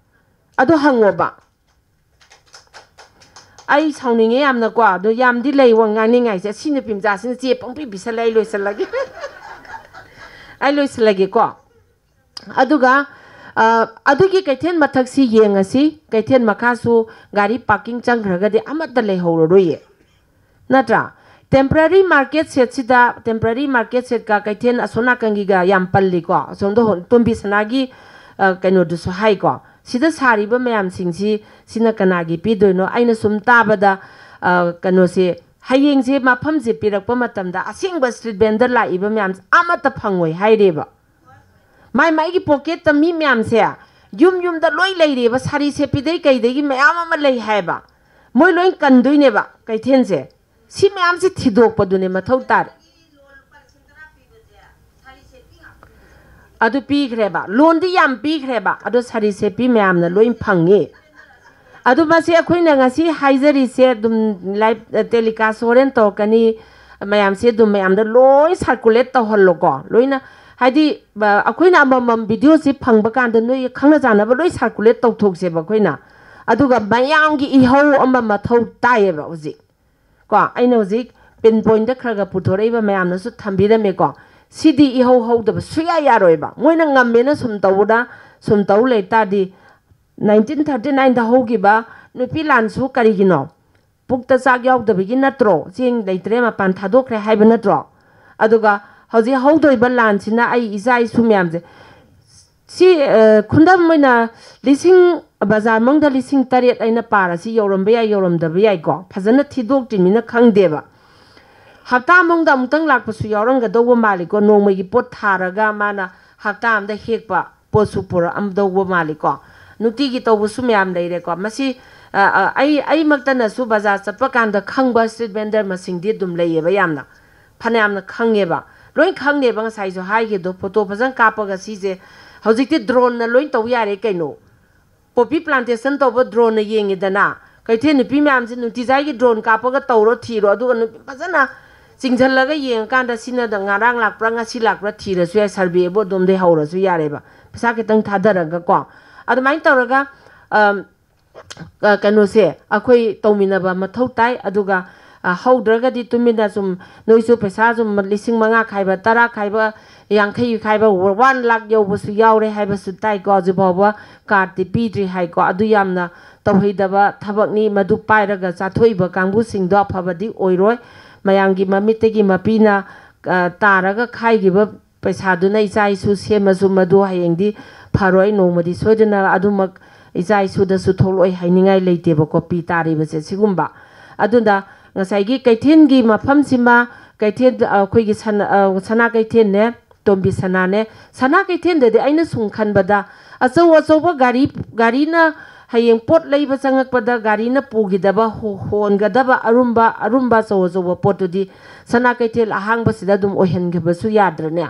ꯑꯗꯨ ꯍꯪꯉꯣꯕ꯫ ꯑꯩ ꯁꯥꯎꯅꯤꯡꯉꯦ ꯌꯥꯝꯅꯀꯣ꯫ ꯑꯗꯣ ꯌꯥꯝꯗꯤ ꯂꯩ ꯋꯥ ꯉꯥꯡꯅꯤꯡꯉꯥꯏꯁꯦ꯫ ꯁꯤ ꯅꯨꯄꯤ ꯃꯆꯥꯁꯤꯅ ꯆꯦ ꯄꯪꯄꯤ ꯄꯤꯁꯜꯂꯦ꯫ ꯑꯩ ꯂꯣꯏꯁꯤꯜꯂꯒꯦ꯫ ꯑꯩ ꯂꯣꯏꯁꯤꯜꯂꯒꯦꯀꯣ꯫ ꯑꯗꯨꯒ ꯑ, ꯑꯗꯨꯒꯤ ꯀꯩꯊꯦꯜ ꯃꯊꯛꯁꯤ ꯌꯦꯡꯉꯁꯤ꯫ ꯀꯩꯊꯦꯜ ꯃꯈꯥꯁꯨ ꯒꯥꯔꯤ ꯄꯥꯔꯀꯤꯡ ꯆꯪꯈ꯭ꯔꯒꯗꯤ ꯑꯃꯠꯇ ꯂꯩꯍꯧꯔꯔꯣꯏꯌꯦ, ꯅꯠꯇ꯭ꯔꯥ? ꯇꯦꯝꯄꯔꯔꯤ ꯃꯥꯔꯀꯦꯠ ꯁꯦꯠꯁꯤꯗ, ꯇꯦꯝꯄꯔꯔꯤ ꯃꯥꯔꯀꯦꯠ ꯁꯦꯠꯀ ꯀꯩꯊꯦꯜ ꯑꯁꯣꯝ ꯅꯥꯀꯟꯒꯤꯒ ꯌꯥꯝ ꯄꯜꯂꯤꯀꯣ꯫ ꯑꯁꯣꯝꯗ ꯍꯣ- ꯇꯣꯝꯕꯤ ꯁꯅꯥꯒꯤ, ꯑ, ꯀꯩꯅꯣꯗꯨꯁꯨ ꯍꯥꯏꯀꯣ꯫ ꯁꯤꯗ ꯁꯥꯔꯤꯕ ꯃꯌꯥꯝꯁꯤꯡꯁꯤ, ꯁꯤꯅ ꯀꯅꯥꯒꯤ ꯄꯤꯗꯣꯏꯅꯣ? ꯑꯩꯅ ꯁꯨꯝ ꯇꯥꯕꯗ, ꯑ, ꯀꯩꯅꯣꯁꯦ, ꯍꯌꯦꯡꯁꯦ ꯃꯐꯝꯁꯦ ꯄꯤꯔꯛꯄ ꯃꯇꯝꯗ ꯑꯁꯦꯡꯕ street vendor ꯂꯥꯛꯏꯕ ꯃꯌꯥꯝꯁꯦ ꯑꯃꯠꯇ ꯐꯪꯉꯣꯏ ꯍꯥꯏꯔꯦꯕ꯫ ꯃꯥꯏ ꯃꯥꯏꯒꯤ pocketꯇ ꯃꯤ ꯃꯌꯥꯝꯁꯦ ꯌꯨꯝ ꯌꯨꯝꯗ ꯂꯣꯏ ꯂꯩꯔꯦꯕ, ꯁꯥꯔꯤ ꯁꯦꯠꯄꯤꯗꯩ ꯀꯩꯗꯒꯤ ꯃꯌꯥꯝ ꯑꯃ ꯂꯩ ꯍꯥꯏꯕ꯫ ꯃꯣꯏ ꯂꯣꯏ ꯀꯟꯗꯣꯏꯅꯦꯕ ꯀꯩꯊꯦꯜꯁꯦ꯫ ꯁꯤ ꯃꯌꯥꯝꯁꯦ ꯊꯤꯗꯣꯛꯄꯗꯨꯅꯦ ꯃꯊꯧ ꯇꯥꯔꯦ꯫ ꯑꯗꯨ ꯄꯤꯈ꯭ꯔꯦꯕ, loanꯗꯤ ꯌꯥꯝ ꯄꯤꯈ꯭ꯔꯦꯕ, ꯑꯗꯣ ꯁꯥꯔꯤ ꯁꯦꯠꯄꯤ ꯃꯌꯥꯝꯅ ꯂꯣꯏ ꯐꯪꯉꯤ꯫ ꯑꯗꯨ ꯃꯁꯤ ꯑꯩꯈꯣꯏꯅ ꯉꯁꯤ ꯍꯥꯏꯖꯔꯤꯁꯦ ꯑꯗꯨꯝ live telecast ꯍꯣꯔꯦꯟ ꯇꯧꯔꯛꯀꯅꯤ꯫ ꯃꯌꯥꯝꯁꯦ ꯑꯗꯨꯝ ꯃꯌꯥꯝꯗ ꯂꯣꯏ circulate ꯇꯧꯍꯜꯂꯣꯀꯣ꯫ ꯂꯣꯏꯅ, ꯍꯥꯏꯗꯤ, ꯑ, ꯑꯩꯈꯣꯏꯅ ꯑꯃꯃꯝ videoꯁꯤ ꯐꯪꯕ ꯀꯥꯟꯗ ꯅꯣꯏ ꯈꯪꯅ ꯆꯥꯟꯅꯕ ꯂꯣꯏ circulate ꯇꯧꯊꯣꯛꯁꯦꯕ ꯑꯩꯈꯣꯏꯅ꯫ ꯑꯗꯨꯒ ꯃꯌꯥꯝꯒꯤ ꯏꯍꯧ ꯑꯃ ꯃꯊꯧ ꯇꯥꯏꯌꯦꯕ ꯍꯧꯖꯤꯛ꯫ ꯀꯣ, ꯑꯩꯅ ꯍꯧꯖꯤꯛ pinpointꯇ ꯈꯔ ꯈꯔ ꯄꯨꯊꯣꯔꯛꯏꯕ ꯃꯌꯥꯝꯅꯁꯨ ꯊꯝꯕꯤꯔꯝꯃꯦꯀꯣ꯫ ꯁꯤꯗꯤ ꯏꯍꯧ ꯍꯧꯗꯕ ꯁꯨꯌꯥ ꯌꯥꯔꯣꯏꯕ꯫ ꯃꯣꯏꯅ ꯉꯝꯃꯦꯅ ꯁꯨꯝ ꯇꯧꯕꯗ, ꯁꯨꯝ ꯇꯧ ꯂꯩ ꯇꯥꯔꯗꯤ, nineteen thirty nineꯗ ꯍꯧꯈꯤꯕ ꯅꯨꯄꯤ ꯂꯥꯟꯁꯨ ꯀꯔꯤꯒꯤꯅꯣ? ꯄꯨꯛꯇ ꯆꯥꯛ ꯌꯥꯎꯗꯕꯒꯤ ꯅꯠꯇ꯭ꯔꯣ? ꯆꯦꯡ ꯂꯩꯇ꯭ꯔꯦ, ꯃꯄꯥꯟ ꯊꯥꯗꯣꯛꯈ꯭ꯔꯦ ꯍꯥꯏꯕ ꯅꯠꯇ꯭ꯔꯣ? ꯑꯗꯨꯒ ꯍꯧꯖꯤꯛ ꯍꯧꯗꯣꯔꯤꯕ ꯂꯥꯟꯁꯤꯅ ꯑꯩ ꯏꯆꯥ ꯏꯁꯨ ꯃꯌꯥꯝꯁꯦ, ꯁꯤ, ꯑ, ꯈꯨꯗꯝ ꯑꯣꯏꯅ ꯂꯤꯁꯤꯡ, ꯕꯖꯥꯔ ꯃꯅꯨꯡꯗ ꯂꯤꯁꯤꯡ ꯇꯔꯦꯠ ꯑꯩꯅ ꯄꯥꯔꯁꯤ, ꯌꯧꯔꯝꯕ ꯌꯥꯏ, ꯌꯧꯔꯝꯗꯕ ꯌꯥꯏꯀꯣ, ꯐꯖꯅ ꯊꯤꯗꯣꯛꯇ꯭ꯔꯤꯃꯤꯅ ꯈꯪꯗꯦꯕ꯫ ꯍꯞꯇꯥ ꯃꯅꯨꯡꯗ ꯑꯃꯨꯛꯇꯪ ꯂꯥꯛꯄꯁꯨ ꯌꯥꯎꯔꯝꯒꯗꯧꯕ ꯃꯥꯜꯂꯤꯀꯣ, ꯅꯣꯡꯃꯒꯤ ꯄꯣꯠ ꯊꯥꯔꯒ ꯃꯥꯅ ꯍꯞꯇꯥ ꯑꯃꯗ ꯍꯦꯛꯄ ꯄꯣꯠꯁꯨ ꯄꯨꯔꯛꯑꯝꯗꯧꯕ ꯃꯥꯜꯂꯤꯀꯣ꯫ ꯅꯨꯡꯇꯤꯒꯤ ꯇꯧꯕꯁꯨ ꯃꯌꯥꯝ ꯂꯩꯔꯦꯀꯣ꯫ ꯃꯁꯤ, ꯑ, ꯑ, ꯑꯩ, ꯑꯩꯃꯛꯇꯅꯁꯨ ꯕꯖꯥꯔ ꯆꯠꯄ ꯀꯥꯟꯗ ꯈꯪꯕ street vendor ꯃꯁꯤꯡꯗꯤ ꯑꯗꯨꯝ ꯂꯩꯌꯦꯕ ꯌꯥꯝꯅ꯫ ꯐꯅꯌꯥꯝꯅ ꯈꯪꯉꯦꯕ꯫ ꯂꯣꯏ ꯈꯪꯉꯦꯕ, ꯉꯁꯥꯏꯁꯨ ꯍꯥꯏꯈꯤꯕꯗꯣ, photo ꯐꯖꯅ ꯀꯥꯞꯄꯒ ꯁꯤꯁꯦ꯫ ꯍꯧꯖꯤꯛꯇꯤ droneꯅ ꯂꯣꯏ ꯇꯧ ꯌꯥꯔꯦ ꯀꯩꯅꯣ꯫ Poppy plantation ꯇꯧꯕ droneꯅ ꯌꯦꯡꯉꯤꯗꯅ꯫ ꯀꯩꯊꯦꯜ ꯅꯨꯄꯤ ꯃꯌꯥꯝꯁꯦ ꯅꯨꯡꯇꯤꯖꯥꯏꯒꯤ drone ꯀꯥꯞꯄꯒ ꯇꯧꯔꯣ ꯊꯤꯔꯣ, ꯑꯗꯨꯒ ꯅꯨꯄꯤ ꯐꯖꯅ ꯆꯤꯡꯁꯤꯜꯂꯒ ꯌꯦꯡꯉꯀꯥꯟꯗ ꯁꯤꯅ ꯉꯔꯥꯡ ꯂꯥꯛꯄ꯭ꯔꯥ ꯉꯁꯤ ꯂꯥꯛꯄ꯭ꯔꯥ ꯊꯤꯔꯁꯨ ꯌꯥꯏ, surveyꯕꯨ ꯑꯗꯣꯝꯗꯩ ꯍꯧꯔꯁꯨ ꯌꯥꯔꯦꯕ, ꯄꯩꯁꯥ ꯈꯤꯇꯪ ꯊꯥꯗꯔꯒꯀꯣ꯫ ꯑꯗꯨꯃꯥꯏꯅ ꯇꯧꯔꯒ, ꯑꯝ, ꯑ, ꯀꯩꯅꯣꯁꯦ ꯑꯩꯈꯣꯏ ꯇꯧꯃꯤꯟꯅꯕ ꯃꯊꯧ ꯇꯥꯏ꯫ ꯑꯗꯨꯒ, ꯑ, ꯍꯧꯗ꯭ꯔꯒꯗꯤ ꯇꯨꯃꯤꯟꯅ ꯁꯨꯝ ꯅꯣꯏꯁꯨ ꯄꯩꯁꯥ ꯁꯨꯝ ꯂꯤꯁꯤꯡ ꯃꯉꯥ ꯈꯥꯏꯕ, ꯇꯔꯥ ꯈꯥꯏꯕ, ꯌꯥꯡꯈꯩ ꯈꯥꯏꯕ, one lakh ꯌꯧꯕꯁꯨ ꯌꯥꯎꯔꯦ ꯍꯥꯏꯕꯁꯨ ꯇꯥꯏꯀꯣ꯫ ꯍꯧꯖꯤꯛ ꯐꯥꯎꯕ cardꯇꯤ ꯄꯤꯗ꯭ꯔꯤ ꯍꯥꯏꯀꯣ꯫ ꯑꯗꯨ ꯌꯥꯝꯅ ꯇꯧꯍꯩꯗꯕ ꯊꯕꯛꯅꯤ꯫ ꯃꯗꯨ ꯄꯥꯏꯔꯒ ꯆꯥꯊꯣꯛꯏꯕ ꯀꯥꯡꯕꯨꯁꯤꯡꯗꯣ ꯑꯐꯕꯗꯤ ꯑꯣꯏꯔꯣꯏ꯫ ꯃꯌꯥꯝꯒꯤ ꯃꯃꯤꯠꯇꯒꯤ ꯃꯄꯤꯅ, ꯑ, ꯇꯥꯔꯒ ꯈꯥꯏꯈꯤꯕ ꯄꯩꯁꯥꯗꯨꯅ ꯏꯆꯥ ꯏꯁꯨ ꯁꯦꯝꯃꯁꯨ ꯃꯗꯨ ꯍꯌꯦꯡꯗꯤ ꯐꯔꯣꯏ, ꯅꯣꯡꯃꯗꯤ ꯁꯣꯏꯗꯅ ꯑꯗꯨꯃꯛ ꯏꯆꯥ ꯏꯁꯨꯗꯁꯨ ꯊꯣꯛꯂꯛꯑꯣꯏ ꯍꯥꯏꯅꯤꯡꯉꯥꯏ ꯂꯩꯇꯦꯕꯀꯣ꯫ ꯄꯤ ꯇꯥꯔꯤꯕꯁꯦ ꯁꯤꯒꯨꯝꯕ꯫ ꯑꯗꯨꯅ ꯉꯁꯥꯏꯒꯤ ꯀꯩꯊꯦꯜꯒꯤ ꯃꯐꯝꯁꯤꯃ, ꯀꯩꯊꯦꯜ, ꯑꯩꯈꯣꯏꯒꯤ ꯁꯅꯥ, ꯁꯅꯥ ꯀꯩꯊꯦꯜꯅꯦ, ꯇꯣꯝꯕꯤ ꯁꯅꯥꯅꯦ, ꯁꯅꯥ ꯀꯩꯊꯦꯜꯗꯗꯤ ꯑꯩꯅ ꯁꯨꯝ ꯈꯟꯕꯗ ꯑꯆꯧ ꯑꯆꯧꯕ ꯒꯥꯔꯤ, ꯒꯥꯔꯤꯅ ꯍꯌꯦꯡ ꯄꯣꯠ ꯂꯩꯕ ꯆꯪꯉꯛꯄꯗ ꯒꯥꯔꯤꯅ ꯄꯨꯈꯤꯗꯕ, ꯍꯣ-, ꯍꯣꯟꯒꯗꯕ ꯑꯔꯨꯝꯕ, ꯑꯔꯨꯝꯕ ꯑꯆꯧ ꯑꯆꯧꯕ ꯄꯣꯠꯇꯨꯗꯤ ꯁꯅꯥ ꯀꯩꯊꯦꯜ ꯑꯍꯥꯡꯕꯁꯤꯗ ꯑꯗꯨꯝ ꯑꯣꯏꯍꯟꯈꯤꯕꯁꯨ ꯌꯥꯗ꯭ꯔꯅꯦ?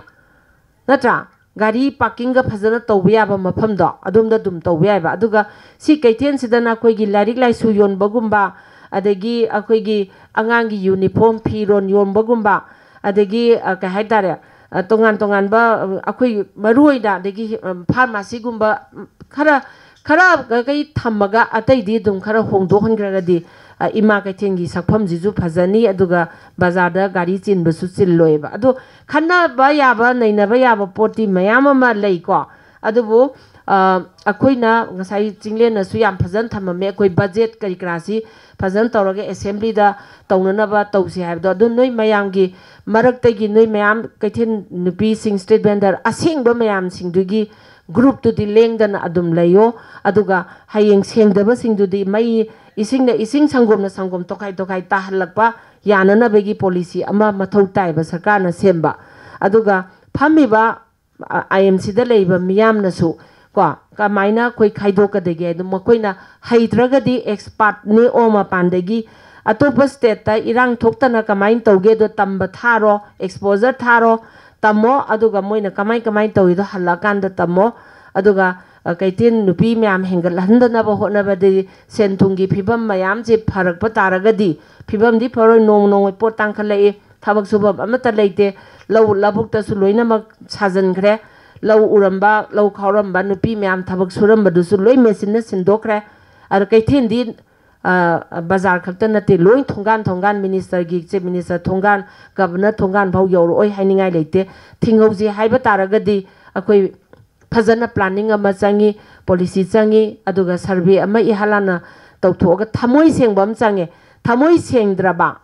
ꯅꯠꯇ꯭ꯔꯥ? ꯒꯥꯔꯤ ꯄꯥꯔꯀꯤꯡꯒ ꯐꯖꯅ ꯇꯧꯕ ꯌꯥꯕ ꯃꯐꯝꯗꯣ ꯑꯗꯣꯝꯗ ꯑꯗꯨꯝ ꯇꯧꯕ ꯌꯥꯏꯕ꯫ ꯑꯗꯨꯒ ꯁꯤ ꯀꯩꯊꯦꯜꯁꯤꯗꯅ ꯑꯩꯈꯣꯏꯒꯤ ꯂꯥꯏꯔꯤꯛ ꯂꯥꯏꯁꯨ ꯌꯣꯟꯕꯒꯨꯝꯕ, ꯑꯗꯒꯤ ꯑꯩꯈꯣꯏꯒꯤ ꯑꯉꯥꯡꯒꯤ ꯌꯨꯅꯤꯐꯣꯔꯝ ꯐꯤꯔꯣꯟ ꯌꯣꯟꯕꯒꯨꯝꯕ, ꯑꯗꯒꯤ, ꯑ, ꯀꯩ ꯍꯥꯏꯇꯥꯔꯦ, ꯑ, ꯇꯣꯉꯥꯟ ꯇꯣꯉꯥꯟꯕ, ꯑ, ꯑꯩꯈꯣꯏ ꯃꯔꯨ ꯑꯣꯏꯅ ꯑꯗꯒꯤ, ꯑ, ꯐꯥꯔꯃꯥꯁꯤꯒꯨꯝꯕ, ꯎꯝ, ꯈꯔ, ꯈꯔ ꯀꯩ ꯊꯝꯃꯒ ꯑꯇꯩꯗꯤ ꯑꯗꯨꯝ ꯈꯔ ꯍꯣꯡꯗꯣꯛꯍꯟꯈ꯭ꯔꯒꯗꯤ, ꯑ, ꯏꯃꯥ ꯀꯩꯊꯦꯜꯒꯤ ꯁꯛꯐꯝꯁꯤꯁꯨ ꯐꯖꯅꯤ, ꯑꯗꯨꯒ ꯕꯖꯥꯔꯗ ꯒꯥꯔꯤ ꯆꯤꯟꯕꯁꯨ ꯆꯤꯜꯂꯣꯏꯕ꯫ ꯑꯗꯣ ꯈꯟꯅꯕ ꯌꯥꯕ, ꯅꯩꯅꯕ ꯌꯥꯕ ꯄꯣꯠꯇꯤ ꯃꯌꯥꯝ ꯑꯃ ꯂꯩꯀꯣ꯫ ꯑꯗꯨꯕꯨ, ꯑ, ꯑꯩꯈꯣꯏꯅ ꯉꯁꯥꯏ ꯆꯤꯡꯂꯦꯟꯅꯁꯨ ꯌꯥꯝ ꯐꯖꯅ ꯊꯝꯃꯝꯃꯦ, ꯑꯩꯈꯣꯏ ꯕꯖꯦꯠ ꯀꯔꯤ ꯀꯔꯥꯁꯤ ꯐꯖꯅ ꯇꯧꯔꯒ ꯑꯦꯁꯦꯝꯕ꯭ꯂꯤꯗ ꯇꯧꯅꯅꯕ ꯇꯧꯁꯤ ꯍꯥꯏꯕꯗꯣ꯫ ꯑꯗꯨ ꯅꯣꯏ ꯃꯌꯥꯝꯒꯤ ꯃꯔꯛꯇꯒꯤ ꯅꯣꯏ ꯃꯌꯥꯝ ꯀꯩꯊꯦꯜ ꯅꯨꯄꯤꯁꯤꯡ, ꯁ꯭ꯇ꯭ꯔꯤꯠ ꯚꯦꯟꯗꯔ ꯑꯁꯦꯡꯕ ꯃꯌꯥꯝꯁꯤꯡꯗꯨꯒꯤ ꯒ꯭ꯔꯨꯞꯇꯨꯗꯤ ꯂꯦꯡꯗꯅ ꯑꯗꯨꯝ ꯂꯩꯌꯣ꯫ ꯑꯗꯨꯒ ꯍꯌꯦꯡ ꯁꯦꯡꯗꯕꯁꯤꯡꯗꯨꯗꯤ ꯃꯩ, ꯏꯁꯤꯡꯅ ꯏꯁꯤꯡ, ꯁꯪꯒꯣꯝꯅ ꯁꯪꯒꯣꯝ ꯇꯣꯈꯥꯏ ꯇꯣꯈꯥꯏ ꯇꯥꯍꯜꯂꯛꯄ ꯌꯥꯅꯅꯕꯒꯤ ꯄꯣꯂꯤꯁꯤ ꯑꯃ ꯃꯊꯧ ꯇꯥꯏꯕ ꯁꯔꯀꯥꯔꯅ ꯁꯦꯝꯕ꯫ ꯑꯗꯨꯒ ꯐꯝꯃꯤꯕ, ꯑ, ꯑꯥꯏ ꯑꯦꯝ ꯁꯤꯗ ꯂꯩꯔꯤꯕ ꯃꯤꯌꯥꯝꯅꯁꯨ ꯀꯣ, ꯀꯃꯥꯏꯅ ꯑꯩꯈꯣꯏ ꯈꯥꯏꯗꯣꯛꯀꯗꯒꯦ ꯍꯥꯏꯗꯣ, ꯃꯈꯣꯏꯅ ꯍꯩꯇ꯭ꯔꯒꯗꯤ ꯑꯦꯛꯁꯄꯥꯔꯠꯅꯤ ꯑꯣ ꯃꯄꯥꯟꯗꯒꯤ ꯑꯇꯣꯞꯄ ꯁ꯭ꯇꯦꯠꯇ ꯏꯔꯥꯡ ꯊꯣꯛꯇꯅ ꯀꯃꯥꯏꯅ ꯇꯧꯒꯦꯗꯣ ꯇꯝꯕ ꯊꯥꯔꯣ, ꯑꯦꯛꯁꯄꯣꯖꯔ ꯊꯥꯔꯣ, ꯇꯝꯃꯣ꯫ ꯑꯗꯨꯒ ꯃꯣꯏꯅ ꯀꯃꯥꯏ ꯀꯃꯥꯏꯅ ꯇꯧꯔꯤꯗꯣ ꯍꯜꯂꯛꯑꯀꯥꯟꯗ ꯇꯝꯃꯣ꯫ ꯑꯗꯨꯒ, ꯑ, ꯀꯩꯊꯦꯜ ꯅꯨꯄꯤ ꯃꯌꯥꯝ ꯍꯦꯟꯒꯠꯍꯟꯗꯅꯕ ꯍꯣꯠꯅꯕꯗꯤ ꯁꯦꯟ ꯊꯨꯝꯒꯤ ꯐꯤꯕꯝ ꯃꯌꯥꯝꯁꯦ ꯐꯔꯛꯄ ꯇꯥꯔꯒꯗꯤ, ꯐꯤꯕꯝꯗꯤ ꯐꯔꯣꯏ, ꯅꯣꯡꯃ ꯅꯣꯡꯃꯒꯤ ꯄꯣꯠ ꯇꯥꯡꯈꯠꯂꯛꯏ, ꯊꯕꯛ ꯁꯨꯐꯝ ꯑꯃꯠꯇ ꯂꯩꯇꯦ, ꯂꯧ ꯂꯧꯕꯨꯛꯇꯁꯨ ꯂꯣꯏꯅꯃꯛ ꯁꯥꯖꯟꯈ꯭ꯔꯦ, ꯂꯧ ꯎꯔꯝꯕ, ꯂꯧ ꯈꯥꯎꯔꯝꯕ ꯅꯨꯄꯤ ꯃꯌꯥꯝ ꯊꯕꯛ ꯁꯨꯔꯝꯕꯗꯨꯁꯨ ꯂꯣꯏ ꯃꯦꯆꯤꯟꯅ ꯁꯤꯟꯗꯣꯛꯈ꯭ꯔꯦ꯫ ꯑꯗ ꯀꯩꯊꯦꯜꯗꯤ, ꯑ, ꯕꯖꯥꯔ ꯈꯛꯇ ꯅꯠꯇꯦ, ꯂꯣꯏ ꯊꯣꯡꯒꯥꯟ ꯊꯣꯡꯒꯥꯟ, ꯃꯤꯅꯤꯁꯇꯔꯒꯤ, ꯆꯤꯐ ꯃꯤꯅꯤꯁꯇꯔ ꯊꯣꯡꯒꯥꯟ, ꯒꯕꯔꯅꯔ ꯊꯣꯡꯒꯥꯟ ꯐꯥꯎ ꯌꯧꯔꯛꯑꯣꯏ ꯍꯥꯏꯅꯤꯡꯉꯥꯏ ꯂꯩꯇꯦ꯫ ꯊꯤꯡꯍꯧꯁꯤ ꯍꯥꯏꯕ ꯇꯥꯔꯒꯗꯤ ꯑꯩꯈꯣꯏ ꯐꯖꯅ ꯄ꯭ꯂꯥꯅꯤꯡ ꯑꯃ ꯆꯪꯉꯤ, ꯄꯣꯂꯤꯁꯤ ꯆꯪꯉꯤ, ꯑꯗꯨꯒ ꯁꯔꯚꯦ ꯑꯃ ꯏꯍꯥꯟ ꯍꯥꯟꯅ ꯇꯧꯊꯣꯛꯑꯒ ꯊꯃꯣꯏ ꯁꯦꯡꯕ ꯑꯃ ꯆꯪꯉꯦ꯫ ꯊꯃꯣꯏ ꯁꯦꯡꯗ꯭ꯔꯕ,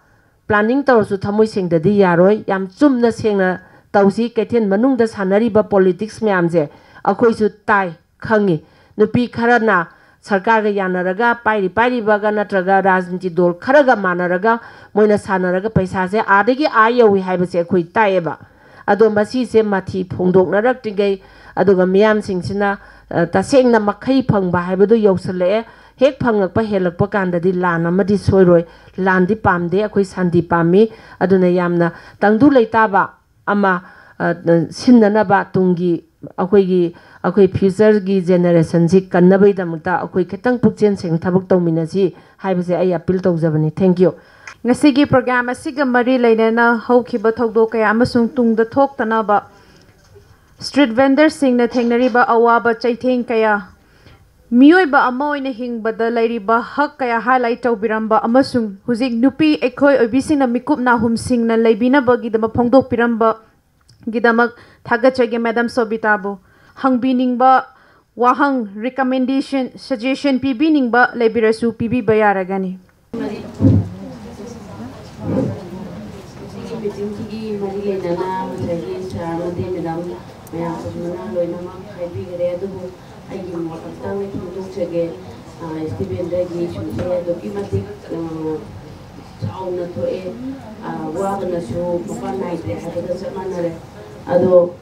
ꯄ꯭ꯂꯥꯅꯤꯡ ꯇꯧꯔꯁꯨ ꯊꯃꯣꯏ ꯁꯦꯡꯗꯗꯤ ꯌꯥꯔꯣꯏ꯫ ꯌꯥꯝ ꯆꯨꯝꯅ ꯁꯦꯡꯅ ꯇꯧꯁꯤ꯫ ꯀꯩꯊꯦꯜ ꯃꯅꯨꯡꯗ ꯁꯥꯟꯅꯔꯤꯕ ꯄꯣꯂꯤꯇꯤꯛꯁ ꯃꯌꯥꯝꯁꯦ ꯑꯩꯈꯣꯏꯁꯨ ꯇꯥꯏ, ꯈꯪꯉꯤ꯫ ꯅꯨꯄꯤ ꯈꯔꯅ ꯁꯔꯀꯥꯔꯒ ꯌꯥꯅꯔꯒ, ꯄꯥꯏꯔꯤ ꯄꯥꯏꯔꯤꯕꯒ ꯅꯠꯇ꯭ꯔꯒ ꯔꯥꯖꯅꯤꯇꯤ ꯗꯣꯜ ꯈꯔꯒ ꯃꯥꯟꯅꯔꯒ ꯃꯣꯏꯅ ꯁꯥꯟꯅꯔꯒ ꯄꯩꯁꯥꯁꯦ ꯑꯥꯗꯒꯤ ꯑꯥ ꯌꯧꯏ ꯍꯥꯏꯕꯁꯦ ꯑꯩꯈꯣꯏ ꯇꯥꯏꯌꯦꯕ꯫ ꯑꯗꯣ ꯃꯁꯤꯁꯦ ꯃꯊꯤ ꯐꯣꯡꯗꯣꯛꯅꯔꯛꯇ꯭ꯔꯤꯉꯩ, ꯑꯗꯨꯒ ꯃꯤꯌꯥꯝꯁꯤꯡꯁꯤꯅ, ꯑ, ꯇꯁꯦꯡꯅ ꯃꯈꯩ ꯐꯪꯕ ꯍꯥꯏꯕꯗꯨ ꯌꯧꯁꯤꯜꯂꯛꯑꯦ꯫ ꯍꯦꯛ ꯐꯪꯂꯛꯄ ꯍꯦꯜꯂꯛꯄ ꯀꯥꯟꯗꯗꯤ ꯂꯥꯟ ꯑꯃꯗꯤ ꯁꯣꯏꯔꯣꯏ꯫ ꯂꯥꯟꯗꯤ ꯄꯥꯝꯗꯦ, ꯑꯩꯈꯣꯏ ꯁꯥꯟꯇꯤ ꯄꯥꯝꯃꯤ꯫ ꯑꯗꯨꯅ ꯌꯥꯝꯅ ꯇꯪꯗꯨ ꯂꯩꯇꯥꯕ ꯑꯃ, ꯑ, ꯁꯤꯟꯅꯅꯕ, ꯇꯨꯡꯒꯤ ꯑꯩꯈꯣꯏꯒꯤ, ꯑꯩꯈꯣꯏ ꯐ꯭ꯌꯨꯆꯔꯒꯤ ꯖꯦꯅꯦꯔꯦꯁꯟꯁꯤ ꯀꯟꯅꯕꯒꯤꯗꯃꯛꯇ ꯑꯩꯈꯣꯏ ꯈꯤꯇꯪ ꯄꯨꯛꯆꯦꯜ ꯁꯦꯡꯅ ꯊꯕꯛ ꯇꯧꯃꯤꯟꯅꯁꯤ ꯍꯥꯏꯕꯁꯦ ꯑꯩ ꯑꯄꯤꯜ ꯇꯧꯖꯕꯅꯤ꯫ Thank you꯫ ꯉꯁꯤꯒꯤ ꯄ꯭ꯔꯣꯒ꯭ꯔꯥꯝ ꯑꯁꯤꯒ ꯃꯔꯤ ꯂꯩꯅꯅ ꯍꯧꯈꯤꯕ ꯊꯧꯗꯣꯛ ꯀꯌꯥ ꯑꯃꯁꯨꯡ ꯇꯨꯡꯗ ꯊꯣꯛꯇꯅꯕ ꯁ꯭ꯇ꯭ꯔꯤꯠ ꯚꯦꯟꯗꯔꯁꯤꯡꯅ ꯊꯦꯡꯅꯔꯤꯕ ꯑꯋꯥꯕ ꯆꯩꯊꯦꯡ ꯀꯌꯥ, ꯃꯤꯑꯣꯏꯕ ꯑꯃ ꯑꯣꯏꯅ ꯍꯤꯡꯕꯗ ꯂꯩꯔꯤꯕ ꯍꯛ ꯀꯌꯥ ꯍꯥꯏꯂꯥꯏꯠ ꯇꯧꯕꯤꯔꯝꯕ ꯑꯃꯁꯨꯡ ꯍꯧꯖꯤꯛ ꯅꯨꯄꯤ ꯑꯩꯈꯣꯏ ꯑꯣꯏꯕꯤꯁꯤꯡꯅ ꯃꯤꯀꯨꯞ ꯅꯥꯍꯨꯝꯁꯤꯡꯅ ꯂꯩꯕꯤꯅꯕꯒꯤꯗꯃꯛ ꯐꯣꯡꯗꯣꯛꯄꯤꯔꯝꯕꯒꯤꯗꯃꯛ ꯊꯥꯒꯠꯆꯒꯦ꯫ ꯃꯦꯗꯥꯝ ꯁꯣꯕꯤꯇꯥꯕꯨ ꯍꯪꯕꯤꯅꯤꯡꯕ ꯋꯥꯍꯪ, ꯔꯤꯀꯃꯦꯟꯗꯦꯁꯟ, ꯁꯖꯦꯁꯟ ꯄꯤꯕꯤꯅꯤꯡꯕ ꯂꯩꯕꯤꯔꯁꯨ ꯄꯤꯕꯤꯕ ꯌꯥꯔꯒꯅꯤ꯫ ꯁꯤꯒꯤ ꯃꯤꯇꯤꯡꯁꯤꯒꯤ ꯃꯔꯤ ꯂꯩꯅꯅ ꯉꯁꯥꯏꯒꯤ ꯁꯥꯔ ꯑꯃꯗꯤ ꯃꯦꯗꯥꯝ ꯃꯌꯥꯝ ꯄꯨꯝꯅꯃꯛ ꯂꯣꯏꯅꯃꯛ ꯍꯥꯏꯕꯤꯈ꯭ꯔꯦ, ꯑꯗꯨꯕꯨ ꯑꯩꯒꯤ ꯃꯣꯠ ꯑꯝꯇꯪ ꯐꯣꯡꯗꯣꯛꯆꯒꯦ꯫ ꯑ, ꯁ꯭ꯇꯤꯕꯦꯟꯗꯔꯒꯤ ꯏꯁꯨꯁꯦ ꯑꯗꯨꯛꯀꯤ ꯃꯇꯤꯛ, ꯑ, ꯆꯥꯎꯅ ꯊꯣꯛꯑꯦ꯫ ꯑ, ꯋꯥꯕꯅꯁꯨ ꯃꯄꯥꯟ ꯅꯥꯏꯗ꯭ꯔꯦ ꯍꯥꯏꯕꯒ ꯆꯞ ꯃꯥꯟꯅꯔꯦ꯫ ꯑꯗꯣ,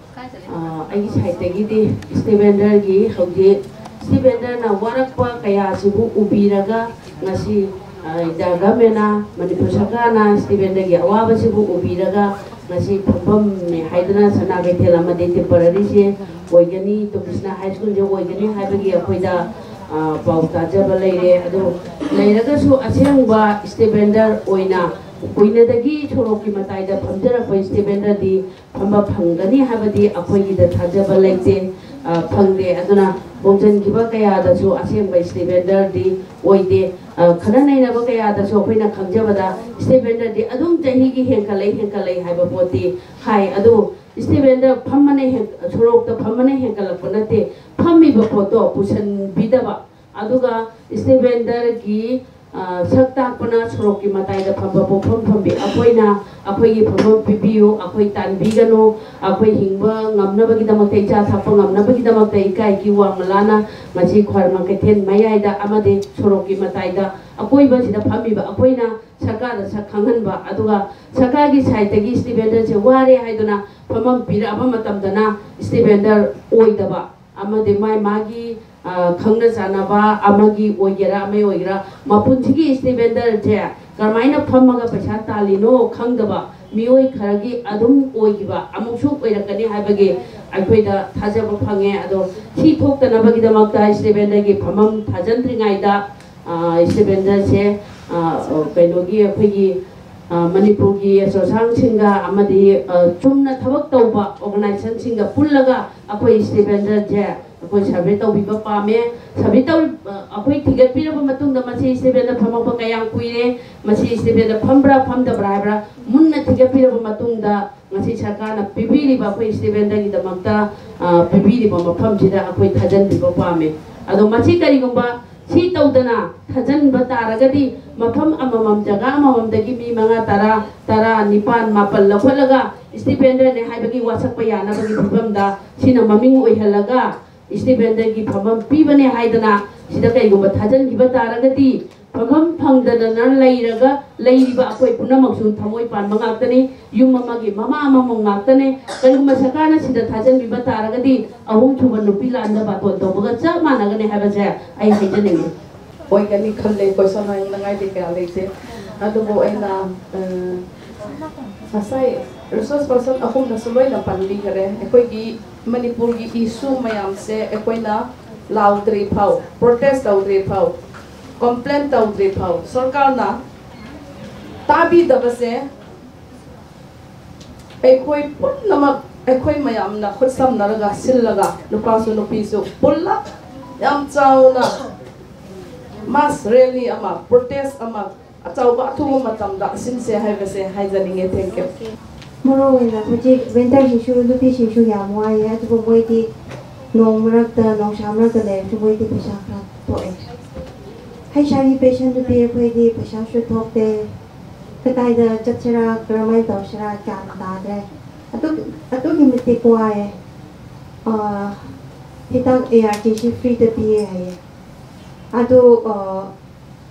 ꯑ, ꯑꯩꯒꯤ ꯁꯥꯏꯠꯇꯒꯤꯗꯤ ꯁ꯭ꯇꯤꯕꯦꯟꯗꯔꯒꯤ ꯍꯧꯖꯤꯛ ꯁ꯭ꯇꯤꯕꯦꯟꯗꯔꯅ ꯋꯥꯔꯛꯄ ꯀꯌꯥꯁꯤꯕꯨ ꯎꯕꯤꯔꯒ ꯉꯁꯤ, ꯑ, ꯏꯟꯗꯤꯌꯥ ꯒꯃꯦꯟꯅ, ꯃꯅꯤꯄꯨꯔ ꯁꯔꯀꯥꯔꯅ ꯁ꯭ꯇꯤꯕꯦꯟꯗꯔꯒꯤ ꯑꯋꯥꯕꯁꯤꯕꯨ ꯎꯕꯤꯔꯒ ꯉꯁꯤ ꯐꯝꯐꯝꯅꯦ ꯍꯥꯏꯗꯨꯅ ꯁꯅꯥ ꯀꯩꯊꯦꯜ ꯑꯃꯗꯤ ꯇꯦꯝꯄꯔꯔꯤꯁꯦ ꯑꯣꯏꯒꯅꯤ, ꯇꯣꯝꯕꯤꯁꯅꯥ ꯍꯥꯏ ꯁ꯭ꯀꯨꯜꯁꯦ ꯑꯣꯏꯒꯅꯤ ꯍꯥꯏꯕꯒꯤ ꯑꯩꯈꯣꯏꯗ, ꯑ, ꯄꯥꯎ ꯇꯥꯖꯕ ꯂꯩꯔꯦ꯫ ꯑꯗꯣ ꯂꯩꯔꯒꯁꯨ ꯑꯁꯦꯡꯕ ꯁ꯭ꯇꯤꯕꯦꯟꯗꯔ ꯑꯣꯏꯅ ꯀꯨꯏꯅꯗꯒꯤ ꯁꯣꯔꯣꯛꯀꯤ ꯃꯇꯥꯏꯗ ꯐꯝꯖꯔꯛꯄ ꯁ꯭ꯇꯤꯕꯦꯟꯗꯔꯗꯤ ꯐꯝꯕ ꯐꯪꯒꯅꯤ ꯍꯥꯏꯕꯗꯤ ꯑꯩꯈꯣꯏꯒꯤꯗ ꯊꯥꯖꯕ ꯂꯩꯇꯦ, ꯑ, ꯐꯪꯗꯦ꯫ ꯑꯗꯨꯅ ꯍꯣꯡꯖꯤꯟꯈꯤꯕ ꯀꯌꯥꯗꯁꯨ ꯑꯁꯦꯡꯕ ꯁ꯭ꯇꯤꯕꯦꯟꯗꯔꯗꯤ ꯑꯣꯏꯗꯦ꯫ ꯑ, ꯈꯟꯅ ꯅꯩꯅꯕ ꯀꯌꯥꯗꯁꯨ ꯑꯩꯈꯣꯏꯅ ꯈꯪꯖꯕꯗ ꯁ꯭ꯇꯤꯕꯦꯟꯗꯔꯗꯤ ꯑꯗꯨꯝ ꯆꯍꯤꯒꯤ ꯍꯦꯟꯒꯠꯂꯛꯏ, ꯍꯦꯟꯒꯠꯂꯛꯏ ꯍꯥꯏꯕ ꯄꯣꯠꯇꯤ ꯍꯥꯏ꯫ ꯑꯗꯨꯕꯨ ꯁ꯭ꯇꯤꯕꯦꯟꯗꯔ ꯐꯝꯕꯅ ꯍꯦꯟ-, ꯁꯣꯔꯣꯛꯇ ꯐꯝꯕꯅ ꯍꯦꯟꯒꯠꯂꯛꯄ ꯅꯠꯇꯦ, ꯐꯝꯃꯤꯕ ꯄꯣꯠꯇꯣ ꯄꯨꯁꯟꯕꯤꯗꯕ꯫ ꯑꯗꯨꯒ ꯁ꯭ꯇꯤꯕꯦꯟꯗꯔꯒꯤ ꯑ, ꯁꯛ ꯇꯥꯛꯄꯅ ꯁꯣꯔꯣꯛꯀꯤ ꯃꯇꯥꯏꯗ ꯐꯝꯕ ꯄꯣꯛꯐꯝ ꯐꯝꯕꯤ ꯑꯩꯈꯣꯏꯅ ꯑꯩꯈꯣꯏꯒꯤ ꯐꯝꯐꯝ ꯄꯤꯕꯤꯌꯨ, ꯑꯩꯈꯣꯏ ꯇꯥꯟꯕꯤꯒꯅꯨ, ꯑꯩꯈꯣꯏ ꯍꯤꯡꯕ ꯉꯝꯅꯕꯒꯤꯗꯃꯛꯇ, ꯏꯆꯥ ꯊꯛꯄ ꯉꯝꯅꯕꯒꯤꯗꯃꯛꯇ ꯏꯀꯥꯏꯒꯤ ꯋꯥꯡꯃ ꯂꯥꯟꯅ ꯉꯁꯤ ꯈ꯭ꯋꯥꯏꯔꯝꯕꯟ ꯀꯩꯊꯦꯜ ꯃꯌꯥꯏꯗ ꯑꯃꯗꯤ ꯁꯣꯔꯣꯛꯀꯤ ꯃꯇꯥꯏꯗ ꯑꯀꯣꯏꯕꯁꯤꯗ ꯐꯝꯃꯤꯕ ꯑꯩꯈꯣꯏꯅ ꯁꯔꯀꯥꯔꯗ ꯁꯛ ꯈꯪꯍꯟꯕ, ꯑꯗꯨꯒ ꯁꯔꯀꯥꯔꯒꯤ ꯁꯥꯏꯠꯇꯒꯤ ꯁ꯭ꯇꯦꯞ ꯕꯦꯟꯗꯔꯁꯦ ꯋꯥꯔꯦ ꯍꯥꯏꯗꯨꯅ ꯐꯝꯐꯝ ꯄꯤꯔꯛꯑꯕ ꯃꯇꯝꯗꯅ ꯁ꯭ꯇꯦꯞ ꯕꯦꯟꯗꯔ ꯑꯣꯏꯗꯕ, ꯑꯃꯗꯤ ꯃꯥꯏ ꯃꯥꯒꯤ, ꯑ, ꯈꯪꯅ ꯆꯥꯟꯅꯕ ꯑꯃꯒꯤ ꯑꯣꯏꯒꯦꯔꯥ ꯑꯃꯒꯤ ꯑꯣꯏꯒꯦꯔꯥ, ꯃꯄꯨꯟꯁꯤꯒꯤ ꯁ꯭ꯇꯦꯞ ꯕꯦꯟꯗꯔꯁꯦ ꯀꯔꯝꯍꯥꯏꯅ ꯐꯝꯃꯒ ꯄꯩꯁꯥ ꯇꯥꯜꯂꯤꯅꯣ ꯈꯪꯗꯕ ꯃꯤꯑꯣꯏ ꯈꯔꯒꯤ ꯑꯗꯨꯝ ꯑꯣꯏꯈꯤꯕ ꯑꯃꯨꯛꯁꯨ ꯑꯣꯏꯔꯛꯀꯅꯤ ꯍꯥꯏꯕꯒꯤ ꯑꯩꯈꯣꯏꯗ ꯊꯥꯖꯕ ꯐꯪꯉꯦ꯫ ꯑꯗꯣ ꯁꯤ ꯊꯣꯛꯇꯅꯕꯒꯤꯗꯃꯛꯇ ꯁ꯭ꯇꯦꯞ ꯕꯦꯟꯗꯔꯒꯤ ꯐꯝꯐꯝ ꯊꯥꯖꯟꯗ꯭ꯔꯤꯉꯩꯗ, ꯑ, ꯁ꯭ꯇꯦꯞ ꯕꯦꯟꯗꯔꯁꯦ, ꯑ, ꯀꯩꯅꯣꯒꯤ ꯑꯩꯈꯣꯏꯒꯤ, ꯑ, ꯃꯅꯤꯄꯨꯔꯒꯤ ꯑꯦꯁꯣꯁꯤꯌꯦꯁꯟꯁꯤꯡꯒ ꯑꯃꯗꯤ, ꯑ, ꯆꯨꯝꯅ ꯊꯕꯛ ꯇꯧꯕ ꯑꯣꯔꯒꯅꯥꯏꯖꯦꯁꯟꯁꯤꯡꯒ ꯄꯨꯜꯂꯒ ꯑꯩꯈꯣꯏ ꯁ꯭ꯇꯦꯞ ꯕꯦꯟꯗꯔꯁꯦ ꯑꯩꯈꯣꯏ ꯁꯔꯚꯦ ꯇꯧꯕꯤꯕ ꯄꯥꯝꯃꯦ꯫ ꯁꯔꯚꯦ ꯇꯧ-, ꯑ, ꯑꯩꯈꯣꯏ ꯊꯤꯒꯠꯄꯤꯔꯕ ꯃꯇꯨꯡꯗ ꯃꯁꯤ ꯁ꯭ꯇꯦꯞ ꯕꯦꯟꯗꯔ ꯐꯝꯃꯛꯄ ꯀꯌꯥꯝ ꯀꯨꯏꯔꯦ, ꯃꯁꯤ ꯁ꯭ꯇꯦꯞ ꯕꯦꯟꯗꯔ ꯐꯝꯕ꯭ꯔꯥ ꯐꯝꯗꯕ꯭ꯔꯥ ꯍꯥꯏꯕ꯭ꯔꯥ ꯃꯨꯟꯅ ꯊꯤꯒꯠꯄꯤꯔꯕ ꯃꯇꯨꯡꯗ ꯉꯁꯤ ꯁꯔꯀꯥꯔꯅ ꯄꯤꯕꯤꯔꯤꯕ ꯑꯩꯈꯣꯏ ꯁ꯭ꯇꯦꯞ ꯕꯦꯟꯗꯔꯒꯤꯗꯃꯛꯇ, ꯑ, ꯄꯤꯕꯤꯔꯤꯕ ꯃꯐꯝꯁꯤꯗ ꯑꯩꯈꯣꯏ ꯊꯥꯖꯟꯕꯤꯕ ꯄꯥꯝꯃꯦ꯫ ꯑꯗꯣ ꯃꯁꯤ ꯀꯔꯤꯒꯨꯝꯕ ꯁꯤ ꯇꯧꯗꯅ ꯊꯥꯖꯟꯕ ꯇꯥꯔꯒꯗꯤ ꯃꯐꯝ ꯑꯃꯃꯝ, ꯖꯒꯥ ꯑꯃꯃꯝꯗꯒꯤ ꯃꯤ ꯃꯉꯥ, ꯇꯔꯥ, ꯇꯔꯥ, ꯅꯤꯄꯥꯟ, ꯃꯥꯄꯟ ꯂꯧꯈꯠꯂꯒ ꯁ꯭ꯇꯦꯞ ꯕꯦꯟꯗꯔꯅꯦ ꯍꯥꯏꯕꯒꯤ ꯋꯥꯁꯛꯄ ꯌꯥꯅꯕꯒꯤ ꯐꯤꯕꯝꯗ ꯁꯤꯅ ꯃꯃꯤꯡ ꯑꯣꯏꯍꯜꯂꯒ ꯁ꯭ꯇꯦꯞ ꯕꯦꯟꯗꯔꯒꯤ ꯐꯝꯐꯝ ꯄꯤꯕꯅꯦ ꯍꯥꯏꯗꯅ ꯁꯤꯗ ꯀꯩꯒꯨꯝꯕ ꯊꯥꯖꯟꯈꯤꯕ ꯇꯥꯔꯒꯗꯤ ꯐꯝꯐꯝ ꯐꯪꯗꯗꯅ ꯂꯩꯔꯒ ꯂꯩꯔꯤꯕ ꯑꯩꯈꯣꯏ ꯄꯨꯝꯅꯃꯛꯁꯨ ꯊꯃꯣꯏ ꯄꯥꯟꯕ ꯉꯥꯛꯇꯅꯤ, ꯌꯨꯝ ꯑꯃꯒꯤ ꯃꯃꯥ ꯑꯃꯃꯝ ꯉꯥꯛꯇꯅꯦ꯫ ꯀꯔꯤꯒꯨꯝꯕ ꯁꯔꯀꯥꯔꯅ ꯁꯤꯗ ꯊꯥꯖꯟꯕꯤꯕ ꯇꯥꯔꯒꯗꯤ ꯑꯍꯨꯝꯁꯨꯕ ꯅꯨꯄꯤ ꯂꯥꯟꯗ ꯕꯥꯇꯣꯟ ꯇꯧꯕꯒ ꯆꯞ ꯃꯥꯟꯅꯒꯅꯤ ꯍꯥꯏꯕꯁꯦ ꯑꯩ ꯍꯥꯏꯖꯅꯤꯡꯉꯤ꯫ ꯑꯣꯏꯒꯅꯤ ꯈꯜꯂꯦ꯫ ꯀꯣꯏꯁꯟ ꯍꯪꯅꯉꯥꯏꯗꯤ ꯀꯌꯥ ꯂꯩꯇꯦ꯫ ꯑꯗꯨꯕꯨ ꯑꯩꯅ, ꯑ, ꯉꯁꯥꯏ ꯔꯤꯁꯣꯔꯁ ꯄꯔꯁꯟ ꯑꯍꯨꯝꯅꯁꯨ ꯂꯣꯏꯅ ꯄꯟꯕꯤꯈꯔꯦ꯫ ꯑꯩꯈꯣꯏꯒꯤ ꯃꯅꯤꯄꯨꯔꯒꯤ ꯏꯁꯨ ꯃꯌꯥꯝꯁꯦ ꯑꯩꯈꯣꯏꯅ ꯂꯥꯎꯗ꯭ꯔꯤ ꯐꯥꯎ, ꯄ꯭ꯔꯣꯇꯦꯁ ꯇꯧꯗ꯭ꯔꯤ ꯐꯥꯎ, ꯀꯝꯄ꯭ꯂꯦꯟ ꯇꯧꯗ꯭ꯔꯤ ꯐꯥꯎ, ꯁꯔꯀꯥꯔꯅ ꯇꯥꯕꯤꯗꯕꯁꯦ ꯑꯩꯈꯣꯏ ꯄꯨꯝꯅꯃꯛ, ꯑꯩꯈꯣꯏ ꯃꯌꯥꯝꯅ ꯈꯨꯠꯁꯝꯅꯔꯒ ꯁꯤꯜꯂꯒ, ꯅꯨꯄꯥꯁꯨ ꯅꯨꯄꯤꯁꯨ ꯄꯨꯜꯂꯞ ꯌꯥꯝ ꯆꯥꯎꯅ ꯃꯥꯁ ꯔꯦꯂꯤ ꯑꯃ, ꯄ꯭ꯔꯣꯇꯦꯁ ꯑꯃ ꯑꯆꯧꯕ ꯑꯊꯨꯕ ꯃꯇꯝꯗ ꯁꯤꯟꯁꯦ ꯍꯥꯏꯕꯁꯦ ꯍꯥꯏꯖꯅꯤꯡꯉꯦ꯫ Thank you꯫ ꯃꯔꯨ ꯑꯣꯏꯅ ꯍꯧꯖꯤꯛ ꯋꯤꯟꯇꯔꯁꯤꯁꯨ ꯅꯨꯄꯤꯁꯤꯡꯁꯨ ꯌꯥꯝ ꯋꯥꯏꯌꯦ, ꯑꯗꯨꯕꯨ ꯃꯣꯏꯗꯤ ꯅꯣꯡ ꯃꯔꯛꯇ, ꯅꯨꯡꯁꯥ ꯃꯔꯛꯇ ꯂꯩꯔꯁꯨ ꯃꯣꯏꯗꯤ ꯄꯩꯁꯥ ꯈꯔ ꯊꯣꯛꯑꯦ꯫ ꯍꯩꯁ ꯑꯥꯏ ꯚꯤ ꯄꯦꯁꯦꯟ ꯅꯨꯄꯤ ꯑꯩꯈꯣꯏꯗꯤ ꯄꯩꯁꯥꯁꯨ ꯊꯣꯛꯇꯦ, ꯀꯗꯥꯏꯗ ꯆꯠꯁꯤꯔꯥ, ꯀꯔꯝꯍꯥꯏꯅ ꯇꯧꯁꯤꯔꯥ ꯒ꯭ꯌꯥꯟ ꯇꯥꯗ꯭ꯔꯦ꯫ ꯑꯗꯨꯛ-, ꯑꯗꯨꯛꯀꯤ ꯃꯇꯤꯛ ꯋꯥꯏꯌꯦ꯫ ꯑꯥ, ꯍꯤꯗꯥꯛ ꯑꯦ ꯑꯥꯔ ꯇꯤꯁꯤ ꯐ꯭ꯔꯤꯗ ꯄꯤꯌꯦ ꯍꯥꯏꯌꯦ꯫ ꯑꯗꯨ, ꯑꯥ,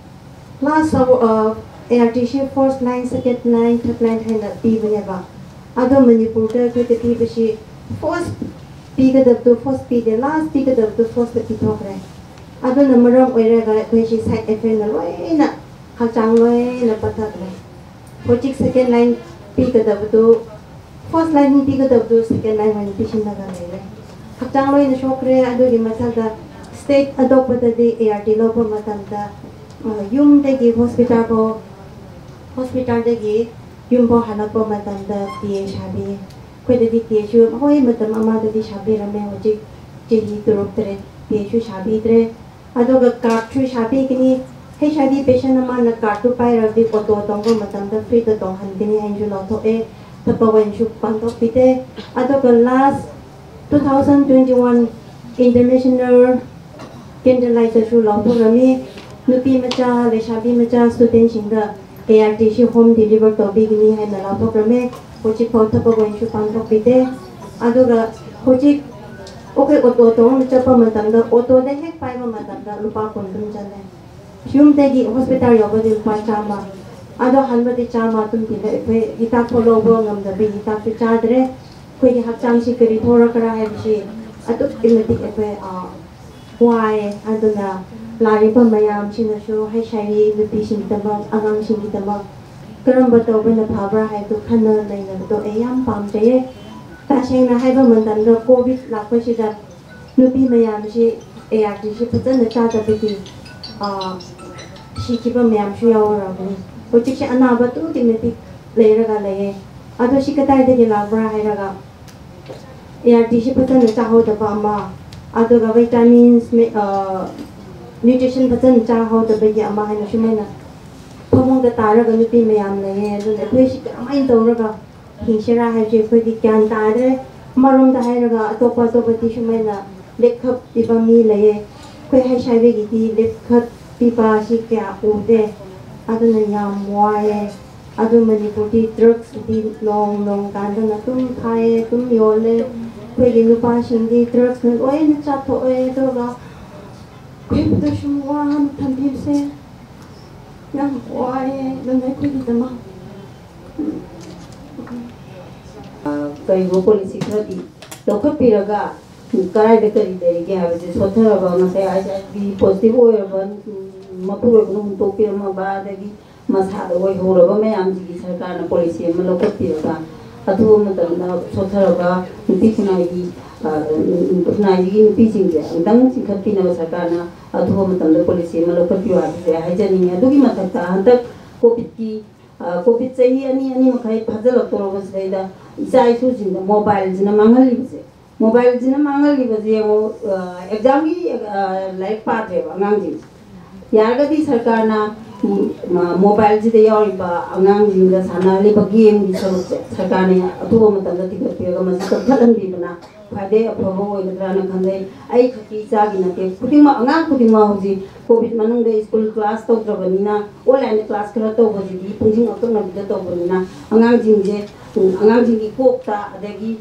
ꯂꯥꯁ ꯑꯋꯥꯔ, ꯑꯥ, ꯑꯦ ꯑꯥꯔ ꯇꯤꯁꯤ first line, second line, third line ꯍꯥꯏꯅ ꯄꯤꯕꯅꯦꯕ꯫ ꯑꯗꯣ ꯃꯅꯤꯄꯨꯔꯗ ꯑꯩꯈꯣꯏꯗ ꯄꯤꯕꯁꯤ ꯐꯥꯔꯁ ꯄꯤꯒꯗꯕꯗꯨ ꯐꯥꯔꯁ ꯄꯤꯗꯦ, ꯂꯥꯁ ꯄꯤꯒꯗꯕꯗꯨ ꯐꯥꯔꯁꯇ ꯄꯤꯊꯣꯛꯈ꯭ꯔꯦ꯫ ꯑꯗꯨꯅ ꯃꯔꯝ ꯑꯣꯏꯔꯒ ꯑꯩꯈꯣꯏꯁꯤ ꯁꯥꯏꯠ ꯏꯐꯦꯛꯅ ꯂꯣꯏꯅ, ꯍꯛꯆꯥꯡ ꯂꯣꯏꯅ ꯄꯠꯊꯈ꯭ꯔꯦ꯫ ꯍꯧꯖꯤꯛ ꯁꯦꯀꯦꯟ ꯂꯥꯏꯟ ꯄꯤꯒꯗꯕꯗꯨ, ꯐꯥꯔꯁ ꯂꯥꯏꯟ ꯄꯤꯒꯗꯕꯗꯨ ꯁꯦꯀꯦꯟ ꯂꯥꯏꯟ ꯑꯣꯏꯅ ꯄꯤꯁꯤꯜꯂꯒ ꯂꯩꯔꯦ꯫ ꯍꯛꯆꯥꯡ ꯂꯣꯏꯅ ꯁꯣꯛꯈ꯭ꯔꯦ꯫ ꯑꯗꯨꯒꯤ ꯃꯊꯛꯇ ꯁ꯭ꯇꯦꯠ ꯑꯇꯣꯞꯄꯗꯗꯤ ꯑꯦ ꯑꯥꯔ ꯇꯤ ꯂꯧꯕ ꯃꯇꯝꯗ, ꯑ, ꯌꯨꯝꯗꯒꯤ ꯍꯣꯁꯄꯤꯇꯥꯜ ꯐꯥꯎ, ꯍꯣꯁꯄꯤꯇꯥꯜꯗꯒꯤ ꯌꯨꯝꯐꯥꯎ ꯍꯜꯂꯛꯄ ꯃꯇꯝꯗ ꯇꯤ ꯑꯦ ꯁꯥꯕꯤ, ꯑꯩꯈꯣꯏꯗꯗꯤ ꯇꯤ ꯑꯦꯁꯨ ꯍꯣꯏ ꯃꯇꯝ ꯑꯃꯗꯗꯤ ꯁꯥꯕꯤꯔꯝꯃꯦ, ꯍꯧꯖꯤꯛ ꯆꯍꯤ ꯇꯔꯨꯛ ꯇꯔꯦꯠ ꯇꯤ ꯑꯦꯁꯨ ꯁꯥꯕꯤꯗ꯭ꯔꯦ꯫ ꯑꯗꯨꯒ ꯀꯥꯔꯠꯁꯨ ꯁꯥꯕꯤꯒꯅꯤ꯫ ꯍꯩꯁ ꯑꯥꯏ ꯚꯤ ꯄꯦꯁꯦꯟ ꯑꯃꯅ ꯀꯥꯔꯠꯇꯨ ꯄꯥꯏꯔꯕꯗꯤ ꯑꯣꯇꯣ ꯇꯣꯡꯕ ꯃꯇꯝꯗ ꯐ꯭ꯔꯤꯗ ꯇꯣꯡꯍꯟꯒꯅꯤ ꯍꯥꯏꯅꯁꯨ ꯂꯥꯎꯊꯣꯛꯑꯦ꯫ ꯊꯕꯛ ꯑꯣꯏꯅꯁꯨ ꯄꯥꯡꯊꯣꯛꯄꯤꯗꯦ꯫ ꯑꯗꯨꯒ last two thousand twenty one international candle ꯂꯥꯏꯠꯇꯁꯨ ꯂꯥꯎꯊꯣꯛꯂꯝꯃꯤ꯫ ꯅꯨꯄꯤ ꯃꯆꯥ, ꯂꯩꯁꯥꯕꯤ ꯃꯆꯥ, ꯁ꯭ꯇꯨꯗꯦꯟꯁꯤꯡꯗ ꯑꯦ ꯑꯥꯔ ꯇꯤꯁꯤ ꯍꯣꯝ ꯗꯤꯂꯤꯚꯔ ꯇꯧꯕꯤꯒꯅꯤ ꯍꯥꯏꯅ ꯂꯥꯎꯊꯣꯛꯂꯝꯃꯦ꯫ ꯍꯧꯖꯤꯛꯐꯥꯎ ꯊꯕꯛ ꯑꯣꯏꯅꯁꯨ ꯄꯥꯡꯊꯣꯛꯄꯤꯗꯦ꯫ ꯑꯗꯨꯒ ꯍꯧꯖꯤꯛ ꯑꯩꯈꯣꯏ ꯑꯣꯇꯣ ꯇꯣꯡꯅ ꯆꯠꯄ ꯃꯇꯝꯗ, ꯑꯣꯇꯣꯗ ꯍꯦꯛ ꯄꯥꯏꯕ ꯃꯇꯝꯗ ꯂꯨꯄꯥ ꯀꯨꯟ ꯑꯗꯨꯝ ꯆꯠꯂꯦ꯫ ꯌꯨꯝꯗꯒꯤ ꯍꯣꯁꯄꯤꯇꯥꯜ ꯌꯧꯕꯗꯤ ꯂꯨꯄꯥ ꯆꯥꯝꯃ, ꯑꯗꯣ ꯍꯟꯕꯗꯤ ꯆꯥꯝꯃ ꯑꯗꯨꯝ ꯇꯤꯡꯉꯦ꯫ ꯑꯩꯈꯣꯏ ꯍꯤꯗꯥꯛ ꯐꯥꯎ ꯂꯧꯕ ꯉꯝꯗꯕꯒꯤ ꯍꯤꯗꯥꯛꯁꯨ ꯆꯥꯗ꯭ꯔꯦ꯫ ꯑꯩꯈꯣꯏꯒꯤ ꯍꯛꯆꯥꯡꯁꯤ ꯀꯔꯤ ꯊꯣꯛꯂꯛꯀꯔꯥ ꯍꯥꯏꯕꯁꯤ ꯑꯗꯨꯛꯀꯤ ꯃꯇꯤꯛ ꯑꯩꯈꯣꯏ, ꯑ, ꯋꯥꯏꯌꯦ꯫ ꯑꯗꯨꯅ ꯂꯥꯛꯂꯤꯕ ꯃꯌꯥꯝꯁꯤꯅꯁꯨ ꯍꯩꯁ ꯑꯥꯏ ꯚꯤ ꯅꯨꯄꯤꯁꯤꯡꯒꯤꯗꯃꯛ, ꯑꯉꯥꯡꯁꯤꯡꯒꯤꯗꯃꯛ ꯀꯔꯝꯕ ꯇꯧꯕꯅ ꯐꯕ꯭ꯔꯥ ꯍꯥꯏꯕꯗꯨ ꯈꯟꯅ ꯅꯩꯅꯕꯗꯣ ꯑꯩ ꯌꯥꯝ ꯄꯥꯝꯖꯩꯌꯦ꯫ ꯇꯁꯦꯡꯅ ꯍꯥꯏꯕ ꯃꯇꯝꯗ, ꯀꯣꯚꯤꯗ ꯂꯥꯛꯄꯁꯤꯗ ꯅꯨꯄꯤ ꯃꯌꯥꯝꯁꯤ ꯑꯦ ꯑꯥꯔ ꯇꯤꯁꯤ ꯐꯖꯅ ꯆꯥꯗꯕꯒꯤ, ꯑ, ꯁꯤꯈꯤꯕ ꯃꯌꯥꯝꯁꯨ ꯌꯥꯎꯔꯕꯅꯤ꯫ ꯍꯧꯖꯤꯛꯁꯦ ꯑꯅꯥꯕ ꯑꯗꯨꯛꯀꯤ ꯃꯇꯤꯛ ꯂꯩꯔꯒ ꯂꯩꯌꯦ꯫ ꯑꯗꯣ ꯁꯤ ꯀꯗꯥꯏꯗꯒꯤ ꯂꯥꯛꯄ꯭ꯔꯥ ꯍꯥꯏꯔꯒ, ꯑꯦ ꯑꯥꯔ ꯇꯤꯁꯤ ꯐꯖꯅ ꯆꯥꯍꯧꯗꯕ ꯑꯃ, ꯑꯗꯨꯒ ꯚꯤꯇꯥꯃꯤꯟꯁ, ꯃꯦ-, ꯑ, ꯅ꯭ꯌꯨꯇ꯭ꯔꯤꯁꯟ ꯐꯖꯅ ꯆꯥꯍꯧꯗꯕꯒꯤ ꯑꯃ ꯍꯥꯏꯅ ꯁꯨꯃꯥꯏꯅ ꯐꯃꯨꯡꯗ ꯇꯥꯔꯒ ꯅꯨꯄꯤ ꯃꯌꯥꯝ ꯂꯩꯌꯦ꯫ ꯑꯗꯨꯅ ꯑꯩꯈꯣꯏꯁꯤ ꯀꯔꯝꯍꯥꯏꯅ ꯇꯧꯔꯒ ꯍꯤꯡꯁꯤꯔꯥ ꯍꯥꯏꯕꯁꯦ ꯑꯩꯈꯣꯏꯗꯤ ꯒ꯭ꯌꯥꯟ ꯇꯥꯗ꯭ꯔꯦ꯫ ꯑꯃꯔꯣꯝꯗ ꯍꯥꯏꯔꯒ ꯑꯇꯣꯞꯄ ꯑꯇꯣꯞꯄꯗꯤ ꯁꯨꯃꯥꯏꯅ ꯂꯦꯞꯈꯠꯄꯤꯕ ꯃꯤ ꯂꯩꯌꯦ꯫ ꯑꯩꯈꯣꯏ ꯍꯩꯁ ꯑꯥꯏ ꯚꯤꯒꯤꯗꯤ ꯂꯦꯞꯈꯠ-, ꯄꯤꯕ ꯑꯁꯤ ꯀꯌꯥ ꯎꯗꯦ꯫ ꯑꯗꯨꯅ ꯌꯥꯝ ꯋꯥꯏꯑꯦ꯫ ꯑꯗꯨ ꯃꯅꯤꯄꯨꯔꯗꯤ ꯗ꯭ꯔꯒꯁꯇꯤ ꯅꯣꯡ ꯅꯣꯡ ꯀꯥꯟꯗꯅ ꯑꯗꯨꯝ ꯊꯥꯏꯌꯦ, ꯑꯗꯨꯝ ꯌꯣꯜꯂꯦ꯫ ꯑꯩꯈꯣꯏꯒꯤ ꯅꯨꯄꯥꯁꯤꯡꯗꯤ ꯗ꯭ꯔꯒꯁꯅ ꯂꯣꯏꯅ ꯆꯥꯊꯣꯛꯑꯦ꯫ ꯑꯗꯨꯒ ꯑꯩꯈꯣꯏꯕꯨꯗ ꯁꯨꯝ ꯋꯥꯅ ꯊꯝꯕꯤꯕꯁꯦ ꯌꯥꯝ ꯋꯥꯏꯑꯦ꯫ ꯑꯗꯨꯅ ꯑꯩꯈꯣꯏꯒꯤꯗꯃꯛ ꯀꯔꯤꯒꯨꯝꯕ ꯄꯣꯂꯤꯁꯤ ꯈꯔꯗꯤ ꯂꯧꯈꯠꯄꯤꯔꯒ ꯀꯗꯥꯏꯗ ꯀꯔꯤ ꯂꯩꯔꯤꯒꯦ ꯍꯥꯏꯕꯁꯦ ꯁꯣꯠꯊꯔꯕ, ꯉꯁꯥꯏ ꯑꯩꯆ ꯑꯥꯏ ꯚꯤ ꯄꯣꯖꯤꯇꯤꯚ ꯑꯣꯏꯔꯕ ꯃꯄꯨꯔꯣꯏꯕꯅ ꯍꯨꯟꯗꯣꯛꯄꯤꯔꯝꯃꯕ, ꯑꯗꯒꯤ ꯃꯁꯥꯗ ꯑꯣꯏꯍꯧꯔꯕ ꯃꯌꯥꯝꯁꯤꯒꯤ ꯁꯔꯀꯥꯔꯅ ꯄꯣꯂꯤꯁꯤ ꯑꯃ ꯂꯧꯈꯠꯄꯤꯔꯒ ꯑꯊꯨꯕ ꯃꯇꯝꯗ ꯁꯣꯠꯊꯔꯕ ꯅꯨꯄꯤ ꯈꯨꯟꯅꯥꯏꯒꯤ ꯈꯨꯟꯅꯥꯏꯁꯤꯒꯤ ꯅꯨꯄꯤꯁꯤꯡꯁꯦ ꯑꯃꯨꯛꯇꯪ ꯆꯤꯡꯈꯠꯄꯤꯅꯕ ꯁꯔꯀꯥꯔꯅ ꯑꯊꯨꯕ ꯃꯇꯝꯗ ꯄꯣꯂꯤꯁꯤ ꯑꯃ ꯂꯧꯈꯠꯄꯤꯌꯨ ꯍꯥꯏꯕꯁꯦ ꯍꯥꯏꯖꯅꯤꯡꯉꯤ꯫ ꯑꯗꯨꯒꯤ ꯃꯊꯛꯇ ꯍꯟꯗꯛ ꯀꯣꯚꯤꯗꯀꯤ ꯀꯣꯚꯤꯗ ꯆꯍꯤ ꯑꯅꯤ ꯑꯅꯤ ꯃꯈꯥꯏ ꯐꯥꯖꯤꯜꯂꯛꯇꯧꯔꯕꯁꯤꯗꯩꯗ ꯏꯆꯥ ꯏꯁꯨꯁꯤꯡꯗ ꯃꯣꯕꯥꯏꯜꯁꯤꯅ ꯃꯥꯡꯍꯜꯂꯤꯕꯁꯦ, ꯃꯣꯕꯥꯏꯜꯁꯤꯅ ꯃꯥꯡꯍꯜꯂꯤꯕꯁꯦ ꯌꯦꯡꯉꯣ꯫ ꯑꯦꯛꯖꯥꯝꯒꯤ ꯂꯥꯏꯔꯤꯛ ꯄꯥꯗ꯭ꯔꯦꯕ ꯑꯉꯥꯡꯁꯤꯡꯁꯦ꯫ ꯌꯥꯔꯒꯗꯤ ꯁꯔꯀꯥꯔꯅ ꯃꯣꯕꯥꯏꯜꯁꯤꯗ ꯌꯥꯎꯔꯤꯕ ꯑꯉꯥꯡꯁꯤꯡꯗ ꯁꯥꯟꯅꯍꯜꯂꯤꯕ ꯒꯦꯝꯒꯤ ꯁꯔꯨꯛꯁꯦ ꯁꯔꯀꯥꯔꯅ ꯑꯊꯨꯕ ꯃꯇꯝꯗ ꯊꯤꯒꯠꯄꯤꯔꯒ ꯃꯁꯤ ꯀꯛꯊꯠꯍꯟꯕꯤꯕꯅ ꯈ꯭ꯋꯥꯏꯗꯩ ꯑꯐꯕ ꯑꯣꯏꯒꯗ꯭ꯔꯥꯅ ꯈꯟꯖꯩ꯫ ꯑꯩ ꯈꯛꯀꯤ ꯏꯆꯥꯒꯤ ꯅꯠꯇꯦ, ꯈꯨꯗꯤꯡꯃꯛ, ꯑꯉꯥꯡ ꯈꯨꯗꯤꯡꯃꯛ ꯍꯧꯖꯤꯛ ꯀꯣꯚꯤꯗ ꯃꯅꯨꯡꯗ ꯁ꯭ꯀꯨꯜ ꯀ꯭ꯂꯥꯁ ꯇꯧꯗ꯭ꯔꯕꯅꯤꯅ, ꯑꯣꯟꯂꯥꯏꯟꯗ ꯀ꯭ꯂꯥꯁ ꯈꯔ ꯇꯧꯕꯁꯤꯗꯤ ꯄꯨꯡꯁꯤꯡ ꯑꯀꯛꯅꯕꯤꯗ ꯇꯧꯕꯅꯤꯅ ꯑꯉꯥꯡꯁꯤꯡꯁꯦ, ꯎꯝ, ꯑꯉꯥꯡꯁꯤꯡꯒꯤ ꯀꯣꯛꯇ, ꯑꯗꯒꯤ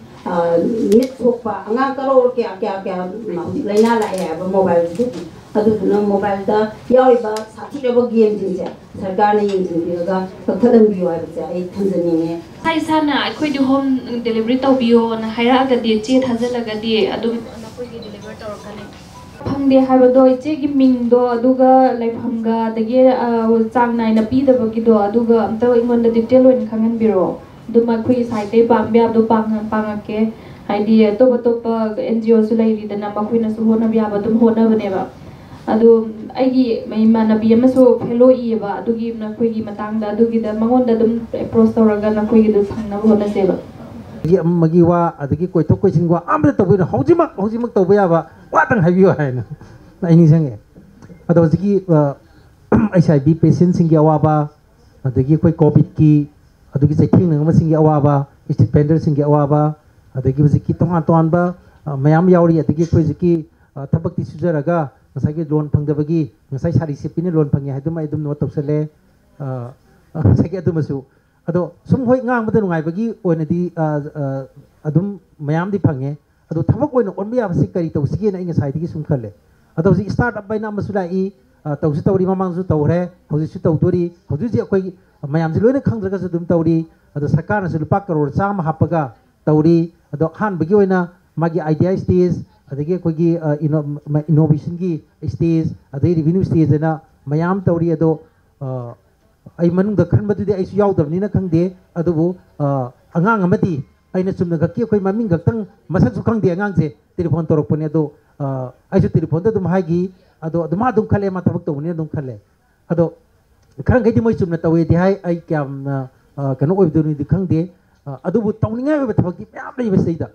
ꯃꯤꯠ ꯁꯣꯛꯄ ꯑꯉꯥꯡ ꯀꯔꯣꯔ ꯀꯌꯥ ꯀꯌꯥ ꯀꯌꯥ ꯍꯧꯖꯤꯛ ꯂꯥꯏꯅꯥ ꯂꯥꯛꯑꯦ ꯍꯥꯏꯕ ꯃꯣꯕꯥꯏꯜꯁꯤꯗꯒꯤ꯫ ꯑꯗꯨꯗꯨꯅ ꯃꯣꯕꯥꯏꯜꯗ ꯌꯥꯎꯔꯤꯕ ꯁꯥꯊꯤꯔꯕ ꯒꯦꯝꯁꯤꯡꯁꯦ ꯁꯔꯀꯥꯔꯅ ꯌꯦꯡꯁꯤꯟꯕꯤꯔꯒ ꯀꯛꯊꯠꯍꯟꯕꯤꯌꯨ ꯍꯥꯏꯕꯁꯦ ꯑꯩ ꯊꯝꯖꯅꯤꯡꯉꯦ꯫ ꯏꯁꯥ ꯏꯁꯥꯅ ꯑꯩꯈꯣꯏꯗꯤ ꯍꯣꯝ ꯗꯦꯂꯤꯚꯔꯤ ꯇꯧꯕꯤꯌꯣꯅ ꯍꯥꯏꯔꯛꯑꯒꯗꯤ, ꯆꯦ ꯊꯥꯖꯤꯜꯂꯒꯗꯤ ꯑꯗꯨꯝ ꯅꯈꯣꯏꯒꯤ ꯗꯦꯂꯤꯚꯔ ꯇꯧꯔꯛꯀꯅꯤ꯫ ꯐꯪꯗꯦ ꯍꯥꯏꯕꯗꯣ, ꯏꯆꯦꯒꯤ ꯃꯤꯡꯗꯣ, ꯑꯗꯨꯒ ꯂꯩꯐꯝꯒ, ꯑꯗꯒꯤ ꯆꯥꯡ ꯅꯥꯏꯅ ꯄꯤꯗꯕꯒꯤꯗꯣ, ꯑꯗꯨꯒ ꯑꯝꯇ ꯑꯩꯉꯣꯟꯗ ꯗꯤꯇꯦꯜ ꯑꯣꯏꯅ ꯈꯪꯍꯟꯕꯤꯔꯛꯑꯣ꯫ ꯑꯗꯨꯝ ꯑꯩꯈꯣꯏꯒꯤ ꯁꯥꯏꯠꯇꯩ ꯄꯥꯡꯕ ꯌꯥꯕꯗꯣ ꯄꯥꯡꯉꯛꯀꯦ꯫ ꯍꯥꯏꯗꯤ ꯑꯇꯣꯞ ꯑꯇꯣꯞꯄ ꯑꯦꯟ ꯖꯤ ꯑꯣꯁꯨ ꯂꯩꯔꯤꯗꯅ, ꯃꯈꯣꯏꯅꯁꯨ ꯍꯣꯠꯅꯕ ꯌꯥꯕ ꯑꯗꯨꯝ ꯍꯣꯠꯅꯕꯅꯦꯕ꯫ ꯑꯗꯣ ꯑꯩꯒꯤ ꯏꯃꯥꯟꯅꯕꯤ ꯑꯃꯁꯨ ꯐꯦꯂꯣ ꯏꯌꯦꯕ, ꯑꯗꯨꯒꯤ ꯅꯈꯣꯏꯒꯤ ꯃꯇꯥꯡꯗ, ꯑꯗꯨꯒꯤꯗ ꯃꯉꯣꯟꯗ ꯑꯗꯨꯝ ꯑꯦꯄ꯭ꯔꯣꯁ ꯇꯧꯔꯒ ꯅꯈꯣꯏꯒꯤꯗꯣ ꯐꯪꯅꯕ ꯍꯣꯠꯅꯁꯦꯕ꯫ ꯑꯃꯒꯤ ꯋꯥ, ꯑꯗꯒꯤ ꯀꯣꯏꯊꯣꯛ ꯀꯣꯏꯁꯤꯟꯒꯤ ꯋꯥ ꯑꯝꯇ ꯇꯧꯕꯤꯔꯣ꯫ ꯍꯧꯖꯤꯛꯃꯛ, ꯍꯧꯖꯤꯛꯃꯛ ꯇꯧꯕ ꯌꯥꯕ ꯋꯥꯇꯪ ꯍꯥꯏꯕꯤꯌꯨ ꯍꯥꯏꯅ ꯑꯩ ꯅꯤꯡꯁꯤꯡꯉꯦ꯫ ꯑꯗꯣ ꯍꯧꯖꯤꯛꯀꯤ ꯑꯩꯆ ꯑꯥꯏ ꯚꯤ ꯄꯦꯁꯦꯟꯁꯤꯡꯒꯤ ꯑꯋꯥꯕ, ꯑꯗꯒꯤ ꯑꯩꯈꯣꯏ ꯀꯣꯚꯤꯗꯀꯤ, ꯑꯗꯨꯒꯤ ꯆꯩꯊꯦꯡꯅꯔꯕꯁꯤꯡꯒꯤ ꯑꯋꯥꯕ, ꯁ꯭ꯇ꯭ꯔꯤꯠ ꯚꯦꯟꯗꯔꯁꯤꯡꯒꯤ ꯑꯋꯥꯕ, ꯑꯗꯒꯤ ꯍꯧꯖꯤꯛꯀꯤ ꯇꯣꯉꯥꯟ ꯇꯣꯉꯥꯟꯕ ꯃꯌꯥꯝ ꯌꯥꯎꯔꯤ꯫ ꯑꯗꯒꯤ ꯑꯩꯈꯣꯏ ꯍꯧꯖꯤꯛꯀꯤ ꯊꯕꯛꯇꯤ ꯁꯨꯖꯔꯒ ꯉꯁꯥꯏꯒꯤ ꯂꯣꯟ ꯐꯪꯗꯕꯒꯤ, ꯉꯁꯥꯏ ꯁꯥꯔꯤ ꯁꯦꯠꯄꯤꯅ ꯂꯣꯟ ꯐꯪꯉꯦ ꯍꯥꯏꯗꯨꯃ ꯑꯩ ꯑꯗꯨꯝ ꯅꯣꯠ ꯇꯧꯁꯜꯂꯦ꯫ ꯑ, ꯑ, ꯉꯁꯥꯏꯒꯤ ꯑꯗꯨꯃꯁꯨ꯫ ꯑꯗꯣ ꯁꯨꯝ ꯍꯣꯏ, ꯉꯥꯡꯕꯗ ꯅꯨꯡꯉꯥꯏꯕꯒꯤ ꯑꯣꯏꯅꯗꯤ, ꯑ, ꯑ, ꯑꯗꯨꯝ ꯃꯌꯥꯝꯗꯤ ꯐꯪꯉꯦ꯫ ꯑꯗꯣ ꯊꯕꯛ ꯑꯣꯏꯅ ꯑꯣꯟꯕ ꯌꯥꯕꯁꯤ ꯀꯔꯤ ꯇꯧꯁꯤꯒꯦꯅ ꯑꯩ ꯉꯁꯥꯏꯗꯒꯤ ꯁꯨꯝ ꯈꯜꯂꯦ꯫ ꯑꯗꯣ ꯍꯧꯖꯤꯛ ꯁ꯭ꯇꯥꯔꯠ ꯑꯞ ꯍꯥꯏꯅ ꯑꯃꯁꯨ ꯂꯥꯛꯏ, ꯑ, ꯇꯧꯁꯨ ꯇꯧꯔꯤ, ꯃꯃꯥꯡꯁꯨ ꯇꯧꯈ꯭ꯔꯦ, ꯍꯧꯖꯤꯛꯁꯨ ꯇꯧꯗꯣꯔꯤ꯫ ꯍꯧꯖꯤꯛ ꯍꯧꯖꯤꯛ ꯑꯩꯈꯣꯏ ꯃꯌꯥꯝꯁꯦ ꯂꯣꯏꯅ ꯈꯪꯗ꯭ꯔꯒꯁꯨ ꯑꯗꯨꯝ ꯇꯧꯔꯤ꯫ ꯑꯗꯣ ꯁꯔꯀꯥꯔꯅꯁꯨ ꯂꯨꯄꯥ ꯀꯔꯣꯔ ꯆꯥꯝꯃ ꯍꯥꯞꯄꯒ ꯇꯧꯔꯤ꯫ ꯑꯗꯣ ꯑꯍꯥꯟꯕꯒꯤ ꯑꯣꯏꯅ ꯃꯥꯒꯤ ꯑꯥꯏꯗꯤꯌꯥ ꯁ꯭ꯇꯦꯖ, ꯑꯗꯒꯤ ꯑꯩꯈꯣꯏꯒꯤ, ꯑ, ꯏꯅꯣ-, ꯃ-, ꯏꯅꯣꯚꯦꯁꯟꯒꯤ ꯁ꯭ꯇꯦꯖ, ꯑꯗꯩ ꯔꯤꯚꯤꯅ꯭ꯌꯨ ꯁ꯭ꯇꯦꯖ ꯍꯥꯏꯅ ꯃꯌꯥꯝ ꯇꯧꯔꯤ꯫ ꯑꯗꯣ, ꯑ, ꯑꯩ ꯃꯅꯨꯡꯗ ꯈꯟꯕꯗꯨꯗꯤ ꯑꯩꯁꯨ ꯌꯥꯎꯗꯕꯅꯤꯅ ꯈꯪꯗꯦ꯫ ꯑꯗꯨꯕꯨ, ꯑ, ꯑꯉꯥꯡ ꯑꯃꯗꯤ ꯑꯩꯅ ꯆꯨꯝꯅꯈꯛꯀꯤ ꯑꯩꯈꯣꯏ ꯃꯃꯤꯡ ꯈꯛꯇꯪ, ꯃꯁꯛꯁꯨ ꯈꯪꯗꯦ ꯑꯉꯥꯡꯁꯦ, ꯇꯦꯂꯤꯐꯣꯟ ꯇꯧꯔꯛꯄꯅꯦ꯫ ꯑꯗꯣ, ꯑ, ꯑꯩꯁꯨ ꯇꯦꯂꯤꯐꯣꯟꯗ ꯑꯗꯨꯝ ꯍꯥꯏꯈꯤ꯫ ꯑꯗꯣ ꯑꯗꯨ ꯃꯥ ꯑꯗꯨꯝ ꯈꯜꯂꯦ, ꯃꯥ ꯊꯕꯛ ꯇꯧꯕꯅꯤꯅ ꯑꯗꯨꯝ ꯈꯜꯂꯦ꯫ ꯑꯗꯣ ꯈꯔ ꯃꯈꯩꯗꯤ ꯃꯣꯏ ꯆꯨꯝꯅ ꯇꯧꯋꯦꯗꯤ ꯍꯥꯏ, ꯑꯩ ꯀꯌꯥꯝꯅ, ꯑ, ꯀꯩꯅꯣ ꯑꯣꯏꯗꯣꯏꯅꯣꯗꯤ ꯈꯪꯗꯦ꯫ ꯑ, ꯑꯗꯨꯕꯨ ꯇꯧꯅꯤꯡꯉꯥꯏ ꯑꯣꯏꯕ ꯊꯕꯛꯇꯤ ꯃꯌꯥꯝ ꯂꯩꯕ ꯁꯤꯗꯩꯗ꯫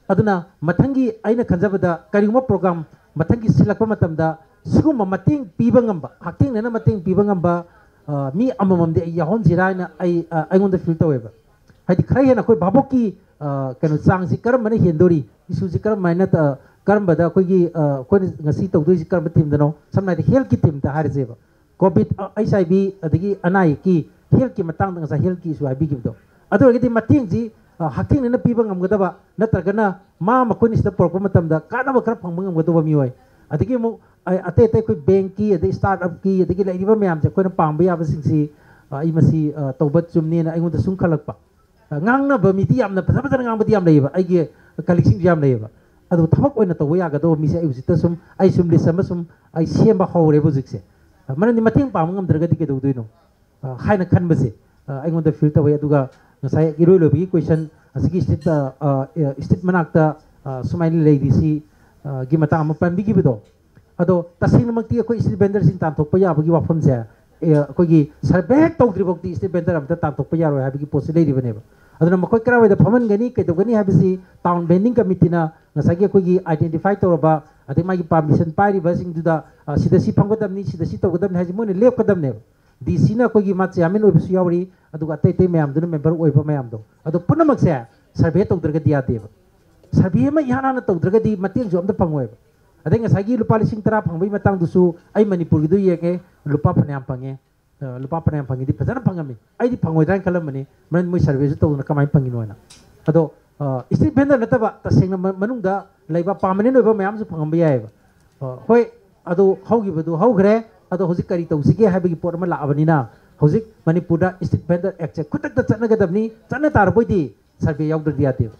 ꯑꯗꯨꯅ ꯃꯊꯪꯒꯤ ꯑꯩꯅ ꯈꯟꯖꯕꯗ ꯀꯔꯤꯒꯨꯝꯕ ꯄ꯭ꯔꯣꯒ꯭ꯔꯥꯝ ꯃꯊꯪꯒꯤ ꯁꯤꯜꯂꯛꯄ ꯃꯇꯝꯗ ꯁꯤꯒꯨꯝꯕ ꯃꯇꯦꯡ ꯄꯤꯕ ꯉꯝꯕ, ꯍꯛꯊꯦꯡꯅꯅ ꯃꯇꯦꯡ ꯄꯤꯕ ꯉꯝꯕ, ꯑ, ꯃꯤ ꯑꯃꯃꯝꯗꯤ ꯑꯩ ꯌꯥꯎꯍꯟꯁꯤꯔꯥ ꯍꯥꯏꯅ ꯑꯩ, ꯑ, ꯑꯩꯉꯣꯟꯗ ꯐꯤꯜ ꯇꯧꯋꯦꯕ꯫ ꯍꯥꯏꯗꯤ ꯈꯔ ꯍꯦꯟꯅ ꯑꯩꯈꯣꯏ ꯚꯥꯕꯣꯛꯀꯤ, ꯑ, ꯀꯩꯅꯣ ꯆꯥꯡꯁꯤ ꯀꯔꯝꯕꯅ ꯍꯦꯟꯗꯣꯔꯤ, ꯏꯁꯨꯁꯤ ꯀꯔꯝꯍꯥꯏꯅ ꯇ-, ꯀꯔꯝꯕꯗ ꯑꯩꯈꯣꯏꯒꯤ, ꯑ, ꯑꯩꯈꯣꯏꯅ ꯉꯁꯤ ꯇꯧꯗꯣꯏꯁꯤ ꯀꯔꯝꯕ ꯊꯤꯝꯗꯅꯣ? ꯁꯝꯅ ꯍꯥꯏꯔꯕꯗ ꯍꯦꯜꯠꯀꯤ ꯊꯤꯝꯗ ꯍꯥꯏꯔꯁꯦꯕ, ꯀꯣꯚꯤꯗ, ꯑ, ꯑꯩꯆ ꯑꯥꯏ ꯚꯤ ꯑꯗꯒꯤ ꯑꯅꯥ ꯑꯌꯦꯛꯀꯤ ꯍꯦꯜꯠꯀꯤ ꯃꯇꯥꯡꯗ ꯉꯁꯥꯏ ꯍꯦꯜꯠꯀꯤ ꯏꯁꯨ ꯍꯥꯏꯕꯤꯈꯤꯕꯗꯣ, ꯑꯗꯨ ꯑꯣꯏꯔꯒꯗꯤ ꯃꯇꯦꯡꯁꯤ, ꯑ, ꯍꯛꯊꯦꯡꯅꯅ ꯄꯤꯕ ꯉꯝꯒꯗꯕ ꯅꯠꯇ꯭ꯔꯒꯅ ꯃꯥ ꯃꯈꯣꯏꯅ ꯁꯤꯗ ꯄꯨꯔꯛꯄ ꯃꯇꯝꯗ ꯀꯥꯟꯅꯕ ꯈꯔ ꯐꯪꯕ ꯉꯝꯒꯗꯧꯕ ꯃꯤꯑꯣꯏ, ꯑꯗꯒꯤ ꯑꯃꯨꯛ ꯑ-, ꯑꯇꯩ ꯑꯇꯩ ꯑꯩꯈꯣꯏ ꯕꯦꯡꯛꯀꯤ, ꯑꯗꯩ ꯁ꯭ꯇꯥꯔꯠ ꯑꯞꯀꯤ, ꯑꯗꯒꯤ ꯂꯩꯔꯤꯕ ꯃꯌꯥꯝꯁꯦ ꯑꯩꯈꯣꯏꯅ ꯄꯥꯡꯕ ꯌꯥꯕꯁꯤꯡꯁꯤ, ꯑ, ꯑꯩ ꯃꯁꯤ, ꯑ, ꯇꯧꯕ ꯆꯨꯝꯅꯦꯅ ꯑꯩꯉꯣꯟꯗ ꯁꯨꯝ ꯈꯜꯂꯛꯄ꯫ ꯑ, ꯉꯥꯡꯅꯕ ꯃꯤꯗꯤ ꯌꯥꯝꯅ ꯐꯖ ꯐꯖꯅ ꯉꯥꯡꯕꯗꯤ ꯌꯥꯝ ꯂꯩꯌꯦꯕ, ꯑꯩꯒꯤ ꯀꯂꯤꯛꯁꯤꯡꯁꯨ ꯌꯥꯝ ꯂꯩꯌꯦꯕ꯫ ꯑꯗꯣ ꯊꯕꯛ ꯑꯣꯏꯅ ꯇꯧꯕ ꯌꯥꯒꯗꯧꯕ ꯃꯤꯁꯦ ꯑꯩ ꯍꯧꯖꯤꯛꯇ ꯁꯨꯝ, ꯑꯩ ꯁꯨꯝ ꯂꯤꯁ ꯑꯃ ꯁꯨꯝ ꯑꯩ ꯁꯦꯝꯕ ꯍꯧꯔꯦꯕ ꯍꯧꯖꯤꯛꯁꯦ꯫ ꯑ, ꯃꯔꯝꯗꯤ ꯃꯇꯦꯡ ꯄꯥꯡꯕ ꯉꯝꯗ꯭ꯔꯒꯗꯤ ꯀꯩꯗꯧꯗꯣꯏꯅꯣ? ꯑ, ꯍꯥꯏꯅ ꯈꯟꯕꯁꯦ, ꯑ, ꯑꯩꯉꯣꯟꯗ ꯐꯤꯜ ꯇꯧꯋꯦ꯫ ꯑꯗꯨꯒ ꯉꯁꯥꯏ ꯏꯔꯣꯏ ꯂꯣꯏꯕꯒꯤ ꯀꯣꯏꯁꯟ ꯑꯁꯤꯒꯤ ꯁ꯭ꯇ꯭ꯔꯤꯠ, ꯑ, ꯑ, ꯑ, ꯁ꯭ꯇ꯭ꯔꯤꯠ ꯃꯅꯥꯛꯇ, ꯑ, ꯁꯨꯃꯥꯏꯅ ꯂꯩꯔꯤꯁꯤ, ꯑ, ꯒꯤ ꯃꯇꯥꯡ ꯑꯃ ꯄꯟꯕꯤꯈꯤꯕꯗꯣ, ꯑꯗꯣ ꯇꯁꯦꯡꯅꯃꯛꯇꯤ ꯑꯩꯈꯣꯏ ꯁ꯭ꯇ꯭ꯔꯤꯠ ꯚꯦꯟꯗꯔꯁꯤꯡ ꯇꯥꯟꯊꯣꯛꯄ ꯌꯥꯕꯒꯤ ꯋꯥꯐꯝꯁꯦ, ꯑꯦ, ꯑꯩꯈꯣꯏꯒꯤ ꯁꯔꯚꯦ ꯍꯦꯛ ꯇꯧꯗ꯭ꯔꯤꯐꯥꯎꯗꯤ ꯁ꯭ꯇ꯭ꯔꯤꯠ ꯚꯦꯟꯗꯔ ꯑꯝꯇ ꯇꯥꯟꯊꯣꯛꯄ ꯌꯥꯔꯣꯏ ꯍꯥꯏꯕꯒꯤ ꯄꯣꯠꯁꯤ ꯂꯩꯔꯤꯕꯅꯦꯕ꯫ ꯑꯗꯨꯅ ꯃꯈꯣꯏ ꯀꯔꯥꯏꯋꯥꯏꯗ ꯐꯝꯍꯟꯒꯅꯤ, ꯀꯩꯗꯧꯒꯅꯤ ꯍꯥꯏꯕꯁꯤ ꯇꯥꯎꯟ ꯚꯦꯟꯗꯤꯡ ꯀꯃꯤꯇꯤꯅ ꯉꯁꯥꯏꯒꯤ ꯑꯩꯈꯣꯏꯒꯤ ꯑꯥꯏꯗꯦꯟꯇꯤꯐꯥꯏ ꯇꯧꯔꯕ, ꯑꯗꯩ ꯃꯥꯒꯤ ꯄꯥꯔꯃꯤꯁꯟ ꯄꯥꯏꯔꯤꯕꯁꯤꯡꯗꯨꯗ, ꯑ, ꯁꯤꯗ ꯁꯤ ꯐꯝꯒꯗꯕꯅꯤ, ꯁꯤꯗ ꯁꯤ ꯇꯧꯒꯗꯕꯅꯤ ꯍꯥꯏꯁꯤ ꯃꯣꯏꯅ ꯂꯦꯞꯀꯗꯕꯅꯦꯕ꯫ ꯗꯤ ꯁꯤꯅ ꯑꯩꯈꯣꯏꯒꯤ ꯃꯥ ꯆꯤꯌꯥꯔꯃꯦꯟ ꯑꯣꯏꯕꯁꯨ ꯌꯥꯎꯔꯤ, ꯑꯗꯨꯒ ꯑꯇꯩ ꯑꯇꯩ ꯃꯌꯥꯝꯗꯨꯅ ꯃꯦꯝꯕꯔ ꯑꯣꯏꯕ ꯃꯌꯥꯝꯗꯣ꯫ ꯑꯗꯣ ꯄꯨꯝꯅꯃꯛꯁꯦ ꯁꯔꯚꯦ ꯇꯧꯗ꯭ꯔꯒꯗꯤ ꯌꯥꯗꯦꯕ꯫ ꯁꯔꯚꯦ ꯑꯃ ꯏꯍꯥꯟ ꯍꯥꯟꯅ ꯇꯧꯗ꯭ꯔꯒꯗꯤ ꯃꯇꯦꯡꯁꯨ ꯑꯝꯇ ꯐꯪꯉꯣꯏꯕ꯫ ꯑꯗꯩ ꯉꯁꯥꯏꯒꯤ ꯂꯨꯄꯥ ꯂꯤꯁꯤꯡ ꯇꯔꯥ ꯐꯪꯕꯒꯤ ꯃꯇꯥꯡꯗꯨꯁꯨ ꯑꯩ ꯃꯅꯤꯄꯨꯔꯒꯤꯗꯨ ꯌꯦꯡꯉꯦ, ꯂꯨꯄꯥ ꯐꯅꯌꯥꯝ ꯐꯪꯉꯦ꯫ ꯑ, ꯂꯨꯄꯥ ꯐꯅꯌꯥꯝ ꯐꯪꯉꯤꯗꯤ ꯐꯖꯅ ꯐꯪꯉꯝꯃꯤ꯫ ꯑꯩꯗꯤ ꯐꯪꯉꯣꯏꯗ꯭ꯔꯥ ꯍꯥꯏꯅ ꯈꯜꯂꯝꯕꯅꯤ, ꯃꯔꯝꯗꯤ ꯃꯣꯏ ꯁꯔꯚꯦꯁꯨ ꯇꯧꯗꯅ ꯀꯃꯥꯏꯅ ꯐꯪꯉꯤꯅꯣꯅ꯫ ꯑꯗꯣ ꯁ꯭ꯇ꯭ꯔꯤꯠ ꯚꯦꯟꯗꯔ ꯅꯠꯇꯕ ꯇꯁꯦꯡꯅ ꯃ- ꯃꯅꯨꯡꯗ ꯂꯩꯕ ꯄꯥꯔꯃꯅꯦꯟ ꯑꯣꯏꯕ ꯃꯌꯥꯝꯁꯨ ꯐꯪꯉꯝꯕ ꯌꯥꯏꯑꯕ꯫ ꯑ, ꯍꯣꯏ, ꯑꯗꯣ ꯍꯧꯈꯤꯕꯗꯨ ꯍꯧꯈ꯭ꯔꯦ꯫ ꯑꯗꯣ ꯍꯧꯖꯤꯛ ꯀꯔꯤ ꯇꯧꯁꯤꯒꯦ ꯍꯥꯏꯕꯒꯤ ꯄꯣꯠ ꯑꯃ ꯂꯥꯛꯑꯕꯅꯤꯅ, ꯍꯧꯖꯤꯛ ꯃꯅꯤꯄꯨꯔꯗ ꯁ꯭ꯇ꯭ꯔꯤꯠ ꯚꯦꯟꯗꯔ ꯑꯦꯛꯁꯦ ꯈꯨꯗꯛꯇ ꯆꯠꯅꯒꯗꯕꯅꯤ꯫ ꯆꯠꯅ ꯇꯥꯔꯕꯣꯏꯗꯤ ꯁꯔꯚꯦ ꯌꯥꯎꯗ꯭ꯔꯗꯤ ꯌꯥꯗꯦꯕ꯫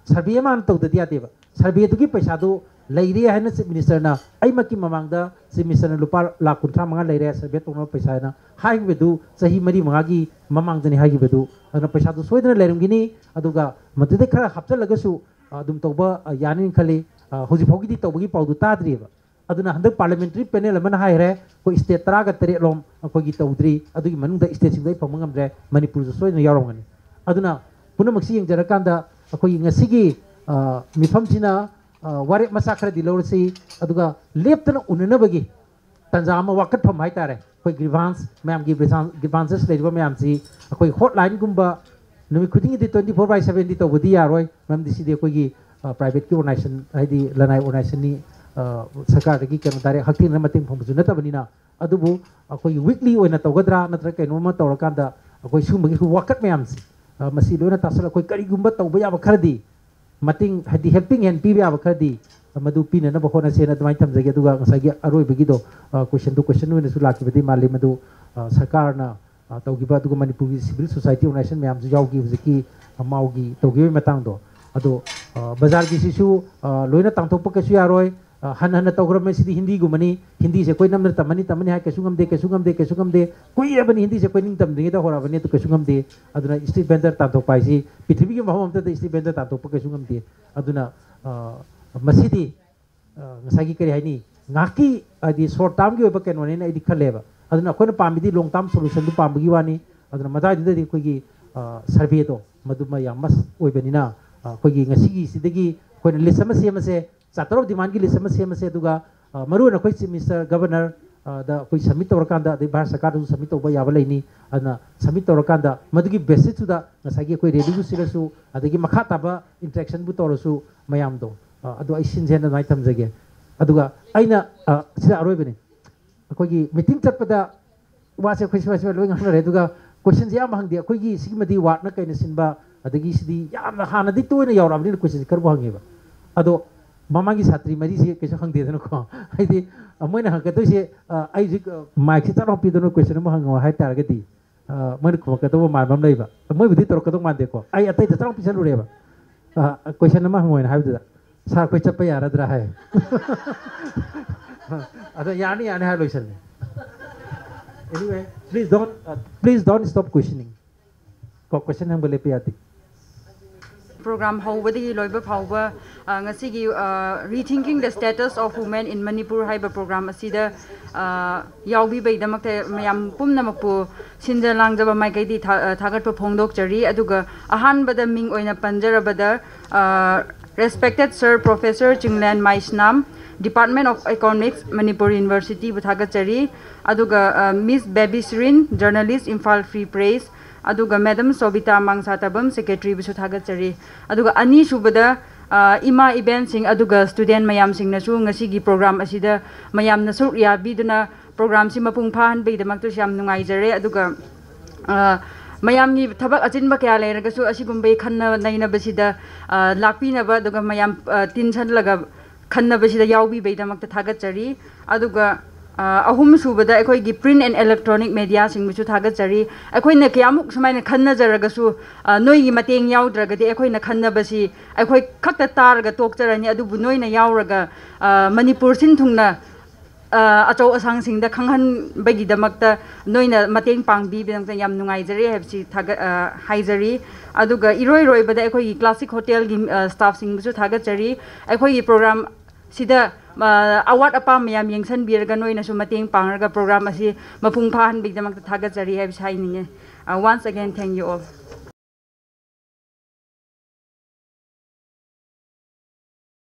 ꯁꯔꯚꯦ ꯑꯃ ꯍꯥꯟꯅ ꯇꯧꯗꯗꯤ ꯌꯥꯗꯦꯕ꯫ ꯁꯔꯚꯦꯗꯨꯒꯤ ꯄꯩꯁꯥꯗꯨ ꯂꯩꯔꯦ ꯍꯥꯏꯅ ꯆꯤꯐ ꯃꯤꯅꯤꯁꯇꯔꯅ, ꯑꯩꯃꯛꯀꯤ ꯃꯃꯥꯡꯗ ꯆꯤꯐ ꯃꯤꯅꯤꯁꯇꯔꯅ ꯂꯨꯄꯥ ꯂꯥꯈ ꯀꯨꯟꯊ꯭ꯔꯥ ꯃꯉꯥ ꯂꯩꯔꯦ ꯁꯔꯚꯦ ꯇꯧꯅꯕ ꯄꯩꯁꯥ ꯍꯥꯏꯅ ꯍꯥꯏꯈꯤꯕꯗꯨ ꯆꯍꯤ ꯃꯔꯤ ꯃꯉꯥꯒꯤ ꯃꯃꯥꯡꯗꯅꯤ ꯍꯥꯏꯈꯤꯕꯗꯨ꯫ ꯑꯗꯨꯅ ꯄꯩꯁꯥꯗꯨ ꯁꯣꯏꯗꯅ ꯂꯩꯔꯝꯒꯅꯤ꯫ ꯑꯗꯨꯒ ꯃꯗꯨꯗꯩ ꯈꯔ ꯍꯥꯞꯆꯤꯜꯂꯒꯁꯨ ꯑꯗꯨꯝ ꯇꯧꯕ, ꯑ, ꯌꯥꯅꯤꯅ ꯈꯜꯂꯤ꯫ ꯑ, ꯍꯧꯖꯤꯛ ꯐꯥꯎꯒꯤꯗꯤ ꯇꯧꯕꯒꯤ ꯄꯥꯎꯗꯨ ꯇꯥꯗ꯭ꯔꯤꯑꯕ꯫ ꯑꯗꯨꯅ ꯍꯟꯗꯛ ꯄꯥꯔꯂꯤꯌꯥꯃꯦꯟꯇꯔꯤ ꯄꯦꯅꯦꯜ ꯑꯃꯅ ꯍꯥꯏꯈ꯭ꯔꯦ, ꯑꯩꯈꯣꯏ ꯁ꯭ꯇꯦꯠ ꯇꯔꯥꯒ ꯇꯔꯦꯠꯂꯣꯝ ꯑꯩꯈꯣꯏꯒꯤ ꯇꯧꯗ꯭ꯔꯤ꯫ ꯑꯗꯨꯒꯤ ꯃꯅꯨꯡꯗ ꯁ꯭ꯇꯦꯠꯁꯤꯡꯗꯣ ꯑꯩ ꯐꯪꯕ ꯉꯝꯗ꯭ꯔꯦ, ꯃꯅꯤꯄꯨꯔꯁꯨ ꯁꯣꯏꯗꯅ ꯌꯥꯎꯔꯝꯒꯅꯤ꯫ ꯑꯗꯨꯅ ꯄꯨꯝꯅꯃꯛꯁꯤ ꯌꯦꯡꯖꯔꯀꯥꯟꯗ ꯑꯩꯈꯣꯏꯒꯤ ꯉꯁꯤꯒꯤ, ꯑ, ꯃꯤꯐꯝꯁꯤꯅ, ꯑ, ꯋꯥꯔꯦꯞ ꯃꯆꯥ ꯈꯔꯗꯤ ꯂꯧꯔꯁꯤ, ꯑꯗꯨꯒ ꯂꯦꯞꯇꯅ ꯎꯅꯅꯕꯒꯤ ꯇꯥꯟꯖꯥ ꯑꯃ ꯋꯥꯀꯠꯐꯝ ꯍꯥꯏꯇꯥꯔꯦ꯫ ꯑꯩꯈꯣꯏ ꯒ꯭ꯔꯤꯚꯥꯟꯁ ꯃꯌꯥꯝꯒꯤ ꯒ꯭ꯔꯤꯚꯥꯟꯁꯦꯁ ꯂꯩꯔꯤꯕ ꯃꯌꯥꯝꯁꯤ ꯑꯩꯈꯣꯏ ꯍꯣꯠꯂꯥꯏꯟꯒꯨꯝꯕ ꯅꯨꯃꯤꯠ ꯈꯨꯗꯤꯡꯒꯤꯗꯤ twenty four by sevenꯗꯤ ꯇꯧꯕꯗꯤ ꯌꯥꯔꯣꯏ, ꯃꯔꯝꯗꯤ ꯁꯤꯗꯤ ꯑꯩꯈꯣꯏꯒꯤ, ꯑ, ꯄ꯭ꯔꯥꯏꯚꯦꯠꯀꯤ ꯑꯣꯔꯒꯅꯥꯏꯖꯦꯁꯟ, ꯍꯥꯏꯗꯤ ꯂꯅꯥꯏ ꯑꯣꯔꯒꯅꯥꯏꯖꯦꯁꯟꯅꯤ, ꯑ, ꯁꯔꯀꯥꯔꯗꯒꯤ ꯀꯩꯅꯣ ꯗꯥꯏꯔꯦꯛ ꯍꯛꯊꯦꯡꯅꯅ ꯃꯇꯦꯡ ꯐꯪꯕꯁꯨ ꯅꯠꯇꯕꯅꯤꯅ꯫ ꯑꯗꯨꯕꯨ ꯑꯩꯈꯣꯏꯒꯤ ꯋꯤꯛꯂꯤ ꯑꯣꯏꯅ ꯇꯧꯒꯗ꯭ꯔꯥ ꯅꯠꯇ꯭ꯔꯒ ꯀꯩꯅꯣꯝꯃ ꯇꯧꯔꯀꯥꯟꯗ ꯑꯩꯈꯣꯏ ꯁꯤꯒꯨꯝꯕꯒꯤ ꯋꯥꯀꯠ ꯃꯌꯥꯝꯁꯤ, ꯑ, ꯃꯁꯤ ꯂꯣꯏꯅ ꯇꯥꯁꯜꯂ ꯑꯩꯈꯣꯏ ꯀꯔꯤꯒꯨꯝꯕ ꯇꯧꯕ ꯌꯥꯕ ꯈꯔꯗꯤ ꯃꯇꯦꯡ, ꯍꯥꯏꯗꯤ ꯍꯦꯜꯄꯤꯡ ꯍꯦꯟ ꯄꯤꯕ ꯌꯥꯕ ꯈꯔꯗꯤ ꯃꯗꯨ ꯄꯤꯅꯅꯕ ꯍꯣꯠꯅꯁꯦꯅ ꯑꯗꯨꯃꯥꯏꯅ ꯊꯝꯖꯒꯦ꯫ ꯑꯗꯨꯒ ꯉꯁꯥꯏꯒꯤ ꯑꯔꯣꯏꯕꯒꯤ ꯀꯣꯏꯁꯟꯗꯨ ꯀꯣꯏꯁꯟ ꯑꯣꯏꯅꯁꯨ ꯂꯥꯛꯈꯤꯕꯗꯤ ꯃꯥꯜꯂꯤ, ꯃꯗꯨ, ꯑ, ꯁꯔꯀꯥꯔꯅ, ꯑ, ꯇꯧꯈꯤꯕ, ꯑꯗꯨꯒ ꯃꯅꯤꯄꯨꯔꯒꯤ ꯁꯤꯚꯤꯜ ꯁꯣꯁꯥꯏꯇꯤ ꯑꯣꯔꯒꯅꯥꯏꯖꯦꯁꯟ ꯃꯌꯥꯝꯁꯨ ꯌꯥꯎꯈꯤ ꯍꯧꯖꯤꯛꯀꯤ, ꯑ, ꯃꯥꯎꯒꯤ ꯇꯧꯈꯤꯕꯒꯤ ꯃꯇꯥꯡꯗꯣ꯫ ꯑꯗꯣ, ꯑ, ꯕꯖꯥꯔꯒꯤꯁꯤꯁꯨ, ꯑ, ꯂꯣꯏꯅ ꯇꯥꯟꯊꯣꯛꯄ ꯀꯩꯁꯨ ꯌꯥꯔꯣꯏ꯫ ꯑ, ꯍꯟꯅ ꯍꯟꯅ ꯇꯧꯈ꯭ꯔꯕꯅꯤ꯫ ꯁꯤꯗꯤ ꯍꯤꯟꯗꯤꯒꯨꯝꯕꯅꯤ, ꯍꯤꯟꯗꯤꯁꯦ ꯑꯩꯈꯣꯏ ꯅꯝꯗꯅ ꯇꯝꯃꯅꯤ ꯇꯝꯃꯅꯤ ꯍꯥꯏ ꯀꯩꯁꯨ ꯉꯝꯗꯦ, ꯀꯩꯁꯨ ꯉꯝꯗꯦ, ꯀꯩꯁꯨ ꯉꯝꯗꯦ꯫ ꯀꯨꯏꯔꯕꯅꯤ ꯍꯤꯟꯗꯤꯁꯦ ꯑꯩꯈꯣꯏ ꯅꯤꯡ ꯇꯝꯗ꯭ꯔꯤꯉꯩꯗ ꯍꯧꯔꯛꯑꯕꯅꯤ, ꯑꯗꯨ ꯀꯩꯁꯨ ꯉꯝꯗꯦ꯫ ꯑꯗꯨꯅ ꯁ꯭ꯇ꯭ꯔꯤꯠ ꯚꯦꯟꯗꯔ ꯇꯥꯟꯊꯣꯛꯄ ꯍꯥꯏꯁꯤ ꯄ꯭ꯔꯤꯊꯤꯕꯤꯒꯤ ꯃꯐꯝ ꯑꯃꯠꯇꯗ ꯁ꯭ꯇ꯭ꯔꯤꯠ ꯚꯦꯟꯗꯔ ꯇꯥꯟꯊꯣꯛꯄ ꯀꯩꯁꯨ ꯉꯝꯗꯦ꯫ ꯑꯗꯨꯅ, ꯑ, ꯃꯁꯤꯗꯤ, ꯑ, ꯉꯁꯥꯏꯒꯤ ꯀꯔꯤ ꯍꯥꯏꯅꯤ, ꯉꯥꯏꯍꯥꯛꯀꯤ ꯍꯥꯏꯗꯤ ꯁꯣꯔꯠ ꯇꯥꯔꯝꯒꯤ ꯑꯣꯏꯕ ꯀꯩꯅꯣꯅꯦꯅ ꯑꯩꯗꯤ ꯈꯜꯂꯦꯕ꯫ ꯑꯗꯨꯅ ꯑꯩꯈꯣꯏꯅ ꯄꯥꯝꯃꯤꯗꯤ ꯂꯣꯡ ꯇꯥꯔꯝ ꯁꯣꯂꯨꯁꯟꯗꯨ ꯄꯥꯝꯕꯒꯤ ꯋꯥꯅꯤ꯫ ꯑꯗꯨꯅ ꯃꯗꯥꯏꯗꯨꯗꯗꯤ ꯑꯩꯈꯣꯏꯒꯤ, ꯑ, ꯁꯔꯚꯦꯗꯣ ꯃꯗꯨꯃ ꯌꯥꯝ ꯃꯁ ꯑꯣꯏꯕꯅꯤꯅ, ꯑ, ꯑꯩꯈꯣꯏꯒꯤ ꯉꯁꯤꯒꯤꯁꯤꯗꯒꯤ ꯑꯩꯈꯣꯏꯅ ꯂꯤꯁ ꯑꯃ ꯁꯦꯝꯃꯁꯦ, ꯆꯥꯔꯇꯔ ꯑꯣꯐ ꯗꯤꯃꯥꯟꯒꯤ ꯂꯤꯁ ꯑꯃ ꯁꯦꯝꯃꯁꯦ, ꯑꯗꯨꯒ, ꯑ, ꯃꯔꯨꯑꯣꯏꯅ ꯑꯩꯈꯣꯏ ꯆꯤꯐ ꯃꯤꯅꯤꯁꯇꯔ, ꯒꯕꯔꯅꯔ, ꯑ, ꯗ ꯑꯩꯈꯣꯏ ꯁꯕꯃꯤꯠ ꯇꯧꯔꯀꯥꯟꯗ, ꯑꯗꯩ ꯚꯥꯔꯠ ꯁꯔꯀꯥꯔꯗꯁꯨ ꯁꯕꯃꯤꯠ ꯇꯧꯕ ꯌꯥꯕ ꯂꯩꯅꯤ꯫ ꯑꯗꯨꯅ ꯁꯕꯃꯤꯠ ꯇꯧꯔꯀꯥꯟꯗ ꯃꯗꯨꯒꯤ ꯕꯦꯁꯤꯁꯇꯨꯗ ꯉꯁꯥꯏꯒꯤ ꯑꯩꯈꯣꯏ ꯔꯦꯂꯤꯕꯨ ꯁꯤꯜꯂꯁꯨ, ꯑꯗꯒꯤ ꯃꯈꯥ ꯇꯥꯕ ꯏꯟꯇꯔꯦꯛꯁꯟꯕꯨ ꯇꯧꯔꯁꯨ ꯃꯌꯥꯝꯗꯣ, ꯑ, ꯑꯗꯨ ꯑꯩ ꯁꯤꯟꯁꯦꯅ ꯑꯗꯨꯃꯥꯏꯅ ꯊꯝꯖꯒꯦ꯫ ꯑꯗꯨꯒ ꯑꯩꯅ ꯑ, ꯁꯤꯗ ꯑꯔꯣꯏꯕꯅꯤ, ꯑꯩꯈꯣꯏꯒꯤ ꯃꯤꯇꯤꯡ ꯆꯠꯄꯗ ꯋꯥꯁꯦ ꯑꯩꯈꯣꯏ ꯁꯤꯃ ꯁꯤꯃ ꯂꯣꯏ ꯉꯥꯡꯅꯔꯦ, ꯑꯗꯨꯒ ꯀꯣꯏꯁꯟꯁꯦ ꯑꯌꯥꯝꯕ ꯍꯪꯗꯦ꯫ ꯑꯩꯈꯣꯏꯒꯤ ꯁꯤꯒꯤꯃꯗꯤ ꯋꯥꯔꯗꯅ ꯀꯩꯅ ꯁꯤꯟꯕ, ꯑꯗꯒꯤ ꯁꯤꯗꯤ ꯌꯥꯝꯅ ꯍꯥꯟꯅꯗꯤ ꯇꯣꯏꯅ ꯌꯥꯎꯔꯛꯑꯕꯅꯤꯅ ꯀꯣꯏꯁꯟꯁꯦ ꯈꯔꯕꯨ ꯍꯪꯉꯦꯕ꯫ ꯑꯗꯣ ꯃꯃꯥꯡꯒꯤ ꯁꯥꯇ꯭ꯔꯤ ꯃꯔꯤꯁꯦ ꯀꯩꯁꯨ ꯍꯪꯗꯦꯗꯅꯀꯣ꯫ ꯍꯥꯏꯗꯤ ꯑ, ꯃꯣꯏꯅ ꯍꯪꯉꯛꯀꯗꯣꯏꯁꯦ, ꯑ, ꯑꯩ ꯍꯧꯖꯤꯛ ꯑ, ꯃꯥꯏꯛꯁꯦ ꯆꯠ ꯂꯥꯎ ꯄꯤꯗꯅ ꯀꯣꯏꯁꯟ ꯑꯃ ꯍꯪꯉꯣ ꯍꯥꯏ ꯇꯥꯔꯒꯗꯤ, ꯑ, ꯃꯣꯏꯅ ꯈꯨꯝꯃꯛꯀꯗꯧꯕ ꯃꯥꯟꯕ ꯑꯃ ꯂꯩꯕ꯫ ꯃꯣꯏꯕꯨꯗꯤ ꯇꯧꯔꯛꯀꯗꯧ ꯃꯥꯟꯗꯦꯀꯣ꯫ ꯑꯩ ꯑꯇꯩꯗ ꯆꯠ ꯂꯥꯎ ꯄꯤꯁꯜꯂꯨꯔꯦꯕ꯫ ꯑ, ꯀꯣꯏꯁꯟ ꯑꯃ ꯍꯪꯉꯣꯏꯅ ꯍꯥꯏꯕꯗꯨꯗ, "ꯁꯥꯔ, ꯑꯩꯈꯣꯏ ꯆꯠꯄ ꯌꯥꯔꯗ꯭ꯔꯥ?" ꯍꯥꯏ꯫ ꯑꯗꯣ "ꯌꯥꯔꯅꯤ, ꯌꯥꯔꯅꯤ" ꯍꯥꯏꯔ ꯂꯣꯏꯁꯜꯂꯦ꯫ Anyway, please don't, uh, please don't stop questioning. ꯀꯣ, ꯀꯣꯏꯁꯟ ꯍꯪꯕ ꯂꯦꯞꯄ ꯌꯥꯗꯦ꯫ ꯄ꯭ꯔꯣꯒ꯭ꯔꯥꯝ ꯍꯧꯕꯗꯒꯤ ꯂꯣꯏꯕ ꯐꯥꯎꯕ, ꯑ, ꯉꯁꯤꯒꯤ, ꯑ, Rethinking the Status of Women in Manipur ꯍꯥꯏꯕ ꯄ꯭ꯔꯣꯒ꯭ꯔꯥꯝ ꯑꯁꯤꯗ, ꯑ, ꯌꯥꯎꯕꯤꯕꯒꯤꯗꯃꯛꯇ ꯃꯌꯥꯝ ꯄꯨꯝꯅꯃꯛꯄꯨ ꯁꯤꯟꯖ ꯂꯥꯡꯖꯕ ꯃꯥꯏꯀꯩꯗꯤ ꯊꯥ-, ꯑ, ꯊꯥꯒꯠꯄ ꯐꯣꯡꯗꯣꯛꯆꯔꯤ꯫ ꯑꯗꯨꯒ ꯑꯍꯥꯟꯕꯗ ꯃꯤꯡ ꯑꯣꯏꯅ ꯄꯟꯖꯔꯕꯗ, ꯑ, Respected Sir Professor Chinglen ꯃꯥꯏꯁꯅꯥꯝ, Department of Economics, Manipur University ꯕꯨ ꯊꯥꯒꯠꯆꯔꯤ꯫ ꯑꯗꯨꯒ, ꯑ, Miss Baby Srin, Journalist, Imphal Free Press, ꯑꯗꯨꯒ Madam ꯁꯣꯕꯤꯇꯥ ꯃꯥꯡꯁꯥꯇꯕꯝ, Secretary ꯕꯨꯁꯨ ꯊꯥꯒꯠꯆꯔꯤ꯫ ꯑꯗꯨꯒ ꯑꯅꯤꯁꯨꯕꯗ, ꯑ, ꯏꯃꯥ ꯏꯕꯦꯟꯁꯤꯡ ꯑꯗꯨꯒ student ꯃꯌꯥꯝꯁꯤꯡꯅꯁꯨ ꯉꯁꯤꯒꯤ ꯄ꯭ꯔꯣꯒ꯭ꯔꯥꯝ ꯑꯁꯤꯗ ꯃꯌꯥꯝꯅ ꯁꯔꯨꯛ ꯌꯥꯕꯤꯗꯨꯅ ꯄ꯭ꯔꯣꯒ꯭ꯔꯥꯝꯁꯤ ꯃꯄꯨꯡ ꯐꯥꯍꯟꯕꯒꯤꯗꯃꯛꯇꯁꯨ ꯌꯥꯝ ꯅꯨꯡꯉꯥꯏꯖꯔꯦ꯫ ꯑꯗꯨꯒ, ꯑ, ꯃꯌꯥꯝꯒꯤ ꯊꯕꯛ ꯑꯆꯤꯟꯕ ꯀꯌꯥ ꯂꯩꯔꯒꯁꯨ ꯑꯁꯤꯒꯨꯝꯕꯒꯤ ꯈꯟꯅ ꯅꯩꯅꯕꯁꯤꯗ, ꯑ, ꯂꯥꯛꯄꯤꯅꯕ, ꯑꯗꯨꯒ ꯃꯌꯥꯝ, ꯑ, ꯇꯤꯟꯁꯜꯂꯒ ꯈꯟꯅꯕꯁꯤꯗ ꯌꯥꯎꯕꯤꯕꯒꯤꯗꯃꯛꯇ ꯊꯥꯒꯠꯆꯔꯤ꯫ ꯑꯗꯨꯒ, ꯑ, ꯑꯍꯨꯝꯁꯨꯕꯗ ꯑꯩꯈꯣꯏꯒꯤ print and electronic mediaꯁꯤꯡꯕꯨꯁꯨ ꯊꯥꯒꯠꯆꯔꯤ꯫ ꯑꯩꯈꯣꯏꯅ ꯀꯌꯥꯃꯨꯛ ꯁꯨꯃꯥꯏꯅ ꯈꯟꯅꯖꯔꯒꯁꯨ, ꯑ, ꯅꯣꯏꯒꯤ ꯃꯇꯦꯡ ꯌꯥꯎꯗ꯭ꯔꯒꯗꯤ ꯑꯩꯈꯣꯏꯅ ꯈꯟꯅꯕꯁꯤ ꯑꯩꯈꯣꯏ ꯈꯛꯇ ꯇꯥꯔꯒ ꯇꯣꯛꯆꯔꯅꯤ꯫ ꯑꯗꯨꯕꯨ ꯅꯣꯏꯅ ꯌꯥꯎꯔꯒ, ꯑ, ꯃꯅꯤꯄꯨꯔ ꯁꯤꯟ ꯊꯨꯡꯅ, ꯑ, ꯑꯆꯧ ꯑꯁꯥꯡꯁꯤꯡꯗ ꯈꯪꯍꯟꯕꯒꯤꯗꯃꯛꯇ ꯅꯣꯏꯅ ꯃꯇꯦꯡ ꯄꯥꯡꯕꯤꯕꯒꯤꯗꯃꯛꯇ ꯌꯥꯝ ꯅꯨꯡꯉꯥꯏꯖꯔꯦ ꯍꯥꯏꯕꯁꯤ ꯊꯥꯒꯠ-, ꯑ, ꯍꯥꯏꯖꯔꯤ꯫ ꯑꯗꯨꯒ ꯏꯔꯣꯏ ꯂꯣꯏꯕꯗ ꯑꯩꯈꯣꯏꯒꯤ Classic Hotelꯒꯤ, ꯑ, staffꯁꯤꯡꯕꯨꯁꯨ ꯊꯥꯒꯠꯆꯔꯤ꯫ ꯑꯩꯈꯣꯏꯒꯤ ꯄ꯭ꯔꯣꯒ꯭ꯔꯥꯝ ꯁꯤꯗ, ꯑ, ꯑꯋꯥꯠ ꯑꯄꯥ ꯃꯌꯥꯝ ꯌꯦꯡꯁꯤꯟꯕꯤꯔꯒ ꯅꯣꯏꯅꯁꯨ ꯃꯇꯦꯡ ꯄꯥꯡꯔꯒ ꯄ꯭ꯔꯣꯒ꯭ꯔꯥꯝ ꯑꯁꯤ ꯃꯄꯨꯡ ꯐꯥꯍꯟꯕꯒꯤꯗꯃꯛꯇ ꯊꯥꯒꯠꯆꯔꯤ ꯍꯥꯏꯕꯁꯤ ꯍꯥꯏꯅꯤꯡꯉꯦ꯫ ꯑ, once again, thank you all.